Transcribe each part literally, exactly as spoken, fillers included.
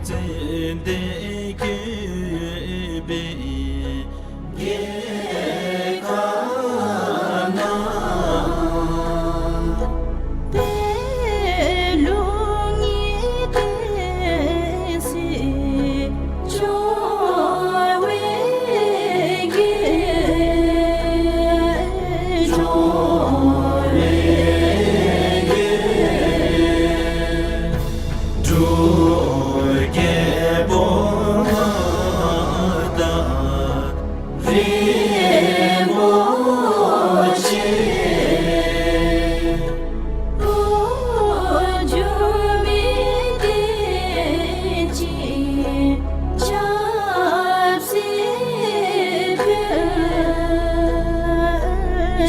ཙན་དན་བཀོད་པའི་རྒྱལ་ཁབ་ན། པད་ལུང་གི་བསྟན་སྲིད་སྐྱོང་བའི་རྒྱལ། སྐྱོང་བའི་རྒྱལ། འབྲུག་རྒྱལ་པོ་མངའ་བདག་རིན་པོ་ཆེ། འགྲོ་མིའི་བདེ་སྐྱིད་ཆབ་སྲིད་དཔལ།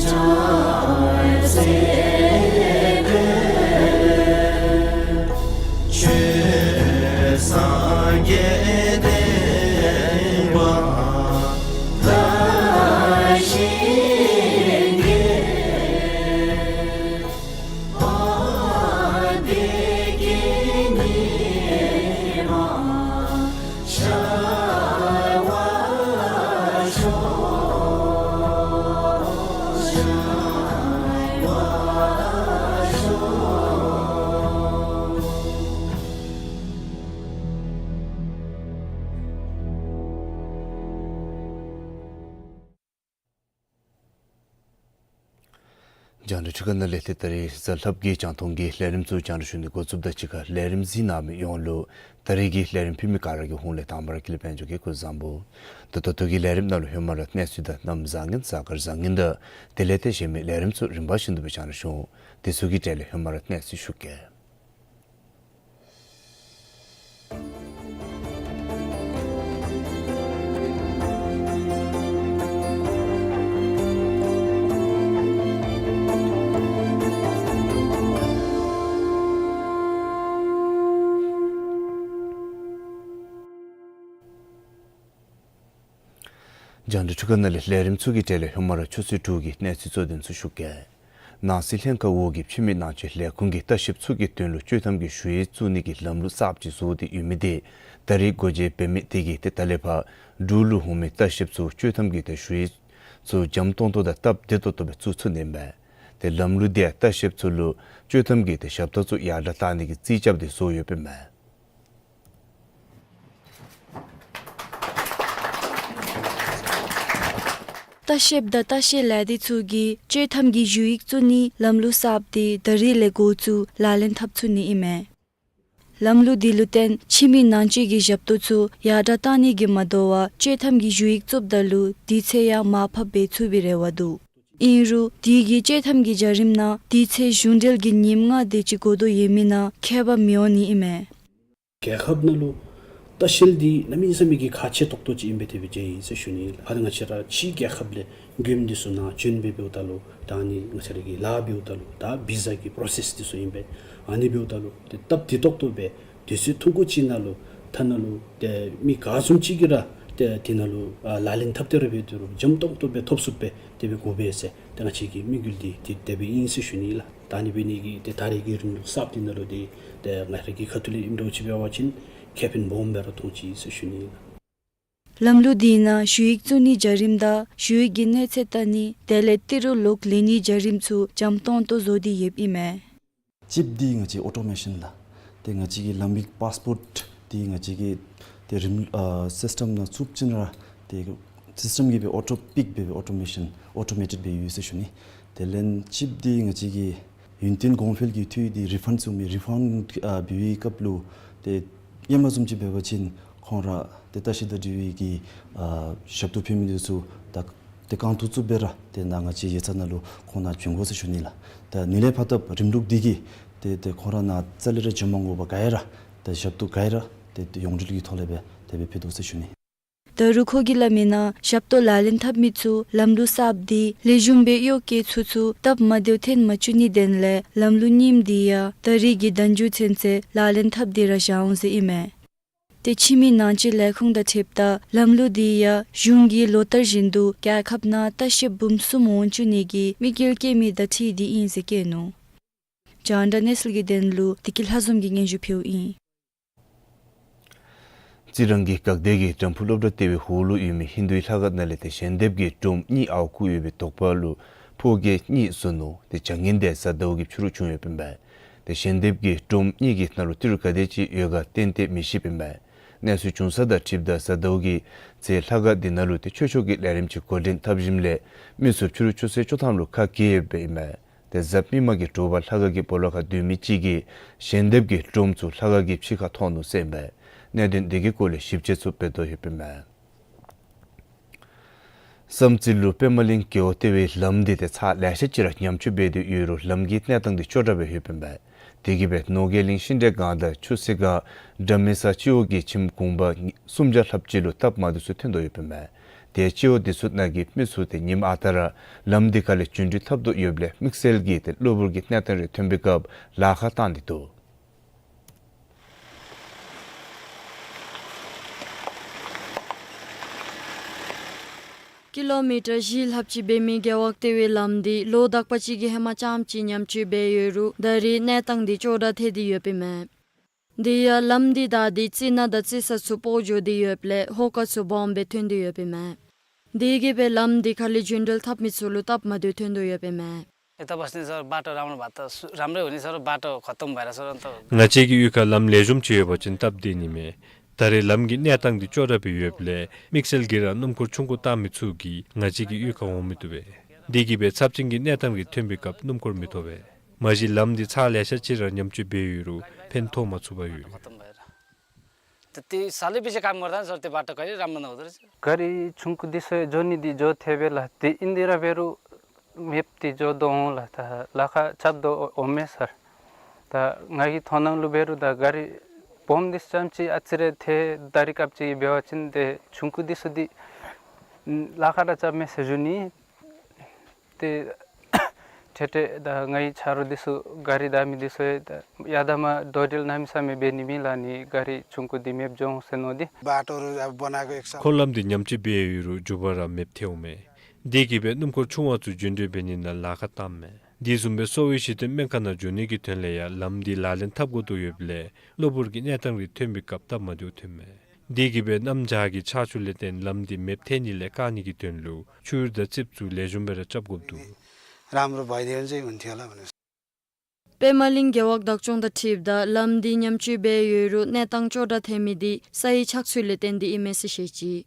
ཆབ་སྲིད་དཔལ། ཆོས་སངས་རྒྱས་བསྟན་པ་དར་ཞིང་རྒྱས། བདེ་སྐྱིད་ཉི་མ་ཤར་བར་ཤོག། ཤར་བར་ཤོག། རྒྱང་བསྒྲགས་འཕྲུལ་ཁང་ནང་ལས་ཏེ་ད་རིས་གཟའ་ལྷགཔ་གི་རྒྱང་མཐོང་གི་ལས་རིམ་ཚུ་རྒྱང་བསྒྲགས་ཞུ་ནི་འགོ་བཙུགསཔ་དང་གཅིག་ཁར་ལས་རིམ་གཟིགས་གནང་མི་ཡོངས་ལུ་ད་རིས་ཀྱི་ལས་རིམ་ཕུལ་མི་ག་ར་གི་ཧོངས་ལས་དང་པ་ར་ཀུན་ལེགས་དཔལ་འབྱོར་གྱིས་སྐུ་གཟུགས་བཟང་པོ། ད་ད་ལྟོ་གི་ལས་རིམ་ནང་ལུ་ཧེ་མ་ར་གནས་ཚུལ་དང་གནམ་བཟང་ངན་གཟའ་སྐར་བཟང་ངན་དང་དེ་ལས་ཏེ་གཞན་མི་ལས་རིམ་ཚུ་རིམ་པ་བཞིན་དུ་སྦེ་རྒྱང་བསྒྲགས་ཞུ་འོང་། དེ་ཚུ་གི་གྲས་ལས་ཧེ་མ་ར་གནས་ཚུལ་ཞུ་གེ། རྒྱང་བསྒྲགས་འཕྲུལ་ཁང་ནང་ལས་ལས་རིམ་ཚུ་གི་གྲས་ལས་ཧེ་མ་ར་ཆུ་ཚོད་དྲུག་གི་གནས་ཚུལ་གཙོ་དོན་ཚུ་ཞུ་གེ། ནང་སྲིད་ལྷན་ཁག་འོག་གི་ཕྱི་མི་ནང་ཆོས་ལས་ཁུངས་ཀྱིས་ལྟ་བཤལཔ་ཚུ་གི་དོན་ལུ་བཅོས་ཐམ་གྱི་ཞུ་ཡིག་བཙུགས་ནི་གི་ལམ་ལུགས་གསརཔ་ཅིག་བཟོ་སྟེ་ཡོད་མི་དེ་ད་རིས་སྒོ་འབྱེད་འབད་མི་དེ་གིས་ཏེ་ད་ལས་ཕར་འབྲུག་ལུ་འོང་མི་ལྟ་བཤལཔ་ཚུ་བཅོས་ཐམ་གྱི་ཏེ་ཞུ་ཡིག་ཚུ་འཇམ་ཏོང་ཏོ་དང་སྟབས་བདེ་ཏོག་ཏོ་སྦེ་བཙུགས་ཚུགས་ནི་ཨིན་པས། ཏེ་ལམ་ལུགས་དེ་ཡང་ལྟ་བཤལཔ་ཚུ་ལུ་བཅོས་ཐམ་གྱི་ཏེ་ཞབས་ཏོག་ཚུ་ཡར་དྲག་བཏང་ནི་གི་རྩིས་རྐྱབ་སྟེ་བཟོ་ཡོདཔ་ཨིན་མས། ལྟ་བཤལཔ་དང་ལྟ་བཤལ་ལས་སྡེ་ཚུ་གིས་བཅོས་ཐམ་གྱི་ཞུ་ཡིག་བཙུགས་ནིའི་ལམ་ལུགས་གསརཔ་དེ་ད་རིས་ལས་འགོ་བཙུགས་ལག་ལེན་འཐབ་ཚུགས་ནི་ཨིན་མས། ལམ་ལུགས་དེ་ལུ་བརྟེན་ཕྱི་མི་ནང་ཆོས་ཀྱི་ཞབས་ཏོག་ཚུ་ཡར་དྲག་བཏང་ནི་གིས་མ་དོ་བར་བཅོས་ཐམ་གྱི་ཞུ་ཡིག་བཙུགསཔ་ད་ལུ་དུས་ཚོད་ཡང་མར་ཕབ་འབད་ཚུགས་པའི་རེ་བ་འདུག། ཨིན་རུང་དེ་གིས་བཅོས་ཐམ་གྱི་བྱ་རིམ་ནང་དུས་ཚོད་གཞུང་འབྲེལ་གྱི་ཉིནམ་ལྔ་དེ་ཅིག་འགོར་དོ་ཡོད་མི་ནང་ཁྱད་པར་མི་འོང་ནི་ཨིན་མས། རྒྱལ་ཁབ་ནང་ལུ་ལྟ་བཤལ་འདི་གནམ་མེད་ས་མེད་ཀྱི་ཁག་ཆེ་ཏོག་ཏོ་ཅིག་ཨིན་པས་དེ་སྦེ་མཇལ་ཡི་ཟེར་ཞུ་ནི་ལགས། ཨ་ནི་ང་བཅས་ར་ཕྱི་རྒྱལ་ཁབ་ལས་མགྱོནམ་འདི་ཚུ་ནང་བྱོན་སྦེ་འབདཝ་ད་ལུ་ད་ཨ་ནི་ང་བཅས་ར་གི་ལཱ་འབདཝ་ད་ལུ་ད་བི་ཟ་གི་པྲོ་སེསི་འདི་ཚུ་ཨིན་པས། ཨ་ནི་འབདཝ་ད་ལུ་ཏེ་སྟབས་བདེ་ཏོག་ཏོ་སྦེ་དུས་ཚོད་ཐུང་ཀུ་ཅིག་ནང་ལུ་ཐ་ན་ལུ་ཏེ་མི་ག་བཟུམ་ཅིག་གིས་ར་ཏེ་དེ་ནང་ལུ་ཨ་ལག་ལེན་འཐབ་སྟེ་ར་འབད་དེ་རུང་འཇམ་ཏོང་ཏོ་སྦེ་ཐོབ་ཚུགསཔ་སྦེ་དེ་སྦེ་དགོ་པས་ཟེར་ཏེ་ང་བཅས་ཀྱི་དམིགས་ཡུལ་འདི་དེ་དེ་སྦེ་ཨིན་ཟེར་ཞུ་ནི་ལགས། ད་ཨ་ནི་འབད་ནི་གིས་ཏེ་ད་རེས་ཀྱི་རིམ་ལུགས་གསརཔ་འདི་ནང་ལུ་ཏེ་ཏེ་ང་ར་གི་ཁ་ཐུག་ལས་ཨིནམ་འདྲཝ་ཅིག་འབད་བ་ཅིན་ཁེ་ཕན་སྦོམ་སྦེ་ར་མཐོང་ཅི་ཟེར་ཞུ་ནི་ལགས། ལམ་ལུགས་འདི་ནང་ཞུ་ཡིག་བཙུགས་ནིའི་བྱ་རིམ་དང་ཞུ་ཡིག་གི་གནས་ཚད་བལྟ་ནི་དེ་ལས་ཏི་རུ་ལོག་ལེན་ནིའི་བྱ་རིམ་ཚུ་འཇམ་ཏོང་ཏོ་བཟོ་སྟེ་ཡོདཔ་ཨིན་མས། ཅིབ་འདི་ང་བཅས་ཨོ་ཊོ་མེ་ཤཱན་ལགས། ཏེ་ང་བཅས་ཀྱི་ལམ་ཡིག་པཱསི་པོརཊ་འདི་ང་བཅས་ཀྱིས་ཏེ་རིམ་ཨ་སིསི་ཊམ་ནང་བཙུགས་ཞིནམ་ར་ཏེ་སིསི་ཊམ་གིས་སྦེ་ཨོ་ཊོ་པིག་འབད་སྦེ་ཨོ་ཊོ་མེ་ཤཱན་ཨོ་ཊོ་མེ་ཊེཌ་སྦེ་ཡོད་ཟེར་ཞུ་ནི། དེ་ལས་ཅིབ་འདི་ང་བཅས་ཀྱི་ཡུན་བརྟན་གོང་འཕེལ་གྱི་འཐུས་འདི་རི་ཕཱན་བཟུམ་མའི་རི་ཕཱན་ཨ་འབད་བའི་སྐབས་ལུ་ཏེ་ཧེ་མ་བཟུམ་ཅིག་འབད་བ་ཅིན་ཁོང་ར་ཏེ་ལྟ་བཤལ་དང་འབྲེལ་བའི་གི་ཨ་ཞབས་ཏོག་ཕུལ་མི་འདི་ཚུ་ད་ཏེ་གང་ཐུབ་ཐུབ་སྦེ་ར་ཏེ་ནཱ་ང་བཅས་ཡིག་ཚང་ནང་ལུ་ཁོང་ནཱ་བྱོན་དགོ་ཟེར་ཞུ་ནི་ལགས། ད་ཨ་ནི་ལས་ཕར་ད་རིམ་ལུགས་འདི་གིས་ཏེ་ཏེ་ཁོང་ར་ནཱ་རྩ་ལས་ར་བྱོནམ་མ་དགོ་པར་ག་ར་ཏེ་ཞབས་ཏོག་ག་ར་ཏེ་ཏེ་ཡོངས་འབྲེལ་གྱི་ཐོག་ལས་སྦེ་དེ་སྦེ་ཕུལ་དོ་ཟེར་ཞུ་ནི། ད་རུང་ཁོ་གིས་སླབ་མིའི་ནང་ཞབས་ཏོག་ལག་ལེན་འཐབ་མི་ཚུ་ལམ་ལུགས་གསརཔ་འདི་ལེགས་ཤོམ་སྦེ་གཡོག་བཀོལ་ཚུགས་ཚུགས་སྟབས་མ་བདེཝ་ཐོན་མ་བཅུག་ནིའི་དོན་ལས་ལམ་ལུགས་རྙིངམ་འདི་ཡང་ད་རེས་ཀྱི་ཟླ་མཇུག་ཚུན་ཚོད་ལག་ལེན་འཐབ་སྟེ་ར་བཞག་འོང་ཟེར་ཨིན་མས། ཏེ་ཕྱི་མི་ནང་ཆོས་ལས་ཁུངས་དང་འཁྲིལཝ་ད་ལམ་ལུགས་འདི་ཡང་གཞུང་གིས་ལོ་ལྟར་བཞིན་དུ་རྒྱལ་ཁབ་ནང་ལྟ་བཤལཔ་འབུམ་གསུམ་འོང་བཅུག་ནི་གི་དམིགས་ཡུལ་བསྐྱེད་མི་བརྡ་འཕྲིན་འདི་ཨིན་ཟེར་བཀོད་ནུག། རྒྱང་བསྒྲགས་གནས་ཚུལ་གྱི་དོན་ལུ་བདེ་སྐྱིད་ལྷ་འཛོམས་ཀྱིས་སྙན་ཞུ་ཕུལཝ་ཨིན། རྩི་རང་གི་འགག་སྡེ་གི་དམ་ཕུ་སློབ་གྲྭ་ལྟེ་བའི་ཧོ་ལུ་ཡོད་མི་ཧིན་དུའི་ལྷ་ཁང་ནང་ལས་ཏེ་ཞལ་འདེབས་ཀྱི་སྒྲོམ་གཉིས་ཨརཝ་བརྐུ་ཡོད་པའི་དོགས་པ་ལུ་ཕོ་སྐྱེས་གཉིས་བཙུགས་ནུག། ཏེ་བྱ་ངན་འདི་གཟའ་ཟླཝ་གི་ཕྱི་རུ་བྱུང་ཡོདཔ་ཨིན་པས། ཏེ་ཞལ་འདེབས་ཀྱི་སྒྲོམ་གཉིས་ཀྱི་ནང་ལུ་ཏི་རུ་ག་དེ་ཅིག་ཡོད་ག་ཏན་ཏན་མི་ཤེསཔ་ཨིན་པས། གནས་ཚུལ་བྱུང་ས་དང་འཁྲིལཝ་ད་གཟའ་ཟླཝ་གི་ཚེ་ལྷ་ཁང་འདི་ནང་ལུ་ཏེ་ཆོས་ཕྱོགས་ཀྱི་ལས་རིམ་ཅིག་འགོ་འདྲེན་འཐབ་ཞིནམ་ལས་མི་ཚུ་ཕྱི་རུ་ཆུ་ཚོད་བཅུ་ཐམ་ལུ་ཁ་གྱེས་ཡོདཔ་ཨིན་པས། ཏེ་གཟའ་མིག་དམར་གྱི་དྲོ་པ་ལྷ་ཁང་གི་སྦོ་ལོགས་ཁར་སྡོད་མི་ཅིག་གིས་ཞལ་འདེབས་ཀྱི་སྒྲོམ་ཚུ་ལྷ་ཁང་གི་ཕྱི་ཁར་མཐོང་ནུག་ཟེར་ཨིན་པས། གནད་དོན་འདི་གི་སྐོར་ལས་ཞིབ་དཔྱད་ཚུ་འབད་དོ་ཡོདཔ་ཨིན་པས། བསམ་རྩེ་ལུ་པདྨ་གླིང་རྒེད་འོག་ལྟེ་བའི་ལམ་འདི་ཏེ་ཚར་ལེ་ཤ་ཅིག་ར་ཉམས་བཅོས་འབད་དེ་ཡོད་རུང་ལམ་གྱི་གནས་སྟངས་འདི་སྐྱོ་དྲགས་སྦེ་ཡོདཔ་ཨིན་པས། དེ་གིས་སྦེ་ནོར་རྒྱས་གླིང་ཤིང་འབྲས་སྒང་དང་ཆུ་སེར་སྒང་སྒྲ་མི་ས་སྤྱི་འོག་གི་ཁྱིམ་གུང་པ་སུམ་བརྒྱ་ལྷགཔ་ཅིག་ལུ་སྟབས་མ་བདེཝ་ཚུ་ཐོན་དོ་ཡོདཔ་ཨིན་པས། ཏེ་སྤྱི་འོག་འདི་ཚུ་ནང་གི་མི་ཚུ་ཏེ་ཉིནམ་ཨ་རྟག་ར་ལམ་འདི་ཁ་ལས་རྒྱུན་འགྲུལ་འཐབ་དོ་ཡོདཔ་ལས་དམིགས་བསལ་གྱིས་ཏེ་གློ་བུར་གྱི་གནས་སྟངས་རེ་ཐོན་པའི་སྐབས་ལཱ་ཁག་བཏང་སྟེ་འདུག། ཀི་ལོ་མི་ཊར་བཞི་ལྷགཔ་ཅིག་འབད་མི་རྒེད་འོག་ལྟེ་བའི་ལམ་འདི་ལོ་དག་པ་ཅིག་གི་ཧེ་མ་རྐྱངམ་ཅིག་ཉམས་བཅོས་འབད་ཡོད་རུང་ད་རེས་གནས་སྟངས་འདི་སྐྱོ་དྲགས་ཐལ་ཏེ་ཡོདཔ་ཨིན་མས། དེ་ཡང་ལམ་འདི་བདའ་སྟེ་རྩི་ནག་དང་རྩི་ས་ཚུ་སྤོག་འགྱོ་སྟེ་ཡོདཔ་ལས་ཧོ་ཀ་ཚུ་སྦོམ་སྦེ་ཐོན་ཏེ་ཡོདཔ་ཨིན་མས། དེ་གིས་སྦེ་ལམ་འདི་ཁ་ལས་རྒྱུན་འགྲུལ་འཐབ་མི་ཚུ་ལུ་སྟབས་མ་བདེཝ་ཐོན་དོ་ཡོདཔ་ཨིན་མས། यता बस्ने सर बाटो राम्रो भए त सु-, राम्रै हुने सर, बाटो खत्तम भएर सर, अन्त ང་བཅས་ཀྱི་གཡུས་ཁར་ལམ་ལེགས་ཤོམ་ཅིག་ཡོད་པ་ཅིན་སྟབས་བདེ་ནི་མས། ད་རེས་ལམ་གྱི་གནས་སྟངས་འདི་སྐྱོ་དྲགས་སྦེ་ཡོདཔ་ལས་དམིགས་བསལ་གྱིས་ར་སྣུམ་འཁོར་ཆུང་ཀུ་བཏང་མི་ཚུ་གིས་ང་བཅས་ཀྱི་གཡུས་ཁར་འོང་མི་བཏུབ་པས། དེ་གིས་སྦེ་ཚབས་ཆེན་གྱི་གནས་སྟངས་རེ་ཐོན་པའི་སྐབས་སྣུམ་འཁོར་མི་ཐོབ་པས། མ་གཞི་ལམ་འདི་ཚར་ལེ་ཤ་ཅིག་ར་ཉམས་བཅོས་འབད་ཡོད་རུང་ཕན་ཐོགས་མ་ཚུགས་པར་ཡོད། खत्तम भएर। त त्यो सालैपिच्छे काम गर्दा नि सर त्यो बाटो कहिले राम्रो नहुँदो रहेछ। गाडी छुङकु दिसो जन्ने दि जो थेबेला ती इन्दिरा बेरु मेप ती जो दोला त लाखा चाप दो ओमे सर। त ङाइगी थोनङ लु बेरु द गाडी बोम दिस चम्ची अचिरे थे दारी काप्ची बेवाचिन दे छुङकु दिसो दि लाखा द चाप मेसे जुनी ཏེ་ཏེ་ཏེ་ད་ངེའི་ཆ་རོགས་འདི་ཚུ་ག་རི་ད་མི་འདི་ཚུ་ཡ་ད་མ་དོ་དིལ་ན་མི་ས་མེ་འབད་ནི་མེད་ལ་ནི་ག་རི་ཆུང་ཀུ་འདི་མེདཔ་འགྱོ་འོང་ཟེར་མནོ་སྟེ། འཁོར་ལམ་འདི་ཉམས་བཅོས་འབད་ཡོད་རུང་མཇུག་བར་ར་མེདཔ་ཐལཝ་མས། དེ་གིས་སྦེ་སྣུམ་འཁོར་ཆུང་བ་ཚུ་རྒྱུན་འགྲུལ་འབད་ནི་ནང་ལཱ་ཁག་བཏངམ་མས། དེ་བཟུམ་སྦེ་གསོ་བའི་གཞི་རྟེན་སྨན་ཁང་ནང་འགྱོ་ནི་གི་དོན་ལས་ཡང་ལམ་འདི་ལག་ལེན་འཐབ་དགོ་དོ་ཡོདཔ་ལས་གློ་བུར་གྱི་གནས་སྟངས་རེ་ཐོན་པའི་སྐབས་སྟབས་མ་བདེཝ་ཐོནམ་མས། དེ་གིས་སྦེ་གནམ་བྱཱར་གྱི་ཆར་ཆུ་ལས་བརྟེན་ལམ་འདི་མེདཔ་ཐལ་ནི་ལས་བཀག་ནི་གི་དོན་ལུ་ཆུ་ཡུར་དང་རྩིགཔ་ཚུ་ལེགས་ཤོམ་སྦེ་ར་རྐྱབ་དགོཔ་འདུག། राम्रो भइदियो भने चाहिँ हुन्थ्यो होला भनेर। པདྨ་གླིང་རྒེད་འོག་བདག་སྐྱོང་དང་འཁྲིལཝ་ད་ལམ་འདི་ཉམས་བཅོས་འབད་ཡོད་རུང་གནས་སྟངས་སྐྱོ་དྲགས་ཐལ་མི་འདི་ས་ཡི་ཆགས་ཚུལ་ལས་བརྟེན་ཏེ་ཨིན་མས་ཟེར་བཤད་ཅི།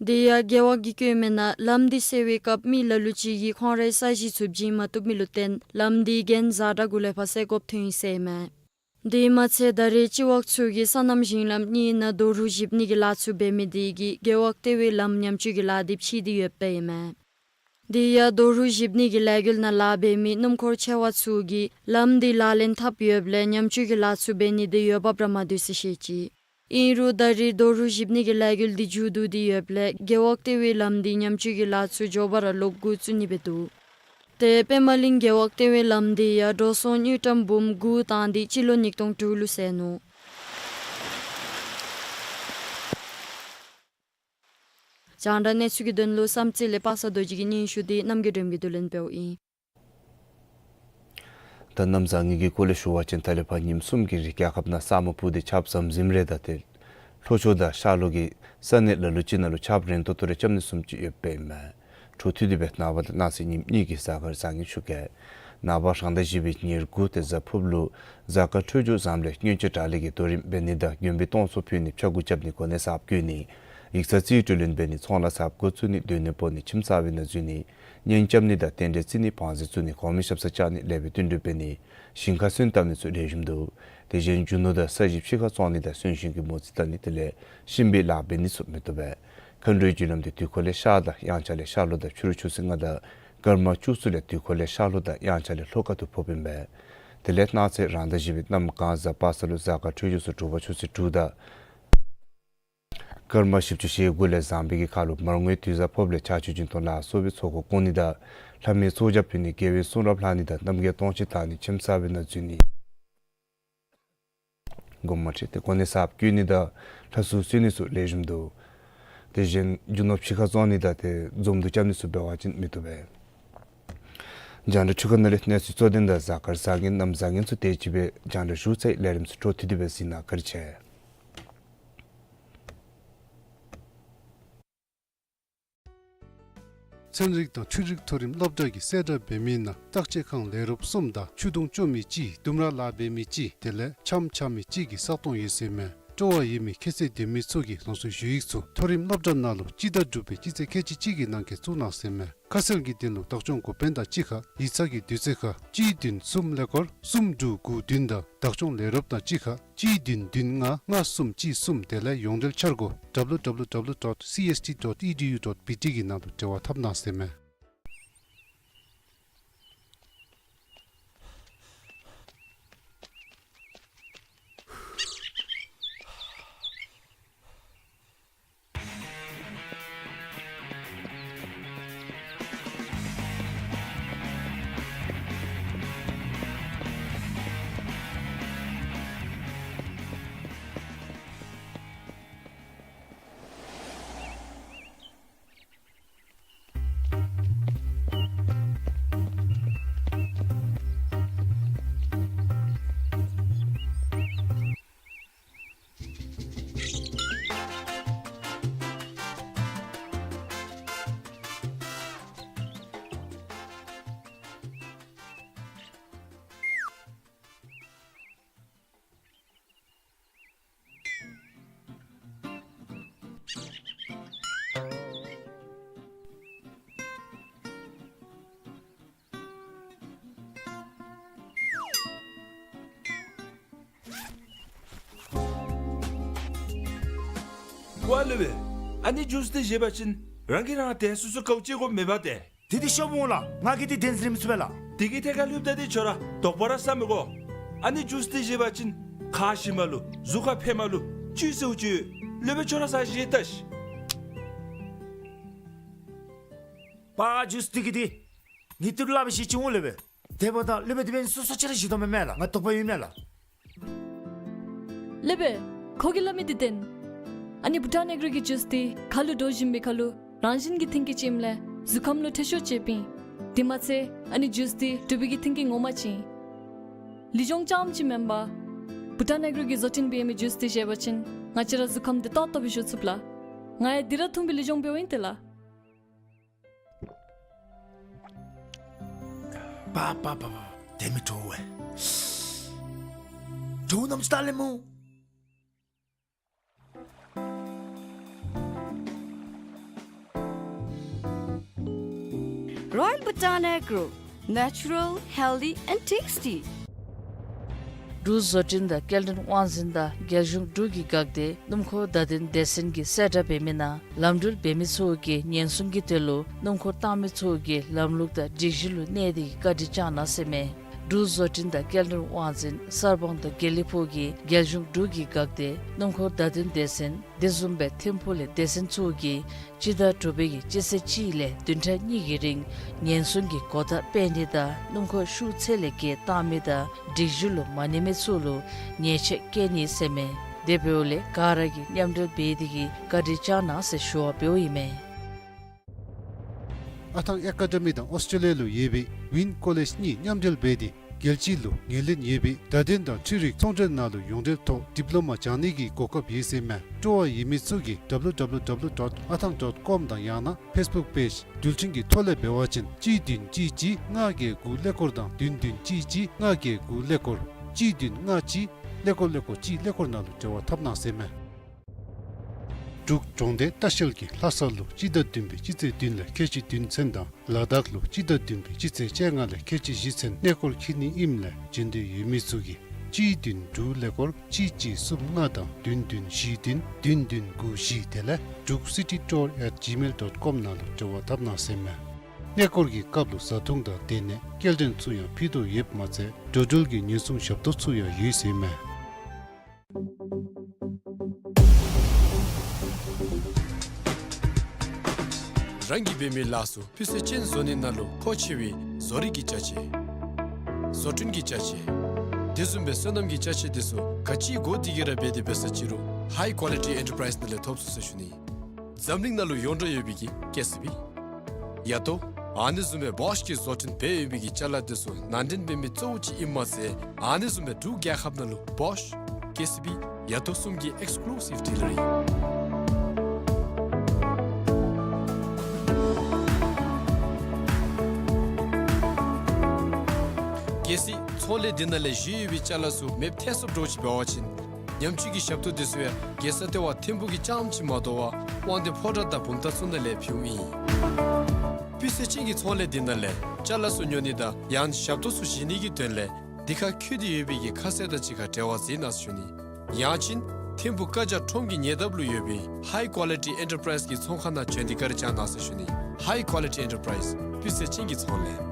དེ་ཡང་རྒེད་འོག་གིས་བཀོད་མི་ནང་ལམ་འདི་སེལ་བའི་སྐབས་མི་ལ་ལུ་ཅིག་གིས་ཁོང་རའི་ས་གཞི་ཚུ་བྱིན་མ་བཏུབ་མི་ལུ་བརྟེན་ལམ་འདི་གྱེན་བཟའ་དྲག་གུ་ལས་ཕར་སེལ་དགོཔ་ཐོན་ཡི་ཟེར་མས། དེ་མ་ཚད་ད་རེས་སྤྱི་འོག་ཚུ་གིས་སོ་ནམ་ཞིང་ལམ་གཉིས་ནང་རྡོ་རུག་བཞིབ་ནི་གི་ལཱ་ཚུ་འབད་མི་དེ་གིས་རྒེད་འོག་ལྟེ་བའི་ལམ་ཉམས་བཅོས་ཀྱི་ལཱ་འདི་ཕྱིས་ཏེ་ཡོདཔ་ཨིན་མས། དེ་ཡང་རྡོ་རུག་བཞིབ་ནི་གི་ལས་འགུལ་ནང་ལཱ་འབད་མི་སྣུམ་འཁོར་ཆེ་བ་ཚུ་གིས་ལམ་འདི་ལག་ལེན་འཐབ་ཡོདཔ་ལས་ཉམས་བཅོས་ཀྱི་ལཱ་ཚུ་འབད་ནི་དེ་འོས་འབབ་ར་མ་འདུག་ཟེར་བཤད་ཅི། ཨིན་རུང་ད་རེས་རྡོ་རུག་བཞིབ་ནི་གི་ལས་འགུལ་འདི་མཇུག་བསྡུ་སྟེ་ཡོདཔ་ལས་རྒེད་འོག་ལྟེ་བའི་ལམ་འདི་ཉམས་བཅོས་ཀྱི་ལཱ་ཚུ་མགྱོགས་པ་ར་ལོག་འགོ་བཙུགས་ནི་སྦེ་འདུག། ཏེ་པདྨ་གླིང་རྒེད་འོག་ལྟེ་བའི་ལམ་འདི་ཡང་འགྲོ་སོང་དངུལ་ཀྲམ་འབུམ་དགུ་བཏང་སྟེ་སྤྱི་ལོ་ཉིས་སྟོང་དྲུག་ལུ་སེལ་ནུག། རྒྱང་བསྒྲགས་གནས་ཚུལ་གྱི་དོན་ལུ་བསམ་རྩེ་ལས་པ་སངས་རྡོ་རྗེ་གི་སྙན་ཞུ་འདི་རྣམ་རྒྱལ་སྒྲོལ་མ་གིས་བསྡུ་ལེན་འབདཝ་ཨིན། ད་གནམ་བཟང་ངན་གྱི་སྐོར་ལས་ཞུ་བ་ཅིན་ད་ལས་ཕར་ཉིནམ་གསུམ་གྱི་རིང་རྒྱལ་ཁབ་ནང་ས་སྨུག་སྤུབས་ཏེ་ཆརཔ་ཟམ་ཟིམ་རེ་དང་ཏེ་ལྷོ་ཕྱོགས་དང་ཤར་ལྷོ་གི་ས་གནས་ལ་ལུ་ཅིག་ནང་ལུ་ཆརཔ་རན་ཏོག་ཏོ་རེ་རྐྱབ་ནི་བཟུམ་ཅིག་ཡོདཔ་ཨིན་མས། འཕྲོ་མཐུད་དེ་སྦེ་ནངས་པ་དང་གནངས་ཚེ་ཉིནམ་གཉིས་ཀྱི་གཟའ་སྐར་བཟང་ངན་ཞུ་གེ། ནངས་པ་རང་ཟླ་བཞི་པའི་ཉེར་དགུ་ཏེ་གཟའ་ཕུརཔ་ལུ་གཟའ་སྐར་འཕྲོད་སྦྱོར་བཟངམ་ལས་སྔོན་ཆད་དྲག་ལས་ཀྱི་དོ་རིམ་འབད་ནི་དང་མགོན་པོའི་སྟོང་ཚོགས་ཕུལ་ནི་ཕྱག་འགུགས་རྐྱབ་ནི་གོ་གནས་གསརཔ་བསྐོ་ནི་ཡིག་ཚང་རྩིས་སྤྲོད་ལེན་འབད་ནི་ཚོང་ལཱ་གསརཔ་འགོ་བཙུགས་ནི་སྡོད་གནས་སྤོ་ནི་ཁྱིམ་གསར་པའི་ནང་འཛུལ་ནི་གཉེན་རྐྱབ་ནི་དང་རྟེན་འབྲེལ་བརྩི་ནི་བང་རྩིས་བཙུགས་ནི་གོང་མའི་ཞབས་སར་བཅར་ནི་ལེགས་པའི་བསྟུན་གྲོས་འབད་ནི་ཞིང་ཁར་སོན་བཏབ་ནི་ཚུ་ལེགས་ཤོམ་འདུག། དེ་བཞིན་རྒྱུ་ནོར་དང་ས་གཞི་ཕྱི་ཁར་བཙོང་ནི་དང་གསོན་གཤིན་གྱི་མོ་རྩིས་བལྟ་ནི་དེ་ལས་གཤིན་པོའི་ལཱ་འབད་ནི་ཚུ་མི་བཏུབ་པས། མཁའ་འགྲོའི་རྒྱུ་ལམ་འདི་དུས་འཁོར་ལས་ཤར་དང་དབྱངས་འཆར་ལས་ཤར་ལྷོ་དང་ཕྱི་རུ་ཆུ་ཚོད་ལྔ་དང་སྐར་མ་བཅུ་གསུམ་ལས་དུས་འཁོར་ལས་ཤར་ལྷོ་དང་དབྱངས་འཆར་ལས་ལྷོ་ཁ་ཐུག་ཕོགཔ་ཨིན་པས། དེ་ལས་གནངས་ཚེ་རང་ཟླ་བཞི་པའི་གནམ་གང་གཟའ་པ་སངས་ལུ་གཟའ་སྐར་འཕྲོད་སྦྱོར་ཚུ་དྲོ་པ་ཆུ་ཚོད་དྲུག་དང་སྐར་མ་བཞི་བཅུ་ཞེ་དགུ་ལས་བཟང་པོའི་གི་ཁ་ལུ་མར་ངོའི་དུས་བཟང་ཕོགཔ་ལས་ཕྱག་མཆོད་སྦྱིན་གཏོང་ལ་སོགས་པའི་ཚོགས་འཁོར་བསྐོར་ནི་དང་ལྷ་མོའི་ཚོགས་རྒྱ་ཕུལ་ནི་དགེ་བའི་གསུང་རབ་ལྷག་ནི་དང་རྣམ་རྒྱལ་སྟོང་ཆེན་བལྟ་ནི་ཁྱིམ་གསར་པའི་ནང་འཛུལ་ནི། དགོངསམ་མ་ཁྲེལ་ཏེ་གོ་གནས་གསརཔ་བསྐོ་ནི་དང་ལྷ་གསོལ་གསོལ་ནི་ཚུ་ལེགས་ཤོམ་འདུག། དེ་བཞིན་རྒྱུ་ནོར་ཕྱི་ཁར་བཙོང་ནི་དང་ཏེ་འཛོམས་འདུ་རྐྱབ་ནི་ཚུ་འབད་བ་ཅིན་མི་བཏུབ་པས། རྒྱང་བསྒྲགས་འཕྲུལ་ཁང་ནང་ལས་གནས་ཚུལ་གཙོ་དོན་དང་གཟའ་སྐར་བཟང་ངན་གནམ་བཟང་ངན་ཚུ་དེ་ཅིག་སྦེ་རྒྱང་བསྒྲགས་ཞུ་ཚར་ཡི། ལས་རིམ་ཚུ་འཕྲོ་མཐུད་དེ་སྦེ་གཟིགས་གནང་། བཀའ་དྲིན་ཆེ། ཚན་རིག་དང་འཕྲུལ་རིག་མཐོ་རིམ་སློབ་གྲྭ་གིས་གསལ་བསྒྲགས་འབད་མི་ནང་བརྟག་དཔྱད་ཁང་ལས་རོགསཔ་གསུམ་དང་ཆུ་དུང་བཙོ་མི་གཅིག་ལྡུམ་ར་ལཱ་འབད་མི་གཅིག་དེ་ལས་ཆམ་འཕྱག་མི་གཅིག་གི་ས་སྟོང་ཡོད་ཟེར་མས། སྤྲོ་བ་ཡོད་མི་ཁྱད་ཚད་ལྡན་མི་ཚུ་གིས་ལམ་སང་ཞུ་ཡིག་ཚུ་མཐོ་རིམ་སློབ་གྲྭ་ནང་ལུ་སྤྱི་ཟླ་དྲུག་པའི་སྤྱི་ཚེས་ཁལ་གཅིག་གཅིག་གི་ནང་འཁོད་བཙུགས་གནང་ཟེར་མས། ཁ་གསལ་གྱི་དོན་ལུ་བདག་སྐྱོང་འགོ་དཔོན་དང་གཅིག་ཁར་ཡིག་ཚང་གི་དུས་ཚོད་ཁར་གཅིག་བདུན་གསུམ་ཀླད་ཀོར་གསུམ་དྲུག་དགུ་བདུན་དང་བདག་སྐྱོང་ལས་རོགསཔ་དང་གཅིག་ཁར་གཅིག་བདུན་བདུན་ལྔ་ལྔ་གསུམ་གཅིག་གསུམ་དེ་ལས་ཡོངས་འབྲེལ་འཆར་སྒོ་W W W dot C S T dot E D U dot B T གི་ནང་དུ་འབྲེལ་བ་འཐབ་གནང་ཟེར་མས། ཝ་ལེ་བེ། ཨ་ནི་ཇུས་འདི་བཞེས་པ་ཅིན་རང་གིས་རང་དེ་སོ་སོ་ག་ཅི་དགོ་མེད་པ་དེ། དེ་འདི་ཤོབ་འོང་ལགས། ང་གིས་འདི་བདེན་ཟེར་མི་ཚུགས་པས་ལགས། དེ་གི་ཐད་ཁར་ལུ་ད་འདི་ཁྱོད་ར་དོགས་པ་ར་ཟ་མི་དགོ། ཨ་ནི་ཇུས་འདི་བཞེས་པ་ཅིན་ཁ་ཞི་མ་ལུ་གཟུགས་ཁར་ཕན་མ་ལུ་བཅུད་ཟེརཝ་ཅིག་ཡོད། ལེ་བེ་ཁྱོད་ར་ཟ་བཞེས་ལྟ་ཤིག། པ་ཇུས་འདི་གི་འདི་ངེའི་ཏི་རུ་སླབ་པའི་ཤེས་ཅི་འོང་ལེ་བེ། དེ་འབདཝ་ད་ལེ་བེ་དེ་འབདན་སོ་སོ་ཅིག་ར་བཞེས་དོ་མེན་མས་ལགས། ང་དོགས་པ་ཡོད་མས་ལགས། ལེ་བེ། ཁོ་གིས་སླབ་མི་འདི་བདེན། ཨ་ནི་བྷུ་ཊཱན་ཨེག་རོ་གི་ཇུས་འདི་ཁ་ལུ་འདྲོག་བཞིན་པའི་ཁར་ལུ་རང་བཞིན་གྱི་མཐུན་རྐྱེན་ཅིག་ཨིནམ་ལས་གཟུགས་ཁམས་ལུ་ཐེ་ཤོག་ཆེ་བས། དེ་མ་ཚད་ཨ་ནི་ཇུས་འདི་འབྲུག་པའི་གི་མཐུན་རྐྱེན་ངོ་མ་ཅིག་ཨིན། ལུས་སྦྱོང་རྐྱངམ་ཅིག་མེན་པར་བྷུ་ཊཱན་ཨེག་རོ་གིས་བཟོ་སྐྲུན་འབད་མི་ཇུས་འདི་བཞེས་པ་ཅིན་ང་བཅས་ར་གཟུགས་ཁམས་འདི་ཏོག་ཏོ་སྦེ་བཞུགས་ཚུགས་ལགས། ང་ཡང་འདི་ར་འཐུང་སྦེ་ལུས་སྦྱོང་འབདཝ་ཨིན་ཏེ་ལགས། པ་པ་པ་པ། དེ་མི་དྲོ་བས། དྲོ་ནམ་ཅིག་ལྟ་ལེ་སྨོ། Royal Bhutan Agro, natural, healthy and tasty. འབྲུག་བཟོ་སྐྲུན་དང་སྐྱེལ་འདྲེན་དབང་འཛིན་དང་རྒྱལ་གཞུང་འབྲུག་གི་འགག་སྡེ་སྣུམ་འཁོར་བརྡ་དོན་སྡེ་ཚན་གྱིས་གསལ་བསྒྲགས་འབད་མི་ནང་ལམ་འགྲུལ་འབད་མི་ཚུ་གིས་ཉེན་སྲུང་གི་དོན་ལུ་སྣུམ་འཁོར་བཏང་མི་ཚུ་གིས་ལམ་ལུགས་དང་སྒྲིག་གཞི་ལུ་གནས་ཏེ་གིས་བཀའ་དྲིན་བསྐྱང་གནང་ཟེར་མས། འབྲུག་བཟོ་སྐྲུན་དང་སྐྱེལ་འདྲེན་དབང་འཛིན་གསར་སྤང་དང་དགེ་ལེགས་ཕུག་གིས་རྒྱལ་གཞུང་འབྲུག་གི་འགག་སྡེ་སྣུམ་འཁོར་བརྡ་དོན་སྡེ་ཚན་དེ་བཟུམ་སྦེ་ཐིམ་ཕུག་ལས་སྡེ་ཚན་ཚུ་གིས་སྤྱི་ཟླ་དྲུག་པའི་གི་སྤྱི་ཚེས་གཅིག་ལས་བདུན་ཕྲག་གཉིས་ཀྱི་རིང་ཉེན་སྲུང་གི་གོ་བརྡ་སྤེལ་ནི་དང་སྣུམ་འཁོར་ཤུགས་ཚད་ལས་བརྒལ་བཏང་མི་དང་སྒྲིག་གཞི་ལུ་མ་གནས་མི་ཚུ་ལུ་ཉེས་ཆད་བཀལ་ནི་ཟེར་མས། དེ་འབདཝ་ལས་ག་ར་གིས་མཉམ་འབྲེལ་འབད་དེ་གིས་བཀའ་དྲིན་བསྐྱང་གནང་ཟེར་ཞུ་བ་འབདཝ་ཨིན་མས། ཨ་ཐང་ཨེ་ཀ་ཌ་མི་དང་ཨོསི་ཊྲེ་ལི་ཡ་ལུ་ཡོད་པའི་ཝིན་ཀོ་ལེཇ་གཉིས་མཉམ་འབྲེལ་འབད་དེ་རྒྱལ་སྤྱི་ལུ་ངོས་ལེན་ཡོད་པའི་བརྡ་དོན་དང་འཕྲུལ་རིག་ཚོང་འབྲེལ་ནང་ལུ་ཡོངས་འབྲེལ་ཐོག་ཌིབ་ལོ་མ་སྦྱང་ནི་གི་གོ་སྐབས་ཡོད་ཟེར་མས། སྤྲོ་བ་ཡོད་མི་ཚུ་གིས་W W W dot athang dot com དང་ཡང་ན་ཕེསི་བུཀ་པེཇ་འགྲུལ་འཕྲིན་གྱི་ཐོག་ལས་འབད་བ་ཅིན་གཅིག་བདུན་གཅིག་གཅིག་ལྔ་བརྒྱད་དགུ་ཀླད་ཀོར་དང་བདུན་བདུན་གཅིག་གཅིག་ལྔ་བརྒྱད་དགུ་ཀླད་ཀོར་གཅིག་བདུན་ལྔ་གཅིག་ཀླད་ཀོར་ཀླད་ཀོར་གཅིག་ཀླད་ཀོར་ནང་ལུ་འབྲེལ་བ་འཐབ་གནང་ཟེར་མས། འབྲུག་གྲོང་སྡེ་ལྟ་བཤལ་གྱིས་ལྷ་ས་ལུ་སྤྱི་ཟླ་བདུན་པའི་སྤྱི་ཚེས་བདུན་ལས་ཁལ་གཅིག་བདུན་ཚུན་དང་ལ་དྭགས་ལུ་སྤྱི་ཟླ་བདུན་པའི་སྤྱི་ཚེས་བཅོ་ལྔ་ལས་ཁལ་གཅིག་བཞི་ཚུན་གནས་སྐོར་འཁྱིད་ནི་ཨིནམ་ལས་འབྱོན་འདོད་ཡོད་མི་ཚུ་གིས་གཅིག་བདུན་དྲུག་ཀླད་ཀོར་གཅིག་གཅིག་གསུམ་ལྔ་དང་བདུན་བདུན་བཞི་བདུན་བདུན་བདུན་དགུ་བཞི་དེ་ལས་Druk city tour at gmail dot com ནང་ལུ་འབྲེལ་བ་འཐབ་གནང་ཟེར་མས། གནས་སྐོར་གྱི་སྐབས་ལུ་བཟའ་འཐུང་དང་སྡོད་གནས་སྐྱེལ་འདྲེན་ཚུ་ཡང་ཕུལ་དོ་ཡོདཔ་མ་ཚད་འགྲོ་འགྲུལ་གྱི་ཉེན་སྲུང་ཞབས་ཏོག་ཚུ་ཡང་ཡོད་ཟེར་མས། རང་གིས་འབད་མི་ལཱ་ཚུ་སྤུས་ཚད་ཅན་བཟོ་ནི་ནང་ལུ་མཁོ་ཆེ་བའི་བཟོ་རིག་གི་ཅ་ཆས། བཟོ་སྐྲུན་གྱི་ཅ་ཆས། དེ་བཟུམ་སྦེ་སོ་ནམ་གྱི་ཅ་ཆས་དེ་ཚུ་ག་ཅི་དགོ་དེ་གིས་ར་འབད་དེ་འབད་ས་ཅིག་རུང་High Quality Enterprise ནང་ལས་ཐོབ་ཚུགས་ཟེར་ཞུ་ནི། འཛམ་གླིང་ནང་ལུ་ཡོངས་གྲགས་ཡོད་པའི་གི་ཀེ་སི་བི། ཡ་ཏོ། ཨ་ནི་བཟུམ་སྦེ་བོཤ་གིས་བཟོ་སྐྲུན་འབད་ཡོད་པའི་གི་ཅ་ལ་དེ་ཚུ་ནང་འདྲེན་འབད་མི་གཙོ་བོ་ཅིག་ཨིནམ་མ་ཚད་ཨ་ནི་བཟུམ་སྦེ་འབྲུག་རྒྱལ་ཁབ་ནང་ལུ་བོཤ་ཀེ་སི་བི་ཡ་ཏོ་གསུམ་གྱི་ཨེགསི་ཀུ་ལུ་སིབ་ཌི་ལར་ཨིན། ཚོང་ལས་འདི་ནང་ལས་བཞེས་ཡོད་པའི་ཅ་ལ་ཚུ་མེདཔ་ཐལ་སོངམ་འདྲཝ་ཅིག་འབད་བ་ཅིན་ཉམས་བཅོས་ཀྱི་ཞབས་ཏོག་འདི་ཚུ་ཡང་རྒྱལ་ས་ལྟེ་བ་ཐིམ་ཕུག་གི་རྐྱངམ་ཅིག་མ་དོ་བར་དབང་འདུས་ཕོ་བྲང་དང་བུམ་ཐང་ཚུ་ནང་ལས་ཕུལཝ་ཨིན། སྤུས་ཚད་ཅན་གྱི་ཚོང་ལས་འདི་ནང་ལས་ཅ་ལ་ཚུ་ཉོ་ནི་དང་ཡང་ཞབས་ཏོག་ཚུ་བཞེས་ནི་གི་དོན་ལས་འདི་ཁར་བཀོད་དེ་ཡོད་པའི་གི་ཁ་གསལ་དང་གཅིག་ཁར་འབྲེལ་བ་མཛད་གནང་ཟེར་ཞུ་ནི། ཡང་ཅིན་ཐིམ་ཕུག་ཀ་ཇ་ཁྲོམ་གྱི་ཉེ་འདབས་ལུ་ཡོད་པའི་High Quality Enterprise གི་ཚོང་ཁང་ནང་བྱོན་ཏེ་བཀའ་དྲིན་བསྐྱང་གནང་ཟེར་ཞུ་ནི། High Quality Enterprise སྤུས་ཚད་ཅན་གྱི་ཚོང་ལས།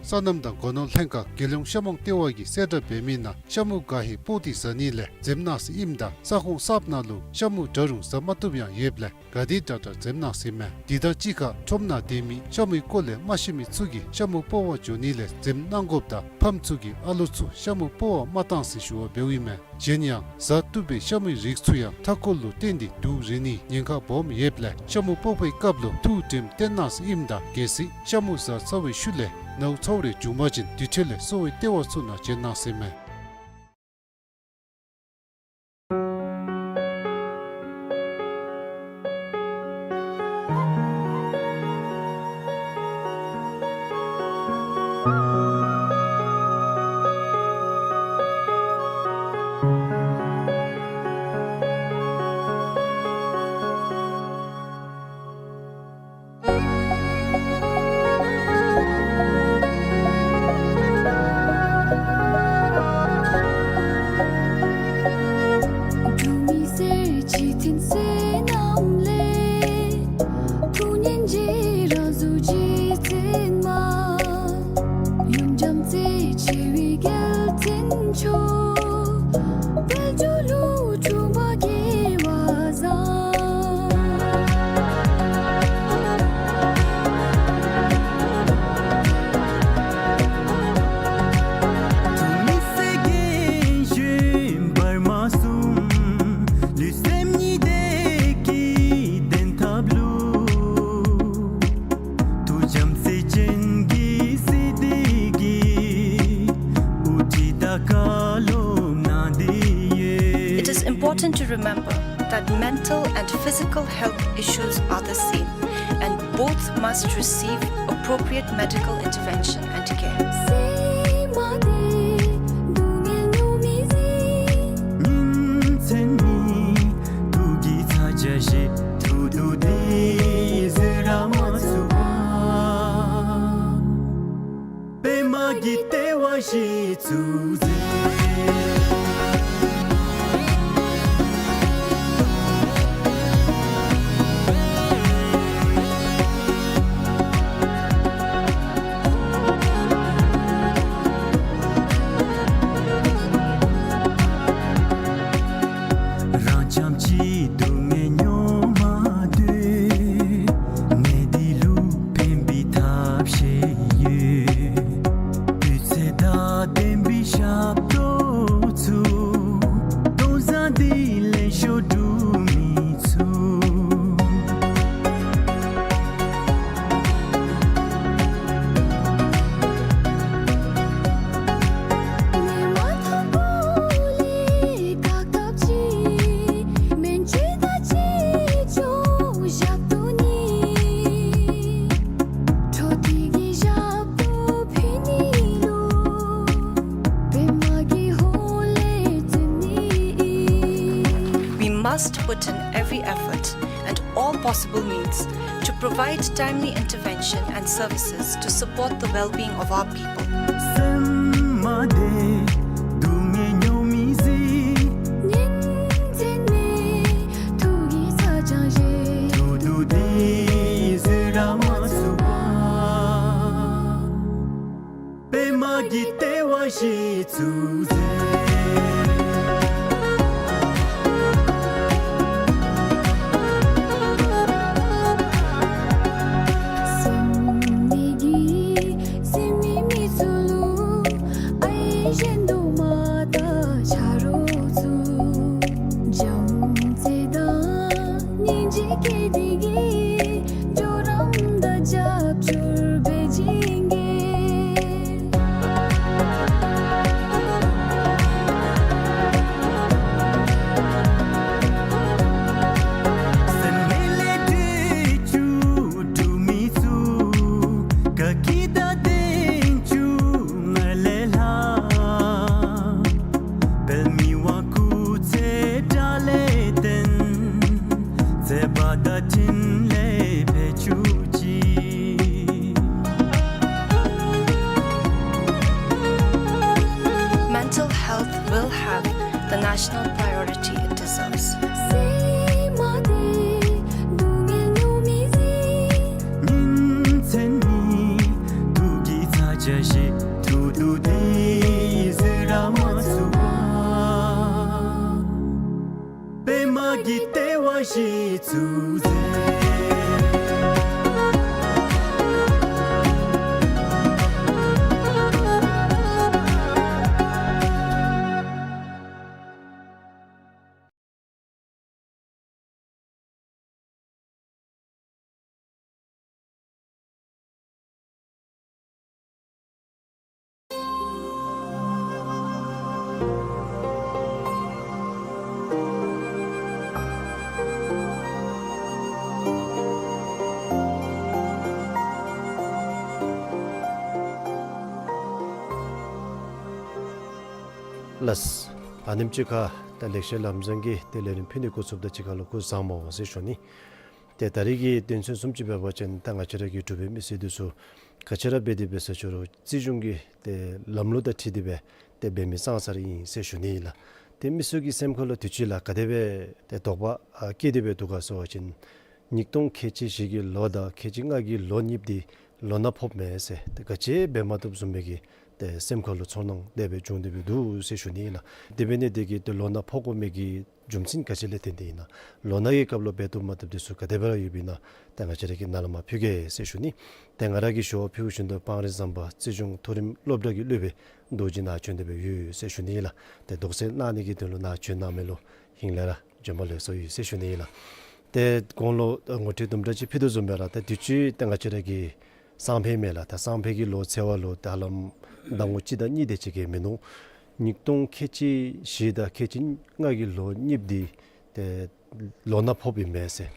སོ་ནམ་དང་སྒོ་ནོར་ལྷན་ཁག་རྒྱལ་ཡོངས་ཤ་མོང་ལྟེ་བ་གིས་གསལ་བསྒྲགས་འབད་མི་ནང་ཤ་མུ་ག་ཧེ་སྤོག་སྟེ་ཟ་ནི་ལས་འཛེམ་གནང་ཟེར་ཨིནམ་ད་ས་ཁོངས་གསརཔ་ནང་ལུ་ཤ་མུ་འདྲ་རུང་ཟ་མ་བཏུབ་ཡང་ཡོདཔ་ལས་ག་དེ་དྲག་དྲག་འཛེམ་གནང་ཟེར་མས། དེ་དང་གཅིག་ཁར་ཁྲོམ་ནང་སྡོད་མི་ཤ་མུའི་སྐོར་ལས་མ་ཤེས་མི་ཚུ་གིས་ཤ་མུ་སྤོག་པར་འགྱོ་ནི་ལས་འཛེམ་གནང་དགོཔ་དང་ཕམ་ཚུ་གིས་ཨ་ལོ་ཚུ་ཤ་མུ་སྤོག་པར་མ་གཏང་ཟེར་ཞུ་བ་འབདཝ་ཨིན་མས། གཞན་ཡང་བཟའ་བཏུབ་པའི་ཤ་མུའི་རིགས་ཚུ་ཡང་མཐའ་འཁོར་ལུ་བརྟེན་ཏེ་དུག་རེག་ནིའི་ཉེན་ཁ་སྦོམ་ཡོདཔ་ལས་ཤ་མུ་སྤོག་པའི་སྐབས་ལུ་ཐུགས་དྲནམ་བཏོན་གནང་ཟེར་ཨིནམ་ད་གལ་སྲིད་ཤ་མུ་བཟའ་ཚར་བའི་ཤུལ་ལས་ནཝ་ཚཝ་རེ་བྱུང་པ་ཅིན་དེ་འཕྲོ་ལས་གསོ་བའི་ལྟེ་བ་ཚུ་ནང་བྱོན་གནང་ཟེར་མས། འབྲུག་མི་སེར་སྤྱི་མཐུན་བསོད་ནམས་ལས། ཐུགས་སྙིང་རྗེ་རང་གཟུགས་རྗེ་བཙུན་མ། ཡུམ་བྱམས་བརྩེ་ཆེ་བའི་རྒྱལ་བཙུན་མཆོག། དཔལ་འབྱོར་ལུ་འཁྲུངས་པ་སྐལ་བ་བཟང་། འབྲུག་མི་སེར་རྒན་གཞོན་བར་མ་གསུམ། ལུས་སེམས་གཉིས་ལྡན་གྱི་བདེན་ཐབས་ལུ། ཐུགས་བྱམས་བརྩེ་ཅན་གྱི་སྲིད་སྡེ་གིས་དབུ་ཁྲིད་དང་བཀའ་སློབ་གནང་སྟེ་ཡོད། It is important to remember that mental and physical health issues are the same, and both must receive appropriate medical intervention and care. སེམས་མ་བདེ་སྡུག་བསྔལ་མྱོང་མི་གཟིགས། ཉིན་མཚན་མི་སྡུག་གི་ཚ་གྱང་བཞེས། ཐུགས་སྡུག་འདི་བཟོད་ར་མ་ཚུགས་པར། པདྨ་གི་ལྟེ་བ་གཞི་བཙུགས་མཛད། རང་རྐྱངམ་གཅིག་སྡུག་བསྔལ་མྱོང་མ་སྡོད། ནད་འདི་ལུ་ཕན་པའི་ཐབས་ཤེས་ཡོད། སྤུས་ཚད་དང་ལྡན་པའི་ཞབས་ཏོག་ཚུ། གཏོང་བཟང་འདི་ལེན་ཤོག་འབྲུག་མི་ཚུ། ནད་མ་ཐོན་གོང་ལས་བཀག་ཐབས་ཅིག། སྨན་བཅོས་དང་གཅེས་སྐྱོང་ཞབས་ཏོག་གཉིས། འཕྲོ་མཐུད་ཀྱི་ཞབས་ཏོག་ཕུལ་ནི་ལུ། པདྨ་གི་ཧོངས་ལས་བརྩོན་ནི་ཨིན། We must put in every effort and all possible means to provide timely intervention and services to support the well-being of our people. སེམས་མ་བདེ་སྡུག་བསྔལ་མྱོང་མི་གཟིགས། ཉིན་མཚན་མི་སྡུག་གི་ཚ་གྱང་བཞེས། ཐུགས་སྡུག་འདི་བཟོད་ར་མ་ཚུགས་པར། པདྨ་གི་ལྟེ་བ་གཞི་བཙུགས་མཛད། སེམས་ནད་ཀྱིས་ཟིན་མི་མི་ཚུ་ལུ། ཨའི་གཞན་དུ་མ་དང་ཆ་རོགས་ཚུ། བྱམས་བརྩེ་དང་སྙིང་རྗེ་བསྐྱེད་དེ་གིས། གྲོགས་རམ་དང་རྒྱབ་སྐྱོར་འབད་བྱིན་གེ། National priority it deserves. ཉིན་མཚན་ནི་དུག་གི་ཚ་ཆ་ཞིག་ཐུག་དུས་དེ་ཡི་ཟེར་ར་མ་ཚུགས་པ། པདྨ་གི་ལྟེ་བ་ཞིག་ཚུགས་ཟེར། ལགས། ཨ་ནེམ་ཅིག་ཁར་ད་ལེགས་བཤད་ལམ་བཟང་གི་ཏེ་ལས་རིམ་ཕུལ་ནི་འགོ་བཙུགསཔ་ད་གཅིག་ཁར་ལུ་སྐུ་གཟུགས་བཟང་པོ་ཟེར་ཞུ་ནི། ཏེ་ད་རིས་ཀྱི་དོན་ཚན་བཟུམ་ཅིག་འབད་བ་ཅིན་ད་ང་བཅས་ར་གི་འབྲུག་པའི་མི་སེར་འདི་ཚུ་ག་ཅི་ར་འབད་དེ་འབད་ས་ཅིག་རུང་རྩིས་གཞུང་གི་ཏེ་ལམ་ལུགས་དང་འཁྲིལ་ཏེ་སྦེ་ཏེ་འབད་མི་ཙང་ཙ་ར་ཨིན་ཟེར་ཞུ་ནི་ཨིན་ལགས། ཏེ་མི་ཚུ་གི་སེམས་ཁར་ལུ་དུས་ཅི་ལུ་ག་དེ་སྦེ་ཏེ་དོགས་པ་ཨ་སྐྱེས་ཏེ་སྦེ་འདུག་ག་ཟེར་བ་ཅིན་ཉིས་སྟོང་ཁལ་གཅིག་བཞི་གི་ལོ་དང་ཁལ་གཅིག་ལྔ་གི་ལོ་གཉིསཔོ་འདི་ལོ་ན་ཕོགཔ་མས་ཟེར་ཏེ་ག་ཅི་འབད་མ་བཏུབ་བཟུམ་སྦེ་གི་ཏེ་སེམས་ཁར་ལུ་ཚོར་སྣང་དེ་སྦེ་བྱུང་སྟེ་སྦེ་འདུག་ཟེར་ཞུ་ནི་ཨིན་ལགས། དེ་འབད་ནི་དེ་གིས་ཏེ་ལོ་ན་ཕོག་དགོ་མི་གི་རྒྱུ་མཚན་ག་ཅི་ལས་བརྟེན་ཏེ་ཨིན་ན། ལོ་ན་གི་སྐབས་ལུ་འབད་བཏུབ་མ་བཏུབ་འདི་ཚུ་ག་དེ་སྦེ་ར་ཡོདཔ་ཨིན་ན། ཏེ་ང་བཅས་ར་གིས་ནཱ་ལས་མར་ཕུལ་གེ་ཟེར་ཞུ་ནི། ཏེ་ང་ར་གིས་ཞུ་བ་ཕུལ་བཞིན་དུ་སྤང་རི་ཟམ་པ་རྩིས་གཞུང་མཐོ་རིམ་སློབ་གྲྭ་གི་སློབ་དཔོན་རྡོ་རྗེ་ནཱ་བྱོན་ཏེ་སྦེ་ཡོད་ཟེར་ཞུ་ནི་ཨིན་ལགས། ཏེ་དོགས་སེལ་གནང་ནི་གི་དོན་ལུ་ནཱ་བྱོན་གནང་མི་ལུ་ཧིང་ལས་ར་བྱོན་པ་ལེགས་སོ་ཡོད་ཟེར་ཞུ་ནི་ཨིན་ལགས། ཏེ་གོང་ལུ་ངོ་སྤྲོད་དུམ་གྲ་ཅིག་ཕུལ་དོ་བཟུམ་སྦེ་ར་ཏེ་དུས་ཅི་ཏེ་ང་བཅས་ར་གི་སང་ཕོད་མས་ལགས། ད་སང་ཕོད་ཀྱི་ལོ་ཚེས་པ་ལུ་ད་ཧ་ལམ་ཟླ་ངོ་གཅིག་དང་གཉིས་དེ་ཅིག་གི་མིན་འདུག། ཉིས་སྟོང་ཁལ་གཅིག་བཞི་དང་ཁལ་གཅིག་ལྔ་གི་ལོ་གཉིསཔོ་འདི་ཏེ་ལོ་ན་ཕོགཔ་ཨིན་མས་ཟེར་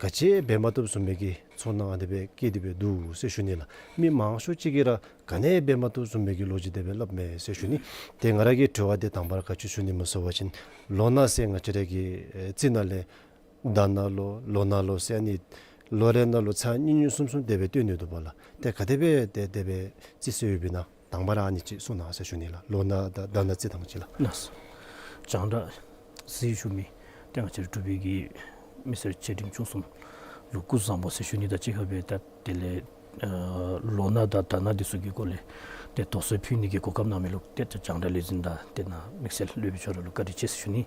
ག་ཅི་འབད་མ་བཏུབ་བཟུམ་མའི་གི་ཚོར་སྣང་ཨ་ནི་སྦེ་སྐྱེས་ཏེ་སྦེ་འདུག་ཟེར་ཞུ་ནི་ལགས། མི་མང་ཤོས་ཅིག་གིས་ར་ག་ནི་འབད་མ་བཏུབ་བཟུམ་མའི་གི་ལོ་རྒྱུས་དེ་སྦེ་སླབ་མས་ཟེར་ཞུ་ནི། ཏེ་ང་ར་གི་དྲི་བ་འདི་དང་པ་ར་ག་ཅི་ཞུ་ནི་སྨོ་ཟེར་བ་ཅིན་ལོ་ན་ཟེར་ང་བཅས་ར་གི་ཨེ་རྩིས་ནང་ལས་ཟླ་ན་ལོ་ལོ་ན་ལོ་ཟེར་ཨ་ནི་ལོ་རེ་ནང་ལུ་ཚར་གཉིས་གཉིས་གསུམ་གསུམ་དེ་སྦེ་སྟོན་ནི་འདུག་པ་ལགས། ཏེ་ག་དེ་སྦེ་ཏེ་དེ་སྦེ་རྩིས་སྲོལ་ཡོདཔ་ཨིན་ན། དང་པ་ར་ཨ་ནི་ཅིག་གསུང་གནང་ཟེར་ཞུ་ནི་ལགས། ལོ་ན་དང་ཟླ་ན་རྩིས་ཐངས་ཅིག་ལགས། ལགས་སོ། རྒྱང་བསྒྲགས་གཟིགས་བཞུགས་མི་ཏེ་ང་བཅས་ར་འབྲུག་པའི་གི་མི་སེར་ཆེ་འབྲིང་ཆུང་གསུམ་ལུ་སྐུ་གཟུགས་བཟང་པོ་ཟེར་ཞུ་ནི་དང་གཅིག་ཁར་སྦེ་ད་དེ་ལས་ཨ་ལོ་ན་དང་ཟླ་ན་འདི་ཚུ་གི་སྐོར་ལས་ཏེ་དོགས་སེལ་ཕུལ་ནི་གི་གོ་སྐབས་གནང་མི་ལུ་ཏེ་ད་རྒྱང་བསྒྲགས་ལས་འཛིན་དང་ཏེ་ནཱ་དམིགས་བསལ་སློབ་དཔོན་ཁྱོད་ར་ལུ་བཀའ་དྲིན་ཆེ་ཟེར་ཞུ་ནི།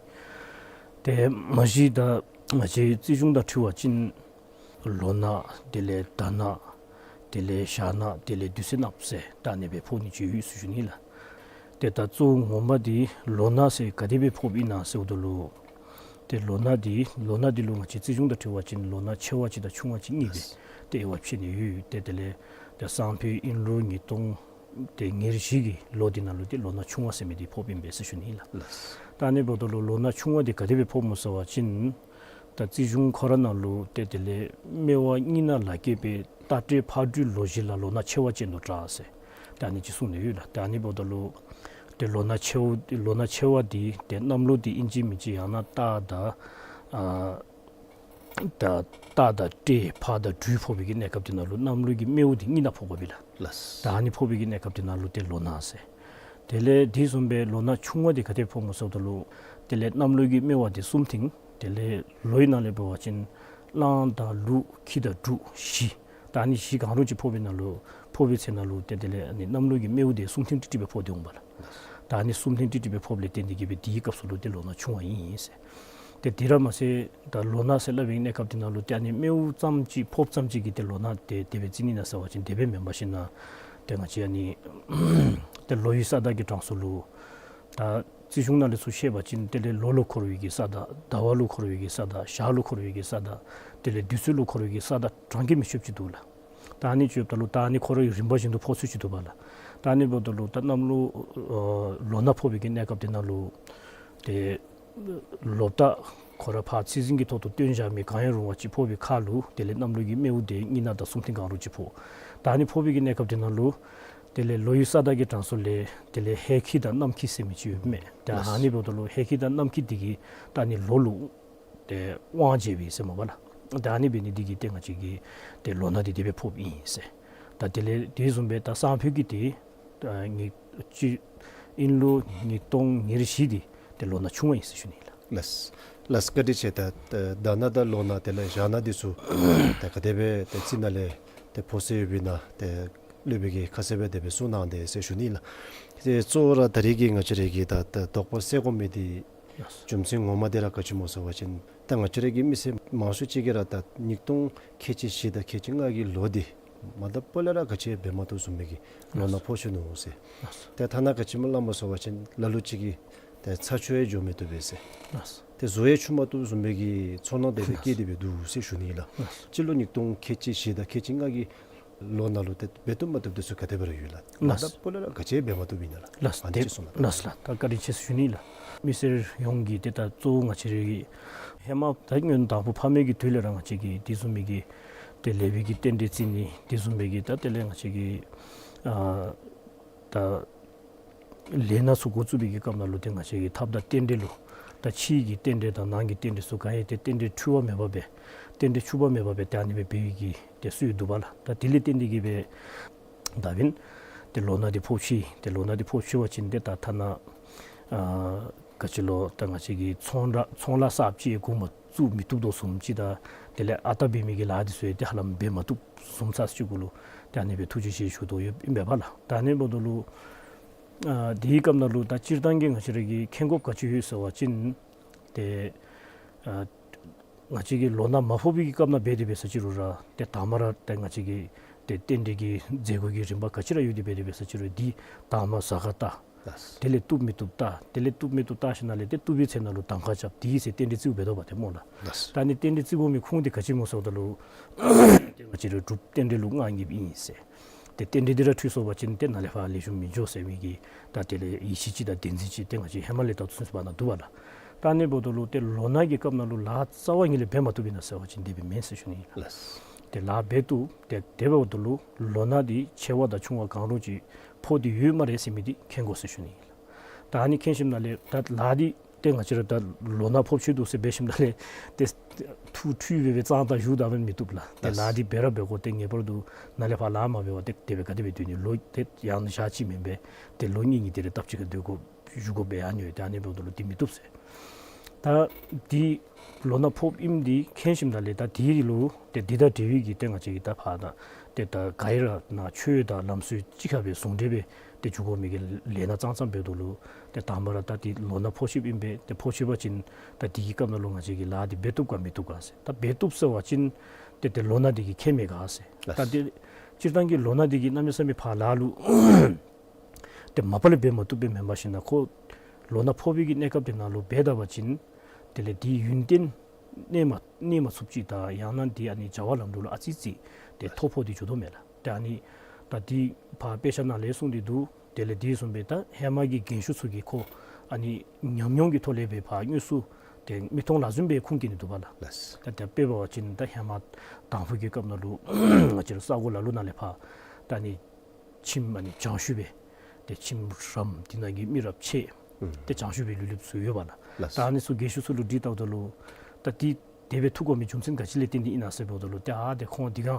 ཏེ་མ་གཞི་ད་ང་བཅས་རྩིས་གཞུང་དང་འཁྲིལ་བ་ཅིན་ལོ་ན་དེ་ལས་ཟླ་ན་དེ་ལས་ཞག་ན་དེ་ལས་དུས་ཚོད་ནགཔོ་ཟེར་ད་ཨ་ནི་སྦེ་ཕོག་ནི་ཅིག་ཡོད་ཟེར་ཞུ་ནི་ལགས། ཏེ་ད་གཙོ་བོ་ངོ་མ་འདི་ལོ་ན་ཟེར་ག་དེ་སྦེ་ཕོགཔ་ཨིན་ན་ཟེརཝ་ད་ལུ་ཏེ་ལོ་ན་འདི་ལོ་ན་འདི་ལུ་ང་བཅས་རྩིས་གཞུང་དང་འཁྲིལ་བ་ཅིན་ལོ་ན་ཆེ་བ་ཅིག་དང་ཆུང་བ་ཅིག་གཉིས་སྦེ་ཏེ་དབྱེ་བ་ཕྱེ་ནི་ཡོད། ཏེ་དེ་ལས་ཏེ་སང་ཕོད་དབྱིན་ལོ་ཉིས་སྟོང་ཏེ་ཉེར་བཞི་གི་ལོ་འདི་ནང་ལུ་ཏེ་ལོ་ན་ཆུང་བ་ཟེར་མི་འདི་ཕོགཔ་ཨིན་པས་ཟེར་ཞུ་ནི་ལགས། ལགས། ད་ཨ་ནི་འབདཝ་ད་ལུ་ལོ་ན་ཆུང་བ་འདི་ག་དེ་སྦེ་ཕོགཔ་སྨོ་ཟེར་བ་ཅིན་ད་རྩིས་གཞུང་ཁོ་ར་ནང་ལུ་ཏེ་དེ་ལས་སྨེ་བ་གཉིས་ནང་ལ་སྐྱེས་པའི་རྟ་དྲེལ་ཕག་སྦྲུལ་ལོ་བཞི་ལ་ལོ་ན་ཆེ་བ་ཅན་དུ་གྲགས་ཟེར་ད་ཨ་ནི་ཅིག་གསུངས་ནི་ཡོད་ལགས། ད་ཨ་ནི་འབདཝ་ད་ལུ་ཏེ་ལོ་ན་ཆེ་བ་ལོ་ན་ཆེ་བ་འདི་ཏེ་གནམ་ལོ་འདི་ཨིན་ཅི་མིན་ཅི་ཡང་ན་རྟ་དང་ཨ་ད་རྟ་དང་སྤྲེལ་ཕག་དང་སྦྲུལ་ཕོག་པའི་གི་གནས་སྐབས་འདི་ནང་ལུ་གནམ་ལོ་གི་སྨེ་བོ་འདི་གཉིས་ནང་ཕོག་དགོ་པས་ལགས། ལགས། ད་ཨ་ནི་ཕོག་པའི་གི་གནས་སྐབས་འདི་ནང་ལུ་ཏེ་ལོ་ན་ཟེར། དེ་ལས་དེ་བཟུམ་སྦེ་ལོ་ན་ཆུང་བ་འདི་ག་དེ་ཕོགཔ་སྨོ་ཟེརཝ་ད་ལུ་དེ་ལས་གནམ་ལོ་གི་སྨེ་བ་འདི་གསུམ་ཐེངས། དེ་ལས་ལོའི་ནང་ལས་འབད་བ་ཅིན་གླང་དང་ཀླུ་ཁྱི་དང་འབྲུག་བཞི། ད་ཨ་ནི་བཞི་གང་རུང་ཅིག་ཕོག་པའི་ནང་ལུ་ཕོག་པའི་ཚེ་ནང་ལུ་ཏེ་དེ་ལས་ཨ་ནི་གནམ་ལོ་གི་སྨེ་བོ་འདི་གསུམ་ཐེངས་ཏིག་ཏིག་སྦེ་ཕོག་སྟེ་འོང་པ་ལགས། ད་ཨ་ནི་གསུམ་ཐེངས་ཏིག་ཏིག་སྦེ་ཕོགཔ་ལས་བརྟེན་ཏེ་གིས་སྦེ་དེའི་སྐབས་སུ་ལུ་ཏེ་ལོ་ན་ཆུང་བ་ཨིན་ཟེར། ཏེ་དེ་ར་མ་ཚད་ད་ལོ་ན་ཟེར་སླབ་པའི་གནས་སྐབས་འདི་ནང་ལུ་ཏེ་ཨ་ནི་སྨེ་བོ་ཙམ་ཅིག་ཕོགཔ་ཙམ་ཅིག་གིས་ཏེ་ལོ་ན་ཏེ་དེ་སྦེ་རྩི་ནི་ཨིན་ན་ཟེར་བ་ཅིན་དེ་སྦེ་མེན་པར་ཞིན་ན་ཏེ་ང་བཅས་ཨ་ནི་ཏེ་ལོའི་ས་བདག་གི་གྲངས་སུ་ལུ་ད་རྩིས་གཞུང་ནང་ལས་ཚུར་བཤད་པ་ཅིན་དེ་ལས་ལོ་ལུ་འཁོར་བའི་གི་ས་བདག། ཟླ་བ་ལུ་འཁོར་བའི་གི་ས་བདག། ཞག་ལུ་འཁོར་བའི་གི་ས་བདག། དེ་ལས་དུས་ཚོད་ལུ་འཁོར་བའི་གི་ས་བདག་གྲངས་ཀྱིས་མི་ཆོདཔ་ཅིག་འདུག་ལགས། ད་ཨ་ནི་ཅིག་ཡོདཔ་ད་ལུ་ད་ཨ་ནི་ཁོ་རའི་རིམ་པ་བཞིན་དུ་ཕོག་ཚུལ་ཅིག་འདུག་པ་ལགས། ད་ཨ་ནི་འབདཝ་ད་ལུ་ད་གནམ་ལོ་ཨ་ལོ་ན་ཕོག་པའི་གི་གནས་སྐབས་འདི་ནང་ལུ་ཏེ་ལོ་བདག་ཁོ་ར་ཕར་ཚེས་འཛིན་གྱི་ཐོག་ཏུ་སྟོན་བཞག་མི་གང་ཡང་རུང་བ་ཅིག་ཕོག་པའི་ཁར་ལུ་དེ་ལས་གནམ་ལོ་གི་སྨེ་བོ་འདི་གཉིས་ནང་དང་གསུམ་ཐེངས་གང་རུང་ཅིག་ཕོག། ད་ཨ་ནི་ཕོག་པའི་གི་གནས་སྐབས་འདི་ནང་ལུ་དེ་ལས་ལོའི་ས་བདག་གི་གྲངས་སུ་ལས་དེ་ལས་ཧེ་ཁྱི་དང་གནམ་ཁྱི་ཟེར་མི་ཅིག་ཡོདཔ་མས། ད་ཨ་ནི་འབདཝ་ད་ལུ་ཧེ་ཁྱི་དང་གནམ་ཁྱི་འདི་གིས་ད་ཨ་ནི་ལོ་ལུ་ཏེ་དབང་བྱེད་པས་ཟེར་སྨོ་པ་ལགས། ད་ཨ་ནི་འབད་ནི་འདི་གིས་ཏེ་ང་བཅས་ཀྱི་ཏེ་ལོ་ན་འདི་དེ་སྦེ་ཕོགཔ་ཨིན་ཟེར། ད་དེ་ལས་དེ་བཟུམ་སྦེ་ད་སང་ཕོད་ཀྱི་ཏེ་ད་ཉིས་གཅིག་དབྱིན་ལོ་ཉིས་སྟོང་ཉེར་བཞི་འདི་ ཏེ་ལོ་ན་ཆུང་བ་ཨིན་ཟེར་ཞུ་ནི་ལགས། ལགས། ལགས་བཀའ་དྲིན་ཆེ། ད་ད་ད་ན་དང་ལོ་ན་དེ་ལས་ཞག་ན་འདི་ཚུ་ད་ག་དེ་སྦེ་ཏེ་རྩིས་ནང་ལས་ཏེ་ཕོག་སོ་ཡོདཔ་ཨིན་ན་ཏེ་སློབ་དཔོན་གྱིས་ཁ་གསལ་སྦེ་དེ་སྦེ་གསུངས་གནང་དེས་ཟེར་ཞུ་ནི་ལགས། ཏེ་གཙོ་བོ་ར་ད་རིས་ཀྱི་ང་བཅས་ར་གི་ད་ད་དོགས་པ་སེལ་དགོ་མི་འདི་ལགས། རྒྱུ་མཚན་ངོ་མ་འདི་ར་ག་ཅི་སྨོ་ཟེར་བ་ཅིན་ད་ང་བཅས་ར་གི་མི་སེར་མང་ཤོས་ཅིག་གིས་ར་ད་ཉིས་སྟོང་ཁལ་གཅིག་བཞི་དང་ཁལ་གཅིག་ལྔ་གི་ལོ་འདི་མ་ད་པོ་ལས་ར་ག་ཅི་འབད་མ་བཏུབ་བཟུམ་མའི་གི་ལོ་ན་ཕོག་སོ་ནུག་ཟེར། ཏེ་ཐ་ན་ག་ཅི་སྨོ་སླབ་སྨོ་ཟེར་བ་ཅིན་ལ་ལུ་ཅིག་གིས་ཏེ་ཚར་ཆུ་ཡང་འགྱོ་མི་བཏུབ་པས་ཟེར། ཏེ་བཟོ་ཡང་ཆུ་མ་བཏུབ་བཟུམ་མའི་གི་ཚོར་སྣང་དེ་སྦེ་སྐྱེས་ཏེ་སྦེ་འདུག་ཟེར་ཞུ་ནི་ལགས། སྤྱི་ལོ་ཉིས་སྟོང་ཁལ་གཅིག་བཞི་དང་ཁལ་གཅིག་ལྔ་གི་ལོ་ནང་ལུ་ཏེ་འབད་བཏུབ་མ་བཏུབ་དེ་ཚུ་ག་དེ་སྦེ་ར་ཡོད་ལགས། ལགས། མ་ད་པོ་ལས་ར་ག་ཅི་འབད་མ་བཏུབ་ཨིན་ན་ལགས། ལགས། ཨ་ནི་ཏེ་ཅིག་གསུངས་གནང་། ལགས་ལགས། ད་བཀའ་དྲིན་ཆེ་ཟེར་ཞུ་ནི་ལགས། མི་སེར་ཡོངས་ཀྱིས་ཏེ་ད་གཙོ་བོ་ང་བཅས་ར་གི་ཧེ་མ་ད་སྔོན་དང་ཕུ་ཕ་མེས་ཀྱི་དུས་ལས་ར་ང་བཅས་ཀྱིས་དེ་བཟུམ་མའི་གི་ཏེ་ལེགས་པའི་གི་རྟེན་འབྲེལ་བརྩི་ནི་དེ་བཟུམ་མའི་གི་ད་དེ་ལས་ང་བཅས་ཀྱིས་ཨ་ད་ལས་སྣ་ཚུ་འགོ་བཙུགས་པའི་གི་སྐབས་ནང་ལུ་ཏེ་ང་བཅས་ཀྱིས་ཐབས་དང་རྟེན་འབྲེལ་ལུ་ད་ཕྱི་གི་རྟེན་འབྲེལ་དང་ནང་གི་རྟེན་འབྲེལ་ཚུ་ག་ཡང་ཏེ་རྟེན་འབྲེལ་འཁྲུལ་བ་མེད་པར་སྦེ་རྟེན་འབྲེལ་འཁྲུལ་པ་མེད་པར་སྦེ་ཏེ་ཨ་ནི་སྦེ་འབད་བའི་གི་ཏེ་སྲོལ་འདུག་པ་ལགས། ད་དེ་ལས་བརྟེན་ཏེ་གིས་སྦེ་ད་འབདན་ཏེ་ལོ་ན་འདི་ཕོག་ཅི། ཏེ་ལོ་ན་འདི་ཕོག་ཅི་བ་ཅིན་ཏེ་ད་ཐ་ན་ཨ་ག་ཅི་ལོ་ད་ང་བཅས་ཀྱིས་ཚོང་ར་ཚོང་ལཱ་གསརཔ་ཅིག་འགོ་མ་བཙུགས་མི་བཏུབ་དོ་བཟུམ་ཅིག་དང་དེ་ལས་ཨ་རྟག་འབད་མི་གི་ལཱ་འདི་ཚུ་ཡང་ཏེ་ཧ་ལམ་འབད་མ་བཏུབ་བཟུམ་ཚར་ཅིག་གུ་ལུ་ཏེ་ཨ་ནི་སྦེ་ཐུགས་རྗེ་ཆེ་ཞུ་དོ་ཡོདཔ་ཨིན་པས་ལགས། ད་ཨ་ནི་འབདཝ་ད་ལུ་ཨ་དེའི་སྐབས་ནང་ལུ་ད་སྤྱིར་བཏང་གི་ང་བཅས་ར་གིས་མཁྱེན་དགོཔ་ག་ཅི་ཡོད་ཟེར་བ་ཅིན་ཏེ་ཨ་ང་བཅས་ཀྱིས་ལོ་ན་མ་ཕོག་པའི་གི་སྐབས་ནང་འབད་དེ་འབད་ས་ཅིག་རུང་ར་ཏེ་དང་པ་ར་ཏེ་ང་བཅས་ཀྱི་ཏེ་རྟེན་འབྲེལ་གྱི་མཛད་སྒོ་གི་རིམ་པ་ག་ཅི་ར་ཡོད་དེ་འབད་དེ་འབད་ས་ཅིག་རུང་འདི་དང་པ་གཟའ་སྐར་བལྟ། ལགས། དེ་ལས་བཏུབ་མི་བཏུབ་བལྟ། དེ་ལས་བཏུབ་མི་བཏུབ་བལྟ་ཞིནམ་ལས་ཏེ་བཏུབ་པའི་ཚེ་ནང་ལུ་གདམ་ཁ་རྐྱབ། དེའི་ཚེ་རྟེན་འབྲེལ་བརྩིཝ་འབད་དོ་བ་ཏེ་སྨོ་ལགས། ལགས། ད་ཨ་ནི་རྟེན་འབྲེལ་བརྩི་དགོ་མི་ཁུངས་འདི་ག་ཅི་སྨོ་ཟེརཝ་ད་ལུ་ཏེ་ང་བཅས་ར་སྒྲུབ་རྟེན་འབྲེལ་ལུ་མངའ་བརྙེསཔ་ཨིན་ཟེར། ཏེ་རྟེན་འབྲེལ་འདི་ར་འཁྲུལ་སོང་བ་ཅིན་ཏེ་ནཱ་ལས་ཕར་ལེགས་ཤོམ་མི་འགྱོ་ཟེར་མི་གི་ད་དེ་ལས་ཡིད་ཆེས་ཅིག་དང་བདེན་འཛིན་ཅིག་ཏེ་ང་བཅས་ཧེ་མ་ལས་ད་ཚུན་ཚོད་པ་ནང་འདུག་པ་ལགས། ད་ཨ་ནི་འབདཝ་ད་ལུ་ཏེ་ལོ་ན་གི་སྐབས་ནང་ལུ་ལཱ་རྩ་བ་ཉིད་ལས་འབད་མ་བཏུབ་ཨིན་ན་ཟེར་བ་ཅིན་དེ་སྦེ་མེན་ཟེར་ཞུ་ནི་ཨིན་ལགས། ལགས། ཏེ་ལཱ་འབད་བཏུབ། ཏེ་དེ་འབདཝ་ད་ལུ་ལོ་ན་འདི་ཆེ་བ་དང་ཆུང་བ་གང་རུང་ཅིག་ཕོག་སྟེ་ཡོད་སྨ་རེ་ཟེར་མི་འདི་མཁྱེན་དགོ་ཟེར་ཞུ་ནི་ཨིན་ལགས། ད་ཨ་ནི་མཁྱེན་ཞིནམ་ལས་ད་ལཱ་འདི་ཏེ་ང་བཅས་ར་ད་ལོ་ན་ཕོགཔ་ཅིག་འདུག་ཟེར་འབད་ཞིནམ་ལས་ཏེ་ཐུགས་འཁྲུལ་སྦེ་སྦེ་གཙང་ཏང་བཞུགས་ད་མི་བཏུབ་ལགས། ཏེ་ལགས། ལཱ་འདི་འབད་ར་འབད་དགོ། ཏེ་ངེས་པར་དུ་ནཱ་ལས་ཕར་ལཱ་མ་འབད་བར་ཏེ་དེ་སྦེ་ག་དེ་སྦེ་སྡོད་ནི། ལོ་ཏེ་ཡང་ན་ཞག་གཅིག་མེན་པས། ཏེ་ལོ་གཉིས་གཉིས་དེ་རེ་སྟབས་གཅིག་ཁར་སྡོད་དགོ་བཞུགས་དགོཔ་སྦེ་ཨ་ནི་ཡོད། ཏེ་ཨ་ནི་འབདཝ་ད་ལུ་འདི་མི་བཏུབ་ཟེར། ད་འདི་ལོ་ན་ཕོགཔ་ཨིནམ་འདི་མཁྱེན་ཞིནམ་ལས་ད་འདི་ལུ་ཏེ་འདི་དང་འབྲེལ་བའི་གི་ཏེ་ང་བཅས་ཀྱིས་ད་ཕར་ད་ཏེ་ད་ག་ར་ནང་ཆོས་དང་ལམ་སྲོལ་གཅིག་ཁར་སྦེ་ཟུང་འབྲེལ་སྦེ་ཏེ་འགྱོ་དགོ་མི་གི་ལས་སྣ་ཙང་ཙང་འབདཝ་ད་ལུ་ཏེ་དང་པ་ར་ད་འདི་ལོ་ན་ཕོག་ཅི་ཨིན་པས། ཏེ་ཕོག་ཅི་བ་ཅིན་ད་འདི་གི་སྐབས་ནང་ལུ་ང་བཅས་ཀྱིས་ལཱ་འདི་འབད་བཏུབ་ག་མི་བཏུབ་ག་ཟེར། ད་འབད་བཏུབ་ཟེར་བ་ཅིན་ཏེ་ཏེ་ལོ་ན་འདི་གིས་ཁྱད་མེད་ག་ཟེར། ད་ཏེ་སྤྱིར་བཏང་གི་ལོ་ན་འདི་གིས་གནམ་མེད་ས་མེད་ཕར་ལཱ་ལུ་ཏེ་མ་པ་ལས་འབད་མ་བཏུབ་པས། མེན་པར་ཞིནམ་ལས་ཁོ་ལོ་ན་ཕོག་པའི་གི་གནས་སྐབས་དེ་ནང་ལུ་འབད་ད་བ་ཅིན་དེ་ལས་འདི་ཡུན་བརྟན་གནས་མ་གནས་མ་ཚུགསཔ་ཅིག་དང་ཡང་ན་འདི་ཨ་ནི་བྱ་བ་ལམ་འགྲོ་ལུ་ཨ་ཙི་ཙི་ཏེ་ཐོ་ཕོག་སྟེ་འགྱོ་དོ་མས་ལགས། ཏེ་ཨ་ནི་ད་འདི་ཕར་དཔེ་ཆ་ནང་ལས་གསུངས་ཏེ་འདུག། དེ་ལས་འདི་བཟུམ་སྦེ་ད་ཧེ་མ་གི་རྒན་ཤོས་ཚུ་གིས་ཁོ་ཨ་ནི་ཉམས་མྱོང་གི་ཐོག་ལས་སྦེ་ཕར་དངོས་སུ་ཏེ་མིག་མཐོང་ལག་ཟུན་སྦེ་ཁུངས་སྐྱེལ་ནི་འདུག་པ་ལགས། ལགས། ད་ཏེ་དཔེ་འབད་བ་ཅིན་ད་ཧེ་མ་དང་ཕུ་གི་སྐབས་ནང་ལུ་ང་བཅས་ར་ས་གོ་ལ་ལུ་ནང་ལས་ཕར་ད་ཨ་ནི་ཁྱིམ་ཨ་ནི་བྱང་ཤོས་སྦེ་ཏེ་ཁྱིམ་རམ་འདི་ནང་གི་མི་རབས་ཆེ་ཨུམ་ཏེ་བྱང་ཤོས་སྦེ་ལུས་ལུསཔ་ཚུ་ཡོད་པ་ལགས། ལགས། ད་ཨ་ནི་ཚུ་རྒན་ཤོས་ཚུ་ལུ་དྲིས་བལྟཝ་ད་ལུ་ད་འདི་དེ་སྦེ་ཐུག་དགོ་མི་རྒྱུ་མཚན་ག་ཅི་ལས་བརྟེན་ཏེ་ཨིན་ན་ཟེར་འབདཝ་ད་ལུ་ཏེ་ཨ་ཏེ་ཁོང་འདི་ག་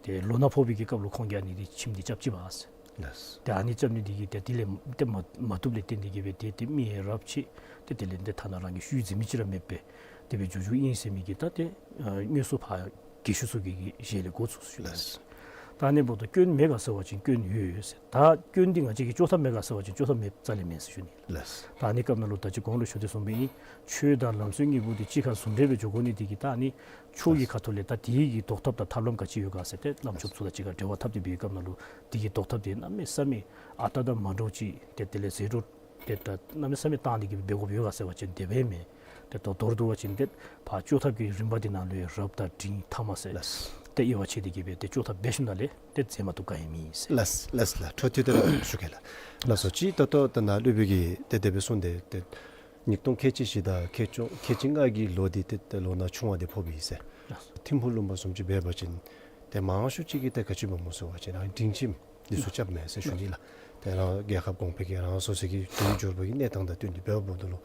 ཏེ་ལོ་ན་ཕོག་པའི་གི་སྐབས་ལུ་ཁོང་གིས་ཨ་ནི་འདི་ཁྱིམ་འདི་རྐྱབ་ཅི་པས་ཟེར། ལགས། ཏེ་ཨ་ནི་རྐྱབ་ནི་འདི་གིས་ཏེ་དེ་ལས་ཏེ་མ་མ་བཏུབ་ལས་བརྟེན་ཏེ་གིས་སྦེ་ཏེ་ཏེ་མི་ཡང་རབས་ཆེ་ཏེ་དེ་ལས་ཏེ་ཐ་ན་རང་གི་ཤུལ་འཛིན་མི་ཅིག་ར་མེདཔ་སྦེ་དེ་སྦེ་འགྱོ་འགྱོཝ་ཨིན་ཟེར་མི་གི་ད་ཏེ་ཨ་དངོས་སུ་ཕར་རྒན་ཤོས་ཚུ་གི་ཞལ་ལས་གོ་ཚུགས་ཟེར་ཞུ་ནི། ལགས། ད་ཨ་ནི་འབདཝ་ད་སྐྱོན་མེད་ག་ཟེར་བ་ཅིན་སྐྱོན་ཡོད་ཡོད་ཟེར། ད་སྐྱོན་འདི་ང་བཅས་ཀྱིས་བཅོས་ཐབས་མེད་ག་ཟེར་བ་ཅིན་བཅོས་ཐབས་མེདཔ་རྩ་ལས་མེན་ཟེར་ཞུ་ནི། ལགས། ད་ཨ་ནི་སྐབས་ནང་ལུ་ད་ཅི་གོང་ལུ་ཞུ་དོ་བཟུམ་སྦེ་ཨིན། ཆོས་དང་ལམ་སྲོལ་གཉིས་པོ་འདི་གཅིག་ཁར་ཟུང་འབྲེལ་སྦེ་འགྱོ་དགོ་ནི་འདི་གིས་ད་ཨ་ནི་ཆོས་ཀྱི་ཁ་ཐུག་ལས་ད་དེ་གི་ཟློག་ཐབས་དང་ཐབས་ལམ་ག་ཅི་ཡོད་ག་ཟེར་ཏེ་བླམ་ཆོསཔ་ཚུ་དང་གཅིག་ཁར་འབྲེལ་བ་འཐབ་སྟེ་འབད་བའི་སྐབས་ནང་ལུ་དེ་གི་ཟློག་ཐབས་དེ་གནམ་མེད་ས་མེད་ཨ་རྟག་དང་མ་འདྲཝ་ཅིག་ཏེ་དེ་ལས་ཟད་འགྲོ་ཏེ་ད་གནམ་མེད་ས་མེད་བཏང་སྟེ་གིས་འབད་དགོཔ་ཡོད་ག་ཟེར་བ་ཅིན་དེ་སྦེ་མེན། ཏེ་ད་མདོར་བསྡུ་བ་ཅིན་ཏེ་ཕར་བཅོས་ཐབས་ཀྱི་རིམ་པ་འདི་ནང་ལུ་ཡང་རབ་དང་འབྲིང་ཐ་མ་ཟེར། ལགས། ཏེ་དབྱེ་བ་ཕྱེ་སྟེ་གིས་སྦེ་ཏེ་བཅོས་ཐབས་འབད་ཞིནམ་ལས་ཏེ་མཛད་མ་བཏུབ་ག་ཡང་མེད་ཟེར། ལགས་ལགས་ལགས། འཕྲོ་མཐུད་དེ་ར་ཞུ་གེ་ལགས། ལགས་སོ། ཅིག་ད་ལྟོ་ད་ནཱ་སློབ་དཔོན་གྱིས་ཏེ་དེ་སྦེ་གསུངས་ཏེ་ཏེ་ཉིས་སྟོང་ཁལ་གཅིག་བཞི་དང་ཁལ་གཅིག་ཁལ་གཅིག་ལྔ་གི་ལོ་འདི་ཏེ་ཏེ་ལོ་ན་ཆུང་བ་འདི་ཕོགཔ་ཨིན་ཟེར། ལགས་སོ། ཐིམ་ཕུག་ལུང་པ་བཟུམ་ཅིག་འབད་བ་ཅིན་ཏེ་མང་ཤོས་ཅིག་གིས་ཏེ་ག་ཅི་འབདཝ་སྨོ་ཟེར་བ་ཅིན་རང་སྡིངས་ཁྱིམ་འདི་ཚུ་རྐྱབ་མས་ཟེར་ཞུ་ནི་ལགས། ཏེ་རང་རྒྱལ་ཁབ་གོང་འཕེལ་གྱི་རང་སོ་སོ་གི་དུས་འབྱོར་པ་གི་གནས་སྟངས་དང་བསྟུན་ཏེ་འབདཝ་ད་ལུ་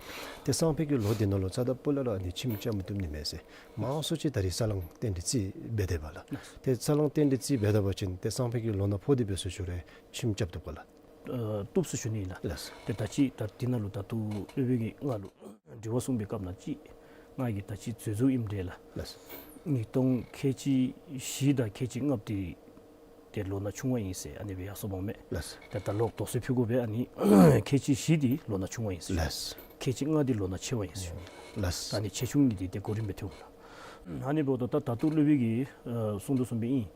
ཏེ་སང་ཕོད་ཀྱི་ལོ་འདི་ནང་ལུ་རྩ་དང་སྤུ་ལས་ར་ཨ་ནི་ཁྱིམ་རྐྱབ་མི་བཏུབ་ནི་མས་ཟེར། མང་ཤོས་ཅིག་ད་རིས་ས་ལང་རྟེན་འབྲེལ་རྩིས་འབད་དེ་འབདཝ་ལགས། ཏེ་ས་ལང་རྟེན་འབྲེལ་རྩིས་འབད་ད་བ་ཅིན་ཏེ་སང་ཕོད་ཀྱི་ལོ་ན་ཕོག་སྟེ་འབད་སོང་ཅི་རུང་ཁྱིམ་རྐྱབ་བཏུབ་ག་ལགས། ཨ་བཏུབ་ཟེར་ཞུ་ནི་ཨིན་ལགས། ལགས། ཏེ་ད་ཅི་ད་འདི་ནང་ལུ་ད་ལྟོ་སློབ་དཔོན་གྱིས་ང་ལུ་དྲི་བ་གསུངས་པའི་སྐབས་ནང་ཅིག་ང་གིས་ད་ཅི་འཛོལ་འཛོལཝ་ཨིནམ་འདྲས་ལགས། ལགས། ཉིས་སྟོང་ཁལ་གཅིག་བཞི་དང་ཁལ་གཅིག་ལྔ་འདི་ཏེ་ལོ་ན་ཆུང་བ་ཨིན་ཟེར་ཨ་ནི་སྦེ་ཡར་སོངམ་མས། ལགས། ཏེ་ད་ལོག་དོགས་སེལ་ཕུལ་དགོ་པས། ཨ་ནི་ཁལ་གཅིག་བཞི་འདི་ལོ་ན་ཆུང་བ་ཨིན་ཟེར། ལགས། ཁལ་གཅིག་ལྔ་འདི་ལོ་ན་ཆེ་བ་ཨིན་ཟེར། ལགས། ཨ་ནི་ཆེ་ཆུང་གཉིས་འདི་ཏེ་གོ་རིམ་སྦེ་ཐོན་འོང་ལགས། ཨ་ནི་འབདཝ་ད་ད་ད་ལྟོ་སློབ་དཔོན་གྱིས་ཨ་གསུངས་དོ་བཟུམ་སྦེ་ཨིན།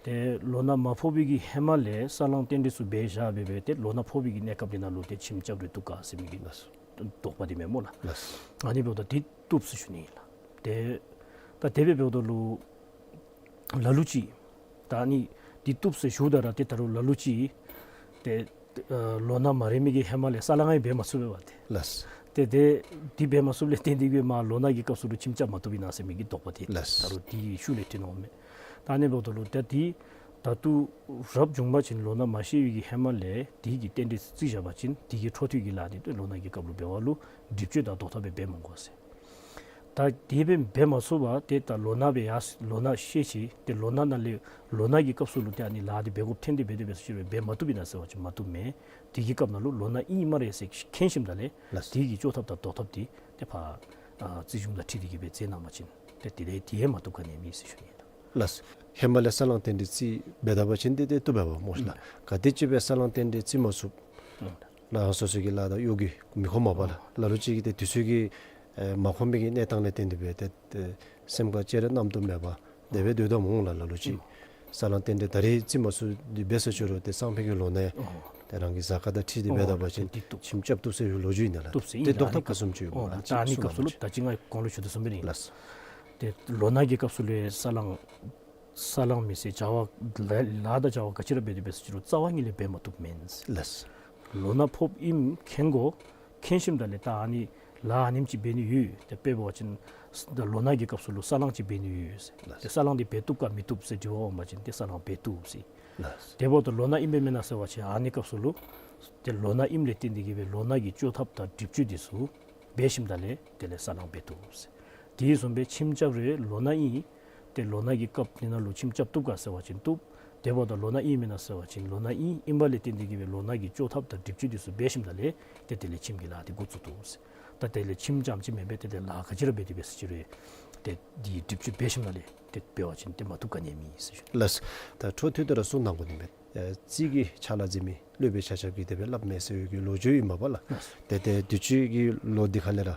ཏེ་ལོ་ན་མ་ཕོག་པའི་གི་ཧེ་མ་ལས་ས་བསླང་རྟེན་འབྲེལ་ཚུ་འབད་བཞག་སྦེ་སྦེ་ཏེ་ལོ་ན་ཕོག་པའི་གི་གནས་སྐབས་འདི་ནང་ལུ་ཏེ་ཁྱིམ་རྐྱབ་རུང་བཏུབ་ག་ཟེར་མི་གི་ལགས། དོགས་པ་འདི་མེན་སྨོ་ལགས། ལགས། ཨ་ནི་འབདཝ་ད་འདི་བཏུབ་ཟེར་ཞུ་ནི་ཨིན་ལགས། ཏེ་ད་དེ་སྦེ་འབདཝ་ད་ལུ་ལ་ལུ་ཅིག་ད་ཨ་ནི་འདི་བཏུབ་ཟེར་ཞུཝ་ད་ར་ཏེ་ད་རུང་ལ་ལུ་ཅིག་ཏེ་ཨ་ལོ་ན་མ་རན་མི་གི་ཧེ་མ་ལས་ས་བསླང་ཡང་འབད་མ་ཚུགས་པས་པ་ཏེ། ལགས། ཏེ་ཏེ་འདི་འབད་མ་ཚུགསཔ་ལས་བརྟེན་ཏེ་གིས་མར་ལོ་ན་གི་སྐབས་སུ་ལུ་ཁྱིམ་རྐྱབ་མ་བཏུབ་ཨིན་ན་ཟེར་མི་གི་དོགས་པ་འདི། ལགས། ད་རུང་འདི་ཤུལ་ལས་ཐོན་འོང་མས། ད་ཨ་ནི་འབདཝ་ད་ལུ་ད་འདི་ད་ལྟོ་རབ་བྱུང་བ་ཅིན་ལོ་ན་མ་ཤེས་པའི་གི་ཧེ་མ་ལས་འདི་གི་རྟེན་འབྲེལ་བརྩི་བཞག་པ་ཅིན་འདི་གི་འཕྲོ་མཐུད་ཀྱི་ལཱ་འདི་ལོ་ན་གི་སྐབས་ལུ་འབད་བ་ལུ་སྒྲིབ་བཅོས་དང་བཟློག་ཐབས་སྦེ་འབད་མི་དགོ་ཟེར། ད་དེ་སྦེ་འབད་མ་ཚུགས་པར་ཏེ་ད་ལོ་ན་སྦེ་ཡར་ལོ་ན་ཤེས་ཅི། ཏེ་ལོ་ན་ནང་ལས་ལོ་ན་གི་སྐབས་སུ་ལུ་ཏེ་ཨ་ནི་ལཱ་འདི་འབད་དགོཔ་ཐོན་ཏེ་འབད་དེ་འབད་ཟེར་ཞུ་རུང་འབད་མ་བཏུབ་ཨིན་ན་ཟེར་བ་ཅིན་མ་བཏུབ་མས། དེ་གི་སྐབས་ནང་ལུ་ལོ་ན་ཨིན་སྨ་རེ་ཟེར་མཁྱེན་ཞིནམ་ད་ལས། ལགས། དེ་གི་བཅོས་ཐབས་དང་བཟློག་ཐབས་འདི་ཏེ་ཕར་ཨ་རྩིས་གཞུང་དང་འཁྲིལ་ཏེ་གིས་སྦེ་མཛད་གནང་པ་ཅིན་ཏེ་དེ་ལས་དེ་ཡང་མ་བཏུབ་ག་ནི་མེད་ཟེར་ཞུ་ནི་ཨིན། ལགས། ཧེ་མ་ལས་ས་བསླང་རྟེན་འབྲེལ་བརྩི་འབད་ད་པ་ཅིན་ཏེ་ཏེ་བཏུབ་པས་པ་སྨོ་ཤ་ལགས། ཨིན། ག་དེམ་ཅིག་སྦེ་ས་བསླང་རྟེན་འབྲེལ་བརྩི་མ་ཚུགས། ཨིན། ལགས། སོ་སོ་གི་ལཱ་དང་གཡོག་གི་མི་ཁོམ་པས་པ་ལགས། ཨོ། ལ་ལུ་ཅིག་གིས་ཏེ་དུས་ཚོད་ཀྱིས་ཨེ་མ་ཁོམ་པའི་གི་གནས་སྟངས་ལས་བརྟེན་ཏེ་སྦེ་ཏེ་ཏེ་སེམས་ཁར་ཅི་ར་རྣམ་རྟོག་མེད་པར་དེ་སྦེ་སྡོད་དོ་འོང་ལགས། ལ་ལུ་ཅིག་ཨིན། ས་བསླང་རྟེན་འབྲེལ་ད་རེས་བརྩི་མ་ཚུགས་ཏེ་འབད་ཟེར་ཞུ་རུང་ཏེ་སང་ཕོད་ཀྱི་ལོ་ནའི་ཨོ་ཏེ་རང་གི་གཟའ་སྐར་དང་འཁྲིལ་ཏེ་འབད་ད་པ་ཅིན་ཨོ་ཏེ་འདི་བཏུབ། ཁྱིམ་རྐྱབ་བཏུབ་ཟེར་བའི་ལོ་རྒྱུས་ཨིན་ན་ལགས། བཏུབ་ཟེར་ཏེ་ཨིན་ལགས། བཟློག་ཐབས་ག་བཟུམ་ཅིག་ཡོད་སྨོ་ཨོ་ལགས། ད་ཨ་ནི་སྐབས་སུ་ལུ་ད་ཅི་ང་གོང་ལུ་ཞུ་དོ་བཟུམ་སྦེ་ཨིན། ལགས། ཏེ་ལོ་ན་གི་སྐབས་སུ་ལུ་ས་བསླང་ས་བསླང་མི་ཟེར་བྱ་བ་ལཱ་ལཱ་དང་བྱ་བ་ག་ཅི་ར་འབད་དེ་འབད་ཟེར་ཞུ་རུང་རྩ་བ་ཉིད་ལས་འབད་མ་བཏུབ་མེན་ཟེར། ལགས། ལོ་ན་ཕོགཔ་ཨིནམ་མཁྱེན་དགོ། མཁྱེན་ཞིནམ་ད་ལས་ད་ཨ་ནི་ལཱ་ཨ་ནེམ་ཅིག་འབད་ནི་ཡོད། ཏེ་དཔེ་འབད་བ་ཅིན་ད་ལོ་ན་གི་སྐབས་སུ་ལུ་ས་བསླང་ཅིག་འབད་ནི་ཡོད་ཟེར། ལགས། ཏེ་ས་བསླང་འདི་འབད་བཏུབ་ག་མི་བཏུབ་ཟེར་དྲི་བ་འོང་པ་ཅིན་ཏེ་ས་བསླང་འབད་བཏུབ་ཟེར། ལགས། དེ་འབདཝ་ད་ལོ་ན་ཨིན་པས་མེན་ན་ཟེར་བ་ཅིན་ཨ་ནི་སྐབས་སུ་ལུ་ཏེ་ལོ་ན་ཨིནམ་ལས་བརྟེན་ཏེ་གིས་སྦེ་ལོ་ན་གི་བཅོས་ཐབས་དང་སྒྲིབ་བཅོས་འདི་ཚུ་འབད་ཞིནམ་ད་ལས་དེ་ལས་ས་བསླང་འབད་བཏུབ་ཟེར། དེ་བཟུམ་སྦེ་ཁྱིམ་རྐྱབ་རུང་ལོ་ན་ཨིན། ཏེ་ལོ་ན་གི་སྐབས་འདི་ནང་ལུ་ཁྱིམ་རྐྱབ་བཏུབ་ག་ཟེར་བ་ཅིན་བཏུབ། དེ་འབདཝ་ད་ལོ་ན་ཨིན་མེན་ན་ཟེར་བ་ཅིན་ལོ་ན་ཨིན། ཨིན་པ་ལས་བརྟེན་ཏེ་གིས་སྦེ་ལོ་ན་གི་བཅོས་ཐབས་དང་སྒྲིབ་བཅོས་འདི་ཚུ་འབད་ཞིནམ་ད་ལས་ཏེ་དེ་ལས་ཁྱིམ་གྱི་ལཱ་འདི་འགོ་བཙུགས་བཏུབ་ཟེར། ད་དེ་ལས་ཁྱིམ་རྐྱབ་ཅིག་མེན་པར་ཏེ་དེ་ལཱ་ག་ཅི་ར་འབད་དེ་འབད་ཟེར་ཞུ་རུང་ཏེ་འདི་སྒྲིབ་བཅོས་འབད་ཞིནམ་ད་ལས་ཏེ་འབད་བ་ཅིན་ཏེ་མ་བཏུབ་ག་ནི་མེད་ཟེར་ཞུ། ལགས། ད་འཕྲོ་མཐུད་དེ་ར་གསུང་གནང་དགོ་ནི་མས། ཨེ་རྩིས་ཀྱི་ཕྱག་ལཱ་མཛད་མི་སློབ་དཔོན་ཆ་ཁྱབ་ཀྱིས་དེ་སྦེ་སླབ་མས་ཟེར་བའི་གི་ལོ་རྒྱུས་ཨིན་པས་པ་ལགས། ལགས། ཏེ་ཏེ་དུས་ཅི་གི་ལོ་འདི་ཁ་ལས་ར་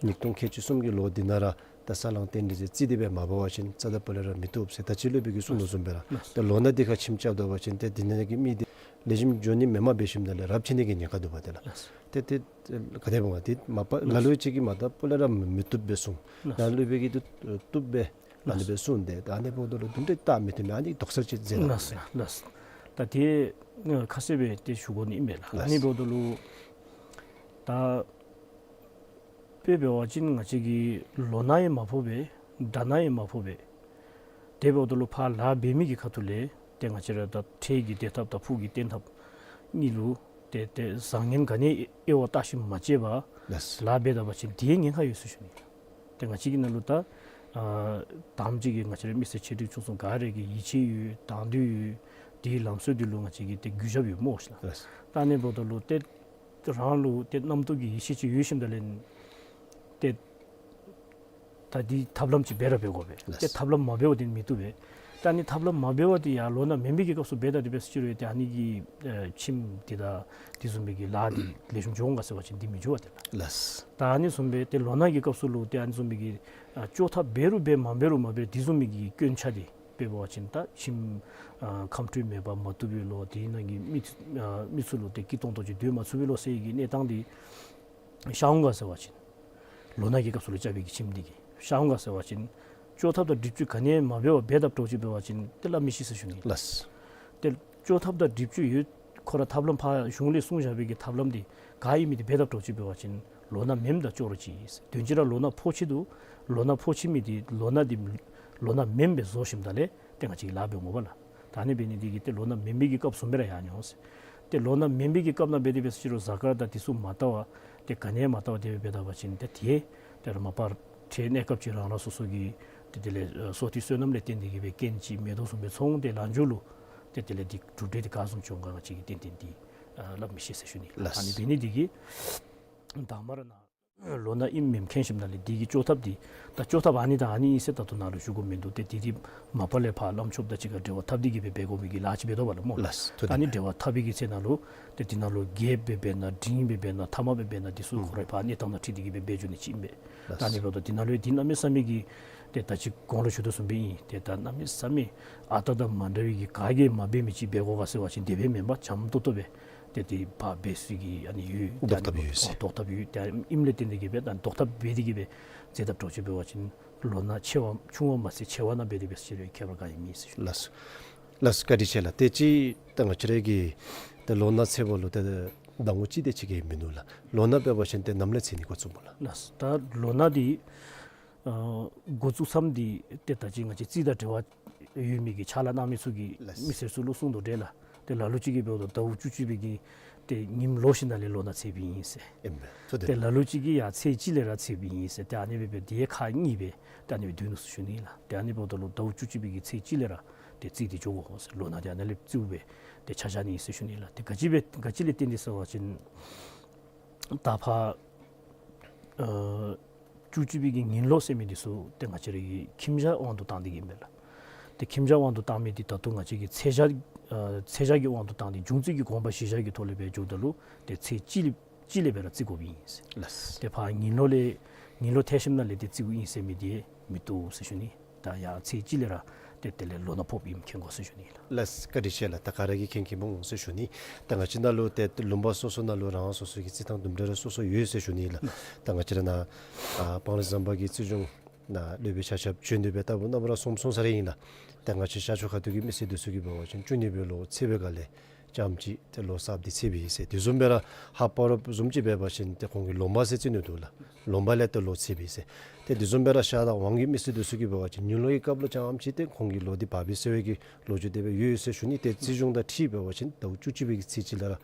ཉིས་སྟོང་ཁལ་གཅིག་གསུམ་གྱི་ལོ་འདི་ནང་ར་ད་ས་བསླང་རྟེན་འབྲེལ་རྩིས་འདི་སྦེ་མ་འབད་བ་ཅིན་རྩ་དང་སྤུ་ལས་ར་མི་བཏུབ་ཟེར་ད་ཅི་སློབ་དཔོན་གྱིས་གསུང་དོ་བཟུམ་སྦེ་ར། ལགས། ད་ལོ་ན་འདི་ཁར་ཁྱིམ་རྐྱབ་ད་པ་ཅིན་ཏེ་འདི་ནང་གི་མི་འདི་ལེགས་ཤོམ་འགྱོ་ནི་མེནམ་འབད་ཞིནམ་ད་ལས་རབ་ཆད་ནི་གི་ཉེན་ཁ་འདུག་པ་ཏེ་ལགས། ལགས། ཏེ་ཏེ་ག་དེ་འབད་འོང་ཏེ་མ་པ་ལ་ལུ་ཅིག་གིས་མ་ད་སྤུ་ལས་ར་མི་བཏུབ་སྦེ་གསུང་། ལགས། ད་སློབ་དཔོན་གྱིས་ཏེ་བཏུབ་སྦེ་ཨ་ནི་སྦེ་གསུངས་ཏེ་ད་ཨ་ནི་འབདཝ་ད་ལུ་དུམ་གྲ་བལྟ་མི་བཏུབ་མས། ཨ་ནི་དོགས་སེལ་ཅིག་མཛད་གནང་། ལགས་ལགས། ད་དེ་ཁ་གསལ་སྦེ་ཏེ་ཞུ་དགོ་ནི་ཨིན་པས་ལགས། ཨ་ནི་འབདཝ་ད་ལུ་ད་དཔེ་འབད་བ་ཅིན་ང་བཅས་ཀྱི་ལོ་ན་ཡང་མ་ཕོག་པས། དགྲ་ན་ཡང་མ་ཕོག་པས། དེ་འབདཝ་ད་ལུ་ཕར་ལཱ་འབད་མི་གི་ཁ་ཐུག་ལས་ཏེ་ང་བཅས་ར་ད་འཕྲལ་གྱི་བདེ་ཐབས་དང་ཕུགས་ཀྱི་བརྟན་ཐབས་གཉིས་ལུ་ཏེ་ཏེ་བཟང་ངན་ག་ནི་དབྱེ་བ་བལྟ་ཞིནམ་མ་དཔྱད་པར་ལགས། ལཱ་འབད་ད་པ་ཅིན་དེའི་ཉེན་ཁ་ཡོད་ཟེར་ཞུ་ནི། ཏེ་ང་བཅས་ཀྱི་ནང་ལུ་ད་ཨ་དང་པ་ཅིག་གིས་ང་བཅས་ར་མི་སེར་ཆེ་འབྲིང་ཆུང་གསུམ་ག་ར་གིས་ཡིད་ཆེས་ཡོད། དང་འདོད་ཡོད། དེའི་ལམ་སྲོལ་འདི་ལུ་ང་བཅས་ཀྱིས་ཏེ་གུས་ཞབས་ཡོད་སྨོ་ཤ་ལགས། ལགས། ད་ཨ་ནི་འབདཝ་ད་ལུ་ཏེ་རང་ལུ་ཏེ་རྣམ་རྟོག་གི་ཡིད་ཆེས་ཅིག་ཡོད་ཞིནམ་ད་ལས་ཏེ་ད་འདི་ཐབས་ལམ་ཅིག་འབད་ར་འབད་དགོ་པས། ལགས། ཏེ་ཐབས་ལམ་མ་འབད་བ་འདི་མི་བཏུབ་པས། ད་ཨ་ནི་ཐབས་ལམ་མ་འབད་བ་འདི་ཡང་ལོ་ན་མེན་པའི་གི་སྐབས་སུ་འབད་ད་དེ་སྦེ་ཟེར་ཞུ་རུང་ཏེ་ཨ་ནི་གིས་ཨེ་ཁྱིམ་འདི་དང་དེ་བཟུམ་མའི་གི་ལཱ་འདི་ལེགས་ཤོམ་འགྱོ་འོང་ག་ཟེར་བ་ཅིན་འདི་མི་འགྱོ་བ་ཏེ་ལགས། ལགས། ད་ཨ་ནི་བཟུམ་སྦེ་ཏེ་ལོ་ན་གི་སྐབས་སུ་ལུ་ཏེ་ཨ་ནི་བཟུམ་མའི་གི་ཨ་བཅོས་ཐབས་འབད་རུང་འབད་མ་འབད་རུང་མ་འབད་དེ་བཟུམ་མའི་གི་སྐྱོན་ཆ་འདི་དཔེ་འབད་བ་ཅིན་ད་ཁྱིམ་ཨ་ཁམས་སྤྲོ་མེད་པར་མ་བཏུབ་པའི་ལོ། དེའི་ནང་གི་མི་ཨ་མི་ཚུ་ལུ་ཏེ་སྐྱིད་ཏོང་ཏོ་ཅིག་སྡོད་མ་ཚུགས་པའི་ལོ་ཟེར་བའི་གི་གནས་སྟངས་འདི་ཤར་འོང་ག་ཟེར་བ་ཅིན་ལོ་ན་གི་སྐབས་སུ་ལུ་རྐྱབ་པའི་གི་ཁྱིམ་འདི་གིས་ཤར་འོང་ག་ཟེར་བ་ཅིན་བཅོས་ཐབས་དང་སྒྲིབ་བཅོས་ག་ནི་ཡང་མ་འབད་བར་འབད་དཔ་འདྲཝ་ཅིག་འབད་བ་ཅིན་ཏེ་སླབ་མི་ཤེས་ཟེར་ཞུ་ནི། ལགས། ཏེ་བཅོས་ཐབས་དང་སྒྲིབ་བཅོས་ཡོད། ཁོ་ར་ཐབས་ལམ་ཕར་གཞུང་ལས་གསུངས་བཞག་པའི་གི་ཐབས་ལམ་འདི་ག་ཨིན་མི་འདི་འབད་དཔ་འདྲཝ་ཅིག་འབད་བ་ཅིན་ལོ་ན་མེནམ་དང་ཅོག་ར་གཅིག་ཨིན། དོན་གཅིག་ར་ལོ་ན་ཕོག་ཅི་འདུག། ལོ་ན་ཕོག་ཅི་མི་འདི་ལོ་ན་འདི་ལོ་ན་མེནམ་སྦེ་བཟོ་ཞིནམ་ད་ལས་ཏེ་ང་བཅས་ཀྱིས་ལཱ་འབད་འོང་པ་ལགས། ད་ཨ་ནི་འབད་ནི་འདི་གིས་ཏེ་ལོ་ན་མེན་པའི་གི་སྐབས་བཟུམ་སྦེ་ར་ཡར་འགྱོ་འོང་ཟེར། ཏེ་ལོ་ན་མེན་པའི་གི་སྐབས་ནང་འབད་དེ་འབད་ཟེར་ཞུ་རུང་གཟའ་སྐར་དང་དེ་ཚུ་མ་བལྟ་བར་ཏེ་ག་ནི་ཡང་མ་བལྟ་བར་དེ་སྦེ་འབད་ད་པ་ཅིན་ཏེ་དེ་ཏེ་ར་མ་པ་འཕྲལ་གནས་སྐབས་ཅིག་རང་རང་སོ་སོ་གི་ཏེ་དེ་ལས་ཨ་སོ་ཐར་བསོད་ནམས་ལས་བརྟེན་ཏེ་གིས་སྦེ་རྐྱེན་ཅིག་མེད་དོ་བཟུམ་སྦེ་སོང་སྟེ་ལངས་འགྱོ་ལོ། ཏེ་དེ་ལས་འདི་གྲུབ་འབྲས་འདི་ག་བཟུམ་ཅིག་འོང་ག་ང་བཅས་ཀྱིས་ཏན་ཏན་འདི་ ཨ་སླབ་མི་ཤེས་ཟེར་ཞུ་ནི། ལགས། ཨ་ནི་འབད་ནི་འདི་གིས་དང་པ་ར་ནཱ་ལོ་ན་ཨིནམ་མེནམ་མཁྱེན་ཞིནམ་ལས་འདི་གི་བཅོ་ཐབས་འདི་ད་བཅོ་ཐབས་ཨ་ནི་དང་ཨ་ནི་ཨིན་ཟེར་ད་ལྟོ་ནཱ་ལུ་ཞུ་དགོཔ་མིན་འདུག། ཏེ་འདི་འདི་མ་པ་ལས་ཕར་བླམ་ཆོསཔ་དང་གཅིག་ཁར་འབྲེལ་བ་འཐབ་སྟེ་གི་སྦེ་འབད་དགོ་མི་གི་ལཱ་ཅིག་འབད་དོ་བ་ལགས་སྨོ། ལགས། ད་ཨ་ནི་འབྲེལ་བ་འཐབ་པའི་གི་ཚེ་ནང་ལུ་ཏེ་འདི་ནང་ལུ་རྒྱལཔོ་སྦེ་འབད་ན་འབྲིང་སྦེ་འབད་ན་ཐ་མ་སྦེ་འབད་ན་འདི་ཚུ་ཁོ་རའི་ཕར་གནས་སྟངས་དང་འཁྲིལ་ཏེ་གི་སྦེ་འབད་འགྱོ་ནི་ཅིག་ཨིན་པས། ལགས། ད་ཨ་ནི་འབདཝ་ད་འདི་ནང་ལུ་འདི་གནམ་མེད་ས་མེད་ཀྱི་ཏེ་ད་ཅི་གོང་ལུ་ཞུ་དོ་བཟུམ་སྦེ་ཨིན། ཏེ་ད་གནམ་མེད་ས་མེད་ཨ་རྟག་དང་མ་འདྲ་བའི་གི་ག་གིས་མ་འབད་མི་ཅིག་འབད་དགོ་ག་ཟེར་བ་ཅིན་དེ་སྦེ་མེན་པར་འཇམ་ཏོང་ཏོ་སྦེ་ཏེ་དེ་ཕར་འབད་ས་གི་ཨ་ནི་ཡོད། ལྡོག་ཐབས་ཡོད་ཟེར། ཨ་ལྡོག་ཐབས་ཡོད། ཏེ་ཨིནམ་ལས་བརྟེན་ཏེ་གི་སྦེ་ད་ལྡོག་ཐབས་འབད་དེ་གི་སྦེ་མཛད་དཔ་འདྲཝ་ཅིག་འབད་བ་ཅིན་ལོ་ན་ཆེ་བ་ཆུང་བ་མ་ཚད་ཆེ་བ་ནང་འབད་དེ་འབད་ས་ཅི་རུང་ཁྱད་པར་ག་ཡང་མེད་ཟེར་ཞུ། ལགས། ལགས། བཀའ་དྲིན་ཆེ་ལགས། ཏེ་ཅིག་ད་ང་བཅས་ར་གི་ཏེ་ལོ་ན་ཚེ་བ་ལུ་ཏེ་ཟླ་ངོ་གཅིག་དེ་ཅིག་གིས་མིན་འདུག་ལགས། ལོ་ན་འབད་བ་ཅིན་ཏེ་ནམ་ལས་ཚེས་ནི་འགོ་བཙུགས་སྨོ་ལགས། ལགས། ད་ལོ་ན་འདི་ཨ་འགོ་བཙུགས་མཚམས་འདི་ཏེ་ད་ཅི་ང་བཅས་རྩིས་དང་འབྲེལ་བ་ཡོད་མི་གི་ཕྱག་ལཱ་གནང་མི་ཚུ་གིས་ལགས། མི་སེར་ཚུ་ལུ་གསུང་དོ་འདྲ་ལགས། ཏེ་ལ་ལུ་ཅིག་གིས་འབདཝ་ད་ཟླཝ་བཅུ་གཅིག་པའི་གི་ཏེ་ཉིནམ་ལོག་ཞིནམ་ལས་ལོ་ན་ཚེས་པའི་ཨིན་ཟེར། ཨིན་པས། ཏེ་ལ་ལུ་ཅིག་གིས་ཡང་ཚེས་གཅིག་ལས་ར་ཚེས་པའི་ཨིན་ཟེར། ཏེ་ཨ་ནི་སྦེ་སྦེ་དེ་ཁག་གཉིས་སྦེ་ཏེ་ཨ་ནི་སྦེ་སྡོད་ནུག་ཟེར་ཞུ་ནི་ལགས། ཏེ་ཨ་ནི་འབདཝ་ད་ལུ་ཟླཝ་བཅུ་གཅིག་པའི་གི་ཚེས་གཅིག་ལས་ར་ཏེ་རྩིས་འདི་འགྱོ་དགོ་ཟེར། ལོ་ན་འདི་ཨ་ནཱ་ལས་རྩིཝ་སྦེ་ཏེ་ཆ་བཞག་ནི་ཨིན་ཟེར་ཞུ་ནི་ལགས། ཏེ་ག་ཅི་སྦེ་ག་ཅི་ལས་བརྟེན་ཏེ་ཟེར་བ་ཅིན་ད་ཕར་ཨ་བཅུ་གཅིག་པའི་གི་ཉིན་ལོ་ཟེར་མི་འདི་ཚུ་ཏེ་ང་བཅས་ར་གི་ཁྱིམ་བྱ་དབང་དུ་བཏང་སྟེ་གི་ཨིན་པས་ལགས། ཏེ་ཁྱིམ་བྱ་དབང་དུ་བཏང་མི་འདི་ད་ལྟོ་ང་བཅས་ཀྱི་ཚེས་བྱ་ཨ་ཚེས་བྱ་གི་དབང་དུ་བཏང་སྟེ་འབྱུང་རྩིས་ཀྱི་དགོངས་པ་གཞིར་བཞག་གི་ཐོག་ལས་སྦེ་འགྱོཝ་ད་ལུ་ཏེ་ཚེས་གཅིག་ལས་གཅིག་ལས་སྦེ་ར་རྩི་དགོཔ་ཨིན་ཟེར། ལགས། ཏེ་ཕར་ཉིན་ལོ་ལས་ཉིན་ལོ་ཐལ་ཞིནམ་ལས་ཏེ་རྩིཝ་ཨིན་ཟེར་མི་འདི་མི་བཏུབ་ཟེར་ཞུ་ནི། ད་ཡང་ཚེས་གཅིག་ལས་ར་ཏེ་དེ་ལས་ལོ་ན་ཕོགཔ་ཨིནམ་མཁྱེན་དགོ་ཟེར་ཞུ་ནི་ལགས། ལགས། བཀའ་དྲིན་ཆེ་ལགས། ད་ག་ར་གིས་མཁྱེན་མཁྱེནམ་འོང་ཟེར་ཞུ་ནི། ད་ང་བཅས་ནང་ལུ་ཏེ་ལུང་པ་སོ་སོ་ནང་ལུ་རང་སོ་སོ་གི་རྩིས་ཐངས་དུམ་གྲ་ར་སོ་སོ་ཡོད་ཟེར་ཞུ་ནི་ལགས། ད་ང་བཅས་ར་ནཱ་ཨ་སྤང་རི་ཟམ་པ་གི་རྩིས་གཞུང་ནང་སློབ་དཔོན་ཆ་ཁྱབ་བྱོན་ཏེ་སྦེ་ལྟ་བུ་རྣམ་པ་ར་གསུངས་གསུངས་ས་ར་ཨིན་ལགས། ད་ང་བཅས་ཤར་ཕྱོགས་ཁ་ཐུག་གི་མི་སེར་འདི་ཚུ་གིས་འབད་བ་ཅིན་བཅུ་གཉིས་པའི་ལོ་ཚེས་པའི་སྒང་ལས་རྐྱངམ་ཅིག་ཏེ་ལོ་གསརཔ་འདི་ཚེས་པའི་ཨིན་ཟེར། དེ་བཟུམ་སྦེ་ར་ཧཱཔ་པ་རོཔ་བཟུམ་ཅིག་འབད་བ་ཅིན་ཏེ་ཁོང་གིས་ལོ་མ་ཟེར་རྩི་ནི་འདུག་ལགས། ལོ་མ་ལས་ཏེ་ལོ་ཚེས་པའི་ཨིན་ཟེར། ཏེ་དེ་བཟུམ་སྦེ་ར་ཤར་དང་ཝང་གི་མི་སེར་འདི་ཚུ་གིས་འབད་བ་ཅིན་ཉིན་ལོ་གི་སྐབས་ལུ་རྐྱངམ་ཅིག་ཏེ་ཁོང་གི་ལོ་འདི་བབས་པས་ཟེར་བའི་གི་ལོ་རྒྱུས་དེ་སྦེ་ཡོད་ཟེར་ཞུ་ནི། ཏེ་རྩིས་གཞུང་དང་འཁྲིལ་འབད་བ་ཅིན་ཟླཝ་བཅུ་གཅིག་པའི་གི་ཚེས་གཅིག་ལས་ར་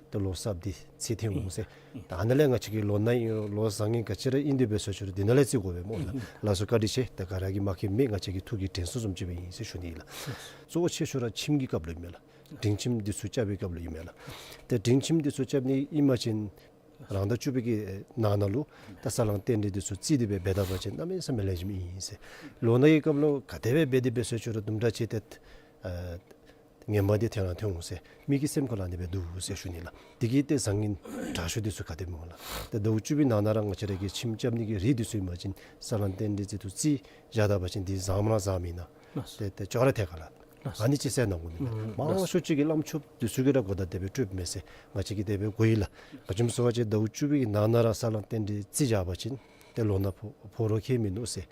ཏེ་ལོ་གསརཔ་འདི་ཚེས་ཐོན་འོང་ཟེར། ད་ཨ་ནཱ་ལས་ང་བཅས་ཀྱི་ལོ་ན་ཨིན་རུང་ལོ་བཟང་ངན་ག་ཅི་ར་ཨིན་ཏེ་འབད་སོང་ཅི་རུང་འདི་ནང་ལས་རྩི་དགོ་པས་སྨོ་ལགས། ལགས་སོ། བཀའ་དྲིན་ཆེ། ད་ག་ར་གིས་མ་མཁྱེན་མི་ང་བཅས་ཀྱིས་ཐུགས་ཀྱི་དྲན་གསོ་བཟུམ་ཅིག་སྦེ་ཨིན་ཟེར་ཞུ་ནི་ལགས། གཙོ་བོ་ཆེ་ཤོས་ར་ཁྱིམ་གྱི་སྐབས་ལུ་ཨིན་མས་ལགས། འབྲིང་ཁྱིམ་འདི་ཚུ་རྐྱབ་པའི་སྐབས་ལུ་ཨིན་མས་ལགས། ཏེ་འབྲིང་ཁྱིམ་འདི་ཚུ་རྐྱབ་ནི་ཨིན་པ་ཅིན་རང་ཟླ་བཅུ་པའི་གི་ནང་ན་ལུ་ད་ས་བསླང་རྟེན་འབྲེལ་འདི་ཚུ་རྩིས་ཏེ་སྦེ་འབད་ད་པ་ཅིན་གནམ་མེད་ས་མེད་ལེགས་ཤོམ་ཨིན་ཟེར། ལོ་ན་གི་སྐབས་ལུ་ག་དེ་སྦེ་འབད་དེ་འབད་སོང་ཅི་རུང་དུམ་གྲ་ཅིག་ཏེ་ཨ་ངན་པ་འདི་ཐོན་ར་ཐོན་འོང་ཟེར་མི་གི་སེམས་ཁ་ལུ་ཨ་ནི་སྦེ་འདུག་ཟེར་ཞུ་ནི་ལགས། དེ་གིས་ཏེ་བཟང་ངན་དྲག་ཤོས་འདི་ཚུ་ག་དེ་སྨོ་ལགས། ཏེ་ཟླཝ་བཅུ་པའི་ནང་ན་ར་ང་བཅས་ར་གི་ཁྱིམ་རྐྱབ་ནི་གི་རིགས་འདི་ཚུ་ཨིན་པ་ཅིན་ས་བསླང་རྟེན་འབྲེལ་འདི་ཚུ་རྩིས་བཞག་ད་པ་ཅིན་འདི་བཟངམ་ར་བཟངམ་ཨིན་ན། ཏེ་ཏེ་ཅོག་ར་འཐད་ག་ལགས། ཨ་ནི་ཅིག་གསན་གནང་དགོ་ནི། མང་ཤོས་ཅིག་གིས་བླམ་ཆོསཔ་འདི་ཚུ་གིས་ར་གོ་བརྡ་དེ་སྦེ་སྤྲོདཔ་མས་ཟེར་ང་བཅས་ཀྱིས་དེ་སྦེ་གོ་ཡི་ལགས། ག་ཅི་སྨོ་ཟེར་བ་ཅིན་ཟླཝ་བཅུ་པའི་ནང་ན་ར་ས་བསླང་རྟེན་འབྲེལ་རྩིས་བཞག་པ་ཅིན་ཏེ་ལོ་ན་ཕོག་ཕོག་རུང་ཁྱད་མིན་འདུག་ཟེར།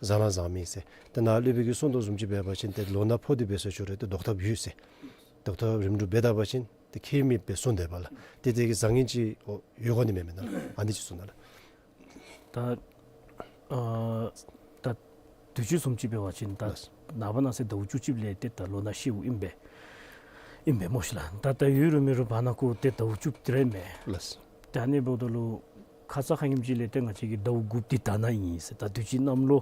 བཟང་ར་བཟངམ་ཨིན་ཟེར། ཏེ་ནཱ་སློབ་དཔོན་གྱིས་གསུངས་དོ་བཟུམ་ཅིག་འབད་བ་ཅིན་ཏེ་ལོ་ན་ཕོག་སྟེ་འབད་སོང་ཅི་རུང་ཏེ་ལྡོག་ཐབས་ཡོད་ཟེར། ལྡོག་ཐབས་རིམ་གྲོ་འབད་ད་པ་ཅིན་ཏེ་ཁྱད་མེདཔ་སྦེ་གསུངས་དེས་པ་ལགས། ཏེ་དེ་གིས་བཟང་ངན་ཅིག་ཡོད་དགོ་ནི་མེན་མེན་ན་ལགས། ཨ་ནི་ཅིག་གསུངས་ནུག་ལགས། ད་ཨ་ད་དུས་ཅི་བཟུམ་ཅིག་འབད་བ་ཅིན་ད་ལགས། ནངས་པ་གནངས་ཚེ་ཟླཝ་བཅུ་གཅིག་ལས་ཏེ་ད་ལོ་ན་ཤེཝ་ཨིན་པས། ཨིན་པས་སྨོ་ཤིག་ལགས། ད་ད་ཡོད་རུང་མེད་རུང་བར་ན་ཁོ་ཏེ་ཟླཝ་བཅུ་གཅིག་ར་མས། ལགས། ད་ཨ་ནི་འབདཝ་ད་ལུ་ཁ་ཙ་ཁ་ཉིནམ་ཅིག་ལས་ཏེ་ང་བཅས་ཀྱི་ཟླཝ་དགུཔ་འདི་དྷ་ན་ཨིན་ཟེར། ད་དུས་ཅི་གནམ་ལོ་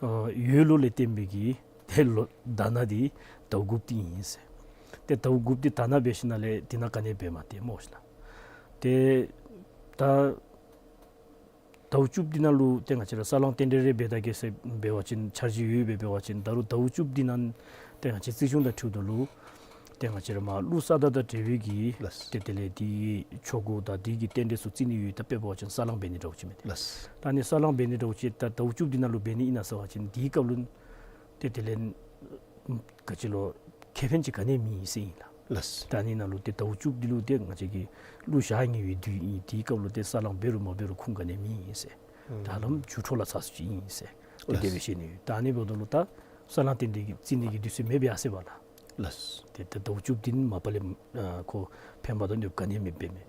ཨ་ཡོས་ལོ་ལས་བརྟེན་པའི་གི་ཏེ་ལོ་དྷ་ན་འདི་ཟླཝ་དགུཔ་འདི་ཨིན་ཟེར། ཏེ་ཟླཝ་དགུཔ་འདི་དྷ་ན་འབད་ཞིནམ་ལས་འདི་ནང་ག་ནི་འབད་མ་སྟེར་སྨོ་ཤིག་ལགས། ཏེ་ད་ཟླཝ་བཅུ་འདི་ནང་ལུ་ཏེ་ང་བཅས་ར་ས་བསླང་རྟེན་འབྲེལ་རེ་འབད་ད་གེ་ཟེར་འབད་བ་ཅིན་འཆར་གཞི་ཡོད་པས། འབད་བ་ཅིན་ད་རུང་ཟླཝ་བཅུ་འདི་ནང་ཏེ་ང་བཅས་རྩིས་གཞུང་དང་འཁྲིལཝ་ད་ལུ་ཏེ་ང་བཅས་ར་མར་ཀླུ་ས་བདག་དང་འབྲེལ་བའི་གི་ལགས། ཏེ་དེ་ལས་དེ་གི་ཆོ་ག་དང་དེ་གི་རྟེན་འབྲེལ་ཚུ་རྩི་ནི་ཡོད། ད་དཔེ་འབད་བ་ཅིན་ས་བསླང་འབད་ནི་འདྲཝ་ཅིག་མས་ཏེ། ལགས། ད་ཨ་ནི་ས་བསླང་འབད་ནི་འདྲཝ་ཅིག་ད་ཟླཝ་བཅུ་འདི་ནང་ལུ་འབད་ནི་ཨིན་ན་ཟེར་བ་ཅིན་དེའི་སྐབས་ལུ་ཏེ་དེ་ལས་ག་ཅི་ལོ་ཁེ་ཕན་ཅིག་ག་ནི་མེད་ཟེར་ཨིན་ལགས། ལགས། ད་ཨ་ནི་ནང་ལུ་ཏེ་ཟླཝ་བཅུ་འདི་ལུ་ཏེ་ང་བཅས་ཀྱི་ཀླུ་ཞག་ཉེ་བའི་དུས་ཨིན། དེའི་སྐབས་ལུ་ཏེ་ས་བསླང་འབད་རུང་མ་འབད་རུང་ཁུངས་ག་ནི་མེད་ཟེར། ད་ལམ་འགྱུར་འགྲོས་ལ་ཚ་སུ་ཅིག་ཨིན་ཟེར། ཏེ་དེ་སྦེ་བཤད་ནི་ཡོད། ད་ཨ་ནི་འབདཝ་ད་ལུ་ད་ས་བསླང་རྟེན་འབྲེལ་གྱི་རྩི་ནི་གི་དུས་ཚོད་མེདཔ་ཡར་སོ་ཡི་པ་ལགས། ལགས། ཏེ་ད་ཟླཝ་བཅུ་འདི་མ་པ་ལས་ཨ་ཁོ་ཕན་པ་དང་གནོདཔ་ག་ནི་མེདཔ་མས།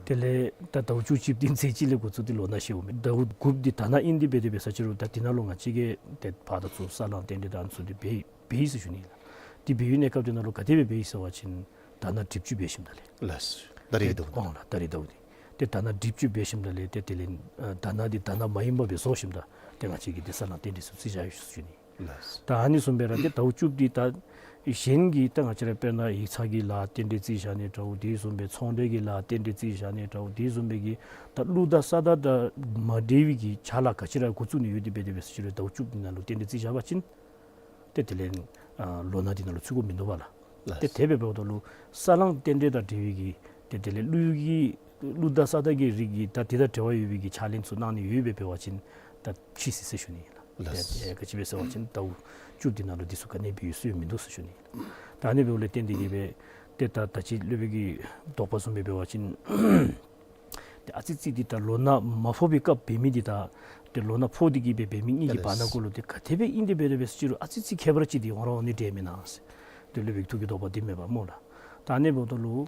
དེ་ལས་ད་ཟླཝ་བཅུ་གཅིག་འདི་ཚེས་གཅིག་ལས་འགོ་བཙུགས་ཏེ་ལོ་ན་ཤེཝ་མས། ཟླཝ་དགུཔ་འདི་དྷ་ན་ཨིན། དེ་སྦེ་དེ་སྦེ་ས་ཅི་རུང་ད་འདི་ནང་ལུ་ང་བཅས་ཀྱིས་ཏེ་ཕར་དང་ཚུར་ས་བསླང་རྟེན་འབྲེལ་དང་ཚུ་འདི་འབད་འབད་ཡི་ཟེར་ཞུ་ནི་ལགས། དེ་འབད་བའི་གནས་སྐབས་དེ་ནང་ལུ་ག་དེ་སྦེ་འབད་ཡི་ཟེར་བ་ཅིན་དྷ་ན་དྲིབ་བཅུ་འབད་ཞིནམ་ད་ལས། ལགས། ད་རིས་ཟླཝ་འདི། ཨོ་ལགས། ད་རིས་ཟླཝ་འདི། ཏེ་དྷ་ན་དྲིབ་བཅུ་འབད་ཞིནམ་ད་ལས་ཏེ་དེ་ལས་ཨ་དྷ་ན་འདི་དྷ་ན་མ་ཡིན་པ་སྦེ་བཟོ་ཞིནམ་ད་ཏེ་ང་བཅས་ཀྱིས་ཏེ་ས་བསླང་རྟེན་འབྲེལ་ཚུ་རྩི་བཞག་ཡི་ཟེར་ཞུ་ནི། ལགས། ད་ཨ་ནི་བཟུམ་སྦེ་ར་ཏེ་ཟླཝ་བཅུ་འདི་ད་ གཞན་གྱི་ད་ང་བཅས་ར་དཔེར་ན་ཡིག་ཚང་གི་ལཱ་རྟེན་འབྲེལ་རྩིས་བཞག་ནི་འདྲཝ་དེ་བཟུམ་སྦེ་ཚོང་འབྲེལ་གྱི་ལཱ་རྟེན་འབྲེལ་རྩིས་བཞག་ནི་འདྲཝ་དེ་བཟུམ་སྦེ་གི་ད་གླུ་དང་ས་དང་དང་མ་འབྲེལ་བའི་གི་ཕྱག་ལཱ་ག་ཅི་ར་འགོ་བཙུགས་ནི་ཡོད་དེ་འབད་དེ་འབད་ཟེར་ཅི་རུང་ཟླཝ་བཅུ་པའི་ནང་ལུ་རྟེན་འབྲེལ་རྩིས་བཞག་པ་ཅིན་ཏེ་དེ་ལས་ཨ་ལོ་ན་འདི་ནང་ལུ་ཚུད་དགོཔ་མིན་འདུག་པ་ལགས། ལགས། ཏེ་དེ་སྦེ་འབདཝ་ད་ལུ་ས་བསླང་རྟེན་འབྲེལ་དང་འབྲེལ་བའི་གི་ཏེ་དེ་ལས་གླུ་གི་གླུ་དང་ས་དང་གི་རིགས་ཀྱི་ད་དེ་དང་འབྲེལ་བ་ཡོད་པའི་གི་ཕྱག་ལེན་ཚུ་གནང་ནི་ཡོད་པའི་འབད་བ་ཅིན་ད་ཕྱིས་སོ་ཟེར་ཞུ་ནི་ཨིན་ལགས། ལགས། ཏེ་ག་ཅི་སྦེ་ཟེར་བ་ཅིན་ཟླཝ་བཅུ་པའི་ནང་ལུ་འདི་ཚུ་ག་ནི་སྦེ་ཡོད་སྲོལ་མིན་འདུག་ཟེར་ཞུ་ནི་ཨིན་ལགས། ད་ཨ་ནི་འབདཝ་ལས་བརྟེན་ཏེ་གི་སྦེ་ཏེ་ད་ད་ཅི་སློབ་དཔོན་གྱི་དོགས་པ་བཟུམ་སྦེ་འབད་བ་ཅིན་ཏེ་ཨ་ཙི་ཙི་འདི་ད་ལོ་ན་མ་ཕོག་པའི་སྐབས་འབད་མི་འདི་དང་ཏེ་ལོ་ན་ཕོག་སྟེ་གི་སྦེ་འབད་མི་གཉིས་ཀྱི་བར་ན་གུ་ལུ་ཏེ་ག་དེ་སྦེ་ཨིན་དེ་འབད་དེ་འབད་ཟེར་ཅི་རུང་ཨ་ཙི་ཙི་ཁྱད་པར་ཅིག་འདི་འོང་ར་འོང་ནི་འདྲས་མེན་ན་ཟེར། ཏེ་སློབ་དཔོན་གྱི་ཐུགས་ཀྱི་དོགས་པ་འདི་མེན་པ་སྨོ་ལགས། ད་ཨ་ནི་འབདཝ་ད་ལུ་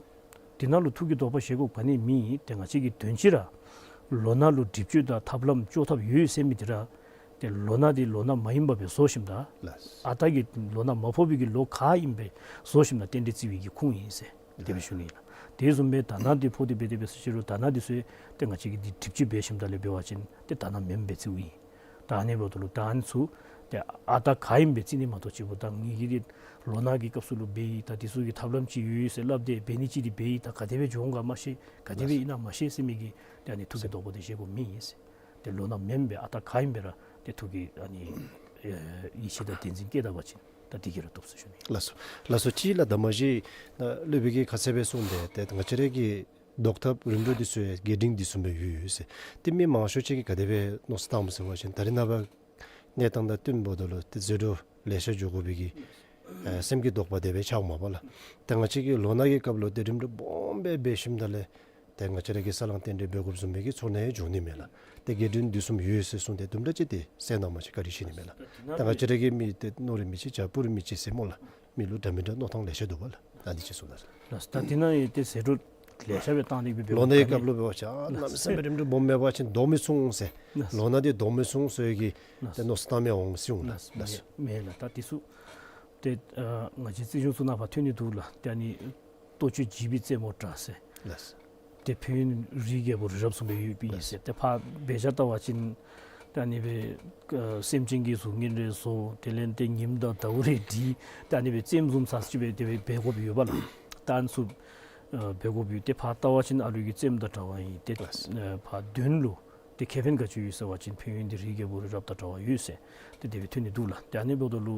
འདི་ནང་ལུ་ཐུགས་ཀྱི་དོགས་པ་བཞེས་དགོཔ་ག་ནི་མེད། ཏེ་ང་བཅས་ཀྱིས་དོན་སྤྱི་ར་ལོ་ན་ལུ་སྒྲིབ་གཅོད་དང་ཐབས་ལམ་བཅོས་ཐབས་ཡོད་ཟེར་མི་འདི་ར་ཏེ་ལོ་ན་འདི་ལོ་ན་མ་ཡིན་པ་སྦེ་བཟོ་ཞིནམ་ད་ལགས། ཨ་རྟག་གི་ལོ་ན་མ་ཕོག་པའི་གི་ལོ་ག་ཨིནམ་སྦེ་བཟོ་ཞིནམ་ད་རྟེན་འབྲེལ་རྩི་བའི་གི་ཁུངས་ཨིན་ཟེར་དེ་སྦེ་ཞུ་ནི་ཨིན་ལགས། དེ་བཟུམ་སྦེ་དྷ་ན་འདི་ཕོག་སྟེ་འབད་དེ་འབད་ཟེར་ཅི་རུང་དྷ་ན་འདི་ཚུ་ཏེ་ང་བཅས་ཀྱིས་འདི་སྒྲིབ་གཅོད་འབད་ཞིནམ་ད་ལས་འབད་བ་ཅིན་ཏེ་དྷ་ན་མེནམ་སྦེ་རྩིཝ་ཨིན། ད་ཨ་ནི་འབདཝ་ད་ལུ་ད་ཨ་ནི་ཚུ་ཏེ་ཨ་རྟག་ག་ཨིནམ་སྦེ་རྩི་ནི་མ་གཏོགས་ཅིག་པོ་ད་ངེ་གི་འདི་ལོ་ན་གི་སྐབས་སུ་ལུ་འབད་ཡི། ད་འདི་ཚུ་གི་ཐབས་ལམ་ཅིག་ཡོད་ཟེར་སླབ་སྟེ་འབད་ནི་ཅིག་འདི་འབད་ཡི། ད་ག་དེ་སྦེ་འགྱོ་འོང་ག་མ་ཤེས། ག་དེ་སྦེ་ཨིན་ན་མ་ཤེས་ཟེར་མི་གི་ཏེ་ཨ་ནི་ཐུགས་ཀྱི་དོགས་པ་འདི་བཞེས་དགོཔ་མེད་ཟེར། ཏེ་ལོ་ན་མེནམ་སྦེ་ཨ་རྟག་ག་ཨིནམ་སྦེ་ར་ཏེ་ཐུགས་ཀྱི་ཨ་ནི་ཡིད་ཆེས་དང་དད་འཛིན་བསྐྱེད་ད་པ་ཅིན་ད་འདི་གིས་ར་བཏུབ་ཟེར་ཞུ་ནི། ལགས་སོ། ལགས་སོ། ཅིག་ལགས། ད་མ་གཞི་ད་སློབ་དཔོན་གྱིས་ཁ་གསལ་སྦེ་གསུངས་ཏེ་ཏེ་ང་བཅས་ར་གི་བཟློག་ཐབས་རིམ་གྲོ་འདི་ཚུ་ཡང་རྒྱས་འབྲིང་འདི་བཟུམ་སྦེ་ཡོད་ཡོད་ཟེར། ཏེ་མི་མང་ཤོས་ཅིག་གིས་ག་དེ་སྦེ་མནོ་བསམ་བཏངམ་ཟེར་བ་ཅིན་ད་རེས་ནངས་པ་གནས་སྟངས་དང་བསྟུན་འབདཝ་ད་ལུ་ཏེ་ཟད་འགྲོ་ལེ་ཤ་འགྱོ་དགོ་པའི་གི་ཨེ་སེམས་ཀྱི་དོགས་པ་དེ་སྦེ་ཆགསཔ་མས་པ་ལགས། ཏེ་ང་བཅས་ཀྱིས་ལོ་ན་གི་སྐབས་ལུ་ཏེ་རིམ་གྲོ་སྦོམ་སྦེ་འབད་ཞིནམ་ད་ལས་ཏེ་ང་བཅས་ར་གིས་ས་བསླང་རྟེན་འབྲེལ་འབད་དགོཔ་བཟུམ་མའི་གི་ཚོར་སྣང་ཡང་འབྱུང་ནི་མས་ལགས། ཏེ་རྒྱས་འབྲིང་འདི་བཟུམ་ཡོད་ཟེར་གསུངས་ཏེ་དུམ་གྲ་ཅིག་ཏེ་གསན་གནང་བ་ཅིན་བཀའ་དྲིན་ཆེ་ནི་མས་ལགས། ཏེ་ང་བཅས་ར་གི་མི་ཏེ་ནོར་རིགས་མི་ཅིག་བྱ་སྤུ་རིས་མི་ཅིག་ཟེར་སྨོ་ལགས། མི་ལུ་འདྲ་མི་འདྲ་མནོ་ཐངས་ལེ་ཤ་འདུག་པ་ལགས། ད་འདི་ཅིག་གསུངས་ད་ཟེར། ལགས། ད་འདི་ནང་ཡང་ཏེ་ཟད་འགྲོ་ལེ་ཤ་སྦེ་བཏང་སྟེ་འབད་འབདཝ་ལོ་ན་གི་ག་ནི་སྐབས་ལུ་འབད་བ་ཅིན་ཨ་གནམ་མེད་ས་མེད་རིམ་གྲོ་སྦོམ་འབད་བ་ཅིན་བཟློག་མི་ཚུགས་འོང་ཟེར། ལགས། ལོ་ན་འདི་བཟློག་མི་ཚུགས་ཟེར་གྱི་ལགས། ཏེ་མནོ་བསམ་བཏང་མི་འོང་ཟེར་འོང་ལགས། ལགས། ལགས། མེན་ལགས། ད་འདི་ཚུ་ཏེ་ཨ་ང་བཅས་རྩིས་གཞུང་ཚུ་ནང་ཕར་ཐོན་ནི་འདུག་ལགས། ཏེ་ཨ་ནི་ལྟོ་སྤྱོད་བགྱིས་པའི་རྩེད་མོ་འདྲ་ཟེར། ལགས། ཏེ་ཕན་ཡོན་རིའི་རྒྱལ་པོ་རི་རབ་བཟུམ་སྦེ་ཡོདཔ་ཨིན་ཟེར། ཏེ་ཕར་འབད་བཞག་བལྟ་བ་ཅིན་ཏེ་ཨ་ནི་སྦེ་ཨ་སེམས་ཅན་གྱི་གཟུགས་བརྙན་རེ་བཟོ། དེ་ལས་ཏེ་ཉིམ་དང་ཟླཝ་རེ་བྲི། ཏེ་ཨ་ནི་སྦེ་རྩེདམོ་བཟུམ་ཟེར་ཅིག་སྦེ་དེ་སྦེ་འབད་དགོཔ་ཡོད་པ་ལགས། ད་ཨ་ནི་ཚུ་ཨ་འབད་དགོཔ་ཡོད། ཏེ་ཕར་བལྟ་བ་ཅིན་ཨ་ལུ་གི་རྩེདམོ་དང་འདྲ་བ་ཨིན། ཏེ་ལགས། ཨ་ཕར་དོན་ལུ་ཏེ་ཁེ་ཕན་ག་ཅི་ཡོད་ཟེར་བ་ཅིན་ཕན་ཡོན་འདི་རིའི་རྒྱལ་པོ་རི་རབ་དང་འདྲ་བ་ཡོད་ཟེར། ཏེ་དེ་སྦེ་ཐོན་ནི་འདུག་ལགས། ཏེ་ཨ་ནི་འབདཝ་ད་ལུ་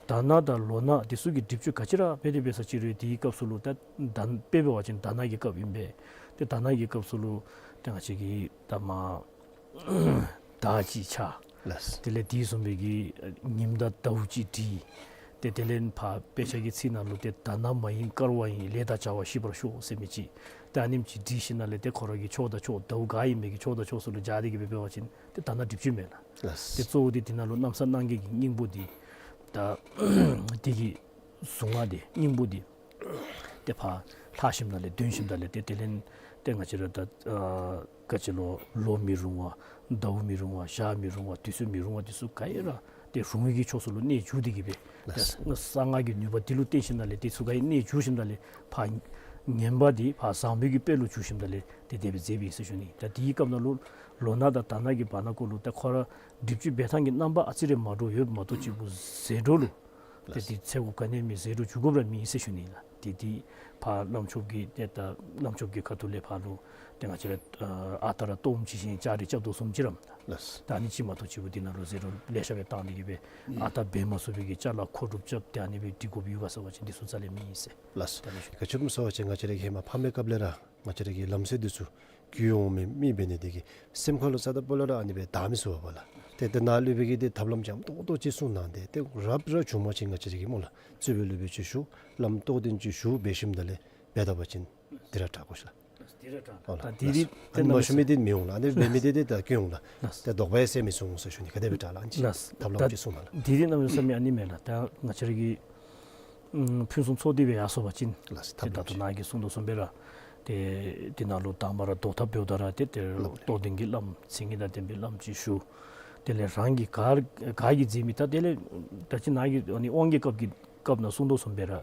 དྷ་ན་དང་ལོ་ན་འདི་ཚུ་གི་སྒྲིབ་གཅོད་ག་ཅི་ར་འབད་དེ་འབད་ཟེར་ཅི་རུང་དེའི་སྐབས་སུ་ལུ་ད་དཔེ་འབད་བ་ཅིན་དྷ་ན་གི་སྐབས་ཨིན་པས། ཏེ་དྷ་ན་གི་སྐབས་སུ་ལུ་ཏེ་ང་བཅས་ཀྱིས་ད་མ་དར་ཅིག་ཆག། ལགས། དེ་ལས་དེ་བཟུམ་སྦེ་གི་ཉིམ་དང་ཟླཝ་ཅིག་བྲི། ཏེ་དེ་ལས་ཕར་དཔེ་ཆ་གི་ཚིག་ནང་ལུ་ཏེ་དྷ་ན་མ་ཡིན་དཀར་བ་ཡིན། ལས་དང་བྱ་བ་ཞི་བར་ཤོག་ཟེར་མི་ཅིག། ཏེ་ཨ་ནེམ་ཅིག་བྲི་ཞིནམ་ལས་ཏེ་ཁོ་ར་གི་ཕྱོགས་དང་ཕྱོགས་ཟླཝ་ག་ཨིན་མི་གི་ཕྱོགས་དང་ཕྱོགས་སུ་ལུ་སྦྱར་ཏེ་གི་སྦེ་འབད་བ་ཅིན་ཏེ་དྷ་ན་སྒྲིབ་གཅོད་མས་ལགས། ལགས། ཏེ་གཙོ་བོ་འདི་དེ་ནང་ལུ་གནམ་ས་སྣང་བརྒྱད་ཀྱི་སྙིང་པོ་འདི་ད་དེ་གི་གཟུངས་སྔགས་འདི་སྙིང་པོ་འདི་ཏེ་ཕར་ལྷག་ཞིནམ་ལས་འདོན་ཞིནམ་ལས་ཏེ་དེ་ལས་ཏེ་ང་བཅས་ར་ད་ཨ་ག་ཅི་ལོ་ལོ་མི་རུང་བ་ཟླཝ་མི་རུང་བ་ཞག་མི་རུང་བ་དུས་ཚོད་མི་རུང་བ་འདི་ཚུ་ག་ཡོད་ར་ཏེ་རུང་བའི་གི་ཕྱོགས་སུ་ལུ་གནས་གྱུར་ཏེ་གི་སྦེ་ལགས། ཏེ་གསང་སྔགས་ཀྱི་ནུས་པ་འདི་ལུ་བརྟེན་ཞིནམ་ལས་ཏེ་ཚུ་ག་ཡོད་གནས་གྱུར་ཞིནམ་ལས་ཕར་ངན་པ་འདི་ཕར་བཟང་པོའི་གི་དཔལ་ལུ་འགྱུར་ཞིནམ་ལས་ཏེ་དེ་སྦེ་མཛད་པའི་ཟེར་ཞུ་ནི། ད་དེའི་སྐབས་ནང་ལུ་ལོ་ན་དང་དྷ་ན་གི་བར་ན་གུ་ལུ་ད་ཁོ་ར་སྒྲིབ་གཅོད་འབད་ཐངས་ཀྱི་རྣམ་པ་ཨ་ཙི་རེ་མ་འདྲཝ་ཡོདཔ་མ་གཏོགས་ཅིག་པོ་ཟད་འགྲོ་ལུ་ཏེ་ལགས། དེ་འཚེར་དགོཔ་ག་ནི་མེད། ཟད་འགྲོ་འགྱོ་དགོཔ་ར་མེད་ཟེར་ཞུ་ནི་ལགས། ཏེ་དེ་ཕར་བླམ་ཆོསཔ་གི་ཏེ་ད་བླམ་ཆོསཔ་གི་ཁ་ཐུག་ལས་ཕར་ལུ་ཏེ་ང་བཅས་ར་ཨ་རྟག་ར་གཏོརམ་ཅིག་བཞེངས་ལྕགས་རི་རྐྱབ་དོ་བཟུམ་ཅིག་ར་མས། ལགས། ད་ཨ་ནི་ཅིག་མ་གཏོགས་ཅིག་པོ་དེ་ནང་ལུ་ཟད་འགྲོ་ལེ་ཤ་སྦེ་བཏང་སྟེ་གི་སྦེ་ཨ་རྟག་འབད་མ་ཚུགས་པའི་གི་ཅ་ལ་མཁོ་སྒྲུབ་རྐྱབ་སྟེ་ཨ་ནི་སྦེ་སྒྲིག་དགོཔ་ཡོད་ག་ཟེར་བ་ཅིན་འདི་ཚུ་རྩ་ལས་མེད་ཟེར། ལགས། ད་ཨ་ནི་ཞུ། ག་ཅི་སྨོ་ཟེར་བ་ཅིན་ང་བཅས་ར་གི་ཧེ་མ་ཕ་མའི་སྐབས་ལས་ར་ང་བཅས་ར་གི་ལམ་སྲོལ་འདི་ཚུ་བརྒྱུད་འོང་མི་མི་འབད་ནི་དེ་གིས་སེམས་ཁ་ལུ་རྩ་དང་སྤུ་ལས་ར་ཨ་ནི་སྦེ་དག་མི་ཚུགས་པས་ལགས། ཏེ་ད་ནཱ་སློབ་དཔོན་གྱིས་ཏེ་ཐབས་ལམ་འཇམ་ཏོག་ཏོ་ཅིག་གསུངས་གནང་སྟེ་ཏེ་རབ་ར་བྱུང་པ་ཅིན་ང་བཅས་ར་གིས་སྨོ་ལགས། རྩོད་པའི་སློབ་དཔོན་ཅིག་ཞུ། བླམ་རྟོགས་ལྡན་ཅིག་ཞུ་འབད་ཞིནམ་ད་ལས་འབད་ད་པ་ཅིན་འདི་ར་དྲག་གོ་ཤིག་ལགས། འདི་ར་དྲག་ཨོ་ལགས། ད་འདི་རེ་ལགས། ཏེ་ཨ་ནི་མ་ཞུ་མི་འདི་མི་འོང་ལགས། ཨ་ནི་འབད་མི་འདི་ཏེ་ད་སྐྱོན་འོང་ལགས། ལགས། ཏེ་དོགས་པ་ཡང་སེལ་མི་ཚུགས་འོང་ཟེར་ཞུ་ནི། ག་དེ་སྦེ་དྲག་ལགས། ཨ་ནི་ཅིག་ལགས། ཐབས་ལམ་ད་ཅིག་གསུངས་གནང་ལགས། འདི་རེ་གནམ་མེད་ས་མེད་ཨ་ནི་མས་ལགས། ད་ང་བཅས་ར་གི་ཨམ་ཕུན་སུམ་ཚོགས་ཏེ་སྦེ་ཡར་སོང་པ་ཅིན་ལགས། ཏེ་ད་ལྟོ་ནཱ་གིས་གསུངས་དོ་བཟུམ་སྦེ་ར་ཏེ་དེ་ནང་ལུ་དང་པ་ར་བཟློག་ཐབས་འབདཝ་ད་ར་ཏེ་ཏེ་ལགས། རྟོགས་ལྡན་གྱི་བླམ་མཚན་ཉིད་དང་ལྡན་པའི་བླམ་ཅིག་ཞུ། དེ་ལས་རང་གིས་ག་ག་གིས་མཛད་མི་ད་དེ་ལས་ད་ཅི་ནཱ་གིས་ཨ་ནི་དབང་གི་སྐབས་ཀྱི་སྐབས་ནང་གསུངས་དོ་བཟུམ་སྦེ་ར་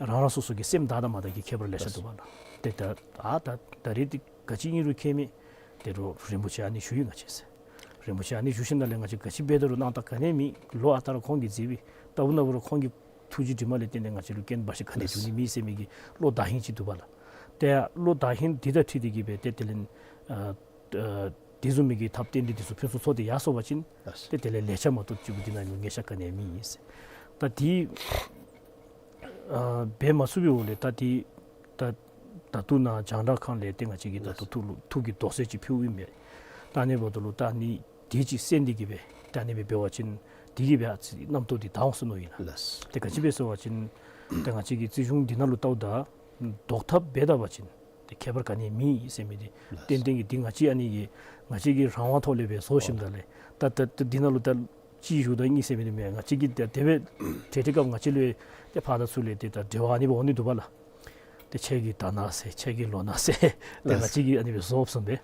རང་རང་སོ་སོ་གི་སེམས་དག་དང་མ་དག་གི་ཁྱད་པར་ལེ་ཤ་འདུག་པ་ལགས། ཏེ་ད་ཨ་ད་ད་རེས་འདི་ག་ཅི་ཨིན་རུང་ཁྱད་མེད། ཏེ་རུང་རིན་པོ་ཆེ་ཨ་ནི་ཞུ་ཡི་ང་བཅས་ཟེར། རིན་པོ་ཆེ་ཨ་ནི་ཞུ་ཞིནམ་ལས་ང་བཅས་ག་ཅི་འབད་ད་རུང་སྣང་དག་ག་ནི་མེད། ལོག་ཨ་རྟག་ར་ཁོང་གིས་མཛད་པའི་ལྟ་བུ་ན་བུ་ར་ཁོང་གིས་ ཐུགས་རྗེ་དྲི་མ་ལས་བརྟེན་ཏེ་ང་བཅས་ལུ་རྐྱེན་འབའ་ཞིག་ག་ནི་ཡང་ལགས། འབྱུང་ནི་མེད་ཟེར་མི་གི་བློ་བདའ་ཧིང་ཅིག་འདུག་པ་ལགས། ཏེ་བློ་བདའ་ཧིང་འདི་དང་འཁྲིལ་ཏེ་གིས་སྦེ་ཏེ་དེ་ལས་ཨ་ཨ་དེ་བཟུམ་མའི་གི་ཐབས་ཏན་ཏན་དེ་ཚུ་ཕུན་སུམ་ཚོགས་ཏེ་ཡར་སོང་པ་ཅིན་ལགས། ཏེ་དེ་ལས་ལེགས་ཆ་མ་གཏོགས་ཅིག་པུ་འདི་ནང་ལུ་ངེས་ཤེས་ག་ནི་ཡང་མེད་ཟེར། ད་དེ་ཨ་འབད་མ་ཚུགས་པའི་འོག་ལས་ད་དེ་ད་ད་ལྟོ་ནཱ་རྒྱང་བསྒྲགས་ཁང་ལས་ཏེ་ང་བཅས་ཀྱིས་ད་ལྟོ་ཐུགས་ལུ་ཐུགས་ཀྱི་དོགས་སེལ་ཅིག་ཕུལཝ་ཨིན་པས། ད་ཨ་ནི་འབདཝ་ད་ལུ་ད་ཨ་ནི་དེ་ཅིག་གསན་ཏེ་གིས་སྦེ་ད་ཨ་ནི་སྦེ་འབད་བ་ཅིན་དེ་གིས་སྦེ་ཨ་ཙི་རྣམ་རྟོག་འདི་དྭངས་སོང་ནུག་ཨིན་ལགས། ལགས། ཏེ་ག་ཅི་སྦེ་ཟེར་བ་ཅིན་ཏེ་ང་བཅས་ཀྱིས་རྩིས་གཞུང་འདི་ནང་ལུ་བལྟཝ་ད་ཟློག་ཐབས་འབད་ད་པ་ཅིན་ཏེ་ཁྱད་པར་ག་ནི་ཡང་མེད་ཟེར་མི་འདི་ལགས། ཏན་ཏན་གྱི་འདི་ང་བཅས་ཨ་ནི་གི་ང་བཅས་ཀྱི་རང་དབང་ཐོག་ལས་སྦེ་བཟོ་ཞིནམ་ད་ལས་ད་ད་ད་འདི་ནང་ལུ་ད་གཅིག་བཞུགས་དང་གཉིས་ཟེར་མི་འདི་མེན། ང་བཅས་ཀྱིས་ད་དེ་སྦེ་ཏེ་དེ་སྐབས་ང་བཅས་ལུ་ཏེ་ཕར་དང་ཚུར་ལས་ཏེ་ད་འབྲེལ་བ་ཨ་ནི་སྦེ་འོང་ནི་འདུག་པ་ལགས། ཏེ་ཁྱེད་ཀྱིས་ད་ནཱ་ཟེར་ཁྱེད་ཀྱིས་ལོག་ན་ཟེར་ཏེ་ལགས། ང་བཅས་ཀྱིས་ཨ་ནི་སྦེ་བཟོ་བཟུམ་སྦེ་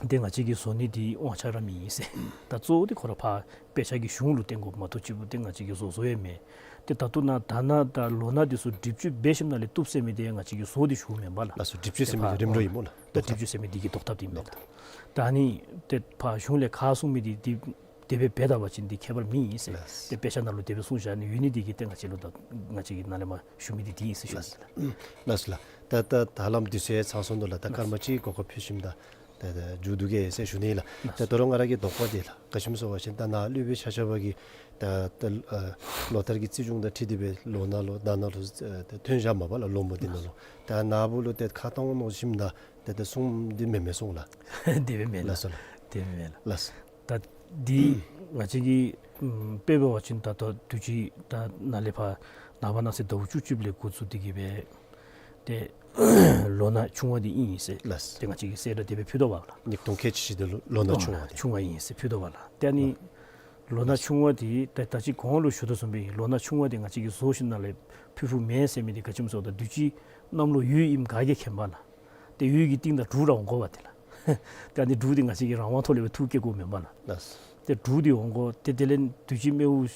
ཏེ་ང་བཅས་ཀྱིས་བཟོ་ནི་འདི་དབང་ཆ་ར་མེད་ཟེར། ད་གཙོ་བོ་འདི་ཁོ་ར་ཕར་དཔེ་ཆ་གི་གཞུང་ལུ་བརྟེན་དགོཔ་མ་གཏོགས་ཅིག་པུ་ཏེ་ང་བཅས་ཀྱིས་བཟོ་བཟོཝ་ཡང་མེད། ཏེ་ད་ལྟོ་ནཱ་ད་ནཱ་ད་ལོ་ནཱ་འདི་ཚུ་སྒྲིབ་བཅོས་འབད་ཞིནམ་ལས་བཏུབ་ཟེར་མི་འདི་ཡང་ང་བཅས་ཀྱིས་བཟོ་སྟེ་ཞུཝ་མེན་པ་ལགས། ལགས་སོ། སྒྲིབ་བཅོས་ཟེར་མི་འདི་རིམ་གྲོ་ཨིན་སྨོ་ལགས། ད་སྒྲིབ་བཅོས་ཟེར་མི་འདི་གི་ཟློག་ཐབས་འདི་ཨིན་མས་ལགས། ད་ཨ་ནི་ཏེ་ཕར་གཞུང་ལས་ཁ་གསུང་མི་འདི་འདི་དེ་སྦེ་འབད་ད་པ་ཅིན་འདི་ཁྱད་པར་མེད་ཨིན་ཟེར། ལགས། ཏེ་དཔེ་ཆ་ནང་ལུ་དེ་སྦེ་གསུངས་བཞག་ནི་ཡོད་ནི་འདི་གིས་ཏེ་ང་བཅས་ལུ་ད་ང་བཅས་ཀྱིས་ནཱ་ལས་མར་ཞུ་མི་འདི་འདི་ཨིན་ཟེར་ཞུ་ནི་ལགས། ལགས་སོ་ལགས། ད་ད་ད་ལམ་འདི་ཚུ་ཡང་ཚང་སོང་ནུག་ལགས། ད་སྐར་མ་གཅིག་གོ་སྐབས་ཕུལ་ཞིནམ་ད་ད་ད་མཇུག་བསྡུ་གེ་ཟེར་ཞུ་ནི་ལགས། ལགས། ད་ད་རུང་ང་ར་གི་དོགས་པ་འདི་ལགས། ག་ཅི་སྨོ་ཟེར་བ་ཅིན་ད་ནཱ་སློབ་དཔོན་ཆ་ཁྱབ་ཀྱིས་ད་ད་ཨ་ལོ་ལྟར་གྱི་རྩིས་གཞུང་དང་འཁྲིལ་ཏེ་སྦེ་ལོ་ནཱ་ལུ་ད་ནཱ་ལུ་ཨ་ད་ཐོན་བཞག་མས་པ་ལགས། ལོ་མོ་འདི་ནང་ལུ། ད་ནཱ་བུ་ལུ་ཏེ་ཁ་གཏང་མནོ་ཞིནམ་ད་ཏེ་ཏེ་གསུངམ་འདི་མེན་མས་གསུངས་ལགས། དེ་སྦེ་མེན་ལགས། ལགས་སོ་ལགས། དེ་སྦེ་མེན་ལགས། ལགས་སོ། ད་འདི་ང་བཅས་ཀྱིས་ཨམ་དཔེ་འབད་བ་ཅིན་ད་ལྟོ་དུས་ཅི་ད་ནཱ་ལས་ཕར་ནངས་པ་གནངས་ཚེ་ཟླཝ་བཅུ་གཅིག་ལས་འགོ་བཙུགས་ཏེ་གིས་སྦེ་ཏེ་ལོ་ནཱ་ཆུང་བ་འདི་ཨིན་ཟེར། ལགས། ཏེ་ང་བཅས་ཀྱིས་གསལ་བསྒྲགས་དེ་སྦེ་ཕུལ་དོ་བ་ལགས། ཉིས་སྟོང་ཁལ་གཅིག་བཞི་འདི་ལོ་ལོ་ནཱ་ཆུང་བ་འདི། ཆུང་བ་ཨིན་ཟེར་ཕུལ་དོ་བ་ལགས། ཏེ་ཨ་ནི་ལོ་ནཱ་ཆུང་བ་འདི་ད་ད་ཅི་གོང་ལུ་ཞུ་དོ་བཟུམ་སྦེ་ལོ་ནཱ་ཆུང་བ་འདི་ང་བཅས་ཀྱིས་བཟོ་ཞིནམ་ལས་ཕུལ་ཕུལཝ་མེན་ཟེར་མི་འདི་ག་ཅི་སྨོ་ཟེར་བ་ཅིན་དུས་ཅི་གནམ་ལོ་འོད་ཨིནམ་ག་གིས་མཁྱེན་པ་ལགས། ཏེ་འོད་ཀྱི་གཏིང་ནང་འབྲུག་ར་འོང་དགོ་པ་ཏེ་ལགས། ཏེ་ཨ་ནི་འབྲུག་འདི་ང་བཅས་ཀྱིས་རང་དབང་ཐོག་ལས་སྦེ་འཐུ་བསྐྱལ་དགོཔ་མེན་པ་ལགས། ལགས། ཏེ་འབྲུག་འདི་འོང་དགོ། ཏེ་དེ་ལས་དུས་ཅི་མེ་འུ་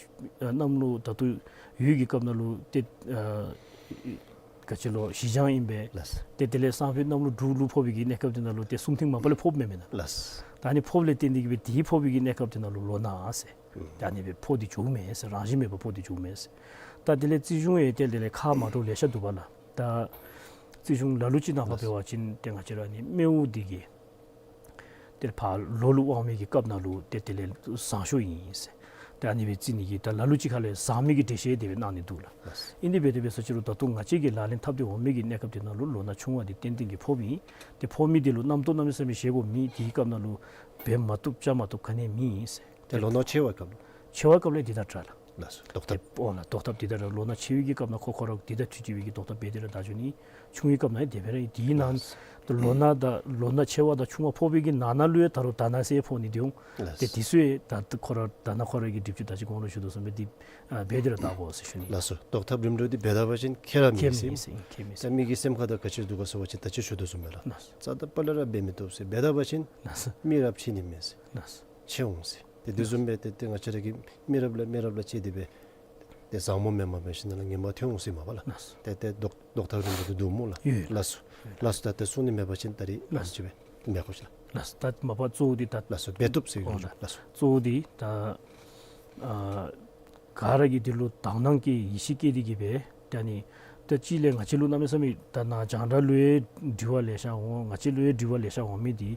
ཨ་གནམ་ལོ་ད་ལྟོ་འོད་ཀྱི་སྐབས་ནང་ལུ་ཏེ་ཨ་ག་ཅི་ལོ་བཞི་བྱང་ཨིན་པས། ལགས། ཏེ་དེ་ལས་སང་ཕོད་གནམ་ལོ་འབྲུག་ལུ་ཕོག་པའི་གི་གནས་སྐབས་འདི་ནང་ལུ་ཏེ་སུམ་ཐིང་མ་པ་ལས་ཕོགཔ་མེན་མེན་ན། ལགས། ད་ཨ་ནི་ཕོགཔ་ལས་བརྟེན་ཏེ་གིས་སྦེ་དེ་ཕོག་པའི་གི་གནས་སྐབས་འདི་ནང་ལུ་ལོ་ནཱ་ཟེར། ཨུམ། ད་ཨ་ནི་སྦེ་ཕོག་སྟེ་འགྱོཝ་མས་ཟེར། རང་བཞིན་མེད་པར་ཕོག་སྟེ་འགྱོཝ་མས་ཟེར། ད་དེ་ལས་རྩིས་གཞུང་ཡང་ཏེ་དེ་ལས་ཁ་མ་འདྲཝ་ལེ་ཤ་འདུག་པ་ལགས། ད་རྩིས་གཞུང་ལ་ལུ་ཅིག་ནང་ཕར་འབད་བ་ཅིན་ཏེ་ང་བཅས་ར་ཨ་ནི་མེ་འུ་འདི་གིས་ཏེ་ཕར་ལོ་ལུ་དབང་མི་གི་སྐབས་ནང་ལུ་ཏེ་དེ་ལས་བཟང་ཤོས་ཨིན་ཟེར། ཏེ་ཨ་ནི་སྦེ་རྩི་ནི་གི་ད་ལ་ལུ་ཅིག་ཁ་ལས་བཟང་མི་གི་འགྲེལ་བཤད་དེ་སྦེ་གནང་ནི་འདུག་ལགས། ཨིན་དེ་སྦེ་དེ་སྦེ་ཟེར་ཅི་རུང་ད་ལྟོ་ང་བཅས་ཀྱི་ལག་ལེན་འཐབ་སྟེ་འོང་མི་གི་གནས་སྐབས་དེ་ནང་ལུ་ལོ་ནཱ་ཆུང་བ་འདི་ཏན་ཏན་གྱིས་ཕོགཔ་ཨིན། ཏེ་ཕོག་མི་འདི་ལུ་རྣམ་རྟོག་གནམ་མེད་ས་མེད་བཞེས་དགོཔ་མེད། དེའི་སྐབས་ནང་ལུ་འབད་མ་བཏུབ་བཅའ་མ་བཏུབ་ག་ནི་ཡང་མེད་ཟེར། ཏེ་ལོ་ནཱ་ཆེ་བའི་སྐབས་ལུ། ཆེ་བའི་སྐབས་ལས་འདི་དང་འདྲ་ལགས། ལགས་སོ། ཟློག་ཐབས། ཨོ་ལགས། ཟློག་ཐབས་འདི་དང་འདྲ། ལོ་ནཱ་ཆེ་བའི་གི་སྐབས་ནང་ཁོ་ཁོ་ར་འདི་དང་འཁྲིལ་ཏེ་སྦེ་གི་ཟློག་ཐབས་འབད་དེ་ར་ད་འགྱོ་ནི། ཆུང་བའི་སྐབས་ནང་ཡང་དེ་སྦེ་ར་ཨིན། དེའི་ནང་ལགས། ལོ་ནཱ་དང་ལོ་ནཱ་ཆེ་བ་དང་ཆུང་བ་ཕོག་པའི་གི་ནང་ན་ལུ་ཡང་ད་རུང་ད་ནཱ་ཟེར་ཕོག་ནི་འདི་འོང་། ལགས། ཏེ་འདི་ཚུ་ཡང་ད་ཁོ་ར་ད་ནཱ་ཁོ་ར་གི་སྒྲིབ་བཅོས་ད་ཅི་གོང་ལུ་ཞུ་དོ་བཟུམ་སྦེ་འདི་ཨ་འབད་དེ་ར་ད་དགོ་ཟེར་ཞུ་ནི། ལགས་སོ། ཟློག་ཐབས་རིམ་གྲོ་འདི་འབད་ད་པ་ཅིན་ཁྱད་ར་མེད་ཟེར། ཁྱད་མེད་ཟེར། ཁྱད་མེད་ཟེར། ད་མི་གི་སེམས་ཁ་ད་ག་ཅི་འདུག་ག་ཟེར་བ་ཅིན་ད་ཅི་ཞུ་དོ་བཟུམ་སྦེ་ལགས། ལགས། རྩ་དང་པ་ལས་ར་འབད་མི་བཏུབ་ཟེར། འབད་ད་པ་ཅིན་ལགས་སོ། མི་རབས་ཕྱེ་ནི་མེད་ཟེར། ལགས་སོ། ཕྱེ་འོང་ཟེར། ཏེ་དེ་བཟུམ་སྦེ་ཏེ་ཏེ་ང་བཅས་ར་གི་མི་རབས་ལས་མི་རབས་ལུ་ཕྱེ་སྟེ་སྦེ་ཏེ་བཟང་མོ་མེནམ་འབད་ཞིནམ་ལས་ངན་མ་ཐོན་འོང་ཟེར་མས་པ་ལགས། ལགས་སོ། ཏེ་ཏེ་ཟློག་ཟློག་ཐབས་རིམ་གྲོ་འདི་འདུག་སྨོ་ལགས། ཡོད། ལགས་སོ། ལགས་སོ། ད་ཏེ་གསུང་ནི་མེད་པ་ཅིན་ད་རིས་ལགས་སོ། ཅིག་སྦེ་མེད་དགོ་ཅི་ལགས། ལགས་སོ། ད་མ་པ་གཙོ་བོ་འདི་ད་ལགས་སོ། འབད་བཏུབ་ཟེར་གྱི་ཨོ་ལགས། ལགས་སོ། གཙོ་བོ་འདི་ད་ཨ་ག་ར་གིས་འདི་ལུ་དག་སྣང་བསྐྱེད་ཡིད་ཆེས་བསྐྱེད་དེ་གིས་སྦེ་ད་ནི་ད་ཅི་ལས་ང་བཅས་ལུ་གནམ་མེད་ས་མེད་ད་ནཱ་རྒྱང་བསྒྲགས་ལུ་ཡང་དྲི་བ་ལེ་ཤ་འོང་། ང་བཅས་ལུ་ཡང་དྲི་བ་ལེ་ཤ་འོང་མི་འདི་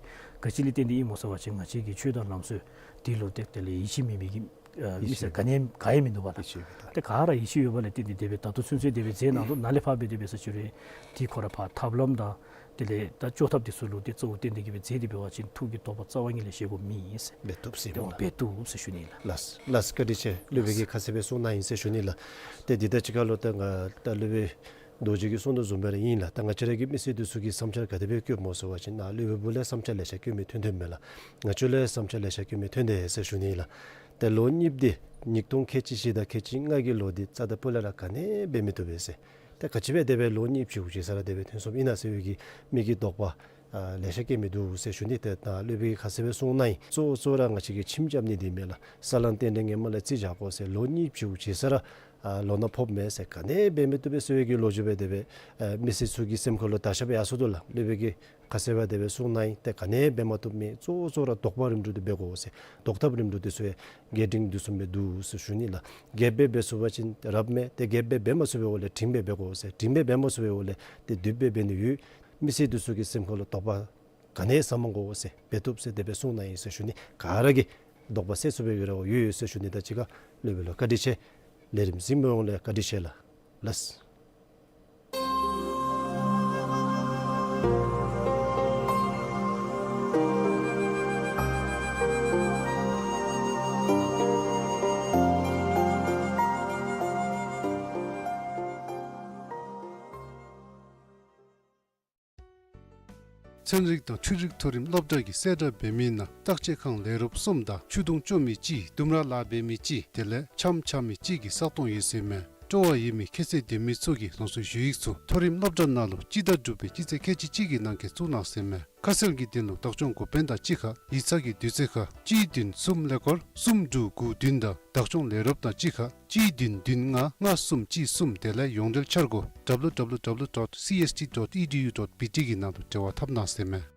ག་ཅི་ལས་བརྟེན་ཏེ་ཨིན་སྨོ་ཟེར་བ་ཅིན་ང་བཅས་ཀྱི་ཆོས་དང་ལམ་སྲོལ་འདི་ལུ་ཏེ་དེ་ལས་ཡིད་ཆེས་མེད་མི་གི་ཨ་མི་ཡིད་ཆེས་སེར་ག་ནི་ཡང་ག་ཡང་མིན་འདུག་པ་ལགས། ཡིད་ཆེས་ཡོད་པ་ད། ཏེ་ག་ར་ཡིད་ཆེས་ཡོད་པ་ལས་བརྟེན་ཏེ་དེ་སྦེ་ད་ལྟོ་ཚུན་ཚོད་དེ་སྦེ་མཛད་གནང་དོ། ནཱ་ལས་ཕར་སྦེ་དེ་སྦེ་ཟེར་ཞུ་རུང་འདི་ཁོ་ར་ཕར་ཐབས་ལམ་དང་དེ་ལས་ད་བཅོས་ཐབས་འདི་ཚུ་ལུ་ཏེ་གཙོ་བོ་བརྟེན་ཏེ་གིས་སྦེ་མཛད་དེ་འབད་བ་ཅིན་ཐུགས་ཀྱི་དོགས་པ་རྩ་བ་ཉིད་ལས་བཞེས་དགོཔ་མེད་ཟེར། འབད་བཏུབ་ཟེར་ཨིན་ལགས། འབད་བཏུབ་ཟེར་ཞུ་ནི་ལགས། ལགས་ལགས། བཀའ་དྲིན་ཆེ། སློབ་དཔོན་གྱིས་ཁ་གསལ་སྦེ་གསུངས་གནང་ཡི་ཟེར་ཞུ་ནི་ལགས། ཏེ་འདི་ད་ཅི་ཁ་ལུ་ད་ང་ད་སློབ་དཔོན་རྡོ་རྗེ་གིས་གསུངས་དོ་བཟུམ་སྦེ་ར་ཨིན་ལགས། ད་ང་བཅས་ར་གི་མི་སེར་འདི་ཚུ་གིས་བསམ་འཆར་ག་དེ་སྦེ་བཀོདཔ་སྨོ་ཟེར་བ་ཅིན་ནཱ་སློབ་དཔོན་བུ་ལས་བསམ་འཆར་ལེ་ཤ་བཀོད་མི་ཐོན་དོ་མས་ལགས། ང་བཅས་ལུ་ཡང་བསམ་འཆར་ལེ་ཤ་བཀོད་མི་ཐོན་དོ་ཟེར་ཞུ་ནི་ལགས། ཏེ་ལོ་གཉིས་པ་འདི་ཉིས་སྟོང་ཁལ་གཅིག་བཞི་དང་ཁལ་གཅིག་ལྔ་གི་ལོ་འདི་རྩ་དང་པ་ལས་ར་ག་ནི་ཡང་འབད་མི་བཏུབ་པས་ཟེར། ཏེ་ག་ཅི་སྦེ་དེ་སྦེ་ལོ་གཉིས་པ་ཅིག་གུ་ཅིག་ས་ར་དེ་སྦེ་ཐོན་སོངམ་ཨིན་ན་ཟེར་བའི་གི་མི་གི་དོགས་པ་ཨ་ལེ་ཤ་བསྐྱེད་མི་འདུག་ཟེར་ཞུ་ནི། ཏེ་ད་སློབ་དཔོན་གྱིས་ཁ་གསལ་སྦེ་གསུངས་གནང་ཡི། གཙོ་གཙོ་ར་ང་བཅས་ཀྱིས་ཁྱིམ་རྐྱབ་ནི་འདི་མས་ལགས། ས་ལམ་རྟེན་འབྲེལ་ངོ་མ་ལས་རྩིས་རྒྱག་དགོ་ཟེར། ལོ་གཉིས་པ་ཅིག་གུ་ཅིག་ས་ར་ ཨ་ལོ་ན་ཕོགཔ་མས་ཟེར་ག་ནི་འབད་མི་བཏུབ་པས་ཟེར་བའི་གི་ལོ་རྒྱུས་སྦེ་དེ་སྦེ་ཨ་མི་སེར་ཚུ་གི་སེམས་ཁ་ལུ་དར་ཁྱབ་ཡར་སོ་དོ་ལགས། སློབ་དཔོན་གྱིས་ཁ་གསལ་སྦེ་དེ་སྦེ་གསུངས་གནང་ཡི། ཏེ་ག་ནི་འབད་མ་བཏུབ་མི་གཙོ་བོ་གཙོ་བོ་ར་དོགས་པ་རིམ་གྲོ་འདི་འབད་དགོ་ཟེར། དོགས་པ་རིམ་གྲོ་འདི་ཚུ་ཡང་རྒྱས་འབྲིང་བསྡུས་གསུམ་སྦེ་འདུག་ཟེར་ཞུ་ནི་ལགས། རྒྱས་སྦེ་འབད་ཚུགས་པ་ཅིན་རབ་མས། ཏེ་རྒྱས་སྦེ་འབད་མ་ཚུགས་པའི་འོག་ལས་འབྲིང་སྦེ་འབད་དགོ་ཟེར། འབྲིང་སྦེ་འབད་མ་ཚུགས་པའི་འོག་ལས་ཏེ་བསྡུས་སྦེ་འབད་ནི་ཡོད། མི་སེར་འདི་ཚུ་གི་སེམས་ཁ་ལུ་དོགས་པ་ག་ནི་ཟ་མ་དགོ་ཟེར་འབད་བཏུབ་ཟེར་དེ་སྦེ་གསུངས་གནང་ཡི་ཟེར་ཞུ་ནི། ག་ར་གིས་དོགས་པ་སེལ་ཚུགས་པའི་གི་རེ་བ་ཡོད་ཡོད་ཟེར་ཞུ་ནི། ད་ཅི་ཁར་སློབ་དཔོན་ལུ་བཀའ་དྲིན་ཆེ། ལས་རིམ་གཟིགས་མི་ཡོངས་ལུ་བཀའ་དྲིན་ཆེ་ལགས། ལགས། ཚན་རིག་དང་འཕྲུལ་རིག་མཐོ་རིམ་སློབ་གྲྭ་གིས་གསལ་བསྒྲགས་འབད་མི་ནང་བརྟག་དཔྱད་ཁང་ལས་རོགསཔ་གསུམ་དང་ཆུ་དུང་བཅོ་མི་གཅིག་ལྡུམ་ར་ལཱ་འབད་མི་གཅིག་དེ་ལས་འཆམ་འཆམ་མི་གཅིག་གི་ས་སྟོང་ཡོད་ཟེར་མས། སྤྲོ་བ་ཡོད་མི་ཁྱད་ཚད་ལྡན་མི་ཚུ་གིས་ལང་ཚོའི་ཞུ་ཡིག་ཚུ་མཐོ་རིམ་སློབ་གྲྭ་ནང་ལུ་སྤྱི་ཟླ་དྲུག་པའི་སྤྱི་ཚེས་ཁལ་གཅིག་གཅིག་གི་ནང་འཁོད་བཙུགས་གནང་ཟེར་མས། ཁ་གསལ་གྱི་དོན་ལུ་བདག་སྐྱོང་འགོ་དཔོན་དང་གཅིག་ཁར། ཡིག་ཚང་གི་དུས་ཚོད་ཁར་གཅིག་བདུན་གསུམ་ཀླད་ཀོར་གསུམ་དྲུག་དགུ་བདུན་དང་བདག་སྐྱོང་ལས་རོགསཔ་དང་གཅིག་ཁར་གཅིག་བདུན་བདུན་ལྔ་ལྔ་གསུམ་གཅིག་གསུམ། དེ་ལས་ཡོངས་འབྲེལ་འཆར་སྒོ་W W W dot C S T dot E D U dot B T གི་ནང་དུ་འབྲེལ་བ་འཐབ་གནང་ཟེར་མས།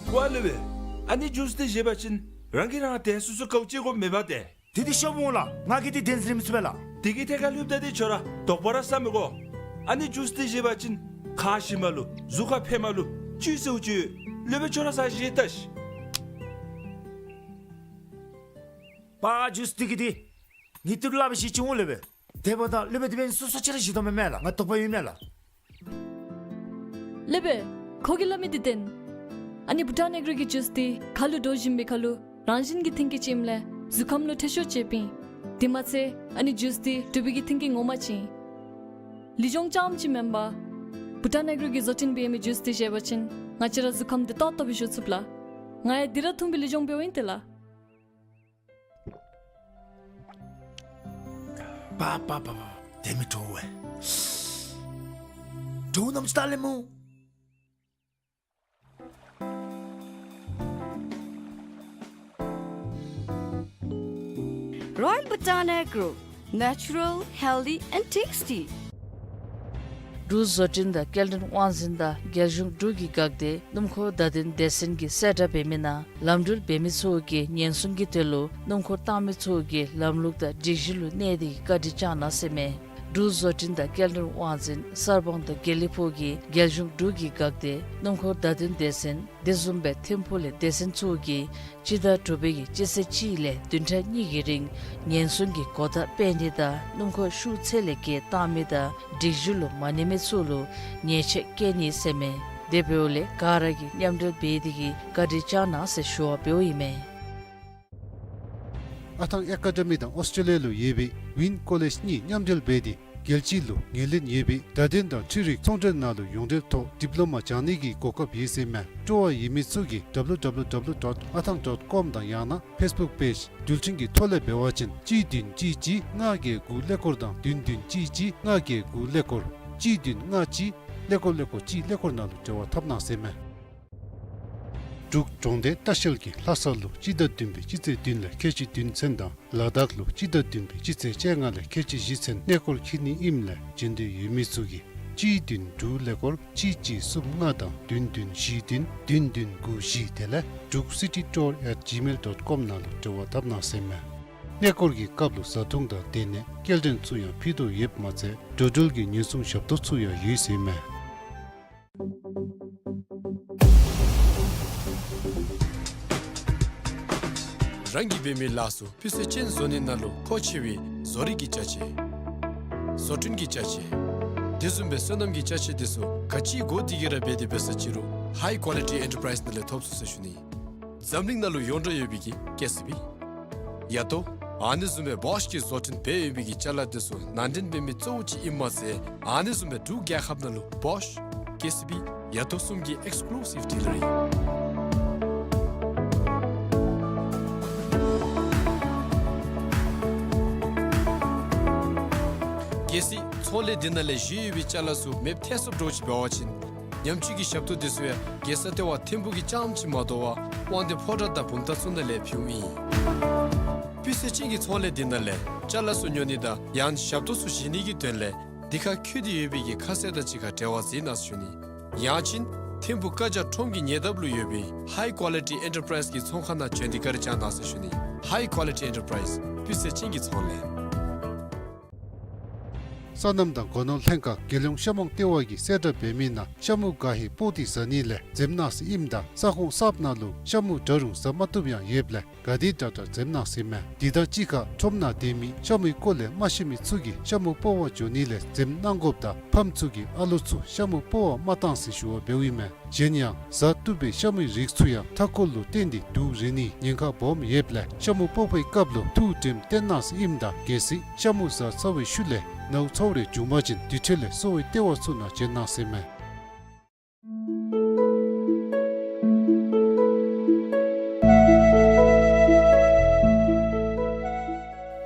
ཀོ་ལེ་བེ། ཨ་ནི་ཇུས་འདི་བཞེས་པ་ཅིན་རང་གིས་རང་དེ་སོ་སོ་གའུ་ཅི་གོ་མེད་པ་ཏེ། དེ་འདི་ཤོབ་འོང་ལགས། ང་གིས་འདི་དེ་ཟེར་མི་ཚུགས་པས་ལགས། དེ་གི་ཐད་ཁར་ལྷོདཔ་ད་འདི་ཁྱོད་ར་དོགས་པ་ར་ཟ་མི་དགོ། ཨ་ནི་ཇུས་འདི་བཞེས་པ་ཅིན་ཁ་ཞི་མ་ལུ་གཟུགས་ཁར་ཕན་མ་ལུ་ཅི་ཟེརཝ་ཅིག་ཡོད། སློབ་དཔོན་ཁྱོད་ར་ཟ་བཞེས་ལྟ་ཤིག། པ་ཇུས་འདི་གིས་འདི་ངེའི་ཏི་རུ་སླབ་བཞེས་ཅི་འོང་ལེ་བེ། དེ་འབདཝ་ད་སློབ་དཔོན་དེ་འབདན་སོ་སོ་ཅིག་ར་བཞེས་དོ་མེན་མས་ལགས། ང་དོགས་པ་ཡོད་མས་ལགས། སློབ་དཔོན་ཁོ་གིས་སླབ་མི་འདི་བདེན། ཨ་ནི་བྷུ་ཊཱན་ཨེག་རོ་གི་ཇུས་འདི་ཁ་ལུ་འདྲོག་བཞིན་པའི་ཁར་ལུ་རང་བཞིན་གྱི་མཐུན་རྐྱེན་ཅིག་ཨིནམ་ལས་གཟུགས་ཁམས་ལུ་འཕྲོད་ཤོས་ཅིག་ཨིན། དེ་མ་ཚད་ཨ་ནི་ཇུས་འདི་འབྲུག་པའི་གི་མཐུན་རྐྱེན་ངོ་མ་ཅིག་ཨིན། ལུས་སྦྱོང་རྐྱངམ་ཅིག་མེན་པར་བྷུ་ཊཱན་ཨེག་རོ་གིས་བཟོ་སྐྲུན་འབད་མི་ཇུས་འདི་བཞེས་པ་ཅིན་ང་བཅས་ར་གཟུགས་ཁམས་བདེ་ཏོག་ཏོ་སྦེ་བཞུགས་ཚུགས་ལགས། ང་ཡང་འདི་ར་འཐུང་སྦེ་ལུས་སྦྱོང་འབདཝ་ཨིན་ཏེ་ལགས། པ་པ་པ་པ། དེ་མི་དྲོ་བས། དྲོ་ནམ་ཅི་ད་ལེ་མོ། Royal Bhutan Agro, natural, healthy and tasty. འབྲུག་བཟོ་སྐྲུན་དང་སྐྱེལ་འདྲེན་དབང་འཛིན་དང་རྒྱལ་གཞུང་འབྲུག་གི་འགག་སྡེ་སྣུམ་འཁོར་བརྡ་དོན་སྡེ་ཚན་གྱིས་གསལ་བསྒྲགས་འབད་མི་ནང་ལམ་འགྲུལ་འབད་མི་ཚུ་གིས་ཉེན་སྲུང་གི་དོན་ལུ་སྣུམ་འཁོར་བཏང་མི་ཚུ་གིས་ལམ་ལུགས་དང་སྒྲིག་གཞི་ལུ་གནས་ཏེ་གིས་བཀའ་དྲིན་བསྐྱང་གནང་ཟེར་མས། འབྲུག་བཟོ་སྐྲུན་དང་སྐྱེལ་འདྲེན་དབང་འཛིན་གསར་སྤང་དང་དགེ་ལེགས་ཕུག་གི་རྒྱལ་གཞུང་འབྲུག་གི་འགག་སྡེ་སྣུམ་འཁོར་བརྡ་དོན་སྡེ་ཚན་དེ་བཟུམ་སྦེ་ཐིམ་ཕུག་ལས་སྡེ་ཚན་ཚུ་གིས་སྤྱི་ཟླ་དྲུག་པའི་གི་སྤྱི་ཚེས་གཅིག་ལས་བདུན་ཕྲག་གཉིས་ཀྱི་རིང་ཉེན་སྲུང་གི་གོ་བརྡ་སྤེལ་ནི་དང་སྣུམ་འཁོར་ཤུགས་ཚད་ལས་བརྒལ་བཏང་མི་དང་སྒྲིག་གཞི་ལུ་མ་གནས་མི་ཚུ་ལུ་ཉེས་ཆད་བཀལ་ནི་ཟེར་མས། དེ་འབདཝ་ལས་ག་ར་གིས་མཉམ་འབྲེལ་འབད་དེ་གིས་བཀའ་དྲིན་བསྐྱང་གནང་ཟེར་ཞུ་བ་འབདཝ་ཨིན་མས། ཨ་ཐང་ཨེ་ཀ་ཌ་མི་དང་ཨོསི་ཊྲེ་ལི་ཡ་ལུ་ཡོད་པའི་ཝིན་ཀོ་ལེཇ་གཉིས་མཉམ་འབྲེལ་འབད་དེ་རྒྱལ་སྤྱི་ལུ་ངོས་ལེན་ཡོད་པའི་བརྡ་དོན་དང་འཕྲུལ་རིག་ཚོང་འབྲེལ་ནང་ལུ་ཡོངས་འབྲེལ་ཐོག་ཌིབ་ལོ་མ་སྦྱང་ནི་གི་གོ་སྐབས་ཡོད་ཟེར་མས། སྤྲོ་བ་ཡོད་མི་ཚུ་གིས་W W W dot athang dot com དང་ཡང་ན་ཕེསི་བུཀ་པེཇ་འགྲུལ་འཕྲིན་གྱི་ཐོག་ལས་འབད་བ་ཅིན་གཅིག་བདུན་གཅིག་གཅིག་ལྔ་བརྒྱད་དགུ་ཀླད་ཀོར་དང་བདུན་བདུན་གཅིག་གཅིག་ལྔ་བརྒྱད་དགུ་ཀླད་ཀོར་གཅིག་བདུན་ལྔ་གཅིག་ཀླད་ཀོར་ཀླད་ཀོར་གཅིག་ཀླད་ཀོར་ནང་ལུ་འབྲེལ་བ་འཐབ་གནང་ཟེར་མས། འབྲུག་གྲོང་སྡེ་ལྟ་བཤལ་གྱིས་ལྷ་ས་ལུ་སྤྱི་ཟླ་བདུན་པའི་སྤྱི་ཚེས་བདུན་ལས་ཁལ་གཅིག་བདུན་ཚུན་དང་ལ་དྭགས་ལུ་སྤྱི་ཟླ་བདུན་པའི་སྤྱི་ཚེས་བཅོ་ལྔ་ལས་ཁལ་གཅིག་བཞི་ཚུན་གནས་སྐོར་འཁྱིད་ནི་ཨིནམ་ལས་འབྱོན་འདོད་ཡོད་མི་ཚུ་གིས་ གཅིག་བདུན་དྲུག་ཀླད་ཀོར་གཅིག་གཅིག་གསུམ་ལྔ་དང་བདུན་བདུན་བཞི་བདུན་བདུན་བདུན་དགུ་བཞི་དེ་ལས་འབྲུག་སི་ཊི་ཊུར་ཨེཊ་ཇི་མེལ་ཌོཊ་ཀོམ་ནང་ལུ་འབྲེལ་བ་འཐབ་གནང་ཟེར་མས། གནས་སྐོར་གྱི་སྐབས་ལུ་བཟའ་འཐུང་དང་སྡོད་གནས་སྐྱེལ་འདྲེན་ཚུ་ཡང་ཕུལ་དོ་ཡོདཔ་མ་ཚད་འགྲོ་འགྲུལ་གྱི་ཉེན་སྲུང་ཞབས་ཏོག་ཚུ་ཡང་ཡོད་ཟེར་མས། རང་གིས་འབད་མི་ལཱ་ཚུ་སྤུས་ཚད་ཅན་བཟོ་ནི་ནང་ལུ་མཁོ་ཆེ་བའི་བཟོ་རིག་གི་ཅ་ཆས། བཟོ་སྐྲུན་གྱི་ཅ་ཆས། དེ་བཟུམ་སྦེ་སོ་ནམ་གྱི་ཅ་ཆས་དེ་ཚུ་ག་ཅི་དགོ་དེ་གི་ར་འབད་དེ་འབད་ས་ཅི་རུང་ཧའི་ཀོ་ལི་ཊི་ཨེན་ཊར་པ་རའིསི་ནང་ལས་ཐོབ་ཚུགས་ཟེར་ཞུ་ནི། འཛམ་གླིང་ནང་ལུ་ཡོངས་གྲགས་ཡོད་པའི་གི་ཀེ་སི་བི། ཡ་ཏོ། ཨ་ནི་བཟུམ་སྦེ་བོཤ་གི་བཟོ་སྐྲུན་འབད་ཡོད་པའི་གི་ཅ་ལ་དེ་ཚུ་ནང་འདྲེན་འབད་མི་གཙོ་བོ་ཅིག་ཨིནམ་མ་ཚད་ཨ་ནི་བཟུམ་སྦེ་འབྲུག་རྒྱལ་ཁབ་ནང་ལུ་བོཤ། ཀེ་སི་བི། ཡ་ཏོ་གསུམ་གྱི་ཨེགསི་ཀུ་ལུ་སིབ་ཌི་ལི་བ་རི། གལ་སྲིད་ཚོང་ལས་འདི་ནང་ལས་བཞེས་ཡོད་པའི་ཅ་ལ་ཚུ་མེདཔ་ཐལ་སོཔ་འདྲཝ་ཅིག་འབད་བ་ཅིན་ཉམས་བཅོས་ཀྱི་ཞབས་ཏོག་དེ་ཚུ་ཡང་རྒྱལ་ས་ལྟེ་བ་ཐིམ་ཕུག་གི་རྐྱངམ་ཅིག་མ་དོ་བར་དབང་འདུས་ཕོ་བྲང་དང་བུམ་ཐང་ཚུ་ནང་ལས་ཕུལཝ་ཨིན། སྤུས་ཚད་ཅན་གྱི་ཚོང་ལས་འདི་ནང་ལས་ཅ་ལ་ཚུ་ཉོ་ནི་དང་ཡང་ཞབས་ཏོག་ཚུ་བཞེས་ནི་གི་དོན་ལས་འདི་ཁར་འཁོད་དེ་ཡོད་པའི་གི་ཁ་གསལ་དང་གཅིག་ཁར་འབྲེལ་བ་མཛད་གནང་ཟེར་ཞུ་ནི། ཡང་ཅིན་ཐིམ་ཕུག་བཀའ་རྒྱ་ཁྲོམ་གྱི་ཉེ་འདབས་ལུ་ཡོད་པའི་ཧའི་ཀོ་ལི་ཊི་ཨེན་ཊར་པ་རའིསི་གི་ཚོང་ཁང་ནང་བྱོན་ཏེ་བཀའ་དྲིན་བསྐྱང་གནང་ཟེར་ཞུ་ནི། ཧའི་ཀོ་ལི་ཊི་ཨེན་ཊར་པ་རའིསི། སྤུས་ཚད་ཅན་གྱི་ཚོང་ལས། སོ་ནམ་དང་སྒོ་ནོར་ལྷན་ཁག་རྒྱལ་ཡོངས་ཤ་མོང་ལྟེ་བ་གིས་གསལ་བསྒྲགས་འབད་མི་ནང་ཤ་མུ་ག་ཧེ་སྤོག་སྟེ་བཟའ་ནི་ལས་འཛེམ་གནང་ཟེར་ཨིནམ་ད་ས་ཁོངས་གསརཔ་ནང་ལུ་ཤ་མུ་འདྲ་རུང་བཟའ་མ་བཏུབ་ཡང་ཡོདཔ་ལས་ག་དེ་དྲག་དྲག་འཛེམ་གནང་ཟེར་མས། དེ་དང་གཅིག་ཁར་ཁྲོམ་ནང་སྡོད་མི་ཤ་མུའི་སྐོར་ལས་མ་ཤེས་མི་ཚུ་གིས་ཤ་མུ་སྤོག་པར་འགྱོ་ནི་ལས་འཛེམ་གནང་དགོཔ་དང་ཕམ་ཚུ་གིས་ཨ་ལོ་ཚུ་ཤ་མུ་སྤོག་པར་མ་གཏང་ཟེར་ཞུ་བ་འབདཝ་ཨིན་མས། གཞན་ཡང་བཟའ་བཏུབ་པའི་ཤ་མུའི་རིགས་ཚུ་ཡང་མཐའ་འཁོར་ལུ་བརྟེན་ཏེ་དུག་རེག་ནིའི་ཉེན་ཁ་སྦོམ་ཡོདཔ་ལས་ཤ་མུ་སྤོག་པའི་སྐབས་ལུ་ཐུགས་དྲནམ་བཏོན་གནང་ཟེར་ཨིནམ་ད་གལ་སྲིད་ཤ་མུ་བཟའ་ཚར་བའི་ཤུལ་ལས་ནཝ་ཚཝ་རེ་བྱུང་པ་ཅིན་དེ་འཕྲོ་ལས་གསོ་བའི་ལྟེ་བ་ཚུ་ནང་བྱོན་གནང་ཟེར་མས།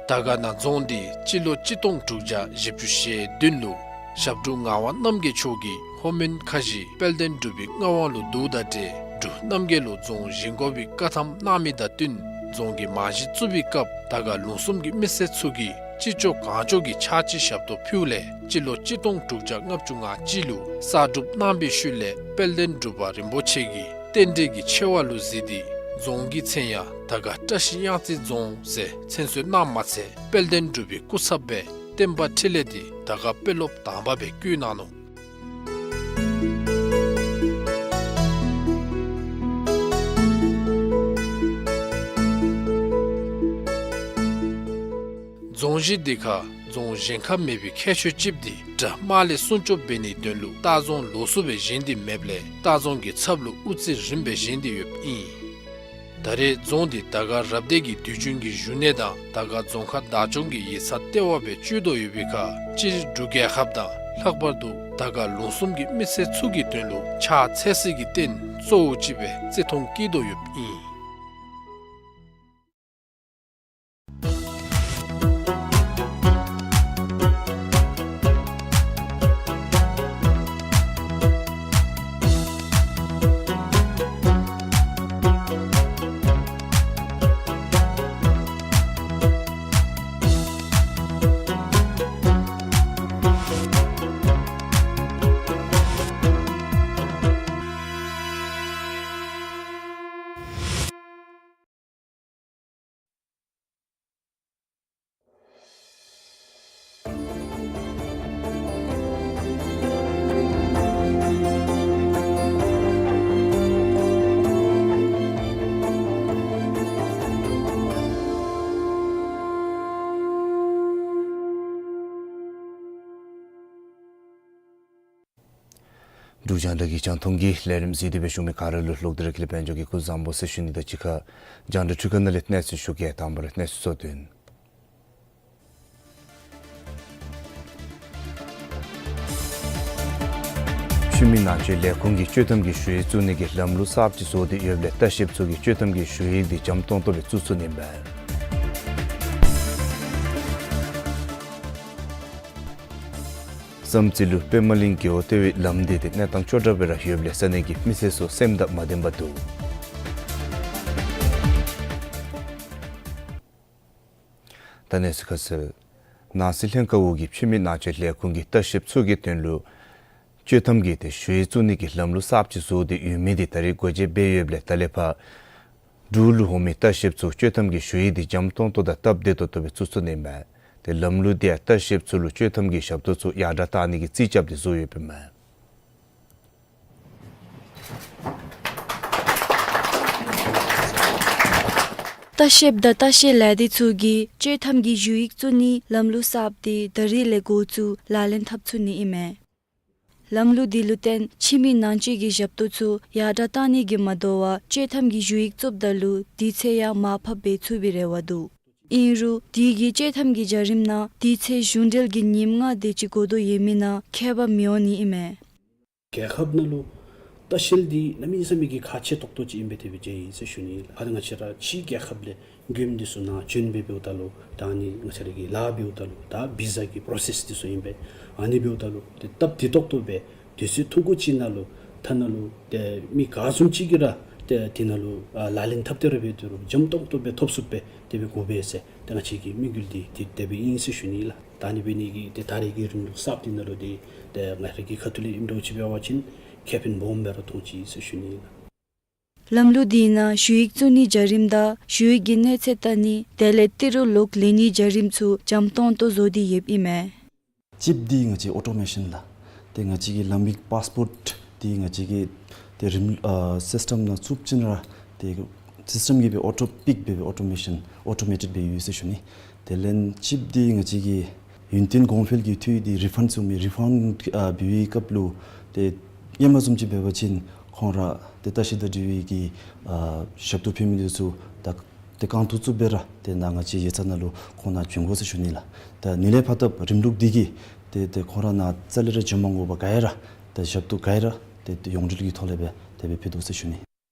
དར་དཀར་ན་རྫོང་འདི་སྤྱི་ལོ་གཅིག་སྟོང་དྲུག་བརྒྱ་བཞི་བཅུ་ཞེ་བདུན་ལུ་ཞབས་དྲུང་ངག་དབང་རྣམ་རྒྱལ་མཆོག་གིས་ལྷོ་མོན་ཁ་བཞི་དཔལ་ལྡན་འབྲུག་པའི་མངའ་དབང་ལུ་བསྡུཝ་དང་འབྲེལ་འབྲུག་རྣམ་རྒྱལ་ལུ་རྫོང་བཞེངས་དགོ་པའི་བཀའ་ཐམ་གནང་མི་དང་བསྟུན་རྫོང་གི་རྨང་གཞི་བཙུགས་པའི་སྐབས་དར་དཀར་ལུང་གསུམ་གྱི་མི་སེར་ཚུ་གིས་ཅི་ལྕོགས་གང་ལྕོགས་ཀྱི་ཕྱག་ཕྱི་ཞབས་ཏོག་ཕུལཝ་ལས་སྤྱི་ལོ་གཅིག་སྟོང་དྲུག་བརྒྱ་ལྔ་བཅུ་ང་གཅིག་ལུ་གསར་སྒྲུབ་གནང་བའི་ཤུལ་ལས་དཔལ་ལྡན་འབྲུག་པ་རིན་པོ་ཆེ་གིས་རྟེན་འབྲེལ་གྱི་ཆེ་བ་ལུ་གཟིགས་ཏེ་རྫོང་གི་མཚན་ཡང་དར་དཀར་བཀྲ་ཤིས་གཡང་རྩེ་རྫོང་ཟེར་མཚན་གསོལ་གནངམ་མ་ཚད་དཔལ་ལྡན་འབྲུག་པའི་སྐུ་ཚབ་སྦེ་བསྟན་པ་འཕྲིན་ལས་འདི་དར་དཀར་དཔོན་སློབ་དང་པ་སྦེ་བསྐོ་གནང་ནུག། རྫོང་གཞི་འདི་ཁར་རྫོང་གཞན་ཁར་མེད་པའི་ཁྱད་ཆོས་ཅིག་འདི་དགྲ་དམག་ལས་སྲུང་སྐྱོབ་འབད་ནིའི་དོན་ལུ་ལྟ་རྫོང་ལོགས་སུ་སྦེ་བཞེངས་ཏེ་མེདཔ་ལས་ལྟ་རྫོང་གི་ཚབ་ལུ་དབུ་རྩེ་རིམ་པས་བཞེངས་ཏེ་ཡོདཔ་ཨིན། ད་རེས་རྫོང་འདི་དར་དཀར་རབ་སྡེ་གི་དུས་རྒྱུན་གྱི་བཞུགས་གནས་དང་དར་དཀར་རྫོང་ཁག་བདག་སྐྱོང་གི་ཡིག་ཚང་ལྟེ་བ་སྦེ་སྤྱོད་དོ་ཡོད་པའི་ཁར་སྤྱིར་འབྲུག་རྒྱལ་ཁབ་དང་ལྷག་པར་དུ་དར་དཀར་ལུང་གསུམ་གྱི་མི་སེར་ཚུ་གི་དོན་ལུ་ཕྱག་འཚལ་སའི་གི་རྟེན་གཙོ་བོ་ཅིག་སྦེ་བརྩི་མཐོང་བསྐྱེད་དོ་ཡོདཔ་ཨིན། འབྲུག་རྒྱང་བསྒྲགས་ཀྱི་རྒྱང་མཐོང་གི་ལས་རིམ་གཟིགས་ཏེ་སྦེ་བཞུགས་མི་ག་ར་ལུ་ལོག་སྟེ་ར་ཀུན་ལེགས་དཔལ་འབྱོར་གྱིས་སྐུ་གཟུགས་བཟང་པོ་ཟེར་ཞུ་ནི་དང་གཅིག་ཁར་རྒྱང་བསྒྲགས་འཕྲུལ་ཁང་ནང་ལས་གནས་ཚུལ་ཞུ་གེ། དང་པ་ར་གནས་ཚུལ་གཙོ་དོན། ཆུ་མེད་ནང་ཆོས་ལས་ཁུངས་ཀྱིས་ཆོག་ཐམ་གྱི་ཞུ་ཡིག་བཙུགས་ནི་གི་ལམ་ལུགས་གསརཔ་ཅིག་བཟོ་སྟེ་ཡོདཔ་ལས་ལྟ་བཤལཔ་ཚུ་གིས་ཆོག་ཐམ་གྱི་ཞུ་ཡིག་འདི་འཇམ་ཏོང་ཏོ་སྦེ་བཙུགས་ཚུགས་ནི་ཨིན་པས། བསམ་རྩེ་ལུ་པདྨ་གླིང་རྒེད་འོག་ལྟེ་བའི་ལམ་འདི་འདི་གནས་སྟངས་སྐྱོ་དྲགས་སྦེ་ར་ཡོདཔ་ལས་ས་གནས་ཀྱི་མི་སེར་ཚུ་སེམས་དང་མ་ལྡནམ་འདུག། ད་གནས་ཚུལ་ཁ་གསལ། ནང་སྲིད་ལྷན་ཁག་འོག་གི་ཆུ་མེད་ནང་ཆོས་ལས་ཁུངས་ཀྱིས་ལྟ་བཤལཔ་ཚུ་གི་དོན་ལུ་ བཅོས་ཐམ་གྱི་ཏེ་ཞུ་ཡིག་བཙུགས་ནི་གི་ལམ་ལུགས་གསརཔ་ཅིག་བཟོ་སྟེ་ཡོད་མི་འདི་ད་རེས་འགོ་འབྱེད་འབད་ཡོདཔ་ལས་ད་ལས་ཕར་འབྲུག་ལུ་འོང་མི་ལྟ་བཤལཔ་ཚུ་བཅོས་ཐམ་གྱི་ཞུ་ཡིག་འདི་འཇམ་ཏོང་ཏོ་དང་སྟབས་བདེ་ཏོག་ཏོ་སྦེ་བཙུགས་ཚུགས་ནི་ཨིན་མས། ཏེ་ལམ་ལུགས་འདི་ཡང་ལྟ་བཤལཔ་ཚུ་ལུ་བཅོས་ཐམ་གྱི་ཞབས་ཏོག་ཚུ་ཡར་དྲག་གཏང་ནི་གི་རྩིས་རྐྱབ་སྟེ་བཟོ་ཡོདཔ་ཨིན་མས། ལྟ་བཤལཔ་དང་ལྟ་བཤལ་ལས་སྡེ་ཚུ་གིས་བཅོས་ཐམ་གྱི་ཞུ་ཡིག་བཙུགས་ནིའི་ལམ་ལུགས་གསརཔ་འདི་ད་རིས་ལས་འགོ་བཙུགས་ལག་ལེན་འཐབ་ཚུགས་ནི་ཨིན་མས། ལམ་ལུགས་འདི་ལུ་བརྟེན་ཕྱི་མི་ནང་བཅུད་ཀྱི་ཞབས་ཏོག་ཚུ་ཡར་དྲག་གཏང་ནི་གིས་མ་དོ་བར་བཅོས་ཐམ་གྱི་ཞུ་ཡིག་བཙུགསཔ་ད་ལུ་དུས་ཚོད་ཡང་མར་ཕབ་འབད་ཚུགས་པའི་རེ་བ་འདུག། ཨིན་རུང་དེ་གིས་བཅོས་ཐམ་གྱི་བྱ་རིམ་ནང་དུས་ཚོད་གཞུང་འབྲེལ་གྱི་ཉིནམ་ལྔ་དེ་ཅིག་འགོར་དོ་ཡོད་མི་ནང་ཁྱད་པར་མི་འོང་ནི་ཨིན་མས། རྒྱལ་ཁབ་ནང་ལུ་ལྟ་བཤལ་འདི་གནམ་མེད་ས་མེད་ཀྱི་ཁག་ཆེ་ཏོག་ཏོ་ཅིག་ཨིན་པས་དེ་སྦེ་མཇལ་ཡི་ཟེར་ཞུ་ནི་ལགས། ད་ང་བཅས་ར་ཕྱི་རྒྱལ་ཁབ་ལས་མགྱོནམ་འདི་ཚུ་ནང་བྱོན་སྦེ་འབདཝ་ད་ལུ་ད་ཨ་ནི་ང་བཅས་ར་གི་ལཱ་འབདཝ་ད་ལུ་ད་བི་ཟ་གི་པྲོ་སེསི་འདི་ཚུ་ཨིན་པས། ཨ་ནི་འབདཝ་ད་ལུ་ཏེ་སྟབས་བདེ་ཏོག་ཏོ་སྦེ་དུས་ཚོད་ཐུང་ཀུ་ཅིག་ནང་ལུ་ཐ་ན་ལུ་ཏེ་མི་ག་བཟུམ་ཅིག་གིས་ར་ཏེ་དེ་ནང་ལུ་ཨ་ལག་ལེན་འཐབ་སྟེ་ར་འབད་དེ་རུང་འཇམ་ཏོང་ཏོ་སྦེ་ཐོབ་ཚུགསཔ་སྦེ་དེ་སྦེ་དགོ་པས་ཟེར་ཏེ་ང་བཅས་ཀྱིས་དམིགས་ཡུལ་འདི་དེ་དེ་སྦེ་ཨིན་ཟེར་ཞུ་ནི་ལགས། ད་ཨ་ནི་འབད་ནི་གིས་ཏེ་ད་རེས་ཀྱི་རིམ་ལུགས་གསརཔ་འདི་ནང་ལུ་འདི་ཏེ་ང་ར་གི་ཁ་ཐུག་ལས་ཨིནམ་འདྲཝ་ཅིག་འབད་བ་ཅིན་ཁེ་ཕན་སྦོམ་སྦེ་ར་མཐོང་ཅི་ཟེར་ཞུ་ནི་ལགས། ལམ་ལུགས་འདི་ནང་ཞུ་ཡིག་བཙུགས་ནིའི་བྱ་རིམ་དང་ཞུ་ཡིག་གི་གནས་ཚད་བལྟ་ནི་དེ་ལས་ཏི་རུ་ལོག་ལེན་ནིའི་བྱ་རིམ་ཚུ་འཇམ་ཏོང་ཏོ་བཟོ་སྟེ་ཡོདཔ་ཨིན་མས། ཅིབ་འདི་ང་བཅས་ཨོ་ཊོ་མེ་ཤཱན་ལགས། ཏེ་ང་བཅས་ཀྱི་ལམ་ཡིག་པཱསི་པོརཊ་འདི་ང་བཅས་ཀྱིས་ཏེ་རིམ་ཨ་སིསི་ཊེམ་ནང་བཙུགས་ཅི་ར་ཏེ་སིསི་ཊེམ་གྱིས་སྦེ་ཨོ་ཊོ་པིག་སྦེ་སྦེ་ཨོ་ཊོ་མེ་ཤཱན་ཨོ་ཊོ་མེ་ཊེཌ་སྦེ་ཡོད་ཟེར་ཞུ་ནི། དེ་ལས་ཅིབ་འདི་ང་བཅས་ཀྱི་ཡུན་བརྟན་གོང་འཕེལ་གྱི་འཐུས་འདི་རི་ཕཱན་བཟུམ་མའི་རི་ཕཱན་ཨ་འབད་བའི་སྐབས་ལུ་ཏེ་ཧེ་མ་བཟུམ་ཅིག་འབད་བ་ཅིན་ཁོང་ར་ཏེ་ལྟ་བཤལ་དང་འབྲེལ་བའི་གི་ཨ་ཞབས་ཏོག་ཕུལ་མི་འདི་ཚུ་ད་ཏེ་རྐང་ཐུག་ཚུགསཔ་སྦེ་ར་ཏེ་ནཱ་ང་བཅས་ཡིག་ཚང་ནང་ལུ་ཁོང་ནཱ་བྱོན་དགོ་ཟེར་ཞུ་ནི་ལགས། ད་ཨ་ནི་ལས་ཕར་ད་རིམ་ལུགས་འདི་གིས་ཏེ་ཏེ་ཁོང་ར་ནཱ་རྩ་ལས་ར་བྱོན་མ་དགོ་པར་ག་ར་ཏེ་ཞབས་ཏོག་ག་ར་ཏེ་ཏེ་ཡོངས་འབྲེལ་གྱི་ཐོག་ལས་སྦེ་དེ་སྦེ་ཕུལ་དོ་ཟེར་ཞུ་ནི།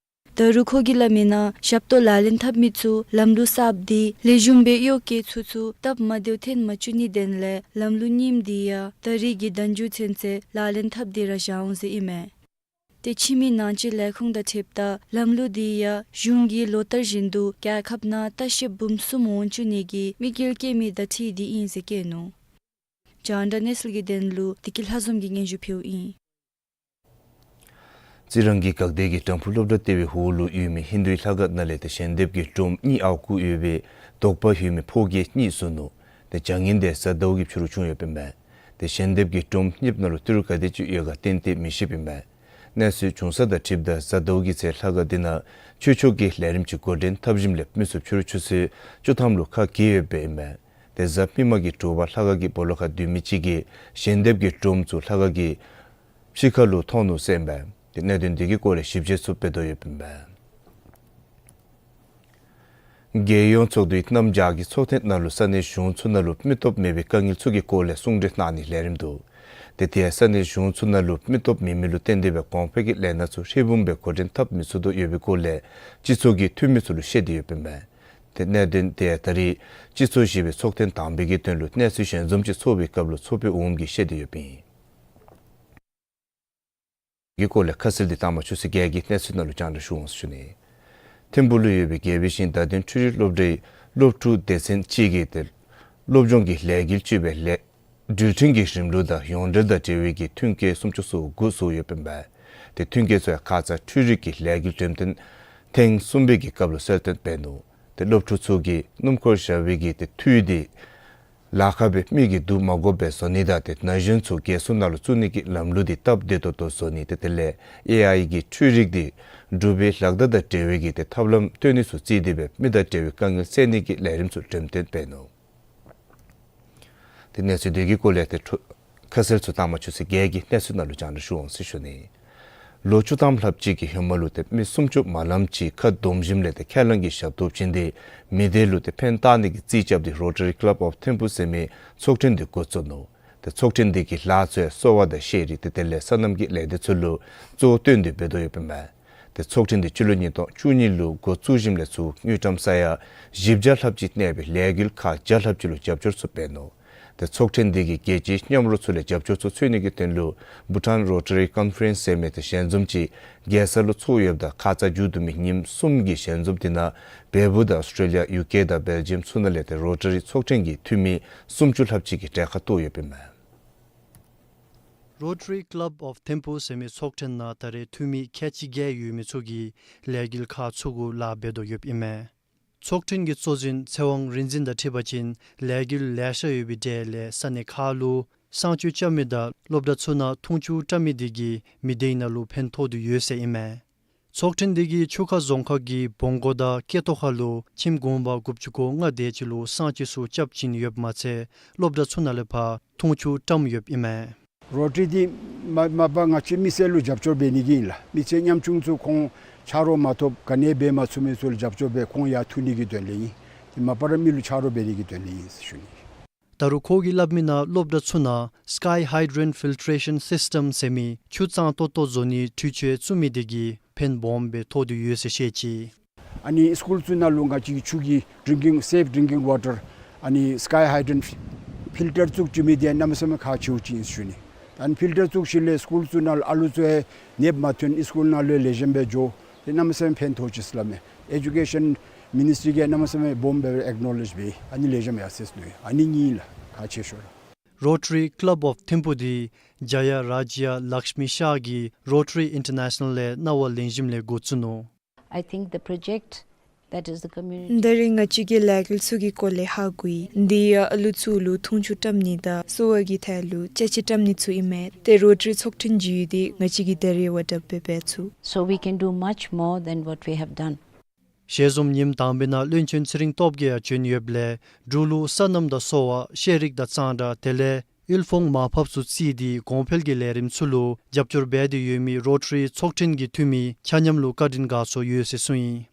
ད་རུང་ཁོ་གིས་སླབ་མི་ནང་ཞབས་ཏོག་ལག་ལེན་འཐབ་མི་ཚུ་ལམ་ལུགས་གསརཔ་འདི་ལེགས་ཤོམ་སྦེ་གཡོག་བཀོལ་ཚུགས་ཚུགས་སྟབས་མ་བདེཝ་ཐོན་མ་བཅུག་ནིའི་དོན་ལས་ལམ་ལུགས་རྙིངམ་འདི་ཡང་ད་རེས་ཀྱི་ཟླ་མཇུག་ཚུན་ཚོད་ལག་ལེན་འཐབ་སྟེ་ར་བཞག་འོང་ཟེར་ཨིན་མས། ཏེ་ཕྱི་མི་ནང་བཅུད་ལས་ཁུངས་དང་འཁྲིལཝ་ད་ལམ་ལུགས་འདི་ཡང་གཞུང་གིས་ལོ་ལྟར་བཞིན་དུ་རྒྱལ་ཁབ་ནང་ལྟ་བཤལཔ་འབུམ་གསུམ་འོང་བཅུག་ནི་གི་དམིགས་ཡུལ་བསྐྱེད་མི་བརྡ་འཕྲིན་འདི་ཨིན་ཟེར་བཀོད་ནུག། རྒྱང་བསྒྲགས་གནས་ཚུལ་གྱི་དོན་ལུ་བདེ་སྐྱིད་ལྷ་འཛོམས་ཀྱིས་སྙན་ཞུ་ཕུལཝ་ཨིན། རྩི་རང་གི་འགག་སྡེ་གི་དྲམ་ཕུག་སློབ་གྲྭ་ལྟེ་བའི་ཧོལ་ལུ་ཡོད་མི་ཧིན་དུའི་ལྷ་ཁང་ནང་ལས་ཏེ་ཞལ་འདེབས་ཀྱི་སྒྲོམ་གཉིས་ཨརཝ་བརྐུ་ཡོད་པའི་དོགས་པ་ཡོད་མི་ཕོ་སྐྱེས་གཉིས་བཙུགས་ནུག། ཏེ་བྱ་ངན་དེ་གཟའ་ཟླཝ་གི་ཕྱི་རུ་བྱུང་ཡོདཔ་ཨིན་མས། ཏེ་ཞལ་འདེབས་ཀྱི་སྒྲོམ་གཉིསཔ་ནང་ལུ་ཏི་རུ་ག་དེ་ཅིག་ཡོད་ག་ཏན་ཏན་མི་ཤེསཔ་ཨིན་མས། གནས་ཚུལ་བྱུང་ས་དང་འཁྲིལཝ་ད་གཟའ་ཟླཝ་གི་ཚེ་ལྷ་ཁང་འདི་ནང་ཆོས་ཕྱོགས་ཀྱི་ལས་རིམ་ཅིག་འགོ་འདྲེན་འཐབ་ཞིནམ་ལས་མི་ཚུ་ཕྱི་རུ་ཆུ་ཚོད་བཅུ་ཐམ་ལུ་ཁ་གྱེས་ཡོདཔ་ཨིན་མས། ཏེ་གཟའ་མིག་དམར་གྱི་དྲོ་པ་ལྷ་ཁང་གི་སྦོ་ལོགས་ཁར་སྡོད་མི་ཅིག་གིས་ཞལ་འདེབས་ཀྱི་སྒྲོམ་ཚུ་ལྷ་ཁང་གི་ཕྱི་ཁ་ལུ་མཐོང་ནུག་ཟེར་ཨིན་པས། ཏེ་གནད་དོན་འདི་གི་སྐོར་ལས་ཞིབ་དཔྱད་ཚུ་འབད་དོ་ཡོདཔ་ཨིན་པས། རྒྱལ་ཡོངས་ཚོགས་འདུའི་གནམ་བྱཱར་གྱི་ཚོགས་ཐེངས་ནང་ལུ་ས་གནས་གཞུང་ཚུ་ནང་ལུ་མི་སྟོབས་མེད་པའི་དཀའ་ངལ་ཚུ་གི་སྐོར་ལས་གསུང་གྲོས་གནང་ནིའི་ལས་རིམ་འདུག། ཏེ་དེ་ཡང་ས་གནས་གཞུང་ཚུ་ནང་ལུ་མི་སྟོབས་མེད་མི་ལུ་བརྟེན་ཏེ་སྦེ་གོང་འཕེལ་གྱི་ལས་སྣ་ཚུ་ཧྲིལ་བུམ་སྦེ་འགོ་འདྲེན་འཐབ་མི་ཚུགས་དོ་ཡོད་པའི་སྐོར་ལས་སྤྱི་ཚོགས་ཀྱི་འཐུས་མི་ཚུ་ལུ་བཤད་དེ་ཡོདཔ་ཨིན་པས། ཏེ་གནད་དོན་དེ་ད་རེས་སྤྱི་ཚོགས་བཞི་པའི་ཚོགས་ཐེངས་དང་པའི་གི་དོན་ལུ་གནས་ཚུལ་ཞལ་འཛོམས་ཅིག་ཚོགས་པའི་སྐབས་ལུ་ཚོགས་དཔོན་འོགམ་གྱིས་བཤད་དེ་ཡོདཔ་ཨིན། གི་སྐོར་ལས་ཁ་གསལ་འདི་ལྟ་མ་ཆུ་ཚོད་བརྒྱད་ཀྱི་གནས་ཚུལ་ནང་ལུ་རྒྱང་བསྒྲགས་ཞུ་འོང་ཟེར་ཞུ་ནི། ཐིམ་ཕུག་ལུ་ཡོད་པའི་རྒྱལ་བའི་ཞིང་བརྡ་དོན་འཕྲུལ་རིག་སློབ་གྲྭའི་སློབ་ཕྲུག་སྡེ་ཚན་གཅིག་གིས་ཏེ་སློབ་སྦྱོང་གི་ལས་འགུལ་ཅིག་སྦེ་ལས་འགྲུལ་འཕྲིན་གྱི་རིམ་ལུགས་དང་ཡོངས་འབྲེལ་དང་འབྲེལ་བའི་གི་ཐོན་སྐྱེད་སུམ་ཅུ་སོ་དགུ་བཟོ་ཡོདཔ་ཨིན་པས། ཏེ་ཐོན་སྐྱེད་ཚུ་ཡང་ཁ་ཙ་འཕྲུལ་རིག་གི་ལས་འགུལ་འགྲེམས་སྟོན་ཐེངས་གསུམ་པའི་གི་སྐབས་ལུ་གསལ་སྟོན་འབད་ནུག། ཏེ་སློབ་ཕྲུག་ཚུ་གིས་སྣུམ་འཁོར་བཞག་པའི་གི་ཏེ་འཐུས་འདི་ལཱ་ཁག་སྦེ་མི་གིས་བསྡུ་མ་དགོཔ་སྦེ་བཟོ་ནི་དང་ཏེ་ན་གཞོན་ཚུ་རྒས་གསོ་ནང་ལུ་བཙུགས་ནི་གི་ལམ་ལུགས་འདི་སྟབས་བདེ་ཏོག་ཏོ་བཟོ་ནི་ཏེ་དེ་ལས་ཨེ་ཨའི་གི་འཕྲུལ་རིག་འདི་འབྲུག་པའི་ལག་བརྡ་དང་འབྲེལ་བའི་གི་ཏེ་ཐབས་ལམ་སྟོན་ནི་ཚུ་བརྩིས་ཏེ་སྦེ་མི་དང་འབྲེལ་བའི་དཀའ་ངལ་སེལ་ནི་གི་ལས་རིམ་ཚུ་འགྲེམས་སྟོན་འབད་ནུག། ཏེ་གནས་ཚུལ་འདི་གི་སྐོར་ལས་ཏེ་འཕྲོ་ཁ་གསལ་ཚུ་ལྟ་མ་ཆུ་ཚོད་བརྒྱད་ཀྱི་གནས་ཚུལ་ནང་ལུ་རྒྱང་བསྒྲགས་ཞུ་འོང་ཟེར་ཞུ་ནི། ལོ་བཅུ་ཐམ་ལྷགཔ་ཅིག་གི་ཧེ་མ་ལུ་ཏེ་མི་སུམ་ཅུ་མ་ལངམ་ཅིག་ཁ་སྡོམ་ཞིནམ་ལས་ཏེ་ཁས་བླངས་ཀྱི་ཞབས་ཏོག་བྱིན་ཏེ་མི་སྡེ་ལུ་ཏེ་ཕན་བཏགས་ནི་གི་རྩིས་རྐྱབ་སྟེ་Rotary Club of Thimphu ཟེར་མི་ཚོགས་ཕྲན་འདི་འགོ་བཙུགས་ནུག། ཏེ་ཚོགས་ཕྲན་འདི་གི་ལཱ་ཚུ་ཡང་གསོ་བ་དང་ཤེས་རིག་ཏེ་དེ་ལས་སོ་ནམ་གྱི་ལས་སྡེ་ཚུ་ལུ་གཙོ་བོ་བཏོན་ཏེ་འབད་དོ་ཡོདཔ་ཨིན་མས། ཏེ་ཚོགས་ཕྲན་འདི་སྤྱི་ལོ་ཉིས་སྟོང་བཅུ་གཉིས་ལུ་འགོ་བཙུགས་ཞིནམ་ལས་ཚུར་དངུལ་ཀྲམ་ས་ཡ་བཞི་བརྒྱ་ལྷགཔ་ཅིག་གནས་པའི་ལས་འགུལ་ཁག་བརྒྱ་ལྷགཔ་ཅིག་ལུ་རྒྱབ་སྐྱོར་ཚུ་འབད་ནུག། ཏེ་ཚོགས་ཕྲན་འདི་གིས་རྒྱལ་སྤྱིའི་མཉམ་རོགས་ཚུ་ལས་རྒྱབ་སྐྱོར་ཚུ་འཚོལ་ནི་གི་དོན་ལུ་Bhutan Rotary Conference ཟེར་མི་ཏེ་ཞལ་འཛོམས་ཅིག་རྒྱལ་ས་ལུ་ཚོགས་ཡོདཔ་ད་ཁ་ཙ་མཇུག་བསྡུ་མི་ཉིནམ་གསུམ་གྱི་ཞལ་འཛོམས་འདི་ནང་བལ་པོ་དང་ཨོསི་ཊྲེ་ལི་ཡ་ཡུ་ཀེ་དང་བེལ་ཇི་ཡམ་ཚུ་ནང་ལས་ཏེ་རོ་ཊ་རི་ཚོགས་ཕྲན་གྱི་འཐུས་མི་སུམ་ཅུ་ལྷགཔ་ཅིག་གིས་གྲལ་ཁར་གཏོགས་ཡོདཔ་ཨིན་མས། Rotary Club of Thimphu ཟེར་མི་ཚོགས་ཁྲིམས་ནང་ད་རེས་འཐུས་མི་ཁལ་གཅིག་བརྒྱད་ཡོད་མི་ཚུ་གིས་ལས་འགུལ་ཁག་ཚུ་གུ་ལཱ་འབད་དོ་ཡོདཔ་ཨིན་མས། ཚོགས་ཁྲིམས་ཀྱི་གཙོ་འཛིན་ཚེ་དབང་རིག་འཛིན་དང་འཁྲིལ་བ་ཅིན་ལས་འགུལ་ལེ་ཤ་ཡོད་པའི་གྲས་ལས་ས་གནས་ཁག་ལུ་གསང་སྤྱོད་རྐྱབ་མི་དང་སློབ་གྲྭ་ཚུ་ནང་འཐུང་ཆུ་བཀྲམ་མི་དེ་གིས་མི་སྡེ་ནང་ལུ་ཕན་ཐོགས་དོ་ཡོད་ཟེར་ཨིན་མས། ཚོགས་ཁྲིམས་དེ་གིས་ཆུ་ཁ་རྫོང་ཁག་གི་བོང་སྒོ་དང་སྐེ་ཏོ་ཁ་ལུ་ཁྱིམ་གུང་པ་དགུ་བཅུ་གོ་ལྔ་དེ་ཅིག་ལུ་གསང་སྤྱོད་ཚུ་རྐྱབ་བྱིན་ཡོདཔ་མ་ཚད་སློབ་གྲྭ་ཚུ་ནང་ལས་ཕར་འཐུང་ཆུ་བཀྲམ་ཡོདཔ་ཨིན་མས། རོ་ཊ་རི་འདི་མ་མ་པ་ང་བཅས་མི་སེར་ལུ་རྒྱབ་སྐྱོར་འབད་ནི་གི་ཨིན་ལགས། མི་སེར་ཉམ་ཆུང་ཚུ་ཁོང་ཆ་རོགས་མ་ཐོབ་ག་ནི་འབད་མ་ཚུགས་མི་ཚུ་ལུ་རྒྱབ་སྐྱོར་འབད་ཁོང་ཡར་འཐུ་ནི་གི་དོན་ལས་ཨིན། འདི་མ་པ་ར་མི་ལུ་ཆ་རོགས་འབད་ནི་གི་དོན་ལས་ཨིན་ཟེར་ཞུ་ནི། ད་རུང་ཁོ་གིས་སླབ་མི་ནང་སློབ་གྲྭ་ཚུ་ནང་Sky Hydrant Filtration System ཟེར་མི་ཆུ་གཙང་ཏོག་ཏོ་བཟོ་ནིའི་འཕྲུལ་ཆས་བཙུགས་མི་དེ་གིས་ཕན་སྦོམ་སྦེ་ཐོགས་དོ་ཡོད་ཟེར་བཤད་ཅི། ཨ་ནི་སི་ཀུལ་ཚུ་ནང་ལུ་ང་བཅས་ཀྱི་ཆུ་གི་ཌིང་ཀིང་སེཕ་ཌིང་ཀིང་ཝ་ཊར་ཨ་ནི་Sky Hydrant Filter བཙུགས་བཅུག་མི་དེ་གནམ་མེད་ས་མེད་ཁག་ཆེཝ་ཅིག་ཨིན་ཟེར་ཞུ་ནི། ཨ་ནི་ཕིལ་ཊར་བཙུགས་ཞིནམ་ལས་སི་ཀུལ་ཚུ་ནང་ལུ་ཨ་ལུ་ཚུ་ཡང་ནདཔ་མ་ཐོན་སི་ཀུལ་ནང་ལུ་ལེགས་ཤོམ་སྦེ་འགྱོ། དེ་གནམ་མེད་ས་མེད་ཕན་ཐོགས་ཅི་ཟེར་སླབ་མས། ཨེ་ཌུ་ཀེ་ཤཱན་མི་ནིས་ཊི་རི་གིས་གནམ་མེད་ས་མེད་སྦོམ་སྦེ་ཨེཀ་ནོ་ལེཇ་འབད། ཨ་ནི་ལེགས་ཤོམ་ཡར་སོ་ཡི་ཟེར་ནུག། ཨ་ནི་གཉིས་ལགས་ཁག་ཆེ་ཤོས་ར། Rotary Club of Thimphu འདི་ཇ་ཡ་རཱ་ཇ་ཡ་ལཀྵ་མི་ཤཱ་གིས་Rotary International ལས་གནང་བ་ལེན་ཞིནམ་ལས་འགོ་བཙུགས་ནུག། I think the project, that is the community. ད་རེས་ང་བཅས་ཀྱིས་ལས་འགུལ་ཚུ་གི་སྐོར་ལས་ཧ་གོ་ཡི། འདི་ཡང་ཨ་ལུ་ཚུ་ལུ་འཐུང་ཆུ་བཀྲམ་ནི་དང་གསོ་བ་གི་ཐད་ལུ་ཅ་ཆས་བཀྲམ་ནི་ཚུ་ཨིན་མས། ཏེ་རོ་ཊ་རི་ཚོགས་ཁྲིམས་ཀྱི་ཡུལ་འདི་ང་བཅས་ཀྱིས་ད་རེས་བ་ཏབ་སྦེ་འབད་ཚུགས། So we can do much more than what we have done. ཞལ་འཛོམས་ཉིནམ་དང་པའི་ནང་བློན་ཆེན་ཚེ་རིང་སྟོབས་རྒྱས་ཡང་བྱོན་ཡོདཔ་ལས་འབྲུག་ལུ་སོ་ནམ་དང་གསོ་བ་ཤེས་རིག་དང་གཙང་སྦྲ་དེ་ལས་དབུལ་ཕོངས་མར་ཕབ་ཚུ་བརྩིས་ཏེ་གོང་འཕེལ་གྱི་ལས་རིམ་ཚུ་ལུ་རྒྱབ་སྐྱོར་འབད་དེ་ཡོད་མི་རོ་ཊ་རི་ཚོགས་ཁྲིམས་ཀྱི་འཐུས་མི་ཆ་མཉམ་ལུ་བཀའ་དྲིན་དགའ་ཚོར་ཡོད་ཟེར་གསུངས་ཡི།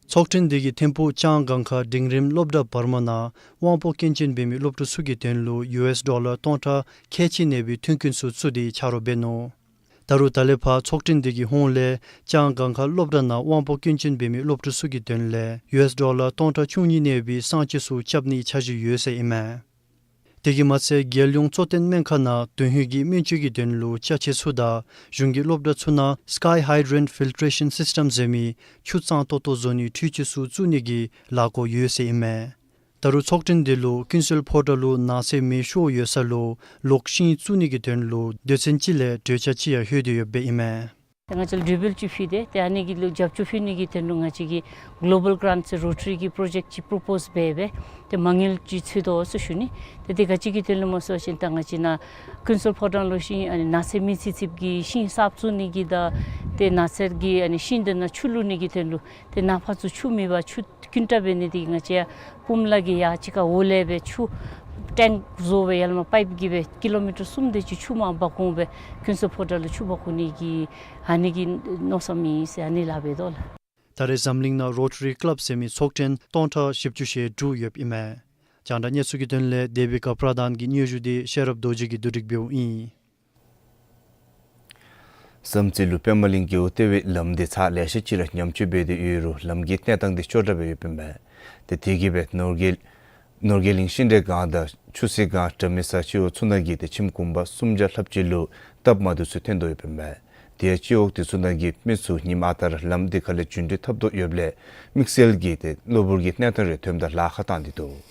ཚོགས་ཁྲིམས་དེ་གིས་ཐིམ་ཕུག་ལྕང་སྒང་ཁ་འབྲིང་རིམ་སློབ་གྲྭ་བར་མ་ནང་དབང་པོ་སྐྱོན་ཅན་འབད་མི་སློབ་ཕྲུག་ཚུ་གི་དོན་ལུ་ཡུ་ཨེསི་ཌོ་ལར་སྟོང་ཕྲག་ཁལ་གཅིག་གནས་པའི་མཐུན་རྐྱེན་ཚུ་བཙུགས་ཏེ་ཆ་རོགས་འབད་ནུག། ད་རུང་ད་ལས་ཕར་ཚོགས་ཁྲིམས་དེ་གི་ཧོངས་ལས་ལྕང་སྒང་ཁ་སློབ་གྲྭ་ནང་དབང་པོ་སྐྱོན་ཅན་འབད་མི་སློབ་ཕྲུག་ཚུ་གི་དོན་ལས་ཡུ་ཨེསི་ཌོ་ལར་སྟོང་ཕྲག་བཅུ་གཉིས་གནས་པའི་གསང་སྤྱོད་ཚུ་རྐྱབ་ནིའི་འཆར་གཞི་ཡོད་ཟེར་ཨིན་མས། དེ་གིས་མ་ཚད་རྒྱལ་ཡོངས་གཙོ་བསྟེན་སྨན་ཁང་ནང་དོན་ཧིང་གི་སྨན་བཅོས་ཀྱི་དོན་ལུ་ཅ་ཆས་ཚུ་དང་གཞུང་གི་སློབ་གྲྭ་ཚུ་ནང་Sky Hydrant Filtration System ཟེར་མི་ཆུ་གཙང་ཏོག་ཏོ་བཟོ་ནིའི་འཕྲུལ་ཆས་ཚུ་བཙུགས་ནི་གི་ལས་འགུལ་ཡོད་ཟེར་ཨིན་མས། ད་རུང་ཚོགས་ཁྲིམས་དེ་ལུ་ཀུན་གསལ་ཕོ་བྲང་ལུ་ནགས་ཚལ་མེ་ཤོར་ཡོད་ས་ལུ་ལོག་ཤིང་བཙུགས་ནི་གི་དོན་ལུ་སྡེ་ཚན་ཅིག་ལས་གྲོས་འཆར་ཅིག་ཡང་ལྷོད་དེ་ཡོདཔ་ཨིན་མས། ཏེ་ང་བཅས་ལུ་ཌི་བིལ་ཅིག་ཕུལ་ཏེ་ཏེ་ཨ་ནི་གི་ལུ་རྒྱབ་སྐྱོར་ཕུལ་ནི་གི་དོན་ལུ་ང་བཅས་ཀྱིས་གོ་ལོ་བཱལ་གྲཱནཊ་ཟེར་རོ་ཊ་རི་གི་པྲོ་ཇེཀཊ་ཅིག་པྲོ་པོསི་འབད་སྦེ་ཏེ་མ་དངུལ་ཅིག་འཚོལ་དོ་ཟེར་ཞུ་ནི། ཏེ་དེ་ག་ཅི་གི་དོན་ལུ་སྨོ་ཟེར་བ་ཅིན་ད་ང་བཅས་ནཱ་ཀུན་གསལ་ཕོ་བྲང་ལུ་ཤིང་ཨ་ནི་ནགས་ཚལ་མེ་ཚིག་ཚིགཔ་གི་ཤིང་གསརཔ་བཙུགས་ནི་གི་དང་ཏེ་ནགས་ཚལ་གྱི་ཨ་ནི་ཤིང་དེ་ནང་ཆུ་བླུག་ནི་གི་དོན་ལུ་ཏེ་ནངས་པ་ཚུ་ཆུ་མེད་པར་ཆུ་ཀུན་དྲག་འབད་ནི་དེ་གིས་ང་བཅས་ཡར་སྤུངས་ལ་གི་ཡར་ཅིག་ཁར་འོག་ལས་སྦེ་ཆུ་ཊེངཀ་བཟོ་སྦེ་ཡར་ལས་མར་པའིཔ་གིས་སྦེ་ཀི་ལོ་མི་ཊར་གསུམ་དེ་ཅིག་ཆུ་མར་འབག་འོང་སྦེ་ཀུན་གསལ་ཕོ་བྲང་ལུ་ཆུ་འབག་འོང་ནི་གི་ཨ་ནི་གི་མནོ་བསམ་ཨིན་ཟེར་ཨ་ནི་ལཱ་འབད་དོ་ལགས། ད་རེས་འཛམ་གླིང་ནང་རོ་ཊ་རི་ཀི་ལབ་ཟེར་མི་ཚོགས་ཆེན་སྟོང་ཕྲག་བཞི་བཅུ་ཞེ་དྲུག་ཡོདཔ་ཨིན་མས། རྒྱང་བསྒྲགས་གནས་ཚུལ་གྱི་དོན་ལས་དེ་བི་ཀ་པྲ་དཱན་གྱི་སྙན་ཞུ་དེ་ཤེས་རབ་རྡོ་རྗེ་གིས་བསྡུ་སྒྲིག་འབདཝ་ཨིན། བསམ་རྩེ་ལུ་པདྨ་གླིང་རྒེད་འོག་ལྟེ་བའི་ལམ་འདི་ཚར་ལེ་ཤ་ཅིག་ར་ཉམས་བཅོས་འབད་དེ་ཡོད་རུང་ལམ་གྱི་གནས་སྟངས་འདི་སྐྱོ་དྲགས་སྦེ་ཡོདཔ་ཨིན་མས། ཏེ་དེ་གིས་སྦེ་ནོར་རྒྱས་ནོར་རྒྱས་གླིང་ཤིང་འབྲས་སྒང་དང་ཆུ་བསིལ་སྒང་དགྲ་མེད་ས་སྤྱི་འོག་ཚུ་ནང་གི་ཏེ་ཁྱིམ་གུང་པ་སུམ་བརྒྱ་ལྷགཔ་ཅིག་ལུ་སྟབས་མ་བདེཝ་ཚུ་ཐོན་དོ་ཡོདཔ་ཨིན་མས། དེ་ཡང་སྤྱི་འོག་དེ་ཚུ་ནང་གི་མི་ཚུ་ཉིནམ་ཨ་རྟག་ར་ལམ་འདི་ཁ་ལས་རྒྱུན་འགྲུལ་འཐབ་དོ་ཡོདཔ་ལས་དམིགས་བསལ་གྱི་ཏེ་གློ་བུར་གྱི་གནས་སྟངས་རེ་ཐོནམ་ད་ལཱ་ཁག་བཏང་སྟེ་འདུག།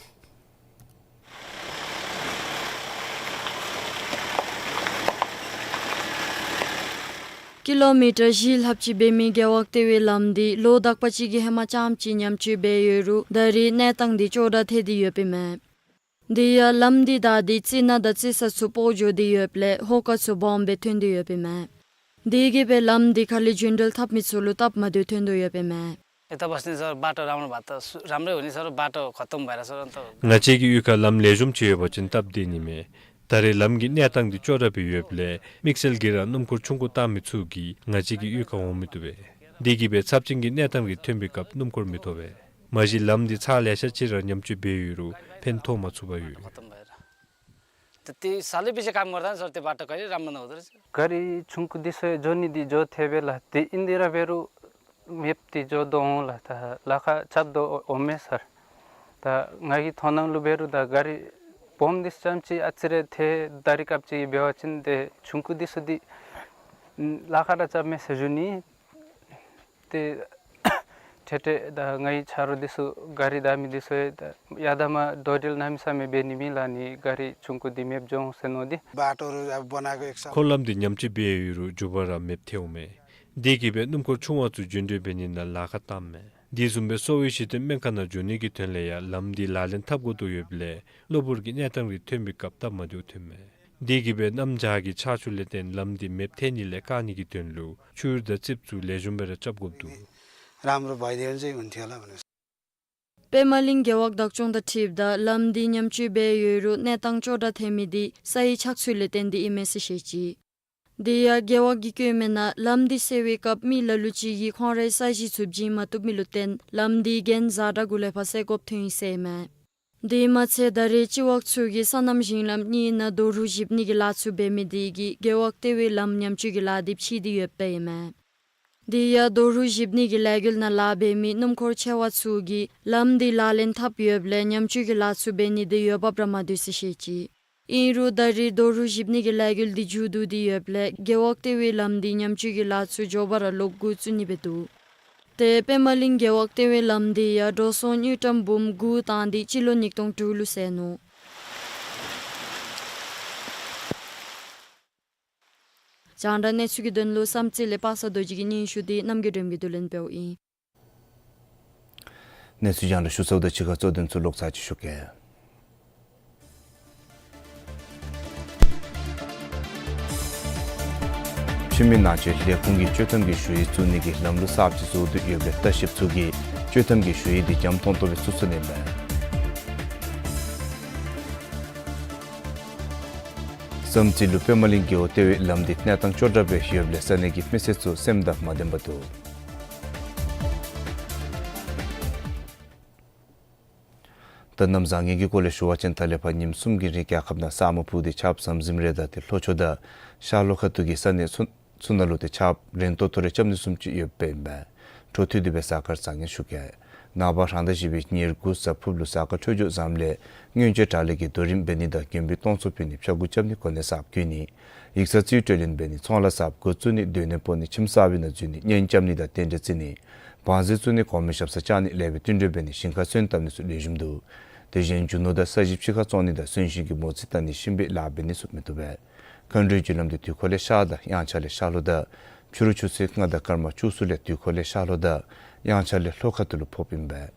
ཀི་ལོ་མི་ཊར་བཞི་ལྷགཔ་ཅིག་འབད་མི་རྒེད་འོག་ལྟེ་བའི་ལམ་འདི་ལོ་དག་པ་ཅིག་གི་ཧེ་མ་རྐྱངམ་ཅིག་ཉམས་བཅོས་འབད་ཡོད་རུང་ད་རེས་གནས་སྟངས་འདི་སྐྱོ་དྲགས་ཐལ་ཏེ་ཡོདཔ་ཨིན་མས། དེ་ཡང་ལམ་འདི་བདའ་སྟེ་རྩི་ནག་དང་རྩི་ས་ཚུ་སྤོག་འགྱོ་སྟེ་ཡོདཔ་ལས་ཧོ་ཀ་ཚུ་སྦོམ་སྦེ་ཐོན་ཏེ་ཡོདཔ་ཨིན་མས། དེ་གིས་སྦེ་ལམ་འདི་ཁ་ལས་རྒྱུན་འགྲུལ་འཐབ་མི་ཚུ་ལུ་སྟབས་མ་བདེཝ་ཐོན་དོ་ཡོདཔ་ཨིན་མས། यता बस्ने सर बाटो राम्रो भए त सु-, राम्रै हुने सर, बाटो खतम भएर सर, अन्त ང་བཅས་ཀྱི་གཡུས་ཁར་ལམ་ལེགས་ཤོམ་ཅིག་ཡོད་པ་ཅིན་སྟབས་བདེ་ནི་མས། ད་རེས་ལམ་གྱི་གནས་སྟངས་འདི་སྐྱོ་དྲགས་སྦེ་ཡོདཔ་ལས་དམིགས་བསལ་གྱིས་ར་སྣུམ་འཁོར་ཆུང་ཀུ་བཏང་མི་ཚུ་གིས་ང་བཅས་ཀྱི་གཡུས་ཁར་འོང་མི་བཏུབ་པས། དེ་གིས་སྦེ་ཚབས་ཆེན་གྱི་གནས་སྟངས་རེ་ཐོན་པའི་སྐབས་སྣུམ་འཁོར་མི་ཐོབ་པས། མ་གཞི་ལམ་འདི་ཚར་ལེ་ཤ་ཅིག་ར་ཉམས་བཅོས་འབད་ཡོད་རུང་ཕན་ཐོགས་མ་ཚུགས་པར་ཡོད། खतम भएर। त त्यो सालैपिच्छे काम गर्दा नि सर त्यो बाटो कहिले राम्रो नहुँदो रहेछ। गाडी छुङकु दिसो जोड्ने दि जो थेबेला त्यो इन्दिरा बेरु मेप दि जो दोला त लाखा चाप दो ओमे सर। त ङाइगि थोनाङ लु बेरु द गाडी बोम दिस चामची अचिरे थे दारी कापची बेवाचिन दे छुङकु दिसो दि लाखा द चाप मे सजुनी ते ཏེ་ཏེ་ད་ངེའི་ཆ་རོགས་འདི་ཚུ་གཱ་རི་བདའ་མི་འདི་ཚུ་ཡང་ད་ཡར་དང་མར་འགྲོ་འགྲུལ་གནམ་མེད་ས་མེད་འབད་ནི་མེད་ལགས། ཨ་ནི་གཱ་རི་ཆུང་ཀུ་འདི་མེདཔ་འགྱོ་འོང་ཟེར་མནོ་སྟེ། འཁོར་ལམ་འདི་ཉམས་བཅོས་འབད་ཡོད་རུང་མཇུག་བར་ར་མེདཔ་ཐལཝ་མས། དེ་གིས་སྦེ་སྣུམ་འཁོར་ཆུང་བ་ཚུ་འགྲོ་འགྲུལ་འབད་ནི་ནང་ལཱ་ཁག་བཏངམ་མས། དེ་བཟུམ་སྦེ་གསོ་བའི་གཞི་རྟེན་སྨན་ཁང་ནང་འགྱོ་ནི་གི་དོན་ལས་ཡང་ལམ་འདི་ལག་ལེན་འཐབ་དགོ་དོ་ཡོདཔ་ལས་གློ་བུར་གྱི་གནས་སྟངས་རིགས་ཐོན་པའི་སྐབས་སྟབས་མ་བདེཝ་ཐོནམ་མས། དེ་གིས་སྦེ་གནམ་བྱཱར་གྱི་ཆར་ཆུ་ལས་བརྟེན་ལམ་འདི་མེདཔ་ཐལ་ནི་ལས་བཀག་ནི་གི་དོན་ལུ་ཆུ་དང་རྩིགཔ་ཚུ་ལེགས་ཤོམ་སྦེ་ར་རྐྱབ་དགོཔ་འདུག། རམ་རུ་བའི་དེ་ཡོན་ཟེར་ཡོན་ཐེ་ལ་བ་ནས། པདྨ་གླིང་རྒེད་འོག་བདག་སྐྱོང་དང་འཁྲིལཝ་ད་ལམ་འདི་ཉམས་བཅོས་འབད་ཡོད་རུང་གནས་སྟངས་སྐྱོ་དྲགས་ཐལ་མི་འདི་སའི་ཆག་ཚུལ་ལས་བརྟེན་ཏེ་ཨིན་མས་ཟེར་བཤད་ཅི། དེ་ཡང་རྒེད་འོག་གིས་བཀོད་མི་ནང་ལམ་འདི་སེལ་བའི་སྐབས་མི་ལ་ལུ་ཅིག་གིས་ཁོང་རའི་ས་གཞི་ཚུ་བྱིན་མ་བཏུབ་མི་ལུ་བརྟེན་ལམ་འདི་གྱེན་གཟར་དྲགས་གུ་ལས་ཕར་སེལ་དགོཔ་ཐོན་ཡི་ཟེར་ཨིན་མས། དེ་མ་ཚད་ད་རེས་སྤྱི་འོག་ཚུ་གིས་སོ་ནམ་ཞིང་ལམ་གཉིས་ནང་རྡོ་རུག་བཞིབ་ནི་གི་ལཱ་ཚུ་འབད་མི་དེ་གིས་རྒེད་འོག་ལྟེ་བའི་ལམ་ཉམས་བཅོས་ཀྱི་ལཱ་འདི་ཕྱིས་ཏེ་ཡོདཔ་ཨིན་མས། དེ་ཡང་རྡོ་རུག་བཞིབ་ནི་གི་ལས་འགུལ་ནང་ལཱ་འབད་མི་སྣུམ་འཁོར་ཆེ་བ་ཚུ་གིས་ལམ་འདི་ལག་ལེན་འཐབ་ཡོདཔ་ལས་ཉམས་བཅོས་ཀྱི་ལཱ་ཚུ་འབད་ནི་དེ་འོས་འབབ་ར་མ་འདུག་ཟེར་བཤད་ཅི། ཨིན་རུང་ད་རེས་རྡོ་རུག་བཞིབ་ནི་གི་ལས་འགུལ་འདི་མཇུག་བསྡུ་སྟེ་ཡོདཔ་ལས་རྒེད་འོག་ལྟེ་བའི་ལམ་འདི་ཉམས་བཅོས་ཀྱི་ལཱ་ཚུ་མགྱོགས་པ་ར་ལོག་འགོ་བཙུགས་ནི་སྦེ་འདུག། ཏེ་པདྨ་གླིང་རྒེད་འོག་ལྟེ་བའི་ལམ་འདི་ཡང་འགྲོ་སོང་དངུལ་ཀྲམ་འབུམ་དགུ་བཏང་སྟེ་སྤྱི་ལོ་ཉིས་སྟོང་དྲུག་ལུ་སེལ་ནུག། རྒྱང་བསྒྲགས་གནས་ཚུལ་གྱི་དོན་ལུ་བསམ་རྩེ་ལས་པ་སངས་རྡོ་རྗེ་གི་སྙན་ཞུ་འདི་རྣམ་རྒྱལ་སྒྲོལམ་གྱིས་བསྡུ་ལེན་འབདཝ་ཨིན། གནས་ཚུལ་རྒྱང་བསྒྲགས་ཞུ་ཚརཝ་དང་གཅིག་ཁར་གཙོ་དོན་ཚུ་ལོག་ཚར་ཅིག་ཞུ་གེ། ཕྱི་མི་ནང་ཆོས་ལས་ཁུངས་ཀྱིས་སྤྱོད་གཏམ་གྱི་ཞུ་ཡིག་བཙུགས་ནི་གི་ལམ་ལུགས་གསརཔ་ཅིག་བཟོ་དོ་ཡོདཔ་ལས་ལྟ་བཤལཔ་ཚུ་གིས་སྤྱོད་གཏམ་གྱི་ཞུ་ཡིག་འདི་འཇམ་ཏོང་ཏོ་སྦེ་བཙུགས་ཚུགས་ནི་མས། བསམ་རྩེ་ལུ་པདྨ་གླིང་རྒེད་འོག་ལྟེ་བའི་ལམ་འདི་གནས་སྟངས་སྐྱོ་དྲགས་སྦེ་ཡོདཔ་ལས་ས་གནས་ཀྱི་མི་སེར་ཚུ་སེམས་དང་མ་ལྡནམ་འདུག། ད་གནམ་བཟང་ངན་གྱི་སྐོར་ལས་ཞུ་བ་ཅིན་ད་ལས་ཕར་ཉིནམ་གསུམ་གྱི་རིང་རྒྱལ་ཁབ་ནང་ས་སྨུག་ཕུབ་སྟེ་ཆརཔ་ཟམ་ཟིམ་རེ་དང་ཏེ་ལྷོ་ཕྱོགས་དང་ཤར་ལྷོ་ཁ་ཐུག་གི་ས་གནས་ཚུ་ཚུ་ནང་ལུ་ཏེ་ཆརཔ་རན་ཏོག་ཏོ་རེ་རྐྱབ་ནི་བཟུམ་ཅིག་ཡོདཔ་ཨིན་པས། འཕྲོ་མཐུད་དེ་སྦེ་གཟའ་སྐར་བཟང་ངན་ཞུ་གེ། ནངས་པ་རང་ཟླ་བཞི་པའི་ཉེར་དགུ་གཟའ་ཕུརཔ་ལུ་གཟའ་སྐར་འཕྲོད་སྦྱོར་བཟངམ་ལས་མངོན་བརྗོད་དྲག་ལས་ཀྱི་རྡོ་རིང་འབད་ནི་དང་མགོན་པོའི་སྟོང་ཚོགས་ཕུལ་ནི་ཕྱྭ་འགུགས་རྐྱབ་ནི་གོ་གནས་གསརཔ་བསྐོ་ནི་ཡིག་ཚང་རྩིས་སྤྲོད་ལེན་འབད་ནི་ཚོང་ལཱ་གསརཔ་འགོ་བཙུགས་ནི་སྡོད་གནས་སྤོ་ནི་ཁྱིམ་གསར་པའི་ནང་འཛུལ་ནི་གཉེན་རྐྱབ་ནི་དང་རྟེན་འབྲེལ་བརྩི་ནི་བང་རྩིས་བཙུགས་ནི་གོང་མའི་ཞབས་སར་བཅར་ནི་ལེགས་པའི་བསྟུན་གྲོས་འབད་ནི་ཞིང་ཁར་སོན་བཏབ་ནི་ཚུ་ལེགས་ཤོམ་འདུག། དེ་བཞིན་རྒྱུ་ནོར་དང་ས་གཞི་ཕྱི་ཁར་བཙོང་ནི་དང་གསོན་གཤིན་གྱི་མོ་རྩིས་བལྟ་ནི་གཤིན་པོའི་ལཱ་འབད་ནི་ཚུ་མི་བཏུབ་པས། མཁའ་འགྲོའི་རྒྱུ་ལམ་འདི་དུས་འཁོར་ལས་ཤར་དང་དབྱངས་འཆར་ལས་ཤར་ལྷོ་དང་ཕྱི་རུ་ཆུ་ཚོད་ལྔ་དང་སྐར་མ་བཅུ་གསུམ་ལས་དུས་འཁོར་ལས་ཤར་ལྷོ་དང་དབྱངས་འཆར་ལས་ལྷོ་ཁ་ཐུག་ལུ་ཕོགཔ་ཨིན་པས།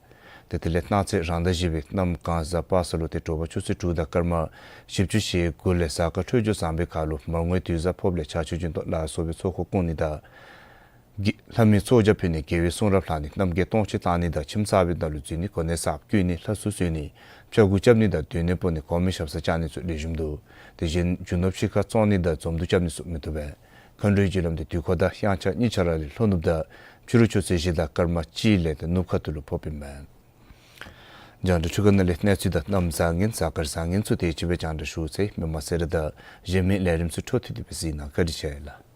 ཏེ་དེ་ལས་གནངས་ཚེ་རང་ཟླ་བཞི་པའི་གནམ་གང་གཟའ་པ་སངས་ལུ་ཏེ་དྲོ་པ་ཆུ་ཚོད་དྲུག་དང་སྐར་མ་བཞི་བཅུ་ཞེ་དགུ་ལས་གཟའ་སྐར་འཕྲོད་སྦྱོར་བཟང་པའི་ཁར་ལུ་མར་ངོའི་དུས་བཟང་ཕོགཔ་ལས་ཕྱྭ་ཆོས་སྦྱིན་ཏོག་ལ་སོགས་པའི་ཚོགས་འཁོར་བསྐོར་ནི་དང་དགེ་ལྷ་མིའི་ཚོགས་བརྒྱ་ཕུལ་ནི་དགེ་བའི་གསུང་རབ་ལྷག་ནི་རྣམ་རྒྱལ་སྟོང་མཆོད་བཏང་ནི་དང་ཁྱིམ་གསར་པའི་ནང་ལུ་འཛུལ་ནི་གོ་གནས་གསརཔ་བསྐོ་ནི་ལྷ་གསོལ་གསོལ་ནི་ཕྱྭ་འགུགས་རྐྱབ་ནི་དང་སྡོད་གནས་སྤོ་ནི་གོང་མའི་ཞབས་སར་བཅར་ནི་ཚུ་ལེགས་ཤོམ་འདུག། དེ་བཞིན་རྒྱུ་ནོར་ཕྱི་ཁར་བཙོང་ནི་དང་འཛོམས་འདུ་རྐྱབ་ནི་ཚུ་མི་བཏུབ་པས། མཁའ་འགྲོའི་རྒྱུ་ལམ་འདི་དུས་འཁོར་དང་དབྱངས་འཆར་གཉིས་ཆ་ར་ལས་ལྷོ་ནུབ་དང་ཕྱི་རུ་ཆུ་ཚོད་བཞི་དང་སྐར་མ་གཅིག་ལས་ཏེ་ནུབ་ཁ་ཐུག་ལུ་ཕོགཔ་ཨིན་པས། རྒྱང་བསྒྲགས་འཕྲུལ་ཁང་ནང་ལས་གནས་ཚུལ་དང་གནམ་བཟང་ངན་གཟའ་སྐར་བཟང་ངན་ཚུ་དེ་ཅིག་སྦེ་རྒྱང་བསྒྲགས་ཞུ་ཚར་ཡི། མི་མང་གསལ་བསྒྲགས་དང་གཞན་མི་ལས་རིམ་ཚུ་འཕྲོ་མཐུད་དེ་སྦེ་གཟིགས་གནང་། བཀའ་དྲིན་ཆེ་ལགས།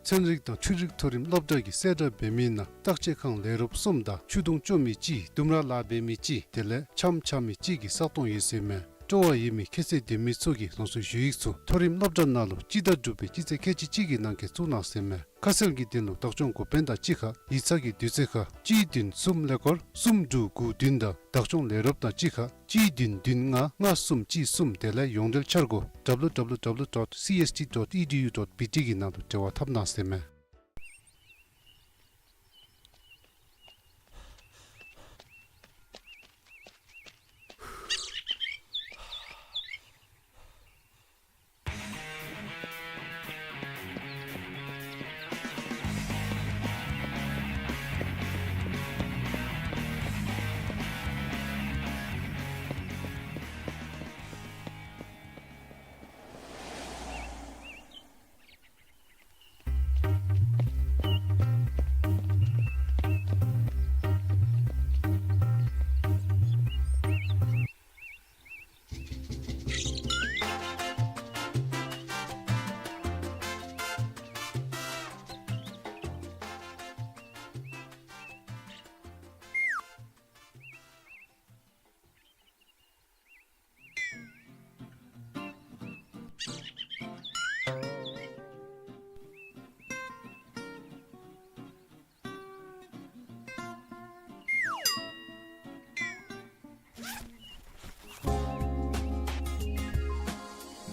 ཚན་རིག་དང་འཕྲུལ་རིག་མཐོ་རིམ་སློབ་གྲྭ་གིས་གསལ་བསྒྲགས་འབད་མི་ནང་བརྟག་དཔྱད་ཁང་ལས་རོགསཔ་གསུམ་དང་ཆུ་དུང་བཅོ་མི་གཅིག་ལྡུམ་ར་ལཱ་འབད་མི་གཅིག་དེ་ལས་འཆམ་འཆམ་མི་གཅིག་གི་ས་སྟོང་ཡོད་ཟེར་མས། སྤྲོ་བ་ཡོད་མི་ཁྱད་ཚད་ལྡན་མི་ཚུ་གིས་རང་སོའི་ཞུ་ཡིག་ཚུ་མཐོ་རིམ་སློབ་གྲྭ་ནང་ལུ་སྤྱི་ཟླ་དྲུག་པའི་སྤྱི་ཚེས་ཁལ་གཅིག་གཅིག་གི་ནང་འཁོད་བཙུགས་གནང་ཟེར་མས། ཁ་གསལ་གྱི་དོན་ལུ་བདག་སྐྱོང་འགོ་དཔོན་དང་གཅིག་ཁར་ཡིག་ཚང་གི་དུས་ཚོད་ཁར་གཅིག་བདུན་གསུམ་ཀླད་ཀོར་གསུམ་དྲུག་དགུ་བདུན་དང་བདག་སྐྱོང་ལས་རོགསཔ་དང་གཅིག་ཁར་གཅིག་བདུན་བདུན་ལྔ་ལྔ་གསུམ་གཅིག་གསུམ་དེ་ལས་ཡོངས་འབྲེལ་འཆར་སྒོ་W W W dot C S T dot E D U dot B T གི་ནང་དུ་འབྲེལ་བ་འཐབ་གནང་ཟེར་མས།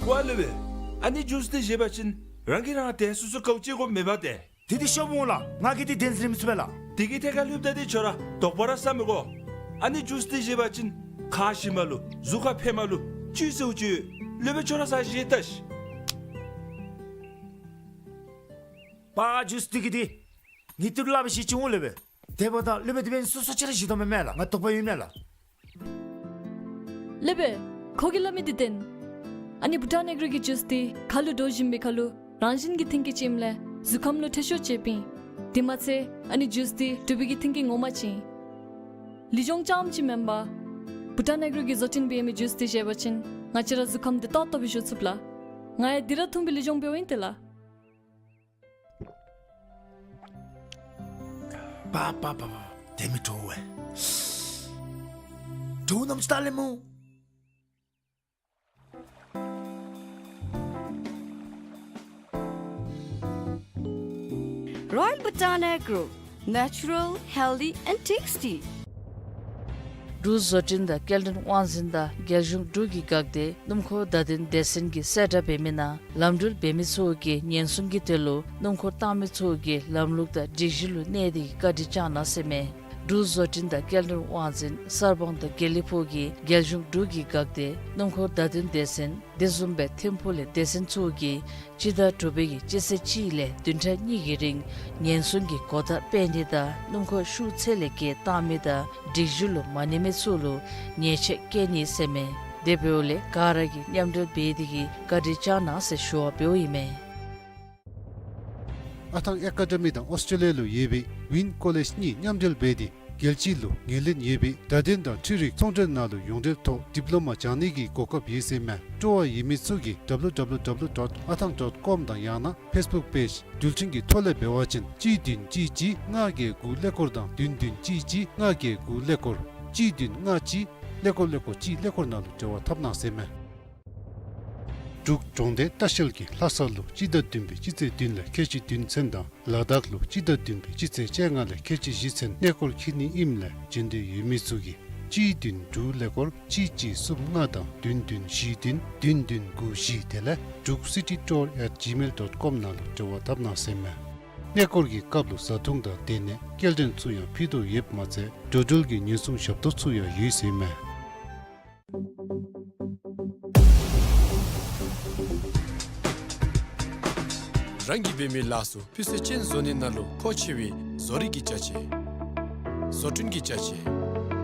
ཝ་ལེ་བེ། ཨ་ནི་ཇུས་འདི་བཞེས་པ་ཅིན་རང་གིས་རང་དེ་སོ་སོ་དགའཝ་ཅིག་དགོ་མེན་པ་ཏེ། དེ་འདི་ཤོབ་འོང་ལགས། ང་གིས་འདི་བདེན་འཛིན་ར་མི་ཚུགས་པས་ལགས། དེ་གི་ཐད་ཁར་ལྷོདཔ་ད་འདི་ཁྱོད་ར་དོགས་པ་ར་ཟ་མི་དགོ། ཨ་ནི་ཇུས་འདི་བཞེས་པ་ཅིན་ཁ་ཞིམ་མ་ལུ་གཟུགས་ཁར་ཕན་མ་ལུ་བཅུད་ཟེརཝ་ཅིག་ཡོད། ལེ་བེ་ཁྱོད་ར་ཟ་བཞེས་ལྟ་ཤིག། པ་ཇུས་འདི་གི་འདི་ངེའི་ཏི་རུ་སླབ་པའི་ཤེས་ཅི་འོང་ལེ་བེ། དེ་འབདཝ་ད་ལེ་བེ་དེ་འབདན་སོ་སོ་ཅིག་ར་བཞེས་དོ་མེན་མས་ལགས། ང་དོགས་པ་ཡོད་མས་ལགས། ལེ་བེ། ཁོ་གིས་སླབ་མི་འདི་བདེན། ཨ་ནི་བྷུ་ཊཱན་ཨེག་རོ་གི་ཇུས་འདི་ཁ་ལུ་འདྲོག་བཞིན་པའི་ཁར་ལུ་རང་བཞིན་གྱི་མཐུན་རྐྱེན་ཅིག་ཨིནམ་ལས་གཟུགས་ཁམས་ལུ་འཕྲོད་ཤུགས་ཆེ་བས། དེ་མ་ཚད་ཨ་ནི་ཇུས་འདི་འབྲུག་པའི་གི་མཐུན་རྐྱེན་ངོ་མ་ཅིག་ཨིན། ལུས་སྦྱོང་རྐྱངམ་ཅིག་མེན་པར་བྷུ་ཊཱན་ཨེག་རོ་གིས་བཟོ་སྐྲུན་འབད་མི་ཇུས་འདི་བཞེས་པ་ཅིན་ང་བཅས་ར་གཟུགས་ཁམས་བདེ་ཏོག་ཏོ་སྦེ་བཞུགས་ཚུགས་ལགས། ང་ཡང་འདི་ར་འཐུང་སྦེ་ལུས་སྦྱོང་འབདཝ་ཨིན་ཏེ་ལགས། པ་པ་པ་པ། དེ་མི་དྲོ་བས། དྲོ་ནམ་ཅིག་ལྟ་ལེ་སྨོ། Royal Bhutan Agro, natural, healthy and tasty. འབྲུག་བཟོ་སྐྲུན་དང་སྐྱེལ་འདྲེན་དབང་འཛིན་དང་རྒྱལ་གཞུང་འབྲུག་གི་འགག་སྡེ་སྣུམ་འཁོར་བརྡ་དོན་སྡེ་ཚན་གྱིས་གསལ་བསྒྲགས་འབད་མི་ནང་ལམ་འགྲུལ་འབད་མི་ཚུ་གིས་ཉེན་སྲུང་གི་དོན་ལུ་སྣུམ་འཁོར་བཏང་མི་ཚུ་གིས་ལམ་ལུགས་དང་སྒྲིག་གཞི་ལུ་གནས་ཏེ་གིས་བཀའ་དྲིན་བསྐྱང་གནང་ཟེར་མས། འབྲུག་བཟོ་སྐྲུན་དང་སྐྱེལ་འདྲེན་དབང་འཛིན་གསར་སྤང་དང་དགེ་ལེགས་ཕུག་གིས་རྒྱལ་གཞུང་འབྲུག་གི་འགག་སྡེ་སྣུམ་འཁོར་བརྡ་དོན་སྡེ་ཚན་དེ་བཟུམ་སྦེ་ཐིམ་ཕུག་ལས་སྡེ་ཚན་ཚུ་གིས་སྤྱི་ཟླ་དྲུག་པའི་གི་སྤྱི་ཚེས་གཅིག་ལས་བདུན་ཕྲག་གཉིས་ཀྱི་རིང་ཉེན་སྲུང་གི་གོ་བརྡ་སྤེལ་ནི་དང་སྣུམ་འཁོར་ཤུགས་ཚད་ལས་བརྒལ་བཏང་མི་དང་སྒྲིག་གཞི་ལུ་མ་གནས་མི་ཚུ་ལུ་ཉེས་ཆད་བཀལ་ནི་ཟེར་མས། དེ་འབདཝ་ལས་ག་ར་གིས་མཉམ་འབྲེལ་འབད་དེ་གིས་བཀའ་དྲིན་བསྐྱང་གནང་ཟེར་ཞུ་བ་འབདཝ་ཨིན་མས། ཨ་ཐང་ཨེ་ཀ་ཌ་མི་དང་ཨོསི་ཊྲེ་ལི་ཡ་ལུ་ཡོད་པའི་ཝིན་ཀོ་ལེཇ་གཉིས་མཉམ་འབྲེལ་འབད་དེ་རྒྱལ་སྤྱི་ལུ་ངོས་ལེན་ཡོད་པའི་བརྡ་དོན་དང་འཕྲུལ་རིག་ཚོང་འབྲེལ་ནང་ལུ་ཡོངས་འབྲེལ་ཐོག་ཌིབ་ལོ་མ་སྦྱང་ནི་གི་གོ་སྐབས་ཡོད་ཟེར་མས། སྤྲོ་བ་ཡོད་མི་ཚུ་གིས་ཌབ་ལུ་ཌབ་ལུ་ཌབ་ལུ་ཌོཊ་ཨ་ཐང་ཌོཊ་ཀོམ་དང་ཡང་ན་ཕེསི་བུཀ་པེཇ་འགྲུལ་འཕྲིན་གྱི་ཐོག་ལས་འབད་བ་ཅིན་གཅིག་བདུན་གཅིག་གཅིག་ལྔ་བརྒྱད་དགུ་ཀླད་ཀོར་དང་བདུན་བདུན་གཅིག་གཅིག་ལྔ་བརྒྱད་དགུ་ཀླད་ཀོར། གཅིག་བདུན་ལྔ་གཅིག་ཀླད་ཀོར་ཀླད་ཀོར་གཅིག་ཀླད་ཀོར་ནང་ལུ་འབྲེལ་བ་འཐབ་གནང་ཟེར་མས། འབྲུག་གྲོང་སྡེ་ལྟ་བཤལ་གྱིས་ལྷ་ས་ལུ་སྤྱི་ཟླ་བདུན་པའི་སྤྱི་ཚེས་བདུན་ལས་ཁལ་གཅིག་བདུན་ཚུན་དང་ལ་དྭགས་ལུ་སྤྱི་ཟླ་བདུན་པའི་སྤྱི་ཚེས་བཅོ་ལྔ་ལས་ཁལ་གཅིག་བཞི་ཚུན་གནས་སྐོར་འཁྱིད་ནི་ཨིནམ་ལས་འབྱོན་འདོད་ཡོད་མི་ཚུ་གིས་གཅིག་བདུན་དྲུག་ཀླད་ཀོར་གཅིག་གཅིག་གསུམ་ལྔ་དང་བདུན་བདུན་བཞི་བདུན་བདུན་བདུན་དགུ་བཞི་དེ་ལས་Druk city tour at gmail dot com ནང་ལུ་འབྲེལ་བ་འཐབ་གནང་ཟེར་མས། གནས་སྐོར་གྱི་སྐབས་ལུ་བཟའ་འཐུང་དང་སྡོད་གནས་སྐྱེལ་འདྲེན་ཚུ་ཡང་ཕུལ་དོ་ཡོདཔ་མ་ཚད་འགྲོ་འགྲུལ་གྱི་ཉེན་སྲུང་ཞབས་ཏོག་ཚུ་ཡང་ཡོད་ཟེར་མས། རང་གིས་འབད་མི་ལཱ་ཚུ་སྤུས་ཚད་ཅན་བཟོ་ནི་ནང་ལུ་མཁོ་ཆེ་བའི་བཟོ་རིག་གི་ཅ་ཆས། བཟོ་སྐྲུན་གྱི་ཅ་ཆས།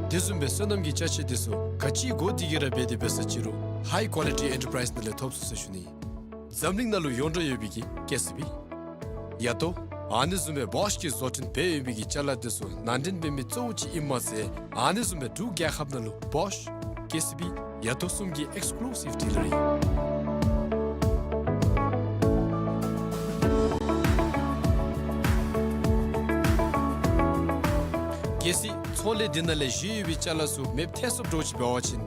དེ་བཟུམ་སྦེ་སོ་ནམ་གྱི་ཅ་ཆས་དེ་ཚུ་ག་ཅི་དགོ་དེ་གིས་ར་འབད་དེ་འབད་ས་ཅི་རུང་High Quality Enterprise ནང་ལས་ཐོབ་ཚུགས་ཟེར་ཞུ་ནི། འཛམ་གླིང་ནང་ལུ་ཡོངས་གྲགས་ཡོད་པའི་གི་ཀེ་སི་བི། ཡ་ཏོ། ཨ་ནི་བཟུམ་སྦེ་བོཤ་གིས་བཟོ་སྐྲུན་འབད་ཡོད་པའི་གི་ཅ་ལ་དེ་ཚུ་ནང་འདྲེན་འབད་མི་གཙོ་བོ་ཅིག་ཨིནམ་མ་ཚད་ཨ་ནི་བཟུམ་སྦེ་འབྲུག་རྒྱལ་ཁབ་ནང་ལུ་བོཤ། ཀེ་སི་བི། ཡ་ཏོ་གསུམ་གྱི་ཨེགསི་ཀུ་ལུ་སིབ་ཌི་ལར་ཨིན། གལ་སྲིད་ཚོང་ལས་འདི་ནང་ལས་བཞེས་ཡོད་པའི་ཅ་ལ་ཚུ་མེདཔ་ཐལ་སོངམ་འདྲཝ་ཅིག་འབད་བ་ཅིན་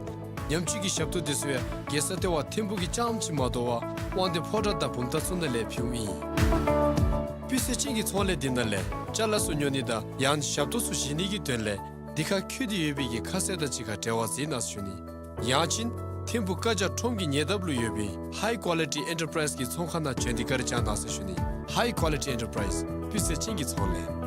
ཉམས་བཅོས་ཀྱི་ཞབས་ཏོག་དེ་ཚུ་ཡང་རྒྱལ་ས་ལྟེ་བ་ཐིམ་ཕུག་གི་རྐྱངམ་ཅིག་མ་དོ་བར་དབང་འདུས་ཕོ་བྲང་དང་བུམ་ཐང་ཚུ་ནང་ལས་ཕུལཝ་ཨིན། སྤུས་ཚད་ཅན་གྱི་ཚོང་ལས་འདི་ནང་ལས་ཅ་ལ་ཚུ་ཉོ་ནི་དང་ཡང་ཞབས་ཏོག་ཚུ་བཞེས་ནི་གི་དོན་ལས་འདི་ཁར་བཀོད་དེ་ཡོད་པའི་གི་ཁ་གསལ་དང་གཅིག་ཁར་འབྲེལ་བ་མཛད་གནང་ཟེར་ཞུ་ནི། ཡང་ཅིན་ཐིམ་ཕུག་བཀའ་རྒྱ་ཁྲོམ་གྱི་ཉེ་འདབས་ལུ་ཡོད་པའི་High Quality Enterprise གི་ཚོང་ཁང་ནང་བྱོན་ཏེ་བཀའ་དྲིན་བསྐྱང་གནང་ཟེར་ཞུ་ནི། High Quality Enterprise སྤུས་ཚད་ཅན་གྱི་ཚོང་ལས།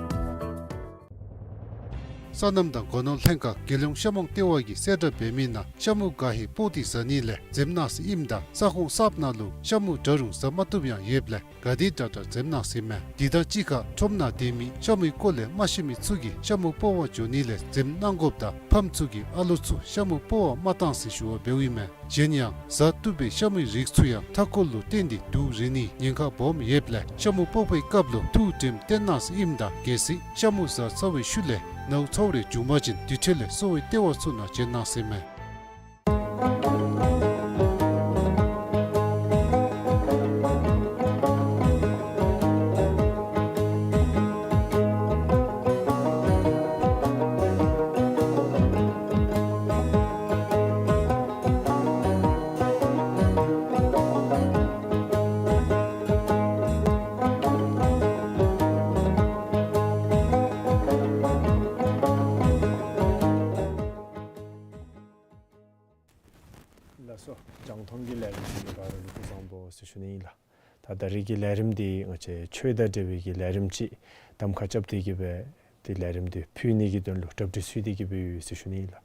སོ་ནམ་དང་སྒོ་ནོར་ལྷན་ཁག་རྒྱལ་ཡོངས་ཤ་མོང་ལྟེ་བ་གིས་གསལ་བསྒྲགས་འབད་མི་ནང་ཤ་མུ་ག་ཧི་སྤོག་སྟེ་ཟ་ནི་ལས་འཛེམ་གནང་ཟེར་ཨིནམ་ད་ས་ཁོངས་གསརཔ་ནང་ལུ་ཤ་མུ་འདྲ་རུང་ཟ་མ་བཏུབ་ཡང་ཡོདཔ་ལས་ག་དེ་དྲག་དྲག་འཛེམ་གནང་ཟེར་མས། དེ་དང་གཅིག་ཁར་ཁྲོམ་ནང་སྡོད་མི་ཤ་མུའི་སྐོར་ལས་མ་ཤེས་མི་ཚུ་གིས་ཤ་མུ་སྤོག་པར་འགྱོ་ནི་ལས་འཛེམ་གནང་དགོཔ་དང་ཕམ་ཚུ་གིས་ཨ་ལོ་ཚུ་ཤ་མུ་སྤོག་པར་མ་གཏང་ཟེར་ཞུ་བ་འབདཝ་ཨིན་མས། གཞན་ཡང་ཟ་བཏུབ་པའི་ཤ་མུའི་རིགས་ཚུ་ཡང་མཐའ་འཁོར་ལུ་བརྟེན་ཏེ་དུག་རེག་ནིའི་ཉེན་ཁ་སྦོམ་ཡོདཔ་ལས་ཤ་མུ་སྤོག་པའི་སྐབས་ལུ་ཐུགས་དྲནམ་བཏོན་གནང་ཟེར་ཨིནམ་ད་གལ་སྲིད་ཤ་མུ་ཟ་ཚར་བའི་ཤུལ་ལས་ནཝ་ཚཝ་རེ་བྱུང་པ་ཅིན་དེ་འཕྲོ་ལས་གསོ་བའི་ལྟེ་བ་ཚུ་ནང་བྱོན་གནང་ཟེར་མས། རྒྱང་མཐོང་གི་ལས་རིམ་ཞུ་མི་ག་ར་ལུ་སྐུ་གཟུགས་བཟང་པོ་ཟེར་ཞུ་ནི་ཨིན་ལགས། ད་ད་རིས་ཀྱི་ལས་རིམ་འདི་ང་བཅས་ཆོས་དང་འབྲེལ་བའི་གི་ལས་རིམ་ཅིག་གདམ་ཁ་རྐྱབ་སྟེ་གི་སྦེ་ཏེ་ལས་རིམ་འདི་ཕུལ་ནི་གི་དོན་ལུ་གྲ་སྒྲིག་ཞུ་སྟེ་གི་སྦེ་ཡོད་ཟེར་ཞུ་ནི་ཨིན་ལགས།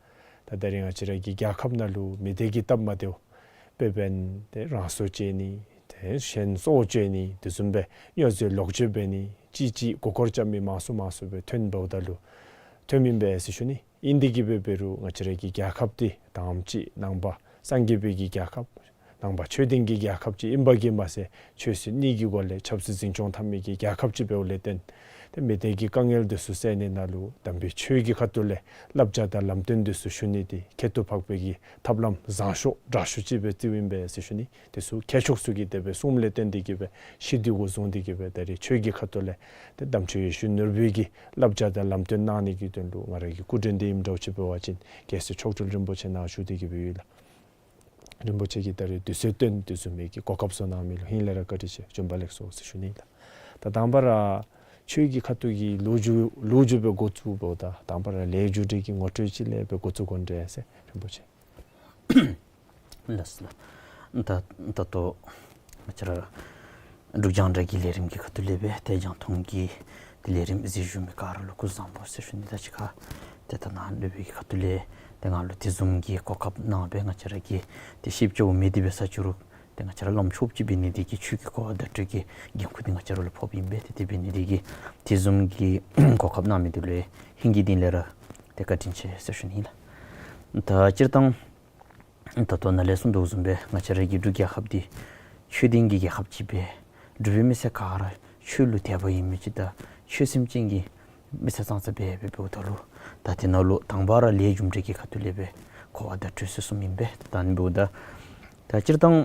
ད་ད་རིས་ང་བཅས་ར་གི་རྒྱལ་ཁབ་ནང་ལུ་མི་སྡེ་གི་སྟབས་མ་བདེཝ་དཔེ་འབད་ན་ཏེ་རང་སྲོག་བཅད་ནི་ཏེ་གཞན་སྲོག་བཅད་ནི་དེ་བཟུམ་སྦེ་སྨྱོ་རྫས་ལོག་སྤྱོད་འབད་ནི་ཅིག་ཅིག་མགུ་སྐོར་རྐྱབ་མི་མང་སུ་མང་སུ་སྦེ་ཐོན་འབདཝ་ད་ལུ་ཐོན་མི་ཨིན་པས་ཟེར་ཞུ་ནི། ཨིན་ཏེ་གི་སྦེ་འབད་རུང་ང་བཅས་ར་གི་རྒྱལ་ཁབ་འདི་དང་པ་ཅིག་ནང་པ་སངས་རྒྱས་པའི་གི་རྒྱལ་ཁབ་ནང་པ་ཆོས་ལྡན་གྱི་རྒྱལ་ཁབ་ཅིག་ཨིན་པ་གིས་མ་ཚད་ཆོས་སྲིད་གཉིས་ཀྱི་སྒོ་ལས་ཆབ་སྲིད་འཛིན་སྐྱོང་འཐབ་མི་གི་རྒྱལ་ཁབ་ཅིག་འབདཝ་ལས་བརྟེན་ཏེ་མི་སྡེ་གི་དཀའ་ངལ་འདི་ཚུ་སེལ་ནི་ནང་ལུ་དམ་པའི་ཆོས་ཀྱི་ཁ་ཐུག་ལས་བསླབ་བྱ་དང་ལམ་སྟོན་འདི་ཚུ་ཞུ་ནི་འདི་ཁྱད་དུ་འཕགས་པའི་གི་ཐབས་ལམ་བཟང་ཤོས་དྲག་ཤོས་ཅིག་སྦེ་བརྩིཝ་ཨིན་པས་ཟེར་ཞུ་ནི། དེ་ཚུ་མཁས་མཆོག་ཚུ་གིས་དེ་སྦེ་གསུངམ་ལས་བརྟེན་ཏེ་གི་སྦེ་ཤེས་འདོད་དགུ་བཟུང་སྟེ་གི་སྦེ་ད་རིས་ཆོས་ཀྱི་ཁ་ཐུག་ལས་ཏེ་དམ་ཆོས་ཡེ་ཤེས་ནོར་བུའི་གི་བསླབ་བྱ་དང་ལམ་སྟོན་གནང་ནི་གི་དོན་ལུ་ང་ར་གི་སྐུ་མགྲོན་འདི་ཨིནམ་འདྲཝ་ཅིག་འབད་བ་ཅིན་རྒྱལ་སྲས་མཆོག་སྤྲུལ་རིན་པོ་ཆེ་ནཱ་བཞུགས་ཏེ་གི་སྦེ་ཡོད་ལགས། རིན་པོ་ཆེ་གིས་ད་རིས་དུས་ཚོད་བཏོན་དེ་བཟུམ་མའི་གི་གོ་སྐབས་ཚུ་གནང་མི་ལུ་ཧིང་ལས་ར་བཀའ་དྲིན་ཆེ། བྱོན་པ་ལེགས་སོ་ཟེར་ཞུ་ནི་ལགས། ད་དང་པ་ར་ཆོས་ཀྱི་ཁ་ཐུག་གི་ལོ་རྒྱུས་ལོ་རྒྱུས་སྦེ་འགོ་བཙུགས་འབདཝ་ད་དང་པ་ར་ལས་རྒྱུ་འབྲས་ཀྱི་ངོ་སྤྲོད་ཅིག་ལས་སྦེ་འགོ་བཙུགས་དགོ་འདྲས་ཟེར་རིན་པོ་ཆེ། ལགས་སོ་ལགས། ད་ད་ལྟོ་ང་བཅས་ར་འབྲུག་རྒྱང་བསྒྲགས་ཀྱི་ལས་རིམ་གྱི་ཁ་ཐུག་ལས་སྦེ་ཏེ་རྒྱང་མཐོང་གི་ཏེ་ལས་རིམ་གཟིགས་བཞུགས་མི་ག་ར་ལུ་སྐུ་གཟུགས་བཟང་པོ་ཟེར་ཞུ་ནི། ད་ཅི་ཁ་ཏེ་ད་ནཱ་ལུ་སྦེ་གི་ཁ་ཐུག་ལས་ཏེ་ང་ལུ་དེ་བཟུམ་གྱི་གོ་སྐབས་གནང་སྦེ་ང་བཅས་ར་གི་ཏེ་ཤེས་བྱ་འོང་མི་འདི་འབད་ས་ཅིག་རུང་ཏེ་ང་བཅས་ར་བླམ་ཆོསཔ་ཅིག་འབད་ནི་འདི་གིས་ཆོས་ཀྱི་གོ་བ་བརྡ་སྤྲོད་ཀྱི་འགན་ཁུར་འདི་ང་བཅས་ར་ལུ་ཕོགཔ་ཨིན་པས། ཏེ་དེ་འབད་ནི་འདི་གིས་དེ་བཟུམ་གྱི་གོ་སྐབས་གནང་མི་འདི་ལུ་ཧིང་གི་གཏིང་ལས་ར་ཏེ་བཀའ་དྲིན་ཆེ་ཟེར་ཞུ་ནི་ལགས། ད་སྤྱིར་བཏང་ད་ལྟོ་ནཱ་ལས་གསུངས་དོ་བཟུམ་སྦེ་ང་བཅས་ར་གི་འབྲུག་རྒྱལ་ཁབ་འདི་ཆོས་ལྡན་གྱི་རྒྱལ་ཁབ་ཅིག་སྦེ་འབྲུག་པའི་མི་སེར་ག་ར་ཆོས་ལུ་དད་པ་ཡོད་མི་ཅིག་དང་ཆོས་སེམས་ཅན་གྱི་མི་སེར་ཙང་ཙ་སྦེ་འབདཝ་ད་ལུ་ད་དེ་ནང་ལུ་དང་པ་ར་ལས་རྒྱུ་འབྲས་ཀྱི་ཁ་ཐུག་ལས་སྦེ་གོ་བ་བརྡ་སྤྲོད་ཟེར་གསུངམ་ཨིན་པས། ད་ཨ་ནི་འབདཝ་ད་ད་སྤྱིར་བཏང་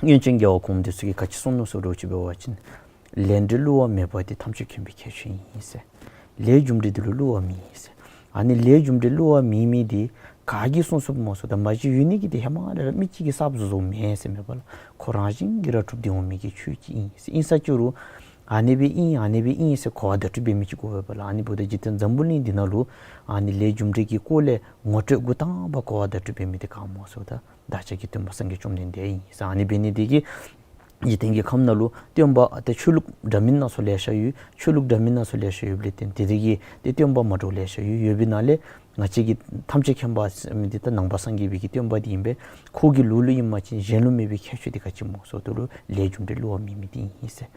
སྔོན་བྱོན་རྒྱལ་བ་གོངམ་འདི་ཚུ་གིས་ག་ཅི་གསུངས་ནུག་ཟེར་བ་ཅིན་ལས་འབྲས་བསླུ་བ་མེད་པ་དེ་ཐམས་ཅད་མཁྱེན་པའི་ཁྱད་ཆོས་ཡིན་ཟེར། ལས་རྒྱུ་འབྲས་འདི་ལུ་བསླུ་བ་མེད་ཟེར། ཨ་ནི་ལས་རྒྱུ་འབྲས་བསླུ་བ་མེད་མི་འདི་ག་གིས་གསུངས་གསུངསམ་སྨོ་ཟེར་བ་ཅིན་མ་གཞི་ཡོད་ནི་གི་འདི་ཧེ་མ་ལས་ར་མི་གཅིག་གིས་གསརཔ་བཟོ་བཟོཝ་མེན་ཟེར་མེན་པ་ལགས། ཁོ་རང་བཞིན་གྱིས་ར་གྲུབ་སྟེ་འོང་མི་གི་ཆོས་ཅིག་ཨིན་ཟེར། ཨིན་ས་ཅིག་རུང་ཨ་ནི་སྦེ་ཨིན་ཨ་ནི་སྦེ་ཨིན་ཟེར་གོ་བ་བརྡ་སྤྲོད་འབད་མི་ཅིག་དགོ་པས་ལགས། ཨ་ནི་འབདཝ་ད་འཇིག་རྟེན་འཛམ་བུ་གླིང་འདི་ནང་ལུ་ཨ་ནི་ལས་རྒྱུ་འབྲས་ཀྱི་སྐོར་ལས་ངོ་སྤྲོད་འགོ་དང་པ་གོ་བ་བརྡ་སྤྲོད་འབད་མི་འདི་ག་སྨོ་ཟེར་བ་ད་བདག་ཅག་གི་སྟོན་པ་སངས་རྒྱས་བཅོམ་ལྡན་འདས་ཨིན་ཟེར། ཨ་ནི་འབད་ནི་འདི་གིས་འཇིག་རྟེན་གྱི་ཁམས་ནང་ལུ་སྟོན་པ་ཏེ་ཆོས་ལུགས་འདྲ་མིན་སྣ་ཚོགས་ལེ་ཤ་ཡོད། ཆོས་ལུགས་འདྲ་མིན་སྣ་ཚོགས་ལེ་ཤ་ཡོདཔ་ལས་བརྟེན་དེ་དེ་གིས་ཏེ་སྟོན་པ་མ་འདྲཝ་ལེ་ཤ་ཡོད། ཡོད་པའི་ནང་ལས་ང་བཅས་ཀྱི་ཐམས་ཅད་མཁྱེན་པ་ཟེར་མི་འདི་ད་ནང་པ་སངས་རྒྱས་པའི་གི་སྟོན་པ་འདི་ཨིན་པས། ཁོ་གི་ལུགས་ལུ་ཨིན་པ་ཅིན་གཞན་ལུ་མེད་པའི་ཁྱད་ཆོས་འདི་ག་ཅི་སྨོ་ཟེར་བ་ད་ལུ་ལས་རྒྱུ་འབྲས་བསླུ་བ་མེད་མི་འདི་ཨིན་ཟེར།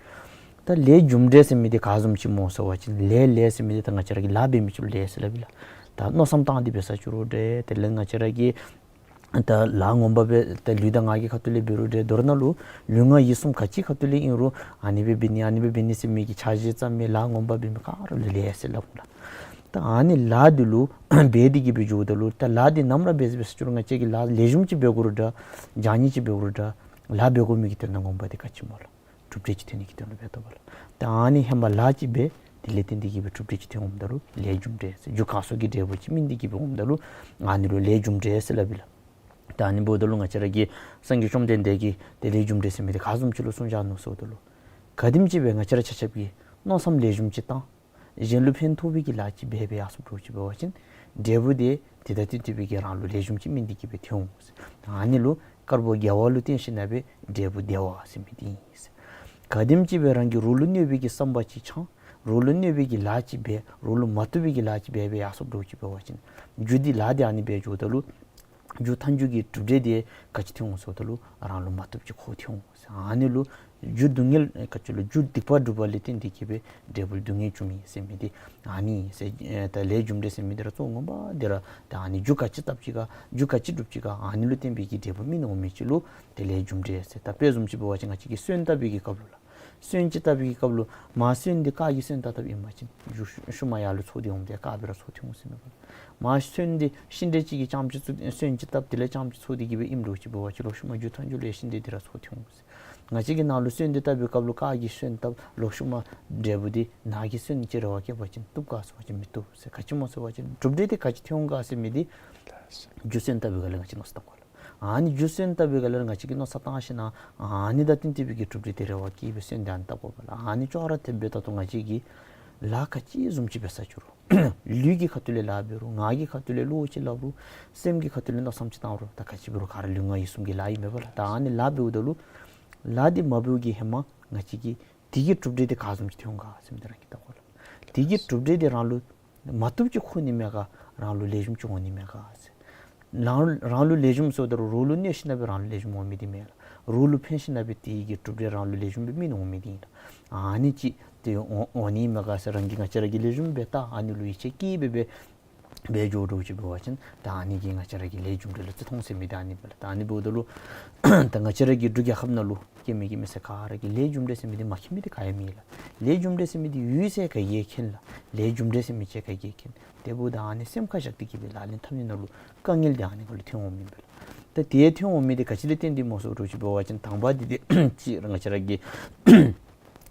ད་ལས་རྒྱུ་འབྲས་ཟེར་མི་འདི་ག་བཟུམ་ཅིག་སྨོ་ཟེར་བ་ཅིན་ལས་ལས་ཟེར་མི་འདི་ད་ང་བཅས་ར་གིས་ལཱ་འབད་མི་ཅིག་ལུ་ལས་ཟེར་སླབ་ཨིན་ལགས། ད་མནོ་བསམ་བཏང་སྟེ་འབད་ས་ཅིག་རུང་འདྲ་དེ་ལས་ང་བཅས་ར་གིས་ད་ལཱ་ངོ་མ་འབད་ད་ལུས་དང་ངག་གི་ཁ་ཐུག་ལས་འབད་རུང་འདྲ་མདོར་ན་ལུ་ལུས་ངག་ཡིད་གསུམ་ག་ཅི་ཁ་ཐུག་ལས་ཨིན་རུང་ཨ་ནི་སྦེ་འབད་ནི་ཨ་ནི་སྦེ་འབད་ནི་ཟེར་མི་གི་འཆར་གཞི་བརྩམ་མི་ལཱ་ངོ་མ་འབད་མི་ག་ར་ལུ་ལས་ཟེར་སླབ་ཨིན་ལགས། ད་ཨ་ནི་ལཱ་འདི་ལུ་འབད་དེ་གི་སྦེ་འགྱོཝ་ད་ལུ་ད་ལཱ་འདི་ནམ་ར་འབད་འབད་ས་ཅིག་རུང་ང་བཅས་ཀྱིས་ལཱ་ལེགས་ཤོམ་ཅིག་འབད་དགོ་རུང་འདྲ་བྱང་ཉེས་ཅིག་འབད་དགོ་རུང་འདྲ་ལཱ་འབད་དགོ་མི་གི་དོན་དག་ངོ་མ་འདི་ག་ཅི་སྨོ་ལགས། གྲུབ་འབྲས་ཅིག་ཐོན་ནི་གི་དོན་ལུ་འབད་དོ་བ་ལགས། ད་ཨ་ནི་ཧེ་མ་ལཱ་ཅིག་འབད་དེ་ལས་བརྟེན་ཏེ་གི་སྦེ་གྲུབ་འབྲས་ཅིག་ཐོན་འོངམ་ད་ལུ་ལས་རྒྱུ་འབྲས་ཟེར། རྒྱུ་གང་སོགས་ཀྱི་འབྲས་བུ་ཅིག་སྨིན་ཏེ་གི་སྦེ་འོངམ་ད་ལུ་ཨ་ནི་ལུ་ལས་རྒྱུ་འབྲས་ཟེར་སླབ་ཨིན་ལགས། ད་ཨ་ནི་འབདཝ་ད་ལུ་ང་བཅས་ར་གི་སངས་རྒྱས་བཅོམ་ལྡན་འདས་ཀྱིས་ཏེ་ལས་རྒྱུ་འབྲས་ཟེར་མི་འདི་ག་བཟུམ་ཅིག་ལུ་གསུངས་བཞག་ནུག་ཟེར་བ་ད་ལུ་ག་དེམ་ཅིག་སྦེ་ང་བཅས་ར་ཆ་ཁྱབ་ཀྱིས་མནོ་བསམ་ལེགས་ཤོམ་ཅིག་བཏང་གཞན་ལུ་ཕན་ཐོགས་པའི་གི་ལཱ་ཅིག་འབད་འབད་ཡར་སོངམ་འདྲཝ་ཅིག་འབད་བ་ཅིན་འབྲས་བུ་དེ་དེ་དང་བསྟུན་ཏེ་སྦེ་གི་རང་ལུ་ལེགས་ཤོམ་ཅིག་སྨིན་ཏེ་གི་སྦེ་ཐོན་འོང་ཟེར། ཨ་ནི་ལུ་དཀར་པོ་དགེ་བ་ལུ་བརྟེན་ཞིནམ་ལས་འབྲས་བུ་བདེ་བ་ཟེར་མི་འདི་ཨིན་ཟེར། ག་དེམ་ཅིག་སྦེ་རང་གིས་རོགས་ལུ་གནོད་པའི་གི་བསམ་པ་ཅིག་འཆང་རོགས་ལུ་གནོད་པའི་གི་ལཱ་ཅིག་འབད་རོགས་ལུ་མ་བཏུབ་པའི་གི་ལཱ་ཅིག་འབད་འབད་ཡར་སོངམ་འདྲཝ་ཅིག་འབད་བ་ཅིན་རྒྱུ་འདི་ལཱ་འདི་ཨ་ནི་འབད་འགྱོཝ་ད་ལུ་རྒྱུ་མཐའ་མཇུག་གི་གྲུབ་འབྲས་དེ་ག་ཅི་ཐོན་འོང་ཟེར་བ་ད་ལུ་རང་ལུ་མ་བཏུབ་ཅིག་ཁོ་ཐོན་འོང་ཟེར། ཨ་ནི་ལུ་རྒྱུ་སྡུག་བསྔལ་ག་ཅི་ལུ་རྒྱུ་སྡིག་པ་སྒྲུབ་པ་ལས་བརྟེན་ཏེ་གི་སྦེ་འབྲས་བུ་སྡུག་བསྔལ་འབྱུངམ་ཨིན་ཟེར་མི་འདི་ཨ་ནི་ཨིན་ཟེར། ད་ལས་རྒྱུ་འབྲས་ཟེར་མི་འདི་ར་གཙོ་བོ་ངོ་མ་འདི་ར་ད་ཨ་ནི་རྒྱུ་ག་ཅི་བཏབ་ཅི་ག་རྒྱུ་ག་ཅི་སྒྲུབ་ཅི་ག་ཨ་ནི་ལུ་བརྟེན་པའི་གི་འབྲས་བུ་སྨིན་འོང་མི་ཅིག་ལུ་ཏེ་ལས་རྒྱུ་འབྲས་ཟེར། ད་དཔེ་བཟུམ་ཅིག་འབད་བ་ཅིན་ང་བཅས་ཀྱིས་སོན་བཏབ་པའི་གི་སྐབས་ལུ་ལགས། སོན་ཅིག་བཏབ་པའི་གི་སྐབས་ལུ་མར་སོན་འདི་ཀར་གྱི་སོན་བཏབ་བཏབ་ཨིན་པ་ཅིན་རྒྱུ་ཤུལ་མ་ཡར་ལུ་ཚོགས་ཏེ་འོངམ་དེ་ཀར་སྦེ་ར་ཚོགས་ཏེ་འོང་ཟེར་མེན་པ། མར་སོན་འདི་ཤིང་འབྲས་ཅིག་གི་རྐྱངམ་ཅིག་ཚུ་སོན་ཅིག་བཏབ་དེ་ལས་རྐྱངམ་ཅིག་ཚོགས་ཏེ་གི་སྦེ་ཨིནམ་འདྲཝ་ཅིག་འབད་བ་ཅིན་ལོག་ཤུལ་མ་རྒྱུ་མཐའ་མཇུག་ལུ་ཡང་ཤིང་འབྲས་འདི་ར་ཚོགས་ཏེ་འོང་ཟེར། ང་བཅས་ཀྱིས་ནཱ་ལུ་སོན་འདི་བཏབ་པའི་སྐབས་ལུ་ཀར་གྱི་སོན་བཏབ་ལོག་ཤུལ་མ་འབྲས་བུ་འདི་ནཱ་གི་སོན་ཅིག་རེ་བ་བསྐྱེད་པ་ཅིན་བཏུབ་ག་ཟེར་བ་ཅིན་མི་བཏུབ་ཟེར། ག་ཅི་སྨོ་ཟེར་བ་ཅིན་གྲུབ་འབྲས་འདི་ག་ཅི་ཐོན་འོང་ག་ཟེར་མི་འདི་རྒྱུ་སོན་བཏབ་པའི་སྒང་ལས་ང་བཅས་མནོ་བསམ་བཏང་དགོ་ལགས། ཨ་ནི་རྒྱུ་སོན་བཏབ་པའི་སྒང་ལས་ང་བཅས་ཀྱིས་མནོ་བསམ་བཏང་ཞིནམ་ལས་ཨ་ནི་དང་བསྟུན་ཏེ་སྦེ་གི་གྲུབ་འབྲས་དེ་རེ་བ་བསྐྱེད་སྦེ་སོན་དེ་ཨ་ནི་བཏབ་དགོ་པས་ལགས། ཨ་ནི་ཅོག་ར་འཐདཔ་སྦེ་ད་ལྟོ་ང་བཅས་ཀྱིས་ ལཱ་ག་ཅི་བཟུམ་ཅིག་འབད་ས་ཅི་རུང་། ལུས་ཀྱི་ཁ་ཐུག་ལས་ལཱ་འབད་རུང་། ངག་གི་ཁ་ཐུག་ལས་བློ་ཅིག་སླབ་རུང་། སེམས་ཀྱི་ཁ་ཐུག་ལས་མནོ་བསམ་ཅིག་བཏང་རུང་། ད་ག་ཅི་འབད་རུང་ག་ར་ལུས་ངག་ཡིད་གསུམ་གྱི་ལཱ་ཨིན་མས་པ་ལགས། ད་ཨ་ནི་ལཱ་འབདཝ་ད་ལུ་ལཱ་འདི་མ་འབདཝ་གི་ཧེ་མ་ང་བཅས་ཀྱིས་དེ་གི་གྲུབ་འབྲས་དེ་ག་བཟུམ་ཅིག་ཐོན་འོང་ག་ཟེར་མི་དེ་རང་གིས་བལྟ་དགོ་ལགས། དེ་གི་གྲུབ་འབྲས་དེ་རང་ལུ་མ་བཏུབ་ཅིག་འཁོར་ནི་མས་ག། རང་ལུ་ལེགས་ཤོམ་ཅིག་འོང་ནི་མས་ག་ཟེར། རང་རང་ལུ་ལེགས་ཤོམ་ཟེརཝ་ད་རུང་རོགས་ལུ་གནོད་ཞིན་ན་སྦེ་རང་ལུ་ལེགས་ཤོམ་འོང་མི་དེ་མེན་ལགས། རོགས་ལུ་ཕན་ཞིན་ན་སྦེ་དེ་གི་གྲུབ་འབྲས་རང་ལུ་ལེགས་ཤོམ་སྦེ་སྨིན་འོང་མི་དེ་ཨིན་ལགས། ཨ་ནི་ཅིག་དེ་འོང་འོང་ནི་མས་ག་ཟེར་རང་གིས་ང་བཅས་ར་གིས་ལེགས་ཤོམ་སྦེ་བལྟ། ཨ་ནི་ལུ་ཡིད་ཆེས་བསྐྱེད་སྦེ་སྦེ་འབད་འགྱོ་འགྱོཝ་ཅིག་འབད་བ་ཅིན་ད་ཨ་ནི་གིས་ང་བཅས་ར་གི་ལས་རྒྱུ་འབྲས་ལུ་བརྩི་མཐོང་ཟེར་མི་དེ་ཨ་ནི་མས་ལགས། ད་ཨ་ནི་འབདཝ་ད་ལུ་ད་ང་བཅས་ར་གི་འབྲུག་རྒྱལ་ཁབ་ནང་ལུ་སྐྱེ་མི་སྐྱེ་མི་ཟེར་ག་ར་གིས་ལས་རྒྱུ་འབྲས་ཟེར་མི་དེ་མ་མཁྱེན་མི་དེ་ག་ཡང་མེད་ལགས། ལས་རྒྱུ་འབྲས་ཟེར་མི་དེ་ཡོད་ཟེར་ག་གིས་མཁྱེན་ལགས། ལས་རྒྱུ་འབྲས་ཟེར་མི་ཅིག་ག་གིས་མཁྱེན། དེ་འབདཝ་ད་ཨ་ནི་སེམས་ཁར་བཞག་སྟེ་གི་སྦེ་ལག་ལེན་འཐབ་ནི་ནང་ལུ་དཀའ་ངལ་དེ་ཨ་ནི་ཁར་ལུ་ཐོན་འོང་མི་ཨིན་པས་ལགས། ད་དེ་ཐོན་འོང་མི་དེ་ག་ཅི་ལས་བརྟེན་ཏེ་སྨོ་ཟེར་བ་ཅིན་འབད་བ་ཅིན་དང་པ་དེ་དེ་ཅིག་ར་ང་བཅས་ར་གི་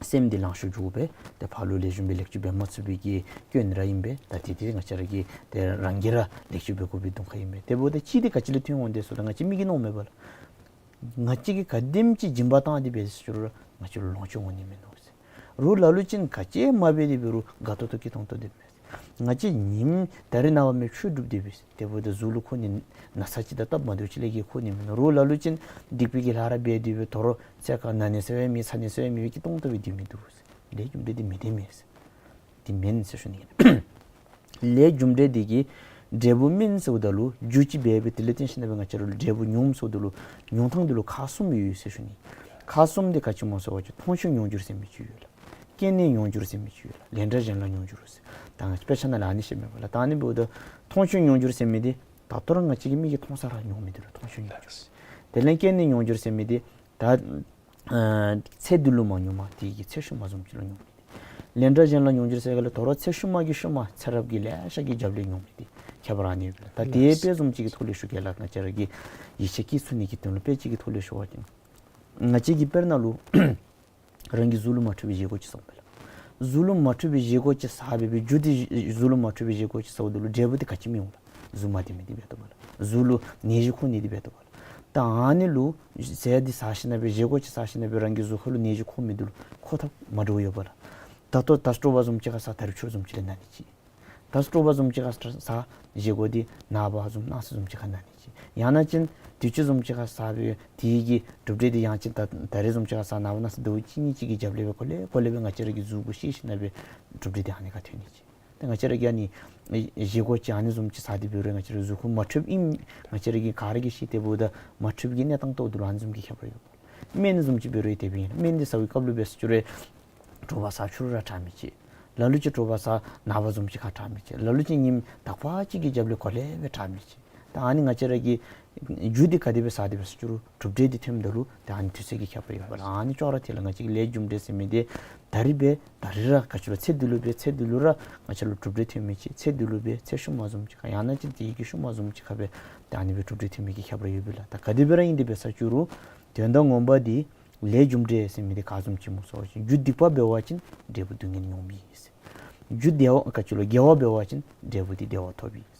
སེམས་འདི་ལང་ཤོར་འགྱོ་སྦེ་ཏེ་ཕར་ལུ་ལེགས་ཤོམ་སྦེ་ལེགས་བཅོས་འབད་མ་ཚུགས་པའི་གི་སྐྱོན་ར་ཨིན་པས། ད་དེ་དེ་ང་བཅས་ར་གིས་ཏེ་རང་གིས་ར་ལེགས་བཅོས་འབད་དགོ་པའི་དོན་ཁ་ཨིན་པས། དེ་འབདཝ་ད་གཅིག་དེ་ག་ཅི་ལས་ཐོན་འོང་དེ་ཟེརཝ་ད་ང་བཅས་མི་གིས་མནོཝ་མས་པ་ལགས། ང་བཅས་ཀྱིས་ག་དེམ་ཅིག་སྦྱིན་པ་བཏང་སྟེ་འབད་ཟེར་རུང་ང་བཅས་ལུ་ལོངས་སྤྱོད་འོང་ནི་མིན་ནུག་ཟེར། རོགས་ལ་ལུ་ཅིག་ག་ཅི་མ་འབད་དེ་འབད་རུང་དགའ་ཏོག་ཏོ་སྐྱིད་ཏོང་ཏོ་སྡོད་མས། ང་བཅས་ཉིནམ་ད་རེས་ནངས་པ་མི་ཆོས་སྒྲུབ་སྟེ་འབད་ཟེར། དེ་འབདཝ་ད་གཟུགས་ལུ་ཁོ་ནི་ན་ཚ་ཅིག་དང་སྟབས་མ་བདེཝ་ཅིག་ལས་བརྒལ་ཁོ་ནི་མིན་ནུག། རོགས་ལ་ལུ་ཅིག་སྡིག་པའི་གི་ལཱ་ར་འབད་དེ་འབད་དོ་རུང་ཚེ་ཁར་ན་ནི་ཟེར་བའི་མེད་ཚ་ནི་ཟེར་བའི་མེད་སྐྱིད་ཏོང་ཏོ་སྦེ་སྡོད་མི་འདུག་ཟེར། ལས་རྒྱུ་འབྲས་དེ་མི་བདེན་མས་ཟེར། དེ་མེན་ཟེར་ཞུ་ནི་ཨིན། ལས་རྒྱུ་འབྲས་དེ་གིས་འབྲས་བུ་སྨིན་ཟེརཝ་ད་ལུ་རྒྱུ་ཅིག་འབད་སྦེ་དེ་ལས་བརྟེན་ཞིན་ན་སྦེ་ང་བཅས་ར་ལུ་འབྲས་བུ་མྱོང་ཟེརཝ་ད་ལུ་མྱོང་ཐངས་དེ་ལུ་ཁག་གསུམ་ཡོད་ཟེར་ཞུ་ནི། ཁག་གསུམ་དེ་ག་ཅི་སྨོ་ཟེར་བ་ཅིན་མཐོང་ཆོས་མྱོང་འགྱུར་ཟེར་མི་ཅིག་ཡོད་ལགས། སྐྱེས་ནས་མྱོང་འགྱུར་ཟེར་མི་ཅིག་ཡོད་ལགས། ལན་གྲངས་གཞན་ལ་མྱོང་འགྱུར་ཟེར། ད་ང་བཅས་དཔེ་ཆ་ནང་ལས་ཨ་ནི་བཤད་མས་པ་ལགས། ད་ཨ་ནི་འབདཝ་ད་མཐོང་ཆོས་མྱོང་འགྱུར་ཟེར་མི་དེ་ད་ལྟོ་ར་ང་བཅས་ཀྱི་མིག་གིས་མཐོང་ས་ར་མྱོང་མི་དེ་ལུ་མཐོང་ཆོས་མྱོང་འགྱུར་ཟེར། དེ་ལས་སྐྱེས་ནས་མྱོང་འགྱུར་ཟེར་མི་དེ་ད་ཨ་ཚེ་འདི་ལུ་མ་མྱོང་མ་དེ་གི་ཚེ་ཤུལ་མ་བཟུམ་ཅིག་ལུ་མྱོང་མི་དེ། ལན་གྲངས་གཞན་ལ་མྱོང་འགྱུར་ཟེར་ག་ལས་དོ་རུང་ཚེ་ཤུལ་མ་གི་ཤུལ་མ་ཚེ་རབས་ཀྱི་ལེ་ཤ་གི་རྒྱབ་ལས་མྱོང་མི་དེ་ཁྱད་པར་ཨ་ནི་ཡོད་པས་ལགས། ད་དེ་དཔེ་བཟུམ་ཅིག་གི་ཐོག་ལས་ཞུ་གེ་ལགས། ང་བཅས་ར་གིས་ཡིད་ཆེས་བསྐྱེད་ཚུགས་ནི་གི་དོན་ལུ་དཔེ་ཅིག་གི་ཐོག་ལས་ཞུ་བ་ཅིན་ང་བཅས་ཀྱིས་དཔེར་ན་ལུ་རང་གི་གཟུགས་ལུ་མ་འཕྲོད་པའི་བཞེས་སྒོ་ཅིག་བཟོཝ་མས་ལགས། གཟུགས་ལུ་མ་འཕྲོད་པའི་བཞེས་སྒོ་ཅིག་བཟོ་སྦེ་སྦེ་རྒྱུ་དེ་གཟུགས་ལུ་མ་འཕྲོད་པའི་བཞེས་སྒོ་ཅིག་བཟོཝ་ད་ལུ་འབྲས་བུ་དེ་ག་ཅི་སྨིན་འོང་ལགས། གཟུགས་མ་བདེ་མི་དེ་འབད་དོ་པ་ལགས། གཟུགས་ལུ་ནད་གཞི་འཁོར་ནི་དེ་འབད་དོ་པ་ལགས། ད་ཨ་ནི་ལུ་ཟས་དེ་ཟ་ཞིན་ན་སྦེ་བཞེས་སྒོ་ཅིག་བཟོ་ཞིན་ན་སྦེ་རང་གི་གཟུགས་ཁ་ལུ་ནད་གཞི་འཁོར་མི་དེ་ལུ་འཁོར་ཐབས་མ་འདྲཝ་ཡོད་པ་ལགས། ད་ལྟོ་ད་སྤྲོ་བ་བཟུམ་ཅིག་ཁར་ཟ་ད་རིས་ཆོས་བཟུམ་ཅིག་ལས་ན་ནི་ཅིག། ད་སྤྲོ་བ་བཟུམ་ཅིག་ཁར་ཟ་བཞེས་སྒོ་དེ་ནངས་པ་བཟུམ་གནངས་ཚེ་བཟུམ་ཅིག་ཁར་ན་ནི་ཅིག། ཡང་ན་ཅིན་དུས་ཅི་བཟུམ་ཅིག་ཁར་ཟ་སྦེ་དེ་གི་གྲུབ་འབྲས་དེ་ཡང་ཅིན་ད་ད་རིས་བཟུམ་ཅིག་ཁར་ཟ་ནངས་པ་གནངས་ཚེ་ཟླཝ་གཅིག་གཉིས་ཅིག་གི་རྒྱབ་ལས་སྦེ་གོ་ལེ་གོ་ལེ་སྦེ་ང་བཅས་ར་གི་གཟུགས་པོ་ཤེས་ཞིན་ན་སྦེ་གྲུབ་འབྲས་དེ་ཨ་ནི་ཁར་ཐོན་ནི་ཅིག། ད་ང་བཅས་ར་གིས་ཨ་ནི་བཞེས་སྒོ་ཅིག་ཨ་ནི་བཟུམ་ཅིག་ཟ་སྟེ་འབད་རུང་ང་བཅས་ར་གཟུགས་ཁར་མ་འཕྲོདཔ་ཨིནམ་ང་བཅས་ར་གིས་ག་ར་གིས་ཤེས། དེ་འབདཝ་ད་མ་འཕྲོདཔ་གི་གནས་སྟངས་ཐོག་ཏུ་ལུ་ཨ་ནི་བཟུམ་གྱི་ཁྱད་པར་ཡོད། སྨན་བཟུམ་ཅིག་འབད་རུང་དེ་སྦེ་ཨིན། སྨན་དེ་ཟ་བའི་སྐབས་ལུ་འབད་ཟེར་ཅི་རུང་དྲོ་པ་ཟ་ཕྱི་རུ་ར་དྲག་མི་ཅིག། ལ་ལུ་ཅིག་དྲོ་པ་ཟ་ནངས་པ་བཟུམ་ཅིག་ཁར་དྲག་མི་ཅིག། ལ་ལུ་ཅིག་ཉིནམ་དག་པ་ཅིག་གི་རྒྱབ་ལས་གོ་ལེ་སྦེ་དྲག་མི་ཅིག། ད་ཨ་ནི་ང་བཅས་ར་གི་རྒྱུ་དེ་ག་དེ་སྦེ་ཟ་སྟེ་འབད་ཟེར་ཅི་རུང་གྲུབ་འབྲས་དེ་ཐོནམ་ད་ལུ་ད་ཨ་ནི་དུས་ཚོད་ཀྱི་ཁྱད་པར་ཡོད་པ་ལགས། ཨ་ནི་ཅོག་ར་འཐད་ལགས། ང་བཅས་ཀྱི་ལས་རྒྱུ་འབྲས་ཟེར་མི་དེ་ད་རིས་འབད་ད་རིས་ར་ག་ཅི་ལོ་ཚེ་འདི་ལུ་འབད་ཚེ་འདི་ལུ་ར་ང་བཅས་ལུ་གྲུབ་འབྲས་ཐོན་མི་ཅིག། ཚེ་འདི་ལུ་འབད་ཚེ་ཤུལ་མ་བཟུམ་ཅིག་ཁར་ཡང་ན་ཅིན་དེ་གི་ཤུལ་མ་བཟུམ་ཅིག་ཁར་འབད་ད་ཨ་ནི་སྦེ་གྲུབ་འབྲས་ཐོན་མི་གི་ཁྱད་པར་ཡོད་པས་ལགས། ད་ག་དེ་སྦེ་ར་ཨིན་ཏེ་འབད་ཟེར་ཅི་རུང་དོན་དག་ངོ་མ་དེ་ལས་རྒྱུ་འབྲས་ཟེར་མི་དེ་ག་བཟུམ་ཅིག་སྨོ་ཟེར་བ་ཅིན་རྒྱུ་སྡིག་པ་འབད་བ་ཅིན་འབྲས་བུ་སྡུག་བསྔལ་མྱོང་མི་ཨིན། རྒྱུ་བདེ་བ་ག་ཅི་ལོ་དགེ་བ་འབད་བ་ཅིན་འབྲས་བུ་དེ་བདེ་བ་ཐོབ་ཨིན།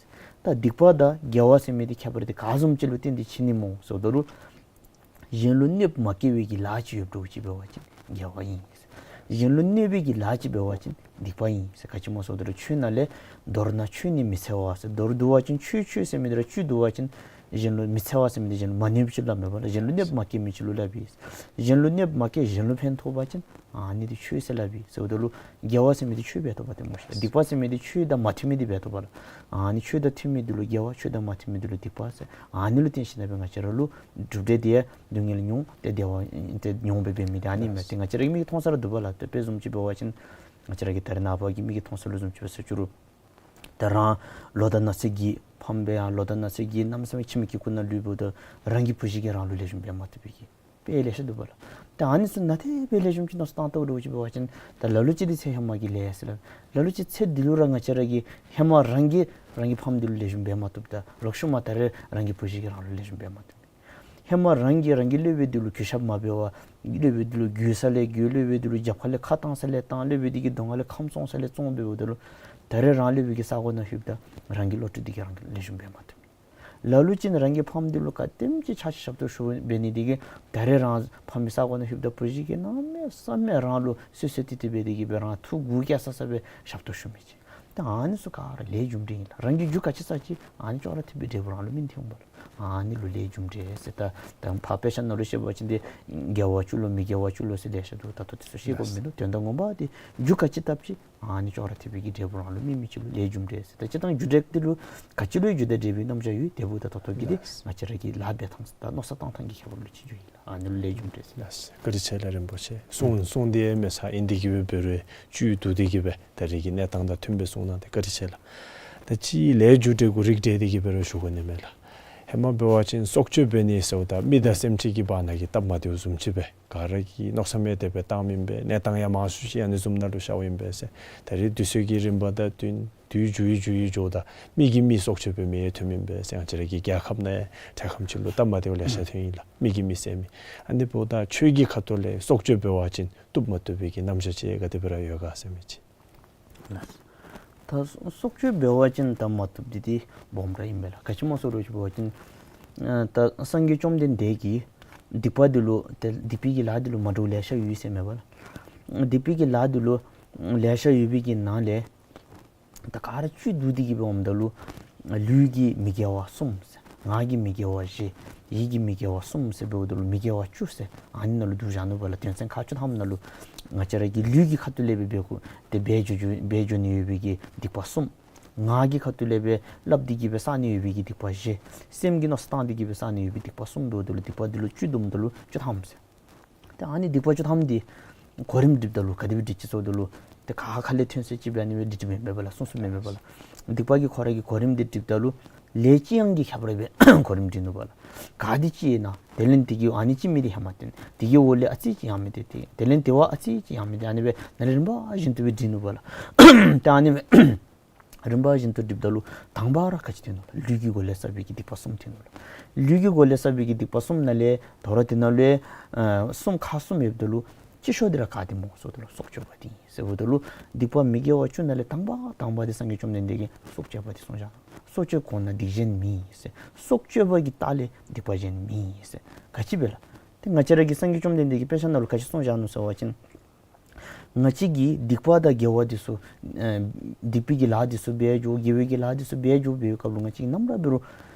ད་སྡིག་པ་དང་དགེ་བ་ཟེར་མི་དེ་ཁྱད་པར་དེ་ག་བཟུམ་ཅིག་ལུ་བརྟེན་ཏེ་ཕྱེ་ནི་སྨོ་ཟེརཝ་ད་ལུ་གཞན་ལུ་གནོདཔ་མ་བཀལ་བའི་གི་ལཱ་ཅིག་ཡོདཔ་འདྲཝ་ཅིག་འབད་བ་ཅིན་དགེ་བ་ཨིན། གཞན་ལུ་གནོད་པའི་གི་ལཱ་ཅིག་འབད་བ་ཅིན་སྡིག་པ་ཨིན་ཟེར། ག་ཅི་སྨོ་ཟེརཝ་ད་ལུ་ཆོས་ནང་ལས་མདོར་ན་ཆོས་ནི་མི་འཚེ་བ་ཟེར། མདོར་བསྡུ་བ་ཅིན་ཆོས་ཆོས་ཟེར་མི་དེ་ར་བཅུད་བསྡུ་བ་ཅིན་གཞན་ལུ་མི་འཚེ་བ་ཟེར་མི་དེ་གཞན་ལུ་མ་གནོད་པ་ཅིག་སླབ་མས་པ་ལགས། གཞན་ལུ་གནོདཔ་མ་བཀལ་མི་ཅིག་ལུ་སླབ་ཨིན། གཞན་ལུ་གནོདཔ་མ་བཀལ་གཞན་ལུ་ཕན་ཐོགས་པ་ཅིན་ཨ་ནི་དེ་ཆོས་ཟེར་སླབ་ཨིན་ཟེརཝ་ད་ལུ་དགེ་བ་ཟེར་མི་དེ་ཆོས་འབད་དོ་བ་དེ་སྨོ་ཤིག། སྡིག་པ་ཟེར་མི་དེ་ཆོས་དང་མ་མཐུན་མི་དེ་འབད་དོ་བ་ལགས། ཨ་ནི་ཆོས་དང་མཐུན་མི་དེ་ལུ་དགེ་བ་ཆོས་དང་མ་མཐུན་མི་དེ་ལུ་སྡིག་པ་ཟེར། ཨ་ནི་ལུ་བརྟེན་ཞིན་ན་སྦེ་ང་བཅས་ར་ལུ་གྲུབ་འབྲས་དེ་སྡུག་བསྔལ་མྱོང་སྟེ་བདེ་བ་དེ་མྱོང་སྦེ་འབད་མི་དེ་ཨ་ནི་མས། དེ་ང་བཅས་ར་གི་མིག་གིས་མཐོང་ས་ར་འདུག་པ་ལགས། ད་དཔེ་བཟུམ་ཅིག་འབད་བ་ཅིན་ང་བཅས་ར་གི་ད་རེས་ནངས་པ་གི་མིག་གིས་མཐོང་ས་ལུ་བཟུམ་ཅིག་འབད་ཟེར་ཅི་རུང་ད་རང་ལོ་དང་ན་ཚོད་ཀྱི་ཕམ་སྦེ་ཡང་ལོ་དང་ན་ཚོད་ཀྱི་གནམ་མེད་ས་མེད་ཁྱིམ་གྱི་ཁུག་ནང་ལུས་འབདཝ་ད་རང་གི་བུ་གཞི་གིས་རང་ལུ་ལེགས་ཤོམ་འབད་མ་བཏུབ་པའི་གི་དཔེ་ལེ་ཤ་འདུག་པ་ལགས། ད་ཨ་ནི་ཚུ་ནང་དེ་སྦེ་ལེགས་ཤོམ་ཅིག་མནོ་བསམ་བཏང་དོ་འདྲཝ་ཅིག་འབད་བ་ཅིན་ད་ལ་ལུ་ཅིག་དེ་ཚེ་ཧེ་མ་གི་ལས་ཟེར་སླབ། ལ་ལུ་ཅིག་ཚེ་འདི་ལུ་ར་ང་བཅས་ར་གིས་ཧེ་མ་རང་གིས་རང་གི་ཕམ་འདི་ལུ་ལེགས་ཤོམ་འབད་མ་བཏུབ། ད་ལོག་ཤུལ་མ་ད་རེས་རང་གི་བུ་གཞི་གིས་རང་ལུ་ལེགས་ཤོམ་འབད་མ་བཏུབ། ཧེ་མ་རང་གིས་རང་གི་སློབ་དཔོན་འདི་ལུ་གུས་ཞབས་མ་འབད་བར་སློབ་དཔོན་འདི་ལུ་རྒོལ་ས་ལས་རྒོལ། སློབ་དཔོན་འདི་ལུ་རྒྱབ་ཁ་ལས་ཁ་བཏང་ས་ལས་བཏང་། སློབ་དཔོན་འདི་གི་གདོང་ཁ་ལས་ཁམས་སོང་ས་ལས་སོང་། འབདཝ་ད་ལུ་ད་རེས་རང་སློབ་དཔོན་གྱི་ས་གོ་ནང་ལྷོདཔ་ད་རང་གི་སློབ་ཕྲུག་འདི་གིས་རང་ལུ་ལེགས་ཤོམ་འབད་མ་བཏུབ། ལ་ལུ་ཅིག་ནི་རང་གི་ཕམ་འདི་ལུ་ག་དེམ་ཅིག་ཆ་ཤས་ཞབས་ཏོག་ཞུ་འབད་ནི་འདི་གིས་ད་རེས་རང་ཕམ་གྱི་ས་གོ་ནང་ལྷོདཔ་ད་བུ་གཞི་གིས་གནམ་མེད་ས་མེད་རང་ལུ་བསོད་བསོད་ཏེ་ཏེ་འབད་དེ་གིས་སྦེ་རང་ཐུགས་མགུ་སྐྱེ་ས་ས་སྦེ་ཞབས་ཏོག་ཞུ་མི་ཅིག། ད་ཨ་ནི་ཚུ་ག་ར་ལས་རྒྱུ་འབྲས་ཨིན་ལགས། རང་གིས་རྒྱུ་ག་ཅི་བསགས་ཅི་ཨ་ནི་ཅོག་ར་འཐདཔ་སྦེ་འབྲས་བུ་རང་ལུ་སྨིན་ཏེ་འོང་པ་ལགས། ཨ་ནི་ལུ་ལས་རྒྱུ་འབྲས་ཟེར། ད་ད་འཕགས་པའི་ཞལ་ནང་ལུ་བཤད་པ་ཅིན་ཏེ་དགེ་བ་བཅུ་ལོ་མི་དགེ་བ་བཅུ་ལོ་ཟེར་ལེ་ཤ་འདུག། ད་ལྟོ་དེ་ཚུ་བཤད་དགོཔ་མིན་ནུག། དོན་དག་ངོ་མ་འདི་རྒྱུ་ག་ཅི་བཏབ་ཅི་ཨ་ནི་ཅོག་ར་འཐདཔ་གི་འབྲས་བུ་རང་ལུ་སྨིན་མི་ཅིག་ལུ་ལས་རྒྱུ་འབྲས་ཟེར། ད་སྤྱིར་བཏང་རྒྱུ་འབྲས་འདི་ལུ་ག་ཅི་ལུ་ཡང་རྒྱུ་དང་འབྲས་བུའི་རྣམ་གཞག་ཡོད། དེ་འབདཝ་ད་ད་ལྟོ་གི་འདི་ལགས། ང་བཅས་ར་གི་ལཱ་འབད་ཐངས་དང་མནོ་བསམ་བཏང་ཐངས་ཀྱི་ཁྱད་པར་ལུ་ཅིག་འགྱོཝ་ཨིན་ལགས། ཨ་ནི་ལུ་ལས་རྒྱུ་འབྲས་ཟེར། ལགས། བཀའ་དྲིན་ཆེ་ལགས་རིན་པོ་ཆེ། གསུང་གསུང་སྟེ་མེད་ས་ཨིན་ཏེ་གིས་འབད་རུང་བཅུད་བསྡུ་སྟེ་གིས་སྦེ་ད་རེས་ཀྱི་གནས་སྟངས་དང་མཐུནམ་སྦེ་གསུངས་གནང་སྟེ་བཀའ་དྲིན་ཆེ་ལགས། ད་ཅི་ལས་རྒྱུ་འབྲས་གུ་རིགས་བསྒྲེས་ཏེ་གིས་འབད་རུང་ཞུ་དགོ་ནི་མས་ལགས། ཧེ་མ་འབད་བ་ཅིན་སྲོག་གཅོད་འབད་ནི་ཟེརཝ་ད་མི་དང་སེམས་ཅན་གྱི་བར་ན་གི་སྟབས་མ་བདེཝ་བཟུམ་ཅིག་སྦེ་ག་ར་གིས་མནོ་བསམ་ཡང་དེ་སྦེ་བཏངམ་ཨིན་པས། གནས་སྟངས་ཡང་མང་སུ་ཅིག་ཨ་ནི་བཟུམ་ནང་ལུ་ཤརཝ་ཨིན་པས་ཟེར། ད་རེས་དུས་ཚོད་ཀྱི་རིམ་པ་དང་བསྟུན་དུས་འགྱུར་ཡི་འགྱུར་ཡི་འགྱོཝ་ད་མི་གིས་མི་སྲོག་གཅོད་འབད་མི་ཡང་ཐོནམ་ཨིན་པས་ཟེར། ང་བཅས་ར་གི་རྒྱལ་ཁབ་ནང་ཡང་འཕྲལ་ཁམས་ཅིག་ལུ་སྟབས་མ་བདེཝ་ལེ་ཤ་ཐོན་ཡི་ལགས། མི་གིས་མི་བསད་མི། ཨ་ནི་འབདཝ་ད་ཆོས་ཀྱི་ཁ་ཐུག་ལས་སྲོག་གཅོད་འབད་བ་ཅིན་བཏུབ་མ་བཏུབ་པའི་གི་རྣམ་གཞག་ཅིག་ག་དེ་སྦེ་ར་ཡོད་ག་ཟེར་མི་ཅིག། ལགས། ད་སྲོག་གཅོད་འབད་བ་ཅིན་ད་མ་བཏུབ་འདི་འདི་སྦོམ་ར་ཨིན་པས་ལགས། ག་ཅི་སྨོ་ཟེར་བ་ཅིན་ཨ་ད་སངས་རྒྱས་བཅོམ་ལྡན་འདས་ཀྱིས་སྡིག་པ་འདི་ལུ་ཏེ་སྡིག་པའི་གི་ལཱ་འདི་ལུ་མ་འདྲཝ་ལེ་ཤ་ཡོད་ཟེར་མས་པ་ལགས། སྡིག་པའི་གི་ལཱ་འདི་ལུ་ལེ་ཤ་ཡོད་པའི་གི་ནང་ལས་ད་ག་ར་བཅུད་བསྡུ་སྟེ་གིས་འབདཝ་ད་ལུ་ལུས་ཀྱི་མི་དགེ་བ་གསུམ་ཟེར། ངག་གི་མི་དགེ་བ་བཞི། ཡིད་ཀྱི་མི་དགེ་བ་གསུམ་ཟེར་འབདཝ་ད་ལུ་མི་དགེ་བ་བཅུ་ཟེར་ཨ་ནི་ནང་ལུ་བསྡུ་བཞག་ནུག་པ་ལགས། དོན་ཚན་ཁག་བཅུ་ཐམ་ནང་ལུ་ང་བཅས་ར་གི་ལུས་ཀྱི་ཁ་ཐུག་ལས་སྦེ་འབད་དགོ་ཏེ་འབད་འགྱོ་འགྱོ་འབད་འགྱོ་ནི་ཡོད་པའི་གི་སྡིག་པ་གསུམ། ངག་གི་ཁ་ཐུག་ལས་སྦེ་སླབ་སྟེ་གིས་སྦེ་བསག་ནི་ཡོད་པའི་གི་སྡིག་པ་བཞི། སེམས་ཀྱིས་མནོ་བསམ་བཏང་སྟེ་གིས་སྦེ་བསག་ནི་ཡོད་པའི་སྡིག་པ་གསུམ་འབདཝ་ད་ལུ་སྡིག་པ་འདི་ལུ་བཅུ་བསྡོམས་ད་ལུ་བཅུ་ཐམ་ཟེར། ཏེ་ཨ་ནི་སྡིག་པ་བཅུ་ཐམ་འདི་གོ་རིམ་སྒྲིགཔ་ད་ལུ་ག་དེ་སྦེ་སྒྲིག་ཅི་ཟེརཝ་ད་ལུ་ཏེ་ག་ཁ་ལས་ཐོན་ཟེར་ཅིག་སྦེ་ཨ་ནི་སྦེ་སྒྲིག་སྒྲིགཔ་མེན་མས་པ་ལགས། གསུངས་གསུངསམ་མེན་མས་པ་ལགས། སྡིག་པ་གི་ཁོ་ར་གི་གོ་རིམ་འདི་སྒྲིགཔ་ད་ལུ་ལས་ཅི་ཡང་གི་ཁྱད་པར་སྦེ་གོ་རིམ་སྒྲིག་ནུག་པ་ལགས། ག་དེ་ཅིག་ཨིན་ན་དེ་ལས་དེ་གི་ཨ་ནི་ཅིག་མི་དེ་ཧེ་མ་བཏོན། དེ་གི་འོག་ལས་ཨ་ཙི་ཅིག་ཡང་མི་དེ་བཏོན། དེ་ལས་དེ་བ་ཨ་ཙི་ཅིག་ཡང་མི་དེ་ཨ་ནི་སྦེ་ནཱ་ལས་རིམ་པ་བཞིན་དུ་སྦེ་སྒྲིག་ནུག་པ་ལགས། ཏེ་ཨ་ནི་སྦེ་རིམ་པ་བཞིན་དུ་སྒྲིགཔ་ད་ལུ་དང་པ་ར་ག་ཅི་ཐོན་ནུག་ལགས། ལུས་ཀྱི་སྒོ་ལས་བསགས་པའི་གི་སྡིག་པ་གསུམ་ཐོན་ནུག་ལགས། ལུས་ཀྱི་སྒོ་ལས་བསགས་པའི་གི་སྡིག་པ་གསུམ་ནང་ལས་དོ་རུང་དེ་ནང་ལུ་ཨ་གསུམ་ཁག་གསུམ་ཡོདཔ་ད་ལུ་ཅིག་ཤོས་འདི་ར་ག་དེ་སྨོ་ཟེརཝ་ད་ལུ་སྲོག་གཅོད་པ་འདི་ཨིན་ཟེརཝ་ད་ལུ་སྡིག་པ་མི་དགེ་བ་བཅུ་ནང་ལས་དང་པ་དང་པ་འདི་སངས་རྒྱས་བཅོམ་ལྡན་འདས་ཀྱིས་སྲོག་གཅོད་པ་འདི་གསུངས་བཞག་ནུག། སྲོག་གཅོད་གོང་ན་སྡིག་གཞན་མེད་ཟེར། སྲོག་གཅོད་པ་གི་ལྟག་ལས་སྡིག་པ་གཞན་མེད་ཟེར། ག་ཅི་སྦེ་ལགས། ཏེ་ང་བཅས་ར་གི་སངས་རྒྱས་བཅོམ་ལྡན་འདས་ཀྱིས་དཔེ་ཆ་ནང་ལུ་ག་ཅི་གསུངས་བཞག་ནུག་ཟེར་བ་ཅིན་ང་བཅས་ཀྱིས་སྡིག་པ་དང་དགེ་བ་འདི་ཚུ་ཨ་སྡིག་པའི་གི་ལཱ་འདི་ཚུ་འབད་འགྱོ་དགེ་བའི་གི་ལཱ་འདི་ཚུ་འབད་འགྱོ་འབད་བའི་སྐབས་ལུ་ང་བཅས་ཀྱིས་ནམ་ར་འབད་རུང་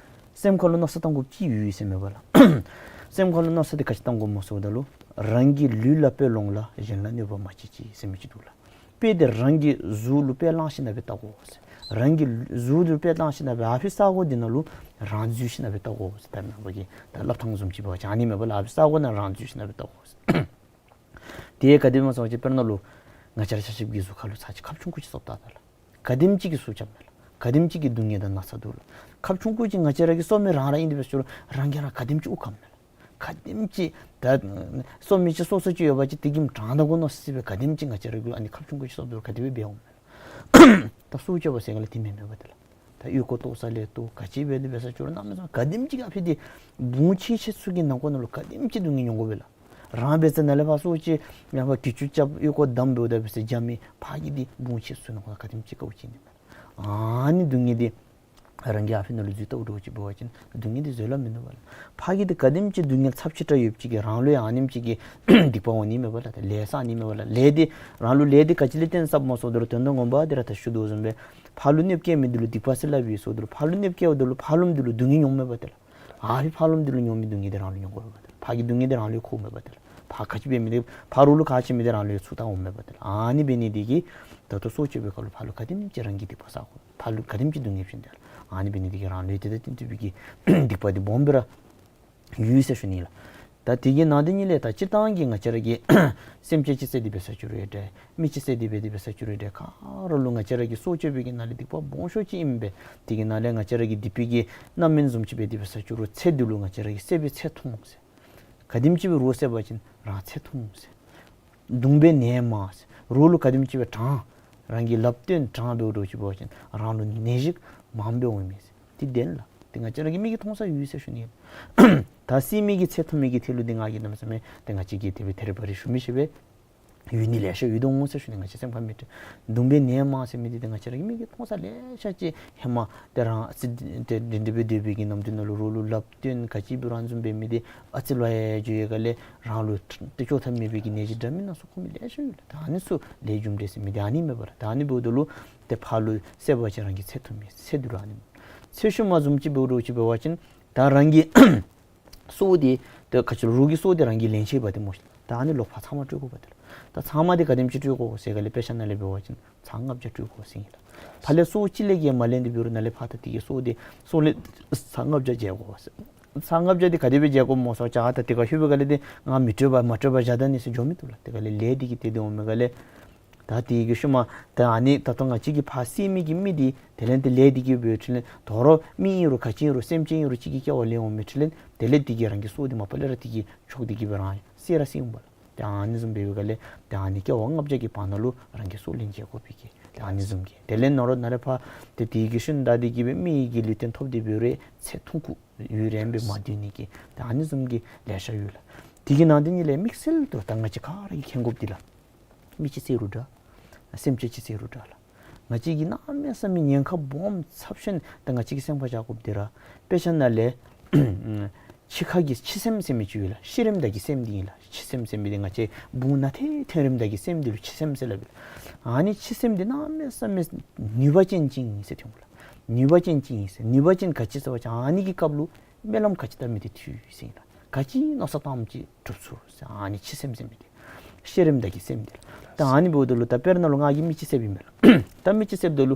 སེམས་ཁ་ལུ་མནོ་བསམ་བཏང་དགོཔ་ཅིག་ཡོད་ཟེར་མས་པ་ལགས། སེམས་ཁ་ལུ་མནོ་བསམ་འདི་ག་ཅི་བཏང་དགོཔ་སྨོ་ཟེརཝ་ད་ལུ་རང་གི་ལུས་ལ་དཔེ་ལོངས་ལ་གཞན་ལ་གནོད་པ་མ་བྱེད་ཅིག་ཟེར་མི་ཅིག་འདུག་ལགས། དཔེ་འདི་རང་གི་གཟུགས་ལུ་དཔེ་བླངས་ཞིནམ་ལས་སྦེ་བལྟ་དགོ་ཟེར། རང་གི་གཟུགས་ལུ་དཔེ་བླངས་ཞིནམ་ལས་སྦེ་ཨ་ཕི་ས་གོ་འདི་ནང་ལུ་རང་འཛུལ་ཞིནམ་ལས་སྦེ་བལྟ་དགོ་ཟེར། དཔེར་ན་ང་བཅས་ཀྱི་ད་སླབ་ཐངས་བཟུམ་ཅིག་འབད་བ་ཅིན་ཨ་ནི་མས་པ་ལགས། ཨ་ཕི་ས་གོ་ནང་རང་འཛུལ་ཞིནམ་ལས་སྦེ་བལྟ་དགོ་ཟེར། དེ་ག་དེ་སྨོ་ཟེར་བ་ཅིན་དཔེར་ན་ལུ་ང་བཅས་ར་ཆ་ཁྱབ་ཀྱི་གཟུགས་ཁ་ལུ་ཚར་ཅིག་ཁབ་ཆུང་ཀུ་ཅིག་སོར་བལྟ་ད་ལགས། ག་དེམ་ཅིག་གི་སོར་རྐྱབ་མས་ལགས། ག་དེམ་ཅིག་གི་སྡུག་བསྔལ་དང་ན་ཚ་འདུག་ལགས། ཁབ་ཆུང་ཀུ་ཅིག་ང་བཅས་ར་གིས་སོར་མི་རང་ར་ཨིན་དེ་འབད་ཟེར་རུང་རང་གིས་ར་ག་དེམ་ཅིག་དབུགས་ཁམ་མས་ལགས། ག་དེམ་ཅིག་ད་སོར་མི་ཅིག་སོར་སོར་ཅིག་ཡོད་པ་ཅིན་དེ་གིས་དྲང་ད་དགོ་མནོ་སི་སི་སྦེ་ག་དེམ་ཅིག་ང་བཅས་ར་གིས་ཨ་ནི་ཁབ་ཆུང་ཀུ་ཅིག་སོརཝ་ད་ལུ་ག་དེ་སྦེ་འབད་འོང་མས་ལགས། ད་སྲོག་གཅོད་པ་ཟེར་ག་ལས་དེ་མེན་མས་པ་ཏེ་ལགས། ད་ཨོལ་ཀོ་བཏོག་ས་ལས་བཏོག་ག་ཅི་འབད་ལས་འབད་ས་ཅིག་རུང་གནམ་མེད་ས་མེད་ག་དེམ་ཅིག་ཨ་ཕི་འདི་བུང་ཆེ་ཆེ་ཚུ་གི་ནང་འཁོད་ནང་ལུ་ག་དེམ་ཅིག་སྡུག་བསྔལ་མྱོང་དགོ་པས་ལགས། རང་འབད་ས་ནཱ་ལས་ཕར་སྲོག་གཅོད་ཡང་ཕར་གྱི་ཅུ་རྐྱབ་ཨོལ་ཀོ་བསྡམ་འབདཝ་ད་འབད་ས་རྒྱ་མི་ཕར་གྱི་འདི་བུང་ཆེ་ཚུ་ནང་འཁོད་ག་དེམ་ཅིག་དཀའཝ་སྤྱད་ནི་མས། ཨ་ནི་སྡུག་བསྔལ་འདི་རང་གིས་ཨ་ཕི་ནང་ལུ་འཛུལ་བལྟཝ་འདྲཝ་ཅིག་འབད་བ་ཅིན་སྡུག་བསྔལ་འདི་བཟོད་གླགས་མིན་འདུག་པ་ལགས། ཕར་གྱི་འདི་ག་དེམ་ཅིག་སྡུག་བསྔལ་ཚབས་ཆེ་དྲགས་ཡོདཔ་ཅིག་གིས་རང་ལུ་ཡང་ཨ་ནེམ་ཅིག་གི་སྡིག་པ་འོང་ནི་མས་པ་ལགས། ད་ལས་བསགས་ནི་མས་པ་ལགས། ལས་འདི་རང་ལུ་ལས་འདི་ག་ཅི་ལས་བརྟེན་བསགསཔ་སྨོ་ཟེརཝ་ད་ལུ་དོན་དག་ངོ་མ་འདི་ར་ད་ཞུ་དོ་བཟུམ་སྦེ་ཕར་ལུ་གནོདཔ་བཀལ་མི་འདི་ལུ་སྡིག་པ་ཟེར་སླབ་ཨིན་ཟེརཝ་ད་ལུ་ཕར་ལུ་གནོདཔ་བཀལཝ་ད་ལུ་ཕར་ལུ་འདི་ལུ་སྡུག་བསྔལ་མྱོང་མས་པ་ཏེ་ལགས། ཨ་ཕི་ཕར་ལུ་འདི་ལུ་མྱོང་མི་སྡུག་བསྔལ་འདི་རང་ལུ་མྱོང་དགོ་པས་པ་ཏེ་ལགས། ཕར་གྱི་སྡུག་བསྔལ་འདི་རང་ལུ་འཁོརཝ་མས་པ་ཏེ་ལགས། ཕར་ག་ཅི་འབད་མི་འདི་ཕར་རོགས་ལུ་ག་ཅི་མི་འདི་རང་ལུ་ཚུར་བལྟཝ་མས་པ་ཏེ་ལགས། ཨ་ནི་འབད་ནི་འདི་གིས་ད་ལྟོ་སྲོག་གཅོད་པའི་སྐབས་ལུ་ཕར་ལུ་ག་དེམ་ཅིག་རང་གིས་སྡིག་པ་བསག་དགོ། ཕར་ལུ་ག་དེམ་ཅིག་སྡུག་བསྔལ་བྱིན་ཏེ་ལགས། ཨ་ནི་འབད་ནི་འདི་གིས་རང་ལུ་ཡང་དེ་དང་བསྟུན་པའི་གི་སྡིག་པ་འདི་སྦོམ་སྦེ་ར་ཡོད་ཟེར་ཞུ་ནི་ལགས། ད་དེ་གི་ནང་དེ་ཉིད་ལས་ད་སྤྱིར་བཏང་གི་ང་བཅས་ར་གི་སེམས་ཅན་ཅིག་བསད་དེ་འབད་ས་ཅིག་རུང་ཡང་འདྲ། མི་ཅིག་བསད་དེ་འབད་དེ་འབད་ས་ཅིག་རུང་འདྲ། ག་ར་ལུ་ང་བཅས་ར་གིས་སྲོག་གཅོད་པའི་གི་ནང་ལས་སྡིག་པ་སྦོམ་ཤོས་ཅིག་ཨིན་པས། དེ་གི་ནང་ལས་ང་བཅས་ར་གིས་སྡིག་པའི་གི་རྣམ་སྨིན་བཟུམ་ཅིག་འབད་དེ་འབད་ས་ཅིག་རུང་ཚེ་འདི་ལུ་ང་བཅས་ར་གིས་བསད་པའི་ཚེ་ཐུང་ཟེར། ག་དེམ་ཅིག་སྦེ་རོགས་བསད་པ་ཅིན་རང་ཚེ་ཐུང་ཟེར། གདུང་པའི་ནད་མང་ཟེར། རོགས་ལུ་ག་དེམ་ཅིག་སྦེ་དྲང་། རང་གིས་ལགཔ་བཏོན་དྲང་འབདཝ་འདྲཝ་ཅིག་འབད་བ་ཅིན་རང་ལུ་ནད་གཞི་མང་སྦེ་འོང་མས་ཟེར། དེ་བདེན་ལགས། དེ་ང་བཅས་ར་གི་མིག་གིས་མཐོང་ས་ཡོད་ཟེར་ཞུ་ནི། ད་བསད་མི་གི་ཚེ་ཐུང་མི་གི་ཐད་ལུ་འདི་ང་གིས་གནམ་མེད་ས་མེད་དེ་ང་བཅས་ཀྱིས་དེ་སྦེ་ཐད་རི་བ་རི་ཞུ་མི་ཤེས་པས། ཡུལ་ནི་ལེ་ཤ་ཡོད་དོ་འོང་ཟེར་ཞུ་ནི། ང་བཅས་སེམས་ཁར་མི་སྤྲོ། གདོང་པའི་ནད་མང་ཟེར་མི་འདི་ཏེ་ང་བཅས་ར་གི་མིག་གིས་མཐོང་ས་ལེ་ཤ་ཅིག་ཧེ་མ་ཏེ་རང་སྲིད་ཏེ་འདི་འདི་སྦེ་སྡོད་པའི་གི་ནམ་དུས་ནང་ལུ་རོགས་ལུ་སླབ་སྟོན་ག་ཅི་འབད་རུང་ཨ་ནི་བཟུམ་འབད་མི་འདི་ཨ་ཙི་ལུ་ཡང་འགྱོ་ཡི་ག་ལས་རང་ལུ་ཏེ་བཅོ་ཐབས་མེད་པའི་གི་ནད་ཅིག་འདྲ་མིན་སྣ་ཚོགས་ཁོ་མི་ལེ་ཤ་ཡོད་ལགས། ད་ཨ་ནི་ཚུ་ལས་རྒྱུ་འབྲས་ཟེར་མི་འདི་ཨ་ནི་མེན་པ་ལགས། ད་ཨ་ནི་འབདཝ་ད་ལུ་ཏེ་ཕར་ལུ་བསད་པ་ཅིན་རང་གི་ཚེ་ཐུང་མི་ཚེ་འདི་རུ་ཨ་ནི་ཚེ་ཤུལ་མ་བཟུམ་ཅིག་འབད་རུང་ཅིག་འབད་བ་ཅིན་ད་རང་གི་སྲོག་འདི་ཏེ་ག་ཅི་ལོ་རོགས་ཀྱི་སྲོག་འདི་རང་གིས་ལེན་ཆི་བ་ཏེ་སྨོ་ཤིག། ད་ཨ་ནི་ལོག་ཕར་ཚང་མ་སྤྲོད་དགོ་པ་ཏེ་ལགས། ད་ཚང་མ་འདི་ག་དེམ་ཅིག་སྤྲོད་དགོ་ཟེར་ག་ལས་དཔེ་ཆ་ནང་ལས་འབད་བ་ཅིན་ཚར་ལྔ་བརྒྱ་སྤྲོད་དགོ་ཟེར་ཨིན་ལགས། ཕར་ལས་སྲོག་གཅིག་ལས་ཀྱི་མ་ལེན་ཏེ་འབད་རུང་ནཱ་ལས་ཕར་ད་འདི་གི་སྲོག་འདི་སྲོག་ལེན་ཚར་ལྔ་བརྒྱ་འཇལ་དགོ་ཟེར། ཚར་ལྔ་བརྒྱ་འདི་ག་དེ་སྦེ་འཇལ་དགོཔ་སྨོ་ཟེར་བ་ཅིན་ད་དེ་ཁར་ལྷོད་པའི་ག་ལས་ཏེ་ང་མི་སྤྲོད་པར་མ་སྤྲོད་པར་བཞག་ད་ནི་ཟེར་འགྱོ་མི་བཏུབ་ལགས། དེ་ག་ལས་ལས་འདི་གིས་ཏེ་འདི་འོང་མི་ག་ལས། ད་དེ་གི་ཤུལ་མ་ད་ཨ་ནི་ད་ལྟོ་ང་བཅས་ཀྱིས་ཕར་བསད་མི་གི་མི་འདི་དེ་ལས་ཏེ་ལས་འདི་གིས་འབད་འཕྲལ་ལས་དོ་རུང་མི་ཨིན་རུང་ག་ཅི་ཨིན་རུང་སེམས་ཅན་ཨིན་རུང་གཅིག་གིས་སྐྱེ་བ་ལེན་འོང་མི་འཕྲལ་ལས་དེ་ལས་འདི་གིས་རང་གི་སྲོག་འདི་མ་པ་ལས་ར་འདི་གིས་ཆོག་འདི་གིས་སྦེ་རང་བསད་ར་བསད་འོང་པ་ལགས། ད་ཨ་ནི་བཟུམ་འབད་བའི་ག་ལས་ད་ཨ་ནི་སྐྱེ་བ་ལྔ་བརྒྱ་གི་བར་ན་ལུ་རང་གི་སྲོག་ལེན་འཇལ་དགོ་པའི་གི་ད་ཨ་ནི་བཟུམ་གྱི་དེ་ལས་ནོར་ནཱ་ལས་ཕར་ཏེ་དེ་གི་ཤུལ་ད་འདི་གིས་སྦེ་མི་གི་ལུས་རྟེན་ཐོབ་སྟེ་འབད་རུང་ཚེ་ཐུང་ཀུ་ཡུན་རིངམོ་སྦེ་མ་སྡོད་ནི་གི་ད་ཨ་ནི་བཟུམ་གྱི་ལེ་ཤ་ཡོད་ལགས། དེ་གི་ནང་དེ་ཉིད་ལས་དམིགས་བསལ་དུ་ད་ང་བཅས་ག་ར་གིས་མཁྱེན་དགོཔ་འདི་ལགས། མི་ཅིག་བསད་རུང་འདྲ། སེམས་ཅན་ཅིག་བསད་རུང་འདྲ་ལགས། ང་བཅས་ཀྱིས་གནམ་མེད་ས་མེད་ཉེན་ཁ་སྦོམ་ཚབས་ཆེན་ད་ང་བཅས་ཀྱིས་སེམས་ཁར་བཞག་དགོཔ་འདི་ར་དཔེ་ཆ་ནང་ལས་འཆི་ཁ་གི་འཆི་སེམས་ཟེར་མི་ཅིག་ཡོད་ལགས། ཤི་རནམ་ད་གི་སེམས་འདི་ཨིན་ལགས། འཆི་སེམས་ཟེར་མི་འདི་ང་བཅས་བུང་ནང་ཐོན་ཐོན་རནམ་ད་གི་སེམས་འདི་ལུ་འཆི་སེམས་ཟེར་སླབ་ཨིན་ལགས། ཨ་ནི་འཆི་སེམས་འདི་གནམ་མེད་ས་མེད་ནུས་པ་ཅན་ཅིག་ཨིན་ཟེར་ཐོན་གོ་ལགས། ནུས་པ་ཅན་ཅིག་ཨིན་ཟེར། ནུས་པ་ཅན་ག་ཅི་ཟེར་བ་ཅིན་ཨ་ནི་གི་སྐབས་ལུ་སྨོན་ལམ་ག་ཅི་བཏབ་མི་འདི་འཐུས་ཟེར་ཨིན་ལགས། ག་ཅི་མནོ་བསམ་བཏངམ་ཅིག་འགྲུབ་ཚུགས་ཟེར། ཨ་ནི་འཆི་སེམས་ཟེར་མི་འདི་ཤི་རནམ་ད་གི་སེམས་འདི་ལགས། ད་ཨ་ནི་འབདཝ་ད་ལུ་ད་དཔེར་ན་ལུ་ང་གིས་མི་ཅིག་བསདཔ་ཨིན་མས་ལགས། ད་མི་ཅིག་བསདཔ་ད་ལུ་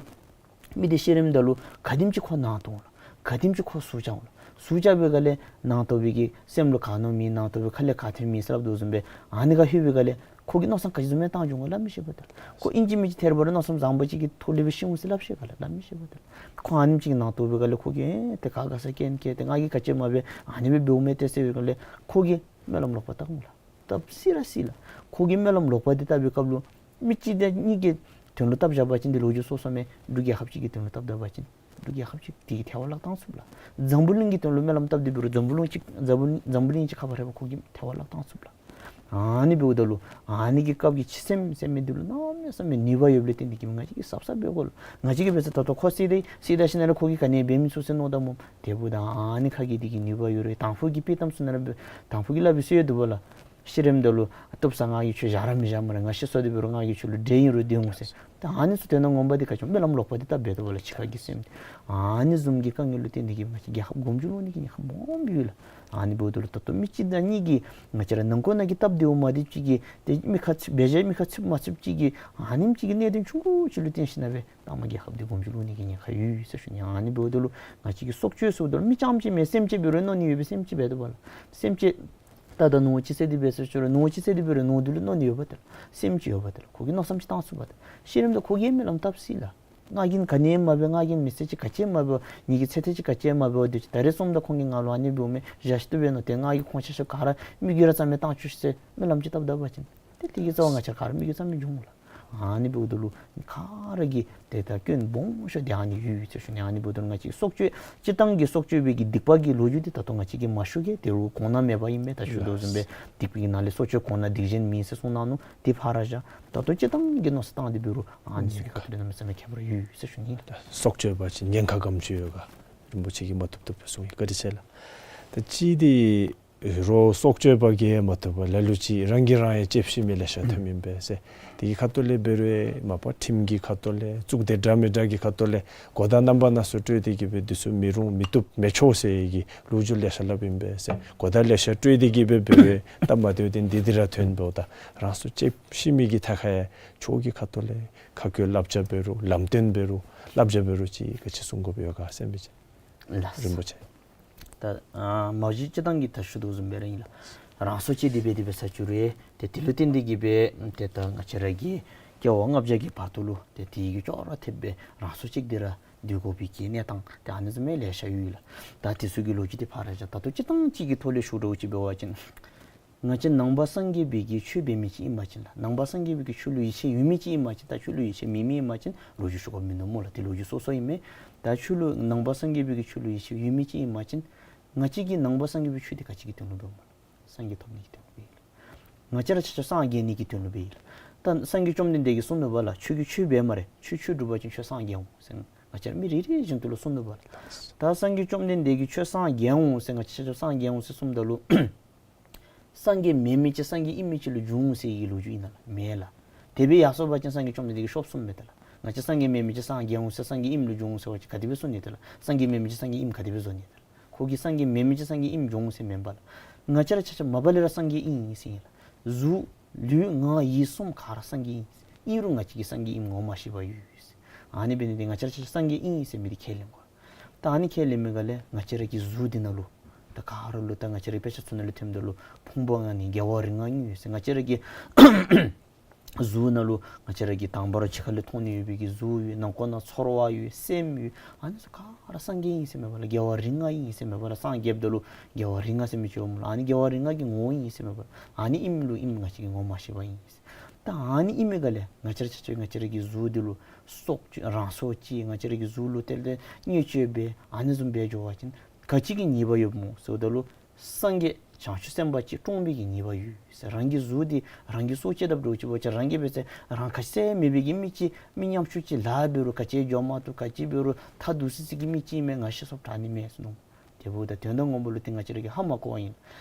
མི་འདི་ཤི་རནམ་ད་ལུ་ག་དེམ་ཅིག་ཁོ་ནང་དོག་འོང་ལགས། ག་དེམ་ཅིག་ཁོ་ཟུག་ཅང་འོང་ལགས། ཟུག་ཅང་འབད་ག་ལས་ནང་དོག་པའི་གི་སེམས་ལུ་ག་མནོ་མི་ནང་དོག་པའི་ཁ་ལས་ག་ཐོན་མི་ཟེར་སླབ་དོ་བཟུམ་སྦེ་ཨ་ནི་ཁར་ལྷོད་པའི་ག་ལས་ཁོ་གིས་མནོ་བསམ་ག་ཅི་བཟུམ་མའི་བཏང་འགྱོ་འོང་ག་སླབ་མི་ཤེས་པས་ད་ལགས། ཁོ་ཨིན་ཅི་མིན་ཅི་ཐད་རི་བ་རི་མནོ་བསམ་བཟང་པོ་ཅིག་གི་ཐོག་ལས་སྦེ་ཤི་འོང་ཟེར་སླབ་ཤེས་ག་ལགས། སླབ་མི་ཤེས་པས་ད་ལགས། ཁོ་ཨ་ནེམ་ཅིག་ནང་དོག་པའི་ག་ལས་ཁོ་གིས་ཨེ་ཏེ་ག་དགའ་ས་སྐྱེལ་སྐྱེལ་ཏེ་ང་གིས་ག་ཅི་མ་འབད་ཨ་ནི་སྦེ་འབདཝ་མས་ཏེ་ཟེར་བའི་ག་ལས་ཁོ་གིས་སྨོན་ལམ་ལོག་པ་བཏབ་འོང་ལགས། བཏབ་སྲིད་ར་སྲིད་ལགས། ཁོ་གིས་སྨོན་ལམ་ལོག་པ་འདི་བཏབ་པའི་སྐབས་ལུ་མི་གཅིག་དང་གཉིས་ཀྱི་དོན་ལུ་བཏབ་བཞག་པ་ཅིན་འདི་ལོ་རྒྱུས་སོ་སོ་མས། འབྲུག་རྒྱལ་ཁབ་ཅིག་གི་དོན་ལུ་བཏབ་ད་པ་ཅིན་འབྲུག་རྒྱལ་ཁབ་ཅིག་དེ་གིས་ཐལ་བར་བརླག་བཏང་ཚུགས་ལགས། འཛམ་བུ་གླིང་གི་དོན་ལུ་སྨོན་ལམ་བཏབ་སྟེ་འབད་རུང་འཛམ་བུ་གླིང་ཅིག་འཛམ་བུ་འཛམ་བུ་གླིང་ཅིག་ཁ་ཕར་ར་ཕར་ཁོ་གིས་ཐལ་བར་བརླག་བཏང་ཚུགས་ལགས། ཨ་ནི་འབདཝ་ད་ལུ་ཨ་ནི་གི་སྐབས་ཀྱི་འཆི་སེམས་ཟེར་མི་འདི་ལུ་གནམ་མེད་ས་མེད་ནུས་པ་ཡོདཔ་ལས་བརྟེན་ཏེ་གིས་ང་བཅས་ཀྱིས་གཟབ་གཟབ་འབད་དགོ་ལགས། ང་བཅས་ཀྱིས་འབད་ས་ད་ལྟོ་ཁོ་བསད་དེ་བསད་ད་ཞིནམ་ལས་ཁོ་གིས་ག་ནི་འབད་མི་ཚུགས་ཟེར་མནོ་ད་སྨོ། དེ་འབདཝ་ད་ཨ་ནི་ཁ་གི་འདི་གི་ནུས་པ་ཡོད་རུང་དང་ཕུ་གིས་དཔེ་གཏམ་ཚུ་ནང་ར་འབད་དང་ཕུ་གིས་སླབ་པའི་སྲོལ་ཡང་འདུག་པ་ལགས། ཤི་རནམ་ད་ལུ་བཏུབ་ས་ང་གིས་ཁྱོད་བཞག་ར་མི་བཞག་སྨ་རེ། ང་ཤི་སོང་སྟེ་འབད་རུང་ང་གིས་ཁྱོད་ལུ་འདྲེ་ཨིན་རུང་སྡོད་འོང་ཟེར། ད་ཨ་ནི་ཚུ་དོན་ངོ་མ་འདི་ག་ཅི་སྨོན་ལམ་ལོག་པ་འདི་བཏབ་འབད་དོ་བ་ལགས། འཆི་ཁ་གི་སེམས་འདི་ཨ་ནི་བཟུམ་གྱི་དཀའ་ངལ་ལུ་བརྟེན་ཏེ་གིས་ང་བཅས་རྒྱལ་ཁབ་གོམ་བཅུག་ལོག་ནི་གི་ཉེན་ཁ་སྦོམ་ཡོད་ལགས། ཨ་ནི་འབདཝ་ད་ལུ་ད་ལྟོ་མི་གཅིག་དང་གཉིས་ཀྱིས་ང་བཅས་ར་ནང་འཁོད་ནང་གི་སྟབས་བདེཝ་མ་བདེཝ་ཅིག་གིས་ཏེ་མི་ཁ་ཚིག་འབད་བཞག་མི་ཁ་ཚིགཔ་མ་ཚིགཔ་ཅིག་གིས་ཨ་ནེམ་ཅིག་གི་གནད་དོན་ཆུང་ཀུ་ཅིག་ལུ་བརྟེན་ཞིནམ་ལས་ད་མ་རྒྱལ་ཁབ་འདི་གོམ་བཅུག་ལོག་ནི་གི་ཉེན་ཁ་ཡོད་ཟེར་ཞུ་ནི། ཨ་ནི་འབདཝ་ད་ལུ་ང་བཅས་ཀྱིས་སྲོག་གཅོད་ཟེརཝ་ད་ལུ་མི་རྐྱངམ་ཅིག་མེན། སེམས་ཅན་འབད་རུང་མནོ་ནི་ཡོད་པའི་སེམས་ཅན་འབད་དོ་བ་ལགས། སེམས་ཅན་ད་ད་ནོར་ཅིག་བསད་དེ་འབད་ཟེར་ཞུ་རུང་ནོར་ཅིག་བསད་དེ་འབད་རུང་ནོར་འདི་ལུ་མནོ་ནི་ཡོད་པ་ད་ལགས། སེམས་ཅིག་ཡོད་པ་ད་ལགས། ཁོ་གིས་མནོ་བསམ་ཅིག་བཏང་ཚུགས་པ་ད་ལགས། ཤི་རནམ་ད་ཁོ་གིས་སྨོན་ལམ་བཏབ་སྲིད་ལགས། ང་གིས་ག་ནི་མ་འབད། ང་གིས་མི་ཚེ་ཅིག་ག་ཅི་མ་འབད། ངེ་གི་ཚེ་ཐེངས་ཅིག་ག་ཅི་མ་འབད། དེ་ཅིག་ད་རེས་སོངམ་ད་ཁོང་གིས་ང་ལུ་ཨ་ནི་འབདཝ་མས་བཞག་ཤི་ཏོ་འབད་ནོ། ཏེ་ང་གིས་ཁོང་ཆ་ཁྱབ་ག་ར་མི་རྒྱུད་ར་རྩ་མེད་བཏང་བཅུག་ཤིག་ཟེར་སྨོན་ལམ་ཅིག་བཏབ་ད་པ་ཅིན་ཏེ་དེ་གི་རྩ་བ་ང་བཅས་ག་ར་མི་རྒྱུད་རྩ་མེད་འགྱོ་འོང་ལགས། ཨ་ནི་འབདཝ་ད་ལུ་ག་ར་གིས་ཏེ་ད་སྐྱོན་སྦོམ་ཤོས་འདི་ཨ་ནི་ཡོད་ཟེར་ཞུ་ནི། ཨ་ནི་འབདཝ་ད་ལུ་ང་བཅས་སྲོག་གཅོད་སྤྱིར་བཏང་གི་སྲོག་གཅོད་པའི་གི་སྡིག་པ་གི་ལོ་རྒྱུས་འདི་ད་ལྟོ་ང་བཅས་ཀྱིས་མ་ཞུ་གེ། དེ་རུང་གོང་ན་མེད་པ་ཨིན་མས། ད་ཞུ་དོ་བཟུམ་སྦེ་སྡིག་པའི་ནང་ལས་སྲོག་གཅོད་གོང་ན་སྡིག་གཞན་མིན་ཟེར་གསུངས་གནང་ནུག། དེ་ཕར་ར་བཞག། ད་ལྟོ་སྤྱིར་བཏང་གི་མནོ་བསམ་བཏང་སྟེ་འབད་རུང་ཨ་ནི་ཚུ་གི་ཁ་ཐུག་ལས་གནམ་མེད་ས་མེད་ཁྱད་པར་ཡོད་ཟེར་ཞུ་ནི་ལགས། སྲོག་གཅོད་པ་ཅིན་ཉེན་ཁ་ག་དེམ་ཅིག་ཡོད་ག་རིན་པོ་ཆེ་གིས་མ་བཏུབ་བཏུབ་སྦེ་གསུངས་ཡི། བཀའ་དྲིན་ཆེ་ལགས། ད་ཅི་འདི་རོགས་སྲོག་གཅོད་པ་གིས་མ་བཏུབ་པར་ལ་ལུ་ཅིག་རང་གིས་རང་ཡང་ལྕེབས་ཤི་མི་ལེ་ཤ་ཐོནམ་ཨིན་པས་ཟེར། དེ་གི་ཁ་ཐུག་ལས་འབད་རུང་མ་པ་ཁྲིམས་ཀྱི་ཁ་ཐུག་ལས་གཙུག་སྡེ་འདྲ་མི་འདྲ་གི་ཁ་ཐུག་ལས་གོ་བརྡ་རྣམ་པ་སྣ་ཚོགས་སྤྲོད་དེ་གིས་སྦེ་འདི་ཚུ་མི་རུང་མི་བཏུབ་མི་ཆོག་ཟེར་བའི་གི་ལོ་རྒྱུས་ལེ་ཤ་སླབ་ཨིན་པས་ཟེར། གོ་བརྡ་ལེ་ཤ་སྤྲོད་དེ་གིས་སྦེ་འབད་རུང་སྟབས་མ་བདེཝ་འདི་འདི་ར་ཐོན་འབདཝ་ད་རང་སྲོག་ལྕེབས་ཤི་མི་གི་ཐད་ཁར་ཡང་ཆོས་ཀྱི་ཁ་ཐུག་ལས་ཁ་བཀོད་བསླབ་བྱ་འབད་རུང་ལམ་སྟོན་འབད་རུང་བསླབ་བྱ་འབད་རུང་ཅིག་ག་ཅི་གསུང་དགོཔ་ཡོད་ག་ཟེར་མི་ཅིག་ལགས། རིན་པོ་ཆེ། ད་ཨ་མ་གཞི་སྤྱིར་བཏང་གི་ད་ཞུ་དོ་བཟུམ་སྦེ་ར་ཨིན་ལགས། རང་སྲོག་བཅད་དེ་འབད་དེ་འབད་ས་ཅིག་རུང་ཏེ་དེ་ལུ་བརྟེན་ཏེ་གིས་སྦེ་ཏེ་ད་ང་བཅས་ར་གི་སྐྱེ་བ་ལྔ་བརྒྱ་གི་བར་དུ་ལུ་ཏེ་དེ་གི་ཅོག་ར་འཐདཔ་སྦེ་རང་སྲོག་བཅད་དེ་ར་སྡོད་དགོ་པའི་གི་གནས་སྟངས་ཏེ་ཨ་ནི་བཟུམ་མའི་ལེ་ཤ་ཡོད་ལགས། ད་དེ་ཚུ་གི་ལོ་རྒྱུས་འདི་ཕར་ར་བཞག། ད་ལྟོ་སྤྱིར་བཏང་ཅིག་གི་ཐོག་ལས་ཞུ་འདྲཝ་ཅིག་འབད་བ་ཅིན་ང་བཅས་ནང་པ་སངས་རྒྱས་པའི་གི་ཆོས་འབད་མི་ཅིག་ཨིན་པ་ཅིན་ལགས། ནང་པ་སངས་རྒྱས་པའི་གི་ཆོས་ལུ་ཡིད་ཆེས་ཡོད་མི་ཅིག་ཨིན་པ་ཅིན་ད་ཆོས་ལུ་ཡིད་ཆེས་མེད་མི་ཨིན་པ་ཅིན་ལོ་རྒྱུས་ཞུ་དགོཔ་མིན་འདུག་སྨོ་ལགས། དེ་ལོ་རྒྱུས་སོ་སོ་ཨིན་མས། ད་ཆོས་ལུ་ནང་པ་སངས་རྒྱས་པའི་གི་ཆོས་ལུ་ཡིད་ཆེས་ཡོད་མི་ཅིག་ཨིན་པ་ཅིན་ང་བཅས་ཀྱིས་ནང་པ་སངས་རྒྱས་པའི་ཆོས་འདི་ག་ཅི་གི་དོན་ལུ་འབདཝ་སྨོ་ལགས། སངས་རྒྱས་ཐོབ་ནི་གི་དོན་ལུ་འབདཝ་ཨིན་ལགས། ང་བཅས་ར་ཆ་ཁྱབ་སངས་རྒྱས་ནི་གི་དོན་ལུ་འབད་ཡི་ལགས། ད་སངས་རྒྱས་བཅོམ་ལྡན་འདས་ཀྱིས་གསུངས་ནུག་པ་ལགས། ཁྱོད་ཀྱིས་ཆོས་འབད་སྨ་རེ། ཁྱོད་ཆོས་སྒྲུབ་པ་ཅིན་ཁྱོད་སངས་རྒྱས་འོང་ཟེར་ང་བཅས་ར་མི་རེ་རེ་བཞིན་དུ་ལུ་གསུངས་ནུག་པ་ལགས། ད་སངས་རྒྱས་བཅོམ་ལྡན་འདས་ཀྱིས་ཁྱོད་སངས་རྒྱས་འོང་ཟེར་ང་བཅས་ཆ་ཁྱབ་སངས་རྒྱས་འོང་ཟེར་གསུངམ་ད་ལུ་སངས་རྒྱས་མེན་མི་ཅིག་སངས་རྒྱས་ཨིན་མི་ཅིག་ལུ་འགྱུར་འོང་ཟེར་བའི་ལོ་རྒྱུས་ཨིན་ན་ལགས། མེན་ལགས། དེ་སྦེ་ཡར་སོང་པ་ཅིན་སངས་རྒྱས་བཅོམ་ལྡན་འདས་ཀྱིས་ཤོབ་གསུངམ་མས་ད་ལགས། ང་བཅས་སངས་རྒྱས་མེན་མི་ཅིག་སངས་རྒྱས་འོང་ཟེར་སངས་རྒྱས་ཨིནམ་ལུ་འགྱུར་འོང་ཟེར་བ་ཅིན་ག་དེ་སྦེ་གསུང་ནི་ད་ལགས། སངས་རྒྱས་མེན་མི་ཅིག་སངས་རྒྱས་ཨིནམ་ག་དེ་སྦེ་བཟོ་ནི་ད་ལགས། ཁོ་གིས་སངས་རྒྱས་མེན་མི་ཅིག་སངས་རྒྱས་ཨིནམ་འགྱུར་འོང་ཟེར་མེན་པ་ལགས། ང་བཅས་ར་ཆ་ཁྱབ་མ་པ་ལས་ར་སངས་རྒྱས་ཨིན་ཟེར་ཨིན་ལགས། གཟུགས་ལུས་ངག་ཡིད་གསུམ་ག་ར་སངས་རྒྱས་ཨིན། ཨིན་རུང་ང་བཅས་ཀྱིས་སངས་རྒྱས་ཨིནམ་ངོ་མ་ཤེས་པར་ཡོད་ཟེར། ཨ་ནི་འབད་ནི་འདི་ང་བཅས་ར་ཆ་ཁྱབ་སངས་རྒྱས་ཨིན་ཟེར་མི་འདི་ཁས་ལེན་དགོ། ད་ཨ་ནི་ཁས་ལེན་མི་ག་ལས་ང་བཅས་ར་གི་གཟུགས་འདི་ནང་ལུ་ད་ག་ར་ལུ་ད་ང་བཅས་ར་གི་དཔེ་ཆ་ཚུ་ནང་ལུ་ཐོནམ་ད་ལུ་ཕུང་པོ་ལྔ་ནི་རྒྱལ་བ་རིགས་ལྔ་ཡོད་ཟེར། ང་བཅས་ར་གི་གཟུགས་ནང་ལུ་ང་བཅས་ར་གི་དང་པ་ར་ཕྱི་ཁ་ལས་མཐོང་ནི་ཡོད་པའི་གི་གཟུགས་ཡོད། ནང་ཁོག་ནང་ཚོར་བ་ཡོད། སེམས་ཡོད། ཨ་ནི་ཚུ་ག་ར་སངས་རྒྱས་ཨིན་ཟེར་མེན་པ་ལགས། རྒྱལ་བ་རིགས་ལྔ་ཨིན་ཟེར་མེན་པ་ལགས། སངས་རྒྱསཔ་ད་ལུ་རྒྱལ་བ་རིགས་ལྔ་ཟེར་མི་ཅིག་འོངམ་ལགས། ཨ་ནི་རྒྱལ་བ་རིགས་ལྔ་གི་ངོ་བོ་ཨིན་ཟེར་མེན་པ་ལགས། ཨ་ནི་ཨིནམ་ལུ་ཨིནམ་ང་བཅས་ཀྱིས་ངོ་མ་ཤེས་པར་ཨིན་ཟེར། ད་ཨ་ནི་ཨིན་མི་ག་ལས་ང་བཅས་ར་ཆ་ཁྱབ་ང་བཅས་ར་གི་གཟུགས་འདི་ལུ་སྲོག་གཅོད་རང་སྲོག་བཅད། ང་བཅས་ར་གི་གཟུགས་ལུ་དེ་ལས་བརྙས་བཅོས་འབད་ཨ་ནི་བཟུམ་འབད་འགྱོ་བ་ཅིན་ག་ཅི་གི་ཉེས་པ་ཡོདཔ་སྨོ་ཟེརཝ་ད་ལུ་སངས་རྒྱས་བྱང་ཆུབ་སེམས་དཔའ་ཅིག་བཀྲོངས་པའི་གི་ཉེས་པ་ཡོད་ཟེར། རང་གི་གཟུགས་འདི་རང་གིས་སྲོག་བཅད་དཔ་འདྲཝ་ཅིག་འབད་བ་ཅིན་རང་གིས་འབད་ཚེ་རང་ཁ་ཟས་མེད་པའི་གི་མི་ཅིག་མི་ཉམ་ཆུང་ཅིག་ལཱ་འབད་རུང་ག་ཅི་འགྱོ་མ་བཏུབ་ག་ཅི་འབད་རུང་ཐ་དུ་སི་སི་གི་མི་ཅིག་མས། ང་ཤི་སོཔ་དྲག་ནི་མས་ཟེར་མནོ། དེ་འབདཝ་ད་དོན་དག་ངོ་མ་ལུ་ཏེ་ང་བཅས་ར་གིས་ཧ་མ་གོ་བ་ཨིན།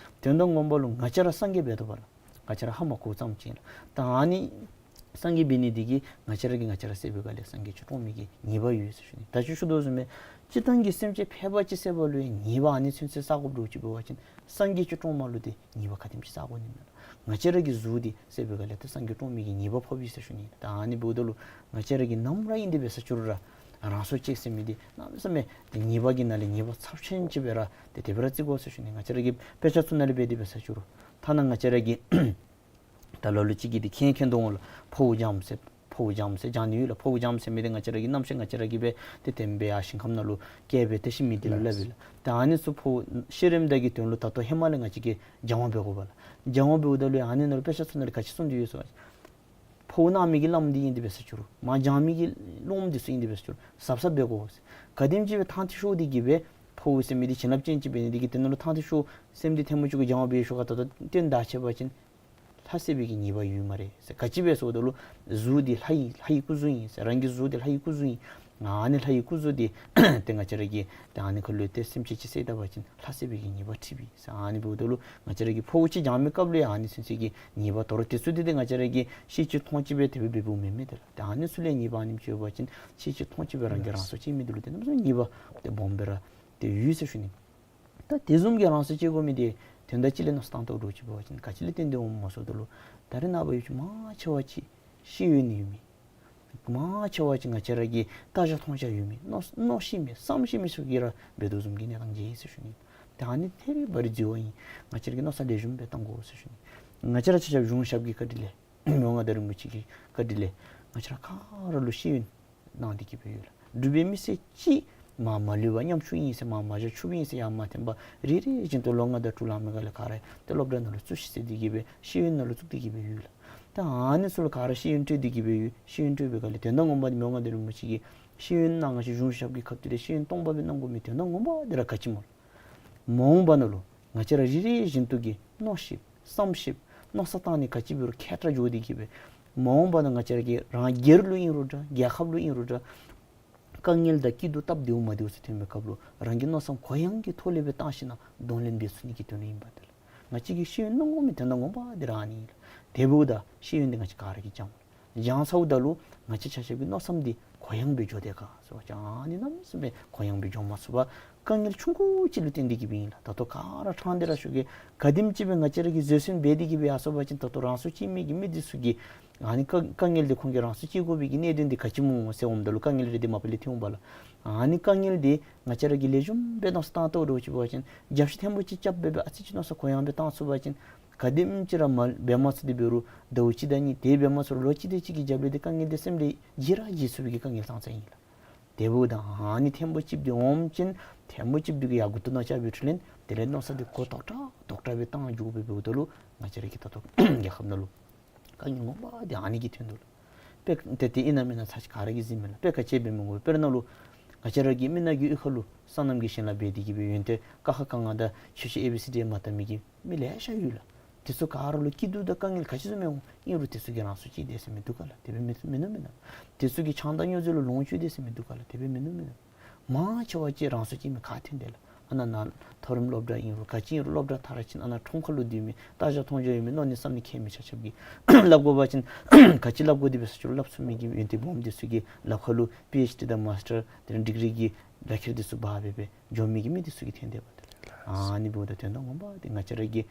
དོན་དག་ངོ་མ་ལུ་ང་བཅས་ར་སངས་རྒྱས་འབད་དོ་བ་ལགས། ང་བཅས་ར་ཧ་མ་གོཝ་ཙམ་ཅིག་ཨིན་ལགས། ད་ཨ་ནི་སངས་རྒྱས་འབད་ནི་འདི་གིས་ང་བཅས་ར་གིས་ང་བཅས་ར་བསད་པའི་སྒང་ལས་སངས་རྒྱས་ཅིག་བཀྲོངས་མི་གི་ཉེས་པ་ཡོད་ཟེར་ཞུ་ནི། ད་ཅི་ཞུ་དོ་བཟུམ་སྦེ་སྤྱིར་བཏང་གི་སེམས་ཅན་ཕལ་པ་ཅིག་བསད་པ་ལུ་ཡང་ཉེས་པ་ཨ་ནི་ཚུན་ཚོད་བསག་དགོཔ་འདྲཝ་ཅིག་འབད་བ་ཅིན་སངས་རྒྱས་ཅིག་བཀྲོངསམ་ལུ་ཏེ་ཉེས་པ་ག་དེམ་ཅིག་བསག་དགོ་ནི་མས། ང་བཅས་ར་གི་གཟུགས་འདི་བསད་པའི་སྒང་ལས་ཏེ་སངས་རྒྱས་བཀྲོངས་མི་གི་ཉེས་པ་ཕོགཔ་ཨིན་ཟེར་ཞུ་ནི། ད་ཨ་ནི་འབདཝ་ད་ལུ་ང་བཅས་ར་གིས་ནམ་ར་ཨིན་ཏེ་འབད་ས་ཅིག་རུང་ར་རང་སྲོག་བཅད་ཟེར་མི་འདི་གནམ་མེད་ས་མེད་ཏེ་ཉེས་པ་གི་ནང་ལས་ཉེས་པ་ཚབས་ཆེན་ཅིག་སྦེ་ར་ཏེ་དེ་སྦེ་ར་བརྩི་དགོ་ཟེར་ཞུ་ནི། ང་བཅས་ར་གི་དཔེ་ཆ་ཚུ་ནང་ལས་འབད་དེ་འབད་ས་ཅིག་རུང་ཐ་ན་ང་བཅས་ར་གི་ད་ལ་ལུ་ཅིག་གིས་འདི་མཁྱེན་མཁྱེན་དོ་འོང་ལགས། ཕོཝ་སྦྱངམ་ཟེར་ཕོཝ་སྦྱངམ་ཟེར་སྦྱང་ནི་ཡོད་ལགས། ཕོཝ་སྦྱངམ་ཟེར་མི་འདི་ང་བཅས་ར་གི་རྣམ་ཤེས་ང་བཅས་ར་གིས་འབད་དེ་དེམ་སྦེ་ཡར་ཞིང་ཁམས་ནང་ལུ་བསྐྱལ་སྦེ་ཏེ་ཤི་མི་འདི་ལུ་སླབ་ཨིན་ལགས། ད་ཨ་ནི་ཚུ་ཕོཝ་ཤི་རནམ་ད་གི་དོན་ལུ་ད་ལྟོ་ཧེ་མ་ལས་ང་བཅས་ཀྱིས་སྦྱང་བ་འབད་དགོ་པས་ལགས། སྦྱང་བ་འབདཝ་ད་ལུ་ཨ་ནི་ནང་ལུ་དཔེ་ཆ་ཚུ་ནང་ལུ་ག་ཅི་གསུངས་ཏེ་ཡོད་ཟེར་བ་ཕོཝ་གནང་མི་གི་བླམ་འདི་ཨིན་ཏེ་འབད་ས་ཅིག་རུང་མར་སྦྱང་མི་གི་སློབམ་འདི་ཚུ་ཨིན་ཏེ་འབད་ས་ཅིག་རུང་གཟབ་གཟབ་འབད་དགོ་ཟེར། ག་དེམ་ཅིག་སྦེ་ཐང་ཐིག་ཤོར་ཏེ་གི་སྦེ་ཕོཝ་ཟེར་མི་འདི་བྱིན་རླབས་ཅན་ཅིག་འབད་ནི་འདི་གིས་དེ་ནང་ལུ་ཐང་ཐིག་ཤོར་སེམས་འདི་ཐལ་མོ་ཅིག་གུ་སྦྱང་བ་འབད་ཤོ་ག་ད་ལྟོ་བརྟན་ད་ཆད་པ་ཅིན་ལྷ་བསད་པའི་གི་ཉེས་པ་ཡོད་སྨ་རེ་ཟེར། ག་ཅི་སྦེ་ཟེརཝ་ད་ལུ་གཟུགས་འདི་ལྷ་ཡི་ལྷ་ཡི་སྐུ་གཟུགས་ཨིན་ཟེར། རང་གི་གཟུགས་འདི་ལྷ་ཡི་སྐུ་གཟུགས་ཨིན། ཨ་ནི་ལྷ་ཡི་སྐུ་གཟུགས་འདི་ཏེ་ང་བཅས་ར་གིས་ཏེ་ཨ་ནི་ཁ་ལུ་ཏེ་སེམས་ཅན་ཅིག་བསད་ད་པ་ཅིན་ལྷ་བསད་པའི་གི་ཉེས་པ་འཁྲི་བས་ཟེར། ཨ་ནི་འབདཝ་ད་ལུ་ང་བཅས་ར་གིས་ཕོཝ་ཅིག་སྦྱང་མི་སྐབས་ལུ་ཡང་ཨ་ནི་ཚུན་ཚོད་ཀྱི་ཉེས་པ་དོ་རུང་དེ་ཚུ་འདི་ཏེ་ང་བཅས་ར་གིས་ཤེས་ཅི་མཐོང་ཅི་སྦེ་དེ་སྦེ་འབདཝ་མེན་མས་ཏེ་ལགས། ཏེ་ཨ་ནི་ཚུ་ལས་ཉེས་པ་ཨ་ནེམ་ཅིག་ཡོད་པ་ཅིན་ཤེས་ཅི་མཐོང་ཅི་སྦེ་རང་གིས་རང་སྲོག་བཅད་མི་འདི་ལུ་ཏེ་གནམ་མེད་ས་མེད་ཉེས་པ་ཏེ་སྦོམ་སྦེ་ར་ཏེ་ཡོད་ཟེར་ཞུ་ནི། ད་དེ་བཟུམ་གྱི་རང་སྲོག་བཅད་དགོ་མི་འདི་དོན་དག་ཅིག་ལས་མནོ་བསམ་བཏང་དོ་འདྲཝ་ཅིག་འབད་བ་ཅིན་ག་ཅི་ལས་བརྟེན་ཏེ་འོངམ་སྨོ་ཟེརཝ་ད་ལུ་ད་རེས་ནངས་པ་ཡུལ་ལུ་མང་ཆེ་བ་ཅིག་ཤེས་ཡོན་ཡོད་མི་མང་ཆེ་བ་ཅིག་ང་བཅས་ར་གི་ལྟ་རྒྱ་མཐོང་རྒྱ་ཡོད་མི་མནོ་མནོ་ཤེས་མི་བསམ་ཤེས་མི་ཚུ་གིས་ར་འབད་དོ་བཟུམ་གྱི་གནས་སྟངས་ཅིག་ཨིན་ཟེར་ཞུ་ནི། ད་ཨ་ནི་ཐད་རི་བ་རི་བརྩི་བ་ཨིན། ང་བཅས་ར་གིས་མནོ་བསམ་ལེགས་ཤོམ་སྦེ་བཏང་དགོ་ཟེར་ཞུ་ནི། ང་བཅས་ར་ཆ་ཁྱབ་གཞུང་ཞབས་ཀྱི་བཀའ་དྲིན་ལས་མི་དབང་མངའ་བདག་རིན་པོ་ཆེ་གི་བཀའ་དྲིན་ལས་ང་བཅས་ར་ག་ར་ལུ་ཤེས་ཡོན་གནང་སྟེ་གི་སྦེ་ཡོད་ལགས། འབྲུག་པའི་མི་སེར་གཅིག་མར་མ་ལུས་པར་ཉམ་ཆུང་ཨིན་ཟེར་མར་མ་བཞག་ཕྱུགཔོ་ཨིན་ཟེར་ཡར་མ་འཐོན་པར་རེ་རེ་བཞིན་དུ་ལོ་ལྔ་དང་དྲུག་ལང་མི་ག་ལས་ག་ར་ཏེ་སློབ་གྲྭ་ནང་ལུ་བཙུགས་ཤིག་ཟེར་ཏེ་གི་སྦེ་ཤེས་ཡོན་ནང་ལུ་བཙུགས་ཏེ་གི་སྦེ་ཡོད་ལགས། ད་ཨ་ནི་ཚུ་ལུ་ག་ར་ཤེས་ཡོན་སྤྲོད་དེ་གི་སྦེ་ཡོད། ཤེས་ཡོན་སྤྲོད་པའི་ག་ལས་དོན་དག་ངོ་མ་འདི་མི་དབང་མངའ་བདག་རིན་པོ་ཆེ་གིས་ཤེས་ཡོན་གནང་ང་བཅས་གཞུང་ཞབས་ཀྱི་ཁ་ཐུག་ལས་ཤེས་ཡོན་སྟོང་པ་སྦེ་གནང་དགོ་མི་དོན་དག་ངོ་མ་འདི་ར་ག་ཅི་སྨོ་ལགས། མ་འོངས་པ་ནང་ལུ་ང་བཅས་ར་རེ་རེ་བཞིན་དུ་གིས་མནོ་ཤེསཔ་བསམ་ཤེསཔ་མནོ་བསམ་བཏང་ནི་ག་ཅི་འབད་རུང་མཁས་དྲགས་འགྱོ་སྟེ་གི་སྦེ་མ་འོངས་པ་ནང་ང་བཅས་ར་གི་རང་སྒེར་ལུ་ཨིན་རུང་འདྲ་རྒྱལ་ཁབ་ལུ་ཨིན་རུང་འདྲ་དཀའ་ངལ་དང་སྐྱིད་སྡུག་སྟབས་བདེཝ་མ་བདེཝ་ཚུ་ཐོན་པའི་སྐབས་ལུ་རང་གི་མནོ་བསམ་གུ་ཡངས་ཀྱི་ཐོག་ལས་སྦེ་བཏང་ཞིནམ་གདོང་ལེན་འབད་ཚུགས་ནི་གི་དོན་ལུ་ཨིན་པས་ཏེ་ལགས། ང་བཅས་ཀྱིས་ཤེས་ཡོན་གནང་དགོ་མི་དོན་དག་ངོ་མ་འདི་ར་ཨ་ནི་ཨིན་ལགས། དེ་འབདཝ་ད་ཤེས་ཡོན་འདི་ང་བཅས་ག་ར་གིས་སྦྱང་དགོ། སྦྱང་ཚརཝ་ད་ལུ་ང་བཅས་ཆ་ཁྱབ་ཀྱི་མནོ་བསམ་འདི་གུ་ཡངས་སྦེ་འགྱོ་དེས་ག་ཟེར་བ་ཅིན་ཨ་ནི་གནམ་མེད་ས་མེད་གུ་ཡངས་སྦེ་འགྱོ་མ་ཚུགས་པར་དཀའ་ངལ་ཆུང་ཀུ་ཅིག་ལུ་བརྟེན་ཏེ་གི་སྦེ་ཨིན་ལགས། ད་ལྟོ་ག་ར་ཕྲང་སྟེ་ར་ཞུ་གེ། ག་དེམ་ཅིག་སྦེ་ང་བཅས་ར་གིས་བཟོད་བསྲན་འབད་དེ་གི་སྦེ་ཡར་སོང་པ་ཅིན་ད་ལྟོ་རང་སྲོག་བཅད་མི་གི་མི་འདི་ཚུ་གིས་ཨ་ནི་དཀའ་དཀའ་ངལ་འདི་ཁོང་གིས་རང་སྲོག་བཅད་དགོ་པའི་གི་གནད་དོན་འདི་ག་ཅི་སྨོ་ཟེར་འོངམ་ད་ལུ་དཀའ་ངལ་རེ་འདི་མ་པ་ལས་ཐོན་འོང་པས་ལགས། ཨ་ནི་དཀའ་ངལ་འདི་ང་བཅས་ར་གིས་ལེགས་ཤོམ་སྦེ་མནོ་བསམ་བཏང་དོ་འདྲཝ་ཅིག་འབད་བ་ཅིན་རྒྱབ་བཤུད་ཐེངས་པོ་ཅིག་རྐྱབ་སྦེ་སྦེ་ཨ་ཙི་ཅིག་མནོ་བསམ་གུ་ཡངས་སྦེ་བཏང་ཚུགས་པ་ཅིན་ག་དེམ་ཅིག་ར་མ་འབད་མ་ཚུགས་ཏེ་འབད་རུང་ཟླཝ་གཅིག་དང་གཉིས་དེ་འབད་མ་ཚུགས་རུང་ལོ་གཅིག་དེ་ཅིག་གི་རྒྱབ་ལས་འདི་དཀའ་ངལ་འདི་སེམས་ལས་བརྗེད་ར་བརྗེད་ཚུགས་པའི་གི་དཀའ་ངལ་ཙང་ཙང་ཨིན་ལགས། དེ་འབདཝ་ད་ཨ་ནི་ཐེངས་པོ་གཅིག་འདི་འོངམ་ཅིན་ཐེངས་པོ་གཅིག་འདི་གིས་ཡར་མགུ་ཏོ་ནང་བཅར་བའི་འཕྲོ་ལས་དེ་ལས་མནོ་བསམ་འདི་གུ་དོག་དྲགས་དོག་དྲགས་སྦེ་བཏང་འགྱོ་སྦེ་འབདཝ་ད་ལུ་ང་བཅས་ར་གི་ད་ལྟོ་རྒྱལ་ཁབ་ནང་ལུ་དཀའ་ངལ་ངོ་མ་འདི་ཨ་ནི་གིས་ཐོན་དོ་ལགས། དཔེ་ཏེ་ཏེ་ཨིན་ན་མེན་ན་ཚར་ཅིག་ག་ར་གིས་གཟིགས་མས་ལགས། དཔེ་ག་ཅི་འབད་མི་དགོ། དཔེར་ན་ལུ་ང་བཅས་ར་གི་མི་ནང་གི་གཡུས་ཁ་ལུ་སོ་ནམ་གྱི་ཞིང་ལཱ་འབད་དེ་གི་སྦེ་ཡོན་ཏན་ཀ་ཁ་ག་ང་དང་ཆོས་ཆོས་ཨེ་བི་སི་ཌི་མ་བལྟ་མི་གི་མི་ལེ་ཤ་ཡོད་ལགས། དེ་ཚུ་ག་ར་ལུ་སྐྱིད་སྡུག་དང་དཀའ་ངལ་ག་ཅི་བཟུམ་ཡོད་རུང་དེ་ཚུ་གིས་རང་སྲོག་བཅད་དེས་ཟེར་མི་འདུག་ག་ལགས། དེ་སྦེ་མིན་མིན་ནུག་མེན་ན། དེ་ཚུ་གིས་ཆང་དང་སྨྱོ་རྫས་ལུ་ལོངས་སྤྱོད་དེས་ཟེར་མི་འདུག་ག་ལགས། དེ་སྦེ་མིན་ནུག་མེན་ན། མང་ཆེ་བ་ཅིག་རང་སྲོག་བཅད་མི་ག་ཐོན་དེས་ལགས། ཨ་ནཱ་ནཱ་མཐོ་རིམ་སློབ་གྲྭ་ཨིན་རུང་ག་ཅི་ཨིན་རུང་སློབ་གྲྭ་མཐར་ཕྱིན་ཨ་ནཱ་ཁྲོམ་ཁ་ལུ་སྡོད་མི་ལྟ་བཞག་མཐོང་བཞག་ཡོད་མི་མནོ་ནི་བསམ་ནི་ཁྱད་མེད་ཆ་ཁྱབ་ཀྱིས་སླབ་དགོ་པ་ཅིན་ག་ཅི་སླབ་དགོ་དེ་སྦེ་ས་ཅིག་ལུ་སླབ་ཚུགས་མི་གི་ཡོན་ཏན་སྦོམ་དེ་ཚུ་གི་ལག་ཁ་ལུ་པི་ཨེཆ་ཌི་དང་མཱས་ཊར་དེ་ལས་ཌིག་རི་གི་ལག་ཁྱེར་དེ་ཚུ་འབག་སྦེ་སྦེ་འགྱོ་མི་གི་མི་དེ་ཚུ་གིས་ཐོན་དེས་པ་ཏེ་ལགས། ཨ་ནི་འབདཝ་ད་དོན་དག་ངོ་མ་འདི་ང་བཅས་ར་གིས་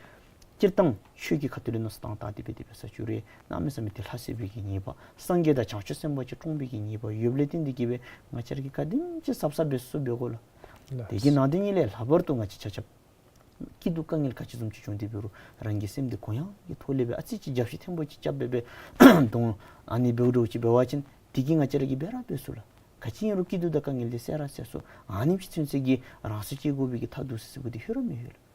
སྤྱིར་བཏང་ཆོས་ཀྱི་ཁ་ཐུག་ལས་མནོ་བསམ་བཏང་བཏང་སྟེ་སྦེ་དེ་སྦེ་ས་ཅིག་ར་གནམ་མེད་ས་མེད་ཏེ་ལྷ་སྲས་པའི་གི་ཉེས་པ་སངས་རྒྱས་དང་བྱང་ཆུབ་སེམས་དཔའ་ཅིག་བཀྲོངས་པའི་གི་ཉེས་པ་ཡོདཔ་ལས་བརྟེན་ཏེ་གིས་སྦེ་ང་བཅས་ར་གིས་ག་དེམ་ཅིག་གཟབ་གཟབ་འབད་ཚུགས་འབད་དགོ་ལགས། ལགས། དེ་གི་ནང་དོན་ཉིད་ལས་ལྷག་པར་དུ་ང་བཅས་ཆ་ཁྱབ་སྐྱིད་སྡུག་དཀའ་ངལ་ག་ཅི་བཟུམ་ཅིག་བྱུང་སྟེ་འབད་རུང་རང་གི་སེམས་འདི་གུ་ཡངས་ཀྱི་ཐོག་ལས་སྦེ་ཨ་ཙི་ཅིག་རྒྱབ་བཤིག་ཐེངས་པོ་ཅིག་རྐྱབ་སྦེ་སྦེ་གདོང་ཨ་ནི་འབདཝ་འདྲཝ་ཅིག་འབད་བ་ཅིན་དེ་གིས་ང་བཅས་ར་གིས་འབད་ར་འབད་ཚུགས་ལགས། ག་ཅི་ཨིན་རུང་སྐྱིད་སྡུག་དང་དཀའ་ངལ་འདི་སེལ་ར་སེལ་ཚུགས། ཨ་ནེམ་ཅིག་ཚུན་ཚོད་ཀྱི་རང་སྲོག་བཅད་དགོ་པའི་གི་ཐབས་སྡུག་སེ་སེ་བོ་འདི་ལྷོད་ར་མི་ལྷོད་ལགས།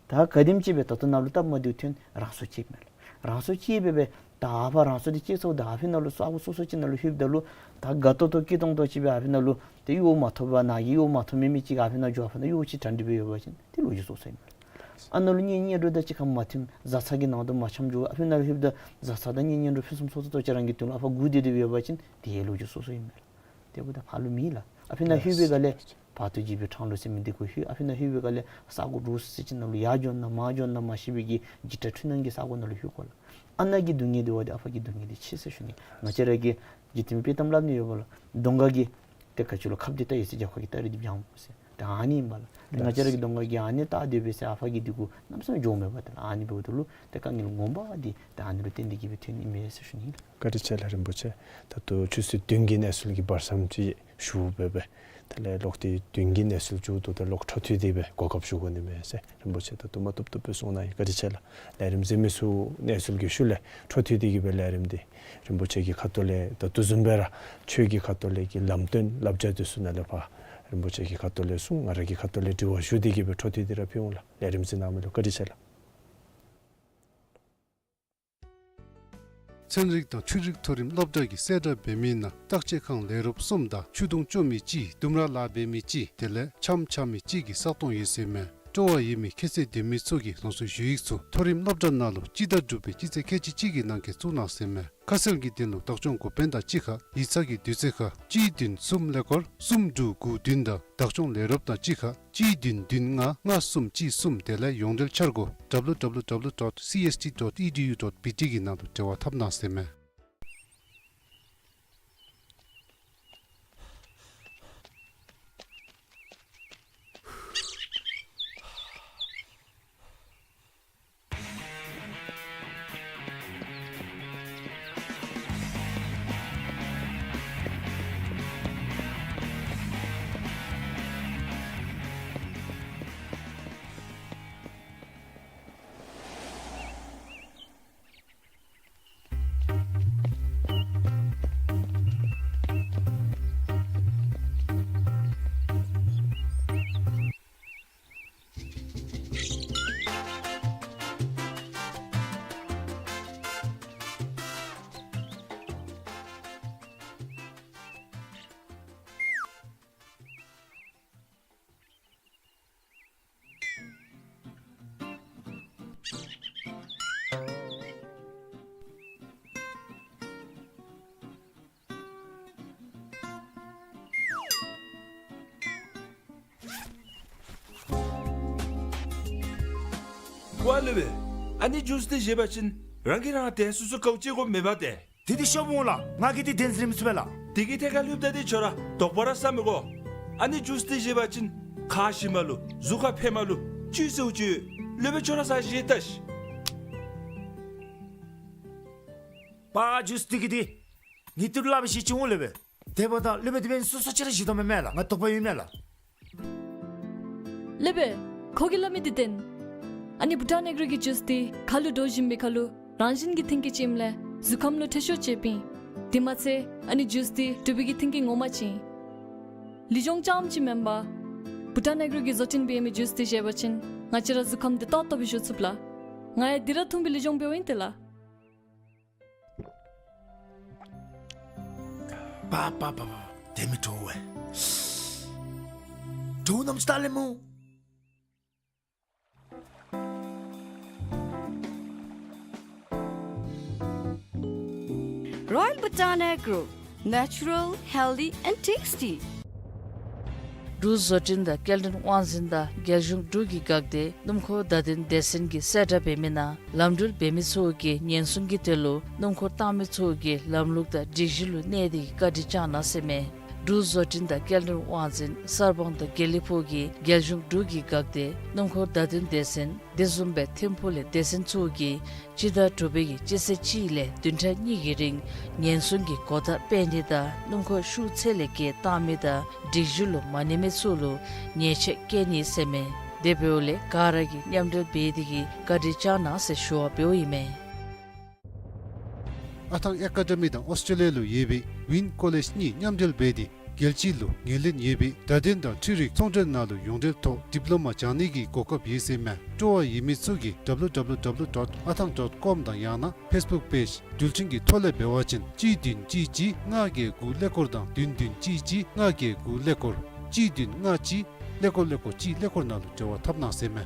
ད་ག་དེམ་ཅིག་སྦེ་ད་ལྟོ་ནཱ་ལུ་སྟབས་མ་བདེཝ་ཐོན་རང་སྲོག་བཅད་མི་ལགས། རང་སྲོག་བཅད་སྦེ་སྦེ་ད་ཨ་ཕར་རང་སྲོག་འདི་བཅད་ཚརཝ་ད་ཨ་ཕི་ནང་ལུ་ས་གོ་སོ་སོ་ཅིག་ནང་ལུ་ལྷོདཔ་ད་ལུ་ད་དགའ་ཏོག་ཏོ་སྐྱིད་ཏོང་ཏོ་ཅིག་སྦེ་ཨ་ཕི་ནང་ལུ་ཏེ་གཡོག་མ་ཐོབ་པར་ནཱ་གི་གཡོག་མ་ཐོབ་མི་མི་ཅིག་ཨ་ཕི་ནང་འགྱོ་ཨ་ཕི་ནང་གཡོག་ཅིག་གྲ་སྒྲིག་སྦེ་ཡོད་པ་ཅིན་ཏེ་ལོ་རྒྱུས་སོ་སོ་ཨིན་མས། ཨ་ནཱ་ལུ་གཉེན་ཉེ་འགྲོ་དང་གཅིག་ཁར་མ་མཐུན་བཟའ་ཚང་གི་ནང་དུ་མ་འཆམ་འགྱོ་ཨ་ཕི་ནང་ལྷོདཔ་ད་བཟའ་ཚང་དང་གཉེན་ཉེ་འགྲོ་ཕུན་སུམ་ཚོགས་ཚོགས་ཏོག་ཅིག་རང་གི་དོན་ལུ་ཨ་ཕར་སྒུག་སྡོད་སྡོདཔ་ཡོད་པ་ཅིན་ཏེ་ལོ་རྒྱུས་སོ་སོ་ཨིན་མས། དེ་འབདཝ་ད་ཕར་ལུ་མེད་ལགས། ཨ་ཕི་ནང་ལྷོད་པའི་སྒང་ལས་བར་དོ་འཇིགས་པའི་འཕྲང་ལུ་ཟེར་མི་འདི་གུ་ལྷོད། ཨ་ཕི་ནང་ལྷོད་པའི་སྒང་ལས་ས་གོ་འདྲོག་སི་སི་ཅིག་ནང་ལུ་ཡར་འགྱོ་ན་མར་འགྱོ་ན་མ་ཤེས་པའི་གི་འཇིགས་སྐྲག་འཁྲུལ་སྣང་གི་ས་གོ་ནང་ལུ་ལྷོད་དགོ་ལགས། ཨ་ནཱ་གི་སྡུག་བསྔལ་འདི་བ་འདི་ཨ་ཕ་གི་སྡུག་བསྔལ་འདི་ཆེ་ཟེར་ཞུ་ནི། ང་བཅས་ར་གི་འཇིག་རྟེན་དཔྱེ་གཏམ་སླབ་ནི་ཡོད་པ་ལགས། གདོང་ཁ་གི་ཏེ་ག་ཅི་ལོ་ཁབ་འདི་བལྟ་ཡི་ཟེར་རྒྱབ་ཁ་གི་སྟ་རེ་འདི་བྱང་ཟེར། ད་ཨ་ནི་ཨིན་པ་ལགས། ཏེ་ང་བཅས་ར་གི་གདོང་ཁ་གི་ཨ་ནི་བལྟ་སྡོད་པས་ཟེར་ཨ་ཕ་གི་འདི་གུ་གནམ་མེད་ས་མེད་འགྱོཝ་མེད་པ་ཏེ་ལགས། ཨ་ནི་འབདཝ་ད་ལུ་ཏེ་དཀའ་ངལ་ངོ་མ་འདི་ཏེ་ཨ་ནི་ལུ་བརྟེན་ཏེ་གིས་སྦེ་ཐོན་ནི་མས་ཟེར་ཞུ་ནི་ལགས། བཀའ་དྲིན་ཆེ་ལགས་རིན་པོ་ཆེ། ད་ལྟོ་ཆུ་ཚོད་བདུན་གྱི་གནས་ཚུལ་གྱི་བར་མཚམས་ཅིག་ཞུ་སྦེ་སྦེ་དེ་ལས་ལོག་སྟེ་བདུན་གྱི་གནས་ཚུལ་མཇུག་བསྡུཝ་ད་ལོག་འཕྲོ་མཐུད་དེ་སྦེ་གོ་སྐབས་ཞུ་དགོ་ནི་མས་ཟེར་རིན་པོ་ཆེ་ད་དུམ་གྲ་ཏོག་ཏོ་སྦེ་གསུང་གནང་ཡི། བཀའ་དྲིན་ཆེ་ལགས། ལས་རིམ་གཟིགས་མི་ཚུ་གནས་ཚུལ་གྱི་ཤུལ་ལས་འཕྲོ་མཐུད་དེ་གིས་སྦེ་ལས་རིམ་འདི་རིན་པོ་ཆེ་གི་ཁ་ཐུག་ལས་ད་ལྟོ་བཟུམ་སྦེ་ར་ཆོས་ཀྱི་ཁ་ཐུག་ལས་ཀྱི་ལམ་སྟོན་བསླབ་བྱ་དེ་ཚུ་ནང་ལས་ཕར་རིན་པོ་ཆེ་གི་ཁ་ཐུག་ལས་གསུང་ང་ར་གི་ཁ་ཐུག་ལས་དྲི་བ་ཞུ་སྟེ་གིས་སྦེ་འཕྲོ་མཐུད་དེ་ར་ཕུལ་འོང་ལགས། ལས་རིམ་གཟིགས་གནང་མི་ལུ་བཀའ་དྲིན་ཆེ་ལགས། ཚན་རིག་དང་འཕྲུལ་རིག་མཐོ་རིམ་སློབ་གྲྭ་གིས་གསལ་བསྒྲགས་འབད་མི་ནང་བརྟག་དཔྱད་ཁང་ལས་རོགསཔ་གསུམ་དང་ཆུ་དུང་བཅོ་མི་གཅིག་ལྡུམ་ར་ལཱ་འབད་མི་གཅིག་དེ་ལས་འཆམ་འཆམ་མི་གཅིག་གི་ས་སྟོང་ཡོད་ཟེར་མས། སྤྲོ་བ་ཡོད་མི་ཁྱད་ཚད་ལྡན་མི་ཚུ་གིས་རང་སོའི་ཞུ་ཡིག་ཚུ་མཐོ་རིམ་སློབ་གྲྭ་ནང་ལུ་སྤྱི་ཟླ་དྲུག་པའི་སྤྱི་ཚེས་ཁལ་གཅིག་གཅིག་གི་ནང་འཁོད་བཙུགས་གནང་ཟེར་མས། ཁ་གསལ་གྱི་དོན་ལུ་བདག་སྐྱོང་འགོ་དཔོན་དང་གཅིག་ཁར་ཡིག་ཚང་གི་དུས་ཚོད་ཁར་གཅིག་བདུན་གསུམ་ཀླད་ཀོར་གསུམ་དྲུག་དགུ་བདུན་དང་བདག་སྐྱོང་ལས་རོགསཔ་དང་གཅིག་ཁར་གཅིག་བདུན་བདུན་ལྔ་ལྔ་གསུམ་གཅིག་གསུམ་དེ་ལས་ཡོངས་འབྲེལ་འཆར་སྒོ་W W W dot C S T dot E D U dot B T གི་ནང་དུ་འབྲེལ་བ་འཐབ་གནང་ཟེར་མས། ཝ་ལེ་བེ། ཨ་ནི་ཇུས་འདི་བཞེས་པ་ཅིན་རང་གིས་རང་དེ་སོ་སོ་གའུ་ཅིག་གོ་མེད་པ་ཏེ། དེ་འདི་ཤོབ་འོང་ལགས། ང་གིས་འདི་དེ་ཟེར་མི་ཚུགས་པས་ལགས། དེ་གི་ཐད་ཁར་ལྷོདཔ་ད་འདི་ཁྱོད་ར་དོགས་པ་ར་ཟ་མི་དགོ། ཨ་ནི་ཇུས་འདི་བཞེས་པ་ཅིན་ཁ་ཞིམ་མ་ལུ་གཟུགས་ཁར་ཕན་མ་ལུ་བཅུད་ཟེརཝ་ཅིག་ཡོད། སློབ་དཔོན་ཁྱོད་ར་ཟ་བཞེས་ལྟ་ཤིག། པ་ཇུས་འདི་གི་འདི་ངེ་ཏུར་སླབ་བཞེས་ཅི་འོང་སློབ་དཔོན། དེ་འབདཝ་ད་སློབ་དཔོན་དེ་འབདན་སོ་སོ་ཅིག་ར་བཞེས་དོ་མེན་མས་ལགས། ང་དོགས་པ་ཡོད་མས་ལགས། སློབ་དཔོན། ཁོ་གིས་སླབ་མི་འདི་བདེན། ཨ་ནི་བྷུ་ཊཱན་ཨེག་རོ་གི་ཇུས་འདི་ཁ་ལུ་འདྲོག་བཞིན་པའི་ཁར་ལུ་རང་བཞིན་གྱི་མཐུན་རྐྱེན་ཅིག་ཨིནམ་ལས་གཟུགས་ཁམས་ལུ་འཕྲོད་ཤུགས་ཅིག་ཡོདཔ་ཨིན། དེ་མ་ཚད་ཨ་ནི་ཇུས་འདི་འབྲུག་པའི་གི་མཐུན་རྐྱེན་ངོ་མ་ཅིག་ཨིན། ལུས་སྦྱོང་རྐྱངམ་ཅིག་མེན་པར་བྷུ་ཊཱན་ཨེག་རོ་གིས་བཟོ་སྐྲུན་འབད་མི་ཇུས་འདི་བཞེས་པ་ཅིན་ང་བཅས་ར་གཟུགས་ཁམས་འདི་ཏོག་ཏོ་སྦེ་བཞུགས་ཚུགས་ལགས། ང་ཡང་འདི་ར་འཐུང་སྦེ་ལུས་སྦྱོང་འབདཝ་ཨིན་ཏེ་ལགས། པ་པ་པ་པ། དེ་མི་དྲོ་བས། དྲོ་ནམ་ཅིག་ལྟ་ལེ་སྨོ། Royal Bhutan Agro, natural, healthy and tasty. འབྲུག་བཟོ་སྐྲུན་དང་སྐྱེལ་འདྲེན་དབང་འཛིན་དང་རྒྱལ་གཞུང་འབྲུག་གི་འགག་སྡེ་སྣུམ་འཁོར་བརྡ་དོན་སྡེ་ཚན་གྱིས་གསལ་བསྒྲགས་འབད་མི་ནང་ལམ་འགྲུལ་འབད་མི་ཚུ་གིས་ཉེན་སྲུང་གི་དོན་ལུ་སྣུམ་འཁོར་བཏང་མི་ཚུ་གིས་ལམ་ལུགས་དང་སྒྲིག་གཞི་ལུ་གནས་ཏེ་གིས་བཀའ་དྲིན་བསྐྱང་གནང་ཟེར་མས། འབྲུག་བཟོ་སྐྲུན་དང་སྐྱེལ་འདྲེན་དབང་འཛིན་གསར་སྤང་དང་དགེ་ལེགས་ཕུག་གིས་རྒྱལ་གཞུང་འབྲུག་གི་འགག་སྡེ་སྣུམ་འཁོར་བརྡ་དོན་སྡེ་ཚན་དེ་བཟུམ་སྦེ་ཐིམ་ཕུག་ལས་སྡེ་ཚན་ཚུ་གིས་སྤྱི་ཟླ་དྲུག་པའི་གི་སྤྱི་ཚེས་གཅིག་ལས་བདུན་ཕྲག་གཉིས་ཀྱི་རིང་ཉེན་སྲུང་གི་གོ་བརྡ་སྤེལ་ནི་དང་སྣུམ་འཁོར་ཤུགས་ཚད་ལས་བརྒལ་བཏང་མི་དང་སྒྲིག་གཞི་ལུ་མ་གནས་མི་ཚུ་ལུ་ཉེས་ཆད་བཀལ་ནི་ཟེར་མས། དེ་འབདཝ་ལས་ག་ར་གིས་མཉམ་འབྲེལ་འབད་དེ་གིས་བཀའ་དྲིན་བསྐྱང་གནང་ཟེར་ཞུ་བ་འབདཝ་ཨིན་མས། ཨ་ཐང་ཨེ་ཀ་ཌ་མི་དང་ཨོསི་ཊེ་ལི་ཡ་ལུ་ཡོད་པའི་ཝིན་ཀོ་ལེཇ་གཉིས་མཉམ་འབྲེལ་འབད་དེ་རྒྱལ་སྤྱི་ལུ་ངོས་ལེན་ཡོད་པའི་བརྡ་དོན་དང་འཕྲུལ་རིག་ཚོང་འབྲེལ་ནང་ལུ་ཡོངས་འབྲེལ་ཐོག་ཌིབ་ལོ་མ་སྦྱང་ནི་གི་གོ་སྐབས་ཡོད་ཟེར་མས། སྤྲོ་བ་ཡོད་མི་ཚུ་གིས་W W W dot athang dot com དང་ཡང་ན་ཕེསི་བུཀ་པེཇ་འགྲུལ་འཕྲིན་གྱི་ཐོག་ལས་འབད་བ་ཅིན་གཅིག་བདུན་གཅིག་གཅིག་ལྔ་བརྒྱད་དགུ་ཀླད་ཀོར་དང་བདུན་བདུན་གཅིག་གཅིག་ལྔ་བརྒྱད་དགུ་ཀླད་ཀོར་གཅིག་བདུན་ལྔ་གཅིག་ཀླད་ཀོར་ཀླད་ཀོར་གཅིག་ཀླད་ཀོར་ནང་ལུ་འབྲེལ་བ་འཐབ་གནང་ཟེར་མས།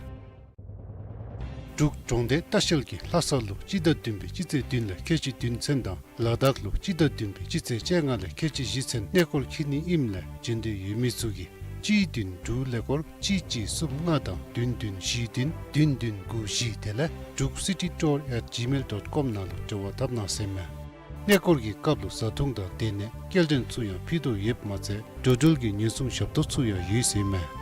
འབྲུག་གྲོང་སྡེ་ལྟ་བཤལ་གྱིས་ལྷ་ས་ལུ་སྤྱི་ཟླ་བདུན་པའི་སྤྱི་ཚེས་བདུན་ལས་ཁལ་གཅིག་བདུན་ཚུན་དང་ལ་དྭགས་ལུ་སྤྱི་ཟླ་བདུན་པའི་སྤྱི་ཚེས་བཅོ་ལྔ་ལས་ཁལ་གཅིག་བཞི་ཚུན་གནས་སྐོར་འཁྱིད་ནི་ཨིནམ་ལས་འབྱོན་འདོད་ཡོད་མི་ཚུ་གིས་གཅིག་བདུན་དྲུག་ཀླད་ཀོར་གཅིག་གཅིག་གསུམ་ལྔ་དང་བདུན་བདུན་བཞི་བདུན་བདུན་བདུན་དགུ་བཞི་དེ་ལས་Druk city tour at gmail dot com ནང་ལུ་འབྲེལ་བ་འཐབ་གནང་ཟེར་མས། གནས་སྐོར་གྱི་སྐབས་ལུ་བཟའ་འཐུང་དང་སྡོད་གནས་སྐྱེལ་འདྲེན་ཚུ་ཡང་ཕུལ་དོ་ཡོདཔ་མ་ཚད་འགྲོ་འགྲུལ་གྱི་ཉེན་སྲུང་ཞབས་ཏོག་ཚུ་ཡང་ཡོད་ཟེར་མས།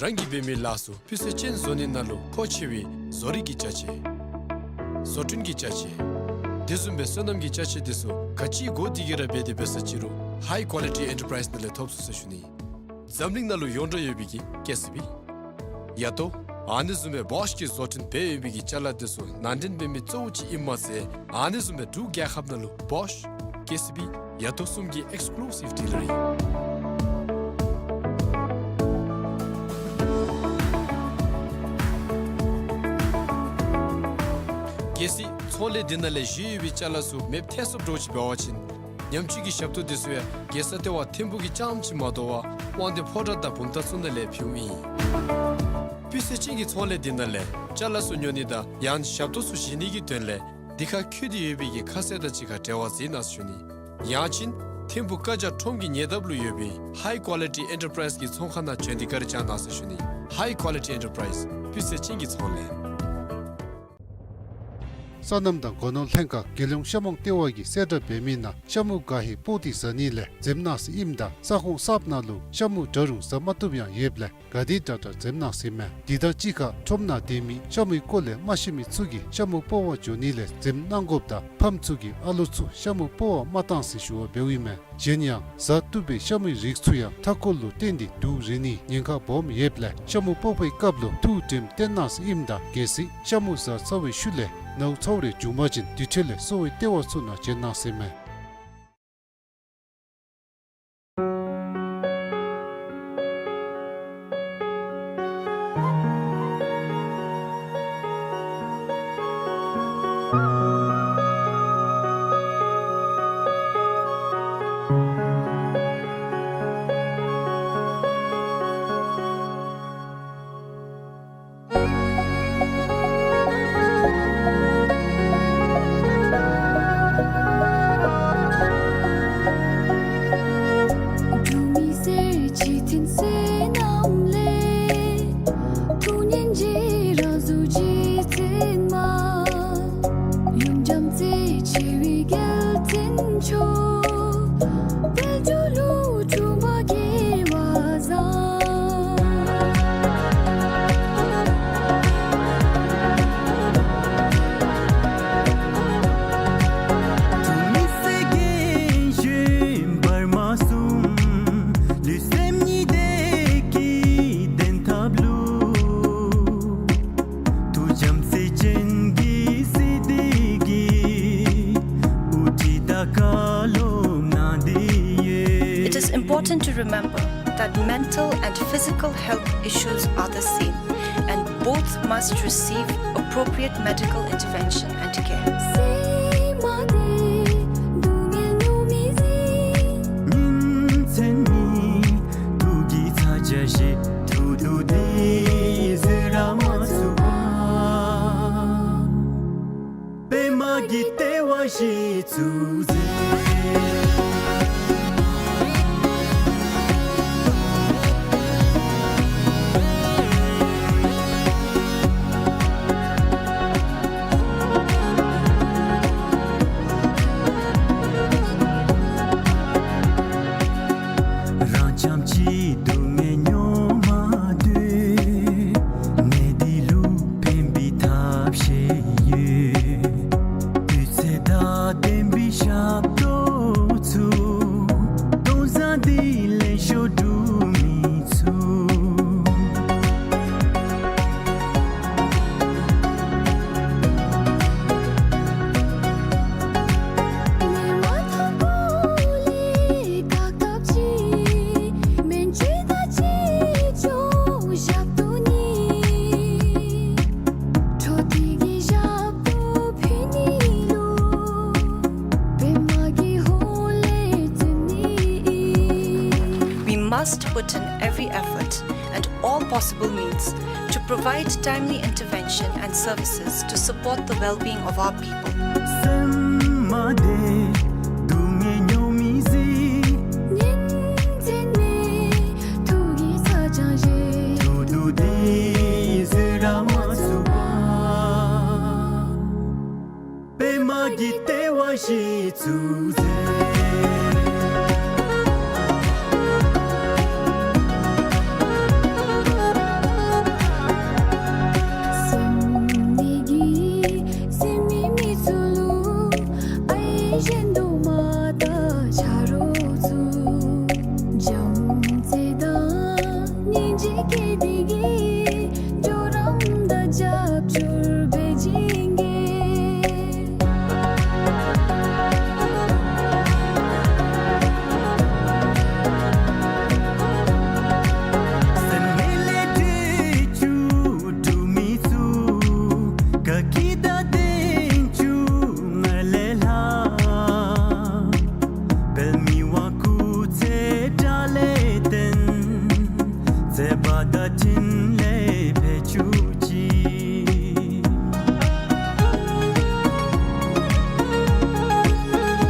རང་གིས་འབད་མི་ལཱ་ཚུ་སྤུས་ཚད་ཅན་བཟོ་ནི་ནང་ལུ་མཁོ་ཆེ་བའི་བཟོ་རིག་གི་ཅ་ཆས། བཟོ་སྐྲུན་གྱི་ཅ་ཆས། དེ་བཟུམ་སྦེ་སོ་ནམ་གྱི་ཅ་ཆས་དེ་ཚུ་ག་ཅི་དགོ་དེ་གི་ར་འབད་དེ་འབད་ས་ཅི་རུང་High Quality Enterprise ནང་ལས་ཐོབ་ཚུགས་ཟེར་ཞུ་ནི། འཛམ་གླིང་ནང་ལུ་ཡོངས་གྲགས་ཡོད་པའི་གི་ཀེ་སི་བི། ཡ་ཏོ། ཨ་ནི་བཟུམ་སྦེ་བོཤ་གིས་བཟོ་སྐྲུན་འབད་ཡོད་པའི་གི་ཅ་ལ་དེ་ཚུ་ནང་འདྲེན་འབད་མི་གཙོ་བོ་ཅིག་ཨིནམ་མ་ཚད་ཨ་ནི་བཟུམ་སྦེ་འབྲུག་རྒྱལ་ཁབ་ནང་ལུ་བོཤ། ཀེ་སི་བི། ཡ་ཏོ་གསུམ་གྱི་ཨེགསི་ཀུ་ལུ་སིབ་ཌི་ལར་ཨིན། གལ་སྲིད་ཚོང་ལས་འདི་ནང་ལས་བཞེས་ཡོད་པའི་ཅ་ལ་ཚུ་མེདཔ་ཐལ་སོངམ་འདྲཝ་ཅིག་འབད་བ་ཅིན་ཉམས་བཅོས་ཀྱི་ཞབས་ཏོག་དེ་ཚུ་ཡང་རྒྱལ་ས་ལྟེ་བ་ཐིམ་ཕུག་གི་རྐྱངམ་ཅིག་མ་དོ་བར་དབང་འདུས་ཕོ་བྲང་དང་བུམ་ཐང་ཚུ་ནང་ལས་ཕུལཝ་ཨིན། སྤུས་ཚད་ཅན་གྱི་ཚོང་ལས་འདི་ནང་ལས་ཅ་ལ་ཚུ་ཉོ་ནི་དང་ཡང་ཞབས་ཏོག་ཚུ་བཞེས་ནི་གི་དོན་ལས་འདི་ཁར་འཁོད་དེ་ཡོད་པའི་གི་ཁ་གསལ་དང་གཅིག་ཁར་འབྲེལ་བ་འཛིན་གནང་ཟེར་ཞུ་ནི། ཡང་ཅིན་ཐིམ་ཕུག་ཀ་ཇ་ཁྲོམ་གྱི་ཉེ་འདབས་ལུ་ཡོད་པའི་High Quality Enterprise གི་ཚོང་ཁང་ནང་བྱོན་ཏེ་བཀའ་དྲིན་བསྐྱང་གནང་ཟེར་ཞུ་ནི། High Quality Enterprise སྤུས་ཚད་ཅན་གྱི་ཚོང་ལས། སོ་ནམ་དང་སྒོ་ནོར་ལྷན་ཁག་རྒྱལ་ཡོངས་ཤ་མོང་ལྟེ་བ་གིས་གསལ་བསྒྲགས་འབད་མི་ནང་ཤ་མུ་ག་ཧེ་སྤོག་སྟེ་བཟའ་ནི་ལས་འཛེམ་གནང་ཟེར་ཨིནམ་ད་ས་ཁོངས་གསརཔ་ནང་ལུ་ཤ་མུ་འདྲ་རུང་བཟའ་མ་བཏུབ་ཡང་ཡོདཔ་ལས་ག་དེ་དྲག་དྲག་འཛེམ་གནང་ཟེར་མས། དེ་དང་གཅིག་ཁར་ཁྲོམ་ནང་སྡོད་མི་ཤ་མུའི་སྐོར་ལས་མ་ཤེས་མི་ཚུ་གིས་ཤ་མུ་སྤོག་པར་འགྱོ་ནི་ལས་འཛེམ་གནང་དགོཔ་དང་ཕམ་ཚུ་གིས་ཨ་ལོ་ཚུ་ཤ་མུ་སྤོག་པར་མ་གཏང་ཟེར་ཞུ་བ་འབདཝ་ཨིན་མས། གཞན་ཡང་བཟའ་བཏུབ་པའི་ཤ་མུའི་རིགས་ཚུ་ཡང་མཐའ་འཁོར་ལུ་བརྟེན་ཏེ་དུག་རེག་ནིའི་ཉེན་ཁ་སྦོམ་ཡོདཔ་ལས་ཤ་མུ་སྤོག་པའི་སྐབས་ལུ་ཐུགས་དྲནམ་བཏོན་གནང་ཟེར་ཨིནམ་ད་གལ་སྲིད་ཤ་མུ་བཟའ་ཚར་བའི་ཤུལ་ལས་ནཝ་ཚཝ་རེ་བྱུང་པ་ཅིན་དེ་འཕྲོ་ལས་གསོ་བའི་ལྟེ་བ་ཚུ་ནང་བྱོན་གནང་ཟེར་མས། It is important to remember that mental and physical health issues are the same, and both must receive appropriate medical intervention and care. We must put in every effort and all possible means to provide timely intervention and services to support the well-being of our people.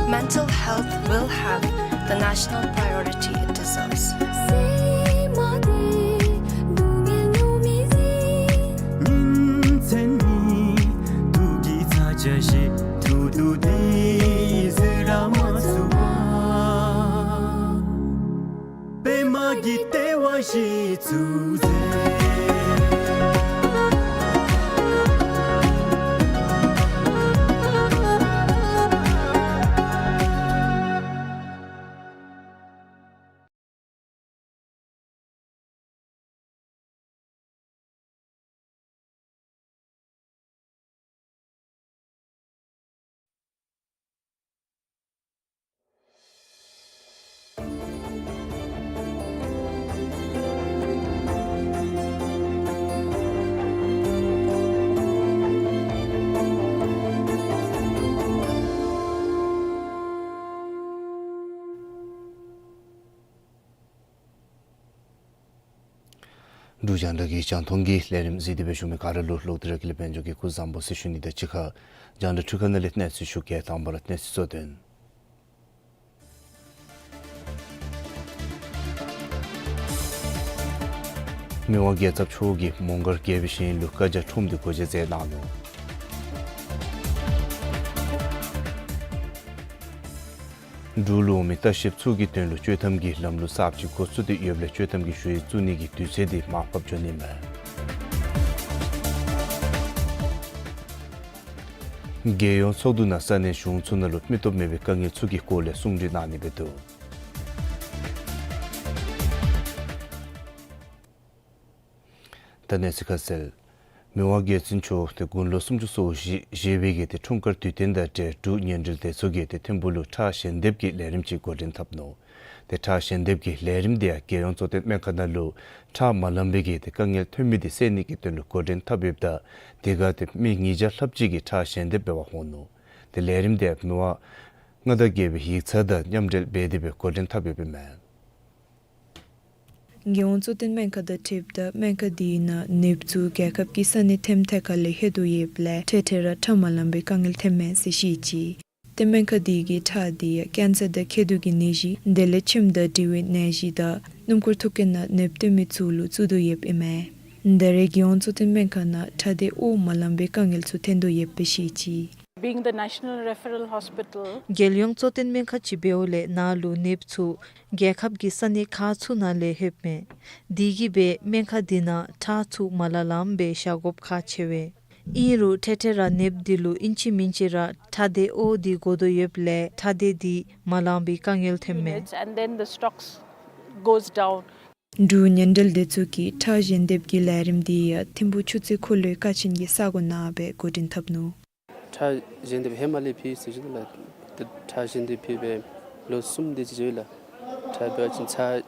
Mental health will have the national priority it deserves. འབྲུག་རྒྱང་བསྒྲགས་ཀྱི་རྒྱང་མཐོང་གི་ལས་རིམ་གཟིགས་ཏེ་འབད་བཞུགས་མི་ག་ར་ལུ་ལོག་སྟེ་ར་དགེ་ལེགས་དཔལ་འབྱོར་གྱི་སྐུ་གཟུགས་བཟང་པོ་ཟེར་ཞུ་ནི་དང་གཅིག་ཁར་རྒྱང་བསྒྲགས་འཕྲུལ་ཁང་ནང་ལས་གནས་ཚུལ་ཞུ་གེ། དང་པ་ར་གནས་ཚུལ་གཙོ་དོན། མི་དབང་རྒྱལ་ཚབ་མཆོག་གིས་མོང་སྒར་རྒྱལ་པོའི་ཞིང་ལུ་བཀའ་རྒྱ་ཁྲོམ་སྡེ་སྒོ་འབྱེད་མཛད་གནང་ནུག། འབྲུག་ལུ་འོང་མི་ལྟ་བཤལཔ་ཚུ་གི་དོན་ལུ་སྤྱོད་གཏམ་གྱི་ལམ་ལུགས་གསརཔ་ཅིག་འགོ་བཙུགས་ཏེ་ཡོདཔ་ལས་སྤྱོད་གཏམ་གྱི་ཞུ་ཡིག་བཙུགས་ནི་གི་དུས་ཚོད་འདི་མར་ཕབ་འགྱོ་ནི་མས། རྒྱལ་ཡོངས་ཚོགས་འདུ་ནང་ས་གནས་གཞུང་ཚུ་ནང་ལུ་མི་སྟོབས་མེད་པའི་དཀའ་ངལ་ཚུ་གི་སྐོར་ལས་གསུང་གྲོས་གནང་ནི་འབད་དོ། ད་གནས་ཚུལ་ཁ་གསལ། མི་དབང་རྒྱལ་བཙུན་མཆོག་དེ་དགུང་ལོ་སུམ་ཅུ་སོ་བཞི་བཞེས་པའི་གི་དེ་འཁྲུངས་སྐར་དུས་སྟོན་དང་འབྲེལ་འབྲུག་ཉེ་འབྲེལ་སྡེ་ཚོགས་ཀྱིས་དེ་ཐིམ་ཕུག་ལུ་ཁྲག་ཞལ་འདེབས་ཀྱི་ལས་རིམ་ཅིག་འགོ་འདྲེན་འཐབ་ནུག། དེ་ཁྲག་ཞལ་འདེབས་ཀྱི་ལས་རིམ་དེ་ཡང་རྒྱལ་ཡོངས་གཙོ་བསྟེན་སྨན་ཁང་ནང་ལུ་ཁྲག་མ་ལང་པའི་གི་དེ་དཀའ་ངལ་ཐོན་མི་དེ་སེལ་ནི་གི་དོན་ལུ་འགོ་འདྲེན་འཐབ་ཡོདཔ་ད་དེ་ཁར་དེ་མི་ཉིས་བརྒྱ་ལྷགཔ་ཅིག་གིས་ཁྲག་ཞལ་འདེབས་འབད་བར་འོང་ནུག། དེ་ལས་རིམ་དེ་ཡང་མི་དབང་མངའ་བདག་རྒྱལ་པོའི་ཡིག་ཚང་དང་མཉམ་འབྲེལ་འབད་དེ་སྦེ་འགོ་འདྲེན་འཐབ་ཡོདཔ་ཨིན་མས། རྒྱལ་ཡོངས་གཙོ་བསྟེན་སྨན་ཁང་དང་འཁྲིལཝ་ད་སྨན་ཁང་དེའི་ནང་ནདཔ་ཚུ་རྒྱལ་ཁབ་ཀྱི་ས་གནས་ཐེམ་ཐེ་ཁ་ལས་ལྷོད་དོ་ཡོདཔ་ལས་འཕྲལ་འཕྲལ་ར་ཁྲག་མ་ལང་པའི་དཀའ་ངལ་ཐོནམ་མས་ཟེར་བཤད་ཅི། ཏེ་སྨན་ཁང་འདི་གི་ཁྲག་འདི་ཡང་ཀེན་སར་དང་མཁལ་རྡོག་གི་ནད་གཞི་དེ་ལས་ཁྱིམ་དང་འབྲེལ་བའི་ནད་གཞི་དང་སྣུམ་འཁོར་ཐུག་རྐྱེན་ནང་ནདཔ་སྟོན་མི་ཚུ་ལུ་བཙུགས་དོ་ཡོདཔ་ཨིན་མས། ད་རེས་རྒྱལ་ཡོངས་གཙོ་བསྟེན་སྨན་ཁང་ནང་ཁྲག་དེ་འོ་མ་ལང་པའི་དཀའ་ངལ་ཚུ་ཐོན་དོ་ཡོདཔ་སྦེ་བཤད་ཅི། Being the National Referral Hospital, རྒྱལ་ཡོངས་གཙོ་བསྟེན་སྨན་ཁང་ཅིག་འབདཝ་ལས་ནཱ་ལུ་ནདཔ་ཚུ་རྒྱལ་ཁབ་ཀྱི་ས་གནས་ཁག་ཚུ་ནང་ལས་ལྷོདཔ་མས། དེ་གིས་སྦེ་སྨན་ཁང་འདི་ནང་ཁྲག་ཚུ་མ་ལང་ལངམ་སྦེ་བཞག་དགོཔ་ཁག་ཆེ་བས། ཨིན་རུང་འཕྲལ་འཕྲལ་ར་ནདཔ་འདི་ལུ་ཨིན་ཅི་མིན་ཅི་ར་ཁྲག་དེ་འོ་འདི་དགོ་དོ་ཡོདཔ་ལས་ཁྲག་དེ་འདི་མ་ལང་པའི་དཀའ་ངལ་ཐོནམ་མས། Units, and then the stocks goes down. འབྲུག་ཉེན་འབྲེལ་སྡེ་ཚུ་གིས་ཁྲག་ཞལ་འདེབས་ཀྱི་ལས་རིམ་འདི་ཡང་ཐིམ་ཕུག་ཆུ་རྩེ་འཁོར་ལོའི་ཀ་ཆེན་གྱི་ས་གོ་ནང་སྦེ་འགོ་འདྲེན་འཐབ་ནུག། ཁྲག་ཞལ་འདེབས་ཧེ་མ་ལས་ཕུལ་ཡི་ཟེར་ཞུ་དོ་ལགས། ཏེ་ཁྲག་ཞལ་འདེབས་ཕུལ་སྦེ་ལོ་གསུམ་དེ་ཅིག་འགྱོ་ཡི་ལགས། ཁྲག་འབད་བ་ཅིན་ཚར་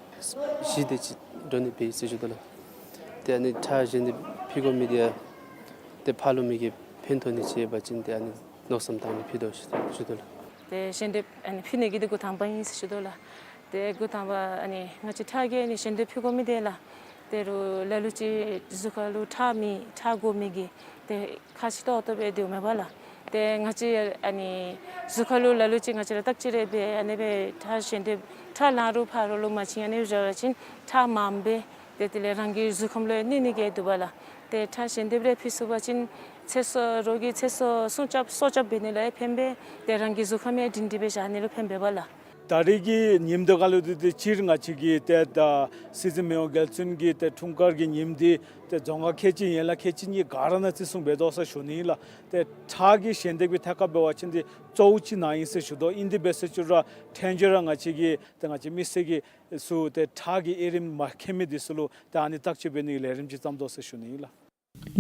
བཞི་དེ་ཅིག་འགྲོ་ནི་འབད་ཡི་ཟེར་ཞུ་དོ་ལགས། ཏེ་ཨ་ནི་ཁྲག་ཞལ་འདེབས་ཕུལ་དགོ་མི་འདི་ཡང་ཏེ་ཕར་ལུ་མི་གིས་ཕན་ཐོགས་ནི་ཅིག་འབད་བ་ཅིན་ཏེ་ཨ་ནི་མནོ་བསམ་བཏང་ནི་ཕུལ་དོ་ཞུ་དོ་ལགས། ཏེ་ཞལ་འདེབས་ཨ་ནི་ཕུལ་ནི་གི་འདི་འགོ་དང་པ་ཨིན་ཟེར་ཞུ་དོ་ལགས། ཏེ་འགོ་དང་པ་ཨ་ནི་ང་བཅས་ཁྲག་གི་ཨ་ནི་ཞལ་འདེབས་ཕུལ་དགོ་མི་འདི་ལགས། ཏེ་རུང་ལ་ལུ་ཅིག་གཟུགས་ཁ་ལུ་ཁྲག་མེད་ཁྲག་དགོ་མི་གིས་ཏེ་ཁ་ཤི་ཏོག་ཏོ་སྦེ་སྡོདཔ་མས་པ་ལགས། ཏེ་ང་བཅས་ཨ་ནི་གཟུགས་ཁ་ལུ་ལ་ལུ་ཅིག་ང་བཅས་ར་བརྟག་དཔྱད་རེ་འབད་ཨ་ནི་སྦེ་ཁྲག་ཞལ་འདེབས་ཁྲག་ལང་རུང་ཕར་རོགས་ལུ་མ་བྱིན་ཨ་ནི་སྦེ་འགྱོ་བ་ཅིན་ཁྲག་མངམ་སྦེ་ཏེ་དེ་ལས་རང་གི་གཟུགས་ཁམས་ལུ་ཡང་གནོད་ནི་གི་འདུག་པ་ལགས། ཏེ་ཁྲག་ཞལ་འདེབས་རེ་ཕུལ་ཚུགས་པ་ཅིན་ཚེ་སྲོག་རོགས་ཀྱི་ཚེ་སྲོག་སྲུང་སྐྱོབ་སྲོག་སྐྱོབ་འབད་ནི་ལུ་ཡང་ཕན་པས། ཏེ་རང་གི་གཟུགས་ཁམས་ཡང་སྒྲིང་སྒྲི་སྦེ་བཞག་ནི་ལུ་ཕན་པས་པ་ལགས། ད་རེས་ཀྱི་ཉིནམ་དེ་ག་ལུ་དེ་དེ་སྤྱིར་ང་བཅས་ཀྱི་ཏེ་ད་སྲིད་འཛིན་མི་དབང་རྒྱལ་བཙུན་གྱི་ཏེ་འཁྲུངས་སྐར་གྱི་ཉིནམ་འདི་ཏེ་རྫོང་ཁག་ཁལ་གཅིག་ཡན་ལག་ཁལ་གཅིག་གཉིས་ག་ར་ནང་བརྩི་སྲུང་འབད་དོ་ཟེར་ཞུ་ནི་ཨིན་ལགས། ཏེ་ཁྲག་གི་ཞལ་འདེབས་ཀྱི་ཐད་ཁར་འབད་བ་ཅིན་འདི་གཙོ་བོ་ཅིག་ནང་ཨིན་ཟེར་ཞུ་དོ། ཨིན་དེ་འབད་ཟེར་ཅི་རུང་ཕྲན་བཞེས་ར་ང་བཅས་ཀྱི་ཏེ་ང་བཅས་མི་སེར་གྱི་ཚུ་ཏེ་ཁྲག་གི་དབྱེ་རིམ་མ་མཁྱེན་མི་འདི་ཚུ་ལུ་ཏེ་ཨ་ནི་བརྟག་དཔྱད་འབད་ནི་གི་ལས་རིམ་ཅིག་བརྩམས་དོ་ཟེར་ཞུ་ནི་ཨིན་ལགས།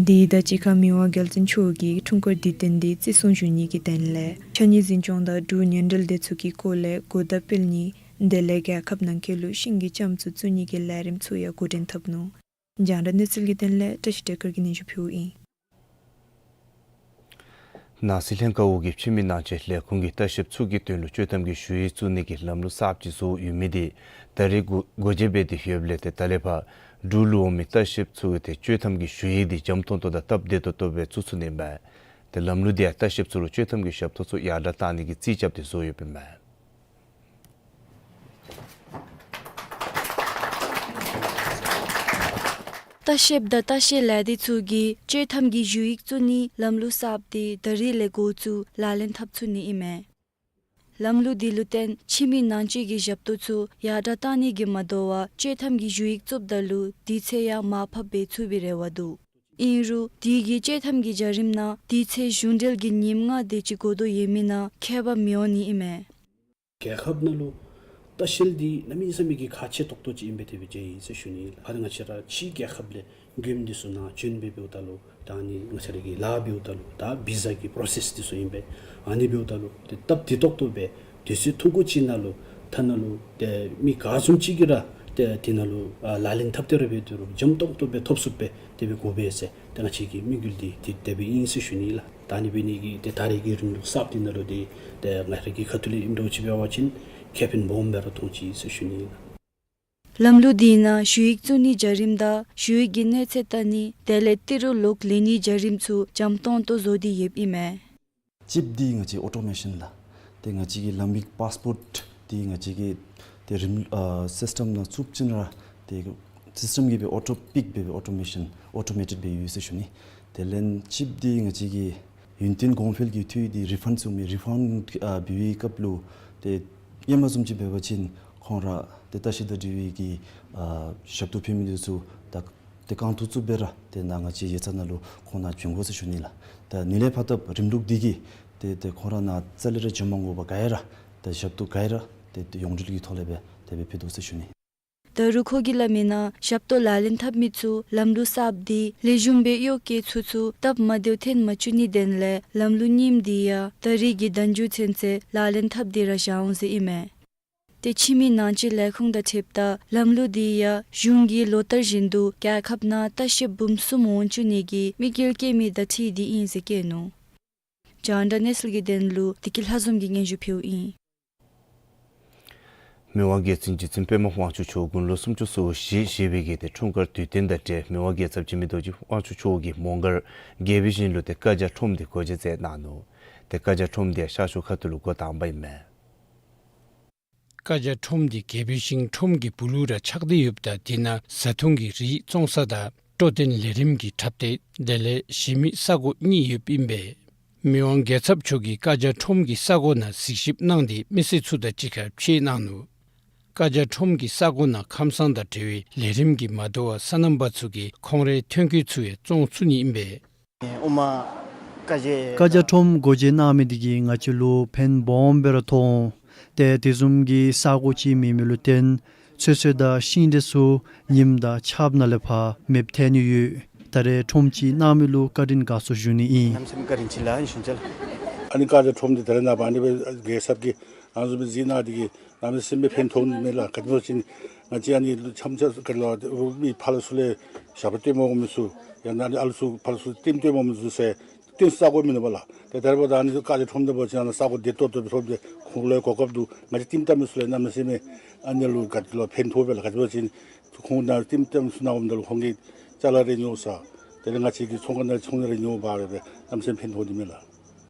དེ་དང་གཅིག་ཁར་མི་དབང་རྒྱལ་བཙུན་མཆོག་གིས་འཁྲུངས་སྐར་དུས་སྟོན་འདི་བརྩི་སྲུང་ཞུ་ནི་གི་དོན་ལས་ཕྱགས་སྙིགས་འཛིན་སྐྱོང་དང་འབྲུག་ཉེན་འབྲེལ་སྡེ་ཚུ་གི་སྐོར་ལས་གོ་བརྡ་སྤེལ་ནི་དེ་ལས་རྒྱལ་ཁབ་ནང་འཁོད་ལུ་ཤིང་གི་ལྕངམ་ཚུ་བཙུགས་ནི་གི་ལས་རིམ་ཚུ་ཡང་འགོ་འདྲེན་འཐབ་ནུག། རྒྱང་བསྒྲགས་གནས་ཚུལ་གྱི་དོན་ལས་བཀྲ་ཤིས་བདེ་དཀར་གྱིས་སྙན་ཞུ་ཕུལཝ་ཨིན། ནང་སྲིད་ལྷན་ཁག་འོག་གི་ཕྱི་མི་ནང་ཆེན་ལས་ཁུངས་ཀྱིས་ལྟ་བཤལཔ་ཚུ་གི་དོན་ལུ་བཅོས་ཐམ་གྱི་ཞུ་ཡིག་བཙུགས་ནི་གི་ལམ་ལུགས་གསརཔ་ཅིག་བཟོ་ཡོད་མི་འདི་ད་རེས་འགོ་འགོ་འབྱེད་འབད་དེ་ཡོདཔ་ལས་ཏེ་ད་ལས་ཕར་འབྲུག་ལུ་འོང་མི་ལྟ་བཤལཔ་ཚུ་གིས་ཏེ་བཅོས་ཐམ་གྱི་ཞུ་ཡིག་འདི་འཇམ་ཏོང་ཏོ་དང་སྟབས་བདེ་ཏོག་ཏོ་སྦེ་བཙུགས་ཚུགས་ནི་ཨིན་པས། ཏེ་ལམ་ལུགས་འདི་ཡང་ལྟ་བཤལཔ་ཚུ་ལུ་བཅོས་ཐམ་གྱི་ཞབས་ཏོག་ཚུ་ཡར་དྲག་གཏང་ནི་གི་རྩིས་རྐྱབ་སྟེ་བཟོ་ཡོདཔ་ཨིན་པས། ལྟ་བཤལཔ་དང་ལྟ་བཤལ་ལས་སྡེ་ཚུ་གིས་བཅོས་ཐམ་གྱི་ཞུ་ཡིག་བཙུགས་ནིའི་ལམ་ལུགས་གསརཔ་འདི་ད་རིས་ལས་འགོ་བཙུགས་ལག་ལེན་འཐབ་ཚུགས་ནི་ཨིན་མས། ལམ་ལུགས་འདི་ལུ་བརྟེན་ཕྱི་མི་ནང་བཅུད་ཀྱི་ཞབས་ཏོག་ཚུ་ཡར་དྲག་གཏང་ནི་གིས་མ་དོ་བར་བཅོས་ཐམ་གྱི་ཞུ་ཡིག་བཙུགསཔ་ད་ལུ་དུས་ཚོད་ཡང་མར་ཕབ་འབད་ཚུགས་པའི་རེ་བ་འདུག། ཨིན་རུང་དེ་གིས་བཅོས་ཐམ་གྱི་བྱ་རིམ་ནང་དུས་ཚོད་གཞུང་འབྲེལ་གྱི་ཉིནམ་ལྔ་དེ་ཅིག་འགོར་དོ་ཡོད་མི་ནང་ཁྱད་པར་མི་འོང་ནི་ཨིན་མས། རྒྱལ་ཁབ་ནང་ལུ་ལྟ་བཤལ་འདི་གནམ་མེད་ས་མེད་ཀྱི་ཁག་ཆེ་ཏོག་ཏོ་ཅིག་ཨིན་པས་དེ་སྦེ་མཇལ་ཡི་ཟེར་ཞུ་ནི་ཨིན་ལགས། ད་ང་བཅས་ར་ཕྱིའི་རྒྱལ་ཁབ་ལས་མགྱོནམ་འདི་ཚུ་ནང་བྱོན་སྦེ་འབདཝ་ད་ལུ་ད་ཨ་ནི་ང་བཅས་ར་གི་ལཱ་འབདཝ་ད་ལུ་ད་བི་ཟ་གི་པྲོ་སེསི་འདི་ཚུ་ཨིན་པས། ཨ་ནི་འབདཝ་ད་ལུ་ཏེ་སྟབས་བདེ་ཏོག་ཏོ་སྦེ་དུས་ཚོད་ཐུང་ཀུ་ཅིག་ནང་ལུ་ཐ་ན་ལུ་ཏེ་མི་ག་བཟུམ་ཅིག་གིས་ར་ཏེ་དེ་ནང་ལུ་ཨ་ལག་ལེན་འཐབ་སྟེ་ར་འབད་དེ་རུང་འཇམ་ཏོང་ཏོ་སྦེ་ཐོབ་ཚུགསཔ་སྦེ་དེ་སྦེ་དགོ་པས་ཟེར་ཏེ་ང་བཅས་ཀྱི་དམིགས་ཡུལ་འདི་དེ་དེ་སྦེ་ཨིན་ཟེར་ཞུ་ནི་ཨིན་ལགས། ད་ཨ་ནི་འབད་ནི་གིས་ཏེ་ད་རེས་ཀྱི་རིམ་ལུགས་གསརཔ་འདི་ནང་ལུ་ཏེ་ཏེ་ང་ར་གི་ཁ་ཐུག་ལས་ཨིནམ་འདྲཝ་ཅིག་འབད་བ་ཅིན་ཁེ་ཕན་སྦོམ་སྦེ་ར་མཐོང་ཅི་ཟེར་ཞུ་ནི་ཨིན་ལགས། ལམ་ལུགས་འདི་ནང་ཞུ་ཡིག་བཙུགས་ནིའི་བྱ་རིམ་དང་ཞུ་ཡིག་གི་གནས་ཚད་བལྟ་ནི་དེ་ལས་ཏི་རུ་ལོག་ལེན་ནིའི་བྱ་རིམ་ཚུ་འཇམ་ཏོང་ཏོ་བཟོ་སྟེ་ཡོདཔ་ཨིན་མས། ཅིབ་འདི་ང་བཅས་ཨོ་ཊོ་མེ་ཤཱན་ལགས། ཏེ་ང་བཅས་ཀྱི་ལམ་ཡིག་པཱསི་པོརཊ་འདི་ང་བཅས་ཀྱི་ཏེ་རིམ་ཨ་སིསི་ཊེམ་ནང་བཙུགས་ཞིནམ་ར་ཏེ་སིསི་ཊེམ་གྱིས་སྦེ་ཨོ་ཊོ་པིག་འབད་སྦེ་ཨོ་ཊོ་མེ་ཤཱན་ཨོ་ཊོ་མེ་ཊེཌ་སྦེ་ཡོད་ཟེར་ཞུ་ནི། དེ་ལས་ཅིབ་འདི་ང་བཅས་ཀྱི་ཡུན་བརྟན་གོང་འཕེལ་གྱི་འཐུས་འདི་རི་ཕཱན་ཟེར་མི་རི་ཕཱན་ཨ་འབད་བའི་སྐབས་ལུ་ཏེ་ཧེ་མ་བཟུམ་ཅིག་འབད་བ་ཅིན་ཁོང་ར་ཏེ་ལྟ་བཤལ་དང་འབྲེལ་བའི་གི་ཨ་ཞབས་ཏོག་ཕུལ་མི་འདི་ཚུ་ད་ཏེ་རྐང་ཐུག་ཚུགསཔ་སྦེ་ར་ཏེ་ནཱ་ང་བཅས་ཡིག་ཚང་ནང་ལུ་ཁོང་ནཱ་བྱོན་དགོ་ཟེར་ཞུ་ནི་ལགས། ད་ཨ་ནི་ལས་ཕར་ད་རིམ་ལུགས་འདི་གིས་ཏེ་ཏེ་ཁོང་ར་ནཱ་རྩ་ལས་ར་བྱོན་མ་དགོ་པར་ག་ར་ཏེ་ཞབས་ཏོག་ག་ར་ཏེ་ཏེ་ཡོངས་འབྲེལ་གྱི་ཐོག་ལས་སྦེ་དེ་སྦེ་ཕུལ་དོ་ཟེར་ཞུ་ནི། ད་རུང་ཁོ་གིས་སླབ་མིའི་ནང་ཞབས་ཏོག་ལག་ལེན་འཐབ་མི་ཚུ་ལམ་ལུགས་གསརཔ་འདི་ལེགས་ཤོམ་སྦེ་གཡོག་བཀོལ་ཚུགས་ཚུགས་སྟབས་མ་བདེཝ་ཐོན་མ་བཅུག་ནིའི་དོན་ལས་ལམ་ལུགས་རྙིངམ་འདི་ཡང་ད་རེས་ཀྱི་ཟླ་མཇུག་ཚུན་ཚོད་ལག་ལེན་འཐབ་སྟེ་ར་བཞག་འོང་ཟེར་ཨིན་མས། ཏེ་ཕྱི་མི་ནང་བཅུད་ལས་ཁུངས་དང་འཁྲིལཝ་ད་ལམ་ལུགས་འདི་ཡང་གཞུང་གིས་ལོ་ལྟར་བཞིན་དུ་རྒྱལ་ཁབ་ནང་ལྟ་བཤལཔ་འབུམ་གསུམ་འོང་བཅུག་ནི་གི་དམིགས་ཡུལ་བསྐྱེད་མི་བརྡ་འཕྲིན་འདི་ཨིན་ཟེར་བཀོད་ནུག། རྒྱང་བསྒྲགས་གནས་ཚུལ་གྱི་དོན་ལུ་བདེ་སྐྱིད་ལྷ་འཛོམས་ཀྱིས་སྙན་ཞུ་ཕུལཝ་ཨིན། མི་དབང་རྒྱལ་བཙུན་རྗེ་བཙུན་པདྨ་དབང་ཕྱུག་མཆོག་དགུང་ལོ་སུམ་ཅུ་སོ་བཞི་བཞེས་པའི་གི་ཏེ་འཁྲུངས་སྐར་དུས་སྟོན་དང་འབྲེལ་མི་དབང་རྒྱལ་ཚབ་འཇིགས་མེད་རྡོ་རྗེ་དབང་ཕྱུག་མཆོག་གིས་མོང་སྒར་དགེ་བའི་བཤེས་གཉེན་ལུ་ཏེ་བཀའ་རྒྱ་ཁྲོམ་འདི་སྒོ་འབྱེད་མཛད་གནང་ནུག། ཏེ་བཀའ་རྒྱ་ཁྲོམ་འདི་ཡང་ཤར་ཕྱོགས་ཁ་ཐུག་ལུ་སྒོ་བཏང་བ་ཨིན་མས། བཀའ་རྒྱ་ཁྲོམ་འདི་རྒྱལ་པོའི་ཞིང་ཁྲོམ་གྱི་སྦུག་ལུ་ར་ཆགས་ཏེ་ཡོདཔ་ད་དེ་ནང་བཟའ་འཐུང་གི་རིགས་བཙོང་ས་དང་སྤྲོ་སྟོན་ལས་རིམ་གྱི་འཁྲབ་སྟོན་དེ་ལས་གཞི་མེད་ས་གོ་གཉིས་ཡོདཔ་ཨིན་པས། མི་དབང་རྒྱལ་ཚབ་མཆོག་གིས་བཀའ་རྒྱ་ཁྲོམ་གྱི་ས་གོ་ནང་གཟིགས་ཞིབ་གནང་སྟེ་མི་སེར་ཚུ་དང་གཅིག་ཁར་ཕྱད་གནང་ནུག། བཀའ་རྒྱ་ཁྲོམ་གྱི་ས་གོ་ནང་ཁམས་སངས་དང་འབྲེལ་བའི་ལས་རིམ་གྱིས་མ་དོ་བར་སོ་ནམ་པ་ཚུ་གིས་ཁོང་རའི་ཐོན་སྐྱེད་ཚུ་ཡང་བཙོང་ཚུགས་ནི་ཨིན་པས། ཨོ་མ་བཀའ་རྒྱ་བཀའ་རྒྱ་ཁྲོམ་སྒོ་འབྱེད་གནང་མི་འདི་གིས་ང་བཅས་ལུ་ཕན་སྦོམ་སྦེ་ར་ཐོགས་འོང་། ཏེ་དེ་བཟུམ་གྱི་ས་གོ་ཅིག་མེད་མི་ལུ་བརྟེན་ཚོད་བསྲེ་དང་ཤིང་འབྲས་ཚུ་ཉིམ་དང་ཆརཔ་ནང་ལས་ཕར་མེདཔ་ཐལ་ནི་ཡོད། ད་རེས་ཁྲོམ་ཅིག་གནང་མི་ལུ་བཀའ་དྲིན་དགའ་ཚོར་ཞུ་ནི་ཨིན། གནམ་མེད་ས་མེད་བཀའ་དྲིན་ཆེ་ལགས། ཨ་ནི་ཞུ་ཅི་ལགས། ཨ་ནི་བཀའ་རྒྱ་ཁྲོམ་འདི་ད་རེས་ནངས་པ་ཨ་ནི་སྦེ་རྒྱལ་ཚབ་ཀྱིས་ང་བཟུམ་སྦེ་གཟིགས་གནང་འདི་གིས་གནམ་མེད་ས་མེད་ཕན་ཐོགས་ནི་མས་ལགས། ག་ཅི་སྨོ་ཟེར་བ་ཅིན་ང་བཅས་ཨ་ནི་ལུ་འཆམ་འཆམ་ག་ལོ་མི་ཕར་ལས་ཚུར་ལས་ཞགས་པ་སྟོན་མ་དགོ་མི་ཚུ་ཡང་ན་ཨ་ལུ་ཚུ་ཕར་ལས་ཚུར་ལྟདམོ་སྟོན་མ་དགོ་མི་ཚུ་ཟེར་སྟོན་ས་གོ་མིན་ནུག་པ་ལགས། ཏེ་ད་རེས་འབདཝ་ད་ཨ་ནི་བཀའ་རྒྱ་ཁྲོམ་འདི་འབད་བ་ཅིན་ཨ་ནི་ས་གོ་བདེ་ཏོག་ཏོ་སྦེ་ཐོབ་སྟེ་ཁོང་ལུ་གོ་སྐབས་འདུག། ང་བཅས་ལྟདམོ་བལྟ་མི་ཚུ་ལུ་གནམ་མེད་ས་མེད་ཨ་ནི་ལུ་ག་ཅི་ལོ་ཕན་ཐོགས་པས་ལགས། ག་ཅི་སྨོ་ཟེར་བ་ཅིན་ཁོང་ནཱ་ལྟདམོ་ལྟདམོ་ཚུ་གནང་འོངམ་ད་ལུ་ཁོང་གི་ཅ་ལ་རེ་ཉོ་ས་དེ་ལས་ང་བཅས་ཀྱི་ཚོང་ཁང་ནང་ཚོང་ལས་རེ་ཉོ་བར་སྦེ་གནམ་མེད་ས་མེད་ཕན་ཐོགས་ནི་མས་ལགས།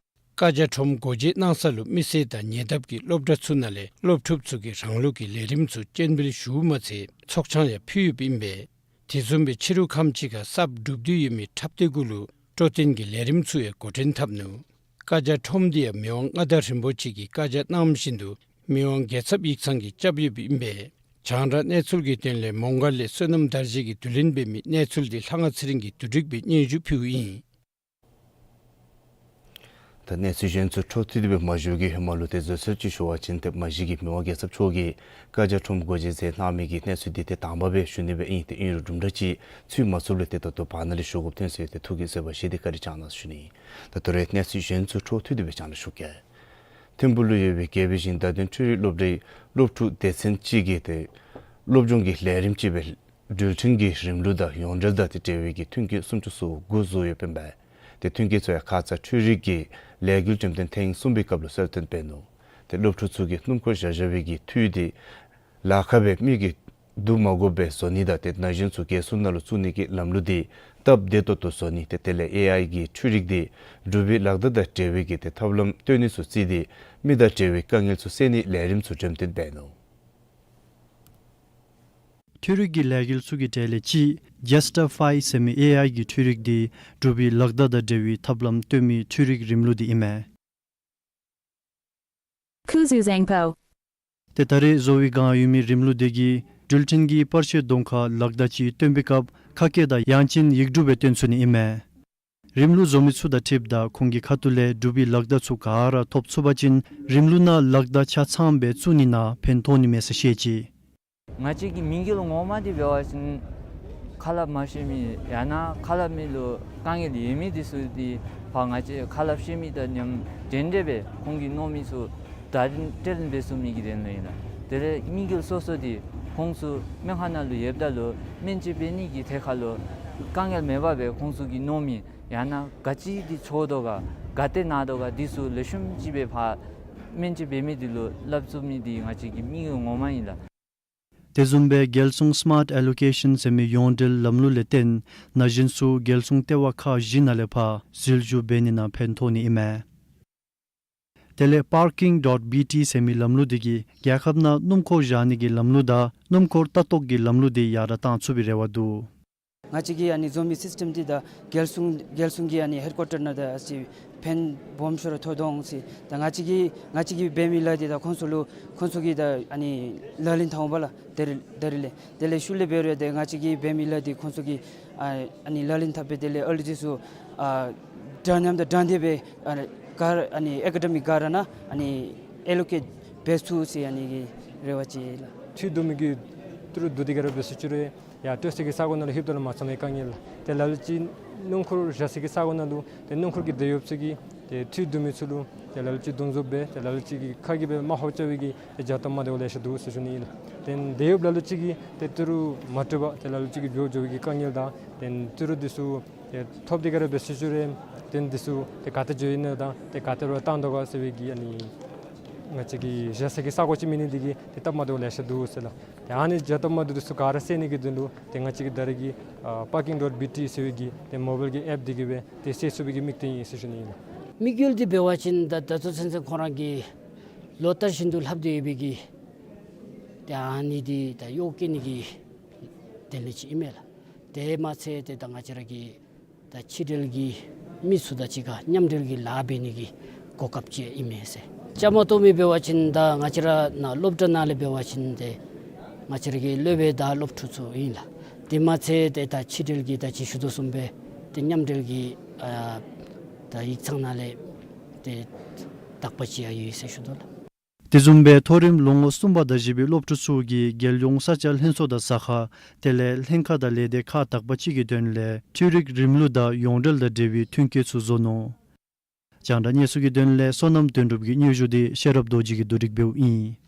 བཀའ་རྒྱ་ཁྲོམ་སྒོ་འབྱེད་གནང་ས་ལུ་མི་སེར་དང་ཉེ་འདབས་ཀྱི་སློབ་གྲྭ་ཚུ་ནང་ལས་སློབ་ཕྲུག་ཚུ་གིས་རང་ལུགས་ཀྱི་ལས་རིམ་ཚུ་སྤྱན་འབུལ་ཞུཝ་མ་ཚད་ཚོགས་ཆང་ཡང་ཕུལ་ཡོདཔ་ཨིན་པས། དེ་བཟུམ་སྦེ་ཕྱི་རུ་ཁམས་ཅིག་ཁར་གསརཔ་གྲུབ་སྟེ་ཡོད་མི་འཁྲབ་སྟོན་གུ་ལུ་སྤྲོ་སྟོན་གྱི་ལས་རིམ་ཚུ་ཡང་འགོ་འདྲེན་འཐབ་ནུག། བཀའ་རྒྱ་ཁྲོམ་འདི་ཡང་མི་དབང་མངའ་བདག་རིན་པོ་ཆེ་གིས་བཀའ་རྒྱ་གནངམ་བཞིན་དུ་མི་དབང་རྒྱལ་ཚབ་ཡིག་ཚང་གིས་རྐྱབ་ཡོདཔ་ཨིན་པས། རྒྱང་བསྒྲགས་གནས་ཚུལ་གྱི་དོན་ལས་མོང་སྒར་ལས་བསོད་ནམས་དར་རྒྱས་ཀྱིས་བསྡུ་ལེན་འབད་མི་གནས་ཚུལ་འདི་ལྷ་དབང་ཚེ་རིང་གིས་བསྡུ་སྒྲིག་འབད་སྙན་ཞུ་ཕུལཝ་ཨིན། ད་གནས་ཚུལ་གཞན་ཚུ་འཕྲོ་མཐུད་དེ་སྦེ་མ་ཞུ་གི་ཧེ་མ་ལུ་ཏེ་བཟོད་གསོལ་ཅིག་ཞུ་བ་ཅིན་ཏེ་མ་གཞི་གི་མི་དབང་རྒྱལ་ཚབ་མཆོག་གིས་བཀའ་རྒྱ་ཁྲོམ་སྒོ་འབྱེད་མཛད་གནང་མི་གི་གནས་ཚུལ་འདི་ཏེ་དང་པ་སྦེ་ཞུ་ནི་སྦེ་ཨིན། ཏེ་ཨིན་རུང་གྲུབ་འབྲས་ཅིག་ཚུད་མ་ཚུདཔ་ལས་ཏེ་ད་ལྟོ་བར་ན་ལས་ཞུ་དགོཔ་ཐོན་སོ་ཡི། ཏེ་ཐུགས་ཀྱི་བཟོད་པ་བཞེས་ཏེ་བཀའ་དྲིན་བསྐྱང་གནང་ཟེར་ཞུ་ནི་ཨིན། ད་ད་རེས་གནས་ཚུལ་གཞན་ཚུ་འཕྲོ་མཐུད་དེ་སྦེ་བསྐྱང་ནི་ཞུ་གེ། ཐིམ་ཕུག་ལུ་ཡོད་པའི་རྒྱལ་པོའི་ཞིང་རྟ་མདུན་འཕྲུལ་རིག་སློབ་གྲྭའི་སློབ་ཕྲུག་སྡེ་ཚན་ཅིག་གིས་ཏེ་སློབ་སྦྱོང་གི་ལས་རིམ་ཅིག་སྦེ་འགྲུལ་འཕྲིན་གྱི་རིམ་ལུགས་དང་ཡོངས་འབྲེལ་དང་ཏེ་འབྲེལ་བའི་གི་ཐོན་སྐྱེད་སུམ་ཅུ་སོ་དགུ་བཟོ་ཡོདཔ་ཨིན་པས། ཏེ་ཐོན་སྐྱེད་ཚུ་ཡང་ཁ་ཙ་འཕྲུལ་རིག་གི་ལས་འགུལ་འགྲེམས་སྟོན་ཐེངས་གསུམ་པའི་སྐབས་ལུ་གསལ་སྟོན་འབད་ནུག། ཏེ་སློབ་ཕྲུག་ཚུ་གིས་སྣུམ་འཁོར་བཞག་བཞག་པའི་གི་འཐུས་འདི་ལཱ་ཁག་སྦེ་མི་གིས་བསྡུ་མ་དགོ་པར་བཟོ་ནི་དང་ཏེ་ན་གཞོན་ཚུ་རྒན་གསོ་ནང་ལུ་བཙུགས་ནི་གི་ལམ་ལུགས་འདི་སྟབས་བདེ་ཏོག་ཏོ་བཟོ་ནི། ཏེ་དེ་ལས་ཨེ་ཨའི་གི་འཕྲུལ་རིག་འདི་འབྲུག་པའི་ལག་བརྡ་དང་འབྲེལ་བའི་གི་ཏེ་ཐབས་ལམ་སྟོན་ནི་ཚུ་བརྩིས་ཏེ་མི་དང་འབྲེལ་བའི་དཀའ་ངལ་ཚུ་སེལ་ནིའི་ལས་རིམ་ཚུ་འགྲེམས་སྟོན་འབད་ནུག། འཕྲུལ་རིག་གི་ལས་འགུལ་ཚུ་གི་གྲས་ལས་གཅིག་ཇེསི་ཊི་ཕའི་ཟེར་མི་ཨེ་ཨའི་གི་འཕྲུལ་རིག་འདི་འབྲུག་པའི་ལག་བརྡ་དང་འབྲེལ་བའི་ཐབས་ལམ་སྟོན་མི་འཕྲུལ་རིག་རིམ་ལུགས་འདི་ཨིན་མས། Kuzu Zangpo། ཏེ་ད་རེས་བཟོ་བའི་བསྒང་ཡོད་མི་རིམ་ལུགས་འདི་གིས་འགྲུལ་འཕྲིན་གྱི་པར་ཤོག་གདོང་ཁར་ལག་བརྡ་ཅིག་སྟོན་པའི་སྐབས་ཁ་སྐད་དང་ཡང་ཅིན་ཡིག་འབྲུ་སྦེ་སྟོན་ཚུགས་ནི་ཨིན་མས། རིམ་ལུགས་བཟོ་མི་ཚུ་དང་འཁྲིལཝ་ད་ཁོང་གི་ཁ་ཐུག་ལས་འབྲུག་པའི་ལག་བརྡ་ཚུ་ག་ར་ཐོབ་ཚུགས་པ་ཅིན་རིམ་ལུགས་ནང་ལག་བརྡ་ཆ་ཚང་སྦེ་བཙུགས་ནི་ནང་ཕན་ཐོགས་ནི་མས་ཟེར་བཤད་ཅི། ང་བཅས་ཀྱི་དམིགས་ཡུལ་ངོ་མ་འདི་འབད་བ་ཅིན་ཁ་སླབ་མ་ཤེས་མི་ཡང་ན་ཁ་སླབ་མི་ལུ་དཀའ་ངལ་ཡོད་མི་འདི་ཚུ་འདི་ཕར་ང་བཅས་ཁ་སླབ་ཤེས་མི་དང་མཉམ་འབྲེལ་འདྲིས་འབད་ཁོང་གིས་མནོ་མི་ཚུ་བརྡ་སྤྲོད་འབད་ཚུགས་མི་གི་དོན་ལུ་ཨིན་ལགས། དེ་ལས་དམིགས་ཡུལ་སོ་སོ་འདི་ཁོང་ཚུ་སྨན་ཁང་ནང་ལུ་ཡོདཔ་ད་ལུ་སྨན་བཅོས་འབད་ནི་གི་ཐད་ཁར་ལུ་དཀའ་ངལ་མེད་པར་སྦེ་ཁོང་ཚུ་གིས་མནོ་མི་ཡང་ན་ག་ཅི་འདི་ཚོར་དོ་ག་ག་ཏེ་ན་དོ་ག་འདི་ཚུ་ལེགས་ཤོམ་ཅིག་སྦེ་ཕར་སྨན་བཅོས་འབད་མི་འདི་ལུ་སླབ་ཚུགས་མི་འདི་ང་བཅས་ཀྱི་དམིགས་ཡུལ་ངོ་མ་ཨིན་ལགས། དེ་བཟུམ་སྦེ་རྒྱལ་སྲུང་སི་མཱརཊ་ཨེ་ལོ་ཀེ་ཤཱན་ཟེར་མི་ཡོངས་འབྲེལ་ལམ་ལུགས་ལས་བརྟེན་ན་གཞོན་ཚུ་རྒྱལ་སྲུང་ལྟེ་བ་ཁག་བཞི་ནང་ལས་ཕར་འཛུལ་ཞུགས་འབད་ནི་ནང་ཕན་ཐོགས་ནི་ཨིན་མས། དེ་ལས་པཱར་ཀིང་ཌོཊ་བི་ཊི་ཟེར་མི་ལམ་ལུགས་འདི་གིས་རྒྱལ་ཁབ་ནང་སྣུམ་འཁོར་བཞག་ནི་གི་ལམ་ལུགས་དང་སྣུམ་འཁོར་ལྟ་རྟོག་གི་ལམ་ལུགས་འདི་ཡར་དྲག་གཏང་ཚུགས་པའི་རེ་བ་འདུག། ང་བཅས་ཀྱི་ཨ་ནི་བཟོ་མི་སིསི་ཊེམ་འདི་ད་རྒྱལ་སྲུང་རྒྱལ་སྲུང་གི་ཨ་ནི་ཧེཌ་ཀོར་ཊར་ནང་ད་ཨ་ཙི་ཕན་སྦོམ་ཤོས་ར་ཐོབ་དོ་འོང་ཟེར། ད་ང་བཅས་ཀྱི་ང་བཅས་ཀྱིས་འབད་མི་ལཱ་འདི་ད་ཁོང་ཚུ་ལུ་ཁོང་ཚུ་གིས་ད་ཨ་ནི་ལག་ལེན་འཐབ་འོང་པ་ལགས། ད་རིས་ད་རིས་ལས་དེ་ལས་ཤུལ་ལས་འབད་རུང་ད་ང་བཅས་ཀྱིས་འབད་མི་ལཱ་འདི་ཁོང་ཚུ་གིས་ཨ་ཨ་ནི་ལག་ལེན་འཐབ་སྦེ་དེ་ལས་ཨ་ལུ་འདི་ཚུ་ཨ་འདྲ་མཉམ་དང་འདྲ་འདེད་སྦེ་ཨ་ག་ར་ཨ་ནི་ཨེ་ཀ་ཌེ་མིག་ག་ར་ནང་ཨ་ནི་ཨེ་ལོ་ཀེཊ་འབད་ཚུགས་ཟེར་ཨ་ནི་གི་རེ་བ་ཅིག་ལགས། འཐུས་བསྡུ་མི་གི་ཏི་རུ་བསྡུ་སྟེ་ག་ར་འབད་ཚུགས་ཅི་རུང་ཡར་སྤྲོད་ས་གི་ས་གོ་ནང་ལུ་ལྷོདཔ་ད་ལུ་མ་ཚང་བའི་དཀའ་ངལ་ལགས། ཏེ་ལ་ལུ་ཅིག་སྣུམ་འཁོར་བཞག་ས་གི་ས་གོ་ནང་ལུ་ཏེ་སྣུམ་འཁོར་གྱི་འདི་ཡོད་ས་གི་ཏེ་འཐུས་བསྡུ་མི་ཚུ་ལུ་ཏེ་ལ་ལུ་ཅིག་གདོང་བསུ་འབད་ཏེ་ལ་ལུ་ཅིག་གིས་ཁ་གིས་འབད་མ་ཧོ་ཅ་བའི་གི་ཏེ་བྱ་སྟབས་མ་བདེཝ་ལེ་ཤ་འདུག་ཟེར་ཞུ་ནི་ཨིན་ལགས། ཏེ་འདི་ཡོདཔ་ལ་ལུ་ཅིག་གིས་ཏེ་ཏི་རུ་མ་སྤྲོད་པར་ཏེ་ལ་ལུ་ཅིག་གིས་འགྱོ་འགྱོ་བའི་གི་དཀའ་ངལ་དང་ཏེ་ཏི་རུ་འདི་ཚུ་ཏེ་ཐོབ་སྟེ་ག་ར་འབད་ཚུགས་ཅི་རུང་ཏེ་འདི་ཚུ་ཏེ་ག་ཏེ་འགྱོ་ཡི་ན་དང་ཏེ་ག་ཏེ་ར་བཏང་དོ་ག་ཟེར་བའི་གི་ཨ་ནི་ང་བཅས་ཀྱི་བཞག་ས་གི་ས་གོ་ཅིག་མེད་ནི་འདི་གིས་ཏེ་སྟབས་མ་བདེཝ་ལེ་ཤ་འདུག་ཟེར་ལགས། ཏེ་ཨ་ནི་བྱ་སྟབས་མ་བདེཝ་འདི་ཚུ་ག་ར་སེལ་ནི་གི་དོན་ལུ་ཏེ་ང་བཅས་ཀྱིས་ད་རེས་ཀྱི་ཨ་པཱར་ཀིང་ཌོཊ་བི་ཊི་ཟེར་བའི་གི་ཏེ་མོ་བཱའིལ་གྱི་ཨེཔ་འདི་གིས་སྦེ་ཏེ་སེལ་ཚུགས་པའི་གི་དམིགས་གཏད་ཨིན་ཟེར་ཞུ་ནི་ཨིན་ལགས། དམིགས་ཡུལ་འདི་འབད་བ་ཅིན་ད་ད་ལྟོ་ཚུན་ཚོད་ཁོང་ར་གིས་ལོ་ལྟར་བཞིན་དུ་ལྷབ་སྟེ་ཡོད་པའི་གི་ཏེ་ཨ་ནི་འདི་ད་གཡོག་བཀོལ་ནི་གི་དོན་ལས་ཅིག་ཨིན་མས་ལགས། དེ་མ་ཚད་ཏེ་ད་ང་བཅས་ར་གི་ད་ཕྱི་འབྲེལ་གྱི་མི་ཚུ་དང་གཅིག་ཁར་མཉམ་འབྲེལ་གྱི་ལཱ་འབད་ནི་གི་གོ་སྐབས་ཅིག་ཨིན་མས་ཟེར། བཅའ་མར་གཏོགས་མི་འབད་བ་ཅིན་ད་ང་བཅས་ར་ནཱ་སློབ་གྲྭ་ནང་ལས་འབད་བ་ཅིན་ཏེ་ང་བཅས་ར་གི་སློབ་དཔོན་དང་སློབ་ཕྲུག་ཚུ་ཨིན་ལགས། དེ་མ་ཚད་ཏེ་ད་ཕྱི་འབྲེལ་གྱི་ད་ཅི་ཞུ་དོ་བཟུམ་སྦེ་ཏེ་མཉམ་འབྲེལ་གྱི་ཨ་ད་ཡིག་ཚང་ནང་ལས་ཏེ་དག་པ་ཅིག་ཡང་ཡོད་ཟེར་ཞུ་དོ་ལགས། དེ་བཟུམ་སྦེ་མཐོ་རིམ་ལོ་ངོ་གསུམ་པ་དང་བཞི་པའི་སློབ་ཕྲུག་ཚུ་གིས་རྒྱལ་ཡོངས་ས་ཆ་ལྷན་ཚོགས་དང་ཟ་ཁང་དེ་ལས་ལྷན་ཁག་དང་ལས་སྡེ་ཁག་དག་པ་ཅིག་གི་དོན་ལས་འཕྲུལ་རིག་རིམ་ལུགས་དང་ཡོངས་འབྲེལ་དང་འབྲེལ་བའི་མཐུན་རྐྱེན་ཚུ་བཟོ་ནུག། རྒྱང་བསྒྲགས་གནས་ཚུལ་གྱི་དོན་ལས་བསོད་ནམས་དོན་གྲུབ་ཀྱི་སྙན་ཞུ་འདི་ཤེས་རབ་རྡོ་རྗེ་གིས་བསྡུ་སྒྲིག་འབདཝ་ཨིན།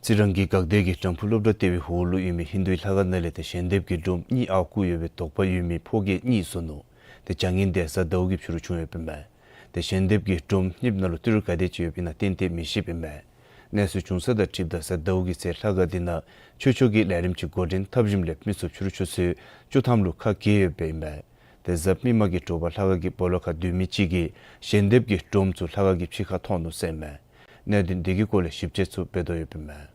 རྩི་རང་གི་འགག་སྡེ་གི་ཀྲམ་ཕུ་སློབ་གྲྭ་ལྟེ་བའི་འོག་ལུ་ཡོད་མི་ཧིན་རྡུའི་ལྷ་ཁང་ནང་ལས་ཏེ་ཞལ་འདེབས་ཀྱི་སྒྲོམ་གཉིས་ཨརཝ་བརྐུ་ཡོད་པའི་དོགས་པ་ཡོད་མི་ཕོ་སྐྱེས་གཉིས་བཟོ་ནུག། ཏེ་བྱ་ངན་འདི་གཟའ་ཟླཝ་གི་ཕྱི་རུ་བྱུང་ཡོདཔ་ཨིན་མས། ཏེ་ཞལ་འདེབས་ཀྱི་སྒྲོམ་གཉིས་ནང་ལུ་ཏི་རུ་ག་དེ་ཅིག་ཡོདཔ་ཨིན་ན་ཏན་ཏན་མི་ཤེསཔ་ཨིན་མས། གནས་ཚུལ་བྱུང་ས་དང་འཁྲིལཝ་ད་གཟའ་ཟླཝ་གི་ཚེ་ལྷ་ཁང་འདི་ནང་ཆོས་ཕྱོགས་ཀྱི་ལས་རིམ་ཅིག་འགོ་འདྲེན་འཐབ་ཞིནམ་ལས་མི་ཚུ་ཕྱི་རུ་ཆུ་ཚོད་བཅུ་ཐམ་ལུ་ཁ་གྱེས་ཡོདཔ་ཨིན་མས། ཏེ་གཟའ་མིག་དམར་གྱི་དྲོ་པ་ལྷ་ཁང་གི་སྦོ་ལོགས་ཁར་སྡོད་མི་ཅིག་གིས་ཞལ་འདེབས་ཀྱི་སྒྲོམ་ཚུ་ལྷ་ཁང་གི་ཕྱི་ཁར་མཐོང་ནུག་ཟེར་ཨིན་མས། གནད་དོན་འདི་གི་སྐོར་ལས་ཞིབ་དཔྱད་ཚུ་འབད་དོ་ཡོདཔ་ཨིན་མས།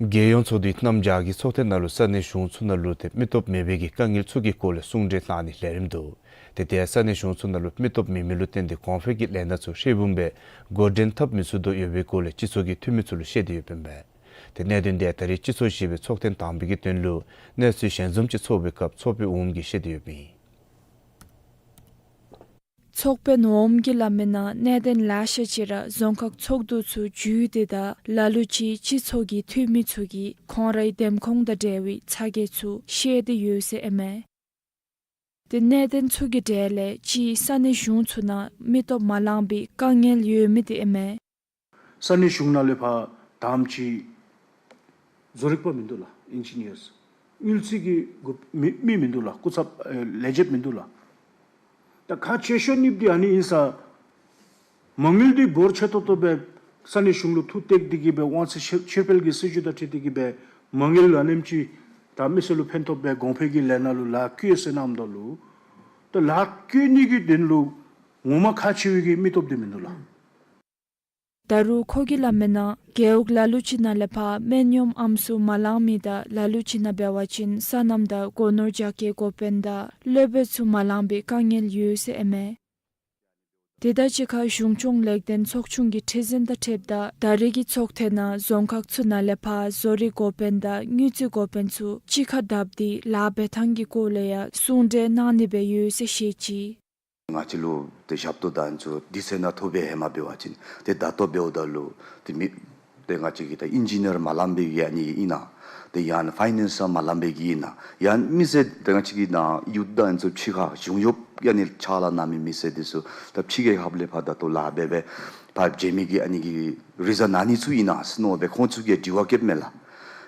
རྒྱལ་ཡོངས་ཚོགས་འདུའི་གནམ་བྱཱར་གྱི་ཚོགས་ཐེངས་ནང་ལུ་ས་གནས་གཞུང་ཚུ་ནང་ལུ་ཏེ་མི་སྟོབས་མེད་པའི་གི་དཀའ་ངལ་ཚུ་གི་སྐོར་ལས་གསུང་གྲོས་གནང་ནིའི་ལས་རིམ་འདུག། ཏེ་དེ་ཡང་ས་གནས་གཞུང་ཚུ་ནང་ལུ་མི་སྟོབས་མེད་མི་ལུ་བརྟེན་ཏེ་གོང་འཕེལ་གྱི་ལས་སྣ་ཚུ་ཧྲིལ་བུམ་སྦེ་འགོ་འདྲེན་འཐབ་མི་ཚུགས་དོ་ཡོད་པའི་སྐོར་ལས་སྤྱི་ཚོགས་ཀྱི་འཐུས་མི་ཚུ་ལུ་བཤད་དེ་ཡོདཔ་ཨིན་མས། ཏེ་གནད་དོན་འདི་ད་རེས་སྤྱི་ཚོགས་བཞི་པའི་ཚོགས་ཐེངས་དང་པའི་གི་དོན་ལུ་གནས་ཚུལ་ཞལ་འཛོམས་ཅིག་ཚོགས་པའི་སྐབས་ཚོགས་དཔོན་འོགམ་གིས་བཤད་དེ་ཡོདཔ་ཨིན། ཚོགས་དཔོན་འོགམ་གྱིས་སླབ་མིའི་ནང་གནད་དོན་ལེ་ཤ་ཅིག་ར་རྫོང་ཁག་ཚོགས་འདུ་ཚུ་བརྒྱུད་དེ་དང་ལ་ལུ་ཅིག་སྤྱི་ཚོགས་ཀྱི་འཐུས་མི་ཚུ་གིས་ཁོང་རའི་འདེམས་ཁོངས་དང་འབྲེལ་བའི་ཚ་གྱང་ཚུ་བཤད་དེ་ཡོད་ཟེར་ཨིན་མས། ཏེ་གནད་དོན་ཚུ་གི་གྲས་ལས་གཅིག་ས་གནས་གཞུང་ཚུ་ནང་མི་སྟོབས་མ་ལང་པའི་དཀའ་ངལ་ཡོད་མི་འདི་ཨིན་མས། ས་གནས་གཞུང་ནང་ལས་ཕར་དང་པ་ཅིག་བཟོ་རིག་པ་མིན་འདུག་ལགས། ཨིན་ཇི་ནི་ཡརསི། དངུལ་རྩིས་ཀྱི་འགོ་མི་མི་མིན་འདུག་ལགས། སྐུ་ཚབ་ཨེ་ལས་བྱེདཔ་མིན་འདུག་ལགས། ད་ཁག་ཆེ་ཤོས་གཉིས་འདི་ཨ་ནི་ཨིན་ས། མ་དངུལ་འདི་འབོར་ཆེ་ཏོག་ཏོ་སྦེ་ས་གནས་གཞུང་ལུ་མཐུ་སྟེར་ཏེ་གིས་སྦེ་དབང་ཚད་ཕྱིར་ཕྱིར་སྤེལ་གྱི་སྲིད་བྱུས་དང་འཁྲིལ་ཏེ་གིས་སྦེ་མ་དངུལ་ཨ་ནེམ་ཅིག་ད་མི་སེར་ལུ་ཕན་ཐོགས་སྦེ་གོང་འཕེལ་གྱི་ལས་སྣ་ལུ་ལཱ་བཀོལ་ཡི་ཟེར་གནངམ་ད་ལུ་ད་ལཱ་བཀོལ་ནི་གི་དོན་ལུ་ངོ་མ་ཁག་ཆེ་བའི་གི་མི་སྟོབས་འདི་མིན་འདུག་ལགས། ད་རུང་ཁོ་གིས་སླབ་མིའི་ནང་རྒེད་འོག་ལ་ལུ་ཅིག་ནང་ལས་ཕར་སྨན་གཡོགམ་ཨམ་སྲུ་མ་ལང་མི་དང་ལ་ལུ་ཅིག་ནང་འབད་བ་ཅིན་སོ་ནམ་དང་སྒོ་ནོར་རྒྱ་སྐྱེད་འགོ་དཔོན་དང་སློབ་དཔོན་ཚུ་མ་ལང་པའི་དཀའ་ངལ་ཡོད་ཟེར་ཨིན་མས། དེ་དང་གཅིག་ཁར་གཞུང་སྐྱོང་ལེགས་ལྡན་ཚོགས་ཆུང་གི་ཁྲི་འཛིན་དང་འཁྲིལཝ་ད་ད་རེས་ཀྱི་ཚོགས་ཐེངས་ནང་རྫོང་ཁག་ཚུ་ནང་ལས་ཕར་བཟོ་རིག་འགོ་དཔོན་དང་དངུལ་རྩིས་འགོ་དཔོན་ཚུ་གཅིག་ཁར་བསྡབས་ཏེ་ལཱ་འབད་ཐངས་ཀྱི་སྐོར་ལས་ཡང་གསུང་གྲོས་གནང་ནི་སྦེ་ཡོད་ཟེར་བཤད་ཅི། ང་བཅས་ལུ་ཏེ་ཞབས་ཏོག་དང་ཚུ་དུས་ཚོད་ནང་ཐོབ་པའི་ཧེ་མ་འབད་བ་ཅིན་ཏེ་ད་ལྟོ་འབདཝ་ད་ལུ་ཏེ་མི་ཏེ་ང་བཅས་ཀྱི་ད་ཨིན་ཇི་ནི་ཡར་མ་ལང་པའི་གི་ཨ་ནི་ཨིན་ན། ཏེ་ཡང་ཕའི་ནཱནསི་མ་ལང་པའི་གི་ཨིན་ན། ཡང་མི་སེར་ཏེ་ང་བཅས་ཀྱི་ནཱ་ཡུཐ་དང་ཚུ་ཕྱི་ཁར་གཞུང་གཡོགཔ་ཨ་ནི་ཕྱག་ལཱ་གནང་མི་མི་སེར་འདི་ཚུ་ད་ཕྱི་རྒྱལ་ཁབ་ལས་ཕར་ད་ལྟོ་ལཱ་འབད་སྦེ་ཕར་འགྱོ་མི་གི་ཨ་ནི་གི་རིག་རྩལ་གནང་ནི་ཚུ་ཨིན་ན་ཟེར་མནོ་སྦེ་ཁོང་ཚུ་གིས་དྲི་བ་བཀོདཔ་མས་ལགས།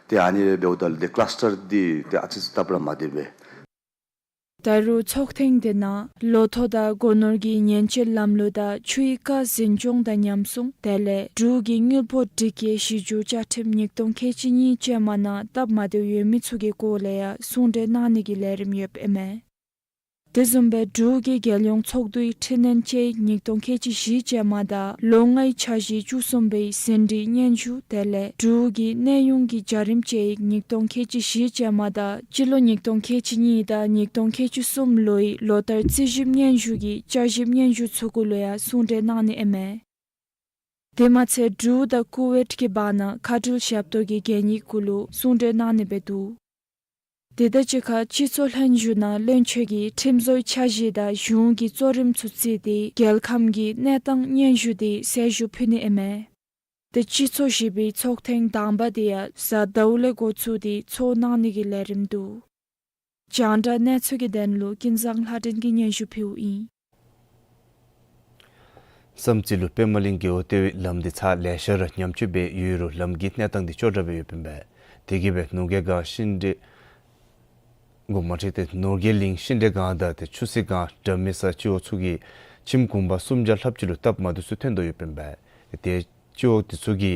ཏེ་ཨ་ནི་འབདཝ་ད་ལུ་ཏེ་ཀ་ལཱསི་ཊར་འདི་ཏེ་ཨ་ཙི་ཙི་སྟབས་ར་མ་བདེ་བས། ད་རུང་ཚོགས་ཐེངས་འདི་ནང་ལོ་ཐོག་དང་སྒོ་ནོར་གྱི་ཉེན་བཅོལ་ལམ་ལུགས་དང་ཆུའི་ཀ་འཛིན་སྐྱོང་དང་ཉམས་སྲུང་དེ་ལས་འབྲུག་གི་དངུལ་ཕོགས་སྒྲིག་བཀོད་གཞི་བསྒྱུར་བཅའ་ཁྲིམས་ཉིས་སྟོང་ཁལ་གཅིག་གཉིས་ཅན་མ་ནང་སྟབས་མ་བདེཝ་ཡོད་མི་ཚུ་གི་སྐོར་ལས་ཡང་གསུང་གྲོས་གནང་ནི་གི་ལས་རིམ་ཡོདཔ་ཨིན་མས། དེ་བཟུམ་སྦེ་འབྲུག་གི་རྒྱལ་ཡོངས་ཚོགས་འདུའི་ཁྲིམས་ནན་དཔྱད་ཡིག་ཉིས་སྟོང་ཁལ་གཅིག་བཞི་ཅན་མ་དང་ལོ་ལྔའི་འཆར་གཞི་བཅུ་གསུམ་པའི་ཟིན་བྲིས་སྙན་ཞུ་དེ་ལས་འབྲུག་གི་གནས་དབྱུང་གི་བྱ་རིམ་དཔྱད་ཡིག་ཉིས་སྟོང་ཁལ་གཅིག་བཞི་ཅན་མ་དང་སྤྱི་ལོ་ཉིས་སྟོང་ཁལ་གཅིག་གཉིས་དང་ཉིས་སྟོང་ཁལ་གཅིག་གསུམ་ལོའི་ལོ་བསྟར་རྩིས་ཞིབ་སྙན་ཞུ་གི་བསྐྱར་ཞིབ་སྙན་ཞུ་ཚུ་གུ་ལུ་ཡང་གསུང་གྲོས་གནང་ནི་ཨིན་མས། དེ་མ་ཚད་འབྲུག་དང་ཀུ་ཝེཊ་གི་བར་ན་མཁའ་འགྲུལ་ཞབས་ཏོག་གི་གན་ཡིག་གུ་ལུ་གསུང་གྲོས་གནང་ནི་སྦེ་འདུག། དེ་དང་གཅིག་ཁར་སྤྱི་ཚོགས་ལྷན་བཞུགས་ནང་བློན་ཆེན་གྱིས་ཁྲིམས་བཟོའི་འཆར་གཞི་དང་གཞུང་གི་གཙོ་རིམ་ཚུ་བརྩིས་ཏེ་རྒྱལ་ཁམས་ཀྱི་གནས་སྟངས་སྙན་ཞུ་དེ་གསལ་ཞུ་ཕུལ་ནི་ཨིན་མས། ཏེ་སྤྱི་ཚོགས་བཞི་པའི་ཚོགས་ཐེངས་དང་པ་དེ་ཡང་གཟའ་ཟླཝ་ལས་འགོ་བཙུགས་ཏེ་ཚོགས་གནང་ནི་གི་ལས་རིམ་འདུག། རྒྱང་བསྒྲགས་གནས་ཚུལ་གྱི་དོན་ལུ་ཀུན་བཟང་ལྷ་སྒྲོན་གྱིས་སྙན་ཞུ་ཕུལཝ་ཨིན། བསམ་རྩེ་ལུ་པདྨ་གླིང་རྒེད་འོག་ལྟེ་བའི་ལམ་འདི་ཚར་ལེ་ཤ་ར་ཉམས་བཅོས་འབད་ཡོད་རུང་ལམ་གྱི་གནས་སྟངས་འདི་སྐྱོ་དྲགས་སྦེ་ཡོདཔ་ཨིན་པས། དེ་གིས་སྦེ་ནོར་རྒྱས་སྒང་ཤིང་འབྲས་གོ་མ་ཁྲིད་དེ་ནོར་རྒྱས་གླིང་ཤིང་འབྲས་སྒང་དང་ཏེ་ཆུ་བསིལ་སྒང་དགྲ་མེད་ས་སྤྱི་འོག་ཚུ་གི་ཁྱིམ་གུང་པ་སུམ་བརྒྱ་ལྷགཔ་ཅིག་ལུ་སྟབས་མ་བདེཝ་ཚུ་ཐོན་དོ་ཡོདཔ་ཨིན་པས། ཏེ་སྤྱི་འོག་དེ་ཚུ་གི་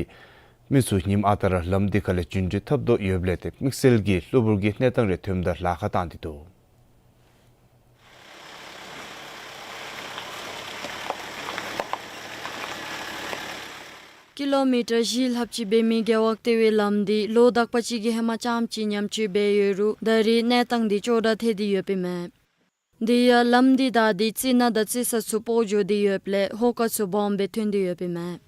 མི་ཚུ་ཉིནམ་ཨ་རྟག་ར་ལམ་དེ་ཁ་ལས་རྒྱུན་འགྲུལ་འཐབ་དོ་ཡོདཔ་ལས་ཏེ་དམིགས་བསལ་གྱི་གློ་བུར་གྱི་གནས་སྟངས་རེ་ཐོནམ་ད་ལཱ་ཁག་བཏང་སྟེ་འདུག། ཀི་ལོ་མི་ཊར་བཞི་ལྷགཔ་ཅིག་འབད་མི་རྒེད་འོག་ལྟེ་བའི་ལམ་འདི་ལོ་དག་པ་ཅིག་གི་ཧེ་མ་རྐྱངམ་ཅིག་ཉམས་བཅོས་འབད་ཡོད་རུང་ད་རེས་གནས་སྟངས་འདི་སྐྱོ་དྲགས་ཐལ་ཏེ་ཡོདཔ་ཨིན་མས། དེ་ཡང་ལམ་འདི་བདའ་སྟེ་རྩི་ནག་དང་རྩི་ས་ཚུ་སྤོག་འགྱོ་སྟེ་ཡོདཔ་ལས་ཧོ་ཀ་ཚུ་སྦོམ་སྦེ་ཐོན་ཏེ་ཡོདཔ་ཨིན་མས།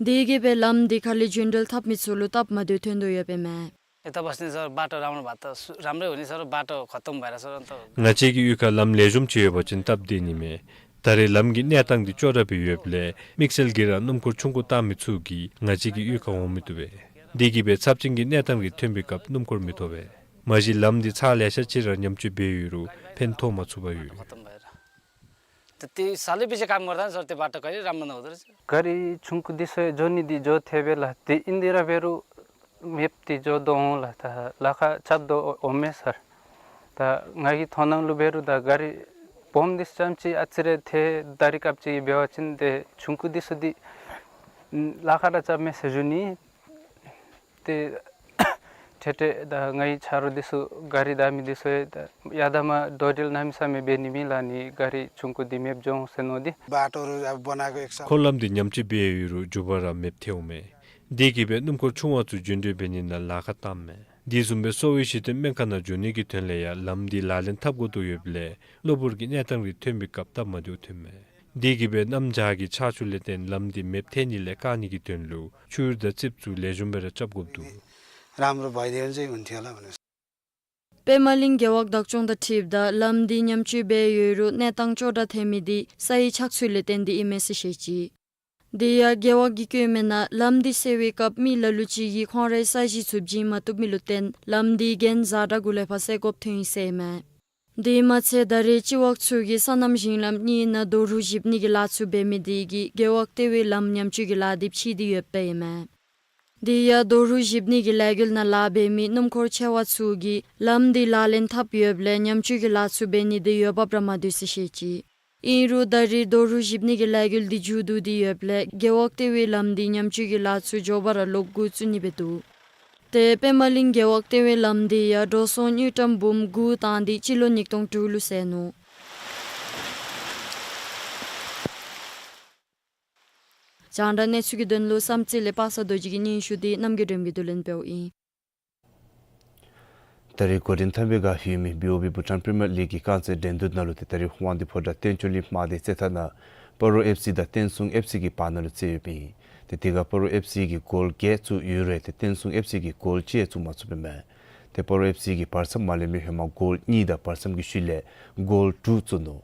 དེ་གིས་སྦེ་ལམ་འདི་ཁ་ལས་རྒྱུན་འགྲུལ་འཐབ་མི་ཚུ་ལུ་སྟབས་མ་བདེཝ་ཐོན་དོ་ཡོདཔ་ཨིན་མས། यता बस्ने सर बाटो राम्रो भएको त सु-, राम्रै हो नि सर, बाटो खत्तम भएर सर, अन्त ང་བཅས་ཀྱི་གཡུས་ཁར་ལམ་ལེགས་ཤོམ་ཅིག་ཡོད་པ་ཅིན་སྟབས་བདེ་ནི་མས། ད་རེས་ལམ་གྱི་གནས་སྟངས་འདི་སྐྱོ་དྲགས་སྦེ་ཡོདཔ་ལས་དམིགས་བསལ་གྱིས་ར་སྣུམ་འཁོར་ཆུང་ཀུ་བཏང་མི་ཚུ་གིས་ང་བཅས་ཀྱི་གཡུས་ཁར་འོང་མི་བཏུབ་པས། དེ་གིས་སྦེ་ཚབས་ཆེན་གྱི་གནས་སྟངས་རེ་ཐོན་པའི་སྐབས་སྣུམ་འཁོར་མི་ཐོབ་པས། མ་གཞི་ལམ་འདི་ཚར་ལེ་ཤ་ཅིག་ར་ཉམས་བཅོས་འབད་ཡོད་རུང་ཕན་ཐོགས་མ་ཚུགས་པར་ཡོད། त्यो सालैपिच्छे काम गर्दा नि सर त्यो बाटो कहिले राम्रो नहुँदो रहेछ। गाडी छुङकु दिसो जो नि दि जो थेबेला ते इन्दिरा बेरु मेप ति जो दोला त लाखा चद्दो ओमे सर। त ङाइगि थोनङ लु बेरु द गाडी बोम दिस चम्ची अचिरे थे दारी काप्ची बेवा चिन ते छुङकु दिसो दि लाखा द चम्मे सजुनी ते ठेठे द ङाइ छारो दिसु गाडी दामी दिसो ए द यादामा डोडिल नामी सामे बेनी मिलानी गाडी छुङकु दि मेप जोङ सेनो दि। बाटोहरू अब बनाएको एक साल खोलम འདི་ཉམས་བཅོས་འབད་ཡོད་རུང་མཇུག་པ་ར་མེདཔ་ཐལཝ་མས། དེ་གིས་སྦེ་སྣུམ་འཁོར་ཆུང་བ་ཚུ་རྒྱུན་འགྲུལ་འབད་ནི་ནང་ལཱ་ཁག་བཏངམ་མས། དེ་བཟུམ་སྦེ་གསོ་བའི་གཞི་རྟེན་སྨན་ཁང་ནང་འགྱོ་ནི་གི་དོན་ལས་ཡང་ལམ་འདི་ལག་ལེན་འཐབ་དགོ་དོ་ཡོདཔ་ལས་གློ་བུར་གྱི་གནས་སྟངས་རེ་ཐོན་པའི་སྐབས་སྟབས་མ་བདེཝ་ཐོནམ་མས། དེ་གིས་སྦེ་གནམ་བྱཱར་གྱི་ཆར་ཆུ་ལས་བརྟེན་ལམ་འདི་མེདཔ་ཐལ་ནི་ལས་བཀག་ནི་གི་དོན་ལུ་ཆུ་ཡུར་དང་རྩིགཔ་ཚུ་ལེགས་ཤོམ་སྦེ་ར་རྐྱབ་དགོཔ་འདུག། राम्रो भइदियो भने चाहिँ हुन्थ्यो होला भनेर। པདྨ་གླིང་རྒེད་འོག་བདག་སྐྱོང་དང་འཁྲིལཝ་ད་ལམ་འདི་ཉམས་བཅོས་འབད་ཡོད་རུང་གནས་སྟངས་སྐྱོ་དྲགས་ཐལ་མི་འདི་ས་ཡི་ཆགས་ཚུལ་ལས་བརྟེན་ཏེ་ཨིན་མས་ཟེར་བཤད་ཅི། དེ་ཡང་རྒེད་འོག་གིས་བཀོད་མི་ནང་ལམ་འདི་སེལ་བའི་སྐབས་མི་ལ་ལུ་ཅིག་གིས་ཁོང་རའི་ས་གཞི་ཚུ་བྱིན་མ་བཏུབ་མི་ལུ་བརྟེན་ལམ་འདི་གྱེན་བཟའ་དྲགས་གུ་ལས་ཕར་སེལ་དགོཔ་ཐོན་ཡི་ཟེར་མས། དེ་མ་ཚད་ད་རེས་སྤྱི་འོག་ཚུ་གིས་སོ་ནམ་ཞིང་ལམ་གཉིས་ནང་རྡོ་རུག་བཞིབ་ནི་གི་ལཱ་ཚུ་འབད་མི་དེ་གིས་རྒེད་འོག་ལྟེ་བའི་ལམ་ཉམས་བཅོས་ཀྱི་ལཱ་འདི་ཕྱིས་ཏེ་ཡོདཔ་ཨིན་མས། དེ་ཡང་རྡོ་རུག་བཞིབ་ནི་གི་ལས་འགུལ་ནང་ལཱ་འབད་མི་སྣུམ་འཁོར་ཆེ་བ་ཚུ་གིས་ལམ་འདི་ལག་ལེན་འཐབ་ཡོདཔ་ལས་ཉམས་བཅོས་ཀྱི་ལཱ་ཚུ་འབད་ནི་དེ་འོས་འབབ་ར་མ་འདུག་ཟེར་བཤད་ཅི། ཨིན་རུང་ད་རེས་རྡོ་རུག་བཞིབ་ནི་གི་ལས་འགུལ་འདི་མཇུག་བསྡུ་སྟེ་ཡོདཔ་ལས་རྒེད་འོག་ལྟེ་བའི་ལམ་འདི་ཉམས་བཅོས་ཀྱི་ལཱ་ཚུ་མགྱོགས་པ་ར་ལོག་འགོ་བཙུགས་ནི་སྦེ་འདུག། ཏེ་པདྨ་གླིང་རྒེད་འོག་ལྟེ་བའི་ལམ་འདི་ཡང་འགྲོ་སོང་དངུལ་ཀྲམ་འབུམ་དགུ་བཏང་སྟེ་སྤྱི་ལོ་ཉིས་སྟོང་དྲུག་ལུ་ཟད་ནུག། རྒྱང་བསྒྲགས་གནས་ཚུལ་གྱི་དོན་ལུ་བསམ་རྩེ་ལས་པ་སངས་རྡོ་རྗེ་གི་སྙན་ཞུ་འདི་རྣམ་རྒྱལ་སྒྲོལམ་གྱིས་བསྡུ་ལེན་འབདཝ་ཨིན། ད་རེས་འགོ་འདྲེན་འཐབ་པའི་སྒང་ཡོད་མི་བི་ཨོ་བི་བྷུ་ཊཱན་པི་རི་མི་ཡར་ལིག་གི་རྐང་རྩེད་འགྲན་བསྡུར་ནང་ལུ་ཏེ་ད་རེས་དབང་འདུས་ཕོ་བྲང་བསྟན་ཆོས་གླིང་དམག་སྡེ་རྩེད་ཐང་ནང་སྤ་རོ་ཨེཕ་སི་དང་བསྟན་སྲུང་ཨེཕ་སི་གི་བར་ན་ལུ་རྩེད་ཡོདཔ་ཨིན། ཏེ་དེ་ཁར་སྤ་རོ་ཨེཕ་སི་གིས་གོལ་བརྒྱད་བཙུགས་ཡོད་རུང་ཏེ་བསྟན་སྲུང་ཨེཕ་སི་གིས་གོལ་གཅིག་བཙུགས་མ་ཚུགསཔ་ཨིན་མས། ཏེ་སྤ་རོ་ཨེཕ་སི་གིས་བར་མཚམས་མ་ལེན་པའི་ཧེ་མ་གོལ་གཉིས་དང་བར་མཚམས་ཀྱི་ཤུལ་ལས་གོལ་དྲུག་བཙུགས་ནུག།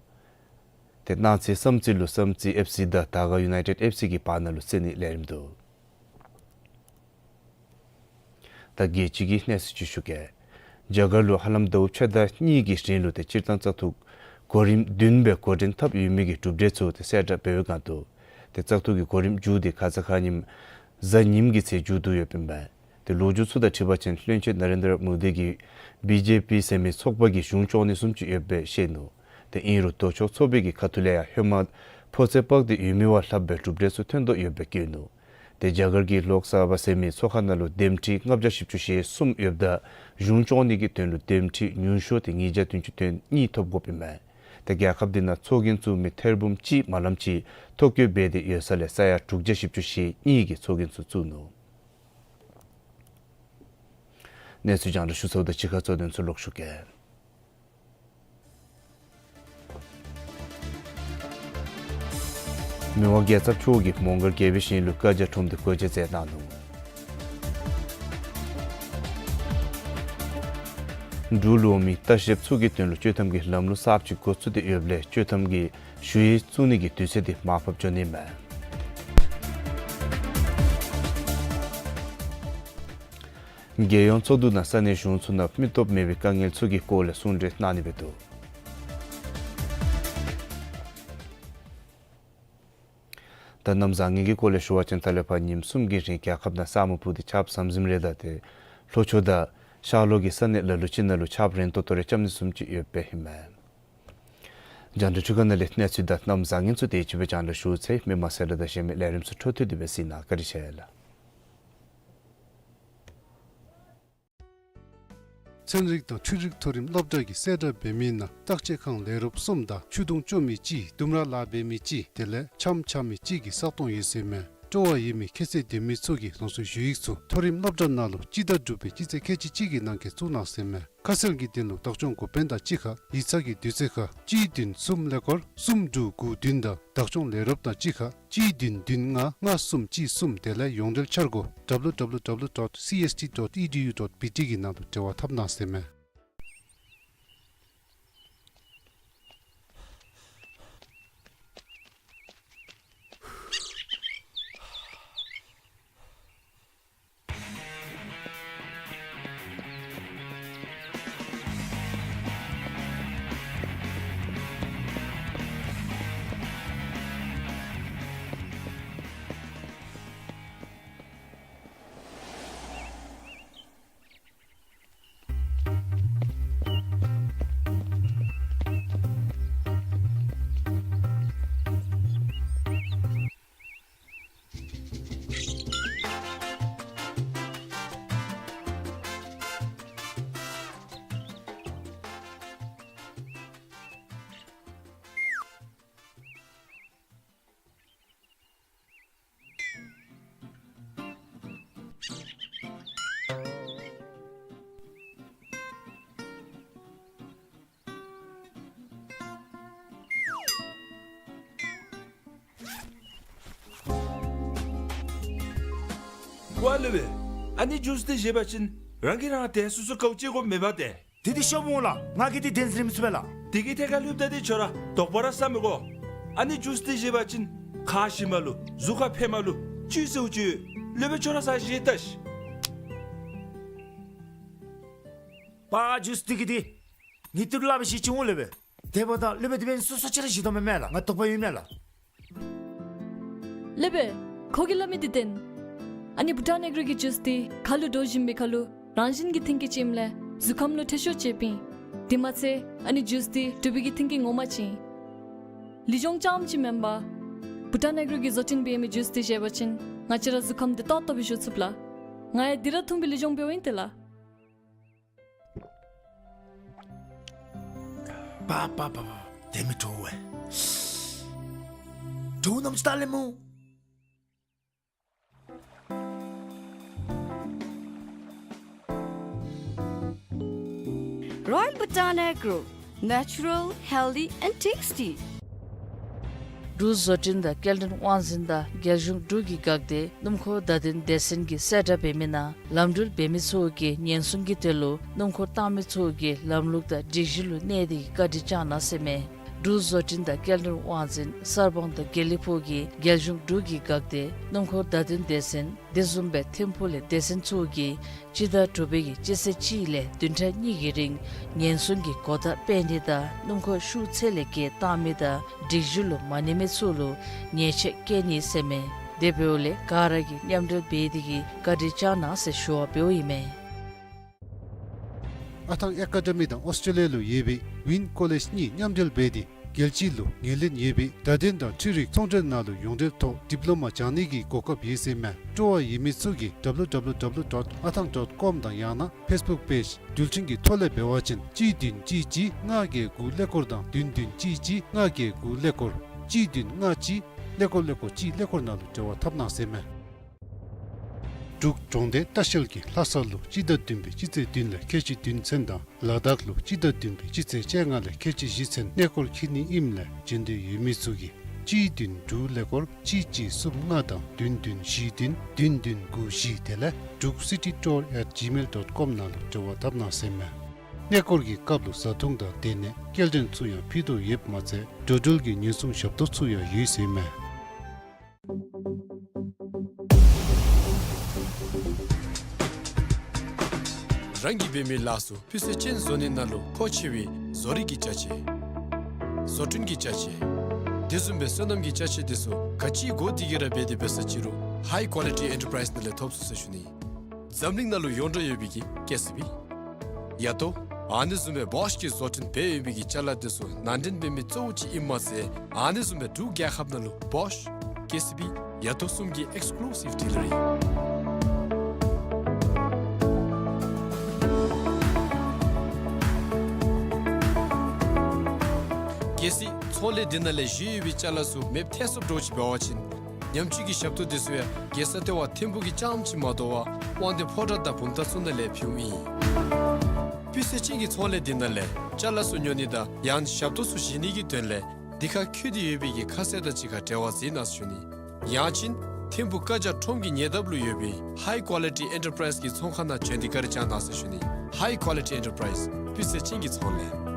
ཏེ་གནངས་ཚེ་བསམ་རྩེ་ལུ་བསམ་རྩེ་ཨེཕ་སི་དང་དར་དཀར་ཡུ་ནའི་ཊེཌ་ཨེཕ་སི་གི་བར་ན་ལུ་རྩེད་ནིའི་ལས་རིམ་འདུག། ད་རྒྱལ་སྤྱི་གི་གནས་ཚུལ་ཅིག་ཞུ་གེ། རྒྱ་གར་ལུ་ཧ་ལམ་ཟླཝ་ཕྱེད་དང་གཉིས་ཀྱི་རིང་ལུ་ཏེ་སྤྱིར་བཏང་བཙག་འཐུ་གོ་རིམ་བདུན་སྦེ་འགོ་འདྲེན་འཐབ་ཡོད་མི་གི་གྲུབ་འབྲས་ཚུ་ཏེ་གསལ་བསྒྲགས་འབད་བའི་སྒང་དུ་ཏེ་བཙག་འཐུ་གི་གོ་རིམ་མཇུག་འདི་ཁ་ཙ་ཁ་ཉིནམ་གཟའ་ཉིམ་གི་ཚེ་མཇུག་བསྡུ་ཡོདཔ་ཨིན་པས། ཏེ་ལོ་རྒྱུས་ཚུ་དང་འཁྲིལ་བ་ཅིན་བློན་ཆེན་ན་རེན་དྲ་མོ་དི་གིས་བི་ཇེ་པི་ཟེར་མི་ཚོགས་པ་གིས་གཞུང་སྐྱོང་ནི་བཟུམ་ཅིག་ཡོདཔ་སྦེ་བཤད་ནུག། ཏེ་ཨིན་རུང་ལྡོག་ཕྱོགས་ཚོགས་པའི་གི་ཁ་ཐུག་ལས་ཡང་ཧེ་མ་ཕོ་ཚོད་དཔག་སྟེ་ཡོད་མི་བ་ལྷགཔ་སྦེ་གྲུབ་འབྲས་ཚུ་ཐོན་དོ་ཡོདཔ་སྦེ་བཀོད་ནུག། ཏེ་རྒྱ་གར་གྱི་ལོག་སྦྷ་ཟེར་མི་ཚོགས་ཁང་ནང་ལུ་འདེམས་ཁྲི་ལྔ་བརྒྱ་བཞི་བཅུ་ཞེ་གསུམ་ཡོདཔ་ད་གཞུང་སྐྱོང་ནི་གི་དོན་ལུ་འདེམས་ཁྲི་ཉུང་ཤོས་ཏེ་ཉིས་བརྒྱ་བདུན་ཅུ་དོན་གཉིས་ཐོབ་དགོཔ་ཨིན་མས། ཏེ་རྒྱལ་ཁབ་འདི་ནང་ཚོགས་རྒྱན་བཙུགས་མི་ཐེར་འབུམ་གཅིག་མ་ལམ་ཅིག་ཐོ་བཀོད་འབད་དེ་ཡོད་ས་ལས་ས་ཡ་དྲུག་བརྒྱ་བཞི་བཅུ་ཞེ་གཉིས་ཀྱིས་ཚོགས་རྒྱན་ཚུ་བཙུགས་ནུག། གནས་ཚུལ་རྒྱང་བསྒྲགས་ཞུ་ཚརཝ་ད་གཅིག་ཁར་གཙོ་དོན་ཚུ་ལོག་ཞུ་གེ། མི་དབང་རྒྱལ་ཚབ་མཆོག་གིས་མོང་སྒར་རྒྱལ་པོའི་ཞིང་ལུ་བཀའ་རྒྱ་ཁྲོམ་སྡེ་སྒོ་འབྱེད་མཛད་གནང་ནུག། འབྲུག་ལུ་འོང་མི་ལྟ་བཤལཔ་ཚུ་གི་དོན་ལུ་སྤྱོད་ཐམ་གྱི་ལམ་ལུགས་གསརཔ་ཅིག་འགོ་བཙུགས་ཏེ་ཡོདཔ་ལས་སྤྱོད་ཐམ་གྱི་ཞུ་ཡིག་བཙུགས་ནི་གི་དུས་ཚོད་འདི་མར་ཕབ་འགྱོ་ནི་མས། རྒྱལ་ཡོངས་ཚོགས་འདུ་ནང་ས་གནས་གཞུང་ཚོགས་ནང་མི་སྟོབས་མེད་པའི་དཀའ་ངལ་ཚུ་གི་སྐོར་ལས་གསུང་གྲོས་གནང་ནི་སྦེ་འདུག། ད་གནམ་བཟང་ངན་གྱི་སྐོར་ལས་ཞུ་བ་ཅིན་ད་ལས་ཕར་ཉིནམ་གསུམ་གྱི་རིང་རྒྱལ་ཁབ་ནང་ས་སྨུག་ཕུབ་སྟེ་ཆརཔ་ཟམ་ཟིམ་རེ་དང་ཏེ་ལྷོ་ཕྱོགས་དང་ཤར་ལྷོ་གི་ས་གནས་ལ་ལུ་ཅིག་ནང་ལུ་ཆརཔ་རན་ཏོག་ཏོ་རེ་རྐྱབ་ནི་བཟུམ་ཅིག་ཡོདཔ་ཨིན་མས། རྒྱང་བསྒྲགས་འཕྲུལ་ཁང་ནང་ལས་གནས་ཚུལ་དང་གནམ་བཟང་ངན་ཚུ་དེ་ཅིག་སྦེ་རྒྱང་བསྒྲགས་ཞུ་ཚར་ཡི། མི་མང་གསལ་བསྒྲགས་དང་གཞན་མི་ལས་རིམ་ཚུ་འཕྲོ་མཐུད་དེ་སྦེ་གཟིགས་གནང་། བཀའ་དྲིན་ཆེ་ལགས། ཚན་རིག་དང་འཕྲུལ་རིག་མཐོ་རིམ་སློབ་གྲྭ་གིས་གསལ་བསྒྲགས་འབད་མི་ནང་བརྟག་དཔྱད་ཁང་ལས་རོགསཔ་གསུམ་དང་ཆུ་དུང་བཙོ་མི་གཅིག་ལྡུམ་ར་ལཱ་འབད་མི་གཅིག་དེ་ལས་ཆམ་འཕྱག་མི་གཅིག་གི་ས་སྟོང་ཡོད་ཟེར་མས། སྤྲོ་བ་ཡོད་མི་ཁྱད་ཚད་ལྡན་མི་ཚུ་གིས་རང་སོའི་ཞུ་ཡིག་ཚུ་མཐོ་རིམ་སློབ་གྲྭ་ནང་ལུ་སྤྱི་ཟླ་དྲུག་པའི་སྤྱི་ཚེས་ཁལ་གཅིག་གཅིག་གི་ནང་འཁོད་བཙུགས་གནང་ཟེར་མས། ཁ་གསལ་གྱི་དོན་ལུ་བདག་སྐྱོང་འགོ་དཔོན་དང་གཅིག་ཁར་ཡིག་ཚང་གི་དུས་ཚོད་ཁར་གཅིག་བདུན་གསུམ་ཀླད་ཀོར་གསུམ་དྲུག་དགུ་བདུན་དང་བདག་སྐྱོང་ལས་རོགསཔ་དང་གཅིག་ཁར་གཅིག་བདུན་བདུན་ལྔ་ལྔ་གསུམ་གཅིག་གསུམ། དེ་ལས་ཡོངས་འབྲེལ་འཆར་སྒོ་W W W dot C S T dot E D U dot B T གི་ནང་དུ་འབྲེལ་བ་འཐབ་གནང་ཟེར་མས། ཀོ་ལེ་བེ། ཨ་ནི་ཇུས་འདི་བཞེས་པ་ཅིན་རང་གིས་རང་དེ་སོ་སོ་ག་ཅི་དགོ་མེད་པ་དེ། དེ་འདི་ཤོབ་འོང་ལགས། ང་གིས་འདི་དེ་ཟེར་མི་ཚུགས་པས་ལགས། དེ་གི་ཐད་ཁར་ལྷོདཔ་ད་འདི་ཁྱོད་ར་དོགས་པ་ར་ཟ་མི་དགོ། ཨ་ནི་ཇུས་འདི་བཞེས་པ་ཅིན་ཁ་ཞི་མ་ལུ་གཟུགས་ཁར་ཕན་མ་ལུ་བཅུད་ཟེརཝ་ཅིག་ཡོད། ལེ་བེ་ཁྱོད་ར་ཟ་ཞིནམ་ལས་ལྟ་ཤིག། པ་ཇུས་འདི་གི་འདི་ངེའི་ཏི་རུ་སླབ་པའི་ཤེས་ཅི་འོང་ལེ་བེ། དེ་འབདཝ་ད་ལེ་བེ་དེ་འབདན་སོ་སོ་ཅིག་ར་བཞེས་དོ་མེན་མས་ལགས། ང་དོགས་པ་ཡོད་མས་ལགས། ལེ་བེ། ཁོ་གིས་སླབ་མི་འདི་བདེན། ཨ་ནི་བྷུ་ཊཱན་ཨེག་རོ་གི་ཇུས་འདི་ཁ་ལུ་འདྲོག་བཞིན་པའི་ཁར་ལུ་རང་བཞིན་གྱི་མཐུན་རྐྱེན་ཅིག་ཨིནམ་ལས་གཟུགས་ཁམས་ལུ་འཕྲོད་ཤོས་ཅིག་ཨིན་པས། དེ་མ་ཚད་ཨ་ནི་ཇུས་འདི་འབྲུག་པའི་གི་མཐུན་རྐྱེན་ངོ་མ་ཅིག་ཨིན། ལུས་སྦྱོང་རྐྱངམ་ཅིག་མེན་པར་བྷུ་ཊཱན་ཨེག་རོ་གིས་བཟོ་སྐྲུན་འབད་མི་ཇུས་འདི་བཞེས་པ་ཅིན་ང་བཅས་ར་གཟུགས་ཁམས་འདི་ཏོག་ཏོ་སྦེ་བཞུགས་ཚུགས་ལགས། ང་ཡང་འདི་ར་འཐུང་སྦེ་ལུས་སྦྱོང་འབདཝ་ཨིན་ཏེ་ལགས། པ་པ་པ་པ། དེ་མི་དྲོ་བས། དྲོ་ནམ་ཅིག་ད་ལེ་མོ། Royal Bhutan Agro, natural, healthy and tasty. འབྲུག་བཟོ་སྐྲུན་དང་སྐྱེལ་འདྲེན་དབང་འཛིན་དང་རྒྱལ་གཞུང་འབྲུག་གི་འགག་སྡེ་སྣུམ་འཁོར་བརྡ་དོན་སྡེ་ཚན་གྱིས་གསལ་བསྒྲགས་འབད་མི་ནང་ལམ་འགྲུལ་འབད་མི་ཚུ་གིས་ཉེན་སྲུང་གི་དོན་ལུ་སྣུམ་འཁོར་བཏང་མི་ཚུ་གིས་ལམ་ལུགས་དང་སྒྲིག་གཞི་ལུ་གནས་ཏེ་གིས་བཀའ་དྲིན་བསྐྱང་གནང་ཟེར་མས། འབྲུག་བཟོ་སྐྲུན་དང་སྐྱེལ་འདྲེན་དབང་འཛིན་གསར་སྤང་དང་དགེ་ལེགས་ཕུག་གིས་རྒྱལ་གཞུང་འབྲུག་གི་འགག་སྡེ་སྣུམ་འཁོར་བརྡ་དོན་སྡེ་ཚན་དེ་བཟུམ་སྦེ་ཐིམ་ཕུག་ལས་སྡེ་ཚན་ཚུ་གིས་སྤྱི་ཟླ་དྲུག་པའི་གི་སྤྱི་ཚེས་གཅིག་ལས་བདུན་ཕྲག་གཉིས་ཀྱི་རིང་ཉེན་སྲུང་གི་གོ་བརྡ་སྤེལ་ནི་དང་སྣུམ་འཁོར་ཤུགས་ཚད་ལས་བརྒལ་བཏང་མི་དང་སྒྲིག་གཞི་ལུ་མ་གནས་མི་ཚུ་ལུ་ཉེས་ཆད་བཀལ་ནི་ཟེར་མས། དེ་འབདཝ་ལས་ག་ར་གིས་མཉམ་འབྲེལ་འབད་དེ་གིས་བཀའ་དྲིན་བསྐྱང་གནང་ཟེར་ཞུ་བ་འབདཝ་ཨིན་མས། ཨ་ཐང་ཨེ་ཀ་ཌ་མི་དང་ཨོསི་ཊྲེ་ལི་ཡ་ལུ་ཡོད་པའི་ཝིན་ཀོ་ལེཇ་གཉིས་མཉམ་འབྲེལ་འབད་དེ་རྒྱལ་སྤྱི་ལུ་ངོས་ལེན་ཡོད་པའི་བརྡ་དོན་དང་འཕྲུལ་རིག་ཚོང་འབྲེལ་ནང་ལུ་ཡོངས་འབྲེལ་ཐོག་ཌིབ་ལོ་མ་སྦྱང་ནི་གི་གོ་སྐབས་ཡོད་ཟེར་མས། སྤྲོ་བ་ཡོད་མི་ཚུ་གིས་W W W dot athang dot com དང་ཡང་ན་ཕེསི་བུཀ་པེཇ་འགྲུལ་འཕྲིན་གྱི་ཐོག་ལས་འབད་བ་ཅིན་གཅིག་བདུན་གཅིག་གཅིག་ལྔ་བརྒྱད་དགུ་ཀླད་ཀོར་དང་བདུན་བདུན་གཅིག་གཅིག་ལྔ་བརྒྱད་དགུ་ཀླད་ཀོར་གཅིག་བདུན་ལྔ་གཅིག་ཀླད་ཀོར་ཀླད་ཀོར་གཅིག་ཀླད་ཀོར་ནང་ལུ་འབྲེལ་བ་འཐབ་གནང་ཟེར་མས། འབྲུག་གྲོང་སྡེ་ལྟ་བཤལ་གྱིས་ལྷ་ས་ལུ་སྤྱི་ཟླ་བདུན་པའི་སྤྱི་ཚེས་བདུན་ལས་ཁལ་གཅིག་བདུན་ཚུན་དང་ལ་དྭགས་ལུ་སྤྱི་ཟླ་བདུན་པའི་སྤྱི་ཚེས་བཅོ་ལྔ་ལས་ཁལ་གཅིག་བཞི་ཚུན་གནས་སྐོར་འཁྱིད་ནི་ཨིནམ་ལས་འབྱོན་འདོད་ཡོད་མི་ཚུ་གིས་གཅིག་བདུན་དྲུག་ཀླད་ཀོར་གཅིག་གཅིག་གསུམ་ལྔ་དང་བདུན་བདུན་བཞི་བདུན་བདུན་བདུན་དགུ་བཞི་དེ་ལས་Druk city tour at gmail dot com ནང་ལུ་འབྲེལ་བ་འཐབ་གནང་ཟེར་མས། གནས་སྐོར་གྱི་སྐབས་ལུ་བཟའ་འཐུང་དང་སྡོད་གནས་སྐྱེལ་འདྲེན་ཚུ་ཡང་ཕུལ་དོ་ཡོདཔ་མ་ཚད་འགྲོ་འགྲུལ་གྱི་ཉེན་སྲུང་ཞབས་ཏོག་ཚུ་ཡང་ཡོད་ཟེར་མས། རང་གིས་འབད་མི་ལཱ་ཚུ་སྤུས་ཚད་ཅན་བཟོ་ནི་ནང་ལུ་མཁོ་ཆེ་བའི་བཟོ་རིག་གི་ཅ་ཆས། བཟོ་སྐྲུན་གྱི་ཅ་ཆས། དེ་བཟུམ་སྦེ་སོ་ནམ་གྱི་ཅ་ཆས་དེ་ཚུ་ག་ཅི་དགོ་དེ་གིས་ར་འབད་དེ་འབད་ས་ཅིག་རུང་High Quality Enterprise ནང་ལས་ཐོབ་ཚུགས་ཟེར་ཞུ་ནི། འཛམ་གླིང་ནང་ལུ་ཡོངས་གྲགས་ཡོད་པའི་གི་ཀེ་སི་བི། ཡ་ཏོ། ཨ་ནི་བཟུམ་སྦེ་བོཤ་གིས་བཟོ་སྐྲུན་འབད་ཡོད་པའི་གི་ཅ་ལ་དེ་ཚུ་ནང་འདྲེན་འབད་མི་གཙོ་བོ་ཅིག་ཨིནམ་མ་ཚད་ཨ་ནི་བཟུམ་སྦེ་འབྲུག་རྒྱལ་ཁབ་ནང་ལུ་བོཤ་ཀེ་སི་བི་ཡ་ཏོ་གསུམ་གྱི་ཨེགསི་ཀུ་ལུ་སིབ་ཌི་ལ་རི། གལ་སྲིད་ཚོང་ལས་འདི་ནང་ལས་ཞུ་ཡོད་པའི་ཅ་ལ་ཚུ་མེདཔ་ཐལ་སོངམ་འདྲཝ་ཅིག་འབད་བ་ཅིན་ ཉམས་བཅོས་ཀྱི་ཞབས་ཏོག་དེ་ཚུ་ཡང་རྒྱལ་ས་ལྟེ་བ་ཐིམ་ཕུག་གིས་རྐྱངམ་ཅིག་མ་དོ་བར་དབང་འདུས་ཕོ་བྲང་དང་བུམ་ཐང་ཚུ་ནང་ལས་ཕུལཝ་ཨིན། སྤུས་ཚད་ཅན་གྱི་ཚོང་ལས་འདི་ནང་ལས་ཅ་ལ་ཚུ་ཉོ་ནི་དང་ཡང་ཞབས་ཏོག་ཚུ་བཞེས་ནི་གི་དོན་ལས་འདི་ཁར་འཁོད་དེ་ཡོད་པའི་གི་ཁ་གསལ་དང་གཅིག་ཁར་འབྲེལ་བ་འཛིན་གནང་ཟེར་ཞུ་ནི། ཡང་ཅིན་ཐིམ་ཕུག་ཀ་ཇ་ཁྲོམ་གྱི་ཉེ་འདབས་ལུ་ཡོད་པའི་High Quality Enterprise གི་ཚོང་ཁང་ནང་བྱོན་ཏེ་བཀའ་དྲིན་བསྐྱང་གནང་ཟེར་ཞུ་ནི། High Quality Enterprise སྤུས་ཚད་ཅན་གྱི་ཚོང་ལས།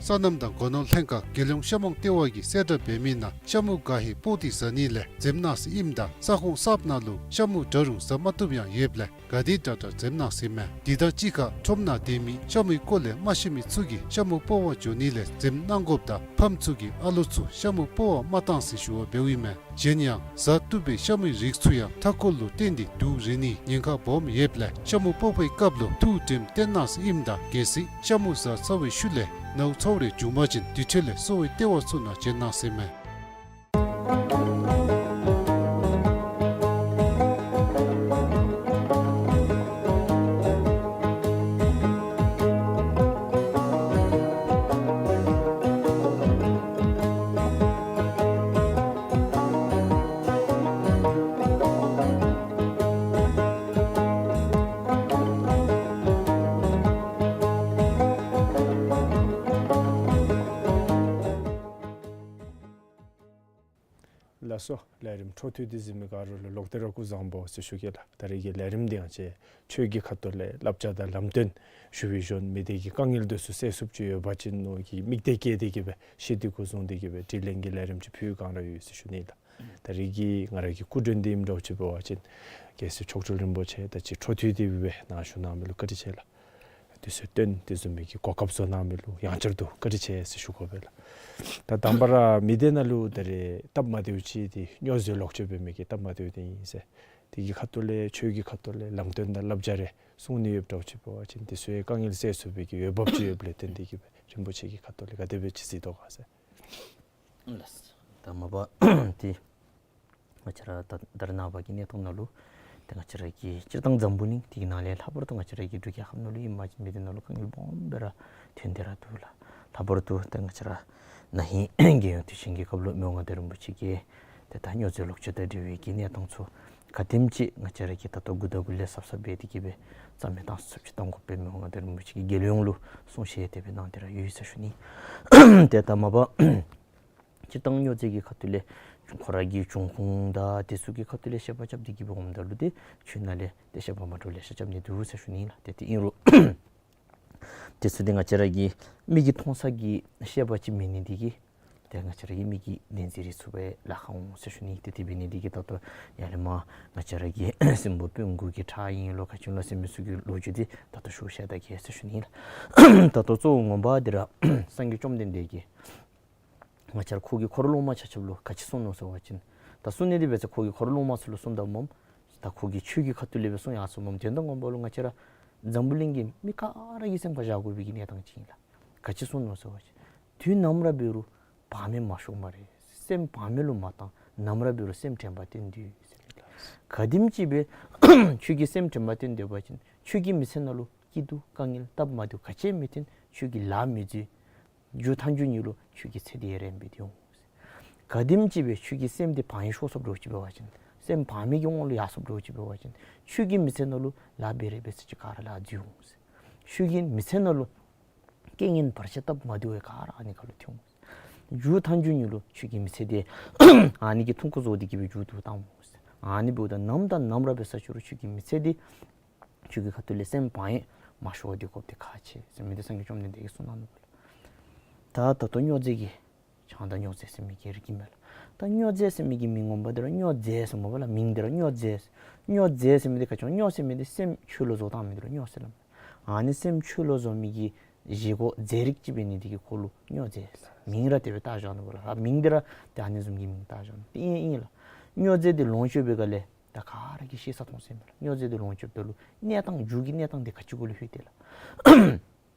སོ་ནམ་དང་སྒོ་ནོར་ལྷན་ཁག་རྒྱལ་ཡོངས་ཤ་མོང་ལྟེ་བ་གིས་གསལ་བསྒྲགས་འབད་མི་ནང་ཤ་མུ་ག་ཧེ་སྤོག་སྟེ་ཟ་ནི་ལས་འཛེམ་གནང་ཟེར་ཨིནམ་ད་ས་ཁོངས་གསརཔ་ནང་ལུ་ཤ་མུ་འདྲ་རུང་ཟ་མ་བཏུབ་ཡང་ཡོདཔ་ལས་ག་དེ་དྲག་དྲག་འཛེམ་གནང་ཟེར་མས། དེ་དང་གཅིག་ཁར་ཁྲོམ་ནང་སྡོད་མི་ཤ་མུའི་སྐོར་ལས་མ་ཤེས་མི་ཚུ་གིས་ཤ་མུ་སྤོག་པར་འགྱོ་ནི་ལས་འཛེམ་གནང་དགོཔ་དང་ཕམ་ཚུ་གིས་ཨ་ལོ་ཚུ་ཤ་མུ་སྤོག་པར་མ་གཏང་ཟེར་ཞུ་བ་འབདཝ་ཨིན་མས། གཞན་ཡང་ཟ་བཏུབ་པའི་ཤ་མུའི་རིགས་ཚུ་ཡང་མཐའ་འཁོར་ལུ་བརྟེན་ཏེ་དུག་རེག་ནིའི་ཉེན་ཁ་སྦོམ་ཡོདཔ་ལས་ཤ་མུ་སྤོག་པའི་སྐབས་ལུ་ཐུགས་དྲནམ་བཏོན་གནང་ཟེར་ཨིནམ་ད་གལ་སྲིད་ཤ་མུ་ཟ་ཚར་བའི་ཤུལ་ལས་ནཝ་ཚཝ་རེ་བྱུང་པ་ཅིན་དེ་འཕྲོ་ལས་གསོ་བའི་ལྟེ་བ་ཚུ་ནང་བྱོན་གནང་ཟེར་མས། ལགས་སོ། ལས་རིམ་འཕྲོ་མཐུད་དེ་གཟིགས་མི་ག་ར་ལུ་ལོག་སྟེ་ར་སྐུ་གཟུགས་བཟང་པོ་ཟེར་ཞུ་གེ་ལགས། ད་རིས་ཀྱི་ལས་རིམ་འདི་ཡང་ཅིག་ཆོས་ཀྱི་ཁ་ཐུག་ལས་བསླབ་བྱ་དང་ལམ་སྟོན་ཞུ་བའི་ཞོར་མི་སྡེ་གི་དཀའ་ངལ་དེ་ཚུ་སེལ་ཚུགསཔ་ཅིག་ཡོད་པ་ཅིན་མནོ་གི་དམིགས་གཏད་བསྐྱེད་དེ་གི་སྦེ་ཤེས་འདོད་སྐུ་གཟུགས་འདི་གི་སྦེ་དྲི་ལན་གྱི་ལས་རིམ་ཅིག་ཕུལ་གང་ར་ཡོད་ཟེར་ཞུ་ནི་ལགས། ད་རིས་ཀྱི་ང་ར་གི་སྐུ་མགྲོན་འདི་ཨིནམ་འདྲཝ་ཅིག་འབད་བ་ཅིན་རྒྱལ་སྲས་མཆོག་སྤྲུལ་རིན་པོ་ཆེ་དང་ཅིག་འཕྲོ་མཐུད་དེ་སྦེ་ནཱ་བཞུགས་གནང་མི་ལུ་བཀའ་དྲིན་ཆེ་ལགས། དུས་ཚོད་བཏོན་ཏེ་བཟུམ་མའི་གི་གོ་སྐབས་བཟོ་གནང་མི་ལུ་ཡང་བསྐྱར་དུ་བཀའ་དྲིན་ཆེ་ཟེར་ཞུ་དགོ་པས་ལགས། ད་དང་པ་ར་མི་སྡེ་ནང་ལུ་ད་རེས་སྟབས་མ་བདེཝ་ཅིག་འདི་སྨྱོ་རྫས་ལོག་སྤྱོད་འབད་མི་གི་སྟབས་མ་བདེཝ་འདི་ཨིན་ཟེར། དེ་གི་ཁ་ཐུག་ལས་ཆོས་ཀྱི་ཁ་ཐུག་ལས་ལམ་སྟོན་དང་བསླབ་བྱ་རེ་གསུང་ནི་ཡོདཔ་འདྲཝ་ཅིག་འབད་བ་ཅིན་དེ་ཚུ་ཡང་དཀའ་ངལ་སེལ་ཚུགས་པའི་གི་འོས་འབབ་ཅིག་ཡོདཔ་ལས་བརྟེན་ཏེ་གི་སྦེ་རིན་པོ་ཆེ་གི་ཁ་ཐུག་ལས་ག་དེ་སྦེ་ཅིག་གཟིགས་དོ་ག་ཟེར། ལགས། ད་མ་པ་འདི་ང་བཅས་ར་ད་ད་རེས་ནངས་པ་གི་གནས་སྟངས་ནང་ལུ་ཏེ་ང་བཅས་ར་གི་སྤྱིར་བཏང་འཛམ་བུ་གླིང་འདི་གི་ནང་ལས་ལྷག་པར་དུ་ང་བཅས་ར་གི་འབྲུག་རྒྱལ་ཁབ་ནང་ལུ་ཨིན་པ་ཅིན་མི་སྡེ་ནང་ལུ་དཀའ་ངལ་སྦོམ་སྦེ་ར་ཐོན་ཏེ་ར་འདུག་ལགས། ལྷག་པར་དུ་ཏེ་ང་བཅས་ར་ན་ཧིང་རྒྱལ་ཡོངས་དུས་ཆེན་གྱི་སྐབས་ལུ་མི་དབང་མངའ་བདག་རིན་པོ་ཆེ་གིས་ཏེ་ད་སྨྱོ་རྫས་ལོག་སྤྱོད་དང་འབྲེལ་བའི་གི་གནས་སྟངས་ཚུ་ག་དེམ་ཅིག་ང་བཅས་ར་གིས་ད་ལྟོ་འགོ་དང་འགོ་ལས་གཟབ་གཟབ་འབད་དེ་གི་སྦེ་རྩ་མེད་བཏང་ཚུགསཔ་ཅིག་བཏང་དགོ་པའི་མི་དབང་མངའ་བདག་རིན་པོ་ཆེ་གིས་རྒྱལ་ཡོངས་ལུ་གསུང་བཤད་དེ་སྦེ་གནང་སྟེ་ར་ཡོད་ཟེར་ཞུ་ནི། ཏེ་ད་མ་པ་སྤྱིར་བཏང་སྨྱོ་རྫས་ཀྱི་ཁ་ཐུག་ལས་ཁོ་ར་གི་འབྱུང་ཁུངས་དང་དེ་ཚུ་གི་ཁ་ཐུག་ལས་བཤད་པ་རྐྱབ་སྟེ་གི་སྦེ་འོངམ་ད་ལུ་ཏེ་ཆོས་ནང་ལས་ཏེ་བཤད་པ་མ་འདྲཝ་ལེ་ཤ་རྐྱབ་ནི་འདུག་ཟེར་ཞུ་ནི་ལགས། ཏེ་དེ་ཨིན་རུང་དེ་ཚུ་འདི་ང་བཅས་ར་གི་མིག་གིས་མཐོང་ས་གི་བཤད་པ་ཅིག་མེད་ནི་འདི་གིས་ཏེ་ང་བཅས་ར་གི་མིག་གིས་བདེན་འཛིན་རེ་ཚུགས་པས་ལཱ་ཁག་འོང་ཟེར་ཞུ་ནི། ཏེ་དེ་འབད་ནི་འདི་གིས་ད་ལྟོ་ཡར་ལས་མར་ང་བཅས་ར་གི་སྲིན་པོ་དཔོན་དགུ་གི་ཁྲག་ཨིན་ལོ་ག་ཅི་ལོ་ཟེར་མི་ཚུ་གི་ལོ་རྒྱུས་འདི་ད་ལྟོ་ཞུ་བཤད་ད་གེ་ཟེར་ཞུ་ནི་ལགས། ད་ལྟོ་གཙོ་བོ་ངོ་མ་འདི་ར་སངས་རྒྱས་བཅོམ་ལྡན་འདས་ཀྱིས་ང་བཅས་ར་ཁོ་གི་འཁོར་སློབ་མ་ཆ་ཁྱབ་ལུ་ག་ཅི་གསུངས་ནུག་ཟེར་བ་ཅིན་ད་གསུང་ནི་འདི་འབད་ས་ཁོ་གི་འཁོར་སློབ་མ་ཚུ་ལུ་གསུངམ་ད་སྨོ། ད་ཁོ་གིས་ཆོས་ཀྱི་ཁ་ཐུག་ལས་སྦེ་གསུང་ཡར་སོ་སྨོ། དོན་དག་ངོ་མ་ལུ་ང་བཅས་ར་འཛམ་བུ་གླིང་གི་མི་ག་ར་གིས་སེམས་ཁར་བཞག་དགོ་པའི་གི་གནས་སྟངས་ཅིག་ཨིན་ལགས། ག་ཅི་གསུངས་ནུག་ཟེར་བ་ཅིན་དུས་ནམ་ར་འབད་རུང་བག་མེད་མ་ཤོར་སྨ་རེ། སེམས་བག་མེད་ལུ་མ་བཏང་། ནམ་ར་འབད་རུང་སེམས་དྲན་པ་བསྟེན་སྡོད་ཟེར་ཨིན་ལགས། ག་དེམ་ཅིག་སྦེ་ཁྱོད་ཀྱིས་སེམས་དྲན་པ་བསྟེན་སྡོད་པ་ཅིན་ཁྱོད་ཀྱི་མི་ཚེ་ནང་ལུ་སྐྱིད་སྡུག་དཀའ་ངལ་སྟབས་མ་བདེཝ་ག་ཅི་ཡང་མི་ཐོན། ཁྱོད་ཀྱི་ལཱ་མི་འཛོལ། མཇུག་མཐའ་མཇུག་ཉིད་ལུ་ཁྱོད་ཀྱི་ཚེ་འདི་ཡང་རིངམོ་སྦེ་འདི་འོང་ཟེར། ག་དེམ་ཅིག་སྦེ་ཁྱོད་ཀྱི་སེམས་འདི་བག་གཡེང་ཤོར་སོངམ་འདྲཝ་ཅིག་འབད་བ་ཅིན་སེམས་བག་མེད་ཀྱི་དབང་ལུ་ཡར་སོངམ་འདྲཝ་ཅིག་འབད་བ་ཅིན་ཁྱོད་ཀྱི་མི་ཚེ་ནང་ལུ་ལཱ་འབད་རུང་འབད་ས་ཅིག་ག་ར་ལཱ་འཛོལ་འོང་ཟེར། ཁྱོད་ཀྱི་མི་ཚེ་ནང་ལུ་རྐྱེན་ངན་བར་ཆད་སྟབས་མ་བདེཝ་ག་ར་ཨ་ནི་ཁར་ལུ་ཐོན་འོང་ཟེར། མཇུག་མཐའ་མཇུག་ཉིད་ལུ་ཁྱོད་ཀྱི་མི་ཚེ་འདི་ཨ་ནི་གི་ཐུང་ཀུ་བཟོ་སྟེ་གི་སྦེ་མཇུག་བསྡུ་བཏང་འོང་ཟེར། ཨ་ནི་འབདཝ་ད་ནམ་དང་ནམ་ར་འབད་ས་ཅིག་རུང་ཁྱོད་ཀྱི་མི་ཚེ་འདི་ཁྱོད་ཀྱི་ཁ་ཐུག་ལས་སེམས་བག་གཡེང་མ་ཤོར་བར་སྡོད་དགོཔ་འདི་ཁག་ཆེ་ཟེར་མི་འདི་སངས་རྒྱས་བཅོམ་ལྡན་འདས་ཀྱིས་གསུངས་གནང་ནུག་པ་ལགས། ད་ད་ལྟོ་སྨྱོ་རྫས་ཀྱི་ཆང་དང་སྨྱོ་རྫས་ཟེར་མི་གི་རིགས་ཨིན་མས་ལགས། ད་སྨྱོ་རྫས་ཟེར་མི་གི་མིང་ངོ་མ་འདི་ར་སྨྱོ་རྫས་ཟེར་སྨོ་པ་ལགས། མིང་འདི་ར་སྨྱོ་རྫས། སྨྱོ་རྫས་ཟེར་མི་འདི་ག་ཅི་སྨྱོ་ཟེར་མི་འདི་སེམས་འཆོལ་ལོ་བཟོ་བཏང་མི་འདི་ལུ་སྨྱོ་ཟེར་སླབ་མས། ཨ་ནི་སེམས་འཆོལ་ལོ་བཟོ་མི་གི་བཞེས་སྒོ་རྫས་རིགས་ཅིག་འབད་ནི་འདི་གིས་ཁོ་ལུ་སྨྱོ་རྫས་ཟེར་མིང་ར་དེ་སྦེ་བཏགས་བཞག་ནུག་པ་ལགས། ཨ་མིང་འདི་ར་ཏེ་ཨ་ནི་བཟུམ་གྱི་མིང་བཏགས་བཞག་ནུག། ཏེ་ཨིན་ཨིན་ལགས། སྨྱོ་རྫས་འདི་ལོངས་སྤྱོད་པའི་སྒང་ལས་ད་ག་ར་གིས་ཤེས་ས་མཐོང་ས་ཨིན་པས་ལགས། སྨྱོ་རྫས་འདི་ལོངས་སྤྱོདཔ་ད་ལུ་གནས་སྟངས་མཇུག་གི་གནས་སྟངས་འདི་ག་ཅི་གུ་ལུ་ལྷོད་དེ་ལགས།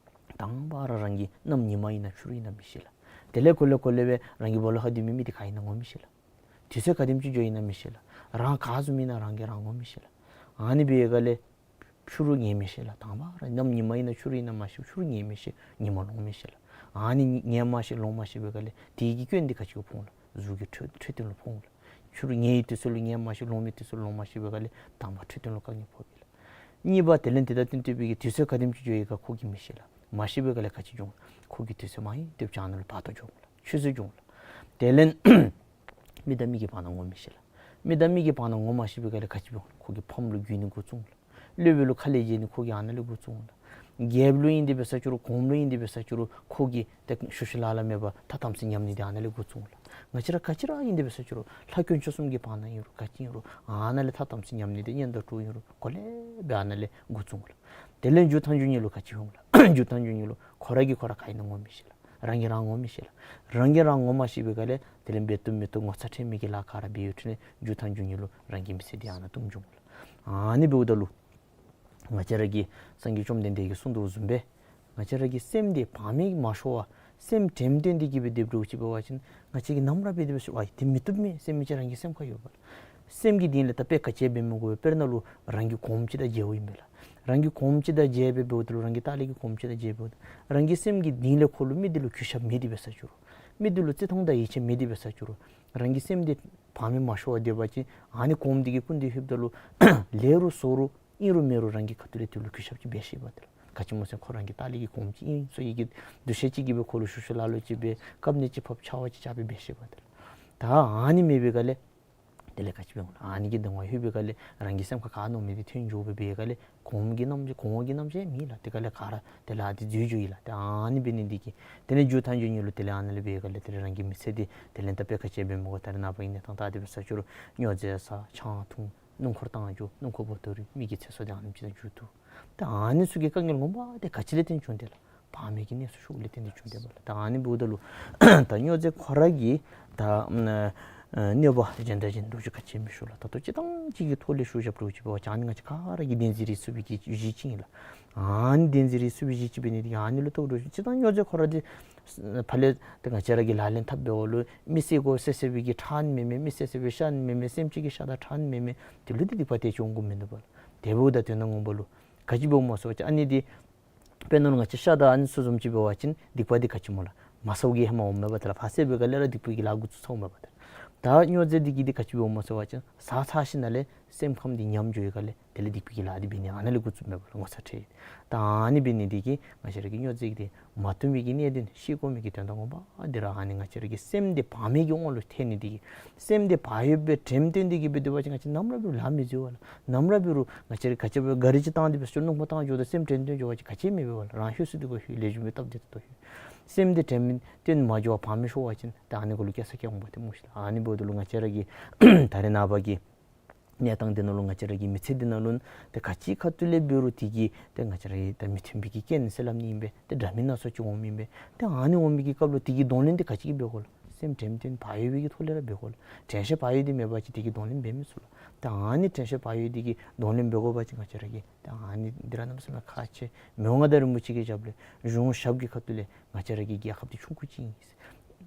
དང་པ་ར་རང་གི་གནམ་ཉི་མ་ཨིན་ན་ཆུ་རུད་ཨིན་ན་མི་ཤེས་ལགས། དེ་ལས་གོ་ལེ་གོ་ལེ་སྦེ་རང་གི་སྦོ་ལོགས་ཁར་སྡོད་མི་མི་འདི་ག་ཨིན་ན་ངོ་མི་ཤེས་ལགས། དུས་ཚོད་ག་དེམ་ཅིག་འགྱོཝ་ཨིན་ན་མི་ཤེས་ལགས། རང་ག་བཟུམ་ཨིན་ན་རང་གིས་རང་ངོ་མི་ཤེས་ལགས། ཨ་ནི་འབད་བའི་སྒང་ལས་ཆུ་རུད་ངེས་མི་ཤེས་ལགས། དང་པ་ར་གནམ་ཉི་མ་ཨིན་ན་ཆུ་རུད་ཨིན་ན་མ་ཤེས། ཆུ་རུད་ངེས་མི་ཤེས། ཉི་མ་ལོང་མི་ཤེས་ལགས། ཨ་ནི་ངེས་མ་ཤེས་ལོང་མ་ཤེས་པའི་སྒང་ལས་དེ་གི་སྐྱོན་འདི་ག་ཅི་གུ་ཕོག་ལགས། གཟུགས་ཀྱི་འཕྲོད་འཕྲོད་བསྟེན་ལུ་ཕོག་འོང་ལགས། ཕྱི་རུ་ཉལ་བའི་དུས་ཚོད་ལུ་ཉལ་མ་ཤེས། ལོང་བའི་དུས་ཚོད་ལུ་ལོང་མ་ཤེས་པའི་སྒང་ལས་དང་པ་འཕྲོད་བསྟེན་ལུ་དཀའ་ངལ་ཕོག་པས་ལགས། གཉིས་པ་དེ་ལས་དེ་དང་བསྟུན་ཏེ་སྦེ་གི་དུས་ཚོད་ག་དེམ་ཅིག་འགྱོ་ཡི་ག་ཁོ་གིས་མི་ཤེས་ལགས། མ་ཤེས་པའི་སྒང་ལས་ག་ཅི་འབྱུང་ལགས། ཁོ་གི་དུས་ཚོད་མ་ཡིན་དེ་བྱང་ན་ལུ་བར་དོ་འགྱོ་འོང་ལགས། ཆུད་ཟོས་འགྱོ་འོང་ལགས། དེ་ལས་མིག་དང་མིག་གི་བར་ན་ངོ་མི་ཤེས་ལགས། མིག་དང་མིག་གི་བར་ན་ངོ་མ་ཤེས་པའི་སྒང་ལས་ག་ཅི་འབྱུང་ལགས། ཁོ་གི་ཕམ་ལུ་རྒུད་ནི་འགོ་བཙུགས་འོང་ལགས། སློབ་དཔོན་ལུ་ཁ་ལས་བརྗེད་ནི་ཁོ་གིས་ཨ་ནཱ་ལས་འགོ་བཙུགས་འོང་ལགས། རྒྱལཔོ་ལུ་ཨིན་དེ་འབད་ས་ཅི་རུང་གོངམ་ལུ་ཨིན་དེ་འབད་ས་ཅི་རུང་ཁོ་གིས་ཏེ་ཤུལ་ཤུལ་ལཱ་ལཱ་མེད་པར་ཐ་དམ་ཚིག་ཉམས་ནི་འདི་ཨ་ནཱ་ལས་འགོ་བཙུགས་འོང་ལགས། ང་བཅས་ར་ག་ཅི་ར་ཨིན་དེ་འབད་ས་ཅི་རུང་ལྷ་དཀོན་མཆོག་གསུམ་གྱི་བར་ན་ཨིན་རུང་ག་ཅི་ཨིན་རུང་ཨ་ནཱ་ལས་ཐ་དམ་ཚིག་ཉམས་ནི་འདི་གཉེན་དང་གྲོགས་ཨིན་རུང་གོ་ལེ་སྦེ་ཨ་ནཱ་ལས་འགོ་བཙུགས་འོང་ལགས། དེ་ལས་མཇུག་མཐའ་མཇུག་གཉིས་ལུ་ག་ཅི་འོང་ལགས། མཇུག་མཐའ་མཇུག་གཉིས་ལུ་ཁོ་ར་གིས་ཁོ་ར་ག་ཨིན་ན་ངོ་མི་ཤེས་ལགས། རང་གིས་རང་ངོ་མི་ཤེས་ལགས། རང་གིས་རང་ངོ་མ་ཤེས་པའི་སྒང་ལས་དེ་ལས་འབད་བཏུབ་མི་བཏུབ་ངོ་ཚ་ཁྲེལ་མེད་ཀྱི་ལཱ་ག་ར་འབད་ཡོད་དེ་ལས་མཇུག་མཐའ་མཇུག་གཉིས་ལུ་རང་གི་མི་ཚེ་འདི་ཨ་ནཱ་བཏུམ་འགྱོ་འོང་ལགས། ཨ་ནི་འབདཝ་ད་ལུ་ང་བཅས་ར་གི་སངས་རྒྱས་བཅོམ་ལྡན་འདས་ཀྱིས་གསུངས་དོ་བཟུམ་སྦེ་ང་བཅས་ར་གི་སེམས་འདི་བག་མེད་མ་ཤོར་བར་སེམས་དྲནམ་བཏོན་ཏེ་གི་སྦེ་སྡོད་དོ་ཅིག་འབད་བ་ཅིན་ང་བཅས་ཀྱིས་ནམ་ར་འབད་དེ་འབད་ཞུ་ཨ་དེ་མི་བཏུབ་མས་ཟེར་མི་ཅིག་རང་གི་སེམས་ཁར་ཡོད་པ་ལགས། སེམས་ཀྱི་གཏིང་ལས་ད་དཔེ་ག་ཅི་འབད་མི་དགོ་པས། དཔེར་ན་ལུ་རང་གི་གོངམ་ཅིག་དང་མཇལཝ་ཨིན་པས་ལགས། རང་གི་གོངམ་ཅིག་དང་མཇལ་སྦེ་འབདཝ་ད་ལུ་རང་གི་ལྟག་ལས་ཀྱི་གོངམ་ཅིག་དང་མཇལ་སྦེ་འབདཝ་ད་རང་གི་སེམས་ཀྱི་གཏིང་ལས་ཁོ་ལུ་མི་འདི་ལུ་གུས་ཞབས་མེད་དེ་འབད་ས་ཅི་རུང་མི་འདི་ལུ་བརྩི་མཐོང་དང་ཡིད་ཆེས་མེད་དེ་འབད་ས་ཅི་རུང་རང་གི་སེམས་འདི་བག་མེད་མ་ཤོར་བར་སྡོད་པ་ཅིན་ཨ་ནི་གོངམ་འདི་གི་སྐུ་མདུན་ལྷོདཔ་ད་ལུ་ལེགས་རུང་བཙོག་རུང་ཨིན་རུང་མེན་རུང་རང་གི་ཁ་ཐུག་ལས་དེ་ལུ་གུས་ཞབས་ཅིག་འབད་ཤེས་པ་དེ་ལགས། ག་ཅི་སྨོ་ཟེར་ཁོ་རང་གི་ལྟག་ལས་ཀྱི་གོངམ་ཅིག་ཨིན་ཟེར་བའི་གི་འདུ་ཤེས་ཅིག་གིས་སྦེ་ཁོ་ལུ་ཤུལ་ཤུལ་ལཱ་ལཱ་ཅིག་འབད་བཀབ་ནི་ཅིག་ཕབ་ཆརཔ་ཅིག་རྐྱབ་སྦེ་འབད་ཤེས་པ་དེ་ལགས། ད་ཨ་ནི་མེད་པའི་སྒང་ལས་དེ་ལས་ག་ཅི་འབད་འོང་ལགས། ཨ་ནི་གི་གདིང་བ་ལྷོད་པའི་སྒང་ལས་རང་གི་སེམས་ཁར་ག་མནོ་མི་འདི་ཐོན་འགྱོ་སྦེ་འབད་བའི་སྒང་ལས་གོངམ་གི་རྣམ་གོངམ་གི་རྣམ་ཅིག་མེད་ལགས། དེ་སྒང་ལས་ག་ར་དེ་ལས་ཨ་འདི་འཛོལ་འགྱོཝ་ཨིན་ལགས། ད་ཨ་ནི་འབད་ནི་འདི་གིས་དེ་ལས་མཇུག་མཐའ་མཇུག་གཉིས་ལུ་དེ་ལས་ཨ་ནཱ་ལས་འབད་བའི་སྒང་ལས་དེ་ལས་རང་གི་མི་ཚེ་འདི་དེ་ལས་ད་དཔེ་ག་ཅི་འབད་མི་དགོ། ད་རེས་ནངས་པ་ཨིན་ན་ད་ལྟོ་འབད་ས་ཅི་རུང་སྨྱོ་རྫས་ཟ་ཆང་འཐུང་སྣུམ་འཁོར་བཏང་འགྱོ། སྣུམ་འཁོར་བོ་ཏོ་རི་མི་གི་ཚེ་སྲོག་འདི་ཨ་ནེམ་ཅིག་དང་མཇུག་བསྡུ། ད་ཨ་ནི་ཚུ་གི་དཀའ་ངལ་ངོ་མ་འདི་ག་ཅི་ལས་བརྟེན་བྱུང་དེ་ལགས། བག་མེད་ཀྱི་གནས་སུ་ཞུགས་ལས་བརྟེན་ཏེ་བྱུང་དེ་མས་ལགས། ད་ཨ་ནི་འབདཝ་ད་ལུ་ད་སྨྱོ་རྫས་ཁོ་ར་གིས་ད་ཨ་གནོད་པ་གཞན་དང་གཞན་འདུག་ཅིག་ག་ཅི་མི་ཞུ་ལགས། ད་ལྟོ་སྤྱིར་བཏང་ཅིག་གི་ཐོག་ལས་ཞུ་བཞགཔ་འདྲཝ་ཅིག་འབད་བ་ཅིན་ཨ་ནི་ང་བཅས་ག་ར་གིས་བདེན་འཛིན་རེ་ཚུགས་པའི་གི་གཞི་ཅིག་ཨིན་ལགས། ཨ་ནི་བདེན་འཛིན་རེ་ཚུགས་པའི་གཞི་ཅིག་འབད་ནི་འདི་གིས་ཨ་ནི་ལུ་ལྟོ་འདྲཝ་ཅིག་སྤྱིར་བཏང་སྨྱོ་རྫས་ཁོ་ར་འདི་ཕར་ལས་ད་ང་བཅས་ར་གིས་ལག་ལེན་འཐབ་འབདཝ་ལུ་མི་བསད་དགོ་བསད་བསད་པའི་གི་ཁྲག་ཨ་ནི་མེན་མས། མི་བསད་བསད་པའི་ཤ་ཨ་ནི་མེན་མས། སེམས་ཅན་གྱི་ཤ་དང་ཁྲག་ཨ་ནི་མེན་མས། དེ་ལུ་འདི་སྡིག་པ་དེ་ཅིག་འོང་དགོཔ་མིན་འདུག་པ་ལགས། དེ་འབདཝ་ད་དོན་དག་ངོ་མ་ལུ་ག་ཅི་འབདཝ་སྨོ་ཟེར་བ་ཅིན་ཨ་ནི་འདི་དཔེར་ན་ལུ་ང་བཅས་ཤ་དང་ཨ་ནི་ཚུ་བཟུམ་ཅིག་འབད་བ་ཅིན་སྡིག་པ་འདི་ག་ཅི་སྨོ་ལགས། མ་ཟཝ་གི་ཧེ་མ་འོངམ་མས་པ་ཏེ་ལགས། ཕར་བསད་པའི་སྒང་ལས་ར་སྡིག་པའི་གི་ལཱ་འགོ་བཙུགས་ཚརཝ་མས་པ་ཏེ། ད་སྨྱོ་རྫས་འདི་གིས་འདི་ག་ཅི་འབདཝ་སྨོ་ཟེར་བ་ཅིན་ཟ་ཚར་ཞིནམ་ལས་སེམས་ཁམས་འདི་ཉམས་འགྱོ་བའི་སྒང་ལས་དེ་ལས་སྡིག་པའི་གི་ལཱ་འདི་འབད་ནི་ཨ་ནཱ་ལས་འགོ་བཙུགསཔ་མས་པ་ལགས། ངོ་ཚ་ཁྲེལ། ད་ཨ་ནི་འབད་ནི་འདི་གིས་ང་བཅས་ར་གིས་སྨྱོ་རྫས་འདི་མ་འཐུང་བའི་གི་གནད་དོན་ཤེས་དགོ་མི་གི་དོན་དག་ངོ་མ་འདི་ར་ཨ་ནི་ང་བཅས་ར་གི་སེམས་འདི་བག་མེད་ཀྱི་དབང་ལུ་ཐལ་ནི་འདི་གིས། སེམས་འདི་བག་ཡོད་པའི་དྲནམ་བཏོན་ཏེ་གི་སྦེ་སྡོད་པ་ཅིན་ང་བཅས་ནམ་ར་འབད་རུང་ལཱ་མི་འཛོལ་བ་ལགས། ནམ་ར་འབད་རུང་ང་བཅས་ར་ག་ཅི་འབད་གཱ་རི་ཅིག་བཏང་སྟེ་འབད་ཞུ་སྣུམ་འཁོར་བཏང་འགྱོཝ་ད་སེམས་དྲན་དྲན་འགྱོ་བ་ཅིན་ག་ཅི་མི་འབད་བ་ལགས། རང་ལྷོད་སུ་འདི་གུ་ལྷོད། ལེགས་ཤོམ་སྦེ་སྟབས་བདེ་ཏོག་ཏོ་ལྷོད། སེམས་འདི་དྲནམ་བཏོན་མ་འགྱོ་བར་བག་མེད་ཤོར་བ་ཅིན་ད་ཨ་ནི་གུ་ལུ་སྐྱེ་ས་སྐྱེ་འོང་པ་ཏེ་སྨོ་ཤིག་ལགས། ཨ་ནི་འབདཝ་ད་ལུ་ང་བཅས་ར་གི་ད་རེས་ནངས་པ་གི་གནས་སྟངས་འདི་ནང་ལུ་ང་བཅས་ར་གི་མི་ཚེ་འདི་ནང་ལུ་ཏེ་ག་ཅི་ཁ་ཐུག་ལས་འབད་རུང་དེ་གིས་ཏེ་ང་བཅས་ར་གི་ད་མི་མཐུན་པའི་གི་རྐྱེན་ཟེར་སླབ་ནི་ཨིན་པས། ཏེ་འདྲ་མིན་སྣ་ཚོགས་ཅིག་འོངམ་ཨིན་པས། ཏེ་ཨ་ནི་འོང་མི་གི་སྐབས་ལུ་དེ་གི་གདོང་ལེན་འདི་ག་ཅི་གིས་འབད་དགོ་ལགས། སེམས་དྲནམ་བཏོན་བག་ཡོད་པའི་གི་ཐོག་ལས་ར་འབད་དགོ་ལགས། དྲན་ཤེས་བག་ཡོད་འདི་མེད་པ་ཅིན་དེ་གི་གདོང་ལེན་འབད་མི་ཚུགས་ལགས། ཏེ་ཨ་ནི་དྲན་ཤེས་བག་ཡོད་འདི་གི་གདོང་ལེན་འབད་དགོ་པ་ཅིན་ང་བཅས་ར་གིས་ཏེ་ཨ་ནི་འདི་ར་གནམ་མེད་ས་མེད་ཁག་ཆེ། མི་དབང་མངའ་བདག་རིན་པོ་ཆེ་གི་ཞབས་ལས་གཞུང་ཞབས་ཀྱི་ཁ་ཐུག་ལས་ང་བཅས་ར་གི་རྒྱལ་ཁབ་འདི་ཆུང་ཀུ་ཅིག་ཨིན།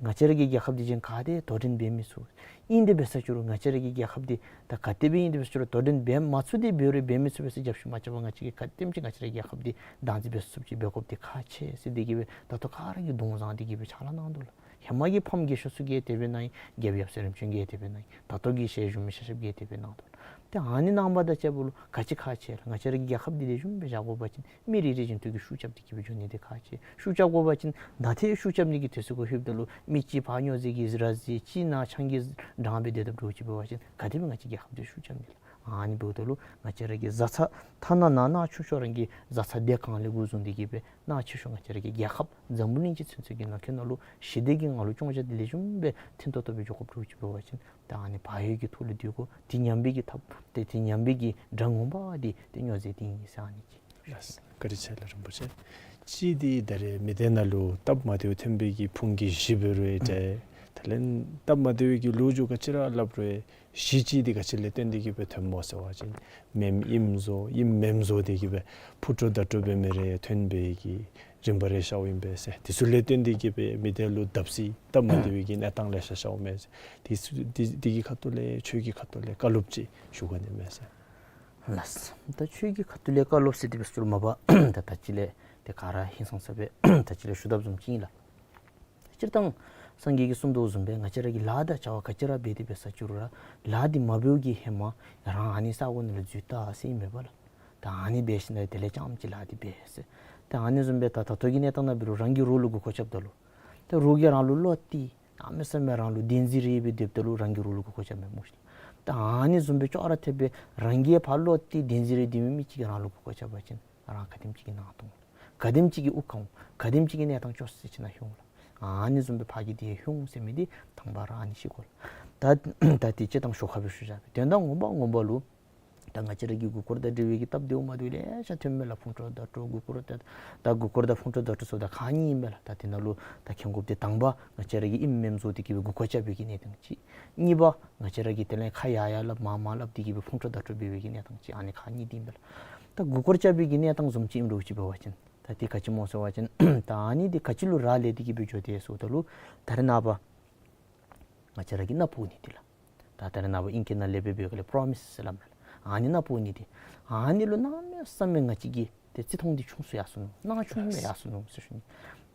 ང་བཅས་ར་གི་རྒྱལ་ཁབ་འདི་གཞན་ག་ཏེ་དོ་འགྲན་འབད་མི་ཚུགས། ཨིན་དེ་འབད་ས་ཅི་རུང་ང་བཅས་ར་གི་རྒྱལ་ཁབ་འདི་ད་ག་དེ་སྦེ་ཨིན་དེ་འབད་ས་ཅི་རུང་དོ་འགྲན་འབད་མ་ཚུགས་དེ་འབད་རུང་འབད་མི་ཚུགས་པས་ཟེར་རྒྱབ་བཤུད་མ་རྐྱབ་པར་ང་བཅས་ཀྱིས་ག་དེམ་ཅིག་ང་བཅས་ར་གི་རྒྱལ་ཁབ་འདི་བདག་འཛིན་འབད་ཚུགསཔ་ཅིག་འབད་དགོཔ་འདི་ཁག་ཆེ་ཟེར་དེ་གིས་སྦེ་ད་ལྟོ་ག་ར་གིས་གདོང་བཟང་དེ་གིས་སྦེ་ཕྱག་ལཱ་གནང་དོ་ལགས། ཧེ་མ་གི་ཕམ་རྒས་ཤོས་ཚུ་གིས་དེ་སྦེ་གནང་ཡི། རྒྱལཔོ་ཡབ་སྲས་རིམ་བྱོན་གྱིས་དེ་སྦེ་གནང་ཡི། ད་ལྟོ་གི་ཞལ་བཞུགས་མི་ཤེས་ཤེསཔ་གིས་དེ་སྦེ་གནང་དོ། ཏེ་ཨ་ནི་གནང་བ་དང་བཅསཔ་ལུ་ག་ཅི་ཁག་ཆེ་ལགས། ང་བཅས་ར་གི་རྒྱལ་ཁབ་འདི་ལེགས་ཤོམ་སྦེ་བཞག་དགོ་པ་ཅིན་མི་རེ་རེ་བཞིན་དུ་གིས་ཤུགས་རྐྱབ་སྟེ་གི་སྦེ་འགྱོ་ནི་འདི་ཁག་ཆེ། ཤུགས་རྐྱབ་དགོ་པ་ཅིན་ད་ཏེ་ཤུགས་རྐྱབ་ནི་གི་དུས་ཚོད་གུ་ལྷོདཔ་ད་ལུ་མི་གཅིག་ཕར་སྨྱོ་རྫས་ཀྱིས་ར་བཟི་གཅིག་ནཱ་ཆང་གིས་འགྲངས་སྦེ་སྡོད་དོ་འདྲཝ་ཅིག་འབད་བ་ཅིན་ག་དེ་སྦེ་ང་བཅས་རྒྱལ་ཁབ་འདི་ཤུགས་རྐྱབ་ནི་ལགས། ཨ་ནི་འབདཝ་ད་ལུ་ང་བཅས་ར་གི་བཟའ་ཚང་ཐ་ན་ནང་ན་ཆུང་ཤོས་རང་གི་བཟའ་ཚང་སྡེ་གང་ལས་འགོ་བཟུང་སྟེ་གི་སྦེ་ནང་ཆེ་ཤོས་ང་བཅས་ར་གི་རྒྱལ་ཁབ་འཛམ་བུ་གླིང་གི་ཚུན་ཚོད་ཀྱི་ནང་འཁོད་ནང་ལུ་ཞི་བདེ་གི་ངང་ལུ་སྐྱོང་བཞག་སྟེ་ལེགས་ཤོམ་སྦེ་མཐུན་ཏོག་ཏོ་སྦེ་འགྱོ་དགོཔ་འདྲཝ་ཅིག་འབད་བ་ཅིན་ད་ཨ་ནི་བག་ཡོད་ཀྱི་ཐོག་ལུ་སྡོད་དགོ། དེ་ཉམས་པའི་གི་ཐབས་ཏེ་དེ་ཉམས་པའི་གི་དགྲ་ངོ་མ་འདི་ཏེ་སྨྱོ་རྫས་འདི་ཨིན་ཟེར་ཨ་ནི་ཅིག། ལགས། བཀའ་དྲིན་ཆེ་ལགས་རིན་པོ་ཆེ། གཅིག་འདི་ད་རེས་མི་སྡེ་ནང་ལུ་སྟབས་མ་བདེཝ་ཐོན་པའི་གི་ཕུང་གི་གཞི་འབད་རུང་ཨེ་འདྲས། ད་ལན་སྟབས་མ་བདེ་བའི་གི་ལོ་རྒྱུས་ག་ཅི་ར་སླབ་རུང་ཨེ་གཞི་གཅིག་འདི་ག་ཅི་ལས་བརྟེན་ཏེ་གི་སྦེ་ཐོནམ་སྨོ་ཟེར་བ་ཅིན་མེནམ་ཨིནམ་བཟོ་ཨིནམ་མེནམ་བཟོ་སྟེ་གི་སྦེ་ཕུ་ཏོ་ད་ཏོ་སྦེ་མི་རེ་ཐོན་པའི་གི་རིམ་པ་རེ་ཤརཝ་ཨིན་པས་ཟེར། དེ་ཚུ་ལས་བརྟེན་ཏེ་གི་སྦེ་མི་སྡེ་ལུ་བརྡབ་གསིག་སྟབས་མ་བདེ་བའི་གི་གནས་སྟངས་ལེ་ཤ་ཤརཝ་མས་ཟེར། དེ་ཚུ་དེ་དེ་གི་ཁ་ཐུག་ལས་ཁྱོད་ཀྱི་ཁ་ཐུག་ལས་བཀའ་སློབ་ཅིག་ཞུ་ག་ནི་མས་ཟེར། ལགས། ད་ཁྱོད་ཀྱི་ཁ་ཐུག་ལས་བཀའ་སློབ་ཟེར་དེ་སྦེ་ཟེར་མ་པ་ད་ད་ཅི་ལས་དེ་ག་ར་ཧིང་སངས་ས་སྦེ་ད་ཅི་ལས་ཞུ་དོ་བཟུམ་ཅིག་ཨིན་ལགས། སྤྱིར་བཏང་ སངས་རྒྱས་ཀྱིས་གསུངས་དོ་བཟུམ་སྦེ་ང་བཅས་ར་གིས་ལཱ་དང་བྱ་བ་ག་ཅི་ར་འབད་དེ་འབད་ས་ཅིག་རུང་ར་ལཱ་འདི་མ་འབདཝ་གི་ཧེ་མ་རང་ཨ་ནི་ས་གོ་ནང་ལུ་འཛུལ་ད་ཟེར་ཨིན་མས་པ་ལགས། ད་ཨ་ནི་འབད་ཞིནམ་ལས་དེ་ལས་རྐྱངམ་ཅིག་ལཱ་འདི་འབད་ཟེར། ད་ཨ་ནི་བཟུམ་སྦེ་ད་ད་ལྟོ་གི་གནས་སྟངས་ནང་འབད་རུང་རང་གི་རོགས་ལུ་མགུ་སྐོར་རྐྱབ་ད་ལུ་ད་རོགས་ཀྱིས་རང་ལུ་བློ་གཏད་གནམ་མེད་ས་མེད་རང་ལུ་བདེན་འཛིན་རེ་སྦེ་སྡོདཔ་ད་ལུ་རང་གི་རོགས་ལུ་མགུ་སྐོར་རྐྱབ་མི་སྨོ་ཤིག། ད་ཨ་ནི་བཟུམ་སྦེ་ཅོག་ར་འཐདཔ་སྦེ་རང་གིས་ཕར་བློ་གཏད་བདེན་འཛིན་རེ་སྡོད་མི་མི་ཅིག་གིས་རང་ལུ་མགུ་སྐོར་རྐྱབ་པ་ཅིན་རང་ག་དེམ་ཅིག་གི་ནང་ཐོང་། ག་དེམ་ཅིག་གི་དབུགས་གང་། ག་དེམ་ཅིག་གི་གནས་སྟངས་སྐྱོ་སུ་ཅིག་ནང་ལྷོད་འོང་ལགས། ཨ་ནི་བཟུམ་སྦེ་ཕར་གྱི་དེ་ལྷོད་འོང་ཟེར་མི་འདི་དང་པ་ར་ཨ་ནི་ཤེས་དགོ་ལགས། ད་ད་དེ་སྤྱིར་བཏང་ཞོར་ཁ་སྦེ་ཞུ་བཞག་པས། དོན་དག་ངོ་མ་ངོ་མ་ལུ་ད་ང་བཅས་ར་གི་མགུ་སྐོར་དང་འབྲེལ་བའི་གི་སྟབས་བདེཝ་མ་བདེཝ་ལེ་ཤ་ཐོནམ་མས་ལགས། ཕུང་དཀྲོག་དར་དཀྲོག་མགུ་སྐོར་དང་ད་མགུ་སྐོར་དང་ཕུང་དཀྲོག་དར་དཀྲོག་སོགས་ད་ཁག་གཉིས་ཨིན་མས་ལགས། ད་དེ་ནང་ལུ་ད་མཁྱེན་དགོཔ་འདི་དང་པ་ང་བཅས་ར་གིས་ཨིནམ་མེནམ་བཟོ་སྟེ་གི་སྦེ་མགུ་སྐོར་རྐྱབ་པའི་གི་གནས་སྟངས་ཅིག། གཉིས་པ་ང་བཅས་ར་གིས་དེ་ལས་ཁ་ཡར་ཡར་སླབ་མར་མར་སླབ་སྟེ་གི་སྦེ་ཕུང་དཀྲོག་དར་དཀྲོག་འབད་བའི་གི་གནས་སྟངས་ཅིག། ཨ་ནི་ཁག་གཉིས་འདི་ཨིན་པས་ལགས། ད་མགུ་སྐོར་རྐྱབ་པའི་གི་གནས་སྟངས་བཟུམ་ཅིག་ཨིནམ་འདྲཝ་ཅིག་འབད་བ་ཅིན་ད་དེ་ག་ཅི་སྨོ་ཟེར་བ་ཅིན་ད་ཨ་ནི་འདི་ག་ཅི་ལུ་རག་ལས་ཏེ་གི་སྦེ་འགྱོ་དེས་ཟེརཝ་ད་ལུ་ད་རེས་ནངས་པ་ང་བཅས་ར་གིས་མནའ་བོར་ནི་འདི་ལགས། ད་ད་རེས་ནངས་པ་ཨིང་སྐད་ནང་ལས་འབད་བའི་སྒང་ལས་པྲོ་མིསི་ཟེར་སླབ་མས་ལགས། ཨ་ནི་མནའ་བོར་ནི་འདི་ཨ་ནི་ལུ་གནམ་མེད་ས་མེད་ང་བཅས་ཀྱིས་ཏེ་བརྩི་མཐོང་འདི་ཆུང་སུ་ཡར་སོ་ནུག། སྣང་ཆུང་སྦེ་ཡར་སོ་ནུག་ཟེར་ཞུ་ནི།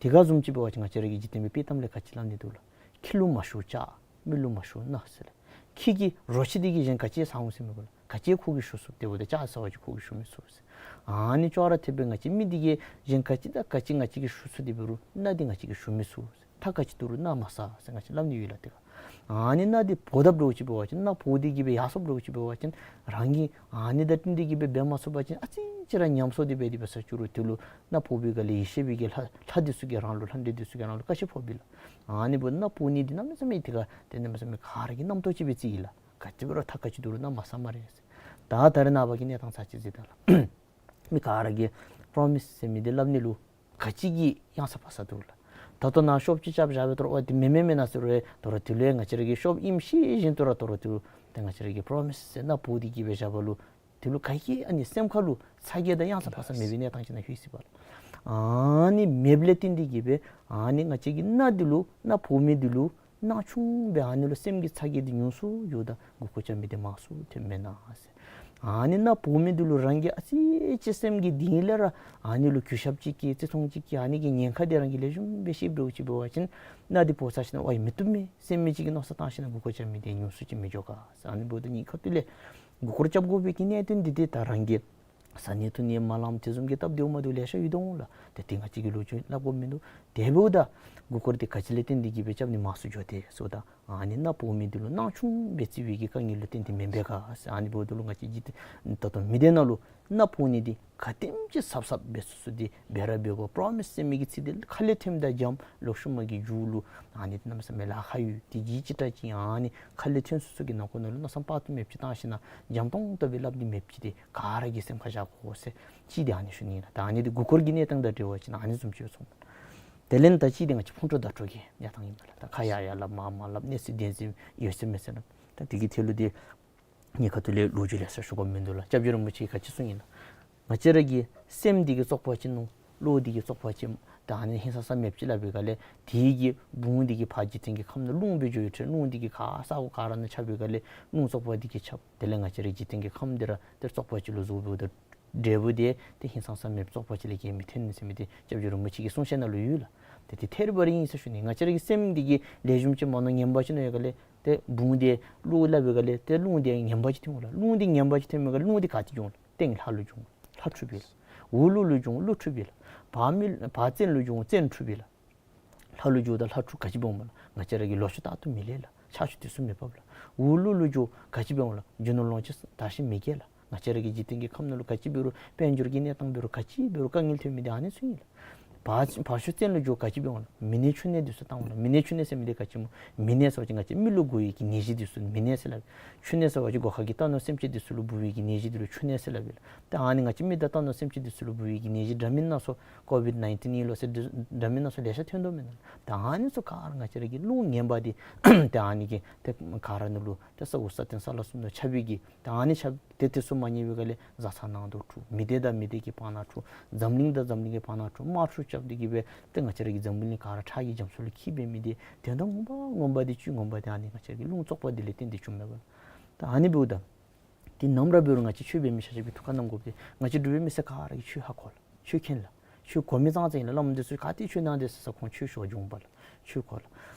དེ་ག་བཟུམ་ཅིག་འབད་བ་ཅིན་ང་བཅས་ར་གི་འཇིག་རྟེན་པའི་དཔྱེ་གཏམ་ལས་ག་ཅི་སླབ་ནི་འདུག་ལགས། ཁྱི་ལུ་མ་ཞུ་ལྕགས། མི་ལུ་མ་ཞུ་མནའ་ཟེར་ལགས། ཁྱི་གིས་རོ་ཁྱི་འདི་གིས་གཞན་ག་ཅི་ཟ་འོང་ཟེར་མི་དགོ་ལགས། ག་ཅི་ཁོ་གིས་ཞུ་ཚུགས། དེ་འབདཝ་ད་ལྕགས་ཟེར་བ་ཅིན་ཁོ་གིས་ཞུ་མི་ཚུགས་ཟེར། ཨ་ནི་ཅོག་ར་འཐདཔ་སྦེ་ང་བཅས་མི་འདི་གིས་གཞན་ག་ཅི་དང་ག་ཅི་ང་བཅས་ཀྱིས་ཞུ་ཚུགས་ཏེ་འབད་རུང་མནའ་འདི་ང་བཅས་ཀྱིས་ཞུ་མི་ཚུགས་ཟེར། ཐག་ག་ཅི་བསྡུ་རུང་མནའ་མ་ཟ་ཟེར་ང་བཅས་སླབ་ནི་ཡོད་ལགས། དེ་ག་ཨ་ནི་མནའ་འདི་བོར་དཔ་འདྲཝ་ཅིག་འབད་བ་ཅིན་མནའ་བོར་ཏེ་གི་སྦེ་ཡར་སོཔ་འདྲཝ་ཅིག་འབད་བ་ཅིན་རང་གིས་ཨ་ནི་དང་བསྟུན་ཏེ་གི་སྦེ་འབད་མ་ཚུགས་པ་ཅིན་ཨ་ཙི་ཅིག་ར་ཉམས་སོང་སྟེ་འབད་དེ་འབད་ས་ཅིག་རུང་དེ་ལུ་མནའ་བོར་བའི་སྒང་ལས་ཡེ་ཤེས་པའི་གི་ལྷ་ལྷ་འདི་ཚུ་གིས་རང་ལུ་ལྷ་འདྲེ་འདི་ཚུ་གིས་རང་ལུ་བཀའ་ཆད་ཕོག་པས་ལགས། ཨ་ནི་འབདཝ་ད་མནའ་བོར་ནི་འདི་གནམ་མེད་ས་མེད་དེ་ག་དེ་གནམ་མེད་ས་མེད་ག་ར་གི་རྣམ་རྟོག་ཅིག་སྦེ་བརྩི་ཡི་ལགས། ག་ཅི་འབད་རུང་ཐག་ག་ཅི་བསྡུ་རུང་མནའ་མ་ཟ་སྨ་རེ་ཟེར། ད་ད་རེས་ནངས་པ་གི་གནས་སྟངས་ཚར་ཅིག་གཟིགས་དང་ལགས། མི་ག་ར་གིས་པྲོ་མིསི་ཟེར་མི་འདི་སླབ་ནི་ལུ་ག་ཅི་གི་གཡང་ས་བབས་ས་འདུག་ལགས། ད་ལྟོ་ནཱ་ཤོབ་ཅིག་རྐྱབ་བཞག་པའི་ཐོག་ལུ་ཨ་དེ་མེན་མེན་མེན་ན་ཟེར་རུང་ད་རུང་དེ་ལུ་ཡང་ང་བཅས་ར་གིས་ཤོབ་ཨིནམ་ཤེས་བཞིན་དུ་ར་ད་རུང་དེ་ལུ་ཏེ་ང་བཅས་ར་གིས་པྲོ་མིསི་ཟེར་མནའ་བོར་ཏེ་གི་སྦེ་བཞག་པ་ལུ་དེ་ལུ་ག་གི་ཨ་ནི་སེམས་ཁ་ལུ་ཚ་གྱང་དང་གཡང་ས་བབས་ས་མེད་པའི་གནས་སྟངས་ཅིག་ནང་ལྷོད་ཅི་པས་ལགས། ཨ་ནི་མེདཔ་ལས་བརྟེན་ཏེ་གི་སྦེ་ཨ་ནི་ང་བཅས་ཀྱི་མནའ་འདི་ལུ་མནའ་བོར་མི་འདི་ལུ་སྣང་ཆུང་སྦེ་ཨ་ནི་ལུ་སེམས་ཀྱི་ཚ་གྱང་འདི་ཉུང་སུ་འགྱོཝ་ད་མགུ་སྐོར་རྐྱབ་མི་འདི་མང་སུ་ཐོནམ་མེན་ན་ཟེར། ཨ་ནི་མནའ་བོར་མི་འདི་ལུ་རང་གིས་ཨ་ཙི་ཅིག་སེམས་ཀྱི་གཏིང་ལས་ར་ཨ་ནི་ལུ་གུས་ཞབས་ཅིག་བསྐྱེད་བརྩི་མཐོང་ཅིག་བསྐྱེད་ཨ་ནི་གི་ཉེན་ཁ་འདི་རང་གིས་ལེགས་ཤོམ་སྦེ་ཤེསཔ་འདྲཝ་ཅིག་འབད་བ་ཅིན་མནའ་འདི་བོར་ཚར་ཞིནམ་ལས་ཝའི་མི་བཏུབ་མས་ཟེར་མི་ཅིག་གི་མནོ་བསམ་བཏང་ཞིནམ་ལས་མགུ་སྐོར་རྐྱབ་མི་འདི་ཉུང་སུ་ཅིག་མི་འགྱོ་ག་ཟེར། ཨ་ནི་འབདཝ་ད་གཉིས་ཁ་ཐུག་ལས་མགུ་སྐོར་རྐྱབ་དགོ་པའི་གི་གནད་དོན་འདི་ཏེ་ད་རང་གིས་བཟའ་ནི་འཐུང་ནི་མ་ལངམ་དེ་བཟུམ་གྱི་སྟབས་བདེཝ་མ་བདེཝ་ལེ་ཤ་ཡོད་དོ་འོང་ལགས། ཏེ་དེ་ང་བཅས་ཀྱིས་ལོ་རྒྱུས་སླབ་དགོཔ་མིན་འདུག། དེ་འབདཝ་ད་མགུ་སྐོར་འདི་ག་ཅི་ལས་བརྟེན་ཏེ་གི་སྦེ་རྐྱབ་ནི་མང་སུ་འགྱོ་དེས་ཟེརཝ་ད་ཨ་ནི་མནའ་བོར་མི་འདི་ལུ་སྣང་ཆུང་སྦེ་བརྩི་བའི་གི་དཀའ་ངལ་ལུ་བརྟེན་ཏེ་མེན་པས་ག་ཟེར། ཨ་ནི་འབདཝ་ད་ལུ་ང་བཅས་ཀྱིས་ད་ལྟོ་མི་སྡེ་ནང་ལུ་མནའ་བོར་ནི་འདི་ག་དེམ་ཅིག་གཟབ་གཟབ་འབད་ཚུགས་ཚུགས་འདི་འབད་ར་འབད་དགོ། པྲོ་མིསི་ཟེར་མི་གི་ཚིག་འདི་ཁ་ལས་ཐོནམ་དང་འཇམ། ལོག་ཤུལ་མ་གི་མཇུག་ལུ་ཨ་ནི་འདི་གནམ་མེད་ས་མེད་ལཱ་ཁག་ཡོད། དེ་གིས་ཅིག་ཏ་ཅིག་ཨ་ནི་ཁ་ལས་ཐོན་ཚུགས་ཚུགས་ཀྱི་ནང་འཁོད་ནང་ལུ་མནོ་བསམ་དཔག་ཏུ་མེདཔ་ཅིག་བཏང་ཞིནམ་ལས་འཇམ་ཏོང་ཏོ་སྦེ་སླབ་ནི་མེདཔ་ཅིག་འདི་ག་ར་གིས་སེམས་ཁར་བཞག་དགོ་ཟེར་ཅིག་འདི་ཨ་ནི་ཞུ་ནི་ཨིན་ལགས། ད་ཨ་ནི་འདི་མགུ་སྐོར་གྱི་གནས་སྟངས་དང་འབྲེལ་བ་ཅིན་ཨ་ནི་བཟུམ་ཅིག་སྦེ་ཚོར་མས། དེ་ལས་ད་ཅིག་འདི་ང་བཅས་ཕུང་དཀྲོག་དར་དཀྲོག་གི་གནས་སྟངས་ཨིན་པས་ལགས། ད་ཁ་ཡར་ཡར་སླབ་མར་མར་སླབ་གནས་ཚུལ་བདེན་འཛིན་ཡོད་ཚད་མེད་ཚད་ལགས། ད་དེ་གི་ཐད་ལུ་འདི་གཉིས་ཁ་ཐུག་ལས་ལོ་རྒྱུས་ལེ་ཤ་ཞུ་དགོཔ་མིན་འདུག་ལགས། སྐྱབས་རྗེ་རིན་པོ་ཆེ་གིས་ག་ཅི་གསུངས་ཡི་ན། ང་བཅས་ར་གི་སེམས་འདི་གི་བཙོག་པ་ཅིག་ནོར། བློ་འདི་གི་བཙོག་པ་ཅིག་ད་ཨ་ནི་ཧིང་སངས་ས་མེདཔ་ཅིག་སླབ་པའི་སྒང་ལས་དེ་གི་བུང་འདི་གིས་ཕར་འཇིག་རྟེན་གྱི་ཁམས་ནང་རླུང་སྦེ་འགྱོ་ཡི་ཕྱིར་རླུང་འདི་གིས་ག་ས་གོ་ག་ར་ནང་ཁྱབ་པའི་སྒང་ལས་རླུང་བཙོག་པ་འདི་གིས་ཁྱབ། དེ་ལས་ང་བཅས་ར་འཇིག་རྟེན་གྱི་ཁམས་འདི་ར་ཏེ་བཙོག་པ་ཅིག་ལུ་བཟོ་འབདཝ་ད་འབྲས་བུ་འདི་ཏེ་ཧིང་སངས་ས་མེདཔ་བཙོག་པ་ཅིག་ལས་བརྒལ་མི་ཐོན་ཟེར་མི་འདི་སྐྱབས་རྗེ་རིན་པོ་ཆེ་གི་གསུང་བཤད་ནང་ལུ་ཡོད་ལགས། ཏེ་དེ་ཐད་རི་བ་རི་ཨིན་ཟེར་ཞུ་ནི། ང་བཅས་ར་གི་སེམས་འདི་གིས་ལེགས་ཤོམ་ཅིག་མ་མནོ་ངན་པ་ཅིག་མནོ་བའི་སྒང་ལས་ཏེ་བུང་འདི་རླུང་སླབ་པའི་སྒང་ལས་ཏེ་རླུང་འདི་ངན་པ་ཅིག་ཐོན་འོང་ལགས། རླུང་འདི་ངན་པ་ཅིག་ཐོན་པའི་སྒང་ལས་རླུང་འདི་ག་ཏེ་འགྱོ་འོང་ལགས། སྟེང་ལྷ་ལུ་འགྱོ་འོང་། ལྷ་འཁྲུགས་པས་ལགས། འོག་ཀླུ་ལུ་འགྱོ་འོང་། ཀླུ་འཁྲུགས་པས་ལགས། བར་མི་བར་བཙན་ལུ་འགྱོ་འོང་། བཙན་འཁྲུགས་པས་ལགས། ལྷ་ལུ་འགྱོཝ་ད་ལྷ་འཁྲུགས། ག་ཅི་འབད་འོངམ་ལགས། ང་བཅས་ར་གི་ལོ་ཕྱུགས་རྟག་ཏུ་མི་ལེགས་ལགས། ཆར་ཆུ་དུས་སུ་མི་འབབ་ལགས། འོག་ཀླུ་ལུ་འགྱོ་ག་ཅི་འབད་འོང་ལགས། རྒྱུ་ནོར་ལོངས་སྤྱོད་དར་ཞིང་མི་རྒྱས་ལགས། ང་བཅས་ར་གི་འཇིག་རྟེན་གྱི་ཁམས་ནང་ལུ་ག་ཅི་འབད་རུང་དཔལ་འབྱོར་གྱི་གནས་སྟངས་འབད་རུང་ག་ཅི་འབད་རུང་དཀའ་ངལ་ཐོན་མི་འདི་ཨ་ནི་ཚུ་ཨིན་ལགས། བར་བར་ཤུག་བཙན་ལུ་འགྱོ་ག་ཅི་འབད་འོང་ལགས། མི་ནད་ཕྱུགས་ནད་འདི་ཚུ་བཏང་འོང་ལགས། མི་ནད་ཕྱུགས་ནད་ཟེར་མི་འདི་ག་ཅི་སྨོ། མི་ནད་ཟེར་བ་ཅིན་ང་བཅས་མི་ལུ་འགོ་བའི་གི་ནད་གཞི་འདི་ཚུ་མི་ནད་ཟེར་སླབ། ཕྱུགས་ནད་ཟེར་བ་ཅིན་སྒོ་ཁ་གི་རྟ་ནོར་སེམས་ཅན་འདི་ཚུ་ལུ་འབུ་བའི་གི་ནད་གཞི་འདི་ལུ་ཕྱུགས་ནད་ཟེར་སླབ་ཨིན་ལགས། ཏེ་ཨ་ནི་ང་བཅས་མི་དང་རྟ་ནོར་སེམས་ཅན་འདི་ཚུ་ལུ་འབུ་བའི་གི་ནད་གཞི་འདྲ་མིན་སྣ་ཚོགས་ཀོ་བིཌ་ནའིན་ཊིན་ཨིན་ལོ་ཟེར་འདི་འདྲ་མིན་སྣ་ཚོགས་ལེ་ཤ་ཐོན་དོ་མེན་ན། ད་ཨ་ནི་ཚུ་ག་ར་ང་བཅས་ར་གི་རླུང་ངན་པ་འདི་ཏེ་ཨ་ནི་གིས་ཏེ་ག་ར་ནང་ལུ་ཏེ་ས་འོག་ས་སྟེང་ས་བླ་གསུམ་ནང་ཁྱབ་པའི་གི་ད་ཨ་ནི་ཁྱབ་ཏེ་དེ་ཚུ་མ་ཉན་པའི་སྒང་ལས་བཟའ་ཚང་ནང་དུ་འཁྲུག། མི་སྡེ་དང་མི་སྡེ་གི་བར་ན་འཁྲུག། འཛམ་གླིང་དང་འཛམ་གླིང་གི་བར་ན་འཁྲུག། དམག་འཁྲུག་རྐྱབ་སྟེ་གི་སྦེ་ཏེ་ང་བཅས་ར་གི་འཛམ་བུ་གླིང་ག་ར་ཁྲག་གི་རྒྱ་མཚོ་ལུ་འཁྱིལ་འབད་མི་འདི་དོན་དག་ངོ་མ་ངོ་མ་འདི་བཅུད་ངོ་མ་འདི་ཨ་ནི་ང་བཅས་ར་གི་རླུང་བཙོག་པ་འདི་ལས་བརྟེན་ཏེ་བྱུངམ་མས་པ་ལགས། ད་ཨ་ནི་འབདཝ་ད་འདི་ནམ་ར་འབད་རུང་ང་བཅས་ཆོས་འབད་མི་ཆ་ཁྱབ་ཀྱིས་ཐུགས་ཁར་བསྣམ་དགོཔ་འདི་ང་བཅས་འབྲུག་པའི་མི་སེར་ག་ར་གིས་ཆོས་ཧ་གོ་ལགས། ཆོས་མཁྱེན་ལགས། ཆོས་གོ་མི་ཙང་ཙང་ཨིན་ལགས། བླམ་འདི་ཚུ་ག་ཏེ་ཆོས་གནང་དེས་ཟེར་ས་ཁོང་ཆོས་ཞུ་བར་འབྱོན་པ་ལགས། ཆོས་གོ་ལགས།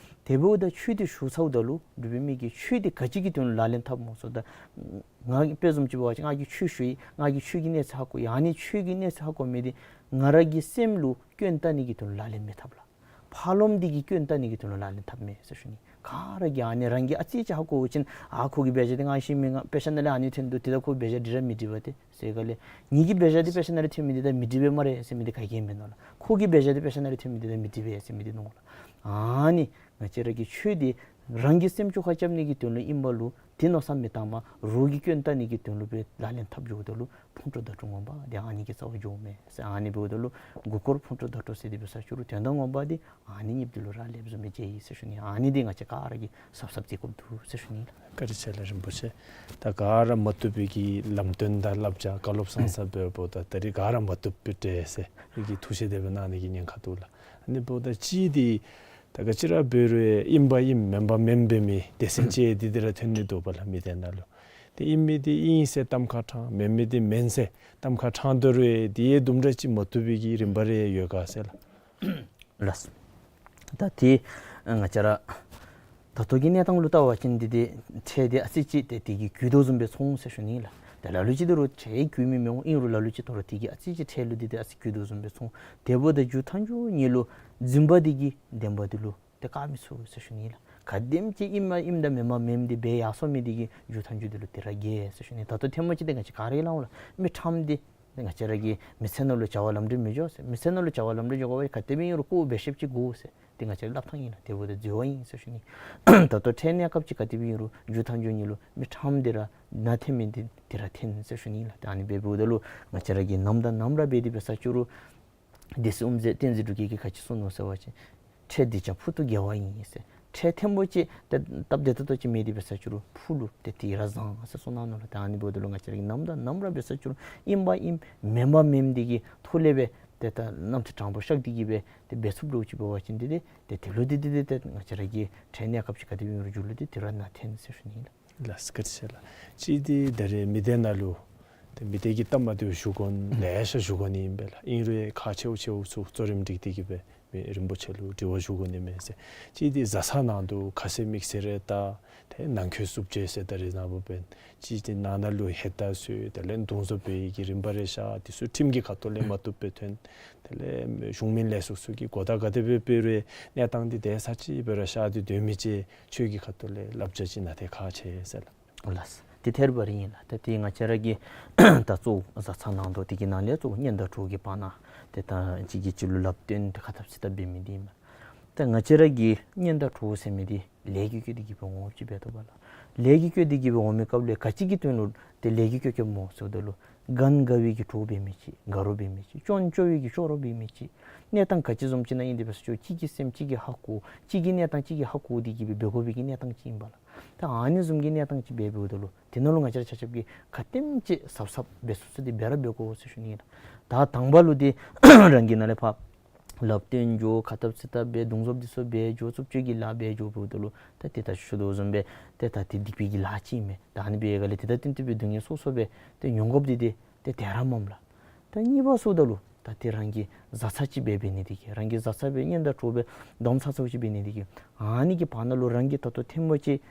དེ་འབདཝ་ད་ཆོས་འདི་ཞུ་ཚརཝ་ད་ལུ་འབྲུག་པའི་མི་གིས་ཆོས་འདི་ག་ཅི་གི་དོན་ལུ་ལག་ལེན་འཐབ་སྨོ་ཟེརཝ་ད། ང་གིས་དཔེ་བཟུམ་ཅིག་འབད་བ་ཅིན་ང་གིས་ཆོས་ཞུ་ཡི། ང་གིས་ཆོས་ཀྱི་གནས་ཚད་ཧ་གོ་ཡི། ཨ་ནི་ཆོས་ཀྱི་གནས་ཚད་ཧ་གོ་མི་འདི་ང་ར་གི་སེམས་ལུ་སྐྱོན་བལྟ་ནི་གི་དོན་ལུ་ལག་ལེན་མི་འཐབ་ལགས། ཕར་ལོགམ་འདི་གི་སྐྱོན་བལྟ་ནི་གི་དོན་ལུ་ལག་ལེན་འཐབ་མས་ཟེར་ཞུ་ནི། ག་ར་གིས་ཨ་ནི་རང་གིས་ཨ་ཙི་ཅིག་ཧ་གོ་བ་ཅིན་ཨ་ཁོ་གི་འབད་བཞག་འདི་ང་ཤེས་མི་ང་དཔེ་ཆ་ནང་ལས་ཨ་ནི་ཐོན་འདུག། དེ་ད་ཁོ་འབད་བཞག་འདི་ར་མི་འགྲིག་པས་ཏེ་ཟེར་ག་ལས། ངེ་གི་འབད་བཞག་འདི་དཔེ་ཆ་ནང་ལས་ཐོན་མི་འདི་ད་མི་འགྲིག་པས་སྨ་རེ་ཟེར་མི་འདི་ག་གིས་མེན་ནོ་ལགས། ཁོ་གི་འབད་བཞག་འདི་དཔེ་ཆ་ནང་ལས་ཐོན་མི་འདི་ད་མི་འགྲིག་པས་ཟེར་མི་འདི་ནོ་ལགས། ཨ་ནི་ང་བཅས་ར་གིས་ཆོས་འདི་རང་གི་སེམས་ཆོས་ཁ་རྐྱབ་ནི་གི་དོན་ལུ་ཨིན་པ་ལུ་དེ་མནོ་བསམ་མི་བཏང་པར་རོགས་ཀྱི་སྐྱོན་བལྟ་ནི་གི་དོན་ལུ་སྦེ་ལག་ལེན་འཐབ་འགྱོཝ་ད་ལུ་ཕུང་ཁྲོལ་བརྡ་སྤྲོད་ངོ་མ་འདི་ཨ་ནི་གི་རྩ་བར་འགྱོཝ་མས་ཟེར། ཨ་ནི་འབདཝ་ད་ལུ་མགུ་སྐོར་ཕུང་ཁྲོལ་བརྡ་སྤྲོད་ཟེར་འདི་འབད་ས་ཅིག་རུང་དོན་དག་ངོ་མ་འདི་ཨ་ནི་གཉིས་འདི་ལུ་རག་ལས་བཟུམ་སྦེ་མཇལ་ཡི་ཟེར་ཞུ་ནི། ཨ་ནི་འདི་ང་བཅས་ག་ར་གིས་གཟབ་གཟབ་མཛད་དགོཔ་འདུག་ཟེར་ཞུ་ནི་ལགས། བཀའ་དྲིན་ཆེ་ལགས་རིན་པོ་ཆེ། ད་ག་ར་མ་བཏུབ་པའི་གི་ལམ་སྟོན་དང་བསླབ་བྱ་བཀའ་སློབ་གསུང་ས་འབདཝ་ད་ད་རིས་ག་ར་མ་བཏུབ་པའི་འདྲས་ཟེར་མི་གི་ཐུགས་བཞེད་དེ་སྦེ་གནང་ནི་གི་ཉེན་ཁ་འདུག་ལགས། ཨ་ནི་འབདཝ་ད་གཅིག་འདི་ད་ག་ཅི་ར་འབད་རུང་ཨིན་པ་ཨིནམ་མེན་པ་མེནམ་འབད་མི་སྡེ་ཚན་ཅིག་འདི་འདི་ར་ཐོན་ནི་འདུག་པ་ལགས་མི་སྡེ་ནང་ལུ། དེ་ཨིན་མི་འདི་ཨིན་ཟེར་གཏམ་ཁ་དྲངས། མེན་མི་འདི་མེན་ཟེར་གཏམ་ཁ་དྲངས་དོ་རུང་དེ་ཡང་དུམ་གྲ་ཅིག་མ་བཏུབ་པའི་གི་རིམ་པ་རེ་ཡོད་ག་ཟེར་ལགས། ལགས། ད་དེ་ང་བཅས་ར་ད་ལྟོ་གི་གནས་སྟངས་ལུ་བལྟ་བ་ཅིན་འདི་འདི་ཁྲལ་འདི་ཨ་ཙི་ཅིག་ཏེ་དེ་གིས་རྒུད་དོ་བཟུམ་སྦེ་མཐོང་ཟེར་ཞུ་ནི་ལགས། ད་ལ་ལུ་ཅིག་ད་རུང་ཁྲལ་རྒུད་མི་མི་འོང་། ཨིན་རུང་ལ་ལུ་ཅིག་ད་རུང་དེ་གིས་ཨ་ཙི་ཅིག་ཁྲལ་ལུ་འདི་འདི་ཨ་ཙི་རྒུད་དོ་བཟུམ་སྦེ་མཐོང་། དེ་འབདཝ་ད་མཇུག་མཐའ་མཇུག་ཉིད་ལུ་འཛིན་པ་འདི་གིས་བདེན་པ་འདི་ལུ་ཏེ་བཀག་མི་ཚུགས་ཟེར་ཞུ་ནི་ལགས། ག་དེམ་ཅིག་ཨིནམ་ཨིནམ་དང་མེནམ་མེནམ་འདི་འབད་ཡར་སོང་མི་འདི་གིས་མཇུག་མཐའ་མཇུག་འདི་ལུ་ཏེ་ར་རྒྱལ་ཟེར་ཞུ་ནི། ད་ལྟོ་ཐེངས་མ་ཅིག་ཏེ་ང་བཅས་ག་ར་གིས་སླབ་འོང་ལགས། མི་ཁྲམ་འདི་ང་བཅས་ར་གི་མི་ཚེ་ནང་ལུ་བྱ་བ་ལམ་འགྲོ་མི་འགྱོ་ཟེར། མི་ཚེ་ནང་ལུ་བྱ་བ་ལམ་འགྲོ་འགྱོ་དགོ་པ་ག་དེ་སྦེ་ཨིན་རུང་ཁོ་འབད་ཤེསཔ་ཅིག་དགོ་ཟེར། ཏེ་ང་བཅས་སླབ་ཐངས་ཨིན་ལགས། དེ་འབདཝ་ད་འཛོལ་བ་ཨིན་ཟེར་ཞུ་ནི། ད་ལྟོ་ཁྲལ་གནས་སྐབས་ཅིག་ག་དེ་སྦེ་ཨིན་རུང་མཇུག་མཐའ་མཇུག་ཉིད་ལུ་མི་ཁྲམ་འདི་ར་ནང་འཐེན་མི་འདི་འདི་ར་འཐེན་ཟེར་ཞུ་ནི་ལགས། ཏེ་ཨ་ནི་འབདཝ་ད་ལུ་ང་བཅས་ར་གིས་ནམ་དང་ནམ་ར་འབད་དེ་འབད་ས་ཅིག་རུང་སྡེ་སྲིད་དབུ་མཛད་བསྟན་འཛིན་འབྲུག་རྒྱལ་གྱིས་ག་ཅི་གསུངས་ནུག་ཟེར་བ་ཅིན་ཁྲལ་འདི་ཀྱང་ཕུག་ཏུ་དགེ་བ་ཡིན་ཟེར། ཁྲལ་ཐེངས་པོ་ཅིག་ཏེ་སྟབས་བདེ་ཏོག་ཏོ་ཅིག་མེད་དེ་འབད་ས་ཅིག་རུང་ཕུག་ལུ་ཏེ་དེ་ར་བཟང་ཟེར་གསུངས་གནང་ནུག་ལགས། ཏེ་ཨ་ནི་འབདཝ་ད་ལུ་ང་བཅས་ར་གིས་ནམ་དང་ནམ་ར་འབད་ས་ཅིག་རུང་ཨིན་པ་ཨིནམ་མེན་པ་མེནམ་འདི་གི་ཐོག་ལས་སྦེ་ཏེ་ད་རྣམ་ཐར་དྲང་པོ་ཤག་འདི་གིས་སྦེ་ཏེ་འབད་ཚུགསཔ་འདྲཝ་ཅིག་འབད་བ་ཅིན་འདི་ཏེ་ཏེ་དེ་ལུ་འདི་འདི་འདི་ཏེ་ང་བཅས་ར་གི་ཁྲལ་གནས་སྐབས་ཅིག་ག་དེ་སྦེ་ཨིན་རུང་མཇུག་ལུ་འདི་དེ་ར་ནང་འཐེན་ཟེར་ཞུ་ནི་ལགས། ལགས་སོ། བཀའ་དྲིན་ཆེ་ལགས། གཅིག་འདི་ད་རེས་མི་སྡེ་ནང་ལུ་ཏེ་མི་སྡེ་གི་སྟབས་མ་བདེཝ་ཞུ་དགོ་ནི་ལེ་ཤ་ཞུ་དགོ་ནི་ཨིན་པས་ལགས། ཨིན་རུང་ཁག་ཆེཝ་ཆེཝ་ཚུ་གཙོ་རིམ་སྒྲིག་སྟེ་གིས་སྦེ་མི་རིན་པོ་ཆེ་ལུ་དྲི་བ་ཞུ་དགོ་ནི་མས་ཟེར། གཅིག་འདི་བཟའ་ཚང་ནང་དུ་ཁ་ཟས་དམིགས་བསལ་རེ་བལྟ། ཏེ་ནང་འཁོད་རྩུབ་སྤྱོད་ཟེར་ད་རེས་ནངས་པ་འབདན་གཅིག་འདི་ནང་ན་ལུ་ཧེ་ད་ཚུ་དེ་ལས་མདུང་བཟོ་འབད་ཡི་གི་རིམ་པ་རེ་ཤར། དེ་ཚུ་ཁྲིམས་ཀྱི་ཁ་ཐུག་ལས་མ་བཏུབ་པའི་དོན་དེ་ལས་གཞུང་མིན་ལས་ཚོགས་ཚུ་གིས་གོ་བརྡ་ག་དེ་སྦེ་སྤེལ་རུང་གནས་སྟངས་འདི་དེ་ས་ཅིག་སྦེ་ར་ཤར་ཏེ་སྡོད་མི་ཅིག་ཆོས་ཀྱི་ཁ་ཐུག་ལས་བསླབ་བྱ་ཅིག་གནང་སྟེ་ཁག་ཆེ་ཟེར་ལགས། ལགས། དེ་ཐད་རི་བ་རི་ཨིན་ལགས། ད་དེ་ང་བཅས་ར་གི་ད་གཙོ་བོ་བཟའ་ཚང་ནང་དོག་དེ་གི་ནང་ལས་གཙོ་བོ་གཉེན་དང་གྲོགས་ཀྱི་བར་ན་ཏེ་ད་གཅིག་གིས་གཅིག་ལུ་ལབ་སྟོན་ཏེ་ཁ་འཐབ་ཚིག་འཐབ་འབད་མི་འདི་ཨིན་མས། ད་ང་བཅས་ར་གི་གཉེན་དང་གྲོགས་ཟེར་མི་འདི་ལས་ཀྱི་བཀོད་དེ་གིས་སྦེ་འོང་ཅི་འབད་དོ་བ་ལགས། ལས་ཀྱི་བཀོད་དེ་གིས་སྦེ་འོང་མི་སྐབས་ལས་ག་ཅི་གི་དོན་ལུ་ཏེ་ལས་ཀྱི་བཀོད་བཀོདཔ་སྨོ་ཟེརཝ་ད་ལུ་གན་དགའ་བའི་གི་གྲོགས་འབད་མི་ཅིག་དགའ་རོགས་འབད་མི་ཅིག་སྐྱོན་བརྗོད་པའི་གི་སྐྱོ་རོགས་འབད་མི་ཅིག་གནས་སྟངས་ག་ཅི་བཟུམ་ཅིག་ནང་ཨིན་དེ་འབད་ས་ཅིག་རུང་གཅིག་གི་སེམས་གཅིག་གིས་ཧ་གོ། གཅིག་གི་གནས་སྟངས་གཅིག་གིས་ཧ་གོ་སྟེ་གིས་སྦེ་འབད་དགོ་པའི་གི་གནས་སྟངས་ཅིག་ཨིན་པས་ལགས། ད་ཨ་ནི་བཟུམ་གྱི་གནས་སྟངས་ཅིག་འབད་འབདཝ་ད་ལུ་དེ་ནང་ལུ་ང་བཅས་ར་ཆ་ཁྱབ་ཀྱིས་ག་དེམ་ཅིག་གཟབ་གཟབ་འབད་ཚུགས་ཚུགས་འདི་འབད་ར་འབད་དགོ་ཟེར་ཞུ་ནི་ཨིན་ལགས། ད་དང་པ་ལུ་འདི་རང་གི་ནང་ལས་ཕར་ལབ་སྟོན་འགྱོ། ཁ་འཐབ་ཚིག་འཐབ་འབད། མདུང་བཟོཝ་འདི་ཚུ་འབད་འགྱོ། རྩུབ་སྤྱོད་ཀྱི་ལཱ་འབད་འགྱོ་འབདཝ་ད་ལུ་ད་ཏེ་ད་ཞུ་དོ་བཟུམ་སྦེ་ཏེ་ད་ཏེ་སྡིག་པའི་གི་ལཱ་ཅིག་ཨིན་མས། ད་ཨ་ནི་འབད་བའི་སྒང་ལས་ཏེ་ད་བསྟུན་ཏེ་སྦེ་སྡུག་བསྔལ་སོ་སོ་སྦེ་ཏེ་མྱོང་དགོཔ་འདི་ཏེ་ཏེ་ར་མངམ་ལགས། ད་གཉིས་པ་ཟེརཝ་ད་ལུ་ད་ཏེ་རང་གི་བཟའ་ཚང་ཅིག་འབད་འབད་ནི་འདི་གིས་རང་གི་བཟའ་ཚང་སྦེ་གཉེན་དང་གྲོགས་སྦེ་སྡོམ་ཚར་ཚརཝ་ཅིག་འབད་ནི་འདི་གིས་ཨ་ནི་གི་བར་ན་ལུ་རང་གིས་ད་ལྟོ་ཐེངས་མ་ཅིག་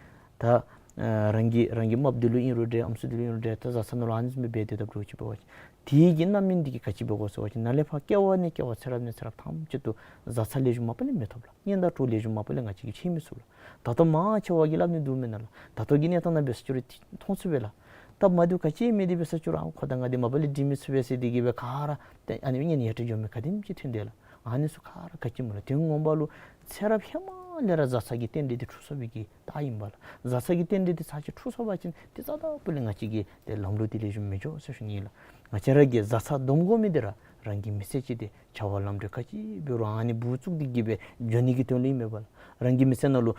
ད་ཨ་རང་གི་རང་གི་རྨགཔ་འདི་ལུ་ཨིན་རུང་འདྲ་ཨམ་སྲུ་འདི་ལུ་ཨིན་རུང་འདྲ་ད་བཟའ་ཚང་ནང་ལུ་ཨ་ནི་བཟུམ་སྦེ་འབད་དེ་ད་འབད་རུང་ཅིག་འབད་བ་ཅིན་དེ་གི་རྣམ་སྨིན་འདི་གིས་ག་ཅི་འབད་དགོ་ཟེར་བ་ཅིན་ནཱ་ལས་ཕར་སྐྱེ་བ་ནས་སྐྱེ་བ་ཚེ་རབས་ནས་ཚེ་རབས་ཐམས་ཅད་དུ་བཟའ་ཚང་ལེགས་ཤོམ་མ་པ་ལས་མི་ཐོབ་ལགས། གཉེན་དང་གྲོགས་ལེགས་ཤོམ་མ་པ་ལས་ང་བཅས་ཀྱིས་འཕྱད་མི་ཚུགས་ལགས། ད་ལྟོ་མང་ཆེ་བ་གིས་སླབ་ནི་འདུག་མེན་ན་ལགས། ད་ལྟོ་གི་གནས་སྟངས་ནང་འབད་ས་ཅིག་རུང་མཐོང་ཚུགས་པས་ལགས། སྟབས་མ་བདེཝ་ག་ཅི་མེད་དེ་འབད་ས་ཅིག་རུང་ཨ་ཁོ་དང་ང་འདི་མ་པ་ལས་འགྲིག་མི་ཚུགས་པས་ཟེར་འདི་གིས་སྦེ་ག་ར་ཏེ་ཨ་ནི་གཉེན་ཡ་བྲལ་འགྱོ་མི་ག་དེམ་ཅིག་ཐོན་དེས་ལགས། ཨ་ནི་ཚུ་ག་ར་ག་ཅི་སྨོ་ལགས། དོན་ངོ་མ་ལུ་ཚེ་རབས་ཧེ་མ་ལས་ར་བཟའ་ཚང་གི་རྟེན་འབྲེལ་འདི་འཁྲུགས་སོང་བའི་གི་རྟགས་ཨིན་པས་ལགས། བཟའ་ཚང་གི་རྟེན་འབྲེལ་འདི་ཚར་ཅིག་འཁྲུགས་སོང་པ་ཅིན་ཏེ་རྩ་དང་པོ་ལས་ང་བཅས་ཀྱི་ཏེ་ལམ་ལུགས་འདི་ལེགས་ཤོམ་མི་འགྱོ་ཟེར་ཞུ་ནི་ཨིན་ལགས། ང་བཅས་ར་གིས་བཟའ་ཚང་སྡོམ་དགོ་མི་འདི་ར་རང་གི་མི་ཚེ་གཅིག་འདི་བྱ་བ་ལམ་འགྲོ་ག་ཅི་འབད་རུང་ཨ་ནི་བུ་བཙུགས་འདི་གིས་སྦེ་འགྱོ་ནི་གི་དོན་ལུ་ཨིན་མས་པ་ལགས། རང་གི་མི་ཚེ་ནང་ལུ་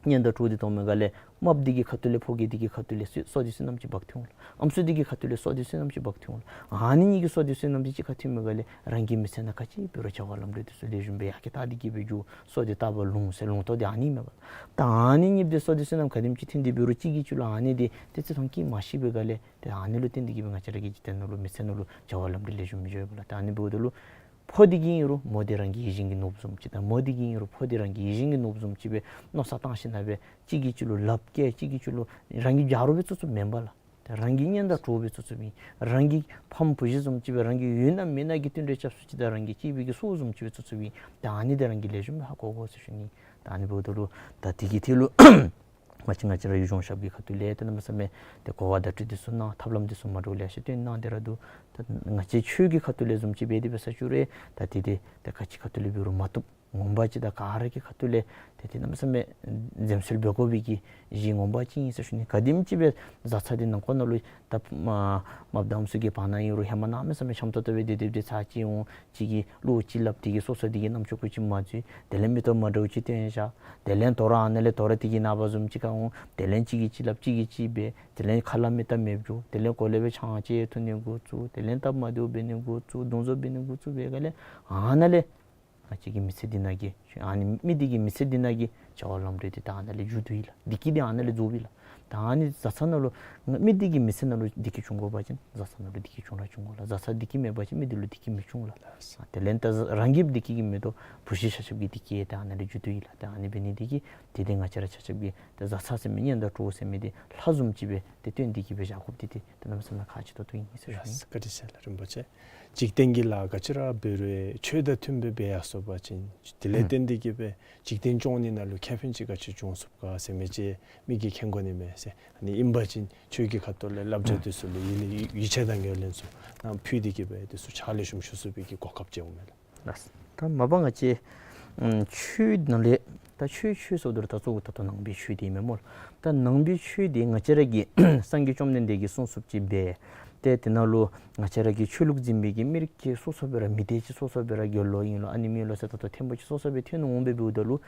གཉེན་དང་གྲོགས་འདི་གཏོགས་མི་ག་ལས་རྨགཔ་འདི་གི་ཁ་ཐུག་ལས་ཕོ་རྒྱས་འདི་གི་ཁ་ཐུག་ལས་བསོད་བསོད་བདེ་བསོད་ནམས་ཅིག་འབག་འཐོན་འོང་ལགས། ཨམ་སྲུ་འདི་གི་ཁ་ཐུག་ལས་བསོད་བདེ་བསོད་ནམས་ཅིག་འབག་འཐོན་འོང་ལགས། ཨ་ནི་གཉིས་ཀྱི་བསོད་བདེ་བསོད་ནམས་འདི་གཅིག་ཁར་ཐོན་མི་ག་ལས་རང་གི་མི་ཚེ་ནང་ག་ཅི་འབད་རུང་བྱ་བ་ལམ་འགྲོ་འདི་ཚུ་ལེགས་ཤོམ་སྦེ་ཡར་རྒྱས་བཏང་འདི་གིས་སྦེ་འགྱོ། བསོད་བདེ་བཏབ་པ་ལུང་ཟེར་ལུང་རྟོགས་འདི་ཨ་ནི་མས་པ་ལགས། ད་ཨ་ནི་གཉིས་འདི་བསོད་བདེ་བསོད་ནམས་ག་དེམ་ཅིག་ཐོན་འདི་འབད་རུང་གཅིག་གིས་གཅིག་ལུ་ཨ་ནི་འདི་ཏེ་བརྩི་མཐོང་གིས་མ་ཤེས་པའི་ག་ལས་ཏེ་ཨ་ནི་ལུ་བརྟེན་འདི་གིས་སྦེ་ང་བཅས་ར་གི་འཇིག་རྟེན་ནང་ལུ་མི་ཚེ་ནང་ལུ་བྱ་བ་ལམ་འགྲོ་ལེགས་ཤོམ་མི་འགྱོ་བས་པ་ལགས། ད་ཨ་ནི་འབདཝ་ད་ལུ་ ཕོ་འདི་གིས་ཨིན་རུང་མོ་འདི་རང་གི་ཡིད་བཞིན་གྱི་ནོར་བུ་བཟུམ་ཅིག་དང་མོ་འདི་གིས་ཨིན་རུང་ཕོ་འདི་རང་གི་ཡིད་བཞིན་གྱི་ནོར་བུ་བཟུམ་ཅིག་སྦེ་མནོ་བསམ་བཏང་ཞིནམ་ལས་གཅིག་གིས་གཅིག་ལུ་ལགཔ་བཀལ་གཅིག་གིས་གཅིག་ལུ་རང་གི་རྒྱབ་རོགས་འབད་བཅུག་བཅུགཔ་མེན་པ་ལགས། ཏེ་རང་གི་གཉེན་དང་གྲོགས་འབད་བཅུག་བཅུགཔ་ཨིན། རང་གི་ཕམ་བུ་གཞི་བཟུམ་ཅིག་སྦེ་རང་གི་ཡོད་ན་མེད་ན་གི་བསྟུན་གྲོས་རྐྱབ་སུ་ཅིག་དང་རང་གི་གཅེས་པའི་གི་སྲོག་བཟུམ་ཅིག་སྦེ་བཅུག་བཅུགཔ་ཨིན། ཏེ་ཨ་ནི་འདི་རང་གིས་ལེགས་ཤོམ་སྦེ་ཧ་གོ་དགོ་ཟེར་ཞུ་ནི། ཏེ་ཨ་ནི་འབདཝ་ད་ལུ་ད་དེ་གི་ཐད་ལུ་ང་བཅས་ང་བཅས་ར་ཡུལ་ལྗོངས་ཞབས་ཀྱི་ཁ་ཐུག་ལས་ཏེ་གནམ་མེད་ས་མེད་ཏེ་གོ་བ་བརྡ་སྤྲོད་འདི་ཚུ་གནང་ཐབས་ལམ་འདི་ཚུ་མ་འདྲཝ་ལེ་ཤ་སྟོན་གནང་སྟེ་ར་འདུག། ད་ང་བཅས་ཆོས་ཀྱི་ཁ་ཐུག་ལས་བཟུམ་ཅིག་འབད་དེ་འབད་ས་ཅིག་རུང་ད་དེ་དེ་ཏེ་ག་ཅི་ཁ་ཐུག་ལས་འབད་རུང་མ་བཏུབ། ངོ་མ་ཅིག་ད་ག་ར་གི་ཁ་ཐུག་ལས་ཏེ་ཏེ་གནམ་མེད་ས་མེད་འཛེམ་ཟོན་འབད་དགོ་པའི་གི་གཞི་ངོ་མ་ཅིག་ཨིན་ཟེར་ཞུ་ནི། ག་དེམ་ཅིག་སྦེ་བཟའ་ཚང་འདི་ནང་འཁོད་ནང་ལུ་ད་མ་མ་བདམས་ཚུ་གི་བར་ན་ཨིན་རུང་ཧེ་མ་གནམ་མེད་ས་མེད་འཆམ་ཏོག་ཏོ་སྦེ་སྡོད་སྡོདཔ་འདི་ཚར་གཅིག་འོང་གཅིག་གིས་བློ་ཅིག་སླབ་དེ་གིས་སོ་སོ་དེ་གི་རྣམ་ཅོ་ཀུ་ཅིག་མ་འཛོལ། དེ་ལས་མི་སྟོབས་མ་འདྲཝ་ཅིག་སྟོན་བཞག། དེ་ལས་དོ་རུང་ཨ་ནཱ་ལས་དོ་རུང་དེ་གི་ནངས་པ་བཟུམ་ཅིག་ཁར་འོང་། དེ་ལས་གཅིག་གིས་གཅིག་སླབ་གཅིག་གིས་གཅིག་འབད། དེ་ལས་ཁ་སླབ་མི་སྟབས་མེདཔ་འགྱོ། དེ་ལས་གོ་ལེ་སྦེ་ཆང་ཅིག་འཐུང་ནི་འགོ་བཙུགས། དེ་ལས་སྟབས་མ་བདེཝ་འབད་ནི་འགོ་བཙུགས། རྡུང་རྩོད་འབད་ནི་འགོ་བཙུགས་འབད་ག་ལས་ཨ་ནཱ་ལས་ང་བཅས་ཀྱི་མི་ཚེ་འདི་ནང་གི་ཨ་ནི་མི་འདི་གི་མི་ཚེ་འདི་ནང་གི་བྱ་བ་ལམ་འགྲོ་འདི་ད་ཨ་ནཱ་ལས་མཇུག་བསྡུ་ཡི་ལགས། བདེ་སྐྱིད་འདི་ཨ་ནཱ་ལས་རྫོགས་པས་ལགས། ད་ཨ་ནི་བཟའ་ཚང་ནང་ལུ་མི་འདི་གི་མི་ཚེ་ནང་ལུ་བདེ་སྐྱིད་འབྱུང་དགོ་པ་ཅིན་བཟའ་ཚང་ནང་ལུ་བདེ་སྐྱིད་འབྱུང་ར་འབྱུང་དགོ་ལགས། བཟའ་ཚང་བདེ་སྐྱིད་མེད་པ་ཅིན་མི་འདི་ལུ་བདེ་སྐྱིད་མི་འབྱུང་ལགས། དེ་ལས་ད་རང་གི་བདེ་སྐྱིད་ཀྱི་མེ་ཏོག་བུ་གཞི་ཆ་ཁྱབ་ཀྱི་བདེ་སྐྱིད་ད་ཨ་ནཱ་ལས་མཇུག་བསྡུ་ཡི་ལགས། ད་ཨ་ནི་འབད་ནི་འདི་གིས་དེ་འདི་ང་བཅས་ར་ཆ་ཁྱབ་ཀྱིས་ཏེ་བཟའ་ཚང་ཟེར་མི་གཉེན་དང་གྲོགས་ཟེར་མི་འདི་ལྷ་བཟུམ་ཅིག་སྦེ་ཏེ་བསྟེན་ཏེ་གི་སྦེ་བཞག་དགོཔ་འདི་ཏེ་ཏེ་གནམ་མེད་ས་མེད་ཁག་ཆེ་ཏོག་ཏོ་ཨིན་ཟེར་ཞུ་ནི། བཀའ་དྲིན་ཆེ་ལགས་རིན་པོ་ཆེ། འཇིག་རྟེན་གྱི་ལཱ་ག་ཅི་ར་འབད་རུང་ཆོས་དང་མཐུན་པའི་འབད་ཡར་སོང་པ་ཅིན་དེ་ལས་ཨུམ་བརྟེན་ཏེ་གི་སྦེ་འཇིག་རྟེན་སྐྱོང་ནི་ནང་ལུ་ཁེ་ཕན་ཅིག་ག་ཅི་འབྱུང་ཚུགས་ག་ཟེར་མི་ཅིག་མི་གིས་མཁྱེན་དགོ་ནི་མས་ཟེར། ཨ་ནི་ཨིན་པ་ཅིན་ཆོས་ཀྱི་ཁ་ཐུག་ལས་བསླབ་བྱ་འདི་ཚུ་ལུ་ཡིད་ལས་ཡིད་ཆེས་དང་ངོས་ལེན་ཚུ་ནང་ཕུལ་ཏེ་གི་སྦེ་འདི་ཚུ་ཕྱག་ལེགས་ཤོམ་ཞུ་ཚུགས་པའི་གི་གོ་སྐབས་ཅིག་འོང་མས་ལགས། ལགས། ད་མ་པ་ང་བཅས་ཨམ་ཆོས་ནང་ལས་ད་ཆོས་ཆོས་ཟེརཝ་ད་ད་གཙོ་བོ་ད་ལྟོ་ནང་པའི་ཆོས་འདི་མེན་སྨོ་ལགས། ད་ནང་པའི་ཆོས་འདི་ང་བཅས་ར་གི་སངས་རྒྱས་བཅོམ་ལྡན་འདས་ཀྱིས་གསུངས་གསུངསམ་ཅིག་འབད། ཏེ་དེ་ནང་ལུ་ང་བཅས་ར་གི་ཆོས་ལུགས་འཛིན་པའི་གི་མི་རིགས་ཀྱི་སོ་སོ་སྦེ་ར་མི་སྡེ་ཅིག་སོ་སོ་སྦེ་ར་དགེ་སློང་ཨིན་ལོ་ཨ་ནེམ་ཨིན་ལོ་ཟེར་ད་ལྟོ་ཐེམ་པོ་ཅིག་སོ་སོ་སྦེ་ཐོན་འོང་སྦེ་འབདཝ་ད་ལུ་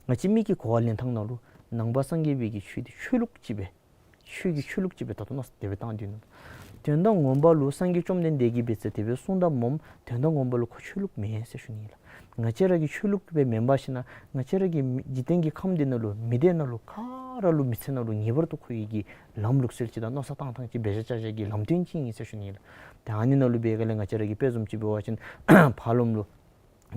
ང་བཅས་མི་གི་གོ་བ་ལེན་ཐངས་ནང་ལུ་ནང་པ་སངས་རྒྱས་པའི་གི་ཆོས་འདི་ཆོས་ལུགས་ཅིག་སྦེ་ཆོས་ཀྱི་ཆོས་ལུགས་ཅིག་སྦེ་ད་ལྟོ་མནོ་བསམ་དེ་སྦེ་བཏང་སྡོད་ནུག། དོན་དག་ངོ་མ་ལུ་སངས་རྒྱས་བཅོམ་ལྡན་འདས་ཀྱིས་འབད་ཟེར་དེ་སྦེ་གསུངས་དོ་སྨོ། དོན་དག་ངོ་མ་ལུ་ཁོ་ཆོས་ལུགས་མེན་ཟེར་ཞུ་ནི་ལགས། ང་བཅས་ར་གི་ཆོས་ལུགས་སྦེ་མེན་པར་ཞིན་ན་ང་བཅས་ར་གི་མི་འཇིག་རྟེན་གྱི་ཁམས་འདི་ནང་ལུ་མི་སྡེ་ནང་ལུ་ག་ར་ལུ་མི་ཚེ་ནང་ལུ་ངེས་པར་དུ་མཁོ་བའི་གི་ལམ་ལུགས་སྲོལ་ཅིག་དང་མནོ་བསམ་བཏང་ཐངས་ཅིག་འབད་བཞག་བྱ་བཞག་གི་ལམ་སྟོན་ཅིག་ཨིན་ཟེར་ཞུ་ནི་ལགས། ཏེ་ཨ་ནི་ནང་ལུ་འབད་ག་ལས་ང་བཅས་ར་གི་དཔེ་བཟུམ་ཅིག་འབད་བ་ཅིན་ཕར་ལོགམ་ལུ་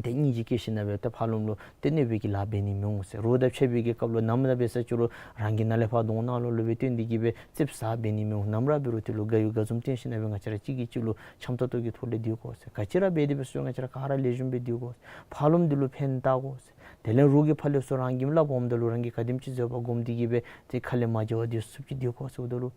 ཏེ་སྙིང་རྗེ་བསྐྱེད་ཞིན་ན་སྦེ་ཏེ་ཕར་ལོགམ་ལུ་ཏེ་གནོད་པའི་གི་ལཱ་འབད་ནི་མི་འོང་ཟེར། རོགས་དང་འཕྱད་པའི་གི་སྐབས་ལུ་ནམ་ར་འབད་ས་ཅིག་རུང་རང་གི་ནང་ལས་ཕར་གདོང་ནང་ལོགས་ལུ་སྦེ་བཏོན་ཏེ་གི་སྦེ་ཙིགཔ་ཟ་འབད་ནི་མི་འོང་། ནམ་ར་འབད་རུང་དེ་ལུ་དགའ་ཡུལ་དགའ་འཛུམ་སྟོན་ཞིན་ན་སྦེ་ང་བཅས་ར་གཅིག་གིས་གཅིག་ལུ་འཆམ་ཏོག་ཏོ་གི་ཐོག་ལས་སྡོད་དགོ་ཟེར། ག་ཅི་ར་འབད་དེ་འབད་སོང་ང་བཅས་ར་ག་ར་ལེགས་ཤོམ་སྦེ་སྡོད་དགོ་ཟེར། ཕར་ལོགམ་འདི་ལུ་ཕན་བཏགས་དགོ་ཟེར། དེ་ལས་རོགས་ཀྱིས་ཕར་ལས་ཚུར་རང་གི་སླབ་འོངམ་ད་ལུ་རང་གིས་ག་དེམ་ཅིག་བཟོད་པ་སྒོམ་སྟེ་གི་སྦེ་ཏེ་ཁ་ལས་མ་བྱ་བར་སྡོད་ཚུགསཔ་ཅིག་སྡོད་དགོ་ཟེརཝ་ད་ལུ་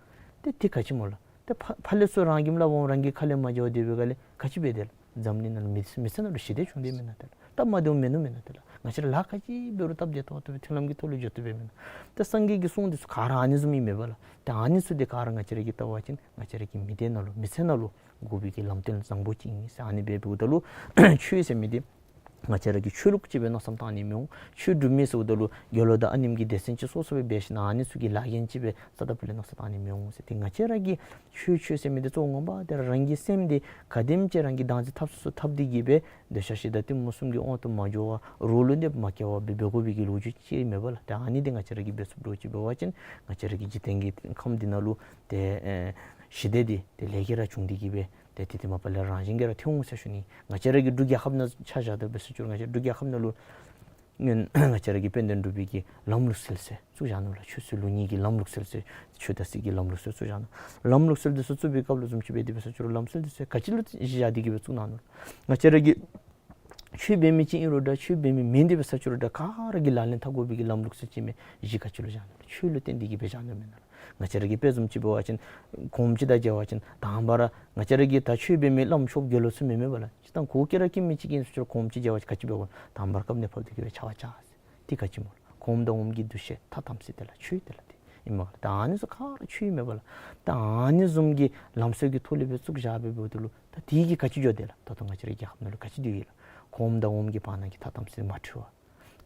ཏེ་དེ་ག་ཅི་སྨོ་ལགས། ཏེ་ཕར་ཕར་ལས་ཚུར་རང་གིས་སླབ་འོང་རང་གིས་ཁ་ལས་མ་བྱ་བར་སྡོད་པའི་སྒང་ལས་ག་ཅི་འབད་དེ་ལགས། འཛམ་གླིང་ནང་ལུ་མི་མི་ཚེ་ནང་ལུ་ཞི་བདེ་བྱུང་སྟེ་མེན་ན་ཏེ་ལགས། སྟབས་མ་བདེཝ་མིན་ནུག་མེན་ན་ཏེ་ལགས། ང་བཅས་ར་ལཱ་ག་ཅི་འབད་རུང་སྟབས་བདེ་ཏོག་ཏོ་སྦེ་མཐུན་ལམ་གྱི་ཐོག་ལུ་འགྱོ་བཏུབ་པས་མེན་ན། ཏེ་སངས་རྒྱས་ཀྱིས་གསུངས་འདི་ཚུ་ག་ར་ཨ་ནི་བཟུམ་ཨིན་མས་པ་ལགས། ཏེ་ཨ་ནི་ཚུ་འདི་ག་ར་ང་བཅས་ར་གིས་བལྟ་བ་ཅིན་ང་བཅས་ར་གི་མི་སྡེ་ནང་ལུ་མི་ཚེ་ནང་ལུ་དགོ་པའི་གི་ལམ་སྟོན་བཟང་པོ་ཅིག་ཨིན་ཟེར། ཨ་ནི་སྦེ་འབདཝ་ད་ལུ་ཆོས་ཟེར་མི་འདི་ང་བཅས་ར་གི་ཆོས་ལུགས་ཅིག་སྦེ་མནོ་བསམ་བཏང་ནི་མི་འོང་། ཆོས་སྒྲུབ་མི་ཟེརཝ་ད་ལུ་དགེ་སློང་དང་ཨ་ནེམ་གྱི་སྡེ་ཚན་ཅིག་སོ་སོ་སྦེ་འབད་ཞིན་ན་ཨ་ནི་ཚུ་གི་ལཱ་འགན་ཅིག་སྦེ་རྩ་དང་པོ་ལས་མནོ་བསམ་བཏང་ནི་མི་འོང་ཟེར། ཏེ་ང་བཅས་ར་གི་ཆོས་ཆོས་ཟེར་མི་འདི་གཙོ་བོ་ངོ་མ་འདི་རང་གི་སེམས་འདི་ག་དེམ་ཅིག་རང་གིས་བདག་འཛིན་འཐབ་ཚུགས་ཚུགས་འཐབ་སྟེ་གི་སྦེ་འདོད་ཆགས་ཞེ་སྡང་གཏི་མུག་གསུམ་གྱི་དབང་དུ་མ་འགྱོ་བར་རོགས་ལུ་གནོདཔ་མ་བཀལ་བར་སྦེ་འབད་དགོ་པའི་གི་ལོ་རྒྱུས་ཅིག་མེན་པ་ལགས། ཏེ་ཨ་ནི་འདི་ང་བཅས་ར་གིས་འབད་ཚུགསཔ་འདྲཝ་ཅིག་འབད་བ་ཅིན་ང་བཅས་ར་གི་འཇིག་རྟེན་གྱི་ཁམས་འདི་ནང་ལུ་ཏེ་ཨེ་ཞི་བདེ་འདི་ཏེ་ལས་ཀྱིས་ར་བྱུང་སྟེ་གི་སྦེ་ཏེ་དེ་དེ་མ་པ་ལས་རང་བཞིན་གྱིས་ར་ཐོན་འོང་ཟེར་ཞུ་ནི། ང་བཅས་ར་གི་འབྲུག་རྒྱལ་ཁབ་ནང་ཆ་བཞག་སྟེ་འབད་ས་ཅིག་རུང་ང་བཅས་འབྲུག་རྒྱལ་ཁབ་ནང་ལུ་ང་བཅས་ར་གི་དཔལ་ལྡན་འབྲུག་པའི་གི་ལམ་ལུགས་སྲོལ་ཟེར་བཙུགས་བཞག་ནུག་ལགས། ཆོས་སྲིད་ལུགས་གཉིས་ཀྱི་ལམ་ལུགས་སྲོལ་ཟེར་ཆོས་དང་སྲིད་ཀྱི་ལམ་ལུགས་སྲོལ་བཙུགས་བཞག་ནུག། ལམ་ལུགས་སྲོལ་འདི་ཚུ་བཙུགས་པའི་སྐབས་ལུ་བཟུམ་ཅིག་འབད་དེ་འབད་ས་ཅིག་རུང་ལམ་སྲོལ་འདི་ཚུ་ག་ཅི་ལུ་གཞི་བཞག་སྟེ་གི་སྦེ་བཙུགས་གནང་ནུག། ང་བཅས་ར་གི་ཆོས་འབད་མི་ཅིག་ཨིན་རུང་འདྲ་ཆོས་འབད་མི་མེན་དེ་འབད་ས་ཅིག་རུང་འདྲ་ག་ར་གིས་ལག་ལེན་འཐབ་དགོ་པའི་གི་ལམ་ལུགས་སྲོལ་ཅིག་མས། གཞི་ག་ཅི་ལུ་བཞག་ནུག། ཆོས་ལུ་བརྟེན་ཏེ་གི་སྦེ་བཞག་ནུག་མེན་ན་ལགས། ང་བཅས་ར་གི་དཔེ་བཟུམ་ཅིག་འབད་བ་ཅིན་གོངམ་ཅིག་དང་མཇལ་བ་ཅིན་དང་པ་ར་ང་བཅས་ར་གི་ད་ཆོས་འབད་མི་བླམ་ཆོསཔ་དགེ་སློང་ཚུ་མེན་མས་པ་ལགས། ཅིག་དང་གོ་སྐྱེ་ར་སྐྱེ་མི་ཅིག་ཨིན་ཟེར་གོངམ་ཅིག་མཇལ་བ་ཅིན་ག་ཅི་འབད་དགོ། དང་པ་ར་སྐབས་གནས་ཕབ་སྟེ་གི་སྦེ་ཕྱག་དབང་བཅར་ཟེར། དེ་ག་ཅི་སྨོ་ལགས། གོངམ་དང་འོགམ་གྱི་འདུ་ཤེས་ཐ་དམ་ཚིག་དེ་ལགས་ཆོས་དེ་ལགས་དེ་ཨིན་མས་ལགས། ད་ཨ་ནི་ཚུ་ག་ར་ཆོས་ཨིན་མས་པ་ལགས། ད་ཨ་ནི་བཟུམ་གྱི་ལམ་སྲོལ་གྱི་ཐོག་ལས་སྦེ་བཙུགས་བཞག་སྦེ་འབདཝ་ད་ལུ་ད་དེ་གིས་ག་ཅི་འགྱོ་དེ་ལགས། ད་ལྟོ་ང་བཅས་རའི་རྒྱལ་ཁབ་ནང་ལུ་ག་ཅི་སྡོད་ཡི་ལགས། གོངམ་དང་འོགམ་གྱི་བར་ན་གི་ཐ་དམ་ཚིག་མ་འཁྲུལ་བར་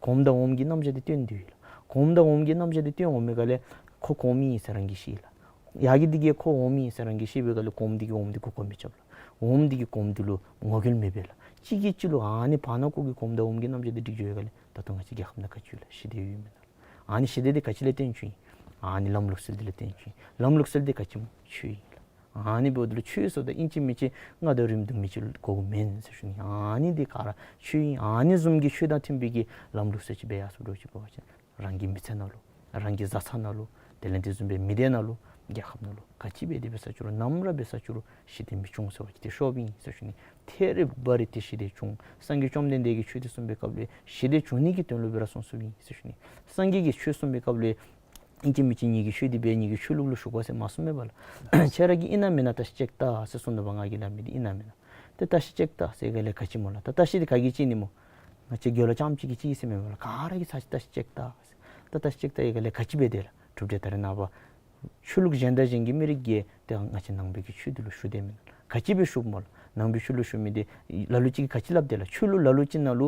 གོངམ་དང་འོགམ་གྱི་རྣམ་གཞག་འདི་སྟོན་སྡོད་ཡི་ལགས། གོངམ་དང་འོགམ་གྱི་རྣམ་གཞག་འདི་སྟོན་འོང་མི་ག་ལས་ཁོ་གོངམ་ཨིན་ཟེར་རང་གིས་ཤེས་ལགས། ཡ་གི་འདི་གིས་ཁོ་འོགམ་ཨིན་ཟེར་རང་གིས་ཤེས་པའི་ག་ལས་གོངམ་འདི་གིས་འོགམ་འདི་མགུ་སྐོར་མི་རྐྱབ་ལགས། འོགམ་འདི་གིས་གོངམ་འདི་ལུ་ངོ་རྒོལ་མི་འབད་ལགས། གཅིག་གིས་གཅིག་ལུ་ཨ་ནི་བར་ན་ཁོ་གི་གོངམ་དང་འོགམ་གྱི་རྣམ་གཞག་འདི་འགྲིག་འགྱོ་བའི་ག་ལས་ད་ལྟོ་ང་བཅས་རྒྱལ་ཁབ་ནང་ག་ཅི་ཡོད་ལགས། ཞི་བདེ་ཡོད་མེན་ན་ལགས། ཨ་ནི་ཞི་བདེ་འདི་ག་ཅི་ལས་བརྟེན་བྱུང་ཡི། ཨ་ནི་ལམ་ལུགས་སྲོལ་འདི་ལས་བརྟེན་བྱུང་ཡི། ལམ་ལུགས་སྲོལ་འདི་ག་ཅི་སྨོ་ཆོས་ཨིན་ལགས། ཨ་ནི་འབདཝ་ད་ལུ་ཆོས་ཟེརཝ་ད་ཨིན་ཅི་མིན་ཅི་ང་དང་རིང་དུ་མི་ཅིག་དགོཔ་མེན་ཟེར་ཞུ་ནི། ཨ་ནི་འདི་ག་ར་ཆོས་ཨིན། ཨ་ནི་བཟུམ་གྱི་ཆོས་དང་མཐུན་པའི་གི་ལམ་ལུགས་ཟེར་ཅིག་འབད་ཡར་སོང་འགྱོ་ཅི་འབད་བ་ཅིན་རང་གི་མི་ཚེ་ནང་ལུ་རང་གི་བཟའ་ཚང་ནང་ལུ་དེ་ལས་དེ་བཟུམ་སྦེ་མི་སྡེ་ནང་ལུ་རྒྱལ་ཁབ་ནང་ལུ་ག་ཅི་འབད་དེ་འབད་ས་ཅི་རུང་ནམ་ར་འབད་ས་ཅི་རུང་ཞི་བདེ་མི་འབྱུང་ཟེར་བ་ཅིན་དེ་ཤོབ་ཨིན་ཟེར་ཞུ་ནི། ཐེ་རེ་བ་རེ་ཏེ་ཞི་བདེ་འབྱུང་། སངས་རྒྱས་བཅོམ་ལྡན་འདས་ཀྱིས་ཆོས་འདི་གསུངས་པའི་སྐབས་ལུ་ཞི་བདེ་འབྱུང་ནི་གི་དོན་ལུ་སྦེ་ར་གསུངས་གསུངསམ་ཨིན་ཟེར་ཞུ་ནི། སངས་རྒྱས་ཀྱིས་ཆོས་གསུངས་པའི་སྐབས་ལུ་ཨིན་ཅི་མིན་ཅི་ངེ་གི་ཆོས་འདི་འབད་ངེ་གི་ཆོས་ལུགས་ལུ་ཞུགས་པ་ཟེར་མ་གསུངས་མས་པ་ལགས། ཁྱེད་ར་གིས་ཨིན་ན་མེན་ན་བརྟག་ཞིབ་ཅིག་བལྟ་ཟེར་གསུངས་ནུག་པ། ང་གིས་སླབ་མི་འདི་ཨིན་ན་མེན་ན། ཏེ་བརྟག་ཞིབ་ཅིག་བལྟ་ཟེར་ག་ལས་ག་ཅི་སྨོ་ལགས། ད་བརྟག་ཞིབ་འདི་ག་གིས་ཅིག་ནི་སྨོ། ང་བཅས་དགེ་སློང་རྐྱངམ་ཅིག་གིས་ཅིག་ཟེར་མེན་པ་ལགས། ག་ར་གིས་བརྟག་ཞིབ་ཅིག་བལྟ་ཟེར། ད་བརྟག་ཞིབ་ཅིག་བལྟ་ཡི་ག་ལས་ག་ཅི་འབད་དེ་ལགས། གྲུབ་འབྲས་ད་རེས་ནངས་པ་ཆོས་ལུགས་གཞན་དང་གཞན་གྱི་མི་རིགས་ཀྱིས་ཏེ་ང་བཅས་ནང་པའི་གི་ཆོས་འདི་ལུ་ཞུགས་དེས་མེན་ན། ག་ཅི་འབད་ཞུགསཔ་སྨོ་ལགས། ནང་པའི་ཆོས་ལུ་ཞུགས་མི་འདི་ལ་ལུ་ཅིག་གིས་ག་ཅི་སླབ་དེས་ལགས། ཆོས་ལུགས་ལ་ལུ་ཅིག་ནང་ལུ་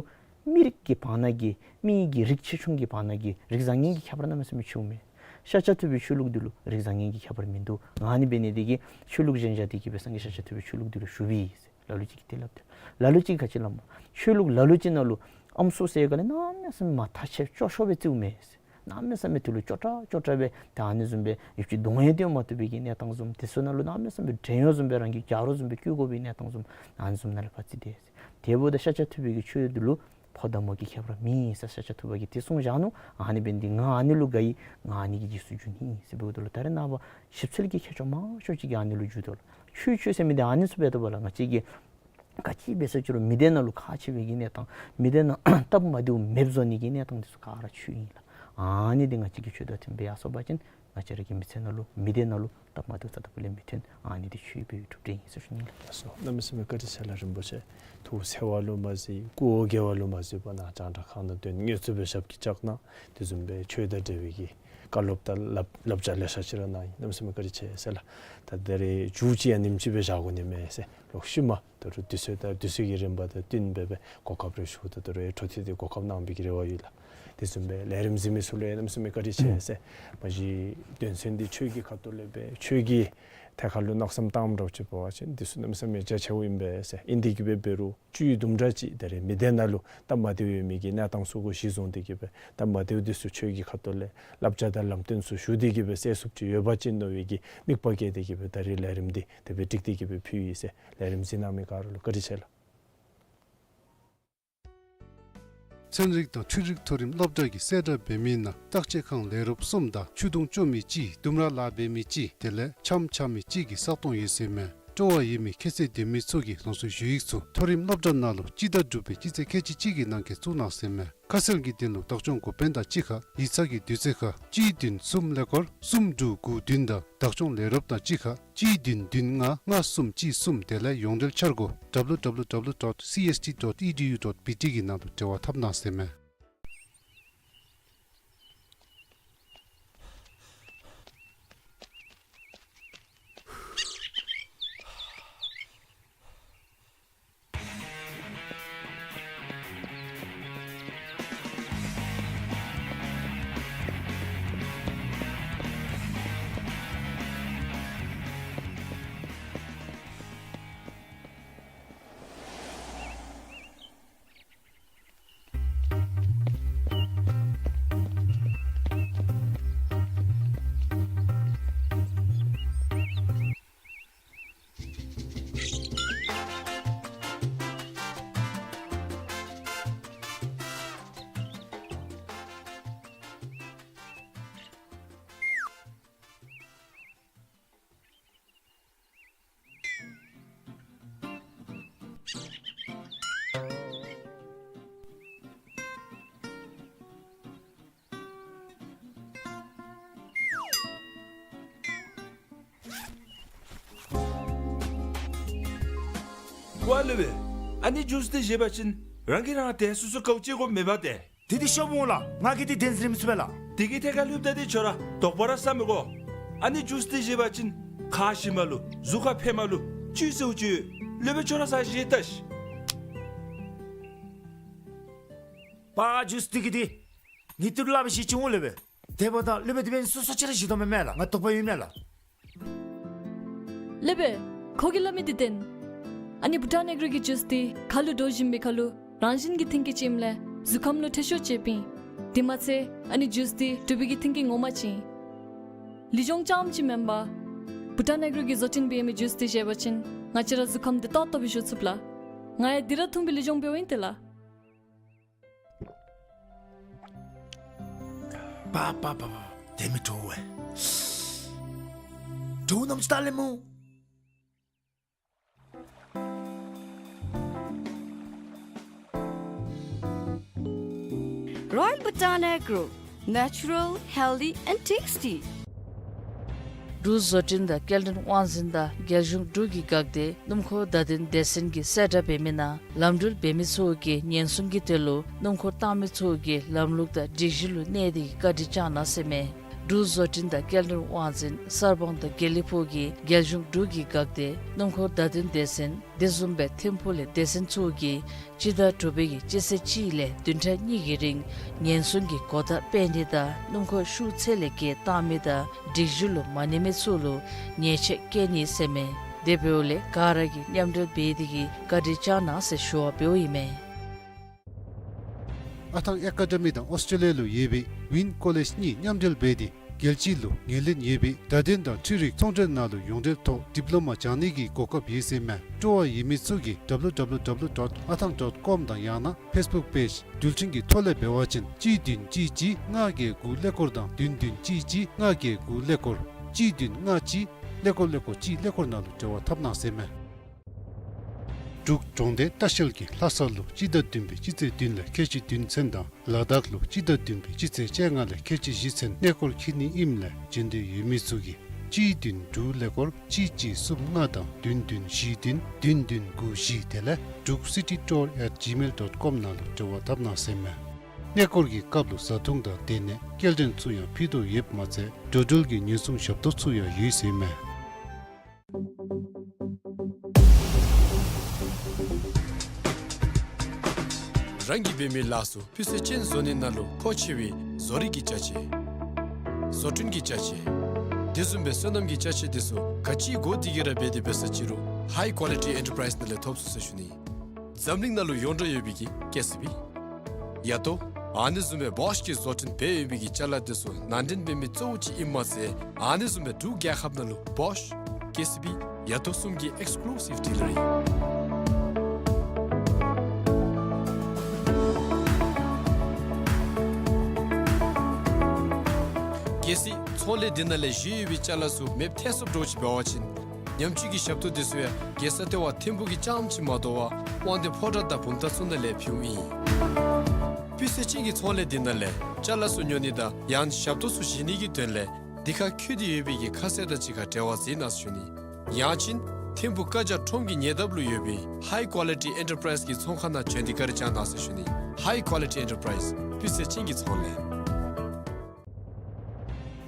མི་རིགས་ཀྱི་བར་ན་གི་མི་གི་རིགས་ཆེ་ཆུང་གི་བར་ན་གི་རིགས་བཟང་ངན་གྱི་ཁྱད་པར་གནམ་མེད་ས་མེད་ཆེཝ་མས། ཤཱཀྱ་ཐུབ་པའི་ཆོས་ལུགས་འདི་ལུ་རིགས་བཟང་ངན་གྱི་ཁྱད་པར་མིན་འདུག། ཨ་ནི་འབད་ནི་འདི་གིས་ཆོས་ལུགས་གཞན་བཞག་སྟེ་གི་སྦེ་སངས་རྒྱས་ཤཱཀྱ་ཐུབ་པའི་ཆོས་ལུགས་འདི་ལུ་ཞུགས་པས་ཟེར་ལ་ལུ་ཅིག་གིས་དེ་སླབ་དེས། ལ་ལུ་ཅིག་གིས་ག་ཅི་སླབ་སྨོ། ཆོས་ལུགས་ལ་ལུ་ཅིག་ནང་ལུ་ཨམ་སྲུ་ཟེར་ག་ལས་གནམ་མེད་ས་མེད་མ་ཐག་ཆད་སྐྱོ་ཤོས་སྦེ་བརྩིཝ་མས་ཟེར། གནམ་མེད་ས་མེད་དེ་ལུ་སྐྱོ་དྲགས་སྐྱོ་དྲགས་སྦེ་ད་ཨ་ནི་བཟུམ་སྦེ་ཡུདཔ་ཅིག་གདོང་ཡང་སྟོན་མ་བཏུབ་པའི་གི་གནས་སྟངས་བཟུམ། དེ་ཚུ་ནང་ལུ་གནམ་མེད་ས་མེད་བྲན་གཡོག་བཟུམ་སྦེ་རང་གི་རྒྱ་རོགས་བཟུམ་སྦེ་བཀོལ་དགོ་པའི་གནས་སྟངས་བཟུམ། ཨ་ནི་བཟུམ་ནང་ལུ་ཕར་བརྩིས་དེས་ཟེར། དེ་འབདཝ་ད་ཤཱཀྱ་ཐུབ་པའི་གི་ཆོས་འདི་ལུ་ཕོ་དང་མོ་གི་ཁྱད་པར་མེད་ཟེར་ཤཱཀྱ་ཐུབ་པ་གིས་དེ་གསུངས་བཞག་ནུག། ཨ་ནི་འབད་ནི་འདི་ང་ཨ་ནི་ལུ་དགའ་ཡི། ང་ཨ་ནི་གི་རྗེས་སུ་འཇུག་ནི་ཨིན་ཟེར། འབདཝ་ད་ལུ་ད་རེས་ནངས་པ་ཞིབ་འཚོལ་གྱི་མཁས་མཆོག་མང་ཤོས་ཅིག་གིས་ཨ་ནི་ལུ་འཇུག་དོ་ལགས། ཆོས་ཆོས་ཟེར་མི་འདི་ཨ་ནི་ཚུ་འབད་དོ་པ་ལགས། ང་བཅས་ཀྱིས་ག་ཅི་འབད་ས་ཅི་རུང་མི་སྡེ་ནང་ལུ་ཁག་ཆེ་བའི་གི་གནས་སྟངས་མི་སྡེ་ནང་སྟབས་མ་བདེཝ་མེདཔ་བཟོ་ནི་གི་གནས་སྟངས་འདི་ཚུ་ག་ར་ཆོས་ཨིན་ལགས། ཨ་ནི་འདི་ང་བཅས་ཀྱི་ཆོས་དང་མཐུན་སྦེ་ཡར་སོང་པ་ཅིན་ང་བཅས་ར་གི་མི་ཚེ་ནང་ལུ་མི་སྡེ་ནང་ལུ་སྟབས་མ་བདེཝ་རྩ་དང་པོ་ལས་མི་ཐོན། ཨ་ནི་འདི་ཆོས་པའི་གྲུབ་འབྲས་ཨིན་ཟེར་ཞུ་ནི་ལགས། ལགས་སོ། གནམ་མེད་ས་མེད་བཀའ་དྲིན་ཆེ་ལགས། རིན་པོ་ཆེ་ཐུགས་འཚེར་བ་ལུ་མ་གཟིགས་སྐུ་འོ་བརྒྱལ་བ་ལུ་མ་གཟིགས་པར་ནཱ་རྒྱང་བསྒྲགས་ཁང་ནང་དོན་དངོས་སུ་སྦེ་ཞབས་ཀྱིས་བཅགས་གནང་། དེ་བཟུམ་སྦེ་ཆོས་དང་འབྲེལ་བའི་གི་བཀའ་སློབ་དང་བསླབ་བསླབ་བྱ་ལེ་ཤ་ཅིག་ར་གནང་ཡི། གནམ་མེད་ས་མེད་བཀའ་དྲིན་ཆེ་ཟེར་ལགས། ད་ད་རེས་མཇུག་ཅིག་ཡང་ཉིནམ་ཅིག་སྦེ་བཞག་དགོ་ནི་མས་ཟེར། ལོག་ཤུལ་མ་ད་རུང་དུས་ཚོད་དང་དུས་ཚོད་ཀྱི་རིམ་པ་དང་བསྟུན་སྦེ་སྦེ་གོ་སྐབས་རེ་ཞུ་ད་ད་རུང་འཕྲོ་མཐུད་དེ་གོ་སྐབས་གནང་པའི་གི་རེ་བ་ཡོད་ལགས། དེ་བཟུམ་སྦེ་ལས་རིམ་གཟིགས་མི་ཚུ་ལུ་ཡང་གནམ་མེད་ས་མེད་བཀའ་དྲིན་ཆེ་ཟེར། མ་གཞི་དོན་ཚན་འདི་ཆོས་ཀྱི་ཁ་ཐུག་ལས་སྦེ་ཆོས་ཀྱི་ཐད་ཁར་ལུ་གནང་བསམ་བཏངམ་འདྲཝ་ཅིག་འབད་བ་ཅིན་འདི་ཚུ་གནམ་མེད་ས་མེད་རྒྱ་ཆེཝ་ཨིན་པས་ཟེར། ཨིན་དེ་གིས་སྦེ་འབད་རུང་བཅུད་དུམ་གྲ་ཅིག་ད་རེས་མི་སྡེ་ནང་ལུ་སྟབས་མ་བདེཝ་ཡོད་མི་གི་གནས་སྟངས་ཚུ་གུ་གཞི་བཟུང་སྟེ་གིས་སྦེ་སྟབས་མ་བདེཝ་འདི་ཚུ་ཆོས་ཀྱི་ཁ་ཐུག་ལས་བསླབ་བྱ་དང་ལམ་སྟོན་ཚུ་ཞུ་སྟེ་གིས་སྦེ་སེལ་ཚུགསཔ་ཅིག་ཡོད་པ་ཅིན་མནོ་བའི་གི་དམིགས་པ་བསྐྱེད་དེ་གིས་སྦེ་ད་རེས་ལས་རིམ་འདི་དེ་སྦེ་བསྒྲིགས་ཏེ་གིས་སྦེ་ཕུལ་ཡི་ཟེར། ལས་རིམ་གཟིགས་གནང་མི་ག་ར་ལུ་བཀའ་དྲིན་ཆེ་ལགས། ཚན་རིག་དང་འཕྲུལ་རིག་མཐོ་རིམ་སློབ་གྲྭ་གིས་གསལ་བསྒྲགས་འབད་མི་ནང་བརྟག་དཔྱད་ཁང་ལས་རོགསཔ་གསུམ་དང་ཆུ་དུང་བཙོ་མི་གཅིག་ལྡུམ་ར་ལཱ་འབད་མི་གཅིག་དེ་ལས་འཆམ་འཆམ་མི་གཅིག་གི་ས་སྟོང་ཡོད་ཟེར་མས། སྤྲོ་བ་ཡོད་མི་ཁྱད་ཚད་ལྡན་མི་ཚུ་གིས་རང་སོའི་ཞུ་ཡིག་ཚུ་མཐོ་རིམ་སློབ་གྲྭ་ནང་ལུ་སྤྱི་ཟླ་དྲུག་པའི་སྤྱི་ཚེས་ཁལ་གཅིག་གཅིག་གི་ནང་འཁོད་བཙུགས་གནང་ཟེར་མས། ཁ་གསལ་གྱི་དོན་ལུ་བདག་སྐྱོང་འགོ་དཔོན་དང་གཅིག་ཁར་ཡིག་ཚང་གི་དུས་ཚོད་ཁར་གཅིག་བདུན་གསུམ་ཀླད་ཀོར་གསུམ་དྲུག་དགུ་བདུན་དང་བདག་སྐྱོང་ལས་རོགསཔ་དང་གཅིག་ཁར་གཅིག་བདུན་བདུན་ལྔ་ལྔ་གསུམ་གཅིག་གསུམ་དེ་ལས་ཡོངས་འབྲེལ་འཆར་སྒོ་W W W dot C S T dot E D U dot B T གི་ནང་དུ་འབྲེལ་བ་འཐབ་གནང་ཟེར་མས། ཝ་ལེ་བེ། ཨ་ནི་ཇུས་འདི་བཞེས་པ་ཅིན་རང་གིས་རང་དེ་སོ་སོ་གའུ་ཅིག་གོ་མེད་པ་ཏེ། དེ་འདི་ཤོབ་འོང་ལགས། ང་གིས་འདི་བདེན་ཟེར་མི་ཚུགས་པས་ལགས། དེ་གི་ཐད་ཁར་ལུ་ད་འདི་ཁྱོད་ར་དོགས་པ་ར་ཟ་མི་དགོ། ཨ་ནི་ཇུས་འདི་བཞེས་པ་ཅིན་ཁ་ཞི་མ་ལུ་གཟུགས་ཁར་ཕན་མ་ལུ་ཅིག་ཟེརཝ་ཅིག་ལེ་བེ། ཁྱོད་ར་ཟ་བཞེས་ལྟ་ཤིག། པ་ཇུས་འདི་གི་འདི་ངེའི་ཏི་རུ་སླབ་པའི་ཤེས་ཅི་འོང་ལེ་བེ། དེ་འབདཝ་ད་ལེ་བེ་དེ་འབདན་སོ་སོ་ཅིག་ར་བཞེས་དོ་མེན་མས་ལགས། ང་དོགས་པ་ཡོད་མས་ལགས། ལེ་བེ། ཁོ་གིས་སླབ་མི་འདི་བདེན། ཨ་ནི་བུ་ཊཱན་ཨེག་རོ་གི་ཇུས་འདི་ཁ་ལུ་འདྲོག་བཞིན་པའི་ཁར་ལུ་རང་བཞིན་གྱི་མཐུན་རྐྱེན་ཅིག་ཨིནམ་ལས་གཟུགས་ཁམས་ལུ་འཕྲོད་ཤོས་ཅིག་ཨིན། དེ་མ་ཚད་ཨ་ནི་ཇུས་འདི་འབྲུག་པའི་གི་མཐུན་རྐྱེན་ངོ་མ་ཅིག་ཨིན། ལུས་སྦྱོང་རྐྱངམ་ཅིག་མེན་པར་ བྷུ་ཊཱན་ཨེག་རོ་གིས་བཟོ་སྐྲུན་འབད་མི་ཇུས་འདི་བཞེས་པ་ཅིན་ང་བཅས་ར་གཟུགས་ཁམས་འདི་ཏོག་ཏོ་སྦེ་བཞུགས་ཚུགས་ལགས། ང་ཡང་འདི་ར་འཐུང་སྦེ་ལུས་སྦྱོང་འབདཝ་ཨིན་ཏེ་ལགས། པ་པ་པ་པ། དེ་མི་དྲོ་བས། དྲོ་ནམ་ཅི་ད་ལེ་མོ། Royal Bhutan Agro, natural, healthy and tasty. འབྲུག་བཟོ་སྐྲུན་དང་སྐྱེལ་འདྲེན་དབང་འཛིན་དང་རྒྱལ་གཞུང་འབྲུག་གི་འགག་སྡེ་སྣུམ་འཁོར་བརྡ་དོན་སྡེ་ཚན་གྱིས་གསལ་བསྒྲགས་འབད་མི་ནང་ལམ་འགྲུལ་འབད་མི་ཚུ་གིས་ཉེན་སྲུང་གི་དོན་ལུ་སྣུམ་འཁོར་བཏང་མི་ཚུ་གིས་ལམ་ལུགས་དང་སྒྲིག་གཞི་ལུ་གནས་ཏེ་བཀའ་དྲིན་བསྐྱང་གནང་ཟེར་མས། འབྲུག་བཟོ་སྐྲུན་དང་སྐྱེལ་འདྲེན་དབང་འཛིན་གསར་སྤང་དང་དགེ་ལེགས་ཕུག་གིས་རྒྱལ་གཞུང་འབྲུག་གི་འགག་སྡེ་སྣུམ་འཁོར་བརྡ་དོན་སྡེ་ཚན་དེ་བཟུམ་སྦེ་ཐིམ་ཕུག་ལས་སྡེ་ཚན་ཚུ་གིས་སྤྱི་ཟླ་དྲུག་པའི་གི་སྤྱི་ཚེས་གཅིག་ལས་བདུན་ཕྲག་གཉིས་ཀྱི་རིང་ཉེན་སྲུང་གི་གོ་བརྡ་སྤེལ་ནི་དང་སྣུམ་འཁོར་ཤུགས་ཚད་ལས་བརྒལ་བཏང་མི་དང་སྒྲིག་གཞི་ལུ་མ་གནས་མི་ཚུ་ལུ་ཉེས་ཆད་བཀལ་ནི་ཟེར་མས། དེ་འབདཝ་ལས་ག་ར་གིས་མཉམ་འབྲེལ་འབད་དེ་གིས་བཀའ་དྲིན་བསྐྱང་གནང་ཟེར་ཞུ་བ་འབདཝ་ཨིན་མས། ཨ་ཐང་ཨེ་ཀ་ཌ་མི་དང་ཨོསི་ཊྲེ་ལི་ཡ་ལུ་ཡོད་པའི་ཝིན་ཀོ་ལེཇ་གཉིས་མཉམ་འབྲེལ་འབད་དེ་རྒྱལ་སྤྱི་ལུ་ངོས་ལེན་ཡོད་པའི་བརྡ་དོན་དང་འཕྲུལ་རིག་ཚོང་འབྲེལ་ནང་ལུ་ཡོངས་འབྲེལ་ཐོག་ཌིབ་ལོ་མ་སྦྱང་ནི་གི་གོ་སྐབས་ཡོད་ཟེར་མས། སྤྲོ་བ་ཡོད་མི་ཚུ་གིས་ཌབ་ལུ་ཌབ་ལུ་ཌབ་ལུ་ཌོཊ་ཨ་ཐང་ཌོཊ་ཀོམ་དང་ཡང་ན་ཕེསི་བུཀ་པེཇ་འགྲུལ་འཕྲིན་གྱི་ཐོག་ལས་འབད་བ་ཅིན་གཅིག་བདུན་གཅིག་གཅིག་ལྔ་བརྒྱད་དགུ་ཀླད་ཀོར་དང་བདུན་བདུན་གཅིག་གཅིག་ལྔ་བརྒྱད་དགུ་ཀླད་ཀོར་གཅིག་བདུན་ལྔ་གཅིག་ཀླད་ཀོར་ཀླད་ཀོར་གཅིག་ཀླད་ཀོར་ནང་ལུ་འབྲེལ་བ་འཐབ་གནང་ཟེར་མས། འབྲུག་གྲོང་སྡེ་ལྟ་བཤལ་གྱིས་ལྷ་ས་ལུ་སྤྱི་ཟླ་བདུན་པའི་སྤྱི་ཚེས་བདུན་ལས་ཁལ་གཅིག་བདུན་ཚུན་དང་ལ་དྭགས་ལུ་སྤྱི་ཟླ་བདུན་པའི་སྤྱི་ཚེས་བཅོ་ལྔ་ལས་ཁལ་གཅིག་བཞི་ཚུན་གནས་སྐོར་འཁྱིད་ནི་ཨིནམ་ལས་འབྱོན་འདོད་ཡོད་མི་ཚུ་གིས་གཅིག་བདུན་དྲུག་ཀླད་ཀོར་གཅིག་གཅིག་གསུམ་ལྔ་དང་བདུན་བདུན་བཞི་བདུན་བདུན་བདུན་དགུ་བཞི་དེ་ལས་Druk City Tour at gmail dot com ནང་ལུ་འབྲེལ་བ་འཐབ་གནང་ཟེར་མས། གནས་སྐོར་གྱི་སྐབས་ལུ་བཟའ་འཐུང་དང་སྡོད་གནས་སྐྱེལ་འདྲེན་ཚུ་ཡང་ཕུལ་དོ་ཡོདཔ་མ་ཚད་འགྲོ་འགྲུལ་གྱི་ཉེན་སྲུང་ཞབས་ཏོག་ཚུ་ཡང་ཡོད་ཟེར་མས། རང་གིས་འབད་མི་ལཱ་ཚུ་སྤུས་ཚད་ཅན་བཟོ་ནི་ནང་ལུ་མཁོ་ཆེ་བའི་བཟོ་རིག་གི་ཅ་ཆས། བཟོ་སྐྲུན་གྱི་ཅ་ཆས། དེ་བཟུམ་སྦེ་སོ་ནམ་གྱི་ཅ་ཆས་དེ་ཚུ་ག་ཅི་དགོ་དེ་གིས་ར་འབད་དེ་འབད་ས་ཅི་རུང་High Quality Enterprise ནང་ལས་ཐོབ་ཚུགས་ཟེར་ཞུ་ནི། འཛམ་གླིང་ནང་ལུ་ཡོངས་གྲགས་ཡོད་པའི་གི་ཀེ་སི་བི། ཡ་ཏོ། ཨ་ནི་བཟུམ་སྦེ་བོཤ་གིས་བཟོ་སྐྲུན་འབད་ཡོད་པའི་གི་ཅ་ལ་དེ་ཚུ་ནང་འདྲེན་འབད་མི་གཙོ་བོ་ཅིག་ཨིནམ་མ་ཚད་ཨ་ནི་བཟུམ་སྦེ་འབྲུག་རྒྱལ་ཁབ་ནང་ལུ་བོཤ་ཀེ་སི་བི་ཡ་ཏོ་གསུམ་གྱི་ཨེགསི་ཀུ་ལུ་སིབ་ཌི་ལར་ཨིན། གལ་སྲིད་ཚོང་ལས་འདི་ནང་ལས་བཞེས་ཡོད་པའི་ཅ་ལ་ཚུ་མེདཔ་ཐལ་སོངམ་འདྲཝ་ཅིག་འབད་བ་ཅིན་ཉམས་བཅོས་ཀྱི་ཞབས་ཏོག་དེ་ཚུ་ཡང་རྒྱལ་ས་ལྟེ་བ་ཐིམ་ཕུག་གི་རྐྱངམ་ཅིག་མ་དོ་བར་དབང་འདུས་ཕོ་བྲང་དང་བུམ་ཐང་ཚུ་ནང་ལས་ཕུལཝ་ཨིན། སྤུས་ཚད་ཅན་གྱི་ཚོང་ལས་འདི་ནང་ལས་ཅ་ལ་ཚུ་ཉོ་ནི་དང་ཡང་ཞབས་ཏོག་ཚུ་བཞེས་ནི་གི་དོན་ལས་འདི་ཁར་བཀོད་དེ་ཡོད་པའི་གི་ཁ་གསལ་དང་གཅིག་ཁར་འབྲེལ་བ་མཛད་གནང་ཟེར་ཞུ་ནི། ཡང་ཅིན་ཐིམ་ཕུག་ཀ་ཇ་ཁྲོམ་གྱི་ཉེ་འདབས་ལུ་ཡོད་པའི་High Quality Enterprise གི་ཚོང་ཁང་ནང་བྱོན་ཏེ་བཀའ་དྲིན་བསྐྱང་གནང་ཟེར་ཞུ་ནི། High Quality Enterprise སྤུས་ཚད་ཅན་གྱི་ཚོང་ལས།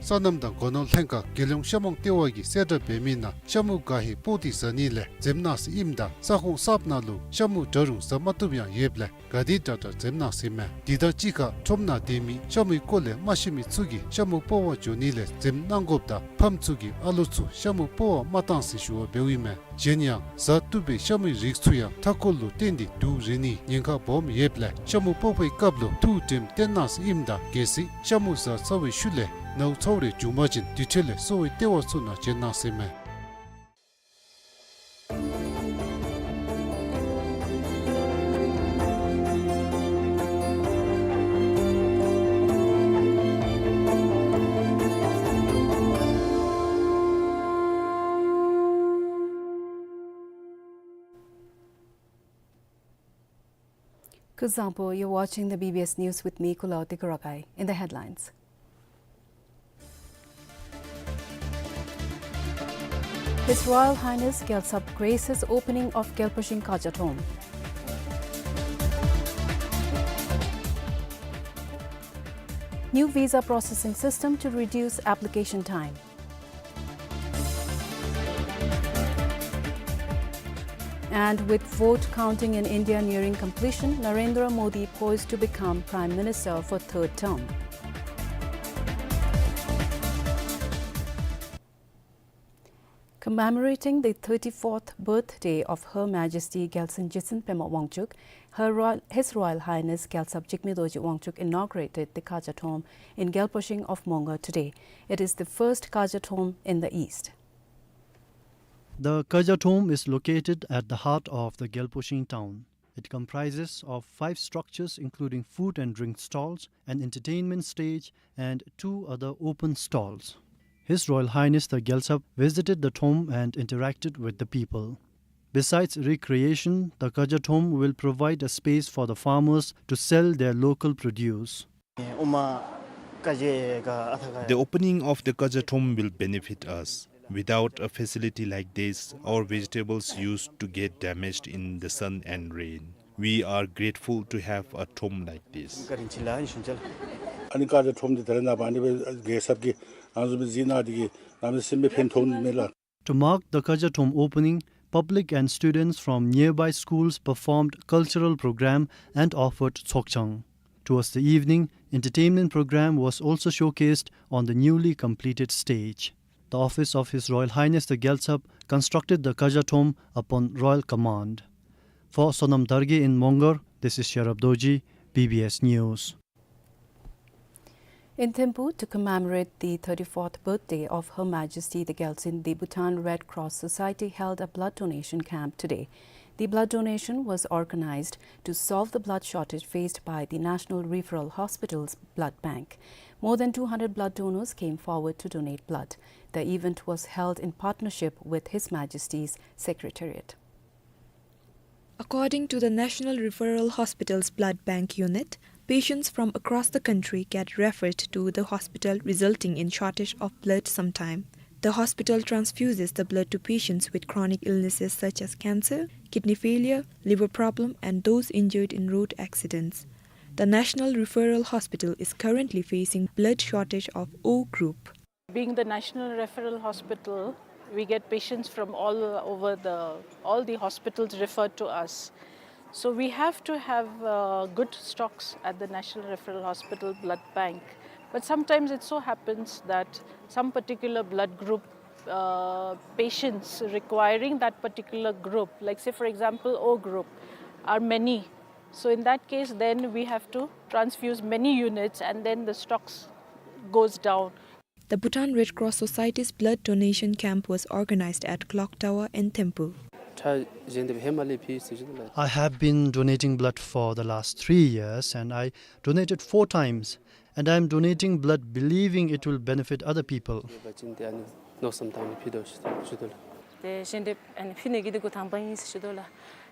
སོ་ནམ་དང་སྒོ་ནོར་ལྷན་ཁག་རྒྱལ་ཡོངས་ཤ་མོང་ལྟེ་བ་གིས་གསལ་བསྒྲགས་འབད་མི་ནང་ཤ་མུ་ག་ཧེ་སྤོག་སྟེ་བཟའ་ནི་ལས་འཛེམ་གནང་ཟེར་ཨིནམ་ད་ས་ཁོངས་གསརཔ་ནང་ལུ་ཤ་མུ་འདྲ་རུང་བཟའ་མ་བཏུབ་ཡང་ཡོདཔ་ལས་ག་དེ་དྲག་དྲག་འཛེམ་གནང་ཟེར་མས། དེ་དང་གཅིག་ཁར་ཁྲོམ་ནང་སྡོད་མི་ཤ་མུའི་སྐོར་ལས་མ་ཤེས་མི་ཚུ་གིས་ཤ་མུ་སྤོག་པར་འགྱོ་ནི་ལས་འཛེམ་གནང་དགོཔ་དང་ཕམ་ཚུ་གིས་ཨ་ལོ་ཚུ་ཤ་མུ་སྤོག་པར་མ་གཏང་ཟེར་ཞུ་བ་འབདཝ་ཨིན་མས། གཞན་ཡང་བཟའ་བཏུབ་པའི་ཤ་མུའི་རིགས་ཚུ་ཡང་མཐའ་འཁོར་ལུ་བརྟེན་ཏེ་དུག་རེག་ནིའི་ཉེན་ཁ་སྦོམ་ཡོདཔ་ལས་ཤ་མུ་སྤོག་པའི་སྐབས་ལུ་ཐུགས་དྲནམ་བཏོན་གནང་ཟེར་ཨིནམ་ད་གལ་སྲིད་ཤ་མུ་བཟའ་ཚར་བའི་ཤུལ་ལས་ནཝ་ཚཝ་རེ་བྱུང་པ་ཅིན་དེ་འཕྲོ་ལས་གསོ་བའི་ལྟེ་བ་ཚུ་ནང་བྱོན་གནང་ཟེར་མས། Kuzuzangpo, you're watching the B B S News with me, Kulao Tekaragai. In the headlines. His Royal Highness Gyaltsab graces opening of Gyalpashing Kaja Tomb. New visa processing system to reduce application time. And with vote counting in India nearing completion, Narendra Modi poised to become Prime Minister for third term. Commemorating the thirty-fourth birthday of Her Majesty Gyaltsuen Jitsun Pema Wangchuck, Her Royal, His Royal Highness Gyaltsab Jigme Dorji Wangchuck inaugurated the Kaja Tomb in Gyalpashing of Mongar today. It is the first Kaja Tomb in the East. The Kaja Thom is located at the heart of the Gyalpo Shing town. It comprises of five structures, including food and drink stalls, an entertainment stage, and two other open stalls. His Royal Highness the Gyaltsab visited the thom and interacted with the people. Besides recreation, the Kaja Thom will provide a space for the farmers to sell their local produce. The opening of the Kaja Thom will benefit us. Without a facility like this, our vegetables used to get damaged in the sun and rain. We are grateful to have a thom like this. ཨ་ནི་ཀ་ཇ་ཐོམ་འདི་ད་རེས་ནངས་པ་ཨ་ནི་སྦེ་རྒྱལ་ཚབ་ཀྱིས་ང་བཅས་ཀྱིས་གཟིགས་གནང་འདི་གིས་ང་བཅས་སེམས་ནང་ཕན་ཐོགས་ནི་མས་ལགས། To mark the Kaja Thom opening, public and students from nearby schools performed cultural program and offered tsokchang. Towards the evening, entertainment program was also showcased on the newly completed stage. The office of His Royal Highness the Gyaltsab constructed the Kaja Thom upon royal command. For Sonam Dargay in Mongar, this is Sherab Dorji, B B S News. In Thimphu, to commemorate the thirty-fourth birthday of Her Majesty the Gyaltsuen, the Bhutan Red Cross Society held a blood donation camp today. The blood donation was organized to solve the blood shortage faced by the National Referral Hospital's blood bank. More than two hundred blood donors came forward to donate blood. The event was held in partnership with His Majesty's Secretariat. According to the National Referral Hospital's Blood Bank Unit, patients from across the country get referred to the hospital, resulting in shortage of blood sometime. The hospital transfuses the blood to patients with chronic illnesses such as cancer, kidney failure, liver problem, and those injured in road accidents. The National Referral Hospital is currently facing blood shortage of O group. Being the National Referral Hospital, we get patients from all over the, all the hospitals referred to us. So we have to have, uh, good stocks at the National Referral Hospital blood bank. But sometimes it so happens that some particular blood group, uh, patients requiring that particular group, like, say, for example, O group, are many. So in that case, then we have to transfuse many units, and then the stocks goes down. The Bhutan Red Cross Society's blood donation camp was organized at Clock Tower in Thimphu. ཁྲག་གཞན་དེ་ཧེ་མ་ལས་ཕུལ་ཟེར་ཞུ་དོ་ལགས། I have been donating blood for the last three years and I donated four times. And I am donating blood believing it will benefit other people. ཡོད་པ་ཅིན་དེ་ཨ་ནི་མནོ་བསམ་བཏང་ནི་ཕུལ་དོ་ཞུ་དོ་ཞུ་དོ་ལགས། དེ་གཞན་དེ་ཨ་ནི་ཕུལ་ནི་གི་དེ་འགོ་དང་པ་ཨིན་ཟེར་ཞུ་དོ་ལགས།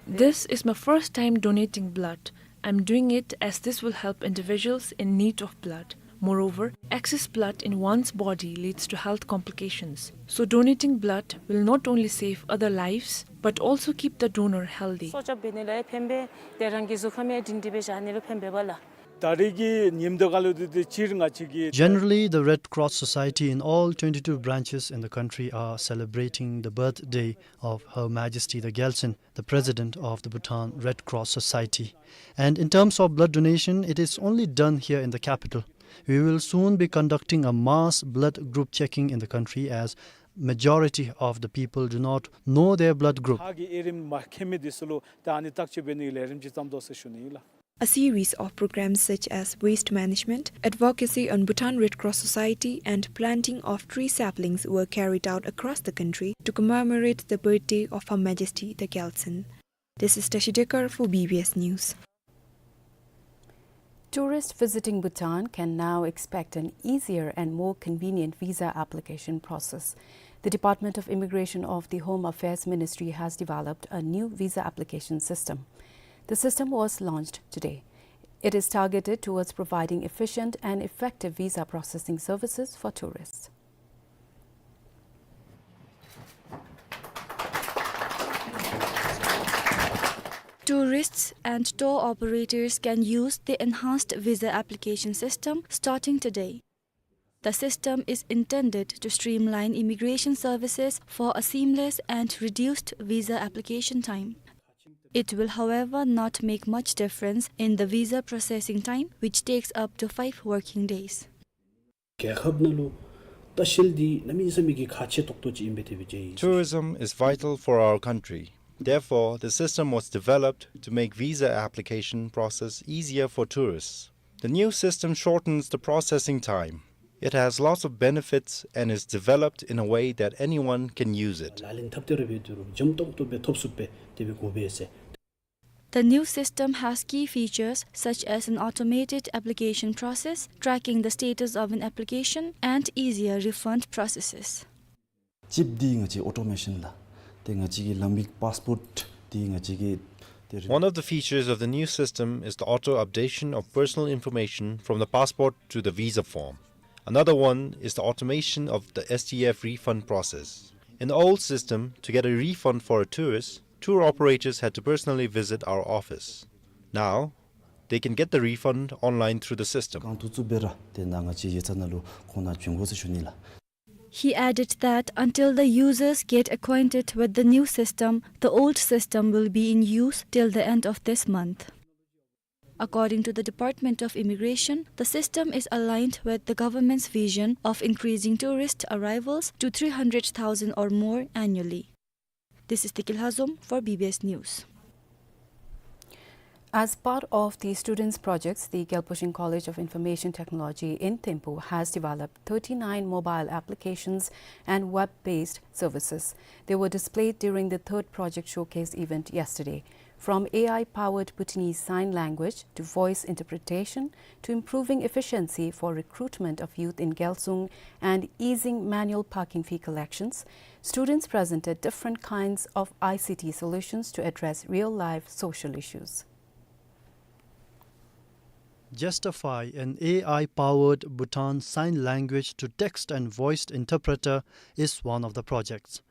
This is my first time donating blood. I'm doing it as this will help individuals in need of blood. Moreover, excess blood in one's body leads to health complications. So donating blood will not only save other lives, but also keep the donor healthy. སྲོག་སྐྱོབ་འབད་ནི་ལུ་ཡང་ཕན་པས། དེ་རང་གི་གཟུགས་ཁམས་ཡང་སྒྲིང་སྒྲི་སྦེ་བཞག་ནི་ལུ་ཕན་པས་པ་ལགས། ད་རེས་ཀྱི་ཉིནམ་དེ་ཁར་ལུ་དེ་དེ་སྤྱིར་ང་བཅས་ཀྱི། Generally, the Red Cross Society in all twenty-two branches in the country are celebrating the birthday of Her Majesty the Gyaltsuen, the President of the Bhutan Red Cross Society. And in terms of blood donation, it is only done here in the capital. We will soon be conducting a mass blood group checking in the country, as majority of the people do not know their blood group. ཁ་གི་ཨེ་རིམ་མ་མཁྱེན་མི་དེ་ཚུ་ལུ་ད་ཨ་ནི་བརྟག་དཔྱད་འབད་ནི་ལས་རིམ་ཅིག་བརྩམས་དོ་ཟེར་ཞུ་ནི་ཨིན་ལགས། A series of programs such as waste management, advocacy on Bhutan Red Cross Society, and planting of tree saplings were carried out across the country to commemorate the birthday of Her Majesty the Gyaltsuen. This is Tashi Dekar for B B S News. Tourists visiting Bhutan can now expect an easier and more convenient visa application process. The Department of Immigration of the Home Affairs Ministry has developed a new visa application system. The system was launched today. It is targeted towards providing efficient and effective visa processing services for tourists. Tourists and tour operators can use the enhanced visa application system starting today. The system is intended to streamline immigration services for a seamless and reduced visa application time. It will, however, not make much difference in the visa processing time, which takes up to five working days. རྒྱལ་ཁབ་ནང་ལུ་ལྟ་བཤལ་འདི་གནམ་མེད་ས་མེད་ཀྱི་ཁག་ཆེ་ཏོག་ཏོ་ཅིག་ཨིན་པས་དེ་སྦེ་ཅིག་ཨིན། Tourism is vital for our country. Therefore, the system was developed to make visa application process easier for tourists. The new system shortens the processing time. It has lots of benefits and is developed in a way that anyone can use it. ལག་ལེན་འཐབ་སྟེ་ར་འབད་དེ་རུང་འཇམ་ཏོང་ཏོ་སྦེ་ཐོབ་ཚུགསཔ་སྦེ་དེ་སྦེ་དགོ་པས་ཟེར། The new system has key features such as an automated application process, tracking the status of an application, and easier refund processes. ཅིབ་འདི་ང་བཅས་ཨོ་ཊོ་མེ་ཤཱན་ལགས། ཏེ་ང་བཅས་ཀྱི་ལམ་ཡིག་པཱསི་པོརཊ་འདི་ང་བཅས་ཀྱི་ཏེ་རི- One of the features of the new system is the auto updation of personal information from the passport to the visa form. Another one is the automation of the S T F refund process. In the old system, to get a refund for a tourist, tour operators had to personally visit our office. Now, they can get the refund online through the system. གང་ཐུབ་ཚུགས་སྦེ་ར་ཏེ་ནཱ་ང་བཅས་ཡིག་ཚང་ནང་ལུ་ཁོང་ནཱ་བྱོན་དགོ་ཟེར་ཞུ་ནི་ལགས། He added that until the users get acquainted with the new system, the old system will be in use till the end of this month. According to the Department of Immigration, the system is aligned with the government's vision of increasing tourist arrivals to three hundred thousand or more annually. This is Tikil Hazum for B B S News. As part of the students' projects, the Gyalpo Shing College of Information Technology in Thimphu has developed thirty-nine mobile applications and web-based services. They were displayed during the third project showcase event yesterday. From A I-powered Bhutanese Sign Language to voice interpretation to improving efficiency for recruitment of youth in Gyalsung and easing manual parking fee collections, students presented different kinds of I C T solutions to address real-life social issues. Justify, an A I-powered Bhutan Sign Language to text and voice interpreter, is one of the projects.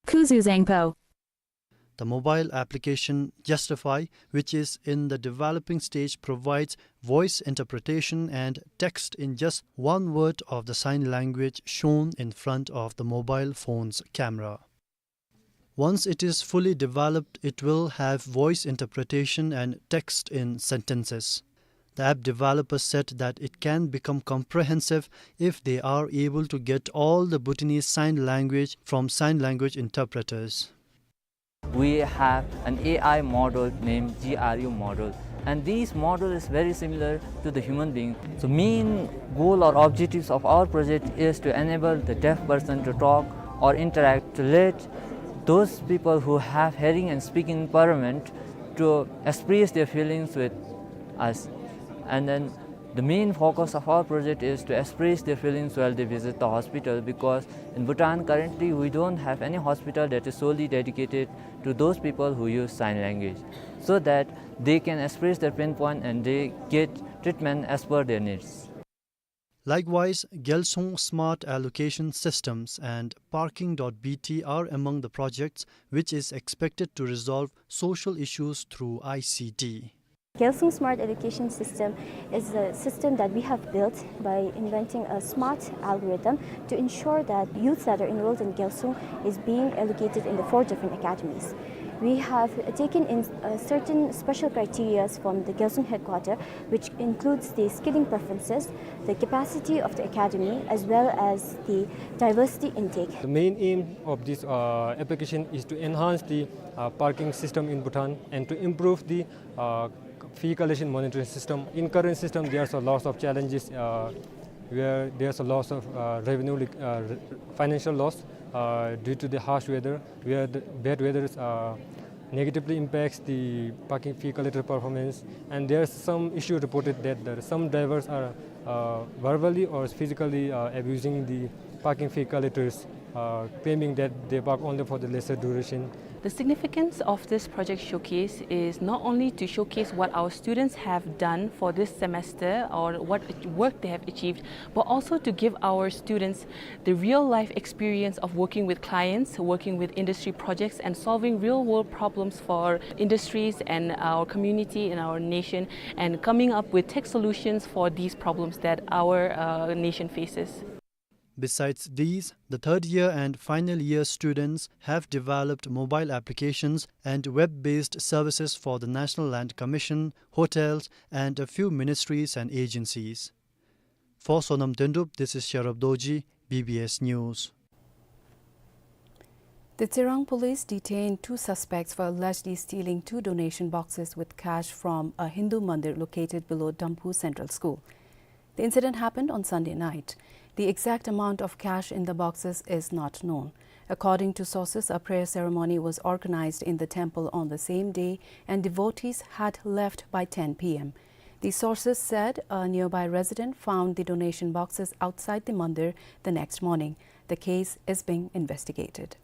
Kuzu Zangpo. The mobile application Justify, which is in the developing stage, provides voice interpretation and text in just one word of the sign language shown in front of the mobile phone's camera. Once it is fully developed, it will have voice interpretation and text in sentences. The app developers said that it can become comprehensive if they are able to get all the Bhutanese Sign Language from sign language interpreters. We have an A I model named G R U model, and this model is very similar to the human being. So main goal or objectives of our project is to enable the deaf person to talk or interact, to let those people who have hearing and speaking impairment to express their feelings with us. And then the main focus of our project is to express their feelings while they visit the hospital, because in Bhutan currently we don't have any hospital that is solely dedicated to those people who use sign language, so that they can express their pain point and they get treatment as per their needs. Likewise, Gyalsung Smart Allocation Systems and Parking dot B T are among the projects which is expected to resolve social issues through I C T. Gyalsung Smart Allocation System is a system that we have built by inventing a smart algorithm to ensure that youths that are enrolled in Gyalsung is being allocated in the four different academies. We have taken in, uh, certain special criterias from the Gyalsung headquarter, which includes the skilling preferences, the capacity of the academy, as well as the diversity intake. The main aim of this, uh, application is to enhance the, uh, parking system in Bhutan and to improve the, uh, fee collection monitoring system. In current system, there's a lots of challenges, uh, where there's a loss of, uh, revenue, like, uh, re-, financial loss, uh, due to the harsh weather, where the bad weather, uh, negatively impacts the parking fee collector performance. And there's some issue reported that there, some drivers are, uh, verbally or physically, uh, abusing the parking fee collectors, uh, claiming that they park only for the lesser duration. The significance of this project showcase is not only to showcase what our students have done for this semester or what work they have achieved, but also to give our students the real life experience of working with clients, working with industry projects, and solving real world problems for industries and our community and our nation, and coming up with tech solutions for these problems that our, uh, nation faces. Besides these, the third year and final year students have developed mobile applications and web-based services for the National Land Commission, hotels, and a few ministries and agencies. For Sonam Dendup, this is Sherab Dorji, B B S News. The Tsirang police detained two suspects for allegedly stealing two donation boxes with cash from a Hindu mandir located below Damphu Central School. The incident happened on Sunday night. The exact amount of cash in the boxes is not known. According to sources, a prayer ceremony was organized in the temple on the same day, and devotees had left by ten p m. The sources said a nearby resident found the donation boxes outside the mandir the next morning. The case is being investigated.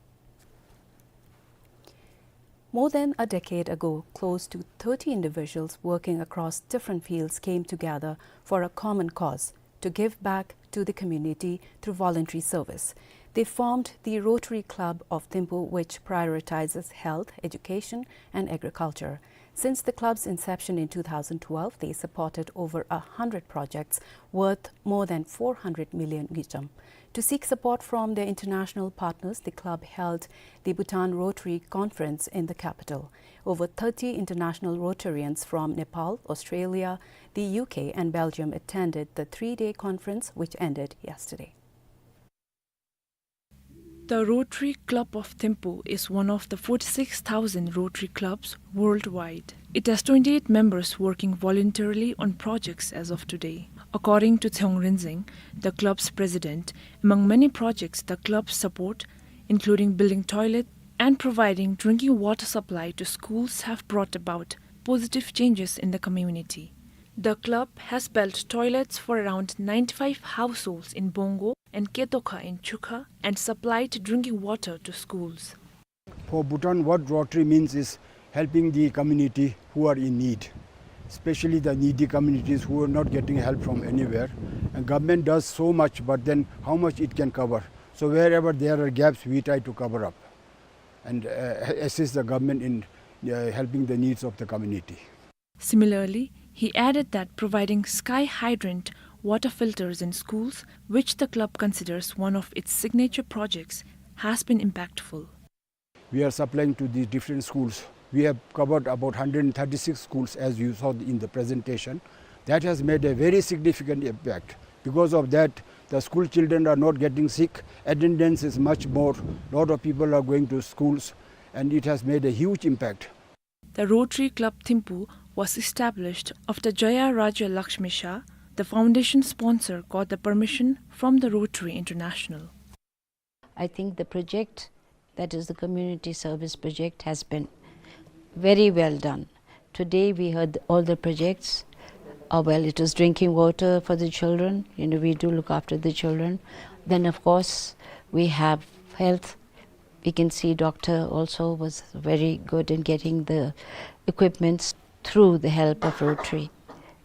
More than a decade ago, close to thirty individuals working across different fields came together for a common cause: to give back to the community through voluntary service. They formed the Rotary Club of Thimphu, which prioritizes health, education, and agriculture. Since the club's inception in two thousand twelve, they supported over a hundred projects worth more than four hundred million ngultrum. To seek support from their international partners, the club held the Bhutan Rotary Conference in the capital. Over thirty international Rotarians from Nepal, Australia, the U K, and Belgium attended the three-day conference, which ended yesterday. The Rotary Club of Thimphu is one of the forty-six thousand Rotary clubs worldwide. It has twenty-eight members working voluntarily on projects as of today. According to Tshewang Rinzing, the club's president, among many projects the clubs support, including building toilet and providing drinking water supply to schools, have brought about positive changes in the community. The club has built toilets for around ninety-five households in Bongo and Ketokha in Chukha and supplied drinking water to schools. For Bhutan, what Rotary means is helping the community who are in need, especially the needy communities who are not getting help from anywhere. And government does so much, but then how much it can cover? So wherever there are gaps, we try to cover up and, uh, assist the government in, uh, helping the needs of the community. Similarly, he added that providing Sky Hydrant water filters in schools, which the club considers one of its signature projects, has been impactful. We are supplying to the different schools. We have covered about hundred and thirty-six schools, as you saw in the presentation. That has made a very significant impact. Because of that, the school children are not getting sick. Attendance is much more. Lot of people are going to schools, and it has made a huge impact. The Rotary Club Thimphu was established after Jaya Raja Lakshmi Shah, the foundation sponsor, got the permission from the Rotary International. I think the project, that is the community service project, has been very well done. Today we heard all the projects. Uh, well, it was drinking water for the children. You know, we do look after the children. Then, of course, we have health. We can see doctor also was very good in getting the equipments through the help of Rotary.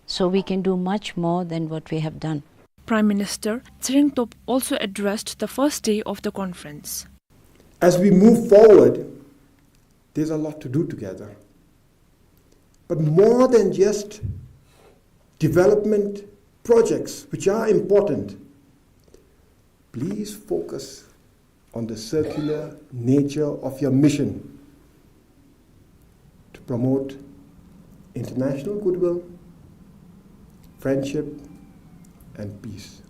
So we can do much more than what we have done. Prime Minister Tshering Tob also addressed the first day of the conference. As we move forward, there's a lot to do together. But more than just development projects, which are important, please focus on the circular nature of your mission to promote international goodwill, friendship, and peace.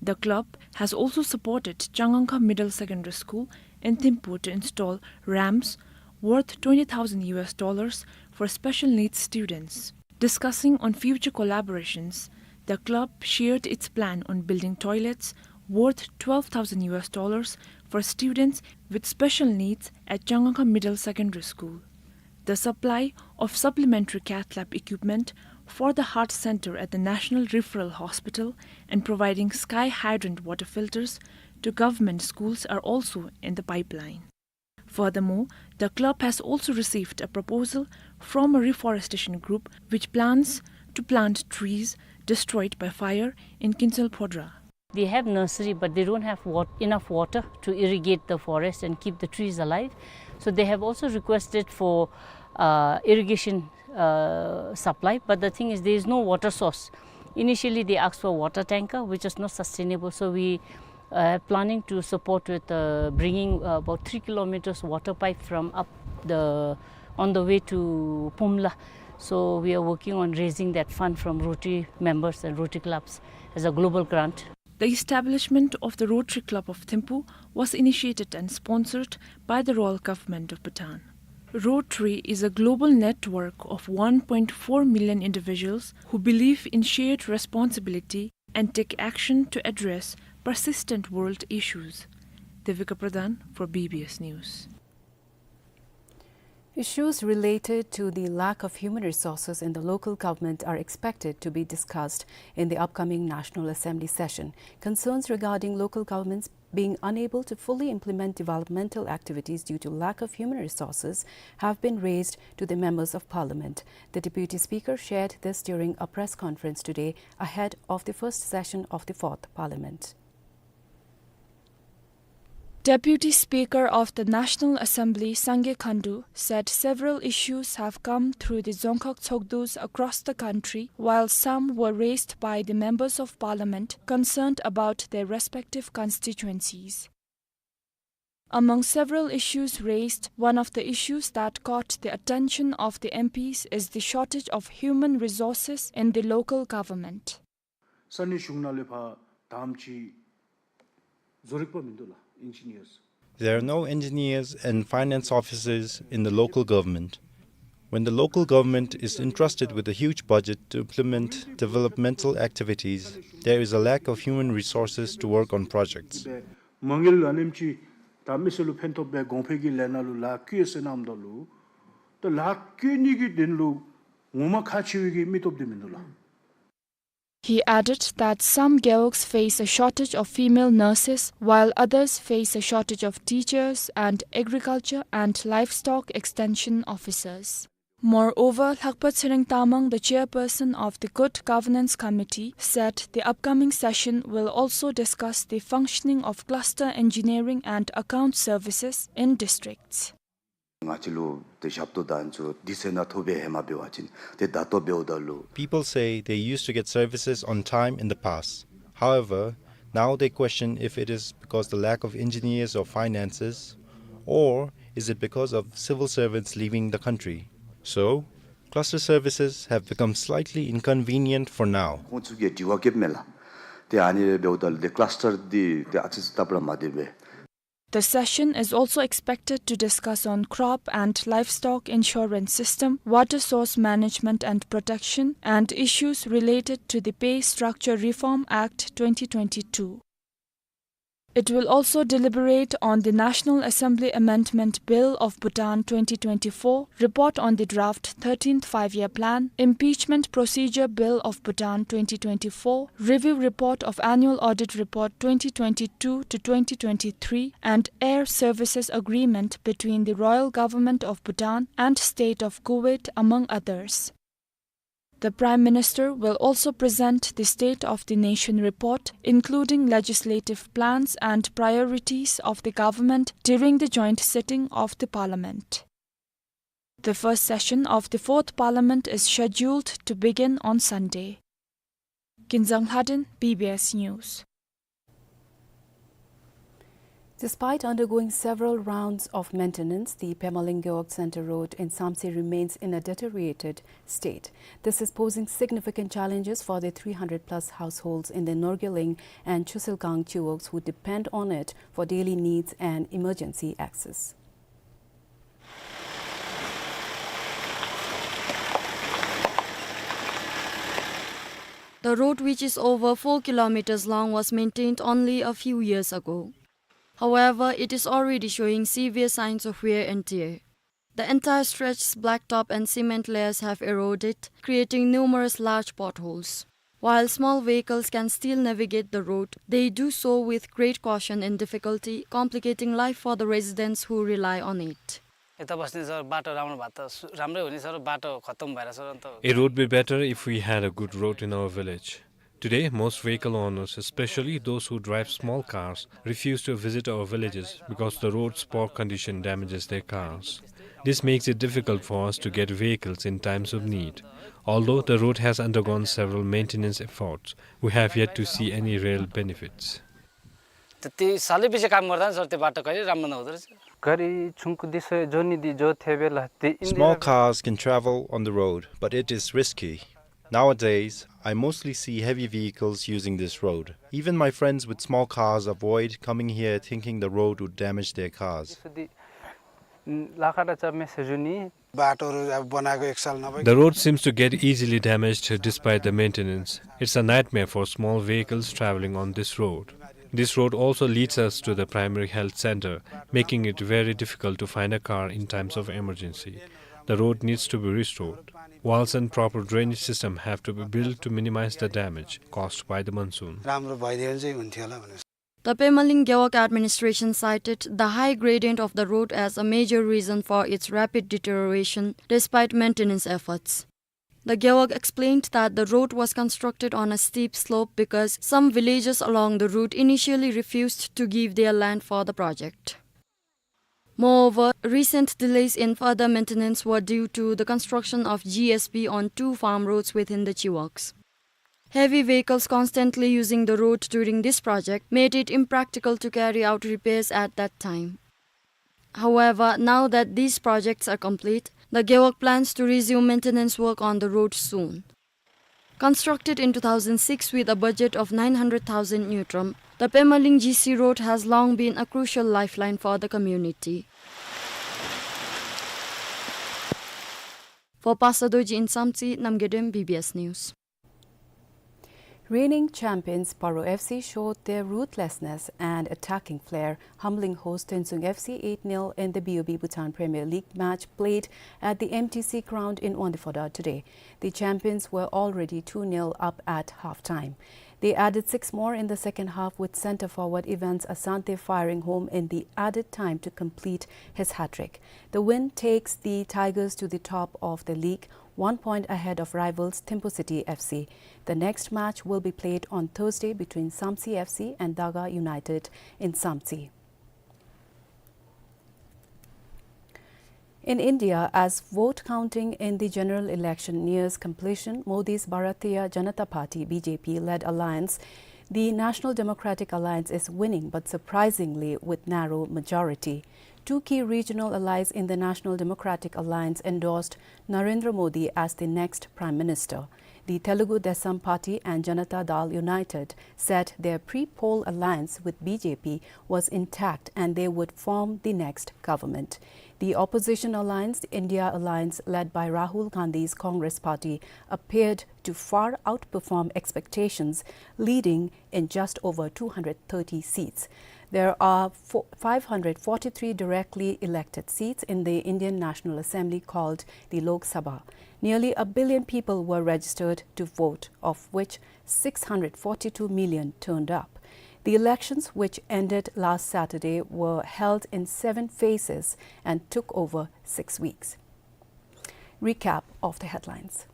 The club has also supported Changangkha Middle Secondary School in Thimphu to install ramps worth twenty thousand U S dollars for special needs students. Discussing on future collaborations, the club shared its plan on building toilets worth twelve thousand U S dollars for students with special needs at Changangkha Middle Secondary School. The supply of supplementary cath lab equipment for the heart center at the National Referral Hospital and providing Sky Hydrant water filters to government schools are also in the pipeline. Furthermore, the club has also received a proposal from a reforestation group which plans to plant trees destroyed by fire in Kinsel Phodra. They have nursery, but they don't have wat-, enough water to irrigate the forest and keep the trees alive. So they have also requested for, uh, irrigation, uh, supply, but the thing is, there is no water source. Initially, they asked for water tanker, which is not sustainable. So we, uh, planning to support with, uh, bringing, uh, about three kilometers water pipe from up the, on the way to Pumla. So we are working on raising that fund from Rotary members and Rotary clubs as a global grant. The establishment of the Rotary Club of Thimphu was initiated and sponsored by the Royal Government of Bhutan. Rotary is a global network of one point four million individuals who believe in shared responsibility and take action to address persistent world issues. Devika Pradhan for B B S News. Issues related to the lack of human resources in the local government are expected to be discussed in the upcoming National Assembly session. Concerns regarding local governments being unable to fully implement developmental activities due to lack of human resources have been raised to the members of parliament. The deputy speaker shared this during a press conference today ahead of the first session of the fourth parliament. Deputy Speaker of the National Assembly, Sangay Khandu, said several issues have come through the Dzongkhag Tshogdu's across the country, while some were raised by the members of parliament concerned about their respective constituencies. Among several issues raised, one of the issues that caught the attention of the M Ps is the shortage of human resources in the local government. ས་གནས་གཞུང་ནང་ལས་ཕར་དམ་ཅིག་བཟོ་རིག་པ་མིན་འདུག་ལགས། Engineers. There are no engineers and finance officers in the local government. When the local government is entrusted with a huge budget to implement developmental activities, there is a lack of human resources to work on projects. མ་དངུལ་ཨ་ནེམ་ཅིག་ད་མི་སེར་ལུ་ཕན་ཐོགས་པའི་གོང་འཕེལ་གྱི་ལས་སྣ་ལུ་ལཱ་བཀོལ་ཟེར་གནངམ་ད་ལུ་ད་ལཱ་བཀོལ་ནི་གི་དོན་ལུ་ངོ་མ་ཁག་ཆེ་བའི་གི་མི་སྟོབས་འདི་མིན་འདུག་ལགས། He added that some gewogs face a shortage of female nurses, while others face a shortage of teachers and agriculture and livestock extension officers. Moreover, Lhakpa Tshering Tamang, the chairperson of the Good Governance Committee, said the upcoming session will also discuss the functioning of cluster engineering and account services in districts. ང་བཅས་ལུ་ཏེ་ཞབས་ཏོག་དང་ཚུ་དུས་ཚོད་ནང་ཐོབ་པའི་ཧེ་མ་འབད་བ་ཅིན་ཏེ་ད་ལྟོ་འབདཝ་ད་ལུ། People say they used to get services on time in the past. However, now they question if it is because the lack of engineers or finances, or is it because of civil servants leaving the country. So, cluster services have become slightly inconvenient for now. ཁོང་ཚུ་གིས་དྲི་བ་བཀོདཔ་མས་ལགས། ཏེ་ཨ་ནི་འབདཝ་ད་ལུ་ཏེ་cluster འདི་ཏེ་ཨ་ཙི་ཙི་སྟབས་ར་མ་བདེ་བས། The session is also expected to discuss on crop and livestock insurance system, water source management and protection, and issues related to the Pay Structure Reform Act twenty twenty-two. It will also deliberate on the National Assembly Amendment Bill of Bhutan twenty twenty-four, report on the draft thirteenth Five-Year Plan, Impeachment Procedure Bill of Bhutan twenty twenty-four, Review Report of Annual Audit Report twenty twenty-two to twenty twenty-three, and Air Services Agreement between the Royal Government of Bhutan and State of Kuwait, among others. The Prime Minister will also present the State of the Nation report, including legislative plans and priorities of the government, during the joint sitting of the Parliament. The first session of the Fourth Parliament is scheduled to begin on Sunday. Kinzang Lhaden, B B S News. Despite undergoing several rounds of maintenance, the Pemaling Gewog Center Road in Samtse remains in a deteriorated state. This is posing significant challenges for the three hundred plus households in the Norgayling and Chusilgang Chiwogs who depend on it for daily needs and emergency access. The road, which is over four kilometers long, was maintained only a few years ago. However, it is already showing severe signs of wear and tear. The entire stretch's blacktop and cement layers have eroded, creating numerous large potholes. While small vehicles can still navigate the road, they do so with great caution and difficulty, complicating life for the residents who rely on it. यता बस्ने सर, बाटो राम्रो भए त सु-, राम्रै हुने सर, बाटो खत्तम भएर सर, अन्त A road be better if we had a good road in our village. Today, most vehicle owners, especially those who drive small cars, refuse to visit our villages because the road's poor condition damages their cars. This makes it difficult for us to get vehicles in times of need. Although the road has undergone several maintenance efforts, we have yet to see any real benefits. त्यति साह्रै बेसी काम गर्दा नि सर, त्यो बाटो कहिले राम्रो नहुँदो रहेछ। गाडी छुङकु दिसो जोड्ने दि जो थेबेला, ते Small cars can travel on the road, but it is risky. Nowadays, I mostly see heavy vehicles using this road. Even my friends with small cars avoid coming here, thinking the road would damage their cars. लाखा र चम्मे सेजुनी। बाटोहरू अब बनाएको एक साल नभई। The road seems to get easily damaged despite the maintenance. It's a nightmare for small vehicles traveling on this road. This road also leads us to the primary health center, making it very difficult to find a car in times of emergency. The road needs to be restored. Walls and proper drainage system have to be built to minimize the damage caused by the monsoon. राम्रो भइदियो भने चाहिँ हुन्थ्यो होला भनेर। The Pemaling Gewog administration cited the high gradient of the road as a major reason for its rapid deterioration despite maintenance efforts. The Gewog explained that the road was constructed on a steep slope because some villagers along the route initially refused to give their land for the project. Moreover, recent delays in further maintenance were due to the construction of G S B on two farm roads within the Chiwogs. Heavy vehicles constantly using the road during this project made it impractical to carry out repairs at that time. However, now that these projects are complete, the Gewog plans to resume maintenance work on the road soon. Constructed in two thousand six with a budget of nine hundred thousand ngultrum, the Pemaling G C road has long been a crucial lifeline for the community. For Pastor Dorji in Samtse, Namgay Dem, B B S News. Reigning champions Paro F C showed their ruthlessness and attacking flair, humbling host Tuensang F C eight nil in the B O B Bhutan Premier League match played at the M T C ground in Wangdue Phodrang today. The champions were already two nil up at half-time. They added six more in the second half, with centre forward Evans Asante firing home in the added time to complete his hat-trick. The win takes the Tigers to the top of the league, one point ahead of rivals Thimphu City F C. The next match will be played on Thursday between Samtse F C and Daga United in Samtse. In India, as vote counting in the general election nears completion, Modi's Bharatiya Janata Party, B J P, led alliance, the National Democratic Alliance, is winning, but surprisingly with narrow majority. Two key regional allies in the National Democratic Alliance endorsed Narendra Modi as the next Prime Minister. The Telugu Desam Party and Janata Dal United said their pre-poll alliance with B J P was intact and they would form the next government. The opposition alliance, the India Alliance, led by Rahul Gandhi's Congress Party, appeared to far outperform expectations, leading in just over two hundred thirty seats. There are fo-, five hundred forty-three directly elected seats in the Indian National Assembly, called the Lok Sabha. Nearly a billion people were registered to vote, of which six hundred forty-two million turned up. The elections, which ended last Saturday, were held in seven phases and took over six weeks. Recap of the headlines.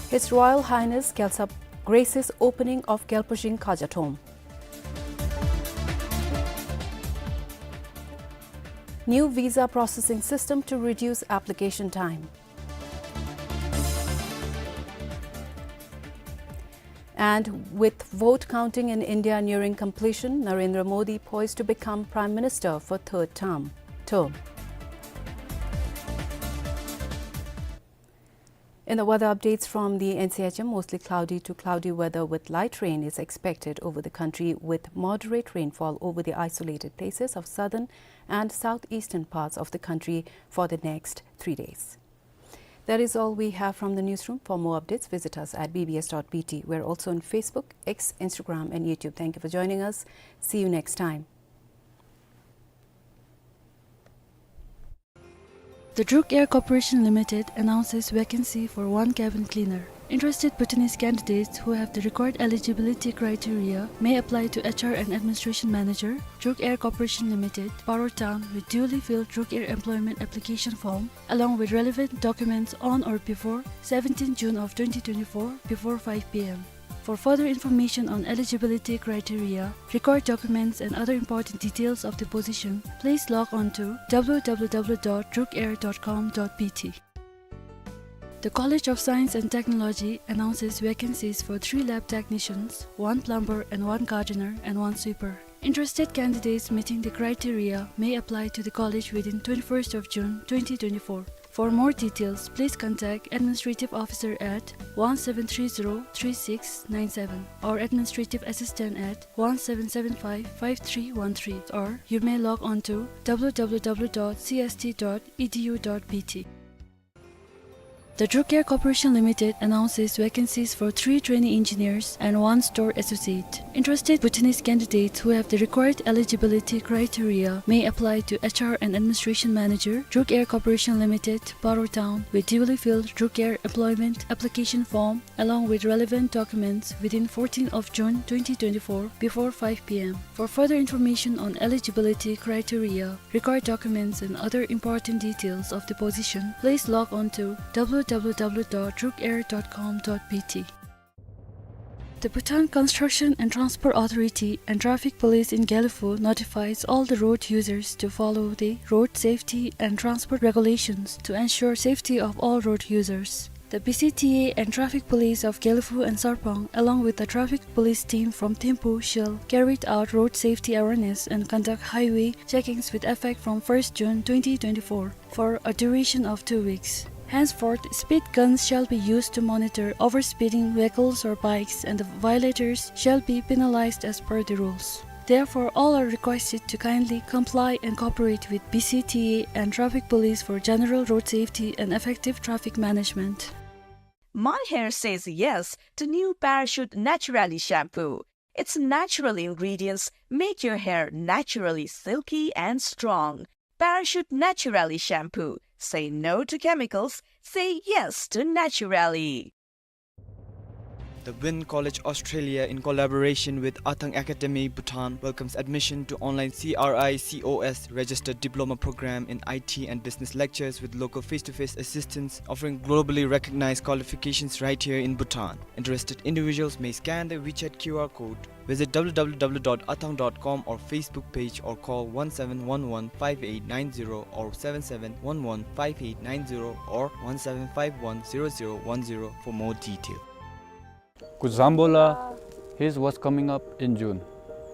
His Royal Highness Gyaltsab graces opening of Gyalpashing Khaja Tomb. New visa processing system to reduce application time. And with vote counting in India nearing completion, Narendra Modi poised to become Prime Minister for third term, term. In the weather updates from the N C H M, mostly cloudy to cloudy weather with light rain is expected over the country, with moderate rainfall over the isolated places of southern and southeastern parts of the country for the next three days. That is all we have from the newsroom. For more updates, visit us at B B S dot B T. We're also on Facebook, X, Instagram, and YouTube. Thank you for joining us. See you next time. The Druk Air Corporation Limited announces vacancy for one cabin cleaner. Interested Bhutanese candidates who have the required eligibility criteria may apply to H R and Administration Manager, Druk Air Corporation Limited, Paro Town, with duly filled Druk Air employment application form, along with relevant documents on or before seventeenth June of twenty twenty-four before five P M. For further information on eligibility criteria, required documents and other important details of the position, please log on to W W W dot druk air dot com dot B T. The College of Science and Technology announces vacancies for three lab technicians, one plumber and one gardener and one sweeper. Interested candidates meeting the criteria may apply to the college within twenty-first of June twenty twenty-four. For more details, please contact Administrative Officer at one seven three zero three six nine seven or Administrative Assistant at one seven seven five five three one three, or you may log on to W W W dot C S T dot E D U dot B T. The Druk Air Corporation Limited announces vacancies for three trainee engineers and one store associate. Interested Bhutanese candidates who have the required eligibility criteria may apply to H R and Administration Manager, Druk Air Corporation Limited, Paro Town, with duly filled Druk Air employment application form along with relevant documents within fourteenth of June twenty twenty-four before five P M. For further information on eligibility criteria, required documents and other important details of the position, please log on to W W W dot druk air dot com dot B T. The Bhutan Construction and Transport Authority and Traffic Police in Gelephu notifies all the road users to follow the road safety and transport regulations to ensure safety of all road users. The B C T A and Traffic Police of Gelephu and Sarpang, along with the traffic police team from Thimphu, shall carry out road safety awareness and conduct highway checkings with effect from first June twenty twenty-four for a duration of two weeks. Henceforth, speed guns shall be used to monitor overspeeding vehicles or bikes, and the violators shall be penalized as per the rules. Therefore, all are requested to kindly comply and cooperate with B C T A and traffic police for general road safety and effective traffic management. My hair says yes to new Parachute Naturally shampoo. Its natural ingredients make your hair naturally silky and strong. Parachute Naturally shampoo. Say no to chemicals. Say yes to naturally. The Wynn College Australia, in collaboration with Athang Academy Bhutan, welcomes admission to online C R I C O S registered diploma program in I T and business lectures with local face-to-face assistance, offering globally recognized qualifications right here in Bhutan. Interested individuals may scan the WeChat Q R code, visit W W W dot athang dot com or Facebook page, or call one seven one one five eight nine zero or seven seven one one five eight nine zero or one seven five one zero zero one zero for more detail. Kuzambola, here's what's coming up in June.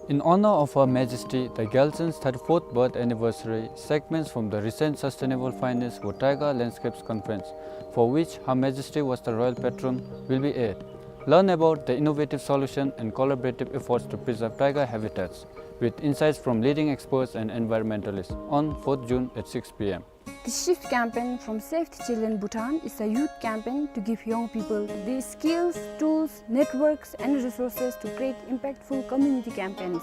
In honor of Her Majesty the Gyaltsen's thirty-fourth birth anniversary, segments from the recent Sustainable Finance for Taiga Landscapes conference, for which Her Majesty was the royal patron, will be aired. Learn about the innovative solution and collaborative efforts to preserve taiga habitats, with insights from leading experts and environmentalists, on fourth June at six P M. The SHIFT campaign from Save the Children Bhutan is a youth campaign to give young people the skills, tools, networks, and resources to create impactful community campaigns.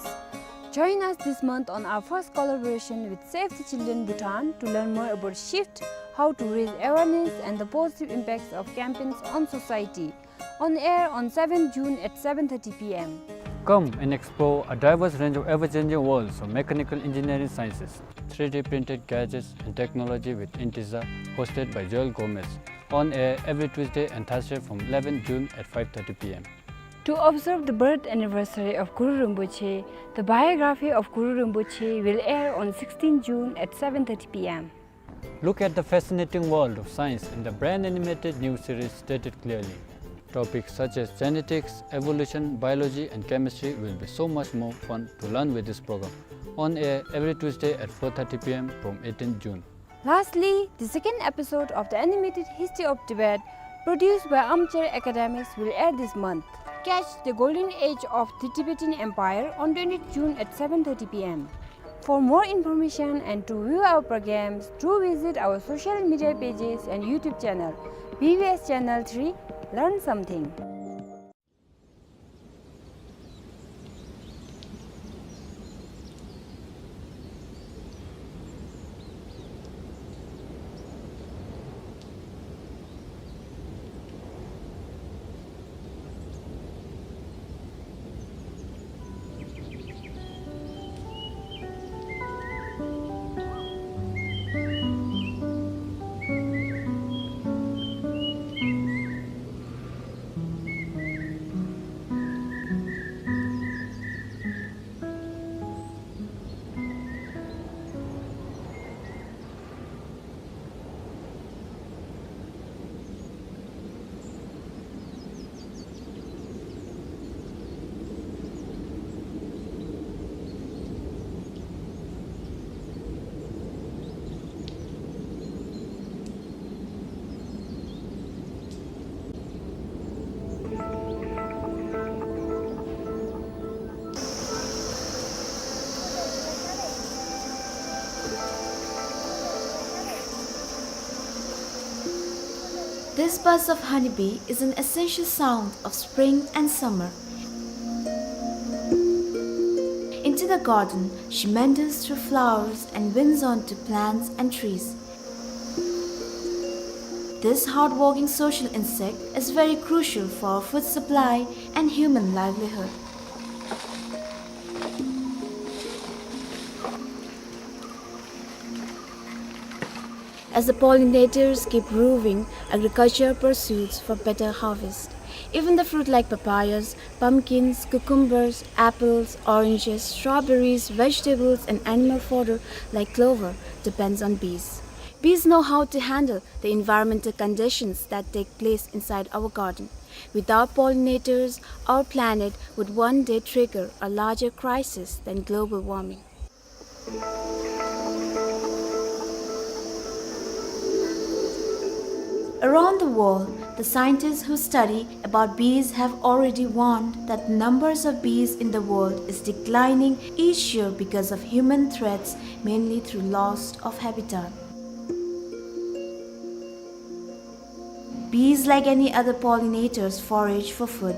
Join us this month on our first collaboration with Save the Children Bhutan to learn more about SHIFT, how to raise awareness, and the positive impacts of campaigns on society. On air on seventh June at seven thirty P M. Come and explore a diverse range of ever-changing worlds of mechanical engineering sciences, three D printed gadgets and technology with Intiza, hosted by Joel Gomez. On air every Tuesday and Thursday from eleventh June at five thirty P M. To observe the birth anniversary of Guru Rinpoche, the biography of Guru Rinpoche will air on sixteenth June at seven thirty P M. Look at the fascinating world of science in the brain animated new series Stated Clearly. Topics such as genetics, evolution, biology, and chemistry will be so much more fun to learn with this program. On air every Tuesday at four thirty P M from eighteenth June. Lastly, the second episode of the animated History of Tibet, produced by Armchair Academics, will air this month. Catch the golden age of the Tibetan Empire on twentieth June at seven thirty P M. For more information and to view our programs, do visit our social media pages and YouTube channel, B B S Channel three. Learn something. This buzz of honeybee is an essential sound of spring and summer. Into the garden, she meanders through flowers and winds onto plants and trees. This hardworking social insect is very crucial for food supply and human livelihood. As the pollinators keep roving, agriculture pursues for better harvest. Even the fruit like papayas, pumpkins, cucumbers, apples, oranges, strawberries, vegetables, and animal fodder like clover depends on bees. Bees know how to handle the environmental conditions that take place inside our garden. Without pollinators, our planet would one day trigger a larger crisis than global warming. Around the world, the scientists who study about bees have already warned that the numbers of bees in the world is declining each year because of human threats, mainly through loss of habitat. Bees, like any other pollinators, forage for food.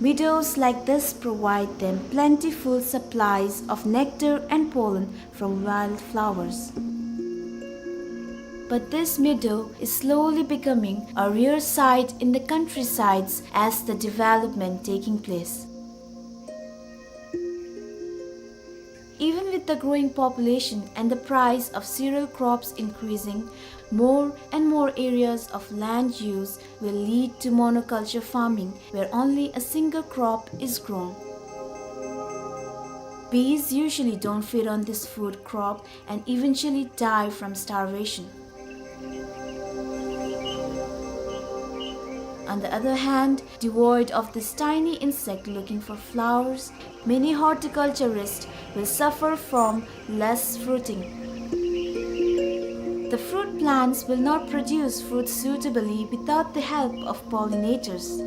Meadows like this provide them plentiful supplies of nectar and pollen from wildflowers. But this meadow is slowly becoming a rare sight in the countrysides as the development taking place. Even with the growing population and the price of cereal crops increasing, more and more areas of land use will lead to monoculture farming, where only a single crop is grown. Bees usually don't feed on this food crop and eventually die from starvation. On the other hand, devoid of this tiny insect looking for flowers, many horticulturists will suffer from less fruiting. The fruit plants will not produce fruit suitably without the help of pollinators.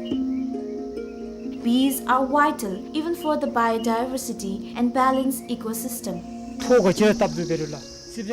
Bees are vital even for the biodiversity and balanced ecosystem.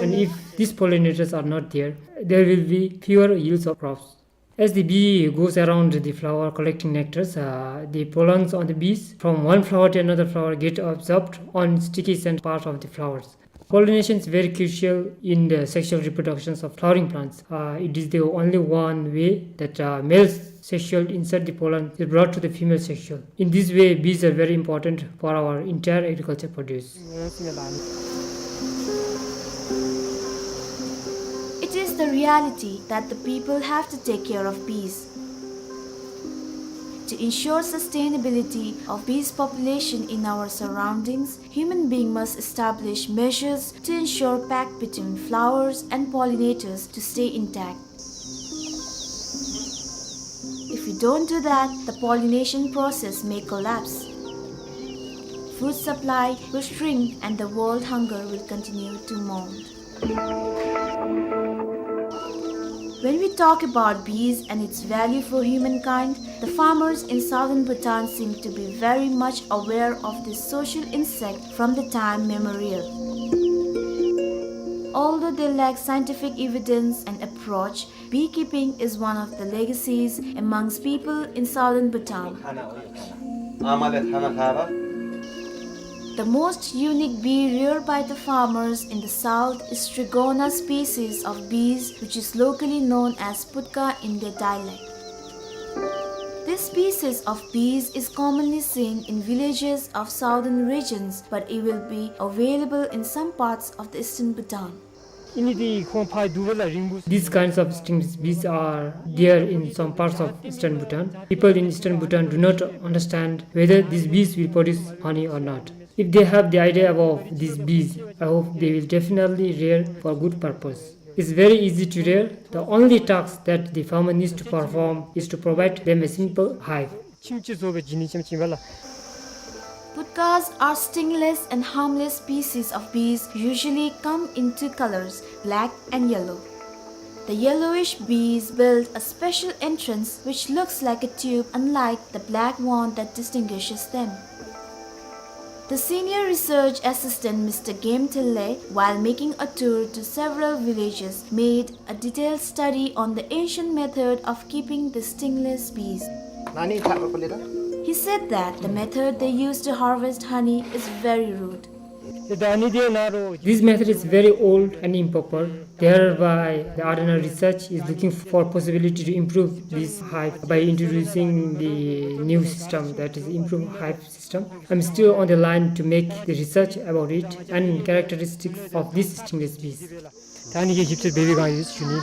And if these pollinators are not there, there will be fewer yields of crops. As the bee goes around the flower collecting nectars, uh, the pollens on the bees from one flower to another flower get absorbed on sticky scent part of the flowers. Pollination is very crucial in the sexual reproductions of flowering plants. Uh, it is the only one way that, uh, male sexual insert the pollen is brought to the female sexual. In this way, bees are very important for our entire agriculture produce. It is the reality that the people have to take care of bees. To ensure sustainability of bees population in our surroundings, human being must establish measures to ensure pact between flowers and pollinators to stay intact. If we don't do that, the pollination process may collapse. Food supply will shrink and the world hunger will continue to mount. When we talk about bees and its value for humankind, the farmers in southern Bhutan seem to be very much aware of this social insect from the time memorial. Although they lack scientific evidence and approach, beekeeping is one of the legacies amongst people in southern Bhutan. The most unique bee reared by the farmers in the south is Trigona species of bees, which is locally known as putka in their dialect. This species of bees is commonly seen in villages of southern regions, but it will be available in some parts of the eastern Bhutan. These kinds of stinging bees are there in some parts of eastern Bhutan. People in eastern Bhutan do not understand whether these bees will produce honey or not. If they have the idea about these bees, I hope they will definitely rear for good purpose. It's very easy to rear. The only task that the farmer needs to perform is to provide them a simple hive. Putkas are stingless and harmless species of bees, usually come in two colors, black and yellow. The yellowish bees build a special entrance which looks like a tube, unlike the black one that distinguishes them. The senior research assistant, Mister Game Thille, while making a tour to several villages, made a detailed study on the ancient method of keeping the stingless bees. He said that the method they use to harvest honey is very rude. This method is very old and improper. Thereby, the R N R research is looking for possibility to improve this hive by introducing the new system, that is, improve hive system. I'm still on the line to make the research about it and characteristics of these stingless bees. ད་ཨ་ནི་གི་ཞིབ་འཚོལ་འབད་བའི་སྒང་ཡོད་ཞུ་ནི།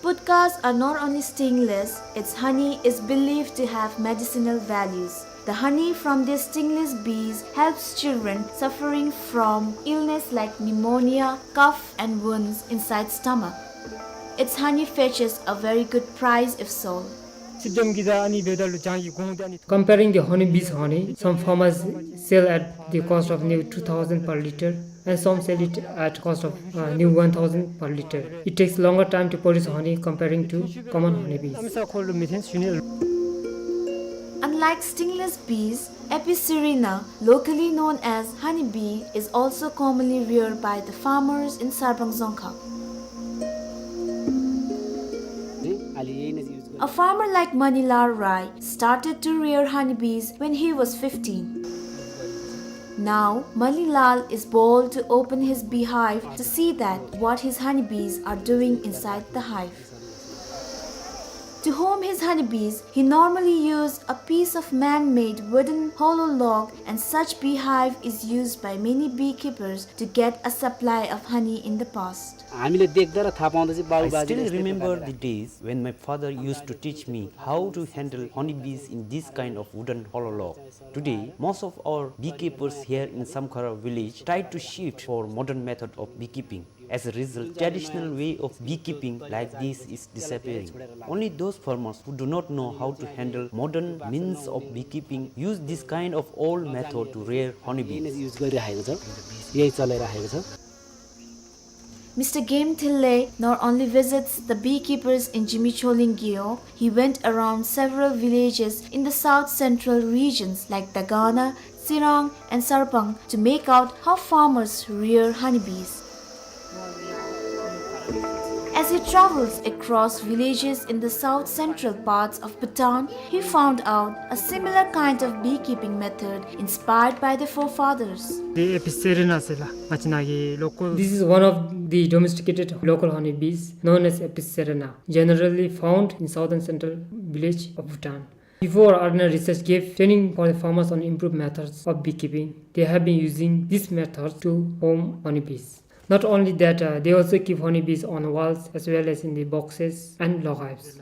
Putkas are not only stingless, its honey is believed to have medicinal values. The honey from these stingless bees helps children suffering from illness like pneumonia, cough, and wounds inside stomach. Its honey fetches a very good price if sold. Comparing the honeybee's honey, some farmers sell at the cost of near two thousand per liter and some sell it at cost of, uh, near one thousand per liter. It takes longer time to produce honey comparing to common honeybees. Unlike stingless bees, Apis cerana, locally known as honeybee, is also commonly reared by the farmers in Sarpang Dzongkhag. A farmer like Manilal Rai started to rear honeybees when he was fifteen. Now, Manilal is bold to open his beehive to see that what his honeybees are doing inside the hive. To home his honeybees, he normally used a piece of man-made wooden hollow log, and such beehive is used by many beekeepers to get a supply of honey in the past. I still remember the days when my father used to teach me how to handle honeybees in this kind of wooden hollow log. Today, most of our beekeepers here in Samkhara village tried to shift for modern method of beekeeping. As a result, traditional way of beekeeping like this is disappearing. Only those farmers who do not know how to handle modern means of beekeeping use this kind of old method to rear honeybees. Mister Game Thille not only visits the beekeepers in Jimicholing Gyo, he went around several villages in the south central regions like Dagana, Tsirang, and Sarpang to make out how farmers rear honeybees. As he travels across villages in the south central parts of Bhutan, he found out a similar kind of beekeeping method inspired by the forefathers. This is one of the domesticated local honeybees known as Apis cerana, generally found in southern central village of Bhutan. Before, R N R research gave training for the farmers on improved methods of beekeeping. They have been using this method to home honeybees. Not only that, uh, they also keep honeybees on walls as well as in the boxes and log hives.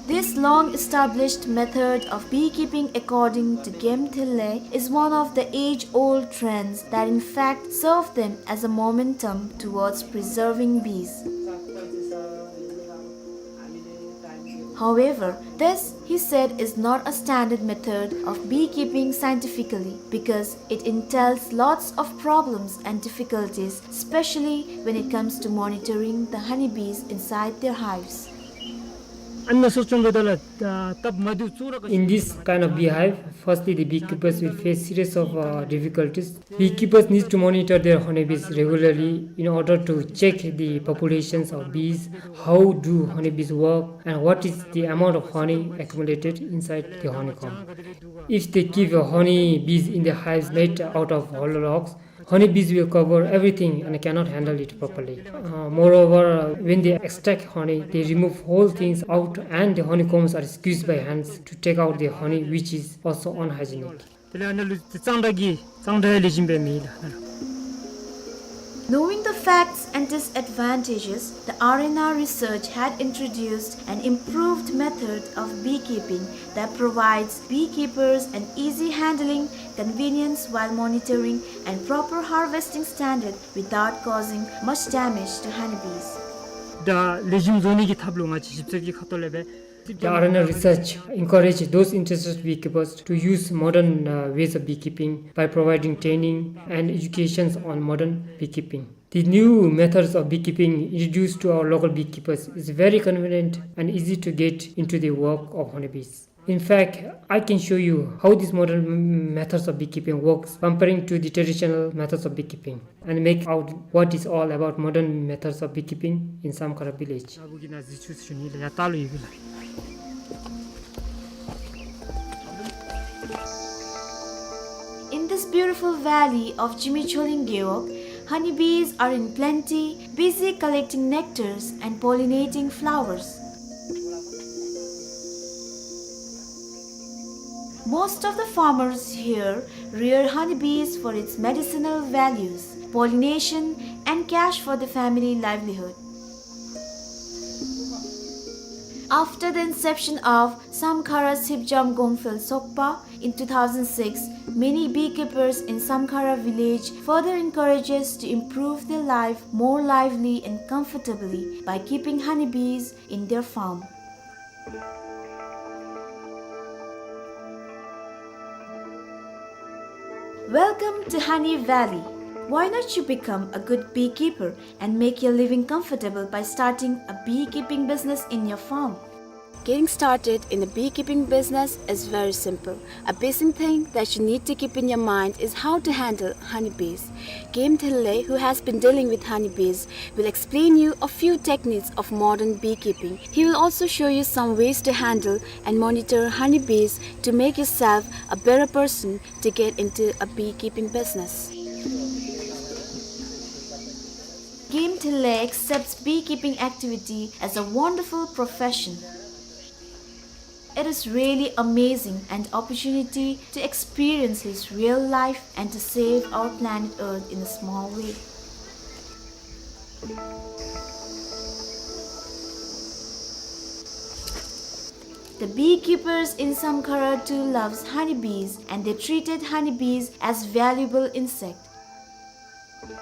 This long-established method of beekeeping, according to Game Thille, is one of the age-old trends that in fact serve them as a momentum towards preserving bees. However, this, he said, is not a standard method of beekeeping scientifically because it entails lots of problems and difficulties, especially when it comes to monitoring the honeybees inside their hives. In this kind of beehive, firstly, the beekeepers will face series of, uh, difficulties. Beekeepers need to monitor their honeybees regularly in order to check the populations of bees, how do honeybees work, and what is the amount of honey accumulated inside the honeycomb. If they keep, uh, honeybees in the hives made out of hollow logs, honeybees will cover everything and cannot handle it properly. Uh, moreover, uh, when they extract honey, they remove whole things out and the honeycombs are squeezed by hands to take out the honey, which is also unhygienic. དེ་ལས་ཨ་ནཱ་ལུ་གཙང་སྦྲ་གི་གཙང་སྦྲ་ལེགས་ཤོམ་སྦེ་མེད་ལགས། Knowing the facts and disadvantages, the R N R research had introduced an improved method of beekeeping that provides beekeepers an easy handling, convenience while monitoring, and proper harvesting standard without causing much damage to honeybees. ད་ལེགས་ཤོམ་བཟོ་ནི་གི་ཐབས་ལུ་ང་བཅས་ཞིབ་འཚོལ་གྱི་ཁ་ཐུག་ལས་སྦེ། The R N R research encourage those interested beekeepers to use modern, uh, ways of beekeeping by providing training and educations on modern beekeeping. The new methods of beekeeping introduced to our local beekeepers is very convenient and easy to get into the work of honeybees. In fact, I can show you how these modern m-, methods of beekeeping works comparing to the traditional methods of beekeeping and make out what is all about modern methods of beekeeping in Samkhara village. In this beautiful valley of Jigme Choling Gewog, honeybees are in plenty, busy collecting nectars and pollinating flowers. Most of the farmers here rear honeybees for its medicinal values, pollination, and cash for the family livelihood. After the inception of Samkhara Sipjam Gongphel Sokpa in two thousand six, many beekeepers in Samkhara village further encourages to improve their life more lively and comfortably by keeping honeybees in their farm. Welcome to Honey Valley. Why not you become a good beekeeper and make your living comfortable by starting a beekeeping business in your farm? Getting started in a beekeeping business is very simple. A basic thing that you need to keep in your mind is how to handle honeybees. Game Thille, who has been dealing with honeybees, will explain you a few techniques of modern beekeeping. He will also show you some ways to handle and monitor honeybees to make yourself a better person to get into a beekeeping business. Game Thille accepts beekeeping activity as a wonderful profession. It is really amazing an opportunity to experience his real life and to save our planet Earth in a small way. The beekeepers in Samkhara too loves honeybees and they treated honeybees as valuable insect.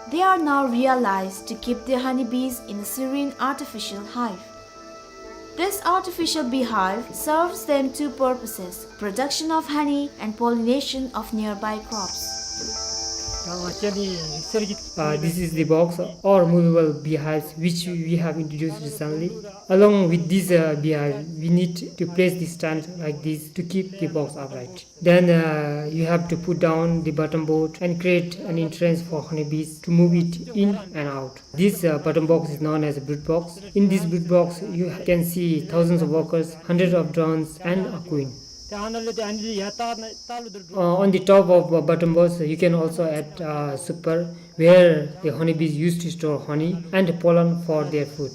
They are now realized to keep their honeybees in a serene artificial hive. This artificial beehive serves them two purposes, production of honey and pollination of nearby crops. Uh, this is the box or movable beehives which we have introduced recently. Along with this, uh, beehive, we need to place the stand like this to keep the box upright. Then, uh, you have to put down the bottom board and create an entrance for honeybees to move it in and out. This, uh, bottom box is known as a brood box. In this brood box, you can see thousands of workers, hundreds of drones, and a queen. Uh, on the top of, uh, bottom box, you can also add, uh, super, where the honeybees used to store honey and pollen for their food.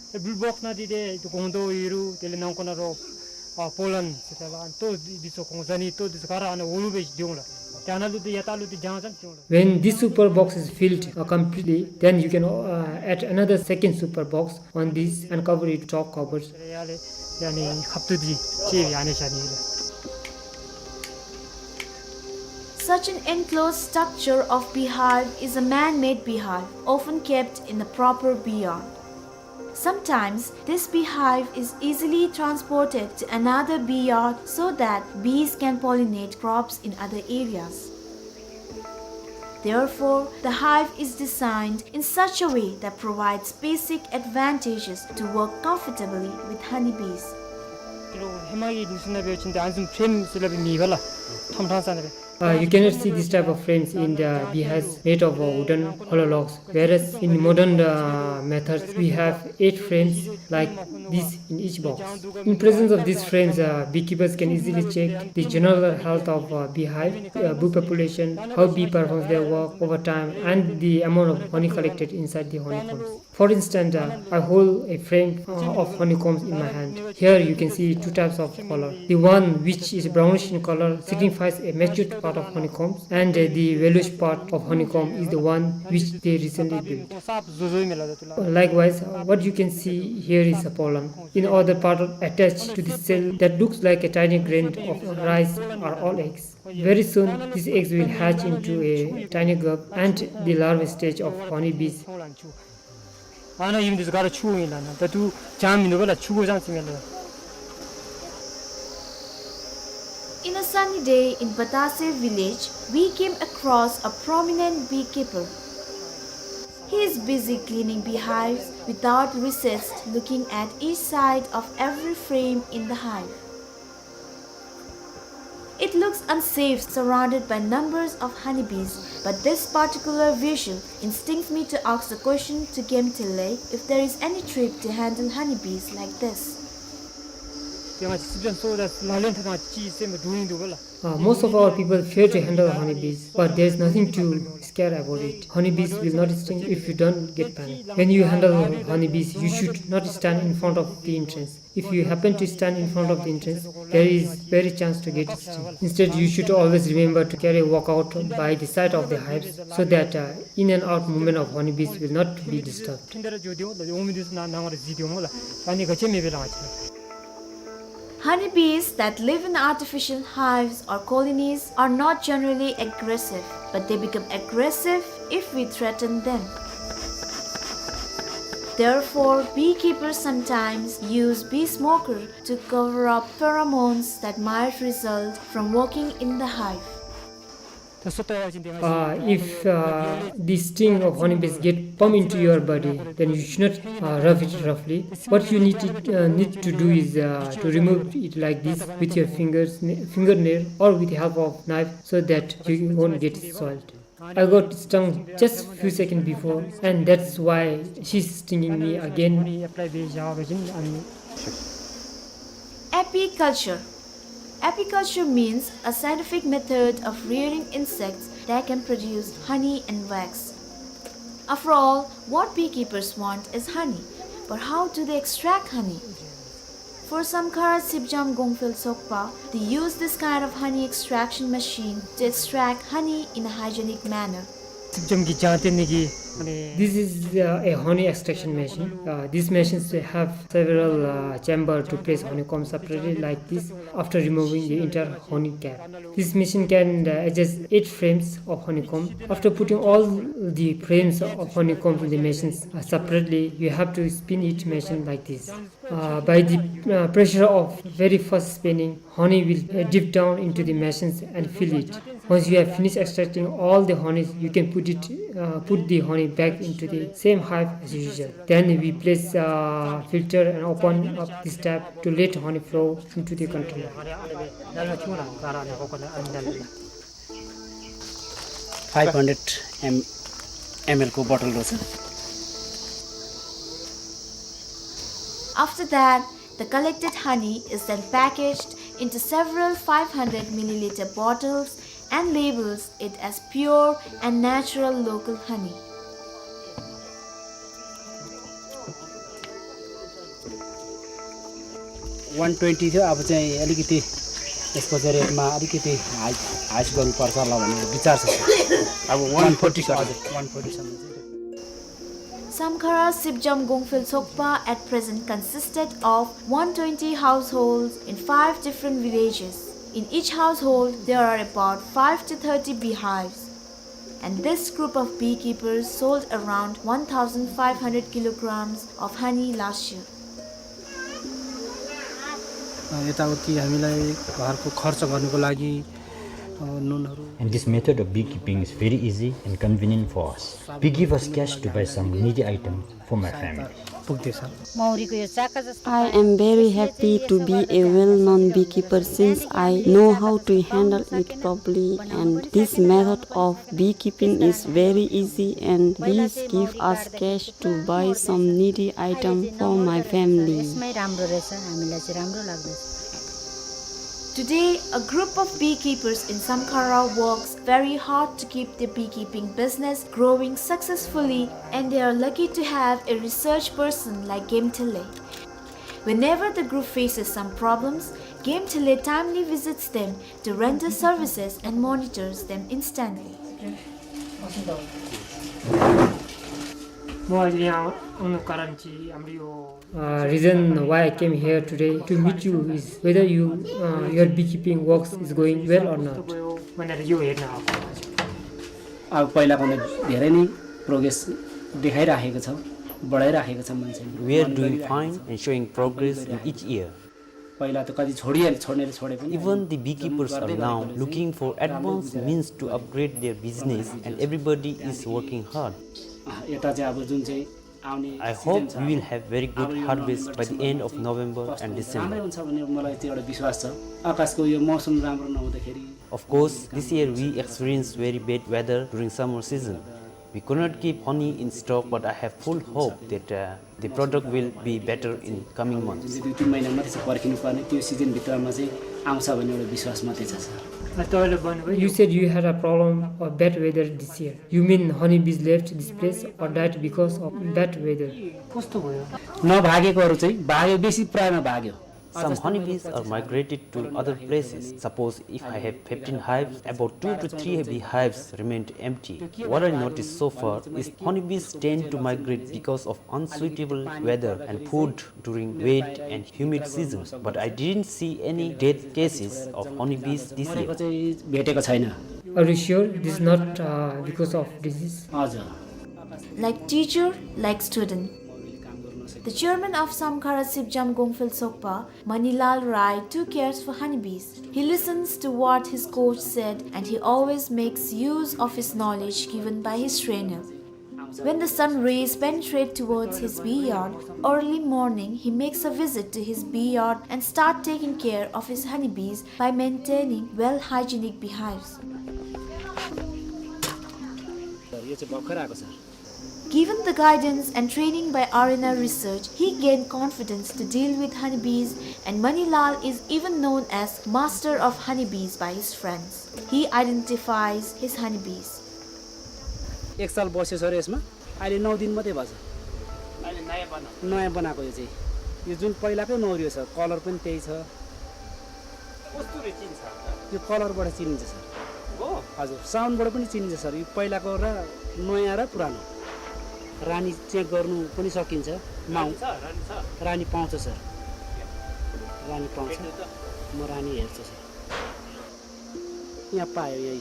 When this super box is filled, uh, completely, then you can, uh, add another second super box on this and cover it with top covers. Such an enclosed structure of beehive is a man-made beehive, often kept in a proper bee yard. Sometimes, this beehive is easily transported to another bee yard so that bees can pollinate crops in other areas. Therefore, the hive is designed in such a way that provides basic advantages to work comfortably with honeybees. Uh, you cannot see this type of frames in the beehives made of, uh, wooden hollow logs, whereas in modern, uh, methods we have eight frames like this in each box. In presence of these frames, uh, beekeepers can easily check the general health of, uh, beehive, uh, bee population, how bee performs their work over time, and the amount of honey collected inside the honeycombs. For instance, uh, I hold a frame, uh, of honeycombs in my hand. Here you can see two types of color. The one which is brownish in color signifies a matured part of honeycombs, and, uh, the yellowish part of honeycomb is the one which they recently built. Likewise, uh, what you can see here is a pollen. In other part attached to the cell that looks like a tiny grain of rice are all eggs. Very soon, these eggs will hatch into a tiny grub and the larva stage of honeybees. In a sunny day in Batase village, we came across a prominent beekeeper. He is busy cleaning beehives without recess, looking at each side of every frame in the hive. It looks unsafe surrounded by numbers of honeybees, but this particular visual instincts me to ask the question to Gemtele if there is any trick to handle honeybees like this. ཡང་སྲིད་འཛིན་སོགས་ལ་ལག་ལེན་འཐབ་སྟངས་ཅིག་སེམས་སྡུག་ཡིན་འདུག་ག་ལགས། Uh, most of our people fear to handle honeybees, but there is nothing to scare about it. Honeybees will not sting if you don't get panic. When you handle honeybees, you should not stand in front of the entrance. If you happen to stand in front of the entrance, there is very chance to get stung. Instead, you should always remember to carry walk out by the side of the hives so that uh, in and out movement of honeybees will not be disturbed. Honeybees that live in artificial hives or colonies are not generally aggressive, but they become aggressive if we threaten them. Therefore, beekeepers sometimes use bee smoker to cover up pheromones that might result from working in the hive. Uh, if uh, the sting of honeybees get pump into your body, then you should not uh, rub it roughly. What you need to, uh, need to do is uh, to remove it like this with your fingers, n- fingernail, or with the help of knife, so that you won't get soiled. I got stung just few seconds before, and that's why she's stinging me again. Apiculture. Apiculture means a scientific method of rearing insects that can produce honey and wax. After all, what beekeepers want is honey. But how do they extract honey? For Samkhara Sipjam Gongphel Sokpa, they use this kind of honey extraction machine to extract honey in a hygienic manner. སྲིབ་འཇམ་གྱི་ལྗང་ཏེ་ནི་གི། This is uh, a honey extraction machine. Uh, these machines have several uh, chamber to place honeycomb separately like this after removing the entire honey cap. This machine can uh, adjust eight frames of honeycomb. After putting all the frames of honeycomb in the machines uh, separately, you have to spin each machine like this. Uh, by the uh, pressure of very fast spinning, honey will uh, dip down into the machines and fill it. Once you have finished extracting all the honey, you can put it, uh, put the honey back into the same hive as usual. Then we place uh, filter and open up this tap to let honey flow into the container. Five hundred M- ml को बोतल रहेछ। After that, the collected honey is then packaged into several five hundred milliliter bottles and labels it as pure and natural local honey. One twenty थियो, अब चाहिँ अलिकति यसको चाहिँ रेटमा अलिकति हाई, हाई गर्नुपर्छ होला भन्ने विचार छ, सर। अब one forty, सर। हजुर, one forty सम्म चाहिँ। Samkhara Sipjam Gongphel Sokpa at present consisted of one twenty households in five different villages. In each household, there are about five to thirty beehives. And this group of beekeepers sold around one thousand five hundred kilograms of honey last year. अ, यताउति हामीलाई घरको खर्च गर्नको लागि, अ, नुनहरू। And this method of beekeeping is very easy and convenient for us. We give us cash to buy some needy items for my family. पुग्दैछ। मौरीको यो चाका जस्तो I am very happy to be a well-known beekeeper since I know how to handle it properly, and this method of beekeeping is very easy and bees give us cash to buy some needy item for my family. यसमै राम्रो रहेछ, हामीलाई चाहिँ राम्रो लाग्दैछ। Today, a group of beekeepers in Samkhara works very hard to keep their beekeeping business growing successfully, and they are lucky to have a research person like Gemtele. Whenever the group faces some problems, Gemtele timely visits them to render services and monitors them instantly. म आज यहाँ आउनुको कारण चाहिँ हाम्रो यो Uh, reason why I came here today to meet you is whether you, uh, your beekeeping works is going well or not. भनेर यो हेर्न आएको। अब पहिलाभन्दा धेरै नै प्रोग्रेस देखाइराखेको छ, बढाइराखेको छ मान्छेले। We are doing fine and showing progress in each year. पहिला त कति छोडिहाले, छोड्नेले छोडे पनि। Even the beekeepers are now looking for advanced means to upgrade their business and everybody is working hard. अँ, यता चाहिँ अब जुन चाहिँ आउने I hope season छ, we will have very good अब यो harvest by the November, end of December, November कस्तो and हुन्छ, December. राम्रै हुन्छ भन्ने मलाई चाहिँ एउटा विश्वास छ। आकाशको यो मौसम राम्रो नहुँदाखेरि Of course, this year we experienced very bad weather during summer season. We could not keep honey in stock, but I have full hope that, uh, the product will be better in coming months. जुन चाहिँ दुई तिन महिना मात्रै छ पर्खिनु पर्ने, त्यो सिजनभित्रमा चाहिँ आउँछ भन्ने एउटा विश्वास मात्रै छ, सर। अँ, तपाईँले भन्नुभयो You said you had a problem of bad weather this year. You mean honeybees left this place or died because of bad weather? कस्तो भयो? नभागेकोहरू चाहिँ भाग्यो, बेसी प्रायमा भाग्यो। Some honeybees are migrated to other places. Suppose if I have fifteen hives, about two to three beehives remained empty. What I noticed so far is honeybees tend to migrate because of unsuitable weather and food during wet and humid seasons, but I didn't see any death cases of honeybees this year. मरेको चाहिँ भेटेको छैन। Are you sure this is not, uh, because of disease? हजुर। Like teacher, like student. The chairman of Samkhara Sipjam Gongphel Sokpa, Manilal Rai, too cares for honeybees. He listens to what his coach said and he always makes use of his knowledge given by his trainer. When the sun rays penetrate towards his bee yard, early morning he makes a visit to his bee yard and start taking care of his honeybees by maintaining well hygienic beehives. Sir, यो चाहिँ भर्खर आएको, sir. Given the guidance and training by R N R Research, he gained confidence to deal with honeybees, and Manilal is even known as master of honeybees by his friends. He identifies his honeybees. एक साल बस्यो सर यसमा, अहिले नौ दिन मात्रै भएछ। अहिले नयाँ बनाएको। नयाँ बनाएको यो चाहिँ। यो जुन पहिलाकै नौ यो छ, कलर पनि त्यही छ। कस्तुरी चिन्छ? यो कलरबाट चिनिन्छ सर। हो? हजुर, साउन्डबाट पनि चिनिन्छ सर। यो पहिलाको र नयाँ र पुरानो। रानी चेक गर्नु पनि सकिन्छ। माउ- रानी छ, रानी छ। रानी पाउँछ सर। रानी पाउँछ। भेट्नु त। म रानी हेर्छु सर। यहाँ पायो यही।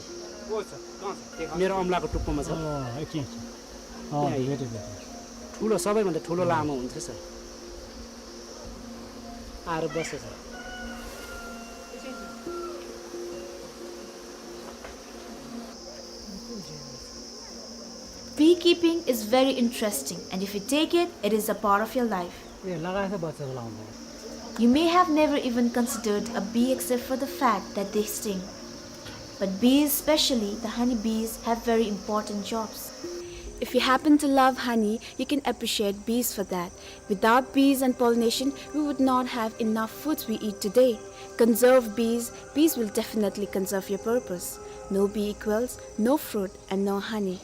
को छ? कहाँ छ? देखाउनु। मेरो औँलाको टुप्पोमा छ। अँ, एकछिन, एकछिन। अँ, यहाँ भेटेँ, भेटेँ। ठुलो, सबैभन्दा ठुलो लामो हुन्छ सर। आएर बस्छ sir. Beekeeping is very interesting, and if you take it, it is a part of your life. ए, लगाएछ बच्चा बोलाउँदा। You may have never even considered a bee except for the fact that they sting. But bees, especially the honey bees, have very important jobs. If you happen to love honey, you can appreciate bees for that. Without bees and pollination, we would not have enough foods we eat today. Conserve bees, bees will definitely conserve your purpose. No bee equals no fruit and no honey.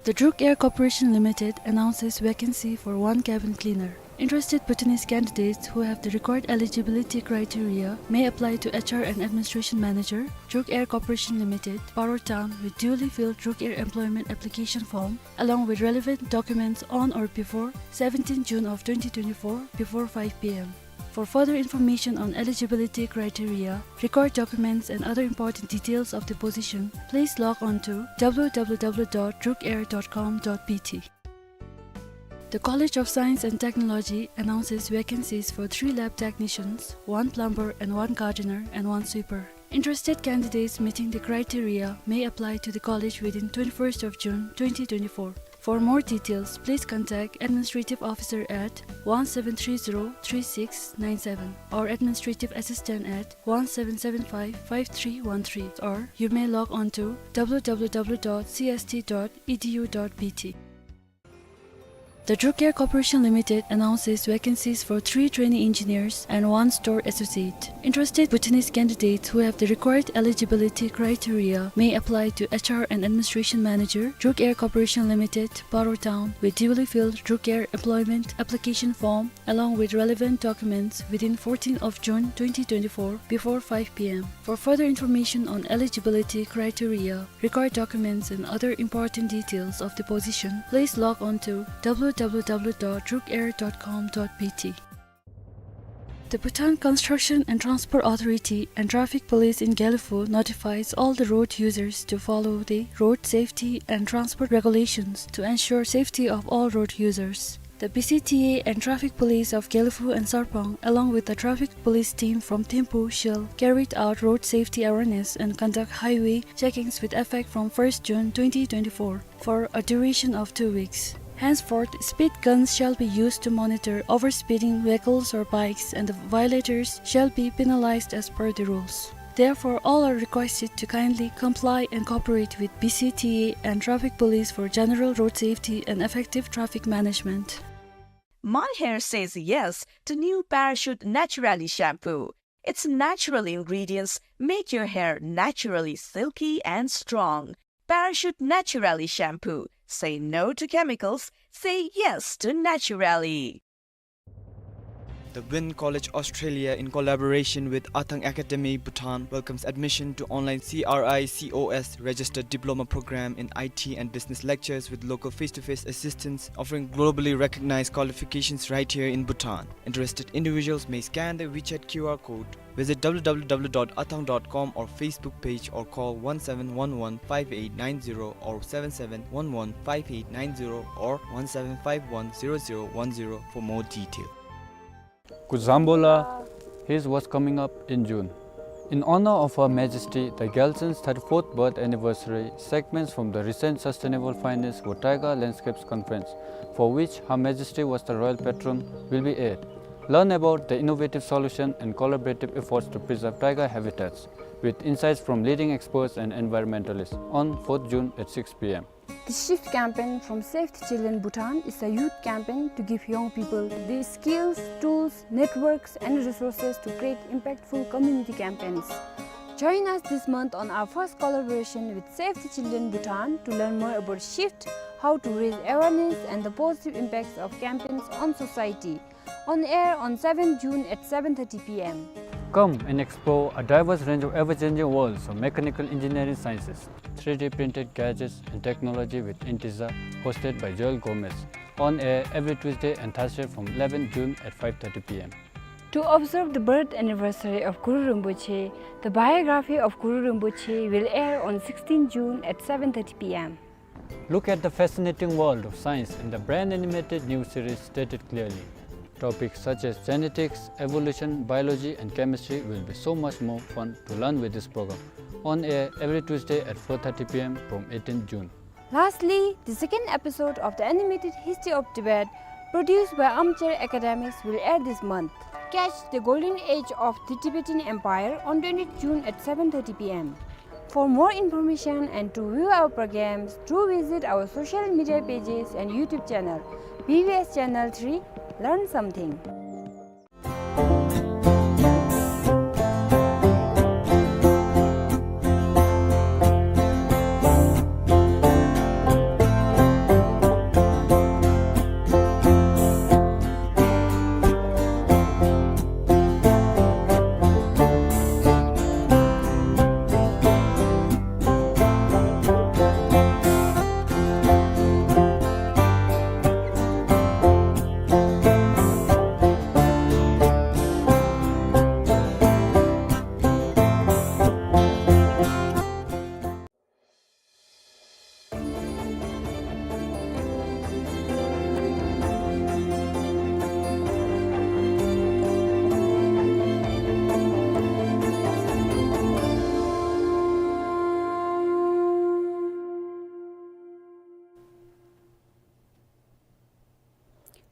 The Druk Air Corporation Limited announces vacancy for one cabin cleaner. Interested Bhutanese candidates who have the required eligibility criteria may apply to H R and Administration Manager, Druk Air Corporation Limited, Paro Town, with duly filled Druk Air employment application form along with relevant documents on or before seventeenth June of twenty twenty-four before five P M. For further information on eligibility criteria, required documents and other important details of the position, please log on to W W W dot druk air dot com dot B T. The College of Science and Technology announces vacancies for three lab technicians, one plumber and one gardener and one sweeper. Interested candidates meeting the criteria may apply to the college within twenty-first of June twenty twenty-four. For more details, please contact Administrative Officer at one seven three zero three six nine seven or Administrative Assistant at one seven seven five five three one three, or you may log on to W W W dot C S T dot E D U dot B T. The Druk Air Corporation Limited announces vacancies for three trainee engineers and one store associate. Interested Bhutanese candidates who have the required eligibility criteria may apply to H R and Administration Manager, Druk Air Corporation Limited, Paro Town, with duly filled Druk Air employment application form along with relevant documents within fourteenth of June twenty twenty-four before five P M. For further information on eligibility criteria, required documents and other important details of the position, please log on to W W W dot druk air dot com dot B T. The Bhutan Construction and Transport Authority and Traffic Police in Gelephu notifies all the road users to follow the road safety and transport regulations to ensure safety of all road users. The B C T A and Traffic Police of Gelephu and Sarpang, along with the traffic police team from Thimphu, shall carry out road safety awareness and conduct highway checkings with effect from first June twenty twenty-four for a duration of two weeks. Henceforth, speed guns shall be used to monitor overspeeding vehicles or bikes, and the violators shall be penalized as per the rules. Therefore, all are requested to kindly comply and cooperate with B C T A and traffic police for general road safety and effective traffic management. My hair says yes to new Parachute Naturally shampoo. Its natural ingredients make your hair naturally silky and strong. Parachute Naturally shampoo. Say no to chemicals. Say yes to Naturally. The Wynn College Australia, in collaboration with Athang Academy Bhutan, welcomes admission to online C R I C O S registered diploma program in I T and business lectures with local face-to-face assistance, offering globally recognized qualifications right here in Bhutan. Interested individuals may scan the WeChat Q R code, visit W W W dot athang dot com or Facebook page, or call one seven one one five eight nine zero or seven seven one one five eight nine zero or one seven five one zero zero one zero for more detail. Kuzambo la, here's what's coming up in June. In honor of Her Majesty the Gyaltsen's thirty-fourth birth anniversary, segments from the recent Sustainable Finance for Taiga Landscapes Conference, for which Her Majesty was the royal patron, will be aired. Learn about the innovative solution and collaborative efforts to preserve taiga habitats, with insights from leading experts and environmentalists, on fourth June at six P M. The Shift campaign from Save the Children Bhutan is a youth campaign to give young people the skills, tools, networks, and resources to create impactful community campaigns. Join us this month on our first collaboration with Save the Children Bhutan to learn more about Shift, how to raise awareness, and the positive impacts of campaigns on society. On air on seventh June at seven thirty P M. Come and explore a diverse range of ever-changing worlds of mechanical engineering sciences, three D printed gadgets and technology with Intiza, hosted by Joel Gomez. On air every Tuesday and Thursday from eleventh June at five thirty P M. To observe the birth anniversary of Guru Rinpoche, the biography of Guru Rinpoche will air on sixteenth June at seven thirty P M. Look at the fascinating world of science in the brand animated new series Stated Clearly. Topics such as genetics, evolution, biology, and chemistry will be so much more fun to learn with this program. On air every Tuesday at four thirty P M from eighteenth June. Lastly, the second episode of the animated History of Tibet, produced by Armchair Academics, will air this month. Catch the golden age of the Tibetan Empire on twentieth June at seven thirty P M. For more information and to view our programs, do visit our social media pages and YouTube channel, B B S Channel three. Learn something.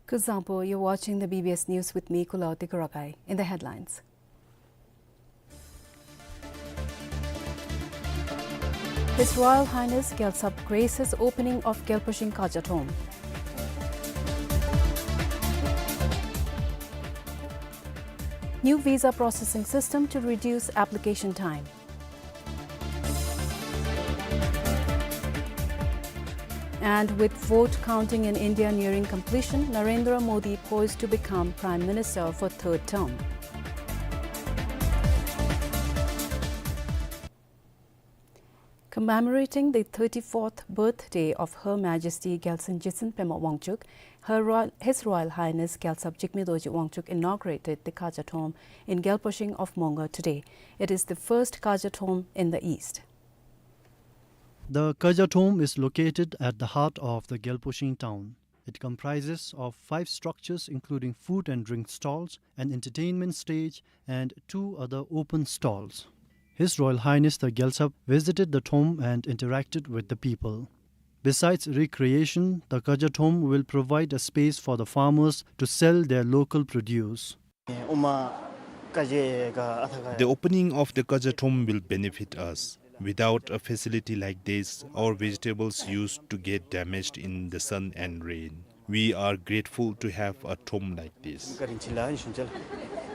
Kuzangpo, you're watching the B B S News with me, Kulauti Kurakai. In the headlines. His Royal Highness Gyaltsab graces opening of Gyalpo Shing Kaja Tomb. New visa processing system to reduce application time. And with vote counting in India nearing completion, Narendra Modi poised to become Prime Minister for third term. Commemorating the thirty-fourth birthday of Her Majesty Gyaltsuen Jitsen Pema Wangchuck, Her Royal, His Royal Highness Gyaltsab Jigme Dorji Wangchuck inaugurated the Kaja Tomb in Gyalposhing of Mongar today. It is the first Kaja Tomb in the East. The Kaja Tomb is located at the heart of the Gyalposhing town. It comprises of five structures, including food and drink stalls, an entertainment stage, and two other open stalls. His Royal Highness the Gyaltsab visited the tomb and interacted with the people. Besides recreation, the Kaja Tomb will provide a space for the farmers to sell their local produce. The opening of the Kaja Tomb will benefit us. Without a facility like this, our vegetables used to get damaged in the sun and rain. We are grateful to have a tomb like this.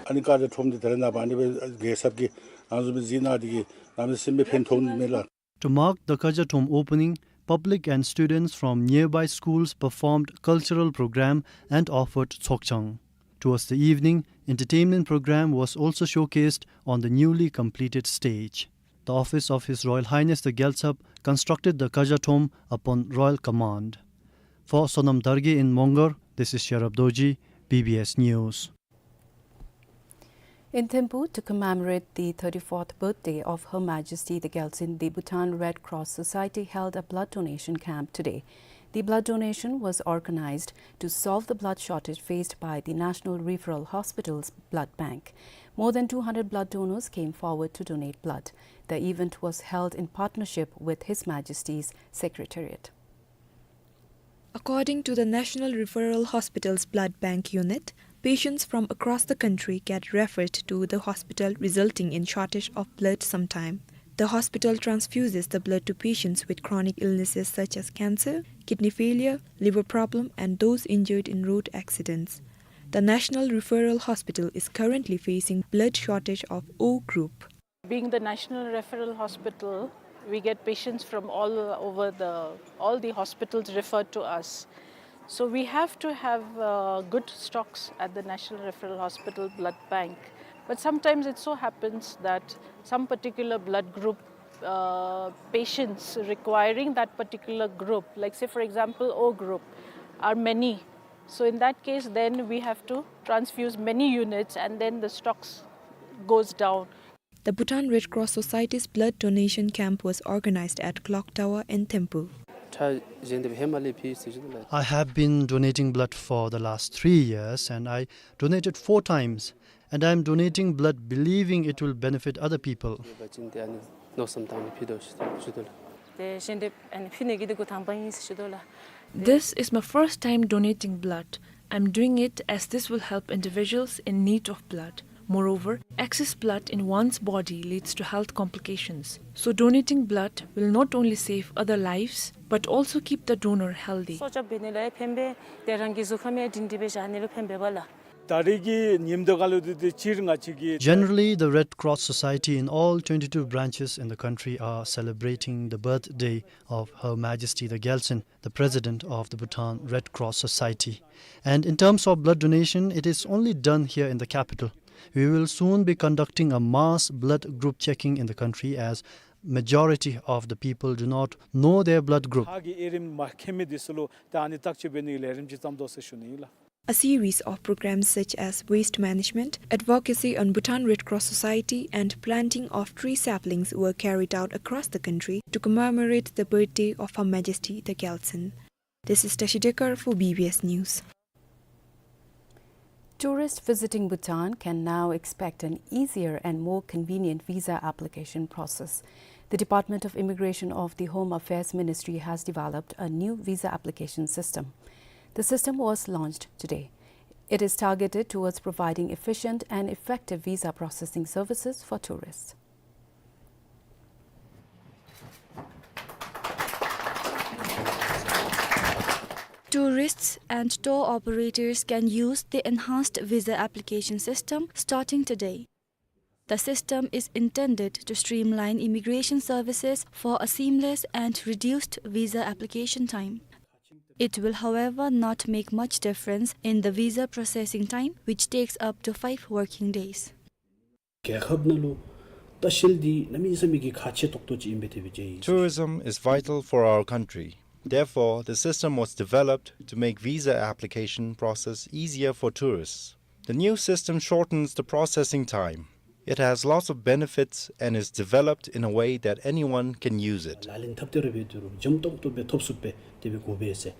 ཨ་ནི་ཀ་ཇ་ཁྲོམ་འདི་ད་རེས་ནངས་པ་ཨ་ནི་སྦེ་རྒྱལ་ཚབ་ཀྱིས་ང་བཅས་ར་གཟིགས་གནང་འདི་གིས་གནམ་མེད་ས་མེད་ཕན་ཐོགས་ནི་མས་ལགས། To mark the Kaja Tomb opening, public and students from nearby schools performed cultural program and offered tsokchang. Towards the evening, entertainment program was also showcased on the newly completed stage. The office of His Royal Highness the Gyaltsab constructed the Kaja Tomb upon royal command. For Sonam Dargye in Mongar, this is Sherab Dorji, B B S News. In Thimphu, to commemorate the thirty-fourth birthday of Her Majesty the Gyaltsuen, the Bhutan Red Cross Society held a blood donation camp today. The blood donation was organized to solve the blood shortage faced by the National Referral Hospital's blood bank. More than two hundred blood donors came forward to donate blood. The event was held in partnership with His Majesty's Secretariat. According to the National Referral Hospital's Blood Bank Unit, patients from across the country get referred to the hospital, resulting in shortage of blood sometime. The hospital transfuses the blood to patients with chronic illnesses such as cancer, kidney failure, liver problem, and those injured in road accidents. The National Referral Hospital is currently facing blood shortage of O group. Being the National Referral Hospital, we get patients from all over the, all the hospitals referred to us. So we have to have, uh, good stocks at the National Referral Hospital blood bank. But sometimes it so happens that some particular blood group, uh, patients requiring that particular group, like, say, for example, O group, are many. So in that case, then we have to transfuse many units, and then the stocks goes down. The Bhutan Red Cross Society's blood donation camp was organized at Clock Tower in Thimphu. I have been donating blood for the last three years, and I donated four times, and I am donating blood believing it will benefit other people. This is my first time donating blood. I'm doing it as this will help individuals in need of blood. Moreover, excess blood in one's body leads to health complications. So donating blood will not only save other lives, but also keep the donor healthy. སྲོག་སྐྱོབ་འབད་ནི་ལུ་ཡང་ཕན་པས། ཏེ་རང་གི་གཟུགས་ཁམས་ཡང་སྒྲིང་སྒྲི་སྦེ་བཞག་ནི་ལུ་ཕན་པས་པ་ལགས། ད་རེས་ཀྱི་ཉིནམ་དེ་ཁར་ལུ་ཏེ་ཏེ་སྤྱིར་ང་བཅས་ཀྱི། Generally, the Red Cross Society in all twenty-two branches in the country are celebrating the birthday of Her Majesty the Gyaltsuen, the President of the Bhutan Red Cross Society. And in terms of blood donation, it is only done here in the capital. We will soon be conducting a mass blood group checking in the country, as majority of the people do not know their blood group. ཕར་གྱི་དབྱེ་རིམ་མ་མཁྱེན་མི་འདི་ཚུ་ལུ་ད་ཨ་ནི་བརྟག་དཔྱད་འབད་ནི་གི་ལས་རིམ་ཅིག་བརྩམ་དོ་ཟེར་ཞུ་ནི་ཨིན་ལགས། A series of programs such as waste management, advocacy on Bhutan Red Cross Society, and planting of tree saplings were carried out across the country to commemorate the birthday of Her Majesty the Gyaltsuen. This is Tashi Dekar for B B S News. Tourists visiting Bhutan can now expect an easier and more convenient visa application process. The Department of Immigration of the Home Affairs Ministry has developed a new visa application system. The system was launched today. It is targeted towards providing efficient and effective visa processing services for tourists. Tourists and tour operators can use the enhanced visa application system starting today. The system is intended to streamline immigration services for a seamless and reduced visa application time. It will, however, not make much difference in the visa processing time, which takes up to five working days. རྒྱལ་ཁབ་ནང་ལུ་ ལྟ་བཤལ་འདི་གནམ་མེད་ས་མེད་ཀྱི་ཁག་ཆེ་ཏོག་ཏོ་ཅིག་ཨིན་པས་དེ་སྦེ་ཅིག་ཨིན། Tourism is vital for our country. Therefore, the system was developed to make visa application process easier for tourists. The new system shortens the processing time. It has lots of benefits and is developed in a way that anyone can use it. ལག་ལེན་འཐབ་སྟེ་ར་འབད་དེ་རུང་འཇམ་ཏོང་ཏོ་སྦེ་ཐོབ་ཚུགསཔ་སྦེ་དེ་སྦེ་དགོ་པས་ཟེར།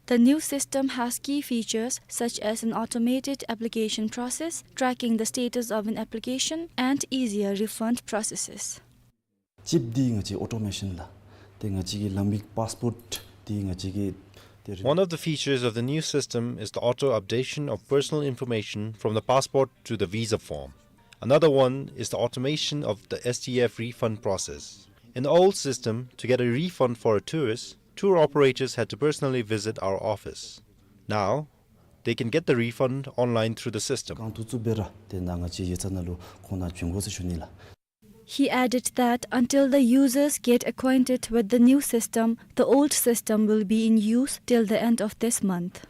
The new system has key features such as an automated application process, tracking the status of an application, and easier refund processes. ཅིབ་འདི་ང་བཅས་ཨོ་ཊོ་མེ་ཤཱན་ལགས། ཏེ་ང་བཅས་ཀྱི་ལམ་བིག་པཱསི་པོརཊ་འདི་ང་བཅས་ཀྱི་ཏེ་རི- One of the features of the new system is the auto updation of personal information from the passport to the visa form. Another one is the automation of the S T F refund process. In the old system, to get a refund for a tourist, tour operators had to personally visit our office. Now, they can get the refund online through the system. གང་ཐུབ་ཚུགས་སྦེ་ར་ཏེ་ནཱ་ང་བཅས་ཡིག་ཚང་ནང་ལུ་ཁོང་ནཱ་བྱོན་དགོ་ཟེར་ཞུ་ནི་ལགས། He added that until the users get acquainted with the new system, the old system will be in use till the end of this month.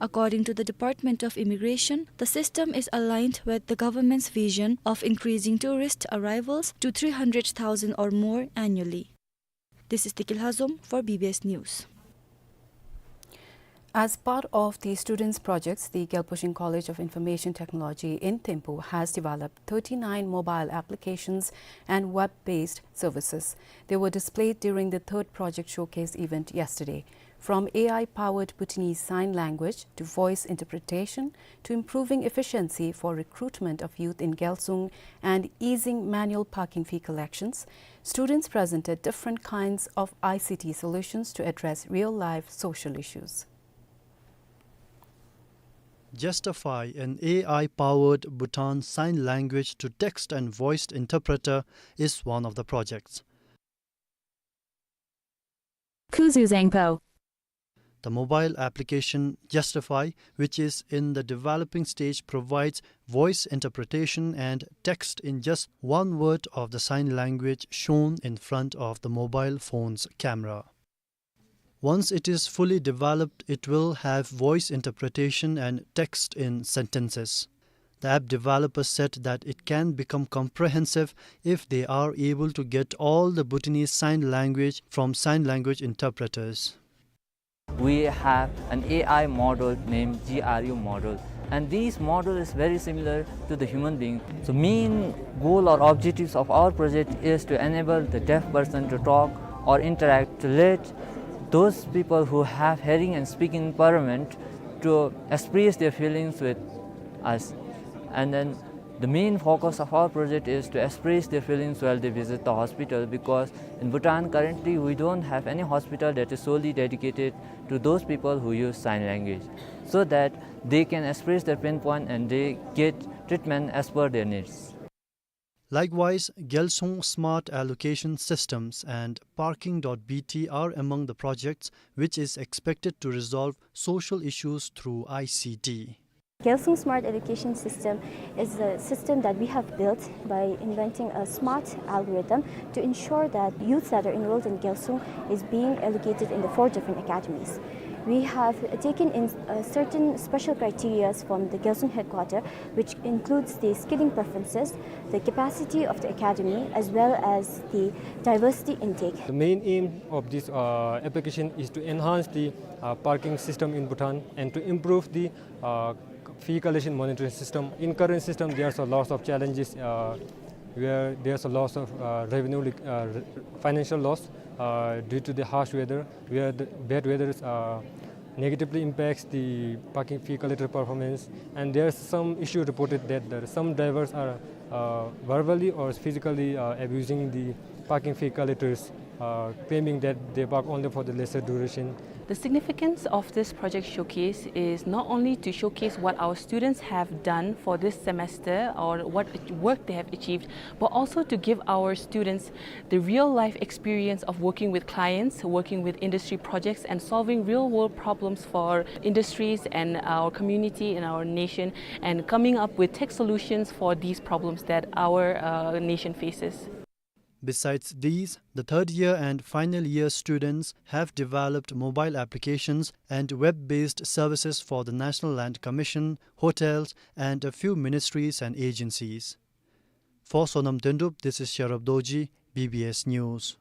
According to the Department of Immigration, the system is aligned with the government's vision of increasing tourist arrivals to three hundred thousand or more annually. This is Tikil Hazum for B B S News. As part of the students' projects, the Gyalpo Shing College of Information Technology in Thimphu has developed thirty-nine mobile applications and web-based services. They were displayed during the third project showcase event yesterday. From A I-powered Bhutanese Sign Language to voice interpretation to improving efficiency for recruitment of youth in Gyalsung and easing manual parking fee collections, students presented different kinds of I C T solutions to address real-life social issues. Justify, an A I-powered Bhutan Sign Language to text and voice interpreter, is one of the projects. Kuzu Zangpo. The mobile application Justify, which is in the developing stage, provides voice interpretation and text in just one word of the sign language shown in front of the mobile phone's camera. Once it is fully developed, it will have voice interpretation and text in sentences. The app developers said that it can become comprehensive if they are able to get all the Bhutanese Sign Language from sign language interpreters. We have an A I model named G R U model, and this model is very similar to the human being. So main goal or objectives of our project is to enable the deaf person to talk or interact, to let those people who have hearing and speaking impairment to express their feelings with us. And then the main focus of our project is to express their feelings while they visit the hospital, because in Bhutan currently we don't have any hospital that is solely dedicated to those people who use sign language, so that they can express their pain point and they get treatment as per their needs. Likewise, Gyalsung Smart Allocation Systems and Parking dot B T are among the projects which is expected to resolve social issues through I C T. Gyalsung Smart Allocation System is a system that we have built by inventing a smart algorithm to ensure that youths that are enrolled in Gyalsung is being allocated in the four different academies. We have taken in, uh, certain special criterias from the Gyalsung headquarter, which includes the skilling preferences, the capacity of the academy, as well as the diversity intake. The main aim of this, uh, application is to enhance the, uh, parking system in Bhutan and to improve the, uh, fee collection monitoring system. In current system, there are lots of challenges, uh, where there's a loss of, uh, revenue, like, uh, re- financial loss, uh, due to the harsh weather, where the bad weather, uh, negatively impacts the parking fee collector performance. And there's some issue reported that there, some drivers are, uh, verbally or physically, uh, abusing the parking fee collectors, uh, claiming that they park only for the lesser duration. The significance of this project showcase is not only to showcase what our students have done for this semester or what work they have achieved, but also to give our students the real life experience of working with clients, working with industry projects, and solving real world problems for industries and our community and our nation, and coming up with tech solutions for these problems that our, uh, nation faces. Besides these, the third year and final year students have developed mobile applications and web-based services for the National Land Commission, hotels, and a few ministries and agencies. For Sonam Dendrup, this is Sherab Dorji, B B S News.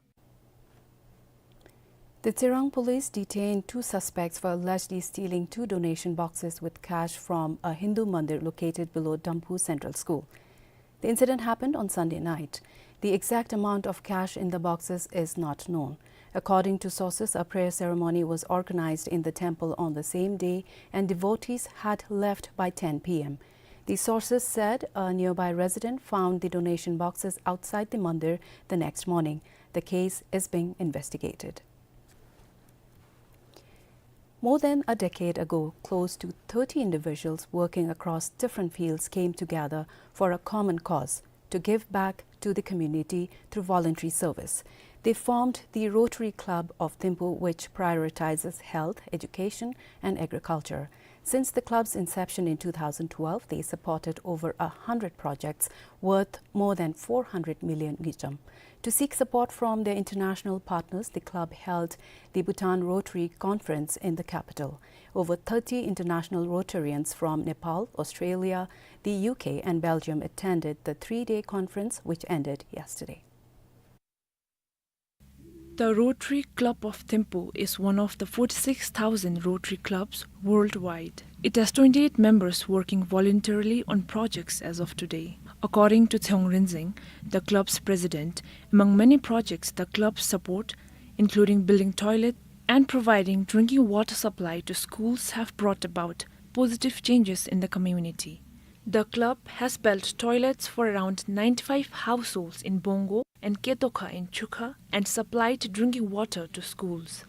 The Tsirang police detained two suspects for allegedly stealing two donation boxes with cash from a Hindu mandir located below Damphu Central School. The incident happened on Sunday night. The exact amount of cash in the boxes is not known. According to sources, a prayer ceremony was organized in the temple on the same day, and devotees had left by ten P M. The sources said a nearby resident found the donation boxes outside the mandir the next morning. The case is being investigated. More than a decade ago, close to thirty individuals working across different fields came together for a common cause: to give back to the community through voluntary service. They formed the Rotary Club of Thimphu, which prioritizes health, education, and agriculture. Since the club's inception in two thousand twelve, they supported over a hundred projects worth more than four hundred million ngultrum. To seek support from their international partners, the club held the Bhutan Rotary Conference in the capital. Over thirty international Rotarians from Nepal, Australia, the U K, and Belgium attended the three-day conference, which ended yesterday. The Rotary Club of Thimphu is one of the forty-six thousand Rotary clubs worldwide. It has twenty-eight members working voluntarily on projects as of today. According to Tshewang Rinzing, the club's president, among many projects the clubs support, including building toilet and providing drinking water supply to schools, have brought about positive changes in the community. The club has built toilets for around ninety-five households in Bongo and Ketokha in Chukha and supplied drinking water to schools.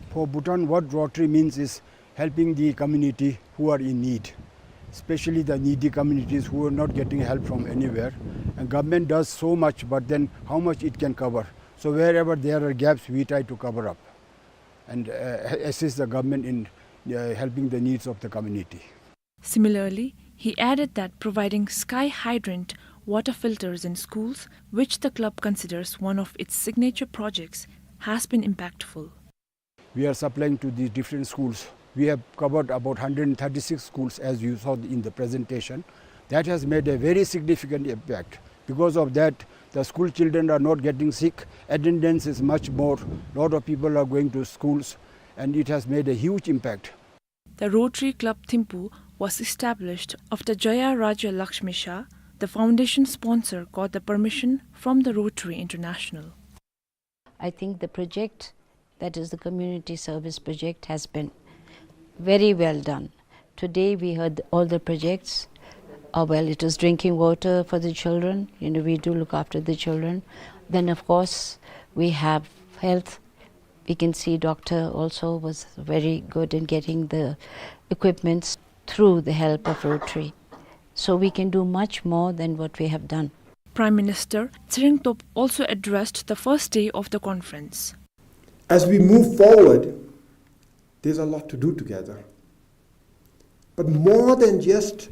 For Bhutan, what Rotary means is helping the community who are in need, especially the needy communities who are not getting help from anywhere. And government does so much, but then how much it can cover? So wherever there are gaps, we try to cover up and, uh, assist the government in, uh, helping the needs of the community. Similarly, he added that providing sky hydrant water filters in schools, which the club considers one of its signature projects, has been impactful. We are supplying to the different schools. We have covered about hundred and thirty-six schools, as you saw in the presentation. That has made a very significant impact. Because of that, the school children are not getting sick. Attendance is much more. Lot of people are going to schools, and it has made a huge impact. The Rotary Club Thimphu was established after Jaya Raja Lakshmi Shah, the foundation sponsor, got the permission from the Rotary International. I think the project, that is the community service project, has been very well done. Today we heard all the projects. Uh, well, it was drinking water for the children. You know, we do look after the children. Then, of course, we have health. We can see doctor also was very good in getting the equipments through the help of Rotary. So we can do much more than what we have done. Prime Minister Tshering Tob also addressed the first day of the conference. As we move forward, there's a lot to do together. But more than just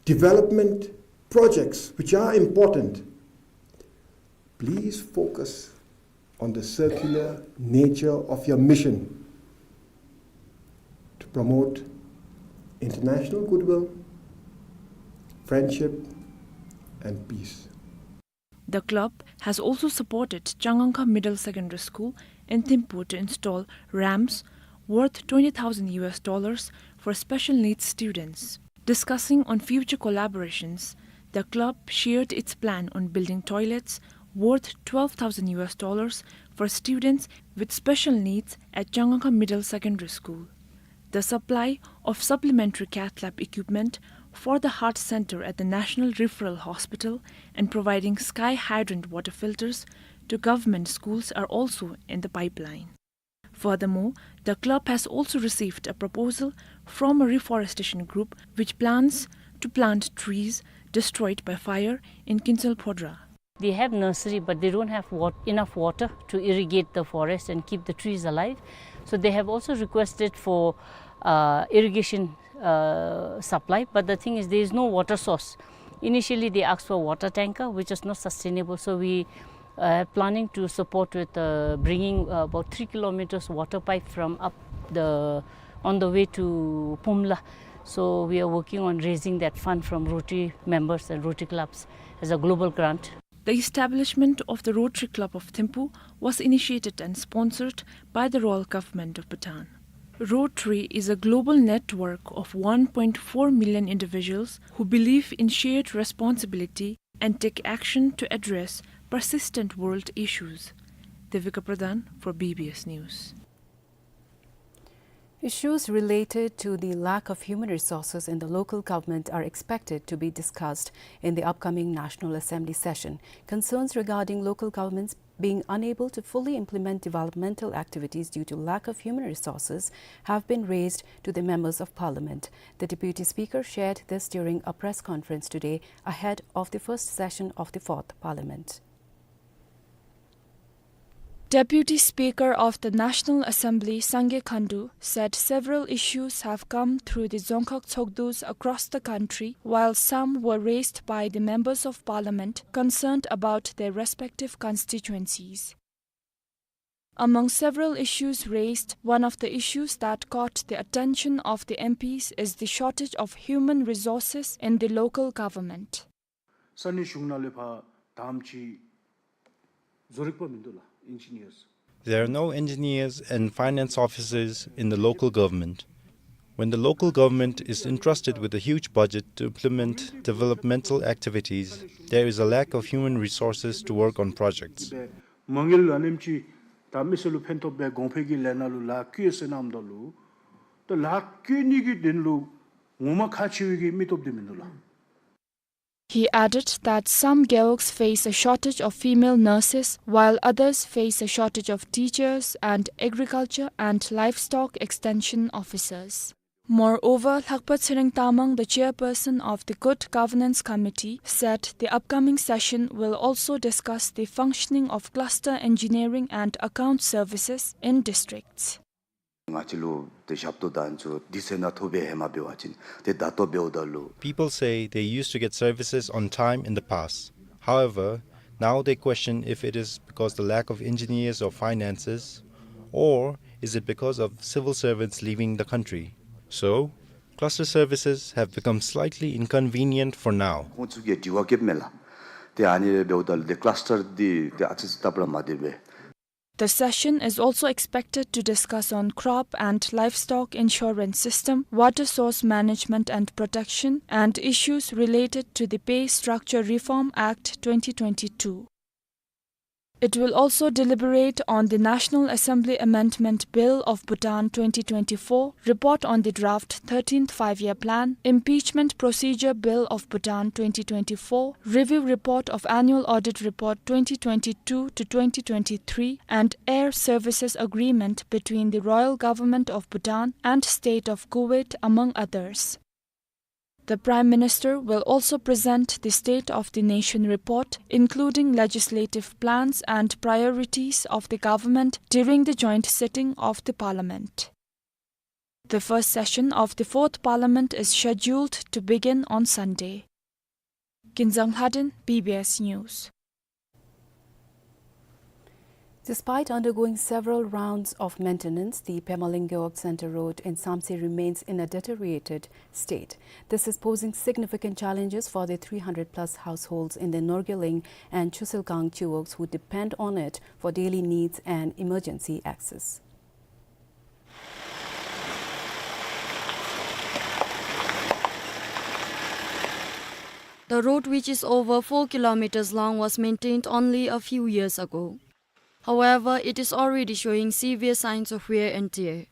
development projects, which are important, please focus on the circular nature of your mission to promote international goodwill, friendship, and peace. The club has also supported Changangkha Middle Secondary School in Thimphu to install ramps worth twenty thousand U S dollars for special needs students. Discussing on future collaborations, the club shared its plan on building toilets worth twelve thousand U S dollars for students with special needs at Changangkha Middle Secondary School. The supply of supplementary cath lab equipment for the heart center at the National Referral Hospital and providing sky hydrant water filters to government schools are also in the pipeline. Furthermore, the club has also received a proposal from a reforestation group which plans to plant trees destroyed by fire in Kinsel Phodra. They have nursery, but they don't have wat-, enough water to irrigate the forest and keep the trees alive. So they have also requested for, uh, irrigation, uh, supply, but the thing is, there is no water source. Initially, they asked for water tanker, which is not sustainable. So we, uh, planning to support with, uh, bringing, uh, about three kilometers water pipe from up the, on the way to Pumla. So we are working on raising that fund from Rotary members and Rotary clubs as a global grant. The establishment of the Rotary Club of Thimphu was initiated and sponsored by the Royal Government of Bhutan. Rotary is a global network of one point four million individuals who believe in shared responsibility and take action to address persistent world issues. Devika Pradhan for B B S News. Issues related to the lack of human resources in the local government are expected to be discussed in the upcoming National Assembly session. Concerns regarding local governments being unable to fully implement developmental activities due to lack of human resources have been raised to the members of parliament. The deputy speaker shared this during a press conference today ahead of the first session of the fourth parliament. Deputy Speaker of the National Assembly, Sangay Khandu, said several issues have come through the Dzongkhag Tshogdus across the country, while some were raised by the members of parliament concerned about their respective constituencies. Among several issues raised, one of the issues that caught the attention of the M Ps is the shortage of human resources in the local government. ས་གནས་གཞུང་ནང་ལས་ཕར་དམ་ཅིག་བཟོ་རིག་པ་མིན་འདུག་ལགས། Engineers. There are no engineers and finance officers in the local government. When the local government is entrusted with a huge budget to implement developmental activities, there is a lack of human resources to work on projects. མ་དངུལ་ཨ་ནེམ་ཅིག་ད་མི་སེར་ལུ་ཕན་ཐོགས་པའི་གོང་འཕེལ་གྱི་ལས་སྣ་ལུ་ལཱ་བཀོལ་ཟེར་གནངམ་ད་ལུ་ད་ལཱ་བཀོལ་ནི་གི་དོན་ལུ་ངོ་མ་ཁག་ཆེ་བའི་གི་མི་སྟོབས་འདི་མིན་འདུག་ལགས། He added that some gewogs face a shortage of female nurses, while others face a shortage of teachers and agriculture and livestock extension officers. Moreover, Lakpa Tshering Tamang, the chairperson of the Good Governance Committee, said the upcoming session will also discuss the functioning of cluster engineering and account services in districts. ང་བཅས་ལུ་ཏེ་ཞབས་ཏོག་དང་ཚུ་དུས་ཚོད་ནང་ཐོབ་པའི་ཧེ་མ་འབད་བ་ཅིན་ཏེ་ད་ལྟོ་འབདཝ་ད་ལུ། People say they used to get services on time in the past. However, now they question if it is because the lack of engineers or finances, or is it because of civil servants leaving the country. So, cluster services have become slightly inconvenient for now. ཁོང་ཚུ་གིས་དྲི་བ་བཀོདཔ་མས་ལགས། ཏེ་ཨ་ནི་འབདཝ་ད་ལུ་ཏེ་ཀ་ལཱས་ཊར་འདི་ཏེ་ཨ་ཙི་ཙི་སྟབས་ར་མ་བདེ་བས། The session is also expected to discuss on crop and livestock insurance system, water source management and protection, and issues related to the Pay Structure Reform Act twenty twenty-two. It will also deliberate on the National Assembly Amendment Bill of Bhutan twenty twenty-four, report on the draft thirteenth Five-Year Plan, Impeachment Procedure Bill of Bhutan twenty twenty-four, Review Report of Annual Audit Report twenty twenty-two to twenty twenty-three, and Air Services Agreement between the Royal Government of Bhutan and State of Kuwait, among others. The Prime Minister will also present the State of the Nation report, including legislative plans and priorities of the government during the joint sitting of the Parliament. The first session of the fourth Parliament is scheduled to begin on Sunday. Kinzang Lhaden, B B S News. Despite undergoing several rounds of maintenance, the Pemaling Gewog Center Road in Samtse remains in a deteriorated state. This is posing significant challenges for the three hundred plus households in the Norgewling and Chusilgang Chiwogs who depend on it for daily needs and emergency access. The road, which is over four kilometers long, was maintained only a few years ago. However, it is already showing severe signs of wear and tear.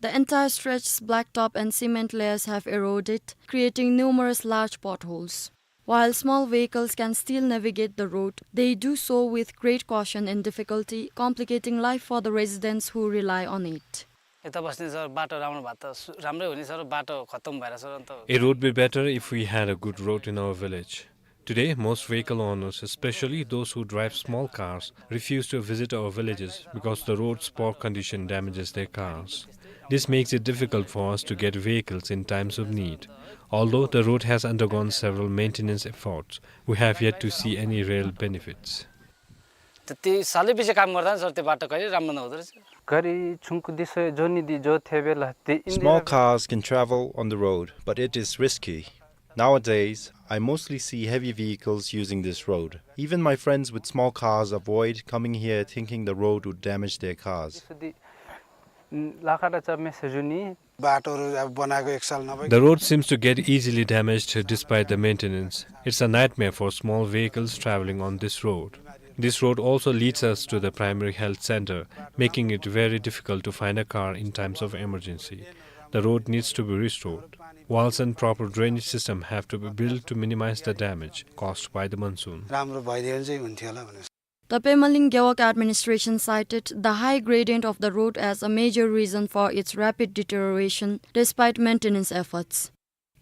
The entire stretch's blacktop and cement layers have eroded, creating numerous large potholes. While small vehicles can still navigate the road, they do so with great caution and difficulty, complicating life for the residents who rely on it. यता बस्ने सर, बाटो राम्रो भए त सु-, राम्रै हुने सर, बाटो खत्तम भएर सर, अन्त A road be better if we had a good road in our village. Today, most vehicle owners, especially those who drive small cars, refuse to visit our villages because the road's poor condition damages their cars. This makes it difficult for us to get vehicles in times of need. Although the road has undergone several maintenance efforts, we have yet to see any real benefits. त्यति साह्रै बेसी काम गर्दा नि सर, त्यो बाटो कहिले राम्रो नहुँदो रहेछ। ག་རི་ཆུང་ཀུ་འདི་ཚུ་འགྱོ་ནི་འདི་འགྱོ་ཐེབས་ལགས། དེ་ཨིན། Small cars can travel on the road, but it is risky. Nowadays, I mostly see heavy vehicles using this road. Even my friends with small cars avoid coming here, thinking the road would damage their cars. འདི་ལཱ་ཁག་ར་རྐྱབ་མས་ཟེར་ཞུ་ནི། बाटोहरू अब बनाएको एक साल नभई। The road seems to get easily damaged despite the maintenance. It's a nightmare for small vehicles traveling on this road. This road also leads us to the primary health center, making it very difficult to find a car in times of emergency. The road needs to be restored. Walls and proper drainage system have to be built to minimize the damage caused by the monsoon. राम्रो भइदियो भने चाहिँ हुन्थ्यो होला भनेर। The Pemaling Gewog administration cited the high gradient of the road as a major reason for its rapid deterioration despite maintenance efforts.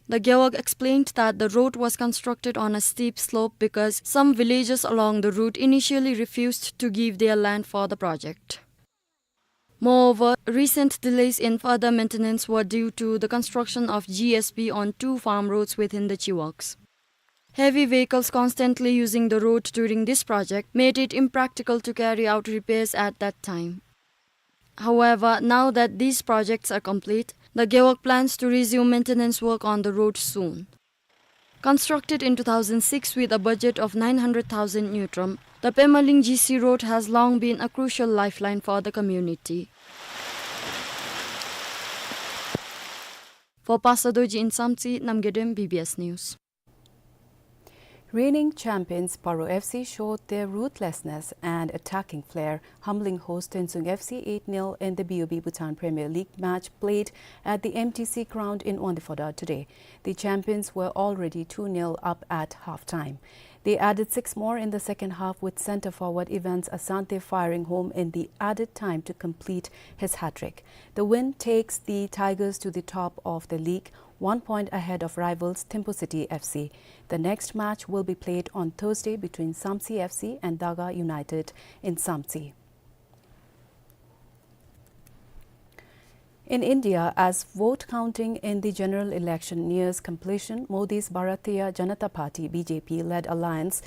The Gewog explained that the road was constructed on a steep slope because some villagers along the route initially refused to give their land for the project. Moreover, recent delays in further maintenance were due to the construction of G S B on two farm roads within the Chiwogs. Heavy vehicles constantly using the road during this project made it impractical to carry out repairs at that time. However, now that these projects are complete, the Gewog plans to resume maintenance work on the road soon. Constructed in two thousand six with a budget of nine hundred thousand ngultrum, the Pemaling G C road has long been a crucial lifeline for the community. For Pastor Dorji in Samtse, Namgay Dem, B B S News. Reigning champions Paro F C showed their ruthlessness and attacking flair, humbling host Tuensang F C eight nil in the B O B Bhutan Premier League match played at the M T C ground in Wangdue-Phodrang today. The champions were already two nil up at half-time. They added six more in the second half, with centre forward Evans Asante firing home in the added time to complete his hat-trick. The win takes the Tigers to the top of the league, one point ahead of rivals Thimphu City F C. The next match will be played on Thursday between Samtse F C and Daga United in Samtse. In India, as vote counting in the general election nears completion, Modi's Bharatiya Janata Party, B J P, led alliance,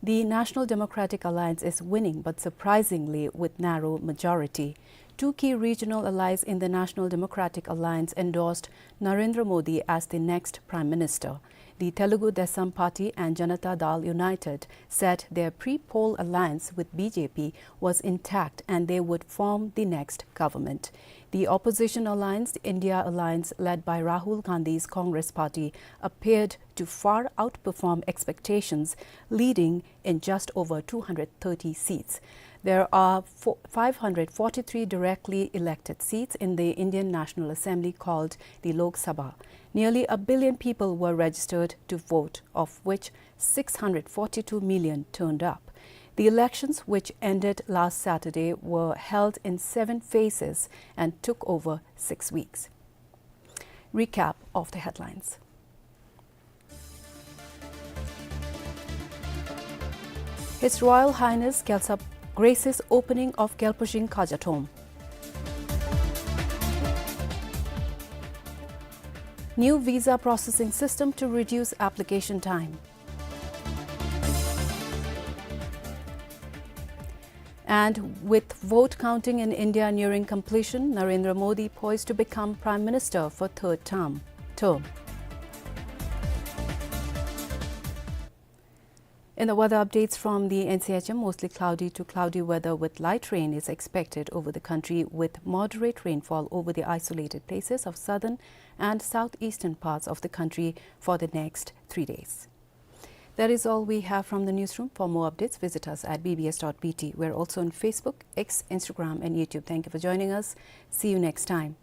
the National Democratic Alliance, is winning, but surprisingly with narrow majority. Two key regional allies in the National Democratic Alliance endorsed Narendra Modi as the next Prime Minister. The Telugu Desam Party and Janata Dal United said their pre-poll alliance with B J P was intact and they would form the next government. The opposition alliance, the India Alliance, led by Rahul Gandhi's Congress Party, appeared to far outperform expectations, leading in just over two hundred thirty seats. There are fo-, five hundred forty-three directly elected seats in the Indian National Assembly, called the Lok Sabha. Nearly a billion people were registered to vote, of which six hundred forty-two million turned up. The elections, which ended last Saturday, were held in seven phases and took over six weeks. Recap of the headlines. His Royal Highness Gyaltsab graces opening of Gyalpashing Khaja Tomb. New visa processing system to reduce application time. And with vote counting in India nearing completion, Narendra Modi poised to become Prime Minister for third term, term. In the weather updates from the N C H M, mostly cloudy to cloudy weather with light rain is expected over the country, with moderate rainfall over the isolated places of southern and southeastern parts of the country for the next three days. That is all we have from the newsroom. For more updates, visit us at B B S dot B T. We're also on Facebook, X, Instagram, and YouTube. Thank you for joining us. See you next time.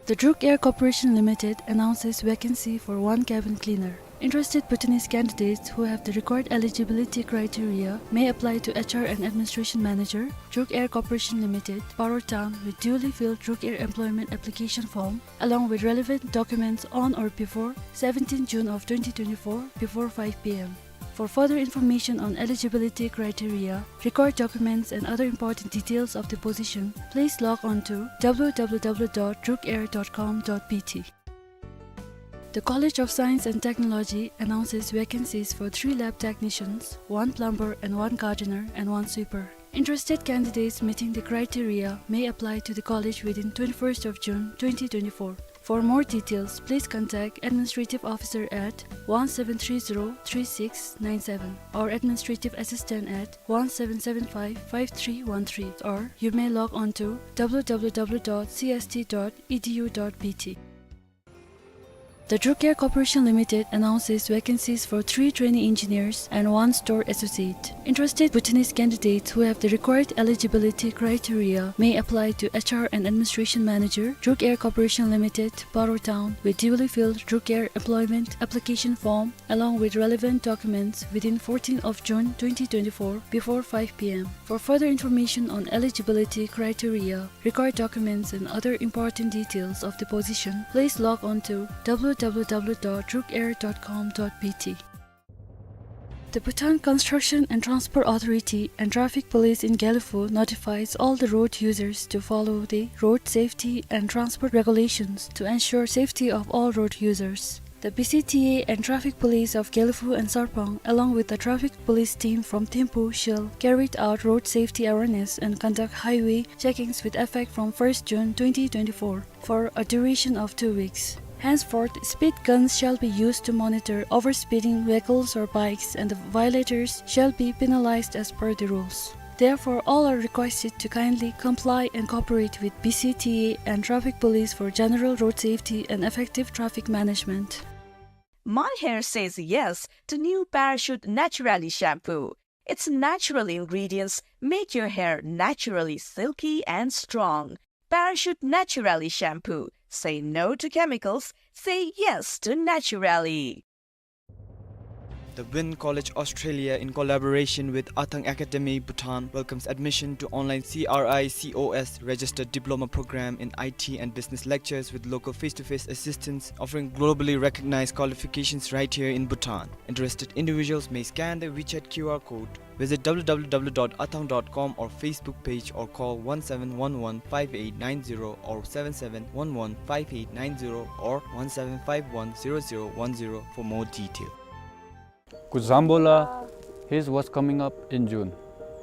The Druk Air Corporation Limited announces vacancy for one cabin cleaner. Interested Bhutanese candidates who have the required eligibility criteria may apply to H R and Administration Manager, Druk Air Corporation Limited, Paro Town, with duly filled Druk Air employment application form along with relevant documents on or before seventeenth June of twenty twenty-four before five P M. For further information on eligibility criteria, required documents and other important details of the position, please log on to W W W dot druk air dot com dot B T. The College of Science and Technology announces vacancies for three lab technicians, one plumber and one gardener, and one sweeper. Interested candidates meeting the criteria may apply to the college within twenty-first of June twenty twenty-four. For more details, please contact administrative officer at one seven three zero three six nine seven or administrative assistant at one seven seven five five three one three, or you may log on to w w w dot c s t dot e d u dot b t. The Druk Air Corporation Limited announces vacancies for three trainee engineers and one store associate. Interested Bhutanese candidates who have the required eligibility criteria may apply to H R and Administration Manager, Druk Air Corporation Limited, Paro Town, with duly filled Druk Air employment application form along with relevant documents within fourteenth of June twenty twenty-four before five p m. For further information on eligibility criteria, required documents and other important details of the position, please log on to w w w dot druk air dot com dot b t. The Bhutan Construction and Transport Authority and Traffic Police in Gelephu notifies all the road users to follow the road safety and transport regulations to ensure safety of all road users. The B C T A and Traffic Police of Gelephu and Sarpang, along with the traffic police team from Thimphu, shall carry out road safety awareness and conduct highway checkings with effect from first June twenty twenty-four for a duration of two weeks. Henceforth, speed guns shall be used to monitor overspeeding vehicles or bikes, and the violators shall be penalized as per the rules. Therefore, all are requested to kindly comply and cooperate with B C T A and traffic police for general road safety and effective traffic management. My hair says yes to new Parachute Naturally shampoo. Its natural ingredients make your hair naturally silky and strong. Parachute Naturally shampoo. Say no to chemicals. Say yes to Naturally. The Wynn College Australia, in collaboration with Athang Academy Bhutan, welcomes admission to online C R I C O S registered diploma program in I T and business lectures with local face-to-face assistance, offering globally recognized qualifications right here in Bhutan. Interested individuals may scan the WeChat Q R code. Visit w w w dot athang dot com or Facebook page or call one seven one one five eight nine zero or seven seven one one five eight nine zero or one seven five one zero zero one zero for more detail. Kuzambola, his was coming up in June.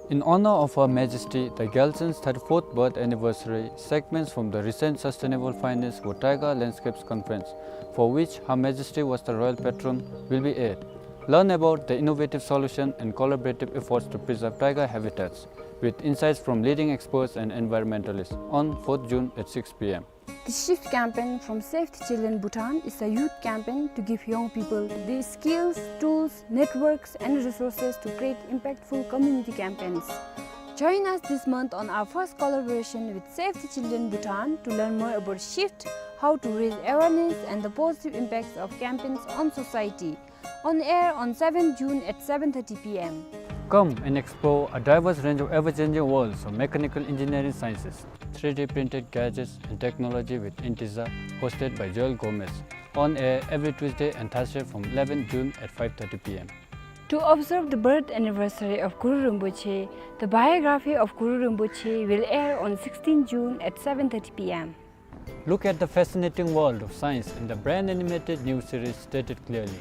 In honor of Her Majesty the Gyaltsen's thirty-fourth birth anniversary, segments from the recent Sustainable Finance for Taiga Landscapes conference, for which Her Majesty was the royal patron, will be aired. Learn about the innovative solution and collaborative efforts to preserve taiga habitats, with insights from leading experts and environmentalists, on fourth June at six p m. The SHIFT campaign from Save the Children Bhutan is a youth campaign to give young people the skills, tools, networks, and resources to create impactful community campaigns. Join us this month on our first collaboration with Save the Children Bhutan to learn more about SHIFT, how to raise awareness, and the positive impacts of campaigns on society. On air on seventh June at seven thirty p m. Come and explore a diverse range of ever-changing worlds of mechanical engineering sciences, three D printed gadgets and technology with Intiza, hosted by Joel Gomez. On air every Tuesday and Thursday from eleventh June at five thirty p m. To observe the birth anniversary of Guru Rinpoche, the biography of Guru Rinpoche will air on sixteenth June at seven thirty p m. Look at the fascinating world of science in the brand animated new series Stated Clearly.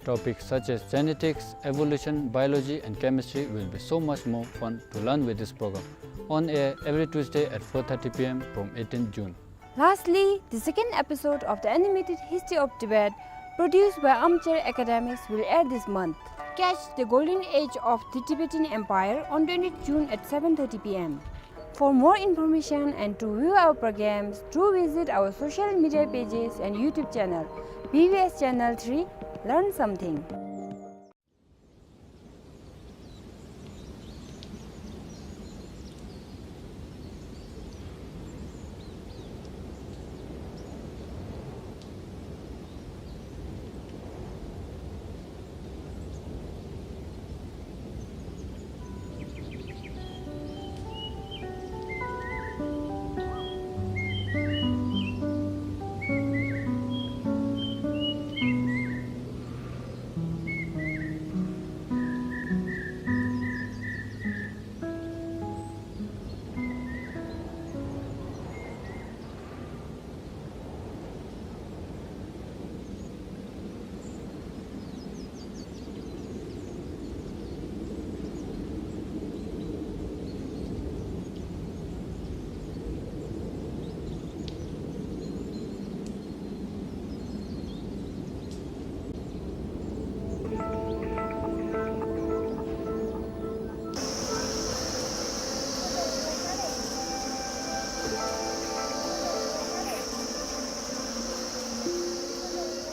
Topics such as genetics, evolution, biology, and chemistry will be so much more fun to learn with this program. On air every Tuesday at four thirty p m from eighteenth June. Lastly, the second episode of the animated History of Tibet, produced by Armchair Academics, will air this month. Catch the golden age of the Tibetan Empire on twentieth June at seven thirty p m. For more information and to view our programs, do visit our social media pages and YouTube channel, B B S Channel three, Learn Something.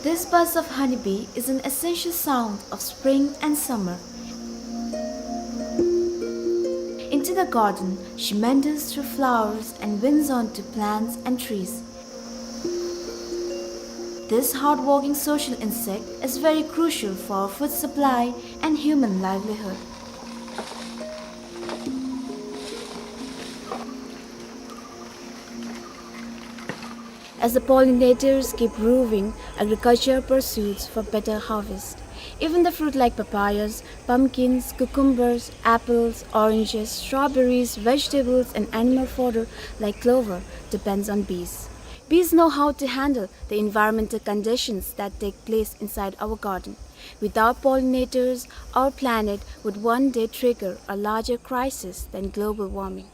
This buzz of honeybee is an essential sound of spring and summer. Into the garden, she meanders through flowers and winds onto plants and trees. This hardworking social insect is very crucial for food supply and human livelihood. As the pollinators keep roving, agriculture pursues for better harvest. Even the fruit like papayas, pumpkins, cucumbers, apples, oranges, strawberries, vegetables, and animal fodder like clover depends on bees. Bees know how to handle the environmental conditions that take place inside our garden. Without pollinators, our planet would one day trigger a larger crisis than global warming.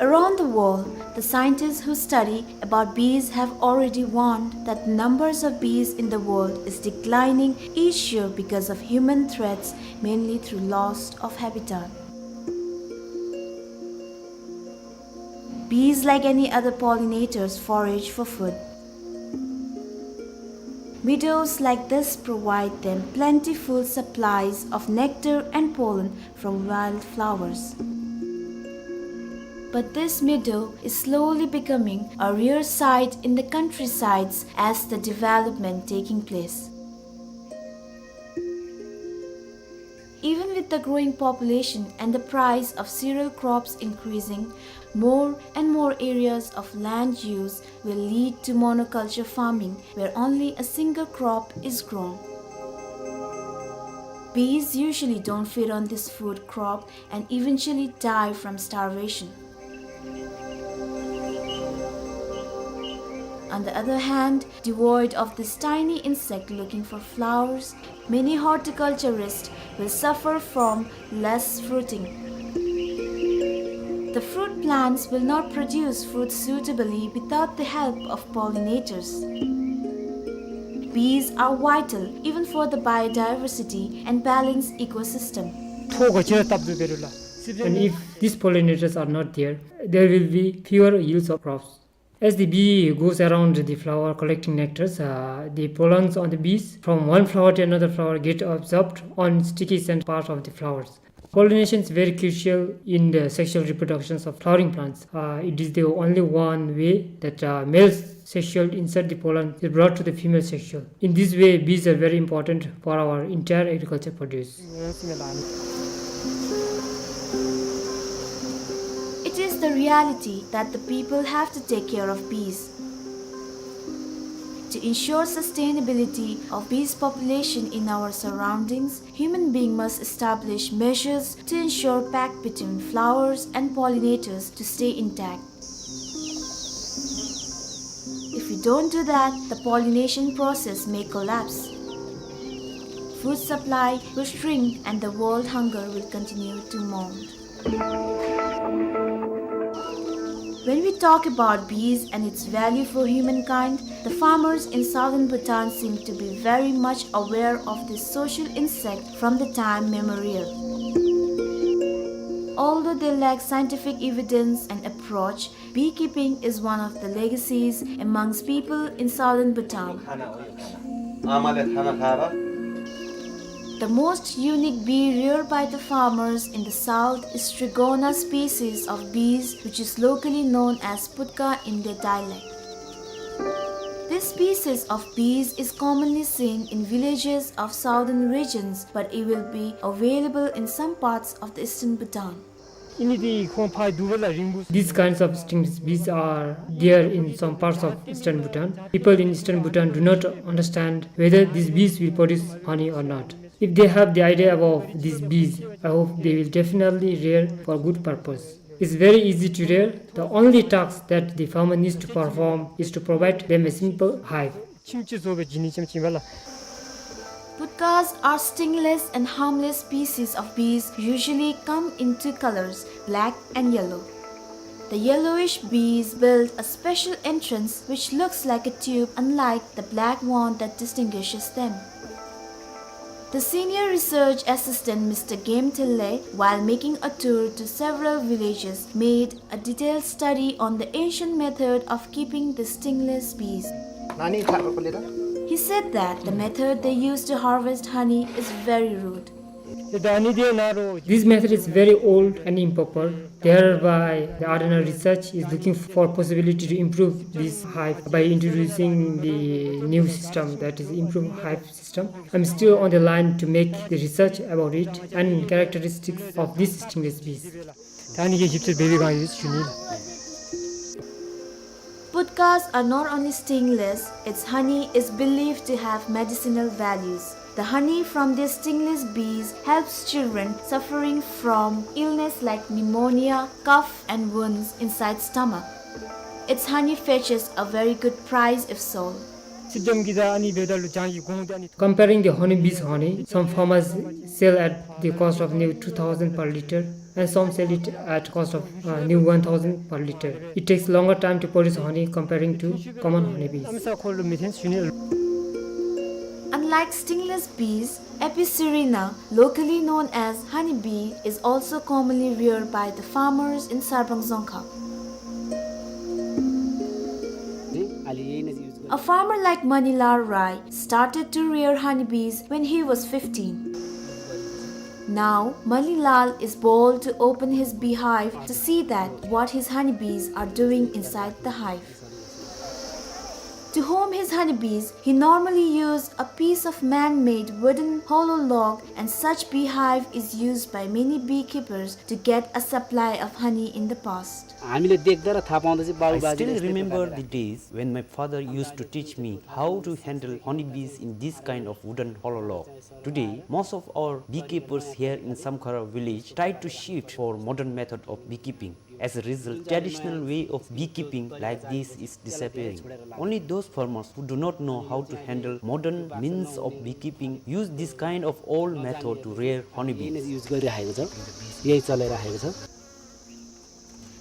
Around the world, the scientists who study about bees have already warned that the numbers of bees in the world is declining each year because of human threats, mainly through loss of habitat. Bees, like any other pollinators, forage for food. Meadows like this provide them plentiful supplies of nectar and pollen from wildflowers. But this meadow is slowly becoming a rare sight in the countrysides as the development taking place. Even with the growing population and the price of cereal crops increasing, more and more areas of land use will lead to monoculture farming, where only a single crop is grown. Bees usually don't feed on this food crop and eventually die from starvation. On the other hand, devoid of this tiny insect looking for flowers, many horticulturists will suffer from less fruiting. The fruit plants will not produce fruit suitably without the help of pollinators. Bees are vital even for the biodiversity and balanced ecosystem. And if these pollinators are not there, there will be fewer yields of crops. As the bee goes around the flower collecting nectars, uh, the pollens on the bees from one flower to another flower get absorbed on sticky scent part of the flowers. Pollination is very crucial in the sexual reproductions of flowering plants. Uh, it is the only one way that, uh, male sexual insert, the pollen is brought to the female sexual. In this way, bees are very important for our entire agriculture produce. It is the reality that the people have to take care of bees. To ensure sustainability of bees population in our surroundings, human being must establish measures to ensure pact between flowers and pollinators to stay intact. If we don't do that, the pollination process may collapse. Food supply will shrink and the world hunger will continue to mount. When we talk about bees and its value for humankind, the farmers in southern Bhutan seem to be very much aware of this social insect from the time memorial. Although they lack scientific evidence and approach, beekeeping is one of the legacies amongst people in southern Bhutan. The most unique bee reared by the farmers in the south is Trigona species of bees, which is locally known as putka in their dialect. This species of bees is commonly seen in villages of southern regions, but it will be available in some parts of the eastern Bhutan. These kinds of stingless bees are there in some parts of eastern Bhutan. People in eastern Bhutan do not understand whether these bees will produce honey or not. If they have the idea about these bees, I hope they will definitely rear for good purpose. It's very easy to rear. The only task that the farmer needs to perform is to provide them a simple hive. Putkas are stingless and harmless species of bees, usually come in two colors, black and yellow. The yellowish bees build a special entrance which looks like a tube, unlike the black wand that distinguishes them. The senior research assistant, Mister Game Thille, while making a tour to several villages, made a detailed study on the ancient method of keeping the stingless bees. He said that the method they use to harvest honey is very rude. This method is very old and improper. Thereby, the R N R research is looking for possibility to improve this hive by introducing the new system, that is, improve hive system. I'm still on the line to make the research about it and characteristics of these stingless bees. ད་ཨ་ནི་གི་ཞིབ་འཚོལ་འབད་བའི་སྒང་ཡོད་ཞུ་ནི་ལགས། Podkas are not only stingless, its honey is believed to have medicinal values. The honey from these stingless bees helps children suffering from illness like pneumonia, cough, and wounds inside stomach. Its honey fetches a very good price if sold. Comparing the honeybee's honey, some farmers sell at the cost of near two thousand per liter and some sell it at cost of, uh, near one thousand per liter. It takes longer time to produce honey comparing to common honeybees. Unlike stingless bees, Apis cerana, locally known as honeybee, is also commonly reared by the farmers in Sarpang Dzongkhag. A farmer like Manilal Rai started to rear honeybees when he was fifteen. Now, Manilal is bold to open his beehive to see that what his honeybees are doing inside the hive. To home his honeybees, he normally used a piece of man-made wooden hollow log, and such beehive is used by many beekeepers to get a supply of honey in the past. I still remember the days when my father used to teach me how to handle honeybees in this kind of wooden hollow log. Today, most of our beekeepers here in Samkhara village try to shift for modern method of beekeeping. As a result, traditional way of beekeeping like this is disappearing. Only those farmers who do not know how to handle modern means of beekeeping use this kind of old method to rear honeybees.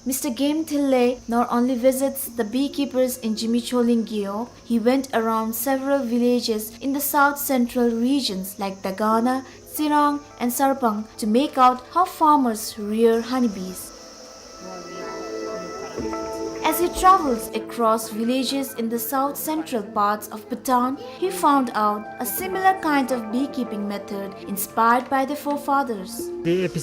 Mister Game Thille not only visits the beekeepers in Jimicholing Gyo, he went around several villages in the south central regions like Dagana, Tsirang, and Sarpang to make out how farmers rear honeybees. As he travels across villages in the south central parts of Bhutan, he found out a similar kind of beekeeping method inspired by the forefathers. This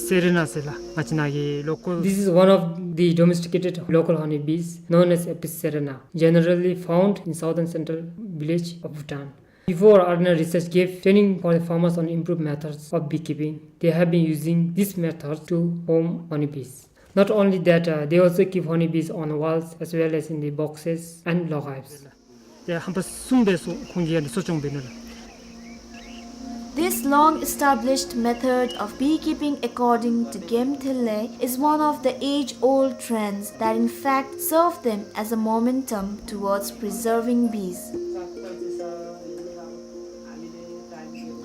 is one of the domesticated local honeybees known as Apis cerana, generally found in southern central village of Bhutan. Before, R N R research gave training for the farmers on improved methods of beekeeping. They have been using this method to home honeybees. Not only that, uh, they also keep honeybees on walls as well as in the boxes and log hives. This long-established method of beekeeping, according to Game Thille, is one of the age-old trends that in fact serve them as a momentum towards preserving bees.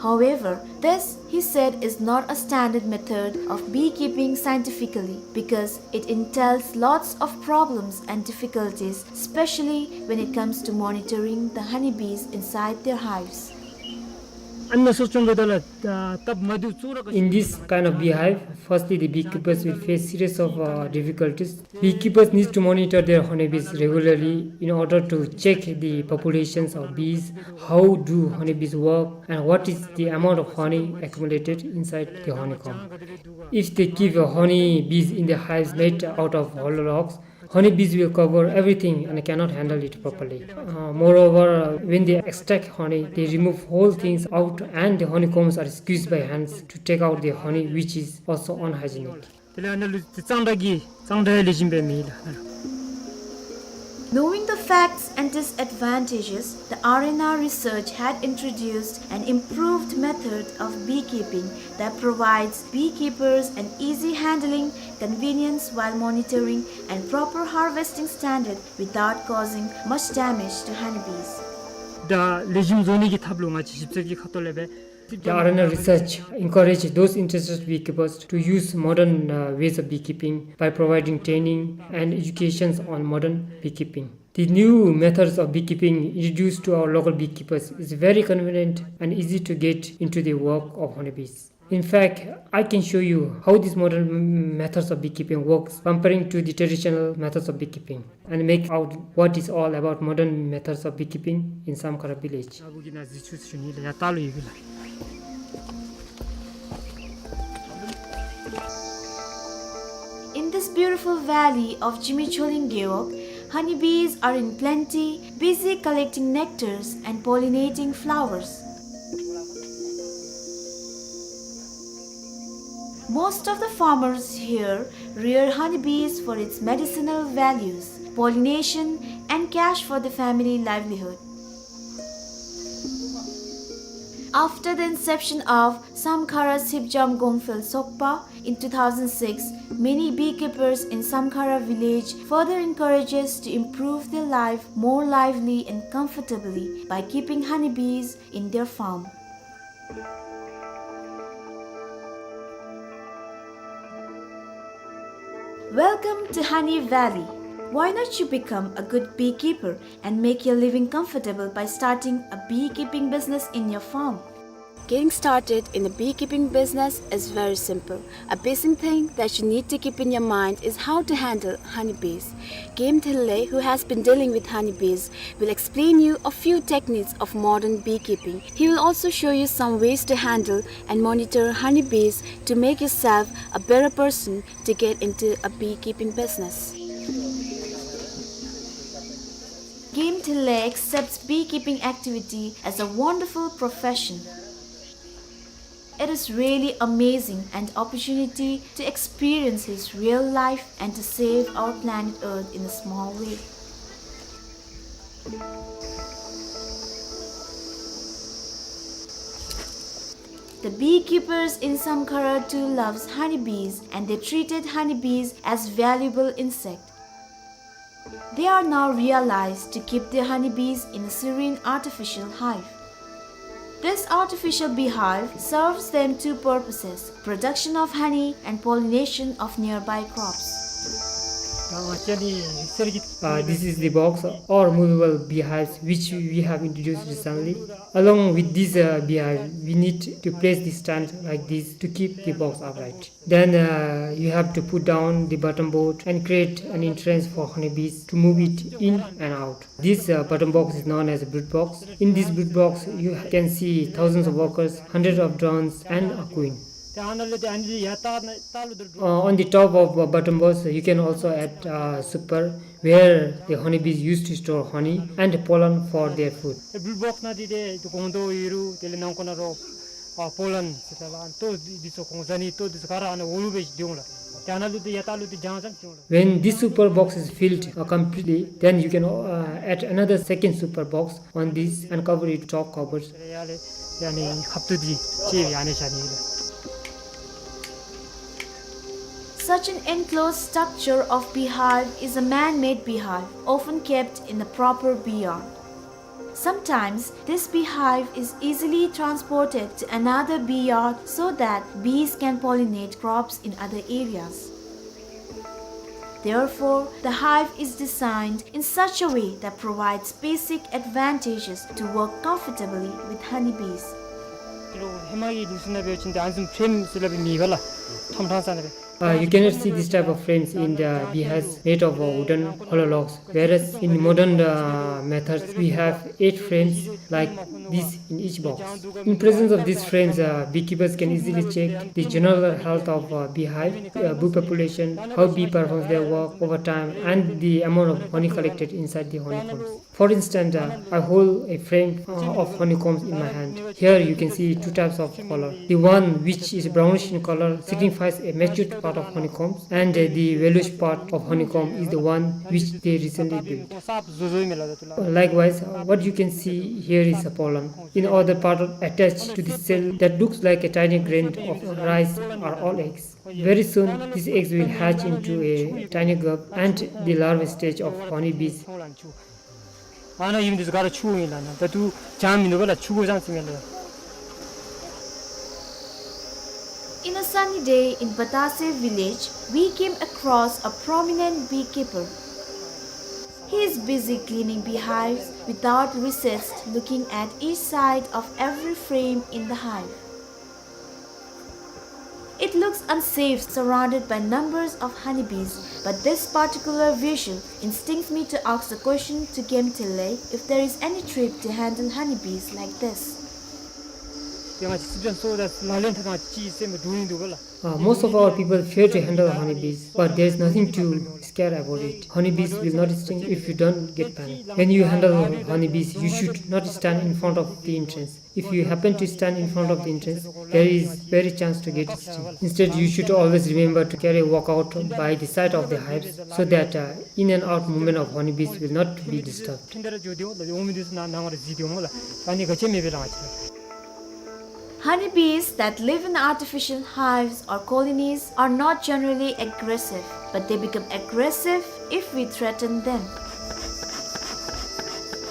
However, this, he said, is not a standard method of beekeeping scientifically because it entails lots of problems and difficulties, especially when it comes to monitoring the honeybees inside their hives. In this kind of beehive, firstly, the beekeepers will face series of, uh, difficulties. Beekeepers need to monitor their honeybees regularly in order to check the populations of bees, how do honeybees work, and what is the amount of honey accumulated inside the honeycomb. If they keep, uh, honeybees in the hives made out of hollow logs, honeybees will cover everything and cannot handle it properly. Uh, moreover, uh, when they extract honey, they remove whole things out and the honeycombs are squeezed by hands to take out the honey, which is also unhygienic. དེ་ལས་ཨ་ནཱ་ལུ་དེ་གཙང་སྦྲ་གི་གཙང་སྦྲ་ཡང་ལེགས་ཤོམ་སྦེ་མེད་ལགས། Knowing the facts and disadvantages, the R N R research had introduced an improved method of beekeeping that provides beekeepers an easy handling, convenience while monitoring, and proper harvesting standard without causing much damage to honeybees. ད་ལེགས་ཤོམ་བཟོ་ནི་གི་ཐབས་ལུ་ང་བཅས་ཞིབ་འཚོལ་གྱི་ཁ་ཐུག་ལས་སྦེ། The R N R research encouraged those interested beekeepers to use modern, uh, ways of beekeeping by providing training and educations on modern beekeeping. The new methods of beekeeping introduced to our local beekeepers is very convenient and easy to get into the work of honeybees. In fact, I can show you how these modern m-, methods of beekeeping works comparing to the traditional methods of beekeeping and make out what is all about modern methods of beekeeping in Samkhara village. In this beautiful valley of Jimi Choling Gewog, honeybees are in plenty, busy collecting nectars and pollinating flowers. Most of the farmers here rear honeybees for its medicinal values, pollination, and cash for the family livelihood. After the inception of Samkhara Sipjam Gongphel Sokpa in two thousand six, many beekeepers in Samkhara village further encourages to improve their life more lively and comfortably by keeping honeybees in their farm. Welcome to Honey Valley. Why not you become a good beekeeper and make your living comfortable by starting a beekeeping business in your farm? Getting started in the beekeeping business is very simple. A basic thing that you need to keep in your mind is how to handle honeybees. Game Thille, who has been dealing with honeybees, will explain you a few techniques of modern beekeeping. He will also show you some ways to handle and monitor honeybees to make yourself a better person to get into a beekeeping business. Game Thille accepts beekeeping activity as a wonderful profession. It is really amazing an opportunity to experience his real life and to save our planet Earth in a small way. The beekeepers in Samkhara too loves honeybees and they treated honeybees as valuable insect. They are now realized to keep their honeybees in a serene artificial hive. This artificial beehive serves them two purposes, production of honey and pollination of nearby crops. Uh, this is the box or movable beehives which we have introduced recently. Along with this, uh, beehive, we need to place the stand like this to keep the box upright. Then, uh, you have to put down the bottom board and create an entrance for honeybees to move it in and out. This, uh, bottom box is known as a brood box. In this brood box, you can see thousands of workers, hundreds of drones, and a queen. Uh, on the top of, uh, bottom box, you can also add, uh, super, where the honeybees used to store honey and pollen for their food. When this super box is filled, uh, completely, then you can, uh, add another second super box on this and cover it top covers. Such an enclosed structure of beehive is a man-made beehive, often kept in a proper bee yard. Sometimes, this beehive is easily transported to another bee yard so that bees can pollinate crops in other areas. Therefore, the hive is designed in such a way that provides basic advantages to work comfortably with honeybees. Uh, you cannot see this type of frames in the beehives made of, uh, wooden hollow logs, whereas in modern, uh, methods we have eight frames like this in each box. In presence of these frames, uh, beekeepers can easily check the general health of, uh, beehive, uh, bee population, how bee performs their work over time, and the amount of honey collected inside the honeycombs. For instance, uh, I hold a frame, uh, of honeycombs in my hand. Here you can see two types of color. The one which is brownish in color signifies a matured part of honeycombs, and, uh, the yellowish part of honeycomb is the one which they recently built. Likewise, uh, what you can see here is a pollen. In other part attached to the cell that looks like a tiny grain of rice are all eggs. Very soon, these eggs will hatch into a tiny grub and the larva stage of honeybees. In a sunny day in Batase village, we came across a prominent beekeeper. He is busy cleaning beehives without recess, looking at each side of every frame in the hive. It looks unsafe surrounded by numbers of honeybees, but this particular visual instincts me to ask the question to Gemtele if there is any trick to handle honeybees like this. ཡང་ཅིག་སྲིབ་འཇམ་སོ་ད་ལག་ལེན་འཐབ་སྟངས་ཅིག་སེམས་སྡུག་ཡིན་འདུག་ག་ལགས། Uh, most of our people fear to handle honeybees, but there is nothing to scare about it. Honeybees will not sting if you don't get panic. When you handle honeybees, you should not stand in front of the entrance. If you happen to stand in front of the entrance, there is very chance to get sting. Instead, you should always remember to carry walk out by the side of the hives so that, uh, in and out movement of honeybees will not be disturbed. Honeybees that live in artificial hives or colonies are not generally aggressive, but they become aggressive if we threaten them.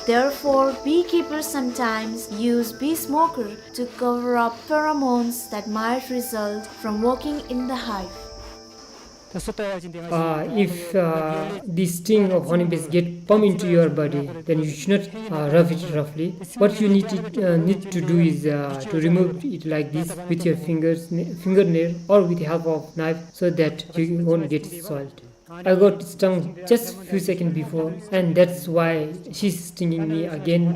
Therefore, beekeepers sometimes use bee smoker to cover up pheromones that might result from working in the hive. Uh, if, uh, the sting of honeybees get pump into your body, then you should not, uh, rub it roughly. What you need to, uh, need to do is, uh, to remove it like this with your fingers, n-, fingernail, or with the help of knife, so that you won't get soiled. I got stung just few seconds before, and that's why she's stinging me again.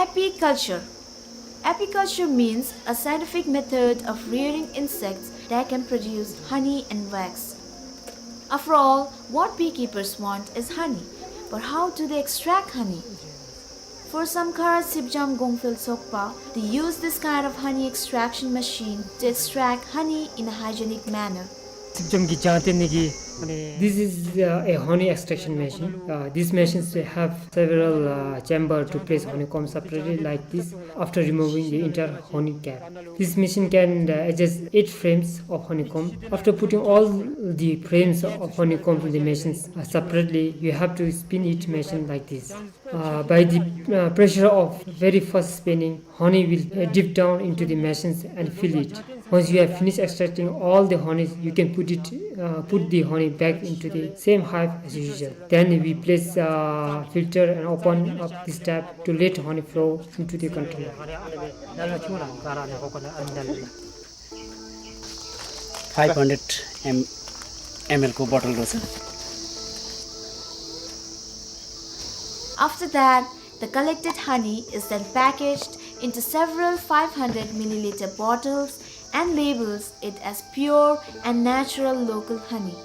Apiculture. Apiculture means a scientific method of rearing insects that can produce honey and wax. After all, what beekeepers want is honey. But how do they extract honey? For Samkhara Sipjam Gongphel Sokpa, they use this kind of honey extraction machine to extract honey in a hygienic manner. སྲིབ་འཇམ་གྱི་ལྗང་ཐིང་ནི་གི། This is, uh, a honey extraction machine. Uh, these machines have several, uh, chamber to place honeycomb separately like this after removing the entire honey cap. This machine can, uh, adjust eight frames of honeycomb. After putting all the frames of honeycomb in the machines, uh, separately, you have to spin each machine like this. Uh, by the, uh, pressure of very fast spinning, honey will, uh, dip down into the machines and fill it. Once you have finished extracting all the honey, you can put it, uh, put the honey back into the same hive as usual. Then we place, uh, filter and open up this tap to let honey flow into the container. Five hundred M, M L को bottle रहेछ। After that, the collected honey is then packaged into several five hundred milliliter bottles and labels it as pure and natural local honey.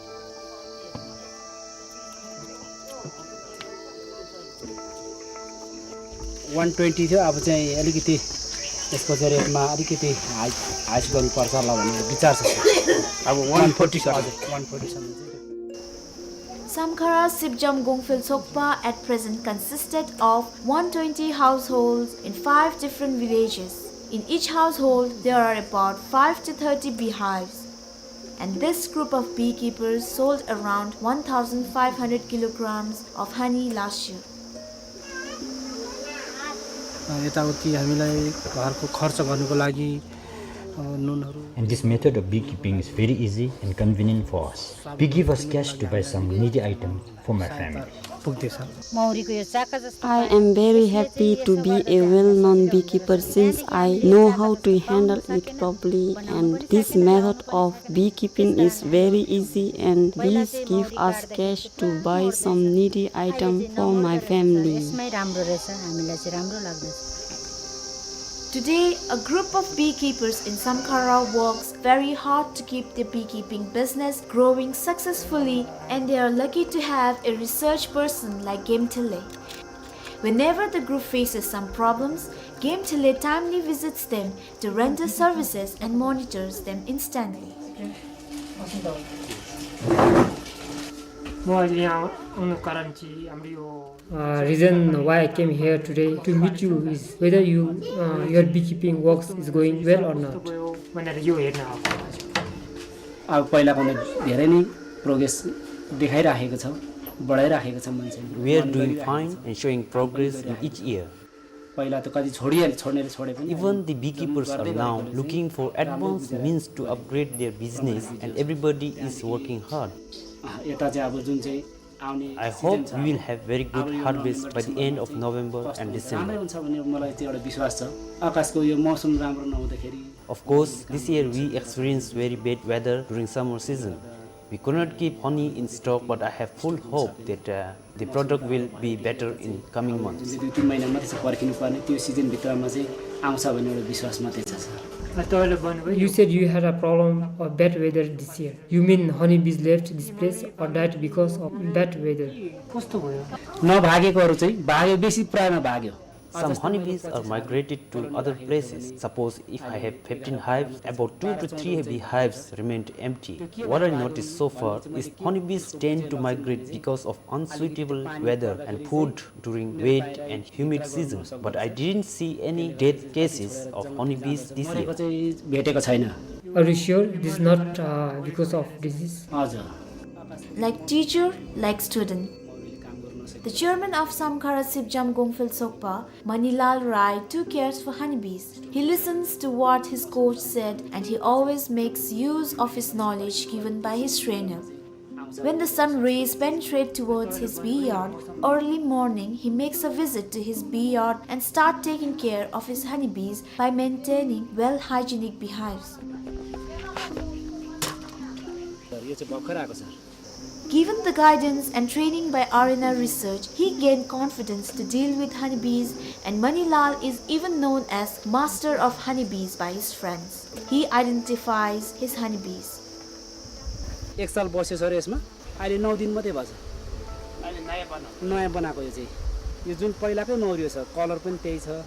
One twenty थियो, अब चाहिँ अलिकति यसको चाहिँ rate मा अलिकति high, high गर्नुपर्छ होला भन्ने विचार छ। अब one forty सर। हजुर, one forty सम्म चाहिँ। Samkhara Sipjam Gongphel Sokpa at present consisted of one twenty households in five different villages. In each household, there are about five to thirty beehives. And this group of beekeepers sold around one thousand five hundred kilograms of honey last year. अ, यताउति हामीलाई घरको खर्च गर्नको लागि, अ, नुनहरू। And this method of beekeeping is very easy and convenient for us. We give us cash to buy some needy items for my family. पुग्दैछ। मौरीको यो चाका जस्तो I am very happy to be a well-known beekeeper since I know how to handle it properly, and this method of beekeeping is very easy and bees give us cash to buy some needy item for my family. यसमै राम्रो रहेछ, हामीलाई चाहिँ राम्रो लाग्दछ। Today, a group of beekeepers in Samkhara works very hard to keep their beekeeping business growing successfully, and they are lucky to have a research person like Gemtele. Whenever the group faces some problems, Gemtele timely visits them to render services and monitors them instantly. म अहिले यहाँ आउनुको कारण चाहिँ हाम्रो यो Uh, reason why I came here today to meet you is whether you, uh, your beekeeping works is going well or not. भनेर यो हेर्न आएको। अब पहिलाभन्दा धेरै नै progress देखाइराखेको छ, बढाइराखेको छ मान्छेले। We are doing fine and showing progress in each year. पहिला त कति छोडिहाले, छोड्नेले छोडे पनि Even the beekeepers are now looking for advanced means to upgrade their business and everybody is working hard. अँ, यता चाहिँ अब जुन चाहिँ आउने I hope we will have very good harvest by the end of November and December. राम्रै हुन्छ भन्ने मलाई त्यो एउटा विश्वास छ। आकाशको यो मौसम राम्रो नहुँदाखेरि Of course, this year we experienced very bad weather during summer season. We could not keep honey in stock, but I have full hope that, uh, the product will be better in coming months. जुन चाहिँ दुई तिन महिना मात्रै छ पर्खिनु पर्ने, त्यो सिजनभित्रमा चाहिँ आउँछ भन्ने एउटा विश्वास मात्रै छ, सर। अँ, तपाईँले भन्नुभयो You said you had a problem of bad weather this year. You mean honeybees left this place or died because of bad weather? कस्तो भयो? नभागेकोहरू चाहिँ भाग्यो, बेसी प्रायमा भाग्यो। Some honeybees are migrated to other places. Suppose if I have fifteen hives, about two to three beehives remained empty. What I noticed so far is honeybees tend to migrate because of unsuitable weather and food during wet and humid seasons. But I didn't see any death cases of honeybees this year. चाहिँ भेटेको छैन। Are you sure this is not, uh, because of disease? हजुर। Like teacher, like student. The chairman of Samkhara Sipjam Gongphel Sokpa, Manilal Rai, too cares for honeybees. He listens to what his coach said and he always makes use of his knowledge given by his trainer. When the sun rays penetrate towards his bee yard, early morning he makes a visit to his bee yard and start taking care of his honeybees by maintaining well hygienic beehives. Sir, यो चाहिँ भर्खर आएको, sir. Given the guidance and training by R N R Research, he gained confidence to deal with honeybees, and Manilal is even known as master of honeybees by his friends. He identifies his honeybees. एक साल बस्यो सर यसमा, अहिले नौ दिन मात्रै भएछ। अहिले नयाँ बनाएको। नयाँ बनाएको यो चाहिँ। यो जुन पहिलाकै नौरियो छ, कलर पनि त्यही छ।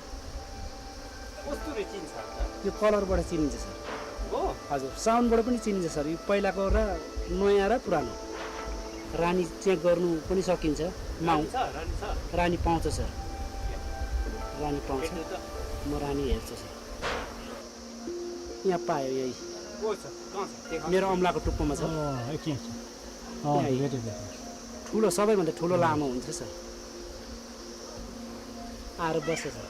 कस्तुरी चिन्छ त? यो कलरबाट चिनिन्छ सर। हो? हजुर, साउन्डबाट पनि चिनिन्छ सर। यो पहिलाको र नयाँ र पुरानो। रानी चेक गर्नु पनि सकिन्छ। माउ- रानी छ? रानी छ? रानी पाउँछ सर। रानी पाउँछ। भेट्नु त? म रानी हेर्छु सर। यहाँ पायो यही। को छ? कहाँ छ? देखा। मेरो औँलाको टुप्पोमा छ। अँ, एकछिन, एकछिन। अँ, यही। भेटेँ, भेटेँ। ठुलो, सबैभन्दा ठुलो लामो हुन्छ सर। आएर बस्छ sir.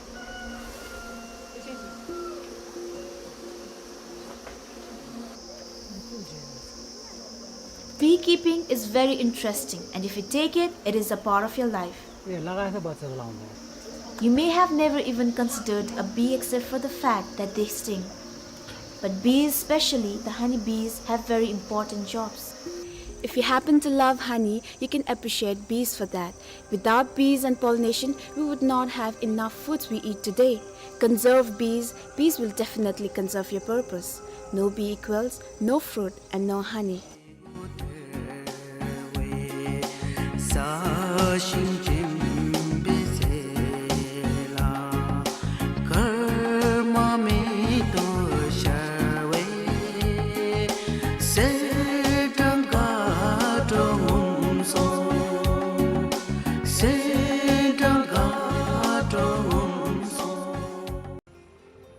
Beekeeping is very interesting, and if you take it, it is a part of your life. ए, लगाएछ बच्चाको लाउँदा। You may have never even considered a bee except for the fact that they sting. But bees, especially the honey bees, have very important jobs. If you happen to love honey, you can appreciate bees for that. Without bees and pollination, we would not have enough foods we eat today. Conserve bees, bees will definitely conserve your purpose. No bee equals no fruit and no honey.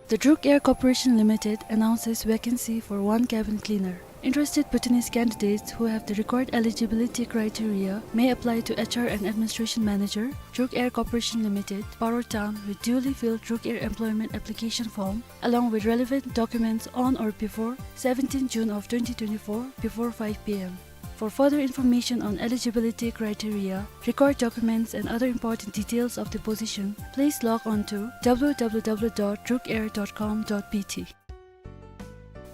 The Druk Air Corporation Limited announces vacancy for one cabin cleaner. Interested Bhutanese candidates who have the required eligibility criteria may apply to H R and Administration Manager, Druk Air Corporation Limited, Paro Town, with duly filled Druk Air employment application form along with relevant documents on or before seventeenth June of twenty twenty-four before five P M. For further information on eligibility criteria, required documents and other important details of the position, please log on to W W W dot drukair dot com dot B T.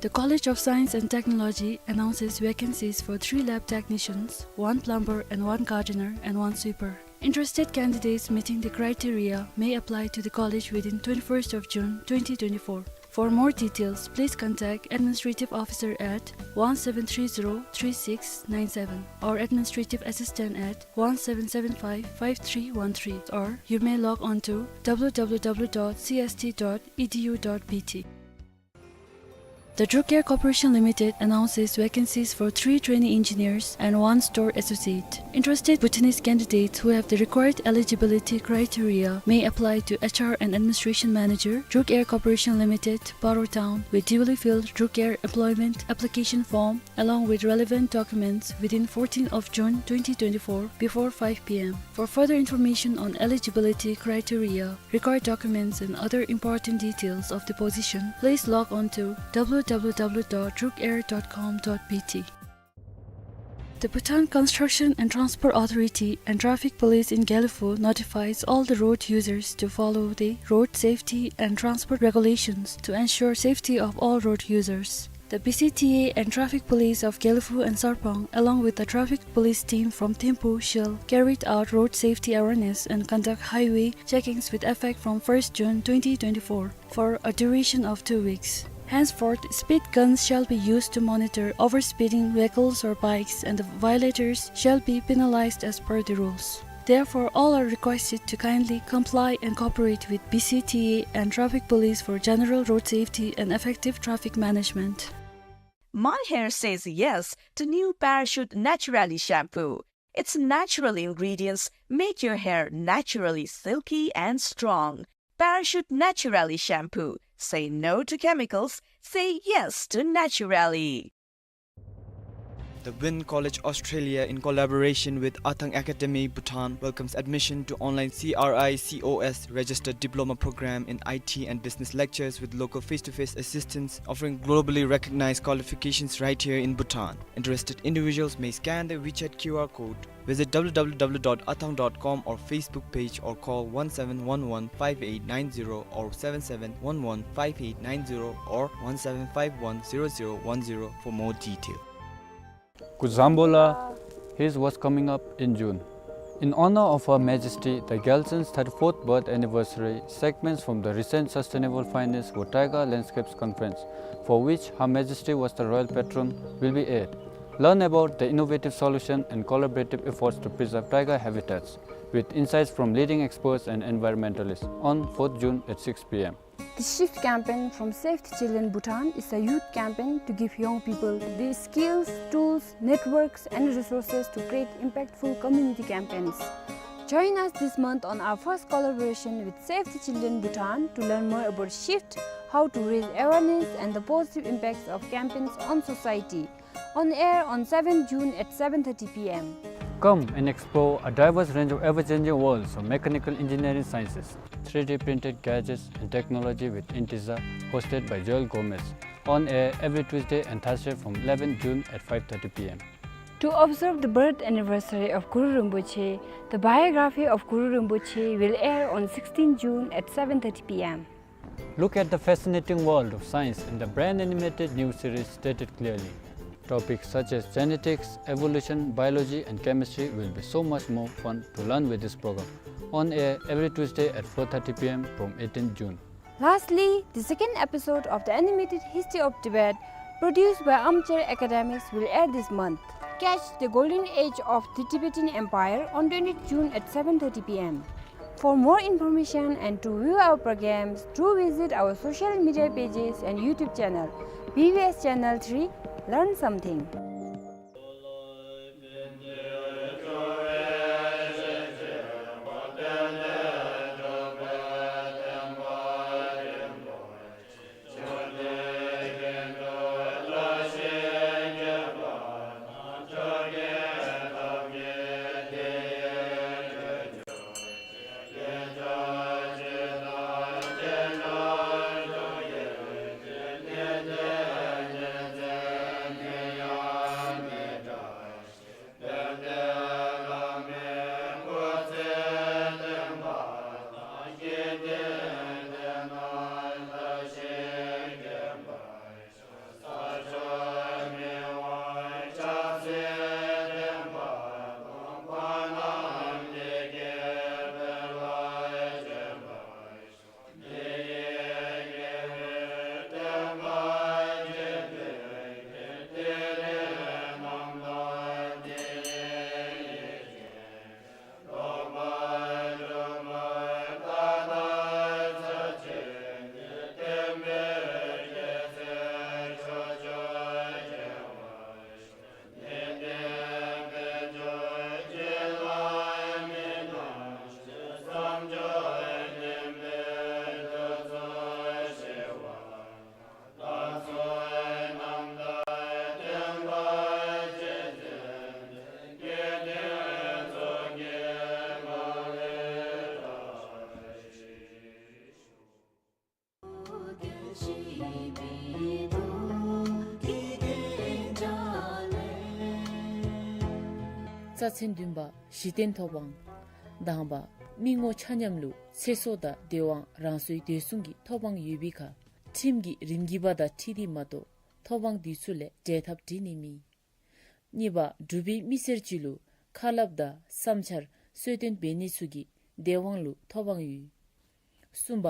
The College of Science and Technology announces vacancies for three lab technicians, one plumber and one gardener and one sweeper. Interested candidates meeting the criteria may apply to the college within twenty-first of June twenty twenty-four. For more details, please contact Administrative Officer at one seven three zero three six nine seven or Administrative Assistant at one seven seven five five three one three, or you may log on to W W W dot C S T dot E D U dot B T. The Druk Air Corporation Limited announces vacancies for three trainee engineers and one store associate. Interested Bhutanese candidates who have the required eligibility criteria may apply to H R and Administration Manager, Druk Air Corporation Limited, Paro Town, with duly filled Druk Air employment application form along with relevant documents within fourteenth of June twenty twenty-four before five P M. For further information on eligibility criteria, required documents and other important details of the position, please log on to W W W dot druk air dot com dot B T. The Bhutan Construction and Transport Authority and Traffic Police in Gelephu notifies all the road users to follow the road safety and transport regulations to ensure safety of all road users. The B C T A and Traffic Police of Gelephu and Sarpang, along with the traffic police team from Thimphu, shall carried out road safety awareness and conduct highway checkings with effect from first June twenty twenty-four for a duration of two weeks. Henceforth, speed guns shall be used to monitor overspeeding vehicles or bikes, and the violators shall be penalized as per the rules. Therefore, all are requested to kindly comply and cooperate with B C T A and traffic police for general road safety and effective traffic management. My hair says yes to new Parachute Naturally shampoo. Its natural ingredients make your hair naturally silky and strong. Parachute Naturally shampoo. Say no to chemicals. Say yes to Naturally. The Wynn College Australia, in collaboration with Athang Academy Bhutan, welcomes admission to online C R I C O S registered diploma program in I T and business lectures with local face-to-face assistance, offering globally recognized qualifications right here in Bhutan. Interested individuals may scan the WeChat Q R code, visit W W W dot athang dot com or Facebook page, or call one seven one one five eight nine zero or seven seven one one five eight nine zero or one seven five one zero zero one zero for more detail. Kuzambola, his was coming up in June. In honor of Her Majesty the Gyaltsen's thirty-fourth birth anniversary, segments from the recent Sustainable Finance for Taiga Landscapes conference, for which Her Majesty was the royal patron, will be aired. Learn about the innovative solution and collaborative efforts to preserve taiga habitats, with insights from leading experts and environmentalists, on fourth June at six P M. The SHIFT campaign from Save the Children Bhutan is a youth campaign to give young people the skills, tools, networks, and resources to create impactful community campaigns. Join us this month on our first collaboration with Save the Children Bhutan to learn more about SHIFT, how to raise awareness, and the positive impacts of campaigns on society. On air on seventh June at seven thirty P M. Come and explore a diverse range of ever-changing worlds of mechanical engineering sciences, three D printed gadgets and technology with Intiza, hosted by Joel Gomez. On air every Tuesday and Thursday from eleventh June at five thirty P M. To observe the birth anniversary of Guru Rinpoche, the biography of Guru Rinpoche will air on sixteenth June at seven thirty P M. Look at the fascinating world of science in the brand animated new series Stated Clearly. Topics such as genetics, evolution, biology, and chemistry will be so much more fun to learn with this program. On air every Tuesday at four thirty P M from eighteenth June. Lastly, the second episode of the animated History of Tibet, produced by Armchair Academics, will air this month. Catch the golden age of the Tibetan Empire on twentieth June at seven thirty P M. For more information and to view our programs, do visit our social media pages and YouTube channel, B B S Channel three, Learn Something. རྩ་ཚན་བདུན་པ། གཞི་རྟེན་ཐོབ་དབང་། དང་པ། མི་ངོ་ཆ་མཉམ་ལུ་ཚེ་སྲོག་དང་སྡོད་དབང་རང་སོའི་སྡོད་སྲུང་གི་ཐོབ་དབང་ཡོད་པའི་ཁར་ཁྲིམས་ཀྱི་རིམ་གྱིས་པ་དང་འཁྲིལ་ཏེ་མ་གཏོགས་ཐོབ་དབང་དེ་ཚུ་ལས་བྲལ་ཐབས་བྲིས་ནི་མེད། གཉིས་པ། འབྲུག་པའི་མི་སེར་ཅིག་ལུ་ཁ་སླབ་དང་བསམ་འཆར་གསོལ་སྟོན་འབད་ནི་ཚུ་གི་སྡོད་དབང་ལུ་ཐོབ་དབང་ཡོད། གསུམ་པ།